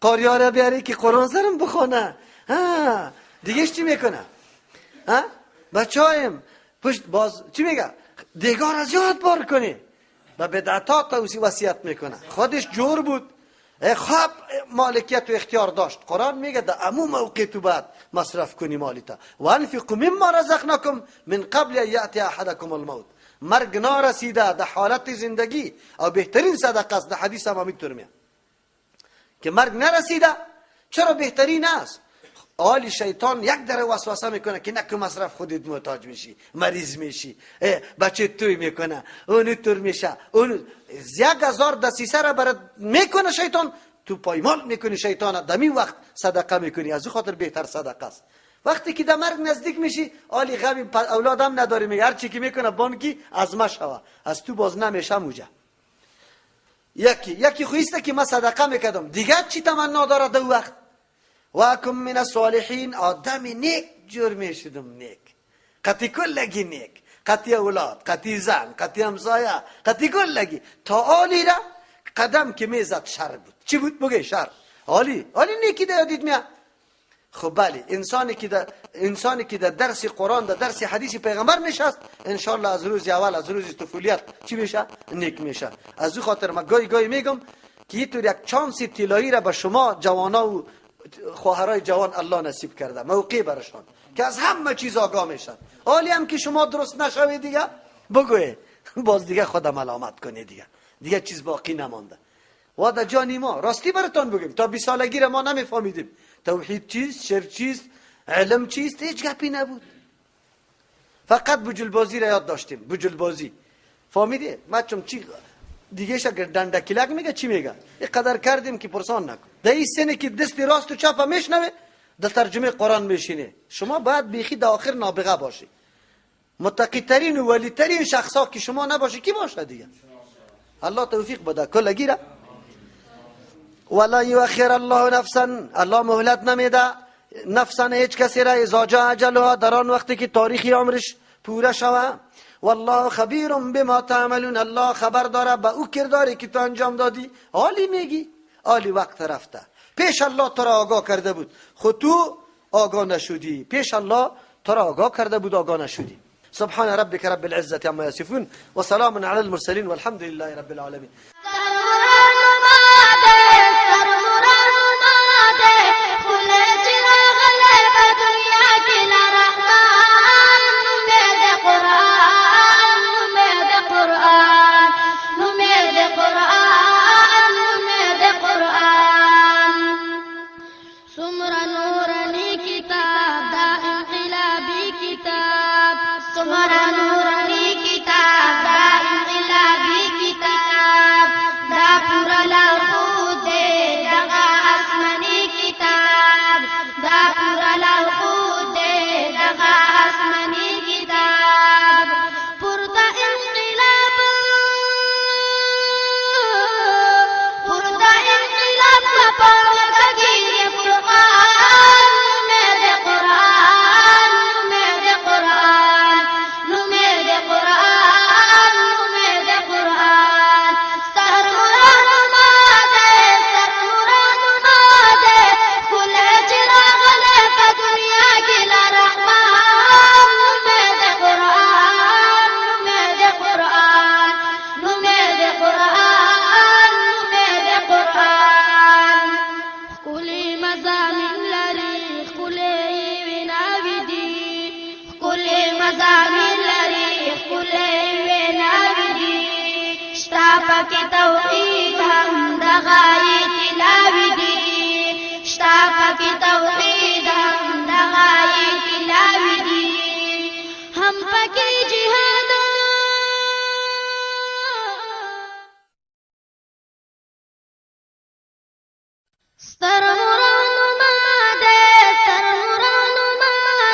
قاریاره را بیاری که قرآن سرم بخونه. ها دیگهش چی میکنه؟ ها بچه‌ایم پشت باز چی میگه؟ دیگار از یاد بار کنی. و بدعتا وصیت میکنه. خودش جور بود، خواب مالکیت و اختیار داشت. قرآن میگه در امو موقع تو باید مصرف کنی مالیتا. و انفقوا مما رزقناکم من قبل ان یأتی احدکم الموت. مرگ نارسیده در حالت زندگی او بهترین صدقه است. در حدیث هم همینطور میاد که مرگ نرسیده. چرا بهترین است؟ آلی شیطان یک در وسوسه میکنه که نکو مصرف خودت محتاج میشی، مریض میشی، بچه توی میکنه، اون طور میشه، اون 1000 دسیسه را برات میکنه شیطان، تو پایمال میکنی شیطان، در این وقت صدقه میکنی. از او خاطر بهتر صدقه است. وقتی که در مرگ نزدیک میشی، آلی غم اولادم نداری، میگه هر چی که میکنه بانکی از ما شوه، از تو باز نمیشه موجه. یکی خویسته که ما صدقه میکردم، دیگه چی تمنا داره در وقت؟ و اکن من الصالحین، آدم نیک جور میشدم، نیک قطی کلگی، نیک قطی اولاد، قطی زن، قطی همسایه، قطی کلگی. تا آلی را قدم که میزد شر بود. چی بود؟ بگه شر. آلی آلی نیکی ده یادید میاد. خب بله، انسانی که در درس قرآن، در درس حدیث پیغمبر نشست، انشالله از روز اول، از روز طفولیت چی میشه؟ نیک میشه. از او خاطر ما گاهی گاهی میگم که یه طور یک چانس طلایی را به شما جوانا و خواهرای جوان الله نصیب کرده، موقع برشان که از همه چیز آگاه میشن. حالی هم که شما درست نشوید دیگه بگوی باز دیگه خودم ملامت کنی، دیگه چیز باقی نمانده. و در جانی ما راستی براتون بگیم تا 20 سالگی را ما نمیفهمیدیم توحید چیست، شرک چیست، علم چیست، هیچ گپی نبود. فقط بجلبازی را یاد داشتیم، بجلبازی. فهمیدی؟ ما چون چی دیگه شکر دندکیلک میگه چی میگه؟ اینقدر کردیم که پرسان نکن. در این سنی که دست راست و چپ میشنوه، در ترجمه قرآن میشینه. شما باید بیخی در آخر نابغه باشی. متقی ترین و ولی ترین شخصا که شما نباشی کی باشه دیگه؟ الله توفیق بده کل گیره. ولا یؤخر الله نفسا، الله مهلت نمیده نفسا هیچ کسی را، اذا جاء اجلها، در آن وقتی که تاریخی عمرش پوره شوه. والله خبیر بما تعملون، الله خبر داره به او کرداری که تو انجام دادی. حالی میگی حالی وقت رفته، پیش الله تو را آگاه کرده بود، خود تو آگاه نشدی. پیش الله تو را آگاه کرده بود، آگاه نشدی. سبحان ربك رب العزة عما يصفون وسلام على المرسلين والحمد لله رب العالمين. توحید هم د غایې تلاوي دي، شته پکې توحید هم د غایې تلاوي دي، هم پکې جهاد. ستر رهنما دی، ستر رهنما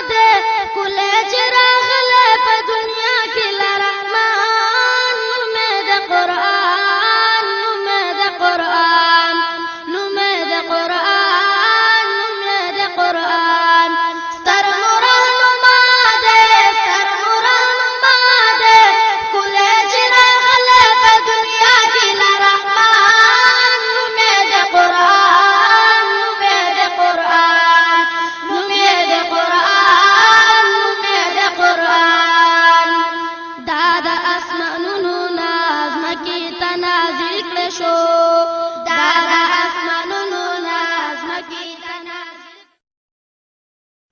دی، کله چې راغلی په دنیا کې له رحمان، نوم یې د قرآن، نوم یې د قرآن، نوم یې د قرآن، نوم یې د قرآن. ستر رهنما دی، ستر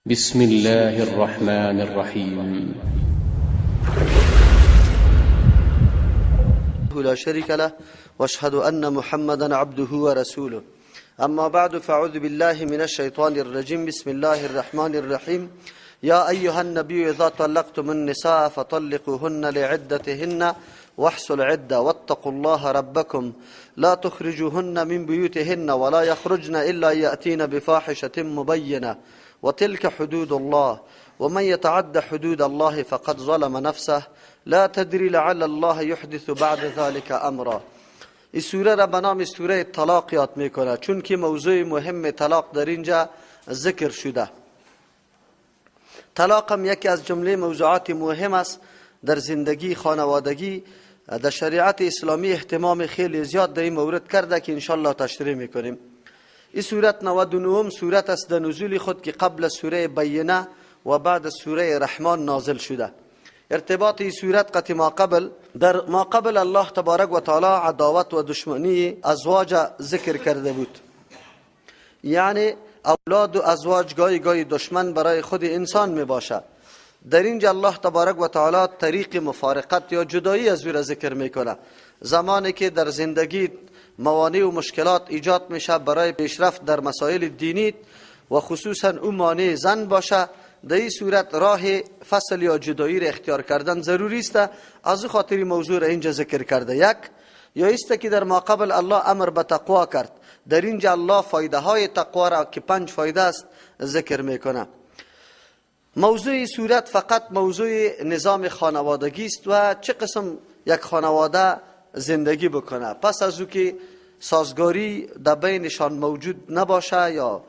بسم الله الرحمن الرحیم. لا شريك له واشهد أن محمدا عبده ورسوله. أما بعد، فأعوذ بالله من الشيطان الرجيم. بسم الله الرحمن الرحيم. يا أيها النبي إذا طلقتم النساء فطلقوهن لعدتهن واحصوا العدة واتقوا الله ربكم لا تخرجوهن من بيوتهن ولا يخرجن إلا يأتين بفاحشة مبينة وتلك حدود الله ومن يتعد حدود الله فقد ظلم نفسه لا تدري لعل الله يحدث بعد ذلك أمرا. این سوره را به نام سوره طلاق یاد میکنه، چون که موضوع مهم طلاق در اینجا ذکر شده. طلاق هم یکی از جمله موضوعات مهم است در زندگی خانوادگی. در شریعت اسلامی اهتمام خیلی زیاد در این مورد کرده که انشالله تشریح میکنیم. این سورت 99 سورت است در نزول خود که قبل سوره بینه و بعد سوره رحمان نازل شده. ارتباط این سورت قطع ما قبل، در ما قبل الله تبارک و تعالی عداوت و دشمنی ازواج ذکر کرده بود. یعنی اولاد و ازواج گاهی گاهی دشمن برای خود انسان می باشه. در اینجا الله تبارک و تعالی طریق مفارقت یا جدایی از او را ذکر میکنه. زمانی که در زندگی موانع و مشکلات ایجاد میشه برای پیشرفت در مسائل دینی و خصوصا او مانع زن باشه، در این صورت راه فصل یا جدایی را اختیار کردن ضروری است. از او خاطر موضوع را اینجا ذکر کرده. یک یا است که در ما قبل الله امر به تقوا کرد، در اینجا الله فایده های تقوا را که 5 فایده است ذکر میکنه. موضوع صورت فقط موضوع نظام خانوادگی است و چه قسم یک خانواده زندگی بکنه. پس از او که سازگاری در بینشان موجود نباشه یا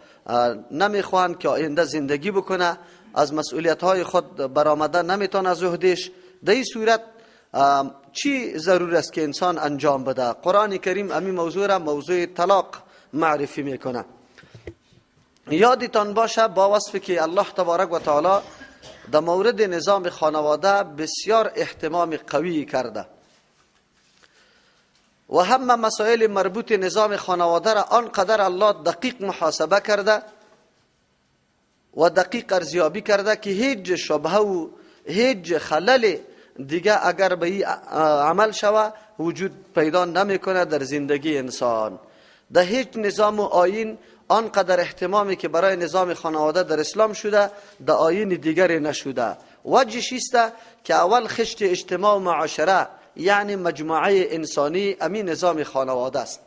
نمیخوان که آینده زندگی بکنه، از مسئولیت های خود برآمده نمیتونه از عهدهش، در این صورت چی ضرور است که انسان انجام بده؟ قرآن کریم امی موضوع را موضوع طلاق معرفی میکنه. یادتان باشه با وصف که الله تبارک و تعالی در مورد نظام خانواده بسیار اهتمام قوی کرده و همه مسائل مربوط نظام خانواده را آنقدر الله دقیق محاسبه کرده و دقیق ارزیابی کرده که هیچ شبهه و هیچ خلل دیگه اگر به این عمل شوه وجود پیدا نمیکنه در زندگی انسان. در هیچ نظام و آیین آنقدر اهتمامی که برای نظام خانواده در اسلام شده در آیین دیگری نشده. وجهش است که اول خشت اجتماع و معاشره، یعنی مجموعه انسانی، امی نظام خانواده است.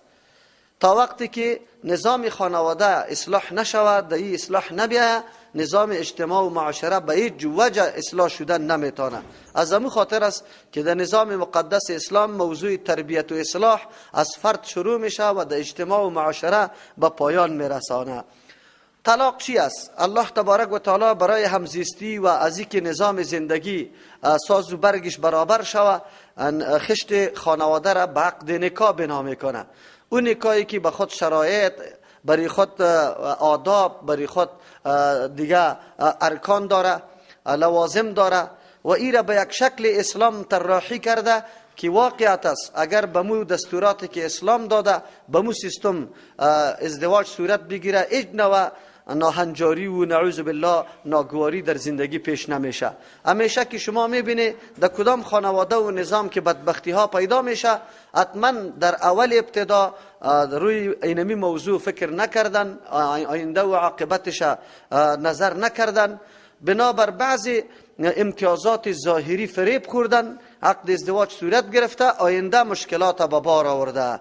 تا وقتی که نظام خانواده اصلاح نشود، در این اصلاح نبیه، نظام اجتماع و معاشره به هیچ وجه اصلاح شدن نمیتونه. از همون خاطر است که در نظام مقدس اسلام موضوع تربیت و اصلاح از فرد شروع میشه و در اجتماع و معاشره به پایان میرسانه. طلاق چی است؟ الله تبارک و تعالی برای همزیستی و از اینکه نظام زندگی ساز و برگش برابر شوه، خشت خانواده را به عقد نکاح بنا میکنه. اون نکاحی که به خود شرایط، برای خود آداب، برای خود دیگه ارکان داره، لوازم داره و ای را به یک شکل اسلام طراحی کرده که واقعیت است. اگر به مو دستوراتی که اسلام داده به مو سیستم ازدواج صورت بگیره، هیچ نوع ناهنجاری و نعوذ بالله ناگواری در زندگی پیش نمیشه. همیشه که شما میبینی در کدام خانواده و نظام که بدبختی ها پیدا میشه، حتما در اول ابتدا روی اینمی موضوع فکر نکردن، آینده و عاقبتش نظر نکردن، بنابر بعضی امتیازات ظاهری فریب خوردن، عقد ازدواج صورت گرفته، آینده مشکلات به بار آورده.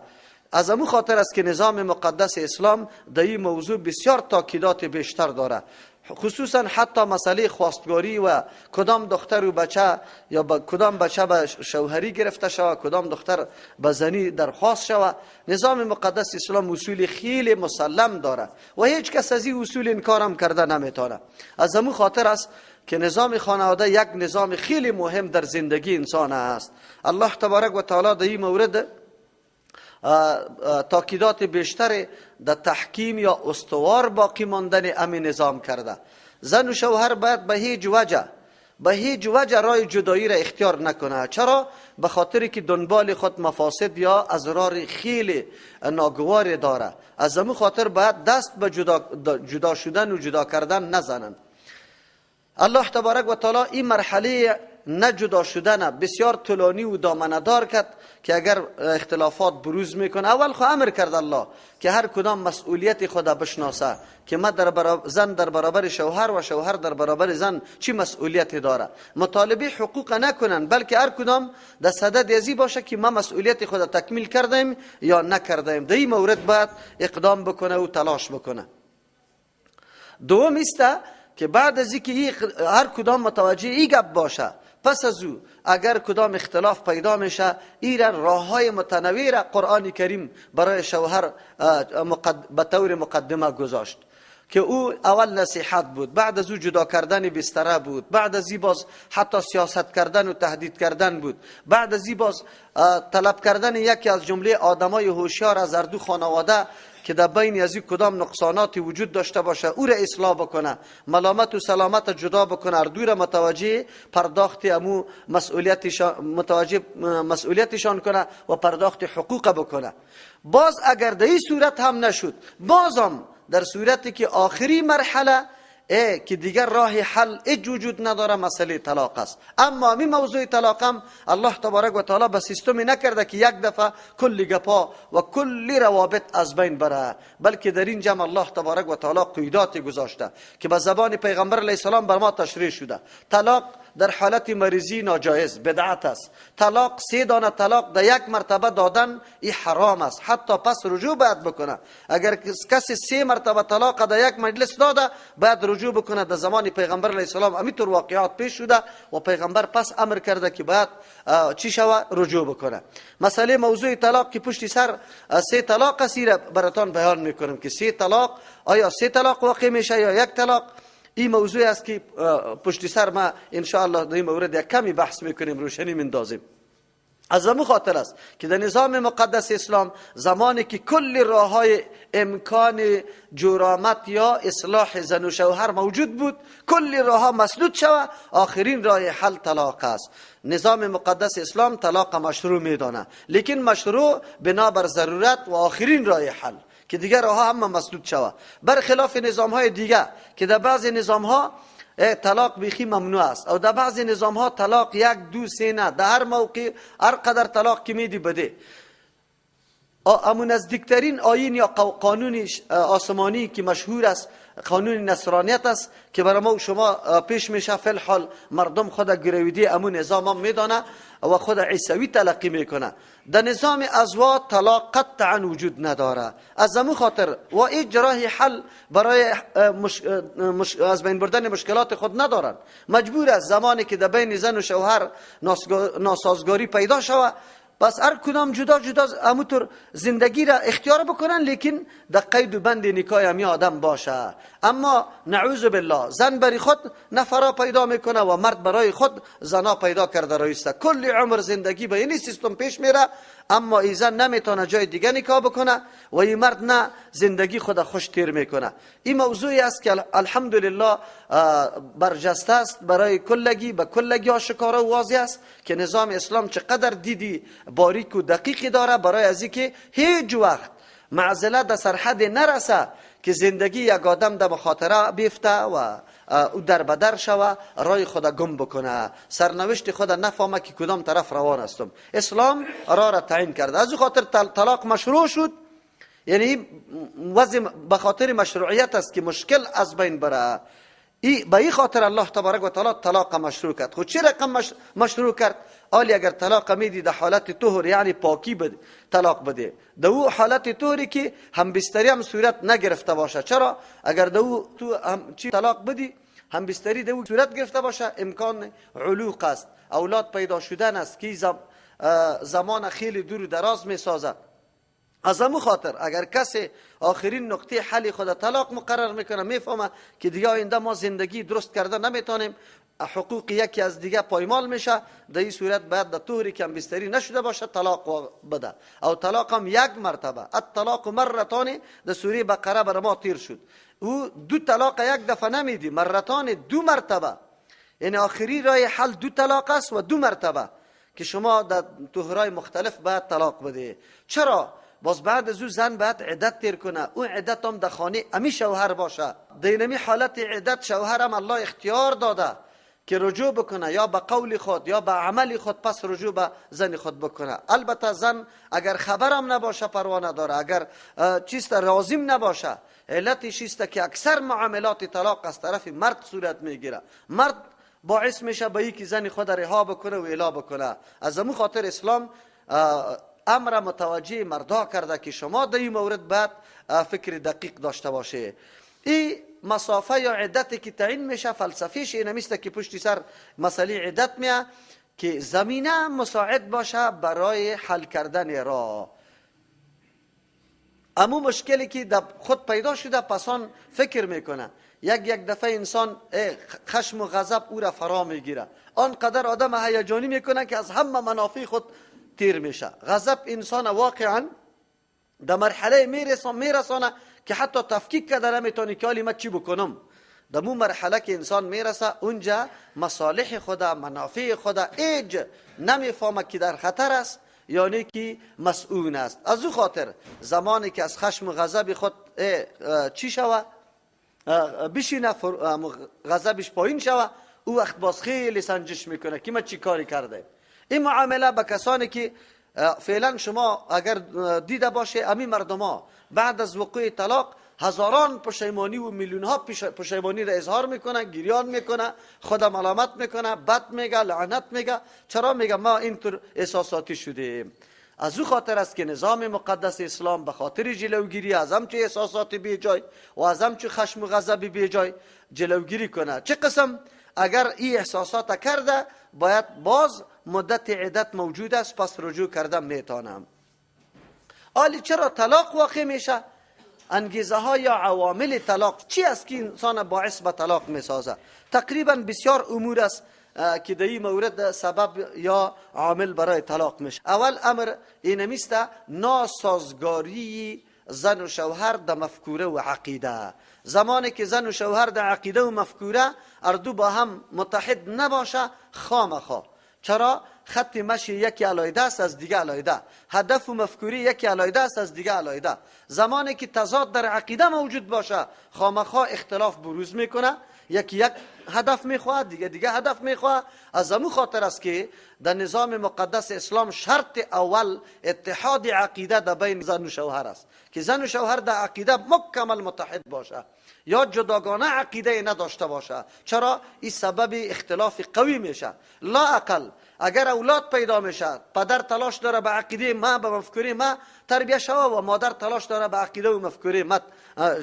از امو خاطر است که نظام مقدس اسلام در این موضوع بسیار تاکیدات بیشتر داره، خصوصا حتی مسئله خواستگاری و کدام دختر و بچه یا کدام بچه به شوهری گرفته شوه، کدام دختر به زنی درخواست شوه. نظام مقدس اسلام اصول خیلی مسلم داره و هیچ کس از این اصول انکارم کرده نمیتونه. از امو خاطر است که نظام خانواده یک نظام خیلی مهم در زندگی انسان است. الله تبارک و تعالی در این مورد تاکیدات بیشتر در تحکیم یا استوار باقی ماندن امی نظام کرده. زن و شوهر باید به هیچ وجه رای جدایی را اختیار نکنه. چرا؟ به خاطر که دنبال خود مفاسد یا اضرار خیلی ناگوار داره. از همون خاطر باید دست به جدا شدن و جدا کردن نزنن. الله تبارک و تعالی این مرحله نه جدا شدن بسیار طولانی و دامنه کرد که اگر اختلافات بروز میکنه، اول خو امر کرد الله که هر کدام مسئولیت خود بشناسه که ما در زن در برابر شوهر و شوهر در برابر زن چی مسئولیت داره. مطالبه حقوق نکنن، بلکه هر کدام در صدد ازی باشه که ما مسئولیت خود تکمیل کردیم یا نکردیم. در این مورد باید اقدام بکنه و تلاش بکنه. دوم است که بعد از اینکه هر کدام متوجه ای گپ باشه، پس از او اگر کدام اختلاف پیدا میشه، ایران راه های متنوع را قرآن کریم برای شوهر به طور مقدمه گذاشت که او اول نصیحت بود، بعد از او جدا کردن بستره بود، بعد از این باز حتی سیاست کردن و تهدید کردن بود، بعد از این باز طلب کردن یکی از جمله آدمای هوشیار از هر دو خانواده که در بین از این کدام نقصاناتی وجود داشته باشه او را اصلاح بکنه، ملامت و سلامت جدا بکنه، هر دو را متوجه پرداخت امو مسئولیتشان متوجه مسئولیتشان کنه و پرداخت حقوق بکنه. باز اگر در این صورت هم نشد، بازم در صورتی که آخری مرحله که دیگر راه حل هیچ وجود نداره، مسئله طلاق است. اما می موضوع طلاق هم الله تبارک و تعالی به سیستمی نکرده که یک دفعه کل گپا و کل روابط از بین بره، بلکه در این جمع الله تبارک و تعالی قیدات گذاشته که به زبان پیغمبر علیه السلام بر ما تشریح شده. طلاق در حالت مریضی ناجایز بدعت است. طلاق 3 دانه طلاق در یک مرتبه دادن ای حرام است، حتی پس رجوع باید بکنه. اگر کسی 3 مرتبه طلاق در یک مجلس داده باید رجوع بکنه. در زمان پیغمبر علیه السلام همینطور واقعات پیش شده و پیغمبر پس امر کرده که باید چی شوه، رجوع بکنه. مسئله موضوع طلاق که پشت سر 3 طلاق است براتان بیان میکنم که 3 طلاق آیا 3 طلاق واقع میشه یا 1 طلاق. این موضوع است که پشت سر ما انشاءالله در این مورد یک کمی بحث میکنیم، روشنی میندازیم. از همون خاطر است که در نظام مقدس اسلام زمانی که کل راه‌های امکان جرامت یا اصلاح زن و شوهر موجود بود، کل راه‌ها مسدود شوه، آخرین راه حل طلاق است. نظام مقدس اسلام طلاق مشروع میدانه، لیکن مشروع بنابر ضرورت و آخرین راه حل که دیگر راه هم مسدود شوه، برخلاف نظام های دیگه که در بعض نظام ها طلاق بیخی ممنوع است او در بعض نظام ها طلاق 1 2 3 نه، در هر موقع هر قدر طلاق که میدی بده. اما نزدیکترین آیین یا قانون آسمانی که مشهور است قانون نصرانیت است که برای ما و شما پیش میشه. فی الحال مردم خود گرویدی امو نظام هم میدانه و خود عیسوی تلقی میکنه. در نظام ازواج طلاق قطعا وجود نداره. از امو خاطر و هیچ راه حل برای از بین بردن مشکلات خود ندارن. مجبور است زمانی که در بین زن و شوهر ناسازگاری پیدا شوه، پس هر کدام جدا جدا همونطور زندگی را اختیار بکنن، لیکن در قید و بند نکاح همی آدم باشه. اما نعوذ بالله زن برای خود نفرا پیدا میکنه و مرد برای خود زنا پیدا کرده رایسته. کل عمر زندگی به این سیستم پیش میره، اما ای زن نمیتونه جای دیگه نکاح بکنه و این مرد نه زندگی خود خوش تیر میکنه. این موضوعی است که الحمدلله برجسته است برای کلگی، به کلگی آشکارا و واضح است که نظام اسلام چقدر دیدی باریک و دقیقی داره برای از اینکه هیچ وقت معضله در سرحد نرسه که زندگی یک آدم در مخاطره بیفته و او در بدر شوه، رای خود گم بکنه، سرنوشت خود نفهمه که کدام طرف روان هستم. اسلام راه را تعیین کرده. از او خاطر طلاق مشروع شد، یعنی وضع به خاطر مشروعیت است که مشکل از بین بره. به این خاطر الله تبارک و تعالی طلاق مشروع کرد. خود چه رقم مشروع کرد؟ آلی اگر طلاق میدی در حالت طهر، یعنی پاکی بده، طلاق بده در او حالت طهری که هم بستری هم صورت نگرفته باشه. چرا؟ اگر در او تو هم چی طلاق بدی هم بستری در او صورت گرفته باشه، امکان علوق است، اولاد پیدا شدن است که زمان خیلی دور و دراز میسازد. از همون خاطر اگر کسی آخرین نقطه حل خود طلاق مقرر میکنه، میفهمه که دیگه آینده ما زندگی درست کرده نمیتونیم، حقوق یکی از دیگه پایمال میشه، در این صورت باید در طوری که هم بستری نشده باشه طلاق بده. او طلاق هم یک مرتبه، الطلاق مرتان در سوره بقره بر ما تیر شد. او 2 طلاق یک دفعه نمیدی، مرتان 2 مرتبه، یعنی آخری راه حل 2 طلاق است و 2 مرتبه که شما در طهرای مختلف باید طلاق بده. چرا؟ باز بعد از او زن باید عدت تیر کنه، اون عدت هم در خانه امی شوهر باشه. در اینمی حالت عدت شوهرم الله اختیار داده که رجوع بکنه، یا به قول خود یا به عمل خود، پس رجوع به زن خود بکنه. البته زن اگر خبرم نباشه پروا نداره، اگر چیست راضیم نباشه. علتش است که اکثر معاملات طلاق از طرف مرد صورت میگیره. مرد باعث میشه به یکی زن خود رها بکنه و اعلا بکنه. از امو خاطر اسلام امر متوجه مردا کرده که شما در این مورد باید فکر دقیق داشته باشه. این مسافه یا عدتی که تعیین میشه فلسفیش اینمیست که پشتی سر مسئله عدت میه که زمینه مساعد باشه برای حل کردن راه. امو مشکلی که در خود پیدا شده پسان فکر میکنه. یک دفعه انسان خشم و غضب او را فرا میگیره، آنقدر آدم هیجانی میکنه که از همه منافع خود تیر میشه. غضب انسان واقعا در مرحله میرسانه که حتی تفکیک کرده نمیتونی که حالی من چی بکنم. در مو مرحله که انسان میرسه اونجا مصالح خدا، منافع خدا ایج نمیفهمه که در خطر است یعنی که مسئول است. از او خاطر زمانی که از خشم و غضب خود چی شوه بشینه، غضبش پایین شوه، او وقت باز خیلی سنجش میکنه که من چی کاری کرده. این معامله به کسانی که فعلا شما اگر دیده باشه امی مردم بعد از وقوع طلاق هزاران پشیمانی و میلیون ها پشیمانی را اظهار میکنه، گریان میکنه، خود ملامت میکنه، بد میگه، لعنت میگه. چرا میگه ما اینطور احساساتی شدیم؟ از او خاطر است که نظام مقدس اسلام به خاطر جلوگیری از همچه احساسات بی جای و از همچه خشم و غضب بی جای جلوگیری کنه. چه قسم؟ اگر این احساسات کرده باید باز مدت عدت موجود است، پس رجوع کردن میتونم. آلی چرا طلاق واقع میشه؟ انگیزه ها یا عوامل طلاق چی است که انسان باعث به طلاق میسازه؟ تقریبا بسیار امور است که در این مورد سبب یا عامل برای طلاق میشه. اول امر اینمیست ناسازگاری زن و شوهر در مفکوره و عقیده. زمانی که زن و شوهر در عقیده و مفکوره اردو با هم متحد نباشه خامخا. چرا؟ خط مشی یکی علیحده است از دیگه علیحده، هدف و مفکوری یکی علیحده است از دیگه علیحده. زمانی که تضاد در عقیده موجود باشه خامخا اختلاف بروز میکنه، یکی یک هدف میخواد، دیگه هدف میخواد. از امو خاطر است که در نظام مقدس اسلام شرط اول اتحاد عقیده در بین زن و شوهر است که زن و شوهر در عقیده مکمل متحد باشه یا جداگانه عقیده نداشته باشه. چرا؟ این سبب اختلاف قوی میشه. لا اقل اگر اولاد پیدا میشه، پدر تلاش داره به عقیده ما، به مفکوره ما تربیه شوه و مادر تلاش داره به عقیده و مفکوره ما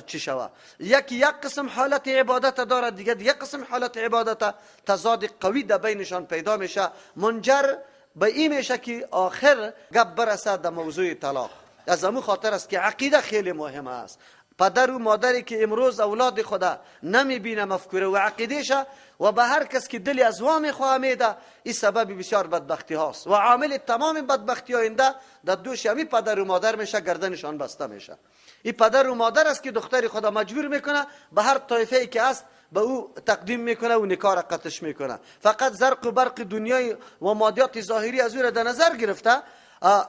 چی شوه. یکی یک قسم حالت عبادت داره، دیگه قسم حالت عبادت، تضاد قوی در بینشان پیدا میشه، منجر به این میشه که آخر گپ برسه در موضوع طلاق. از امو خاطر است که عقیده خیلی مهم است. پدر و مادری که امروز اولاد خدا نمیبینه مفکوره و عقیدهش و به هر کس که دلی از وا میخواه میده، این سبب بسیار بدبختی هاست و عامل تمام بدبختی آینده در دوش همی پدر و مادر میشه، گردنشان بسته میشه. این پدر و مادر است که دختر خدا مجبور میکنه به هر طایفه ای که است به او تقدیم میکنه و نکاح را قطعش میکنه. فقط زرق و برق دنیای و مادیات ظاهری از او را در نظر گرفته،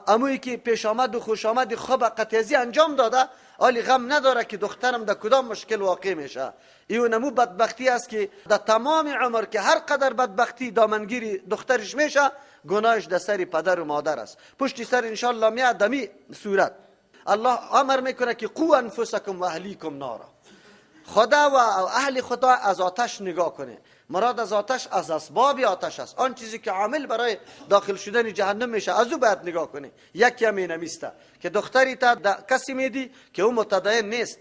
امویی که پیش آمد و خوش آمد خوب قطعی انجام داده، آلی غم نداره که دخترم در کدام مشکل واقع میشه. ایو نمو بدبختی است که در تمام عمر که هر قدر بدبختی دامنگیری دخترش میشه، گناهش در سر پدر و مادر است. پشت سر انشالله میاد دمی صورت الله امر میکنه که قو انفسکم و اهلیکم نارا. خدا و اهل خدا از آتش نگاه کنه. مراد از آتش از اسباب آتش است، آن چیزی که عامل برای داخل شدن جهنم میشه از او باید نگاه کنه. یکی هم اینمیسته که دختری تا کسی میدی که او متدین نیست،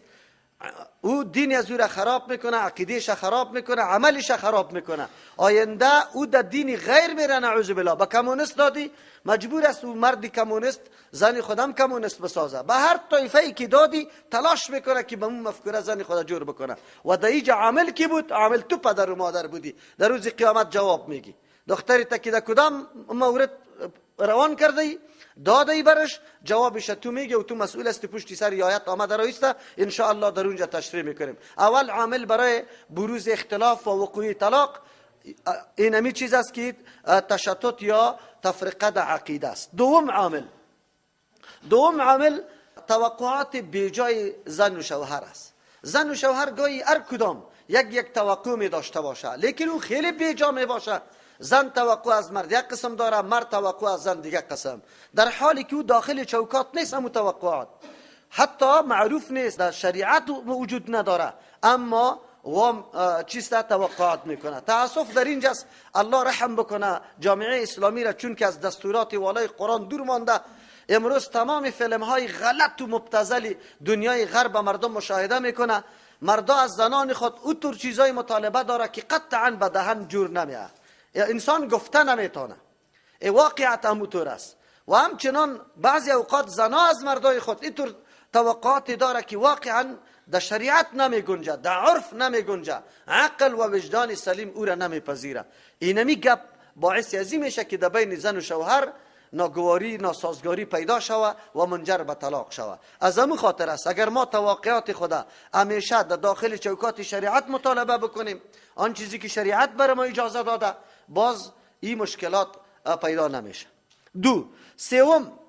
او دین از او را خراب میکنه، عقیدهش خراب میکنه، عملش خراب میکنه، آینده او در دین غیر میره، نعوذ بالله. با کمونیست دادی مجبور است او مرد کمونیست زن خودم کمونیست بسازه. به هر طایفه ای که دادی تلاش میکنه که به اون مفکوره زن خود جور بکنه و در اینجا عامل کی بود؟ عامل تو پدر و مادر بودی. در روز قیامت جواب میگی دختری تا که در کدام مورد روان کرده ای داده ای برش، جوابش تو میگه و تو مسئول هستی. پشتی سر آیت آمده رایسته ان شاء الله در اونجا تشریح میکنیم. اول عامل برای بروز اختلاف و وقوع طلاق اینمی چیز است که تشتت یا تفرقه در عقیده است. دوم عامل توقعات بیجای زن و شوهر است. زن و شوهر گاهی هر کدام یک توقع می داشته باشه، لیکن او خیلی بیجا می باشه. زن توقع از مرد یک قسم داره، مرد توقع از زن دیگه قسم، در حالی که او داخل چوکات نیست. امو توقعات حتی معروف نیست، در شریعت وجود نداره، اما و چیست توقعات میکنه. تاسف در اینجاست. الله رحم بکنه جامعه اسلامی را، چون که از دستورات والای قرآن دور مانده. امروز تمام فیلم های غلط و مبتذل دنیای غرب مردم مشاهده میکنه. مردا از زنان خود اوتور چیزای مطالبه داره که قطعا به دهن جور نمیاد، انسان گفته نمیتونه، واقعیت همونطور است. و همچنان بعضی اوقات زنا از مردای خود اینطور توقعات داره که واقعا در شریعت نمی گنجه، در عرف نمی گنجه، عقل و وجدان سلیم او را نمیپذیره. اینمی گپ باعث ازی میشه که در بین زن و شوهر ناگواری، ناسازگاری پیدا شوه و منجر به طلاق شوه. از همون خاطر است اگر ما توقعات خدا همیشه در داخل چوکات شریعت مطالبه بکنیم، آن چیزی که شریعت بر ما اجازه داده، باز این مشکلات پیدا نمیشه. دو، سوم،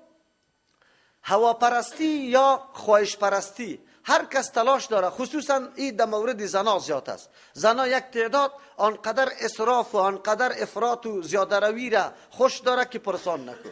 هواپرستی یا خواهش پرستی. هر کس تلاش داره، خصوصا این در مورد زنا زیاد است. زنا یک تعداد آنقدر اسراف و آنقدر افراط و زیاده روی را خوش داره که پرسان نکن.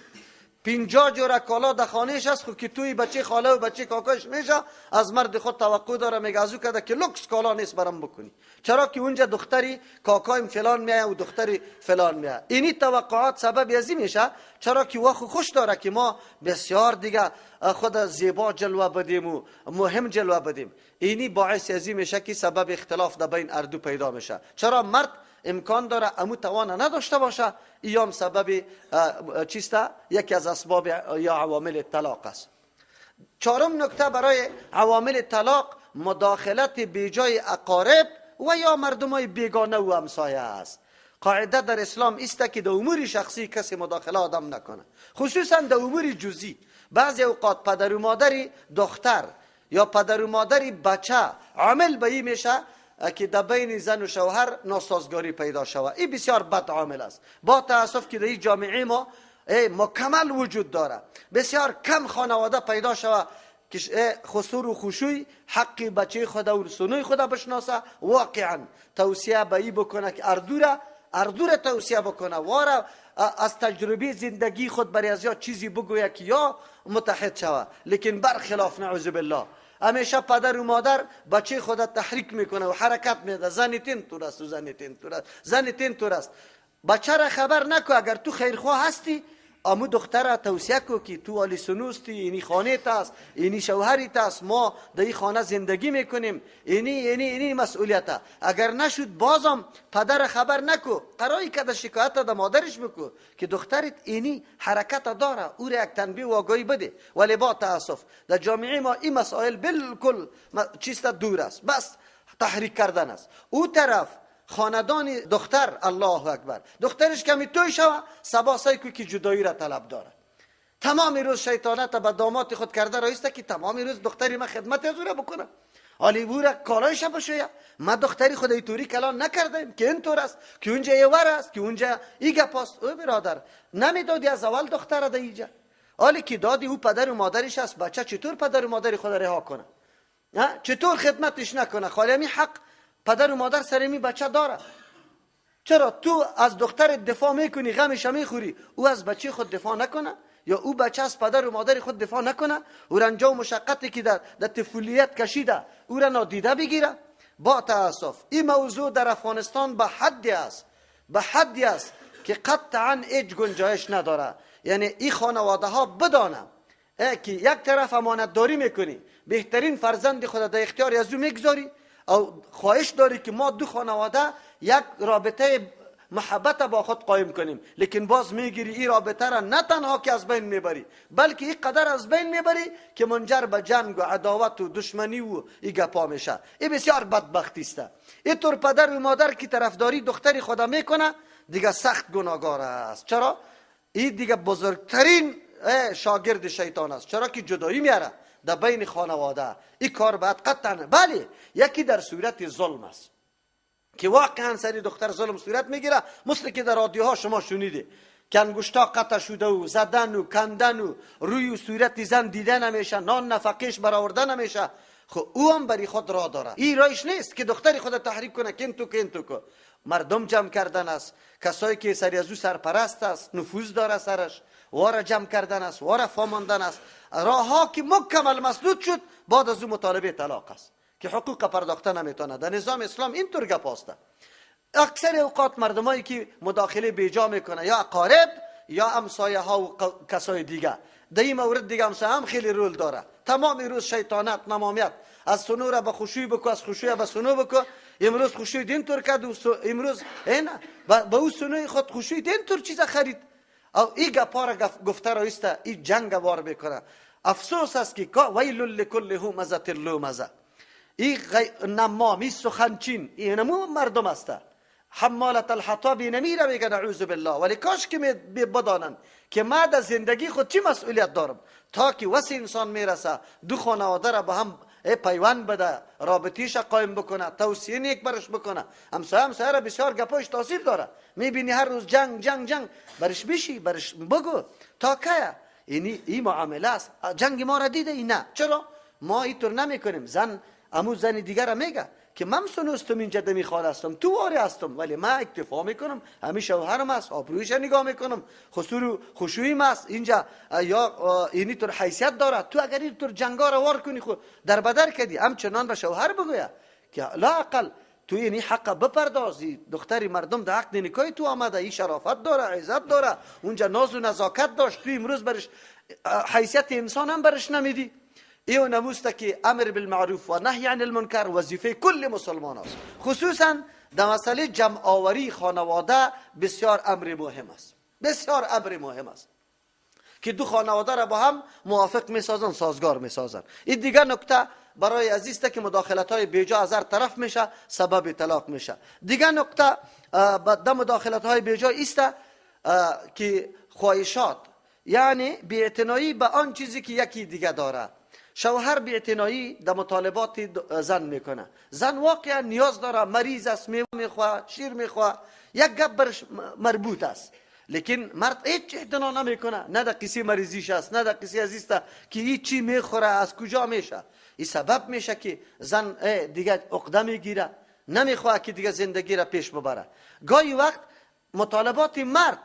50 جوره کالا در خانهش است، خو که توی بچه خاله و بچه کاکاش میشه، از مرد خود توقع داره، میگه از او کده که لوکس کالا نیست برام بکنی، چرا که اونجا دختری کاکایم فلان میایه و دختری فلان میایه. اینی توقعات سبب ازی میشه، چرا که واخو خوش داره که ما بسیار دیگه خود زیبا جلوه بدیم و مهم جلوه بدیم. اینی باعث ازی میشه که سبب اختلاف در بین اردو پیدا میشه، چرا مرد امکان داره امو توان نداشته باشه. ایام سبب چیست؟ یکی از اسباب یا عوامل طلاق است. چهارم نکته برای عوامل طلاق، مداخلت بیجای اقارب و یا مردمای بیگانه و همسایه است. قاعده در اسلام است که در امور شخصی کسی مداخله آدم نکنه، خصوصا در امور جزئی. بعضی اوقات پدر و مادری دختر یا پدر و مادری بچه عامل به این میشه که در بین زن و شوهر ناسازگاری پیدا شود. این بسیار بد عامل است. با تاسف که در این جامعه ما مکمل وجود داره. بسیار کم خانواده پیدا شود که خسور و خشوی حق بچه خود و رسونوی خود بشناسه، واقعا توصیه به این بکنه که اردو را توصیه بکنه، واره از تجربه زندگی خود برای از یا چیزی بگویه که یا متحد شود. لیکن برخلاف نعوذ بالله همیشه پدر و مادر بچه خود تحریک میکنه و حرکت میده، زنی تین تور است و زنی تین تور است، زنی تین تور است. بچه را خبر نکو، اگر تو خیرخواه هستی امو دختر را توصیه کو که تو عالی سنوستی، اینی خانه است، اینی شوهریت است، ما در این خانه زندگی میکنیم، اینی اینی اینی مسئولیت. اگر نشد بازم پدر خبر نکو، قراری که شکایت در مادرش بکو که دخترت اینی حرکت داره، او را یک تنبیه و آگاهی بده. ولی با تاسف در جامعه ما این مسائل بالکل چیست دور است، بس تحریک کردن است. او طرف خاندان دختر، الله اکبر، دخترش کمی توی شوه، صبا سعی کو که جدایی را طلب داره. تمام روز شیطانت به داماد خود کرده رایسته که تمام روز دختری من خدمت از او را بکنه، حالی او را کالایش بشویه. ما دختری خود اینطوری کلان نکردیم که اینطور است، که اونجا ایور است، که اونجا ای گپ است. او برادر نمیدادی از اول دختر را اینجا، حالی که دادی او پدر و مادرش است، بچه چطور پدر و مادر خود رها کنه؟ چطور خدمتش نکنه؟ خالی همی حق پدر و مادر سر می بچه داره. چرا تو از دختر دفاع میکنی، غمش میخوری، او از بچه خود دفاع نکنه؟ یا او بچه از پدر و مادر خود دفاع نکنه؟ او رنجا و مشقتی که در طفولیت کشیده او را نادیده بگیره؟ با تاسف این موضوع در افغانستان به حدی است، به حدی است که قطعا هیچ گنجایش نداره. یعنی این خانواده ها بدانم که یک طرف امانت داری میکنی، بهترین فرزند خود در اختیار از او میگذاری، او خواهش داری که ما دو خانواده یک رابطه محبت با خود قایم کنیم، لیکن باز میگیری این رابطه را نه تنها که از بین میبری، بلکه این قدر از بین میبری که منجر به جنگ و عداوت و دشمنی و این گپا میشه. این بسیار بدبختی است. اینطور پدر و مادر که طرفداری دختری خود میکنه دیگه سخت گناهگار است. چرا؟ این دیگه بزرگترین شاگرد شیطان است، چرا که جدایی میاره در بین خانواده. این کار باید قطعا، بله یکی در صورت ظلم است که واقعا سری دختر ظلم صورت میگیره، مثل که در رادیوها شما شنیدی که انگشتا قطع شده و زدن و کندن و روی و صورت زن دیده نمیشه، نان نفقهش برآورده نمیشه، خب او هم بری خود راه داره. این رایش نیست که دختری خود تحریک کنه کن تو کن تو که. مردم جمع کردن است، کسایی که سری از او سرپرست است، نفوذ داره سرش، واره جمع کردن است، واره فاماندن است. راه ها که مکمل مسدود شد، بعد از او مطالبه طلاق است که حقوق پرداخته نمیتونه. در نظام اسلام اینطور گپ است. اکثر اوقات مردمایی که مداخله بیجا میکنه یا اقارب یا همسایه ها و کسای دیگه، در این مورد دیگه همسایه هم خیلی رول داره. تمام روز شیطانت، نمامیت، از سنو را به خوشوی بکو، از خوشوی به سنو بکو. امروز خوشوی دین تور کرد و امروز اینه به او سنوی خود خوشوی دین تور چیز خرید. او این گپا را گفته را ایسته، این جنگ وار میکنه. افسوس است که ویل لکل همزه لمزه، این نمام، این سخنچین، این نمو مردم است. حمالة الحطب نمیره میگه نعوذ بالله. ولی کاش که بدانن که ما در زندگی خود چی مسئولیت دارم تا که واسه انسان میرسه دو خانواده را به هم پیوند بده، رابطیش قایم بکنه، توصیه نیک برش بکنه. همسایه را بسیار گپاش تاثیر داره. میبینی هر روز جنگ جنگ جنگ، برش بشی، برش بگو تا که یعنی این معامله است. جنگ ما را دیده ای نه؟ چرا ما اینطور نمیکنیم؟ زن امو زن دیگر را میگه که من سنوستم، اینجا دمی خاله هستم، تو واری هستم، ولی من اکتفا میکنم، همیشه شوهرم است، آبرویش نگاه میکنم، خسور خشوعیم است اینجا، یا اینی طور حیثیت داره. تو اگر این طور جنگا را وار کنی خود در بدر کردی. همچنان به شوهر بگویا که لااقل تو اینی حق بپردازی، دختری مردم در عقد نکاح تو آمده، این شرافت داره، عزت داره، اونجا ناز و نزاکت داشت، تو امروز برش حیثیت انسان هم برش نمیدی. ایو نموسته که امر بالمعروف و نهی عن المنکر وظیفه کل مسلمان است. خصوصا در مسئله جمع آوری خانواده بسیار امر مهم است، بسیار امر مهم است که دو خانواده را با هم موافق میسازن، سازگار میسازن. این دیگر نکته برای عزیزته که مداخلت های بیجا از هر طرف میشه سبب طلاق میشه. دیگر نکته در مداخلت های بیجا است که خواهشات، یعنی بی‌اعتنایی به آن چیزی که یکی دیگه داره. شوهر بی‌اعتنایی در مطالبات زن میکنه. زن واقعا نیاز داره، مریض است، میوه میخواه، شیر میخواه، یک گپ برش مربوط است، لیکن مرد هیچ اعتنا نمیکنه، نه در قصه مریضیش است، نه در قصه عزیز که هیچ چی میخوره، از کجا میشه. این سبب میشه که زن دیگه عقده میگیره، نمیخواه که دیگه زندگی را پیش ببره. گاهی وقت مطالبات مرد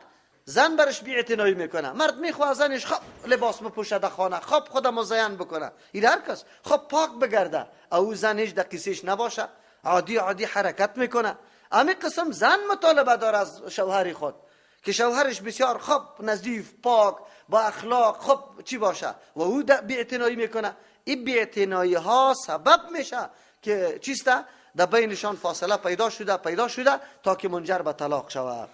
زن برش بی‌اعتنایی میکنه. مرد میخواد زنش خب لباس بپوشه در خانه، خب خود مزین بکنه، این هر کس خب پاک بگرده، او زن هیچ در قصهش نباشه، عادی عادی حرکت میکنه. امی قسم زن مطالبه داره از شوهر خود که شوهرش بسیار خب نظیف، پاک، با اخلاق، خب چی باشه، و او بی‌اعتنایی میکنه. این بی‌اعتنایی ها سبب میشه که چیسته در بینشان فاصله پیدا شده تا که منجر به طلاق شود.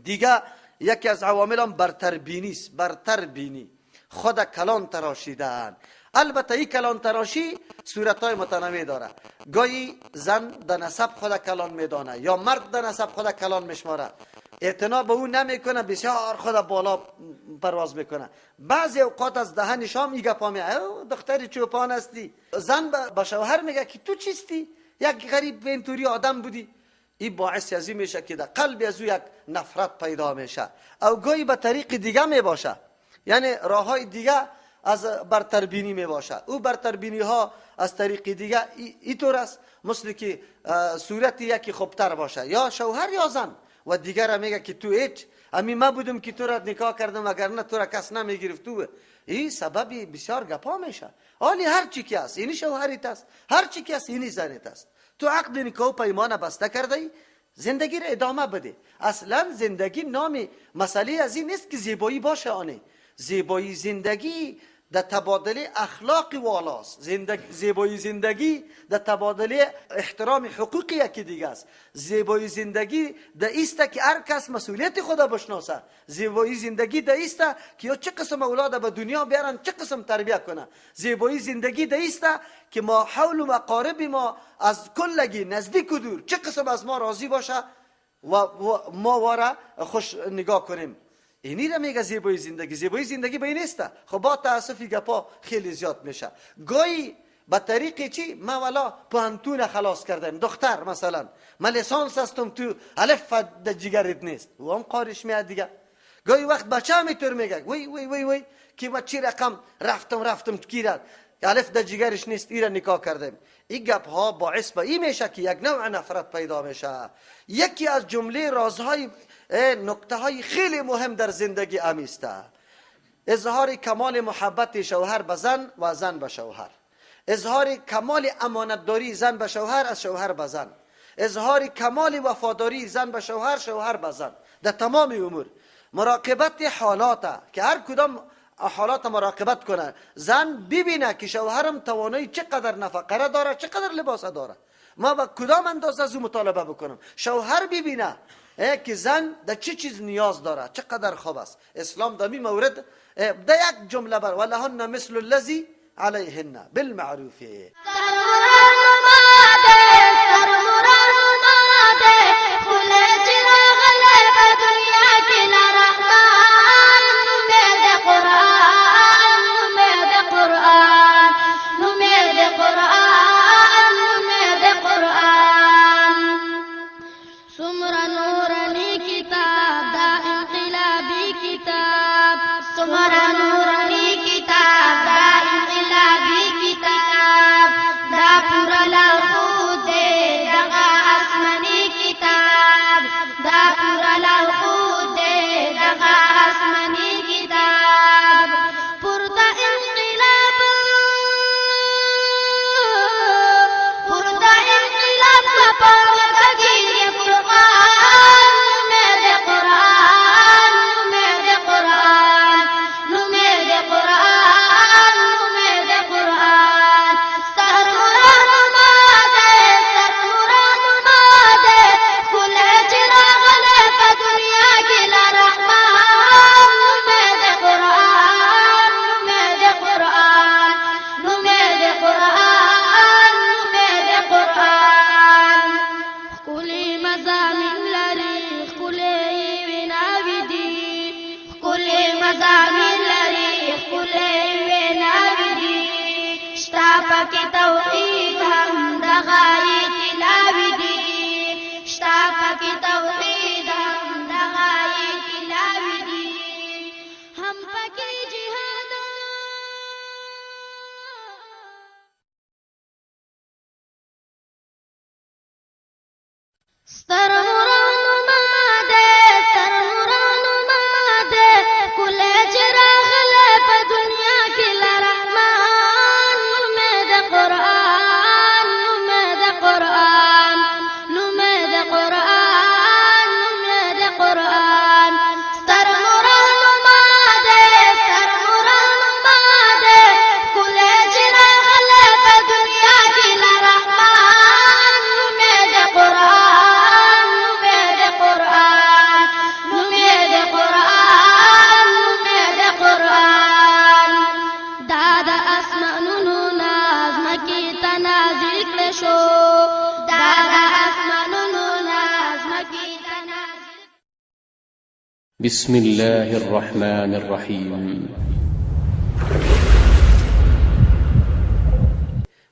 دیگه یکی از عوامل هم برتر بینی است. برتر بینی، خود کلان تراشیدن. البته این کلان تراشی صورت‌های متنوع داره. گاهی زن در نسب خود کلان میدانه یا مرد در نسب خود کلان میشماره، اعتنا به او نمیکنه، بسیار خود بالا پرواز میکنه. بعضی اوقات از دهن شام این گپا میاد، دختری چوپان هستی. زن به شوهر میگه که تو چیستی، یک غریب اینطوری آدم بودی. این باعث از این میشه که در قلب از او یک نفرت پیدا میشه. او گاهی به طریق دیگه میباشه، یعنی راه های دیگه از برتربینی میباشه. او برتربینی ها از طریق دیگه اینطور است، مثل که صورت یکی خوبتر باشه، یا شوهر یا زن، و دیگر میگه که تو هیچ، امی ما بودم که تو را نکاح کردم، وگرنه تو را کس نمیگرفت. تو این سبب بسیار گپا میشه. حالی هر چی که است اینی شوهریت است، هر چی که است اینی زنیت است. تو عقد نکاح و پیمان بسته کرده ای، زندگی را ادامه بده. اصلا زندگی نام مسئله از این نیست که زیبایی باشه. آنه زیبایی زندگی در تبادل اخلاق والاست. زیبایی زندگی در تبادل احترام حقوق یکی دیگه است. زیبایی زندگی در ایست که هر کس مسئولیت خدا بشناسه. زیبایی زندگی در ایست که یا چه قسم اولاد به دنیا بیارن، چه قسم تربیت کنه. زیبایی زندگی در ایست که ما حول و مقارب ما از کلگی نزدیک و دور چه قسم از ما راضی باشه و ما واره خوش نگاه کنیم. اینی را میگه زیبایی زندگی. زیبایی زندگی به این نیست. خب با تاسف گپا خیلی زیاد میشه. گاهی به طریق چی ما والا پانتون خلاص کردم، دختر مثلا من لیسانس هستم، تو الف در جگرت نیست، و هم قارش میاد دیگه. گاهی وقت بچه هم اینطور میگه وی وی وی وی که ما چی رقم رفتم کیرد الف در جگرش نیست، ایره نکاح کردیم. این گپ ها باعث به این میشه که یک نوع نفرت پیدا میشه. یکی از جمله رازهای نکته های خیلی مهم در زندگی امیسته اظهار کمال محبت شوهر به زن و زن به شوهر، اظهار کمال امانتداری زن به شوهر از شوهر به زن، اظهار کمال وفاداری زن به شوهر، شوهر به زن، در تمام امور. مراقبت حالات که هر کدام حالات مراقبت کنه، زن ببینه که شوهرم توانایی چقدر نفقه داره، چقدر لباس داره، ما با کدام اندازه از او مطالبه بکنم. شوهر ببینه که زن در چه چیز نیاز داره، چقدر خوب است. اسلام در این مورد در یک جمله بر ولهن مثل الذی علیهن بالمعروف. بسم الله الرحمن الرحیم.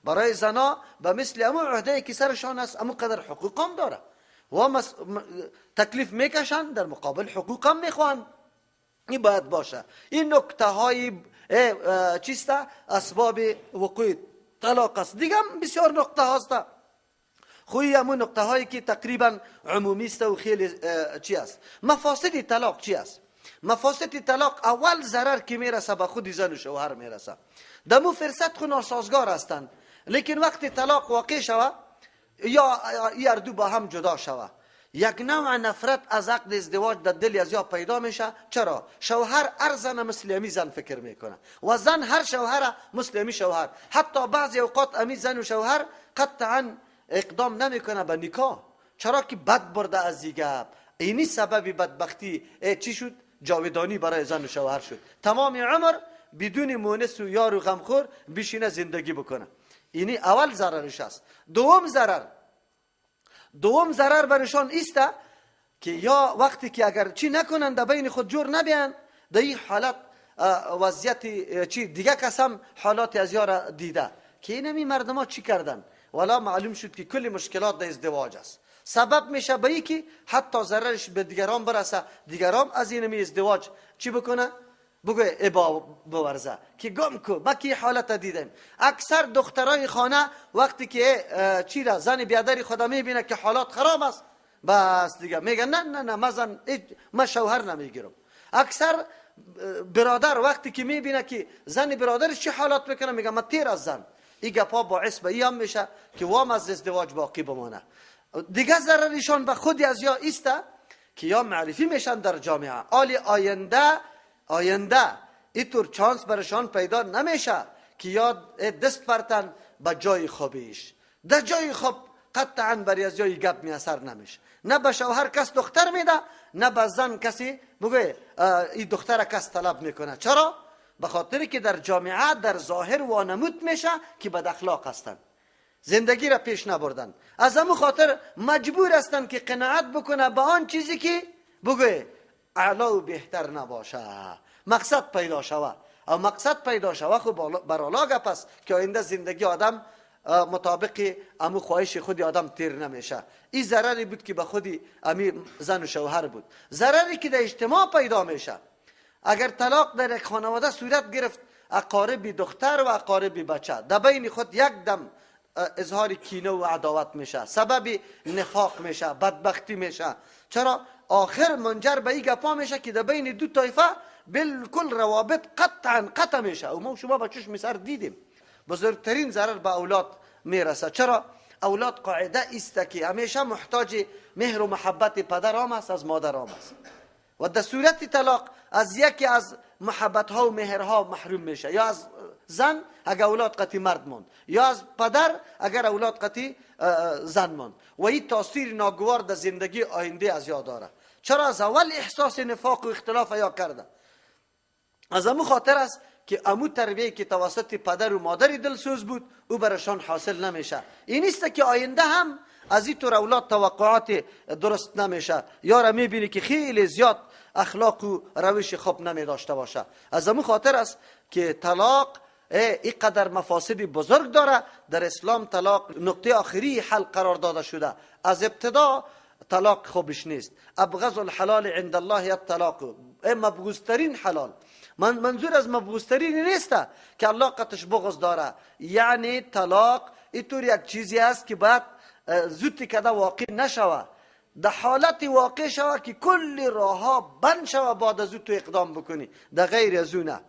برای زنا به مثل امو عهده که سرشان است امو قدر حقوق هم داره و تکلیف میکشن، در مقابل حقوق هم میخوان. این باید باشه. این نکته های چیست؟ اسباب وقوع طلاق است. دیگه هم بسیار نکته هاست، خوی همون نقطه هایی که تقریبا عمومی است و خیلی چی است. مفاسد طلاق چی است؟ مفاسد طلاق اول ضرر که میرسه به خود زن و شوهر میرسه. دمو فرصت خو ناسازگار هستند، لیکن وقتی طلاق واقع شوه یا هر دو با هم جدا شوه، یک نوع نفرت از عقد ازدواج در دل از یا پیدا میشه. چرا؟ شوهر هر زن مثل امی زن فکر میکنه و زن هر شوهر مثل امی شوهر. حتی بعضی اوقات امی زن و شوهر قطعا اقدام نمیکنه به نکاح، چرا که بد برده از دیگه. اینی سبب بدبختی چی شد؟ جاودانی برای زن و شوهر شد. تمام عمر بدون مونس و یار و غمخور بشینه زندگی بکنه. اینی اول ضررش است. دوم ضرر برشان ایسته که یا وقتی که اگر چی نکنن در بین خود جور نبیان، در این حالت وضعیت چی دیگه کس هم حالات از یار دیده که اینمی مردم ها چی کردن؟ ولا معلوم شد که کل مشکلات در ازدواج است. سبب میشه به ای که حتی ضررش به دیگران برسه، دیگران از این ازدواج چی بکنه؟ بگو ابا بورزه که گم کو. ما کی حالت دیدیم اکثر دخترای خانه وقتی که چی را زن بیادری خدا میبینه که حالات خراب است، بس دیگه میگه نه نه نه ما زن ما شوهر نمیگیرم. اکثر برادر وقتی که میبینه که زن برادرش چه حالات میکنه میگه ما تیر از زن. این گپا باعث به این هم میشه که وام از ازدواج باقی بمانه. دیگه ضررشان به خودی از یا ایسته که یا معرفی میشن در جامعه. آلی آینده اینطور چانس برشان پیدا نمیشه که یا دست پرتن به جای خوابیش. در جای خواب قطعا بری از جای گپ می اثر نمیشه. نه به شوهر کس دختر میده، نه به زن کسی بگه این دختر کس طلب میکنه. چرا؟ به خاطر که در جامعه در ظاهر وانمود میشه که بد اخلاق هستند، زندگی را پیش نبردن. از همون خاطر مجبور هستند که قناعت بکنه به آن چیزی که بگه اعلا و بهتر نباشه، مقصد پیدا شوه. او مقصد پیدا شوه خب برالا گپ است که آینده زندگی آدم مطابق امو خواهش خودی آدم تیر نمیشه. این ضرری بود که به خودی امی زن و شوهر بود. ضرری که در اجتماع پیدا میشه اگر طلاق در یک خانواده صورت گرفت، اقارب دختر و اقارب بچه در بین خود یک دم اظهار کینه و عداوت میشه، سبب نفاق میشه، بدبختی میشه. چرا؟ آخر منجر به این گپا میشه که در بین دو طایفه بالکل روابط قطعا قطع میشه. و ما شما با چشم سر دیدیم بزرگترین ضرر به اولاد میرسه. چرا؟ اولاد قاعده است که همیشه محتاج مهر و محبت پدر آم است، از مادر آم است، و در صورت طلاق از یکی از محبت ها و مهرها محروم میشه، یا از زن اگر اولاد قطعی مرد ماند، یا از پدر اگر اولاد قطعی زن ماند. و این تاثیر ناگوار در زندگی آینده از یاد داره. چرا؟ از اول احساس نفاق و اختلاف یا کرده. از امو خاطر است که امو تربیه که توسط پدر و مادر دلسوز بود او برشان حاصل نمیشه. این نیست که آینده هم از این طور اولاد توقعات درست نمیشه، یا را میبینی که خیلی زیاد اخلاق و روش خوب نمی داشته باشه. از امو خاطر است که طلاق اینقدر مفاسد بزرگ داره. در اسلام طلاق نقطه آخری حل قرار داده شده. از ابتدا طلاق خوبش نیست. ابغض الحلال عند الله الطلاق، مبغوضترین حلال. منظور از مبغوضترین نیست که الله قطش بغض داره، یعنی طلاق اینطور یک چیزی است که باید زودی کده واقع نشوه، در حالت واقع شوه که کل راه بند شوه، بعد از او تو اقدام بکنی. در غیر از او نه،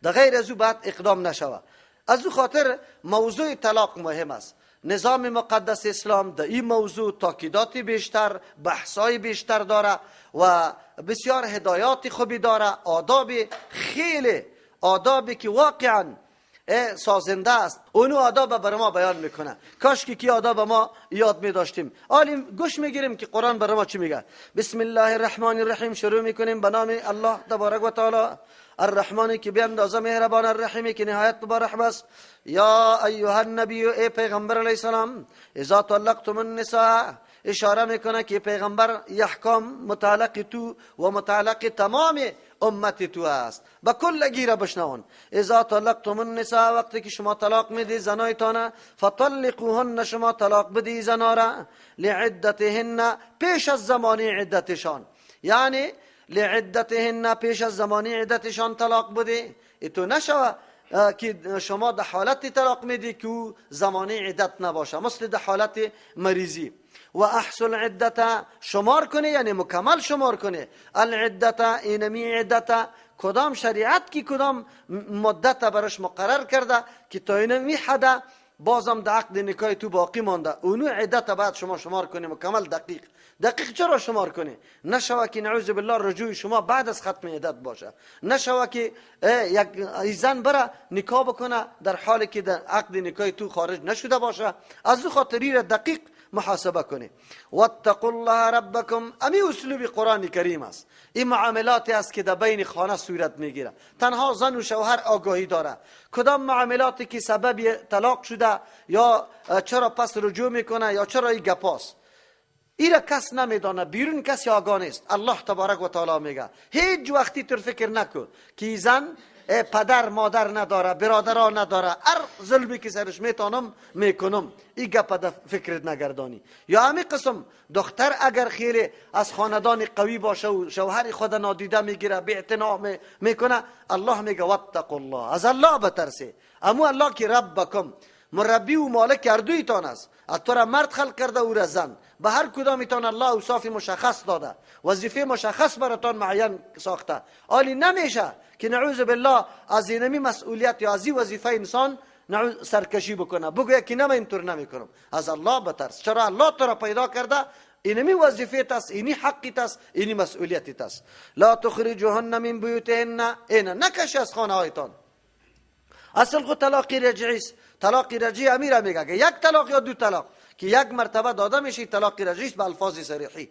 در غیر از او باید اقدام نشوه. از او خاطر موضوع طلاق مهم است. نظام مقدس اسلام در این موضوع تاکیدات بیشتر، بحثای بیشتر داره و بسیار هدایات خوبی داره، آداب خیلی آدابی که واقعا سازنده است. اونو آداب بر ما بیان میکنه. کاش که آداب ما یاد می داشتیم. عالم گوش میگیریم که قرآن بر ما چی میگه. بسم الله الرحمن الرحیم شروع میکنیم به نام الله تبارک و تعالی، الرحمن که بی اندازه مهربان، الرحیم که نهایت با است. یا ایها النبی، ای پیغمبر علیه السلام، اذا طلقتم النساء، اشاره میکنه که پیغمبر احکام متعلق تو و متعلق تمام امت تو است. با کل گیره بشنون. اذا طلقتم النساء، وقتی که شما طلاق میدی زنایتان، فطلقوهن، شما طلاق بدی زنا را، لعدتهن، پیش از زمان عدتشان، یعنی لعدتهن، پیش از زمان عدتشان طلاق بده. تو نشوه که شما در حالت طلاق میدی که زمان عدت نباشه، مثل در حالت مریضی. و احصوا العدت، شمار کنه، یعنی مکمل شمار کنه. العدت، اینمی عدت کدام شریعت که کدام مدت براش مقرر کرده که تا اینمی حد بازم در عقد نکاح تو باقی مانده، اونو عدت بعد شما شمار کنه مکمل دقیق. دقیق چرا شمار کنه؟ نشوه که نعوذ بالله رجوع شما بعد از ختم عدت باشه، نشوه که یک زن بره نکاح بکنه در حالی که در عقد نکاح تو خارج نشده باشه. از او خاطری را دقیق محاسبه کنه. واتقوا الله ربکم، امی اسلوب قرآن کریم است. این معاملاتی است که در بین خانه صورت میگیره. تنها زن و شوهر آگاهی داره کدام معاملاتی که سبب طلاق شده، یا چرا پس رجوع میکنه، یا چرا این گپاست. ایرا کس نمیدانه، بیرون کسی آگاه نیست. الله تبارک و تعالی میگه هیچ وقتی تو فکر نکن که زن پدر مادر نداره، برادران نداره، هر ظلمی که سرش میتونم میکنم، این گپ در فکرت نگردانی. یا همین قسم دختر اگر خیلی از خاندان قوی باشه و شوهر خود نادیده میگیره، بی اعتنا میکنه، الله میگه واتقوا الله، از الله بترسه. امو الله که ربکم، مربی و مالک هر است. تو را مرد خلق کرده او را زن، به هر کدامیتان الله اوصاف مشخص داده، وظیفه مشخص براتان معین ساخته. آلی نمیشه که نعوذ بالله از اینمی مسئولیت یا از این وظیفه انسان سرکشی بکنه، بگویه که نه من اینطور نمیکنم. از الله بترس. چرا؟ الله تو را پیدا کرده، اینمی وظیفه است، اینی حقی است، اینی مسئولیت است. لا تخرجوهن من بیوتهن، اینا نکش از خانه هایتان. اصل خود طلاق رجعی است. طلاق رجعی امیر میگه که یک طلاق یا دو طلاق که یک مرتبه داده میشه، طلاق رجعی است به الفاظ صریحی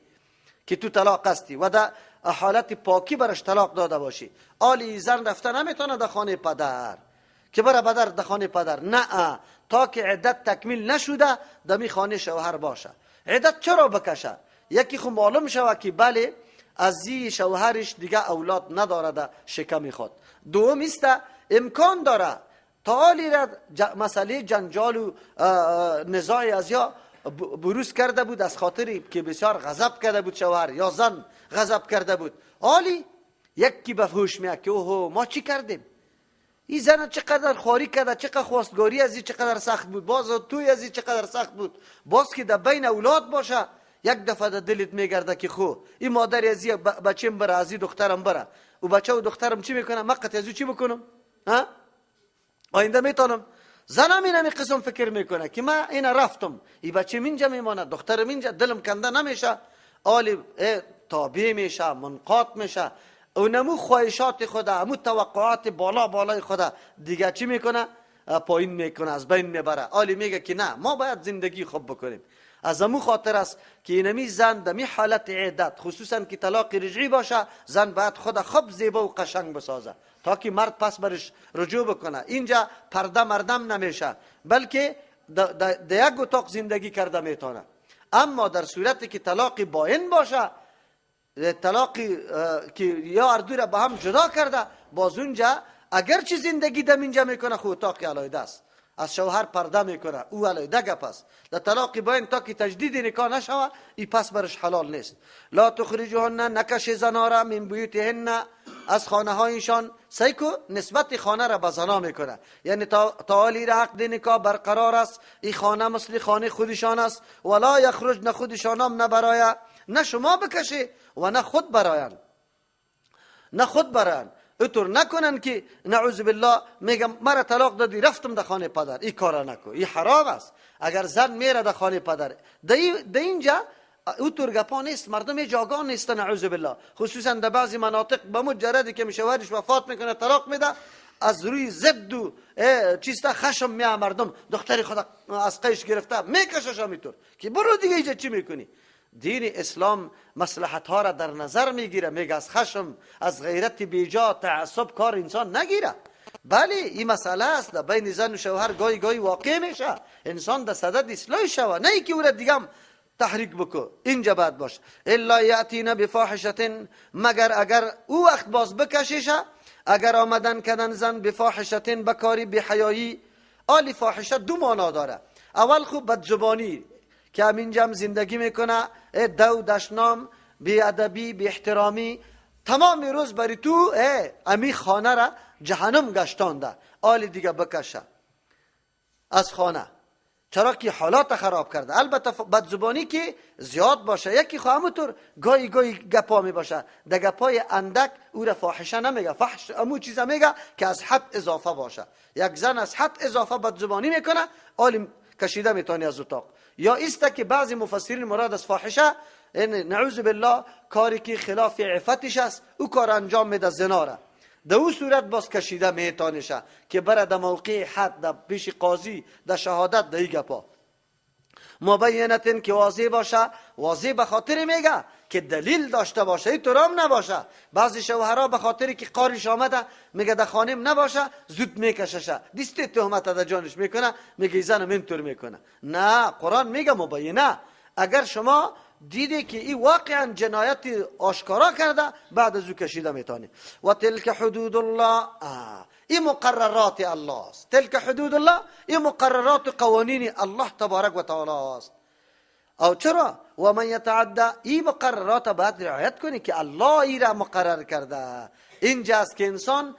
که تو طلاق هستی و در حالت پاکی برش طلاق داده باشی. آلی زن رفته نمیتونه در خانه پدر که بره پدر در خانه پدر، نه، تا که عدت تکمیل نشده دمی خانه شوهر باشه. عدت چرا بکشه؟ یکی خو معلوم شوه که بله از شوهرش دیگه اولاد نداره در شکم خود. دوم است امکان داره تا آلی را مسئله جنجال و نزاع از یا بروز کرده بود، از خاطری که بسیار غضب کرده بود شوهر یا زن غضب کرده بود. آلی یکی به هوش میاد که اوه ما چی کردیم، این زن چقدر خواری کرده، چقدر خواستگاری از این چقدر سخت بود، باز توی از این چقدر سخت بود، باز که در بین اولاد باشه یک دفعه در دلت میگرده که خو این مادر از این بچیم بره، از این دخترم بره، و بچه و دخترم چی میکنه، من قطع از چی بکنم، ها آینده میتونم. زنم این همی قسم فکر میکنه که من این رفتم، این بچه اینجا میمانه، دخترم اینجا، دلم کنده نمیشه. آلی تابع میشه، منقاط میشه، اونمو خواهشات خدا، امو توقعات بالا بالای خدا دیگه چی میکنه؟ پایین میکنه، از بین میبره. آلی میگه که نه، ما باید زندگی خوب بکنیم. از امو خاطر است که اینمی زن دمی حالت عدت، خصوصا که طلاق رجعی باشه، زن باید خود خوب زیبا و قشنگ بسازه تا که مرد پس برش رجوع بکنه. اینجا پرده مردم نمیشه، بلکه در یک اتاق زندگی کرده میتونه. اما در صورتی که طلاق باین باشه، طلاق که یا اردو را به هم جدا کرده، باز اونجا اگرچه زندگی دم اینجا میکنه، خو اتاق علیحده است، از شوهر پرده میکنه، او علیحده گپ است. در طلاق باین تا که تجدید نکاح نشوه، ای پس برش حلال نیست. لا تخرجوهن، نکش زنا را، من بیوتهن، از خانه هایشان. سیکو نسبت خانه را به زنا میکنه، یعنی تا حالی را عقد نکاح برقرار است، این خانه مثل خانه خودشان است. ولا یخرج، نه خودشان هم نه برای، نه شما بکشی و نه خود برایان، نه خود برایان. اطور نکنن که نعوذ بالله میگم مرا طلاق دادی رفتم در خانه پدر، این کارا نکن، این حرام است. اگر زن میره در خانه پدر، در اینجا اطور گپا نیست، مردم جاگاه نیست نعوذ بالله. خصوصا در بعضی مناطق به مجردی که شوهرش وفات میکنه طلاق میده، از روی ضد و چیستا خشم میاد مردم، دختری خود از قیش گرفته میکشش همینطور که برو دیگه اینجا چی میکنی. دین اسلام مصلحت ها را در نظر میگیره، میگه از خشم، از غیرت بیجا، تعصب کار انسان نگیره. بله این مسئله است، در بین زن و شوهر گاهی گاهی واقع میشه، انسان در صدد اصلاح شوه، نه اینکه او را دیگه هم تحریک بکو. اینجا باید باشه الا یاتین بفاحشه، مگر اگر او وقت باز بکشیشه، اگر آمدن کردن زن بفاحشه، بکاری بحیایی. آلی فاحشه دو معنا داره. اول خوب بدزبانی که همینجا هم زندگی میکنه، دو دشنام، بی ادبی، بی احترامی، تمام روز بری تو امی خانه را جهنم گشتانده. آلی دیگه بکشه از خانه، چرا که حالات خراب کرده. البته بدزبانی که زیاد باشه، یکی خو همونطور گاهی گاهی گپا می باشه، در گپای اندک او را فاحشه نمیگه، فحش امو چیزا میگه که از حد اضافه باشه. یک زن از حد اضافه بدزبانی میکنه، آلی کشیده میتونی از اتاق. یا است که بعضی مفسرین مراد از فاحشه نعوذ بالله کاری که خلاف عفتش است، او کار انجام میده، زنا را. در او صورت باز کشیده میتانشه که بره در موقع حد، در پیش قاضی، در شهادت، در ای گپا. مبینتن که واضح باشه، واضح به خاطر میگه که دلیل داشته باشه، این طورام نباشه. بعضی شوهرها به خاطر که قارش آمده میگه در خانم نباشه، زود میکششه، دست تهمت در جانش میکنه، میگه زنم اینطور میکنه. نه، قرآن میگه مبینه. اگر شما دیده که این واقعا جنایت آشکارا کرده، بعد از او کشیده میتونی. و تلک حدود الله، این مقررات الله است. تلک حدود الله، این مقررات و قوانین الله تبارک و تعالی است. او چرا؟ و من یتعدی، این مقررات باید رعایت کنی که الله ای را مقرر کرده. اینجاست که انسان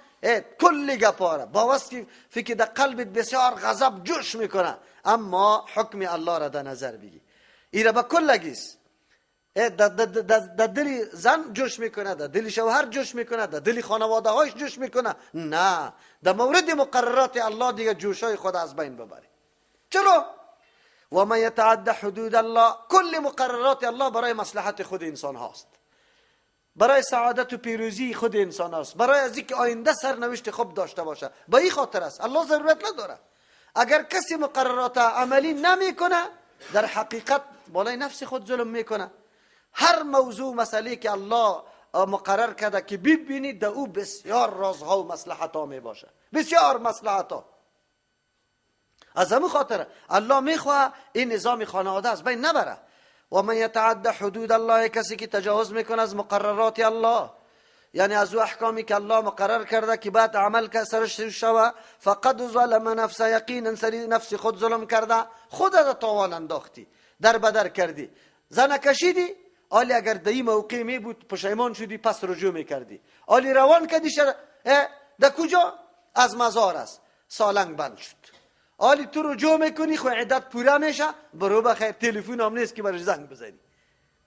کل گپاره با وصف فکر در قلبت بسیار غضب جوش میکنه، اما حکم الله را در نظر بگی. ای را به کلگیست، در دل زن جوش میکنه، در دل شوهر جوش میکنه، در دل خانواده هایش جوش میکنه. نه، در مورد مقررات الله دیگه جوشای خود از بین ببری. چرا؟ و من یتعد حدود الله، کل مقررات الله برای مصلحت خود انسان هاست، برای سعادت و پیروزی خود انسان هاست، برای از اینکه آینده سرنوشت خوب داشته باشه. به این خاطر است الله ضرورت نداره. اگر کسی مقررات عملی نمیکنه، در حقیقت بالای نفس خود ظلم میکنه. هر موضوع مسئله که الله مقرر کرده که ببینید در او بسیار رازها و مصلحت ها می باشه، بسیار مصلحت ها. از همون خاطر الله میخواه این نظام خانواده از بین نبره. و من یتعد حدود الله، کسی که تجاوز میکنه از مقررات الله، یعنی از او احکامی که الله مقرر کرده که بعد عمل که سرش شوه، فقد ظلم نفسه، یقینا سری نفس خود ظلم کرده، خود را تاوان انداختی، در بدر کردی، زن کشیدی. آلی اگر در این موقع می بود پشیمان شدی، پس رجوع میکردی. آلی روان کردی در کجا؟ از مزار است، سالنگ بند شد. آلی تو رجوع میکنی، خو عدت پوره میشه، برو بخیر، تلفن هم نیست که برش زنگ بزنی.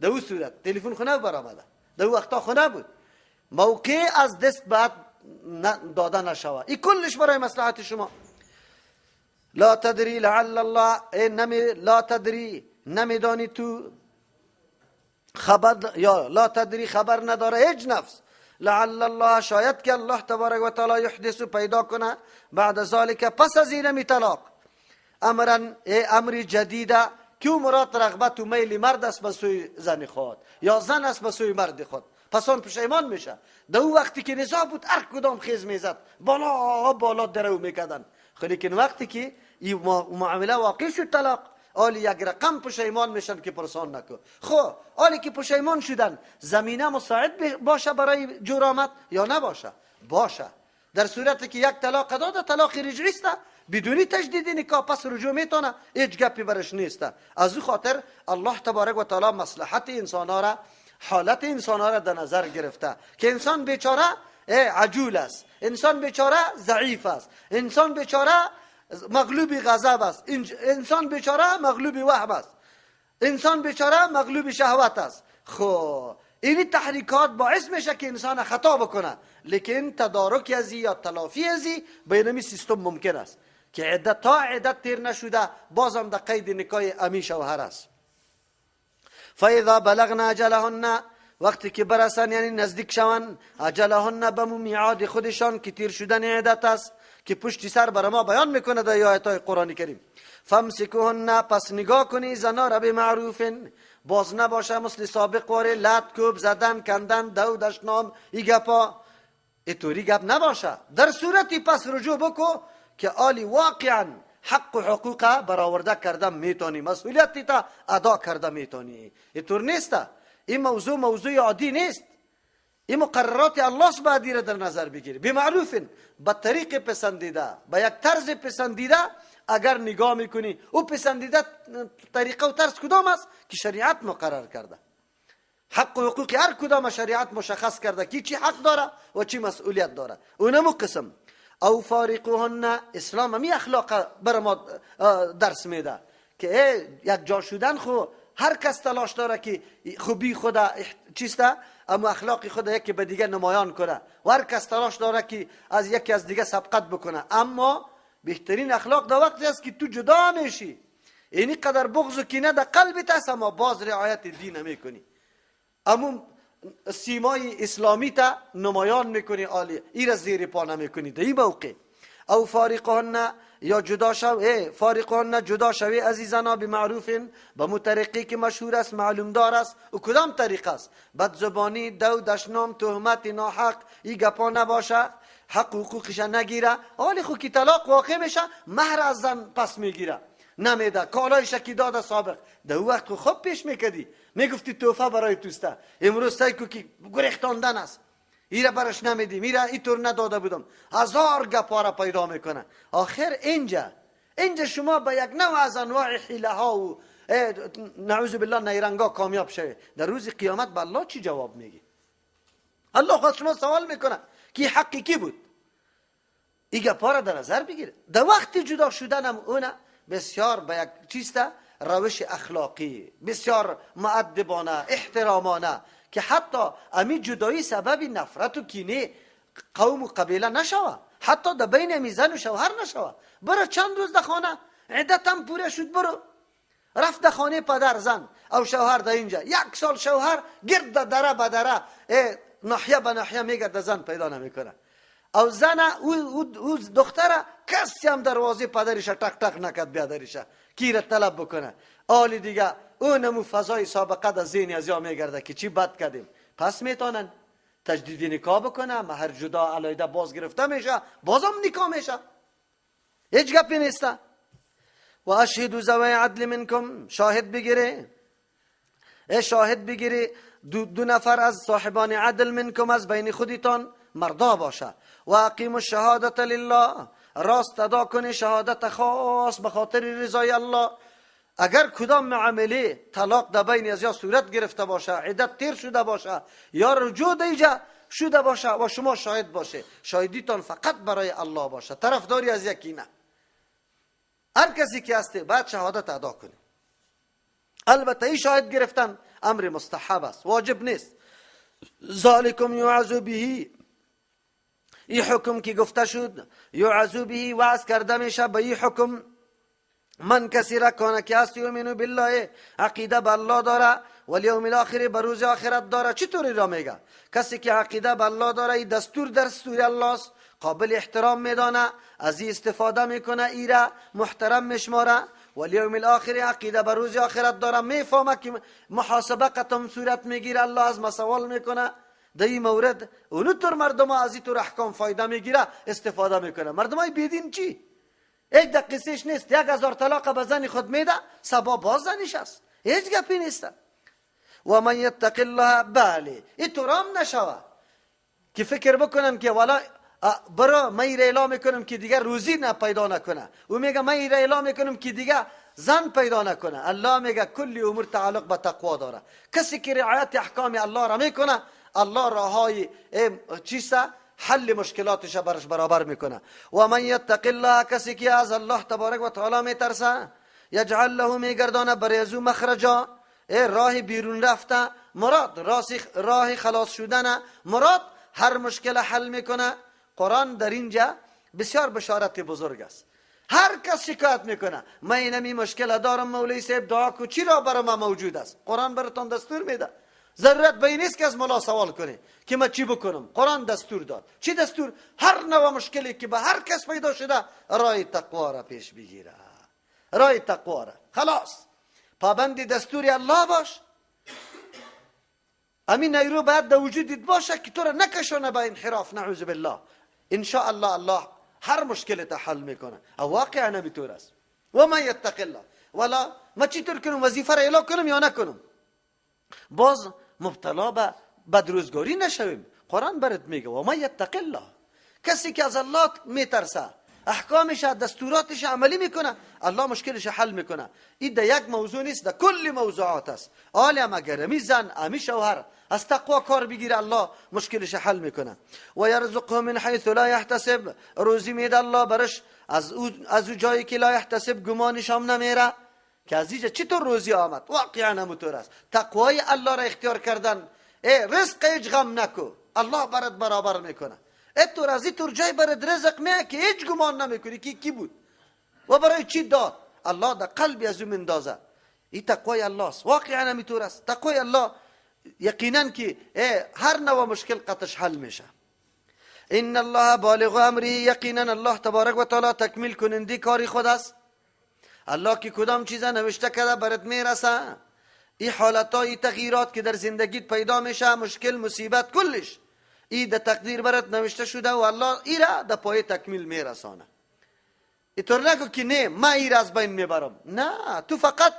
در اون صورت تلفن خونه برآمده، در اون وقتا خونه بود. موقع از دست بعد داده نشوه. این کلش برای مصلحت شما. لا تدری لعل الله، لا تدری نمیدانی تو خبر، یا لا تدری خبر نداره هیچ نفس، لعل الله شاید که الله تبارک و تعالی یحدث پیدا کنه بعد ذالک پس از این طلاق امرا، امر جدیده که او مراد رغبت و میل مرد است به سوی زن خود یا زن است به سوی مرد خود. پس آن پشیمان میشه. در او وقتی که نزاع بود هر کدام خیز میزد، بالا بالا درو میکردن. لیکن وقتی که این معامله واقع شد طلاق، آلی یک رقم پشیمان میشن که پرسان نکن. خب آلی که پشیمان شدن، زمینه مساعد باشه برای جرامت یا نباشه؟ باشه. در صورتی که یک طلاق داده، طلاق رجعی است، بدون تجدید نکاح پس رجوع میتونه، هیچ گپی برش نیست. از او خاطر الله تبارک و تعالی مصلحت انسان ها را، حالت انسان ها را در نظر گرفته که انسان بیچاره عجول است، انسان بیچاره ضعیف است، انسان بیچاره مغلوب غضب است، انسان بیچاره مغلوب وهم است، انسان بیچاره مغلوب شهوت است. خب این تحریکات باعث میشه که انسان خطا بکنه، لیکن تدارک ازی یا تلافی ازی به اینمی سیستم ممکن است که عدت تا عدت تیر نشده بازم در قید نکاح امی شوهر است. فاذا بلغنا اجلهن، وقتی که برسن یعنی نزدیک شون، اجلهن به میعاد خودشان که تیر شدن عدت است که پشت سر بر ما بیان میکنه در آیات های قرآن کریم. فامسکوهن، پس نگاه کنی زنا را به معروف، باز نباشه مثل سابق واره لط کوب زدن کندن دو دشنام ای گپا، اینطوری گپ نباشه. در صورتی پس رجوع بکو که آلی واقعا حق و حقوق برآورده کرده میتونی، مسئولیت تا ادا کرده میتونی. اینطور نیست. این موضوع موضوع عادی نیست. این مقررات الله باید را در نظر بگیری. به معروف، به طریق پسندیده، به یک طرز پسندیده اگر نگاه میکنی، او پسندیده طریقه و طرز کدام است که شریعت مقرر کرده. حق و حقوق هر کدام شریعت مشخص کرده که چی حق داره و چی مسئولیت داره. اونمو قسم او فارقوهن، اسلام همی اخلاق بر ما درس میده که یک جا شدن خو هر کس تلاش داره که خوبی خود چیسته، اما اخلاق خود یکی به دیگه نمایان کنه و هر کس تلاش داره که از یکی از دیگه سبقت بکنه. اما بهترین اخلاق در وقتی است که تو جدا میشی، اینی قدر بغض و کینه در قلبت است اما باز رعایت دین میکنی، اما سیمای اسلامی تا نمایان میکنی، عالی ای را زیر پا نمیکنی در این موقع. او فارقهن، یا جدا شو، فارقهن جدا شوی عزیزانا بمعروف، به مو طریقی که مشهور است معلوم دار است. و کدام طریق است؟ بدزبانی، دو دشنام، تهمت ناحق، ای گپا نباشه، حق حقوقش نگیره. حالی خو که طلاق واقع میشه مهر از زن پس میگیره، نمیده، کالایش کی داده سابق. در وقت خوب پیش میکردی، میگفتی توفه برای توسته. امروز سعی کو که گریختاندن است، ایره برش نمیدیم، ایره اینطور نداده بودم، هزار گپا را پیدا میکنه. آخر اینجا شما به یک نوع از انواع حیله ها و نعوذ بالله نیرنگا کامیاب شوی. در روز قیامت به الله چی جواب میگی؟ الله خواست شما سوال میکنه که حقی کی بود؟ این گپا را در نظر بگیر. در وقت جدا شدن هم اونه بسیار به یک چیسته روش اخلاقی بسیار مؤدبانه احترامانه، که حتی امی جدایی سبب نفرت و کینه قوم و قبیله نشوه، حتی در بین امی زن و شوهر نشوه. برو چند روز در خانه، عدت هم پوره شد، برو رفت در خانه پدر زن او شوهر در اینجا یک سال شوهر گرد دره به دره ناحیه به ناحیه میگرد، زن پیدا نمیکنه. او زن او دختره کسی هم دروازه پدرش تق تق نکرد بیادرش کی را طلب بکنه. آلی دیگه اونمو فضای سابقه در ذهن از یا میگرده که چی بد کردیم. پس میتونن تجدید نکاح بکنه، مهر جدا علیده باز گرفته میشه، بازم نکاح میشه، هیچ گپی نیسته. و اشهدوا ذوی عدل منکم، شاهد بگیره، شاهد بگیره دو نفر از صاحبان عدل منکم، از بین خودتان مردا باشه. و اقیموا الشهادة لله، راست ادا کنی شهادت خاص به خاطر رضای الله. اگر کدام معامله طلاق در بین از یا صورت گرفته باشه، عدت تیر شده باشه یا رجوع دیجا شده باشه و شما شاهد باشه، شاهدیتان فقط برای الله باشه، طرفداری از یکی نه. هر کسی که هسته باید شهادت ادا کنه. البته این شاهد گرفتن امر مستحب است، واجب نیست. ذالکم یوعظ به، این حکم که گفته شد یوعظ به، وعظ کرده میشه به این حکم من کسی را کانه که هست یؤمن بالله، عقیده به الله داره، و الیوم الاخر، به روز آخرت داره. چطوری را میگه؟ کسی که عقیده به الله داره، این دستور در دستور الله است، قابل احترام میدانه، از این استفاده میکنه، ایره محترم میشماره. و الیوم الاخر، عقیده به روز آخرت داره، میفهمه که محاسبه قطم صورت میگیره، الله از ما سوال میکنه. در این مورد اونو طور مردم از این طور احکام فایده میگیره، استفاده میکنه. مردم های بیدین چی؟ هیچ دقیقش نیست، 1000 طلاق به زن خود میده، سبا باز زنش است، هیچ گپی نیست. و من یتق الله، بله این طور هم نشوه که فکر بکنن که والا برا من ایره اعلام میکنم که دیگه روزی نه پیدا نکنه، او میگه من ایره اعلام میکنم که دیگه زن پیدا نکنه. الله میگه کلی امور تعلق به تقوا داره. کسی که رعایت احکام الله را میکنه، الله راهای چیسته حل مشکلاتش برش برابر میکنه. و من یتق الله، کسی که از الله تبارک و تعالی میترسه، یجعل له، میگردانه برای از او مخرجا، راه بیرون رفته، مراد راه خلاص شدن، مراد هر مشکل حل میکنه. قرآن در اینجا بسیار بشارت بزرگ است. هر کس شکایت میکنه من اینمی مشکل دارم مولوی صاحب دعا کو، چی را برای ما موجود است؟ قرآن براتون دستور میده. ضرورت به این نیست که از مولا سوال کنی که من چی بکنم. قرآن دستور داد. چی دستور؟ هر نوع مشکلی که به هر کس پیدا شده راه تقوا را پیش بگیره، راه تقوا را. خلاص پابند دستور الله باش. امین نیرو باید در وجودت باشه که تو را نکشونه به انحراف، نعوذ بالله. ان شاء الله الله هر مشکل حل میکنه. او واقعا نمیطور است. و من یتق الله، ولا ما چطور کنم وظیفه را اعلا کنم یا نکنم؟ باز مبتلا به بدروزگاری نشویم. قرآن برات میگه و من یتق الله، کسی که از الله میترسه، احکامش دستوراتش عملی میکنه، الله مشکلش حل میکنه. این در یک موضوع نیست، در کل موضوعات است. آلی اگر امی زن امی شوهر از تقوا کار بگیره، الله مشکلش حل میکنه. و یرزقه من حیث لا یحتسب، روزی میده الله برش از او جایی که لا یحتسب، گمانش هم نمیره که از اینجا چطور روزی آمد. واقعا همونطور است. تقوای الله را اختیار کردن، رزق هیچ غم نکو، الله برات برابر میکنه. اتور از اینطور جای برات رزق میه که هیچ گمان نمیکنی که کی بود و برای چی داد. الله در قلب از او مندازه. این تقوای الله است. واقعا همینطور است. تقوای الله یقینا که هر نوع مشکل قطش حل میشه. ان الله بالغ امره، یقینا الله تبارک و تعالی تکمیل کننده کاری خود است. الله که کدام چیزا نوشته کرده برات میرسه. این حالت ها، این تغییرات که در زندگیت پیدا میشه، مشکل مصیبت کلش ای در تقدیر برات نوشته شده و الله ای را در پای تکمیل میرسانه. اینطور نگو که نه من ایر از بین میبرم، نه، تو فقط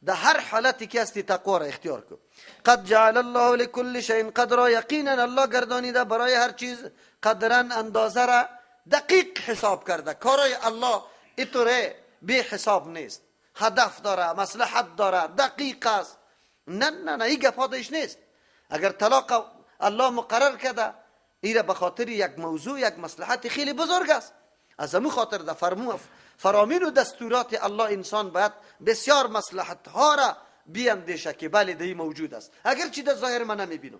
در هر حالتی که هستی تقوا را اختیار کن. قد جعل الله لكل شیء قدرا، یقینا الله گردانیده برای هر چیز قدرا، اندازه را دقیق حساب کرده. کارای الله اینطوره بی حساب نیست، هدف داره، مصلحت داره، دقیق است. نه نه نه، این گپ هادش نیست. اگر طلاق الله مقرر کرده، ایره به خاطر یک موضوع، یک مصلحت خیلی بزرگ است. از همون خاطر در فرامین و دستورات الله انسان باید بسیار مصلحت ها را بیاندیشه که بله دی موجود است، اگرچه در ظاهر من نمیبینم.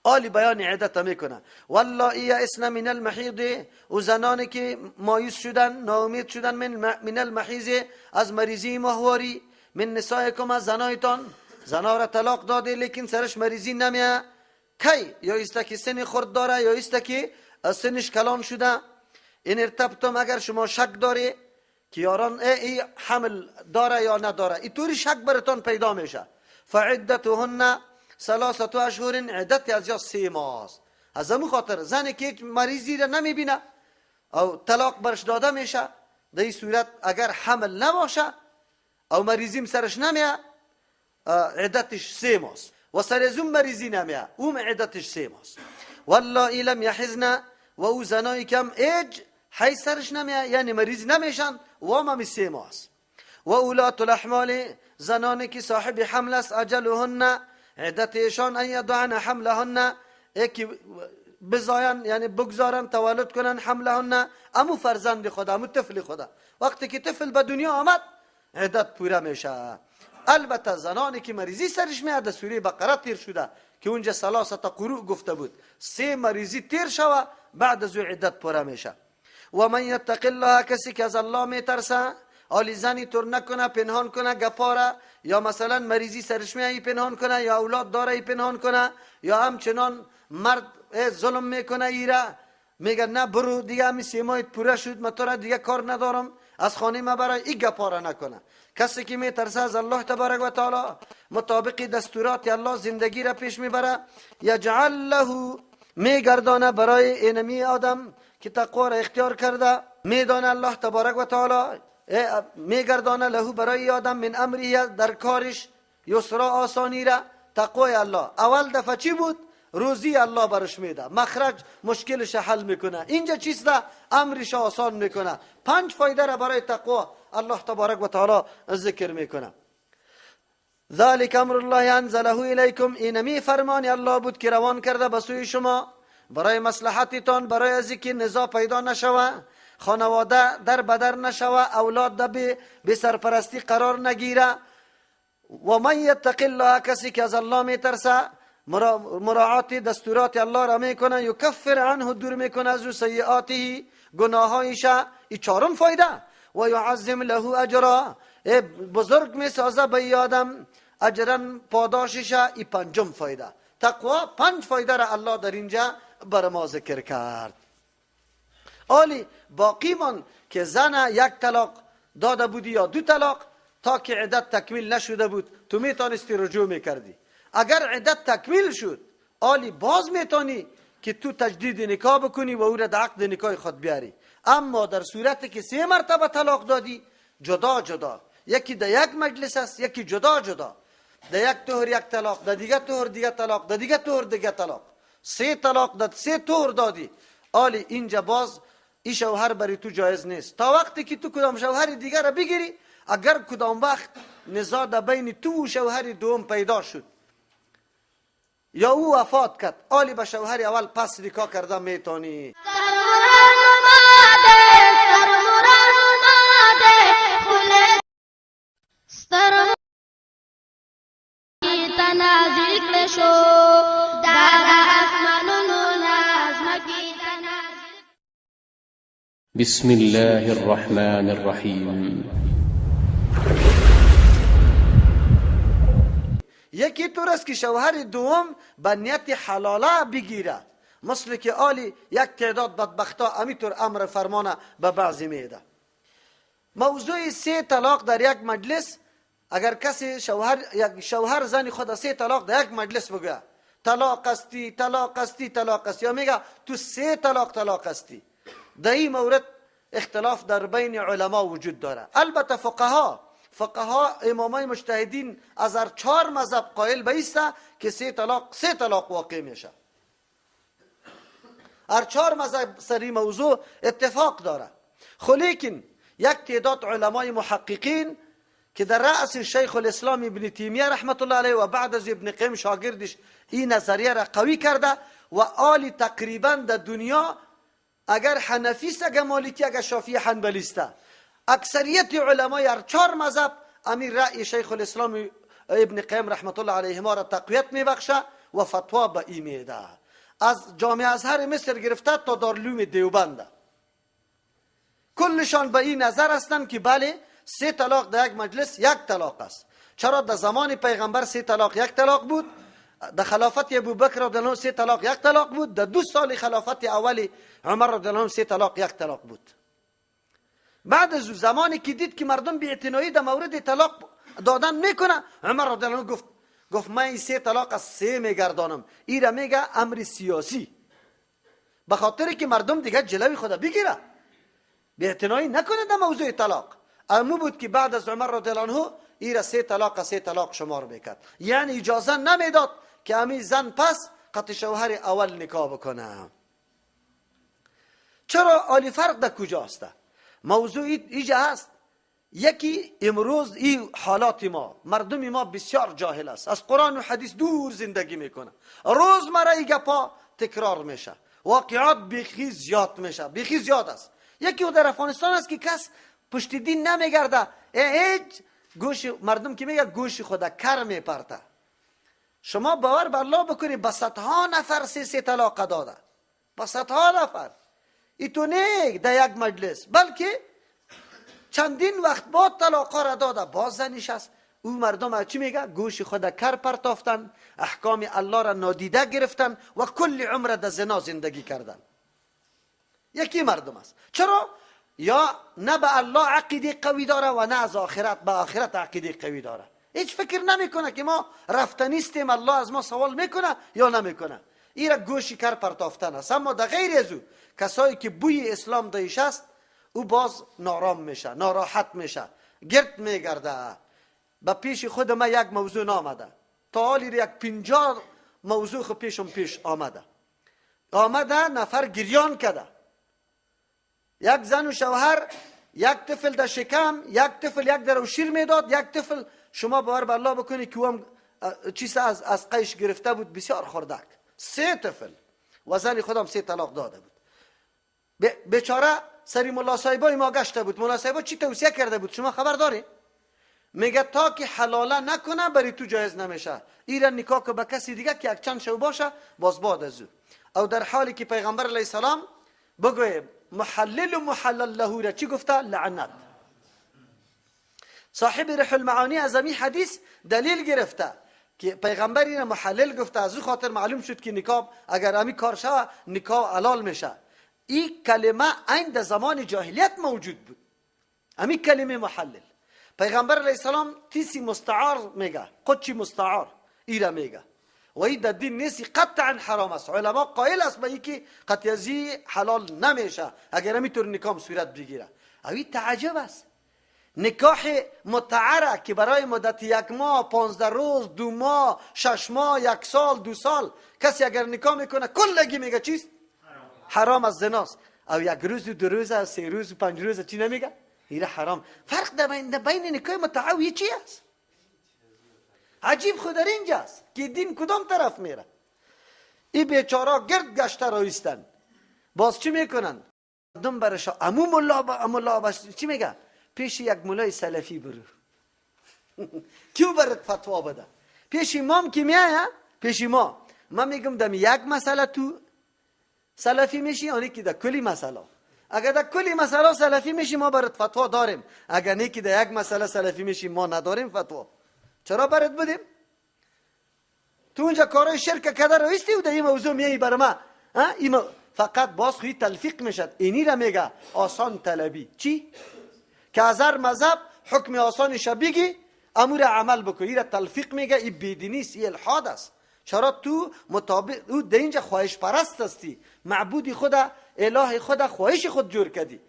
آلی بیان عدت میکنه. والله یئسن من المحیض، و زنانی که مایوس شدن، ناامید شدن، من المحیض، از مریضی ماهواری، من نسائکم، از زنایتان. زنا را طلاق داده لیکن سرش مریضی نمیه، کی یا ایسته که سن خرد داره یا ایسته که سنش کلان شده. این ارتبتم، اگر شما شک داری که یاران ای حمل داره یا نداره، اینطوری شک براتون پیدا میشه. فعدتهن ثلاثه اشهر، عدت از یا 3 ماه است. از همون خاطر زنی که هیچ مریضی را نمیبینه او طلاق برش داده میشه، در این صورت اگر حمل نباشه او مریضیم سرش نمیه، عدتش 3 ماه است. و سر از اون مریضی نمیه، اون عدتش 3 ماه است. والله لم یحزن، و او زنایی که هم ایج حیض سرش نمیه، یعنی مریض نمیشن، و هم 3 ماه است. و اولات الاحمال، زنانی که صاحب حمل است، اجلهن، عدت ایشان، ان یضعن حملهن، که بزاین، یعنی بگذارن، تولد کنن، حملهن، امو فرزند خدا، امو طفل خدا. وقتی که طفل به دنیا آمد عدت پوره میشه. البته زنانی که مریضی سرش میاد، سوره بقره تیر شده که اونجا ثلاثه قروء گفته بود، 3 مریضی تیر شوه بعد از عدت پوره میشه. و من یتق الله، کسی که از الله میترسه، آلی زنی تر نکنه، پنهان کنه گپاره، یا مثلا مریضی سرش میاد پنهان کنه، یا اولاد داره پنهان کنه، یا همچنان مرد ظلم میکنه ایره، میگه نه برو دیگه همی 3 ماهت پوره شد، من تو را دیگه کار ندارم، از خانه ما برای این گپاره نکنه. کسی که میترسه از الله تبارک و تعالی، مطابق دستورات الله زندگی را پیش میبره، یجعل له، میگردانه برای اینمی آدم که تقوا را اختیار کرده، میدانه الله تبارک و تعالی، میگردانه له برای آدم، من امره، در کارش، یسرا، آسانی را. تقوای الله اول دفعه چی بود؟ روزی الله برش میده، مخرج مشکلش حل میکنه. اینجا چیست؟ امرش آسان میکنه. 5 فایده را برای تقوا الله تبارک و تعالی ذکر میکنه. ذلك امر الله انزله الیکم، اینمی فرمان الله بود که روان کرده به سوی شما برای مصلحتتان، برای از اینکه نزاع پیدا نشوه، خانواده در بدر نشوه، اولاد در به سرپرستی قرار نگیره. و من یتق الله، کسی که از الله میترسه، مراعات دستورات الله را میکنه، یکفر عنه، دور میکنه از او، سیئاته، گناهایش. ای 4 فایده. و یعظم له اجرا، بزرگ میسازه به آدم اجرا، پاداشش. ای 5 فایده. تقوا 5 فایده را الله در اینجا بر ما ذکر کرد. آلی باقی من که زن 1 طلاق داده بودی یا 2 طلاق، تا که عدت تکمیل نشده بود تو میتونستی رجوع میکردی. اگر عدت تکمیل شد، آلی باز میتونی که تو تجدید نکاح بکنی و او را در عقد نکاح خود بیاری. اما در صورتی که 3 مرتبه طلاق دادی، جدا جدا، یکی در یک مجلس است، یکی جدا جدا، در یک طهر 1 طلاق، در دیگه طهر دیگه طلاق، در دیگه طهر دیگه طلاق، 3 طلاق داد، 3 طهر دادی، آلی اینجا باز این شوهر برای تو جایز نیست تا وقتی که تو کدام شوهر دیگه را بگیری. اگر کدام وقت نزاع در بین تو و شوهر دوم پیدا شد یا او وفات کرد، آلی به شوهر اول پس نکاح کرده میتونی. بسم الله الرحمن الرحیم. یکی طور است که شوهر دوم به نیت حلاله بگیره، مثل که آلی یک تعداد بدبختا امیطور امر فرمانه به بعضی میده. موضوع 3 طلاق در یک مجلس، اگر کسی شوهر، یک شوهر زن خود 3 طلاق در یک مجلس بگه، طلاق استی، طلاق استی، طلاق استی، یا میگه تو 3 طلاق طلاق استی، در این مورد اختلاف در بین علما وجود داره. البته فقها امامای مجتهدین از هر 4 مذهب قائل به که سه طلاق واقع میشه. هر 4 مذهب سری موضوع اتفاق داره. خو لیکن یک تعداد علمای محققین که در رأس شیخ الاسلام ابن تیمیه رحمت الله علیه و بعد از ابن قیم شاگردش این نظریه را قوی کرده و آلی تقریبا در دنیا اگر حنفی است، اگر مالکی، اگر شافعی، حنبلی است، اکثریت علمای هر 4 مذهب امیر رأی شیخ الاسلام ابن قیم رحمت الله علیه ما را تقویت میبخشه و فتوا به ای میده. از جامعه ازهر مصر گرفته تا دارالعلوم دیوبند کلشان به این نظر هستند که بله 3 طلاق در یک مجلس یک طلاق است. چرا در زمان پیغمبر 3 طلاق یک طلاق بود، در خلافت ابوبکر رضی الله عنه 3 طلاق یک طلاق بود، در 2 سال خلافت اول عمر رضی الله عنه 3 طلاق یک طلاق بود. بعد از زمانی که دید که مردم بی‌اعتنایی در مورد طلاق دادن میکنه، عمر رضی الله عنه گفت من این 3 طلاق از 3 میگردانم. این را میگه امر سیاسی، به خاطر که مردم دیگه جلوی خدا بگیره، بی‌اعتنایی نکنه در موضوع طلاق. امو بود که بعد از عمر رضی الله عنه این را 3 طلاق از 3 طلاق شمار میکرد، یعنی اجازه نمیداد که امی زن پس قطع شوهر اول نکاح بکنه. چرا عالی فرق در کجاست؟ موضوع ایجا هست. یکی امروز این حالات ما، مردم ما بسیار جاهل است، از قرآن و حدیث دور زندگی میکنه، روزمره ای گپا تکرار میشه، واقعات بیخی زیاد میشه، بیخی زیاد است. یکی در افغانستان است که کس پشت دین نمیگرده، هیچ گوش مردم که میگه گوش خدا کر میپرته. شما باور بر الله بکنید به صدها نفر 3 طلاق داده، به صدها نفر. ای تو نه در یک مجلس، بلکه چندین وقت بعد طلاق را داده، باز زنش است. او مردم چی میگه؟ گوش خود کر پرتافتن، احکام الله را نادیده گرفتن و کل عمر در زنا زندگی کردن. یکی مردم است. چرا؟ یا نه به الله عقیده قوی داره و نه از آخرت به آخرت عقیده قوی داره. هیچ فکر نمیکنه که ما رفتنیستیم، الله از ما سوال میکنه یا نمیکنه. این را گوشی کر پرتافتن است. اما در غیر از او کسایی که بوی اسلام دایش است، او باز نارام میشه، ناراحت میشه، گرد میگرده. به پیش خود ما یک موضوع نامده، تا حالی یک 50 موضوع خود پیشم پیش آمده. آمده نفر گریان کرده، یک زن و شوهر، یک طفل در شکم، یک طفل یک در شیر میداد، یک طفل شما باور به الله بکنی که او هم چیز از قیش گرفته بود، بسیار خردک، 3 طفل و زن خودم 3 طلاق داده بود. بیچاره سری ملا صاحبای ما گشته بود. ملا صاحبا چی توصیه کرده بود شما خبر داری؟ میگه تا که حلاله نکنه بری تو جایز نمیشه، ایران نکاح که به کسی دیگه که یک چند شو باشه باز بعد از او. او در حالی که پیغمبر علیه السلام بگوی محلل و محلل له را چی گفته؟ لعنت. صاحب رح المعانی از این حدیث دلیل گرفته که پیغمبر این محلل گفته، از او خاطر معلوم شد که نکاح اگر امی کار شوه نکاح حلال میشه. این کلمه عین در زمان جاهلیت موجود بود، امی کلمه محلل. پیغمبر علیه السلام تیسی مستعار میگه، قدچی مستعار ایره میگه و این در دین نیستی، قطعا حرام است. علما قائل است به اینکه قطعی حلال نمیشه اگر امی طور نکاح صورت بگیره. اوی تعجب است. نکاح متعره که برای مدت 1 ماه، 15 روز، 2 ماه، 6 ماه، 1 سال، 2 سال کسی اگر نکاح میکنه کلگی میگه چیست؟ حرام از زناست. او 1 روز و 2 روز 3 روز و 5 روز چی نمیگه؟ ایره حرام. فرق در بین نکاح متعه چی است؟ عجیب خود در اینجاست که دین کدام طرف میره. ای بیچارا گرد گشته رایستن، باز چی میکنن؟ مردم برشا امو ملا باش چی میگه؟ پیش یک ملای سلفی برو کیو برات فتوا بده؟ پیش امام که میایه، پیش ما من میگم دم یک مسئله تو سلفی میشی، آنی که در کلی مسئله. اگر در کلی مسئله سلفی میشی ما برات فتوا داریم، اگر نه که در یک مسئله سلفی میشی ما نداریم فتوا. چرا برات بدیم؟ تو اونجا کارای شرک کده رویستی و در این موضوع میایی بر ما. فقط باز خوی تلفیق میشد. اینی را میگه آسان طلبی. چی؟ که از هر مذهب حکم آسانش بگی امور عمل بکن. این را تلفیق میگه. این بیدینی است، این الحاد است. چرا تو مطابق او در اینجا خواهش پرست هستی، معبودی خدا، اله خدا، خواهش خود جور کردی.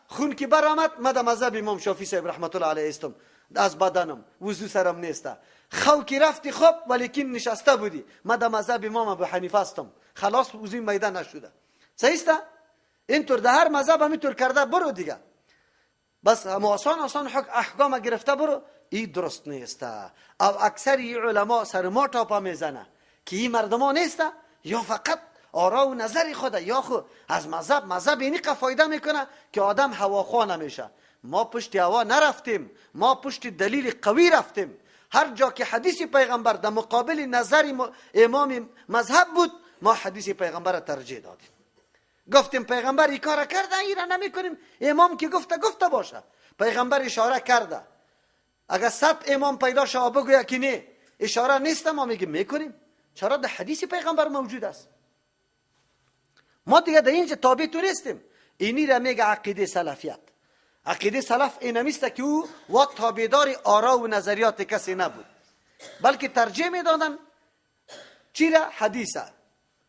خون که برآمد ما در مذهب امام شافعی صاحب رحمت الله علیه استم، از بدنم وضو سرم نیسته. خو که رفتی خب ولیکن نشسته بودی، ما در مذهب امام ابو حنیفه استم، خلاص وضوی میده نشده. صحیح است؟ اینطور در هر مذهب همینطور کرده برو دیگه، بس هم آسان آسان احکام گرفته برو، این درست نیست. او اکثر علما سر ما تاپا میزنه که این مردما نیست یا فقط آرا و نظر خوده یا خو از مذهب اینی فایده میکنه که آدم هواخواه نمیشه. ما پشت هوا نرفتیم، ما پشت دلیل قوی رفتیم. هر جا که حدیث پیغمبر در مقابل نظر امام مذهب بود، ما حدیث پیغمبر را ترجیح دادیم. گفتیم پیغمبر این کار کرده، این را نمیکنیم. امام که گفته گفته باشه، پیغمبر اشاره کرده. اگر 100 امام پیدا شوه بگوید که نه اشاره نیست، ما میگیم میکنیم. چرا؟ در حدیث پیغمبر موجود است. ما دیگه در اینجا تابع تو نیستیم. اینی را میگه عقیده سلفیت. عقیده سلف اینمیست که او و تابعدار آرا و نظریات کسی نبود، بلکه ترجیح میدادن چی را؟ حدیثه،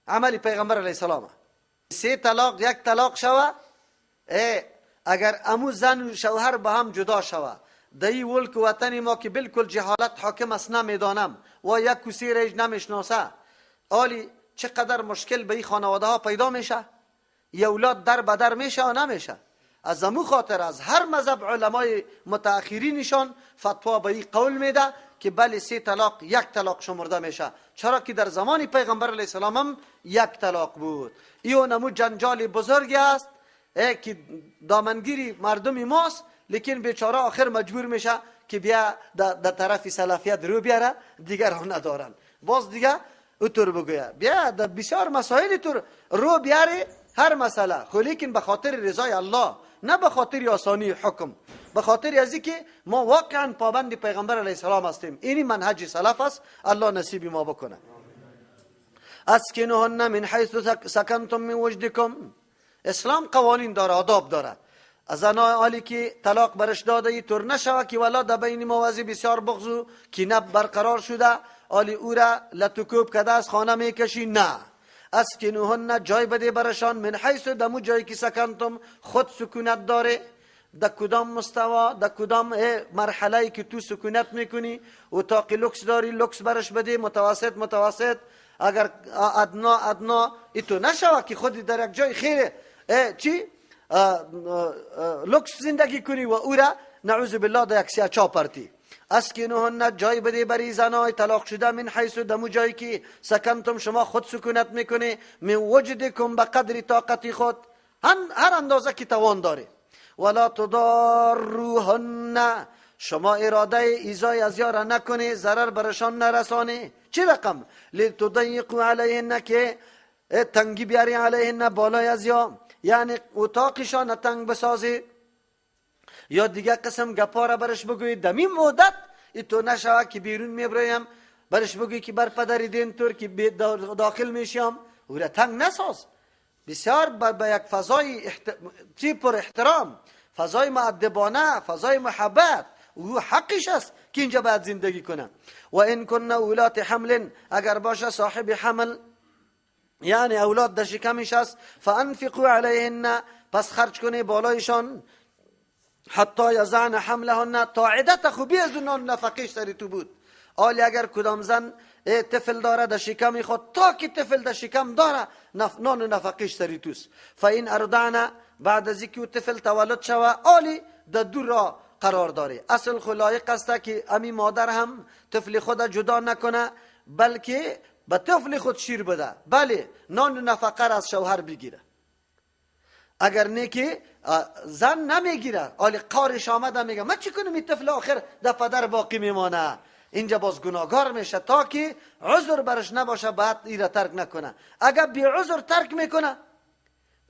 عمل پیغمبر علیه السلام. 3 طلاق 1 طلاق شوه، اگر امو زن و شوهر با هم جدا شوه، در این ولک وطن ما که بالکل جهالت حاکم است نمیدانم و یک کوسی را نمیشناسه، آلی چقدر مشکل به این خانواده ها پیدا میشه، یه اولاد در بدر میشه و نمیشه. از امو خاطر از هر مذهب علمای متأخرینشان فتوا به این قول میده که بله 3 طلاق 1 طلاق شمرده میشه، چرا که در زمان پیغمبر علیه السلام هم 1 طلاق بود. این نمو جنجال بزرگی است که دامنگیری مردم ماست، لیکن بیچاره آخر مجبور میشه که بیا در طرف سلفیت رو بیاره، دیگر ها ندارن. باز دیگه اوتور بگویه بیا در بسیار مسائل تور رو بیاره هر مسئله، خو لیکن به خاطر رضای الله، نه به خاطر آسانی حکم، به خاطر از که ما واقعا پابند پیغمبر علیه السلام هستیم. اینی منهج سلف است. الله نصیب ما بکنه. اسکنوهن من حیث سکنتم من وجدکم. اسلام قوانین داره، آداب داره. از زنای عالی که طلاق برش داده ای طور نشوه که ولا در بین ما بسیار بغض و کینه برقرار شده، عالی او را لتکوب کده از خانه میکشی، نه. اسکنوهن جای بده برشان، من حیث دمو جایی که سکنتم خود سکونت داره، در کدام مستوا، در کدام مرحله که تو سکونت میکنی، اتاق لوکس داری لوکس برش بده، متوسط متوسط، اگر ادنا ادنا، ایتو نشوه که خودی در یک جای خیره چی لوکس زندگی کنی و او را نعوذ بالله در یک سیاه چاپرتی. اسکنوهن جای بده بری زنای طلاق شده، من حیث دمو جایی که سکنتم شما خود سکونت میکنی، من وجدکم به قدر طاقتی خود، هر اندازه که توان داره. ولا تضاروهن، شما اراده ایذای از یارا نکنی، ضرر برشان نرسانی. چه رقم؟ لتضیقوا علیهن، که تنگی بیاری علیهن بالای از یا، یعنی اتاقشان تنگ بسازی یا دیگه قسم گپا را برش بگویی. دمی مدت ایتو نشوه که بیرون میبرایم برش بگویی که بر پدر دین طور که داخل میشیم، او را تنگ نساز. بسیار به یک فضای چی پر احترام، فضای مؤدبانه، فضای محبت، او حقش است که اینجا باید زندگی کنه. و این کن اولات حمل، اگر باشه صاحب حمل یعنی اولاد در شکمش است، فانفقوا علیهن، پس خرج کنه بالایشان، حتی یضعن حملهن، تا عدت خوبی از اونان نفقیش سری تو بود. آلی اگر کدام زن طفل داره در شکم خود، تا که طفل در شکم داره نان و نفقیش سری توست. فین ارضعن، بعد از اینکه طفل تولد شوه، آلی در دو راه قرار داره. اصل خلایق است که امی مادر هم طفل خود جدا نکنه، بلکه به طفل خود شیر بده، بله نان و نفقه را از شوهر بگیره. اگر نه که زن نمیگیره، آلی قارش آمده میگه من چی کنم این طفل آخر در پدر باقی میمانه، اینجا باز گناهگار میشه تا که عذر برش نباشه بعد این را ترک نکنه. اگر بی عذر ترک میکنه،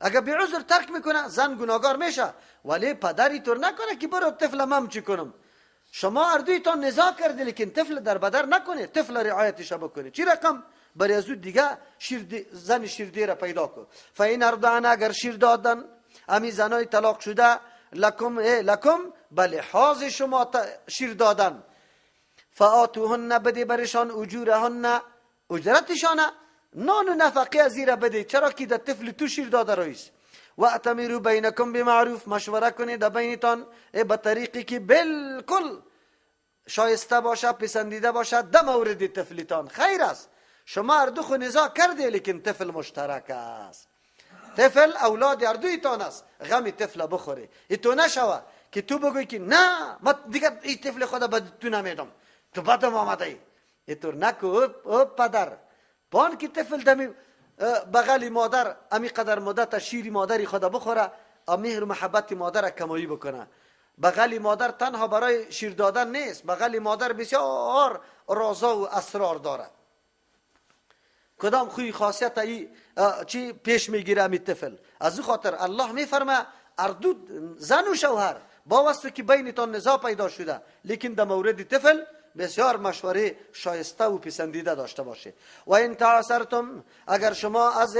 اگر بی عذر ترک میکنه زن گناهگار میشه، ولی پدری طور نکنه که برو طفل من چی کنم. شما اردویتان نزاع کردی لیکن طفل در بدر نکنه، طفل رعایتش بکنه. چی رقم؟ برای از دیگه زن شیرده را پیدا کن. فین ارضعن، اگر شیر دادن امی زنای طلاق شده، لکم لکم بله حاز شما شیر دادن، فآتوهن، بده برشان اجورهن، اجرتشان، نان و نفقه از زیره بده، چرا که در طفل تو شیر داده رئیس. و اتمروا بینکم بمعروف، مشوره کنید در بینتان به طریقی که بالکل شایسته باشه، پسندیده باشه در مورد طفلتان. خیر است، شما هر دو خو نزاع کرده، لیکن طفل مشترک است، طفل اولاد هر دویتان است، غم طفل بخوری. ایتو نشوه که تو بگوی که نه ما دیگه این طفل خدا به تو نمیدم، تو بدم آمده ای. اینطور نکو او پدر، بان که طفل دمی بغل مادر امی قدر مدت شیر مادری خدا بخوره، مهر و محبت مادر کمایی بکنه. بغل مادر تنها برای شیر دادن نیست، بغل مادر بسیار رازا و اسرار داره. کدام خوی خاصیت ای چی پیش میگیره امی طفل. از او خاطر الله میفرمه اردو زن و شوهر با واسطه که بینتان نزاع پیدا شده، لیکن در مورد طفل بسیار مشوره شایسته و پسندیده داشته باشه. و این تعاسرتم، اگر شما از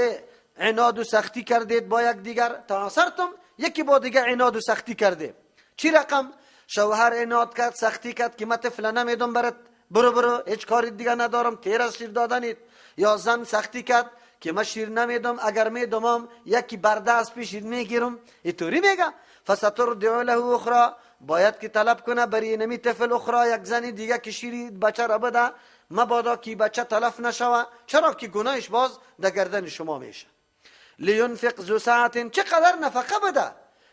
عناد و سختی کردید با یک دیگر، تعاسرتم یکی با دیگر عناد و سختی کرده. چی رقم؟ شوهر عناد کرد، سختی کرد که من طفل نمیدم برات، برو برو هیچ کاری دیگه ندارم، تیر از شیر دادنید. یا زن سختی کرد که من شیر نمیدم، اگر میدمم یکی برده از پیش میگیرم، اینطوری میگه. فسترضع له اخرى، باید که طلب کنه برای نمی طفل اخرى، یک زن دیگه که شیری بچه را بده، مبادا که بچه تلف نشوه، چرا که گناهش باز در گردن شما میشه. لینفق ذو ساعت، چقدر نفقه بده،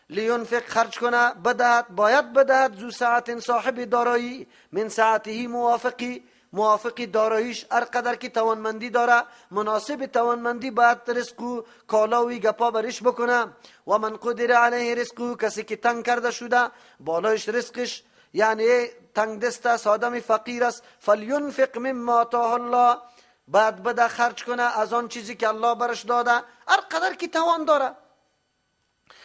لینفق خرج کنه، بدهد، باید بدهد، ذو ساعت صاحب دارایی، من ساعته موافقی، موافقی داراییش، هر قدر که توانمندی داره مناسب توانمندی باید رزق و کالاوی گپا برش بکنه. و من قدر علیه رزقه، کسی که تنگ کرده شده بالایش رزقش، یعنی تنگ دست است، آدم فقیر است، فلینفق مما آتاه الله، باید بده خرج کنه از آن چیزی که الله برش داده، هر قدر که توان داره.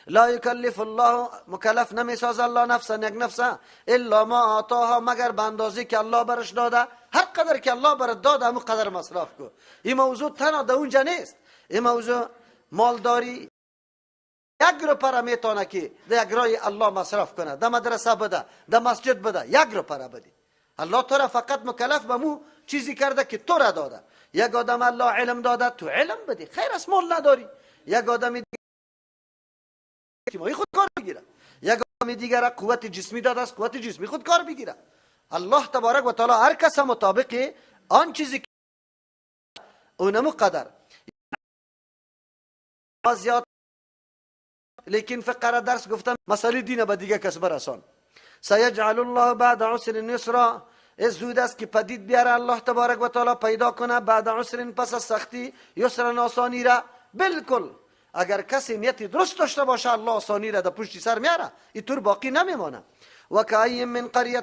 لا یکلف الله، مکلف نمیساز الله نفسا، یک نفسا، الا ما آتاها، مگر به اندازه که الله برش داده. هر قدر که الله برات داده همون قدر مصرف کن. این موضوع تنها در اونجا نیست، این موضوع مالداری یک رو پره میتونه که در یک رای الله مصرف کنه، در مدرسه بده، در مسجد بده، یک رو پره بده. الله تو را فقط مکلف به مو چیزی کرده که تو را داده. یک آدم الله علم داده، تو علم بدی، خیر است مال نداری. یک آدم اجتماعی خود کار بگیره، یک آدم دیگر قوت جسمی داده است، قوت جسمی خود کار بگیره. الله تبارک و تعالی هر کس مطابق آن چیزی که اونمو قدر زیاد، لیکن فقره درس گفتم مسئله دین به دیگه کس برسان. سیجعل الله بعد عسر یسرا، زود است که پدید بیاره الله تبارک و تعالی، پیدا کنه بعد عسر پس از سختی، یسرا آسانی را. بالکل اگر کسی نیت درست داشته باشه الله آسانی را در پشت سر میاره، اینطور باقی نمیمانه. و کأی من قریه،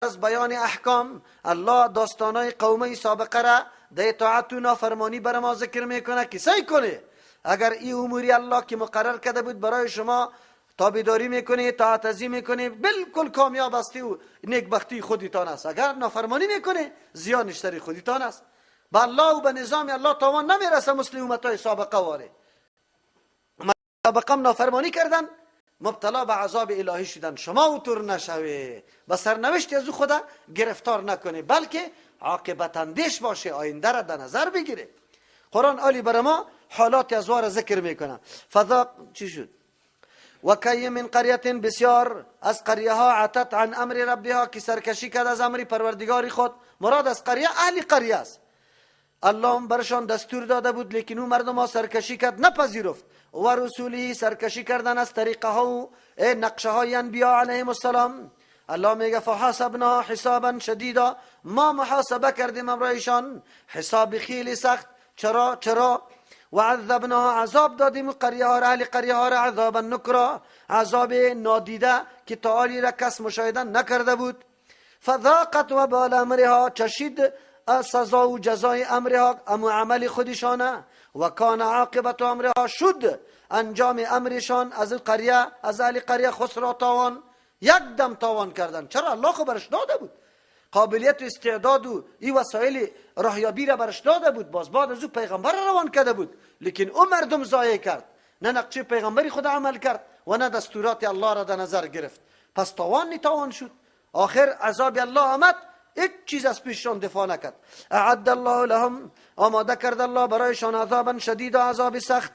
از بیان احکام الله داستانای قومه سابقه را در اطاعت و نافرمانی بر ما ذکر میکنه که سعی کنه اگر این اموری الله که مقرر کرده بود برای شما تابعداری میکنی، اطاعت ازی میکنی، بالکل کامیاب هستی و نیکبختی خودتان است. اگر نافرمانی میکنی زیانش سر خودتان است. به الله و به نظام الله تاوان نمیرسه مثل امتای سابقه واره. سابقه نافرمانی کردن، مبتلا به عذاب الهی شدن. شما اوتور نشوی، به سرنوشت از او خدا گرفتار نکنی، بلکه عاقبت اندیش باشه، آینده را در نظر بگیره. قرآن عالی بر ما حالات از وار ذکر میکنه. فذاق چی شد؟ و کی من قریه، بسیار از قریه ها، عتت عن امر ربها، که سرکشی کرد از امر پروردگار خود. مراد از قریه اهل قریه است. الله برشان دستور داده بود، لیکن او مردم ها سرکشی کرد، نپذیرفت. و رسولی، سرکشی کردن از طریقه ها و نقشه های انبیا علیهم السلام. الله میگه فحاسبنا حسابا شدیدا، ما محاسبه کردیم امرایشان حساب خیلی سخت. چرا؟ چرا؟ و عذبنا، عذاب دادیم قریه ها را، اهل قریه ها را، عذابا نکرا، عذاب نادیده که تعالی را کس مشاهده نکرده بود. فذاقت وبال امرها، چشید سزا و جزای امرها، امو عمل خودشانه. و کان عاقبت امرها، شد انجام امرشان از قریه، از اهل قریه خسرا، تاوان، یک دم تاوان کردن. چرا؟ الله خو برش داده بود قابلیت و استعداد و این وسایل راهیابی را برش داده بود، باز بعد از او پیغمبر را روان کرده بود، لیکن او مردم ضایع کرد، نه نقشه پیغمبری خود عمل کرد و نه دستورات الله را در نظر گرفت. پس تاوان تاوان شد. آخر عذاب الله آمد، هیچ چیز از پیششان دفاع نکرد. اعد الله لهم، آماده کرد الله برایشان عذابا شدید، عذاب سخت.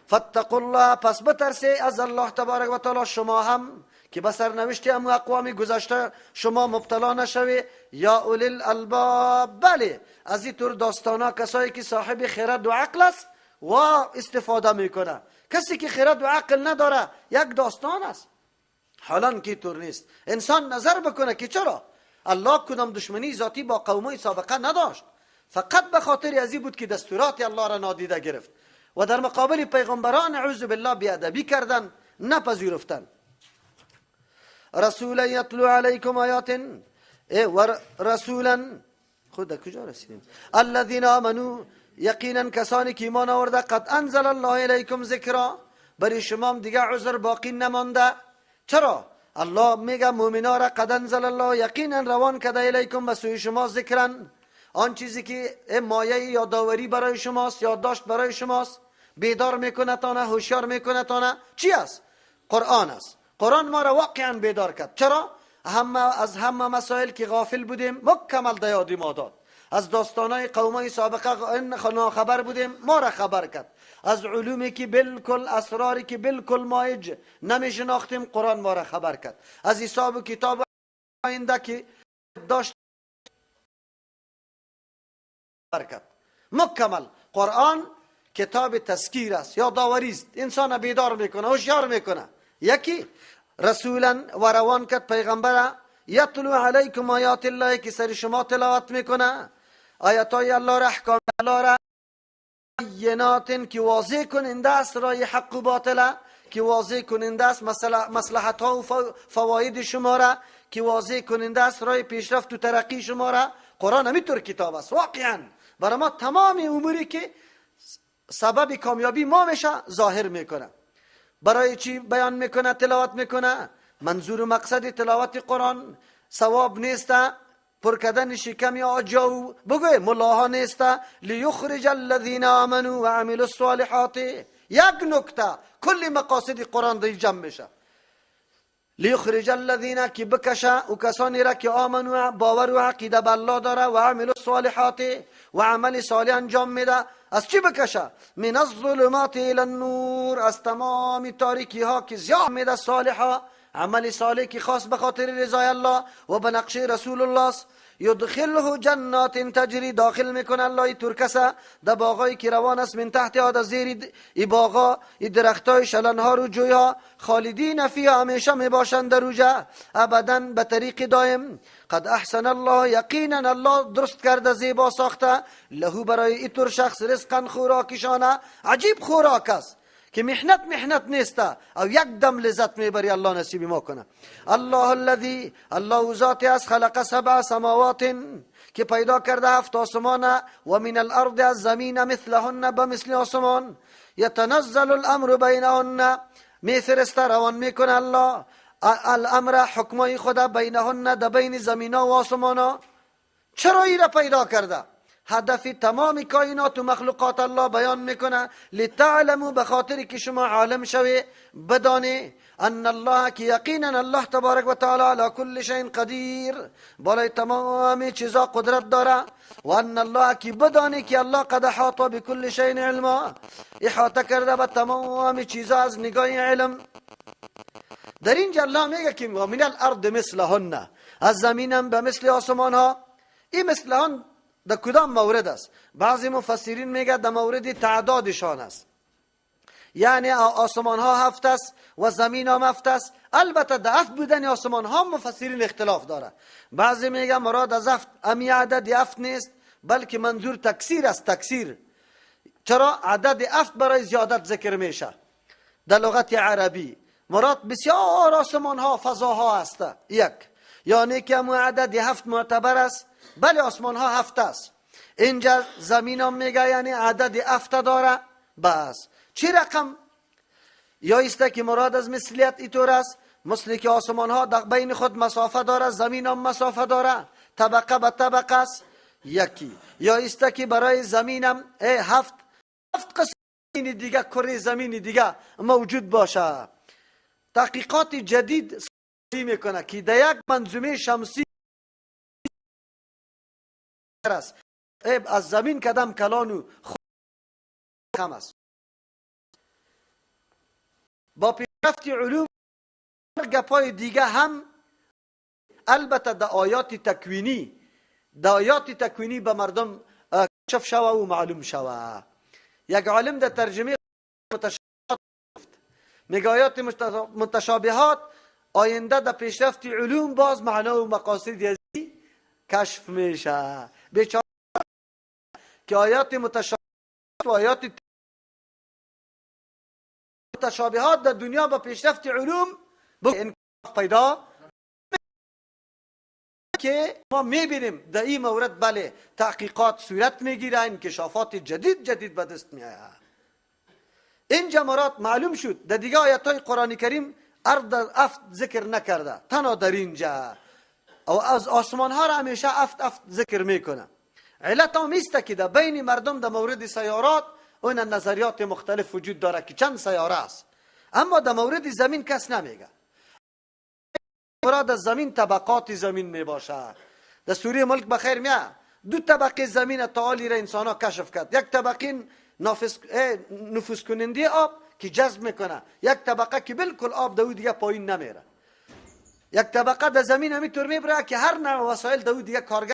فاتقوا الله، پس بترسه از الله تبارک و تعالی شما هم که به سرنوشت هم اقوام گذشته شما مبتلا نشوی. یا اولی الالباب، بله از این طور داستانا کسایی که صاحب خرد و عقل است و استفاده میکنه. کسی که خرد و عقل نداره یک داستان است، حالا که طور نیست. انسان نظر بکنه که چرا الله کدام دشمنی ذاتی با قومای سابقه نداشت، فقط به خاطر از این بود که دستورات الله را نادیده گرفت و در مقابل پیغمبران اعوذ بالله بیادبی کردن، نپذیرفتن. رسولا یتلو علیکم آیات و رسولا، خود کجا رسیدیم؟ الذین آمنوا، یقینا کسانی که ایمان آورده، قد انزل الله الیکم ذکرا، برای شما دیگه عذر باقی نمانده. چرا؟ الله میگه مؤمنا را قد انزل الله، یقینا روان کرده الیکم به سوی شما ذکرن، آن چیزی که مایه یادآوری برای شماست، یادداشت برای شماست، بیدار میکنه تانه، هوشیار میکنه تانه. چی است؟ قرآن است. قرآن ما را واقعا بیدار کرد. چرا؟ همه از همه مسائل که غافل بودیم مکمل دیادی ما داد. از داستانای قومای سابقه ناخبر بودیم ما را خبر کرد. از علومی که بالکل، اسراری که بالکل ما نمی شناختیم قرآن ما را خبر کرد. از حساب و کتاب آینده که داشت خبر کرد. مکمل قرآن کتاب تذکیر است، یادآوری است، انسان بیدار میکنه، هوشیار میکنه. یکی رسولا و روان کرد پیغمبر، یتلو علیکم آیات الله، که سر شما تلاوت میکنه آیات های الله را، احکام الله را، بینات که واضح کننده است رای حق و باطل، که واضح کننده است مصلحت ها و فواید شما را، که واضح کننده است رای پیشرفت و ترقی شما را. قرآن همینطور کتاب است واقعا برای ما تمام اموری که سبب کامیابی ما میشه ظاهر میکنه. برای چی بیان میکنه، تلاوت میکنه؟ منظور و مقصد تلاوت قرآن ثواب نیست، پر کردن شکم یا آجاو بگوی ملاها نیست. لیخرج الذین آمنوا و عملوا الصالحات، یک نکته کل مقاصد قرآن دی جمع میشه. لیخرج الذین که بکشه و کسانی را که آمنوا باور و عقیده به الله داره و عملوا الصالحات و عمل صالح انجام میده. از چی بکشه؟ من الظلمات الى النور، از تمام تاریکی ها که زیاد میده صالحا، عمل صالح که خاص به خاطر رضای الله و به نقش رسول الله است. یدخله جنات تجری، داخل میکنه الله ترکسه در باغایی که روان است، من تحت ها، در زیر ای باغا، ای درختای شلنها و جویها، خالدین فیها، همیشه میباشند در اوجه ابدا به طریق دائم. قد احسن الله، یقینا الله درست کرده، زیبا ساخته، له برای ایتور شخص رزقا خوراکشانه. عجیب خوراک است که محنت محنت نیست او یک دم لذت میبری. الله نصیب ما کنه. الله الذی، الله ذات است، خلق سبع سماوات، که پیدا کرده هفت آسمان، و من الارض، از زمین، مثلهن، به مثل آسمان. یتنزل الامر بینهن، میفرسته روان میکنه الله الامر حکمای خدا، بینهن، در بین زمین و آسمان. چرا ای را پیدا کرده؟ هدف تمام کائنات و مخلوقات الله بیان میکنه. لتعلموا، به خاطر که شما عالم شوی، بدانی ان الله، که یقینا الله تبارک و تعالی علی کل شیء قدیر، بالای تمام چیزا قدرت داره. و ان الله، که بدانی که الله قد احاط بكل شیء علما، احاطه کرده به تمام چیزا از نگاه علم. در اینجا الله میگه که من الارض مثلهن، از زمینم به مثل آسمان ها. این مثلهن در کدام مورد است؟ بعضی مفسرین میگه در مورد تعدادشان است، یعنی آسمان ها هفت است و زمین هم هفت است. البته در هفت بودن آسمان ها مفسرین اختلاف داره. بعضی میگه مراد از هفت امی عدد هفت نیست، بلکه منظور تکثیر است. تکثیر چرا عدد هفت برای زیادت ذکر میشه در لغت عربی؟ مراد بسیار آسمان ها فضاها است. یک یعنی که امو عدد هفت معتبر است، بله آسمان ها هفت است. اینجا زمین هم میگه یعنی عدد هفت داره. بس چی رقم؟ یا ایسته که مراد از مثلیت اینطور است، مثل که آسمان ها در بین خود مسافه داره، زمین هم مسافه داره، طبقه به طبقه است. یکی یا ایسته که برای زمینم هفت قسم دیگه کره زمین دیگه موجود باشه. تحقیقات جدید میکنه که در یک منظومه شمسی است. از زمین کدم کلانو خم است. با پیشرفت علوم گپای دیگه هم البته در آیات تکوینی، در آیات تکوینی به مردم کشف شوه و معلوم شوه. یک عالم در ترجمه متشابهات گفت، میگه آیات متشابهات آینده در پیشرفت علوم باز معنا و مقاصد ازی کشف میشه. بیچاره که آیات متشابهات و آیات متشابهات در دنیا با پیشرفت علوم انکشاف پیدا که ما میبینیم در این مورد بله تحقیقات صورت میگیره، انکشافات جدید جدید به دست میآید. این جمرات معلوم شد در دیگه آیت های قرآن کریم ارض افت ذکر نکرده، تنها در اینجا او از آسمان ها را همیشه افت افت ذکر میکنه. علت هم ایست که در بین مردم در مورد سیارات اون نظریات مختلف وجود داره که چند سیاره است، اما در مورد زمین کس نمیگه. مراد از زمین طبقات زمین می باشه. در سوریه ملک بخیر میه دو طبقه زمین تعالی را انسان ها کشف کرد. یک طبقه نفوذ کننده آب که جذب میکنه، یک طبقه که بالکل آب دو دیگه پایین نمیره. یک طبقه در زمین همینطور میبره که هر نوع وسایل دو دیگه کارگر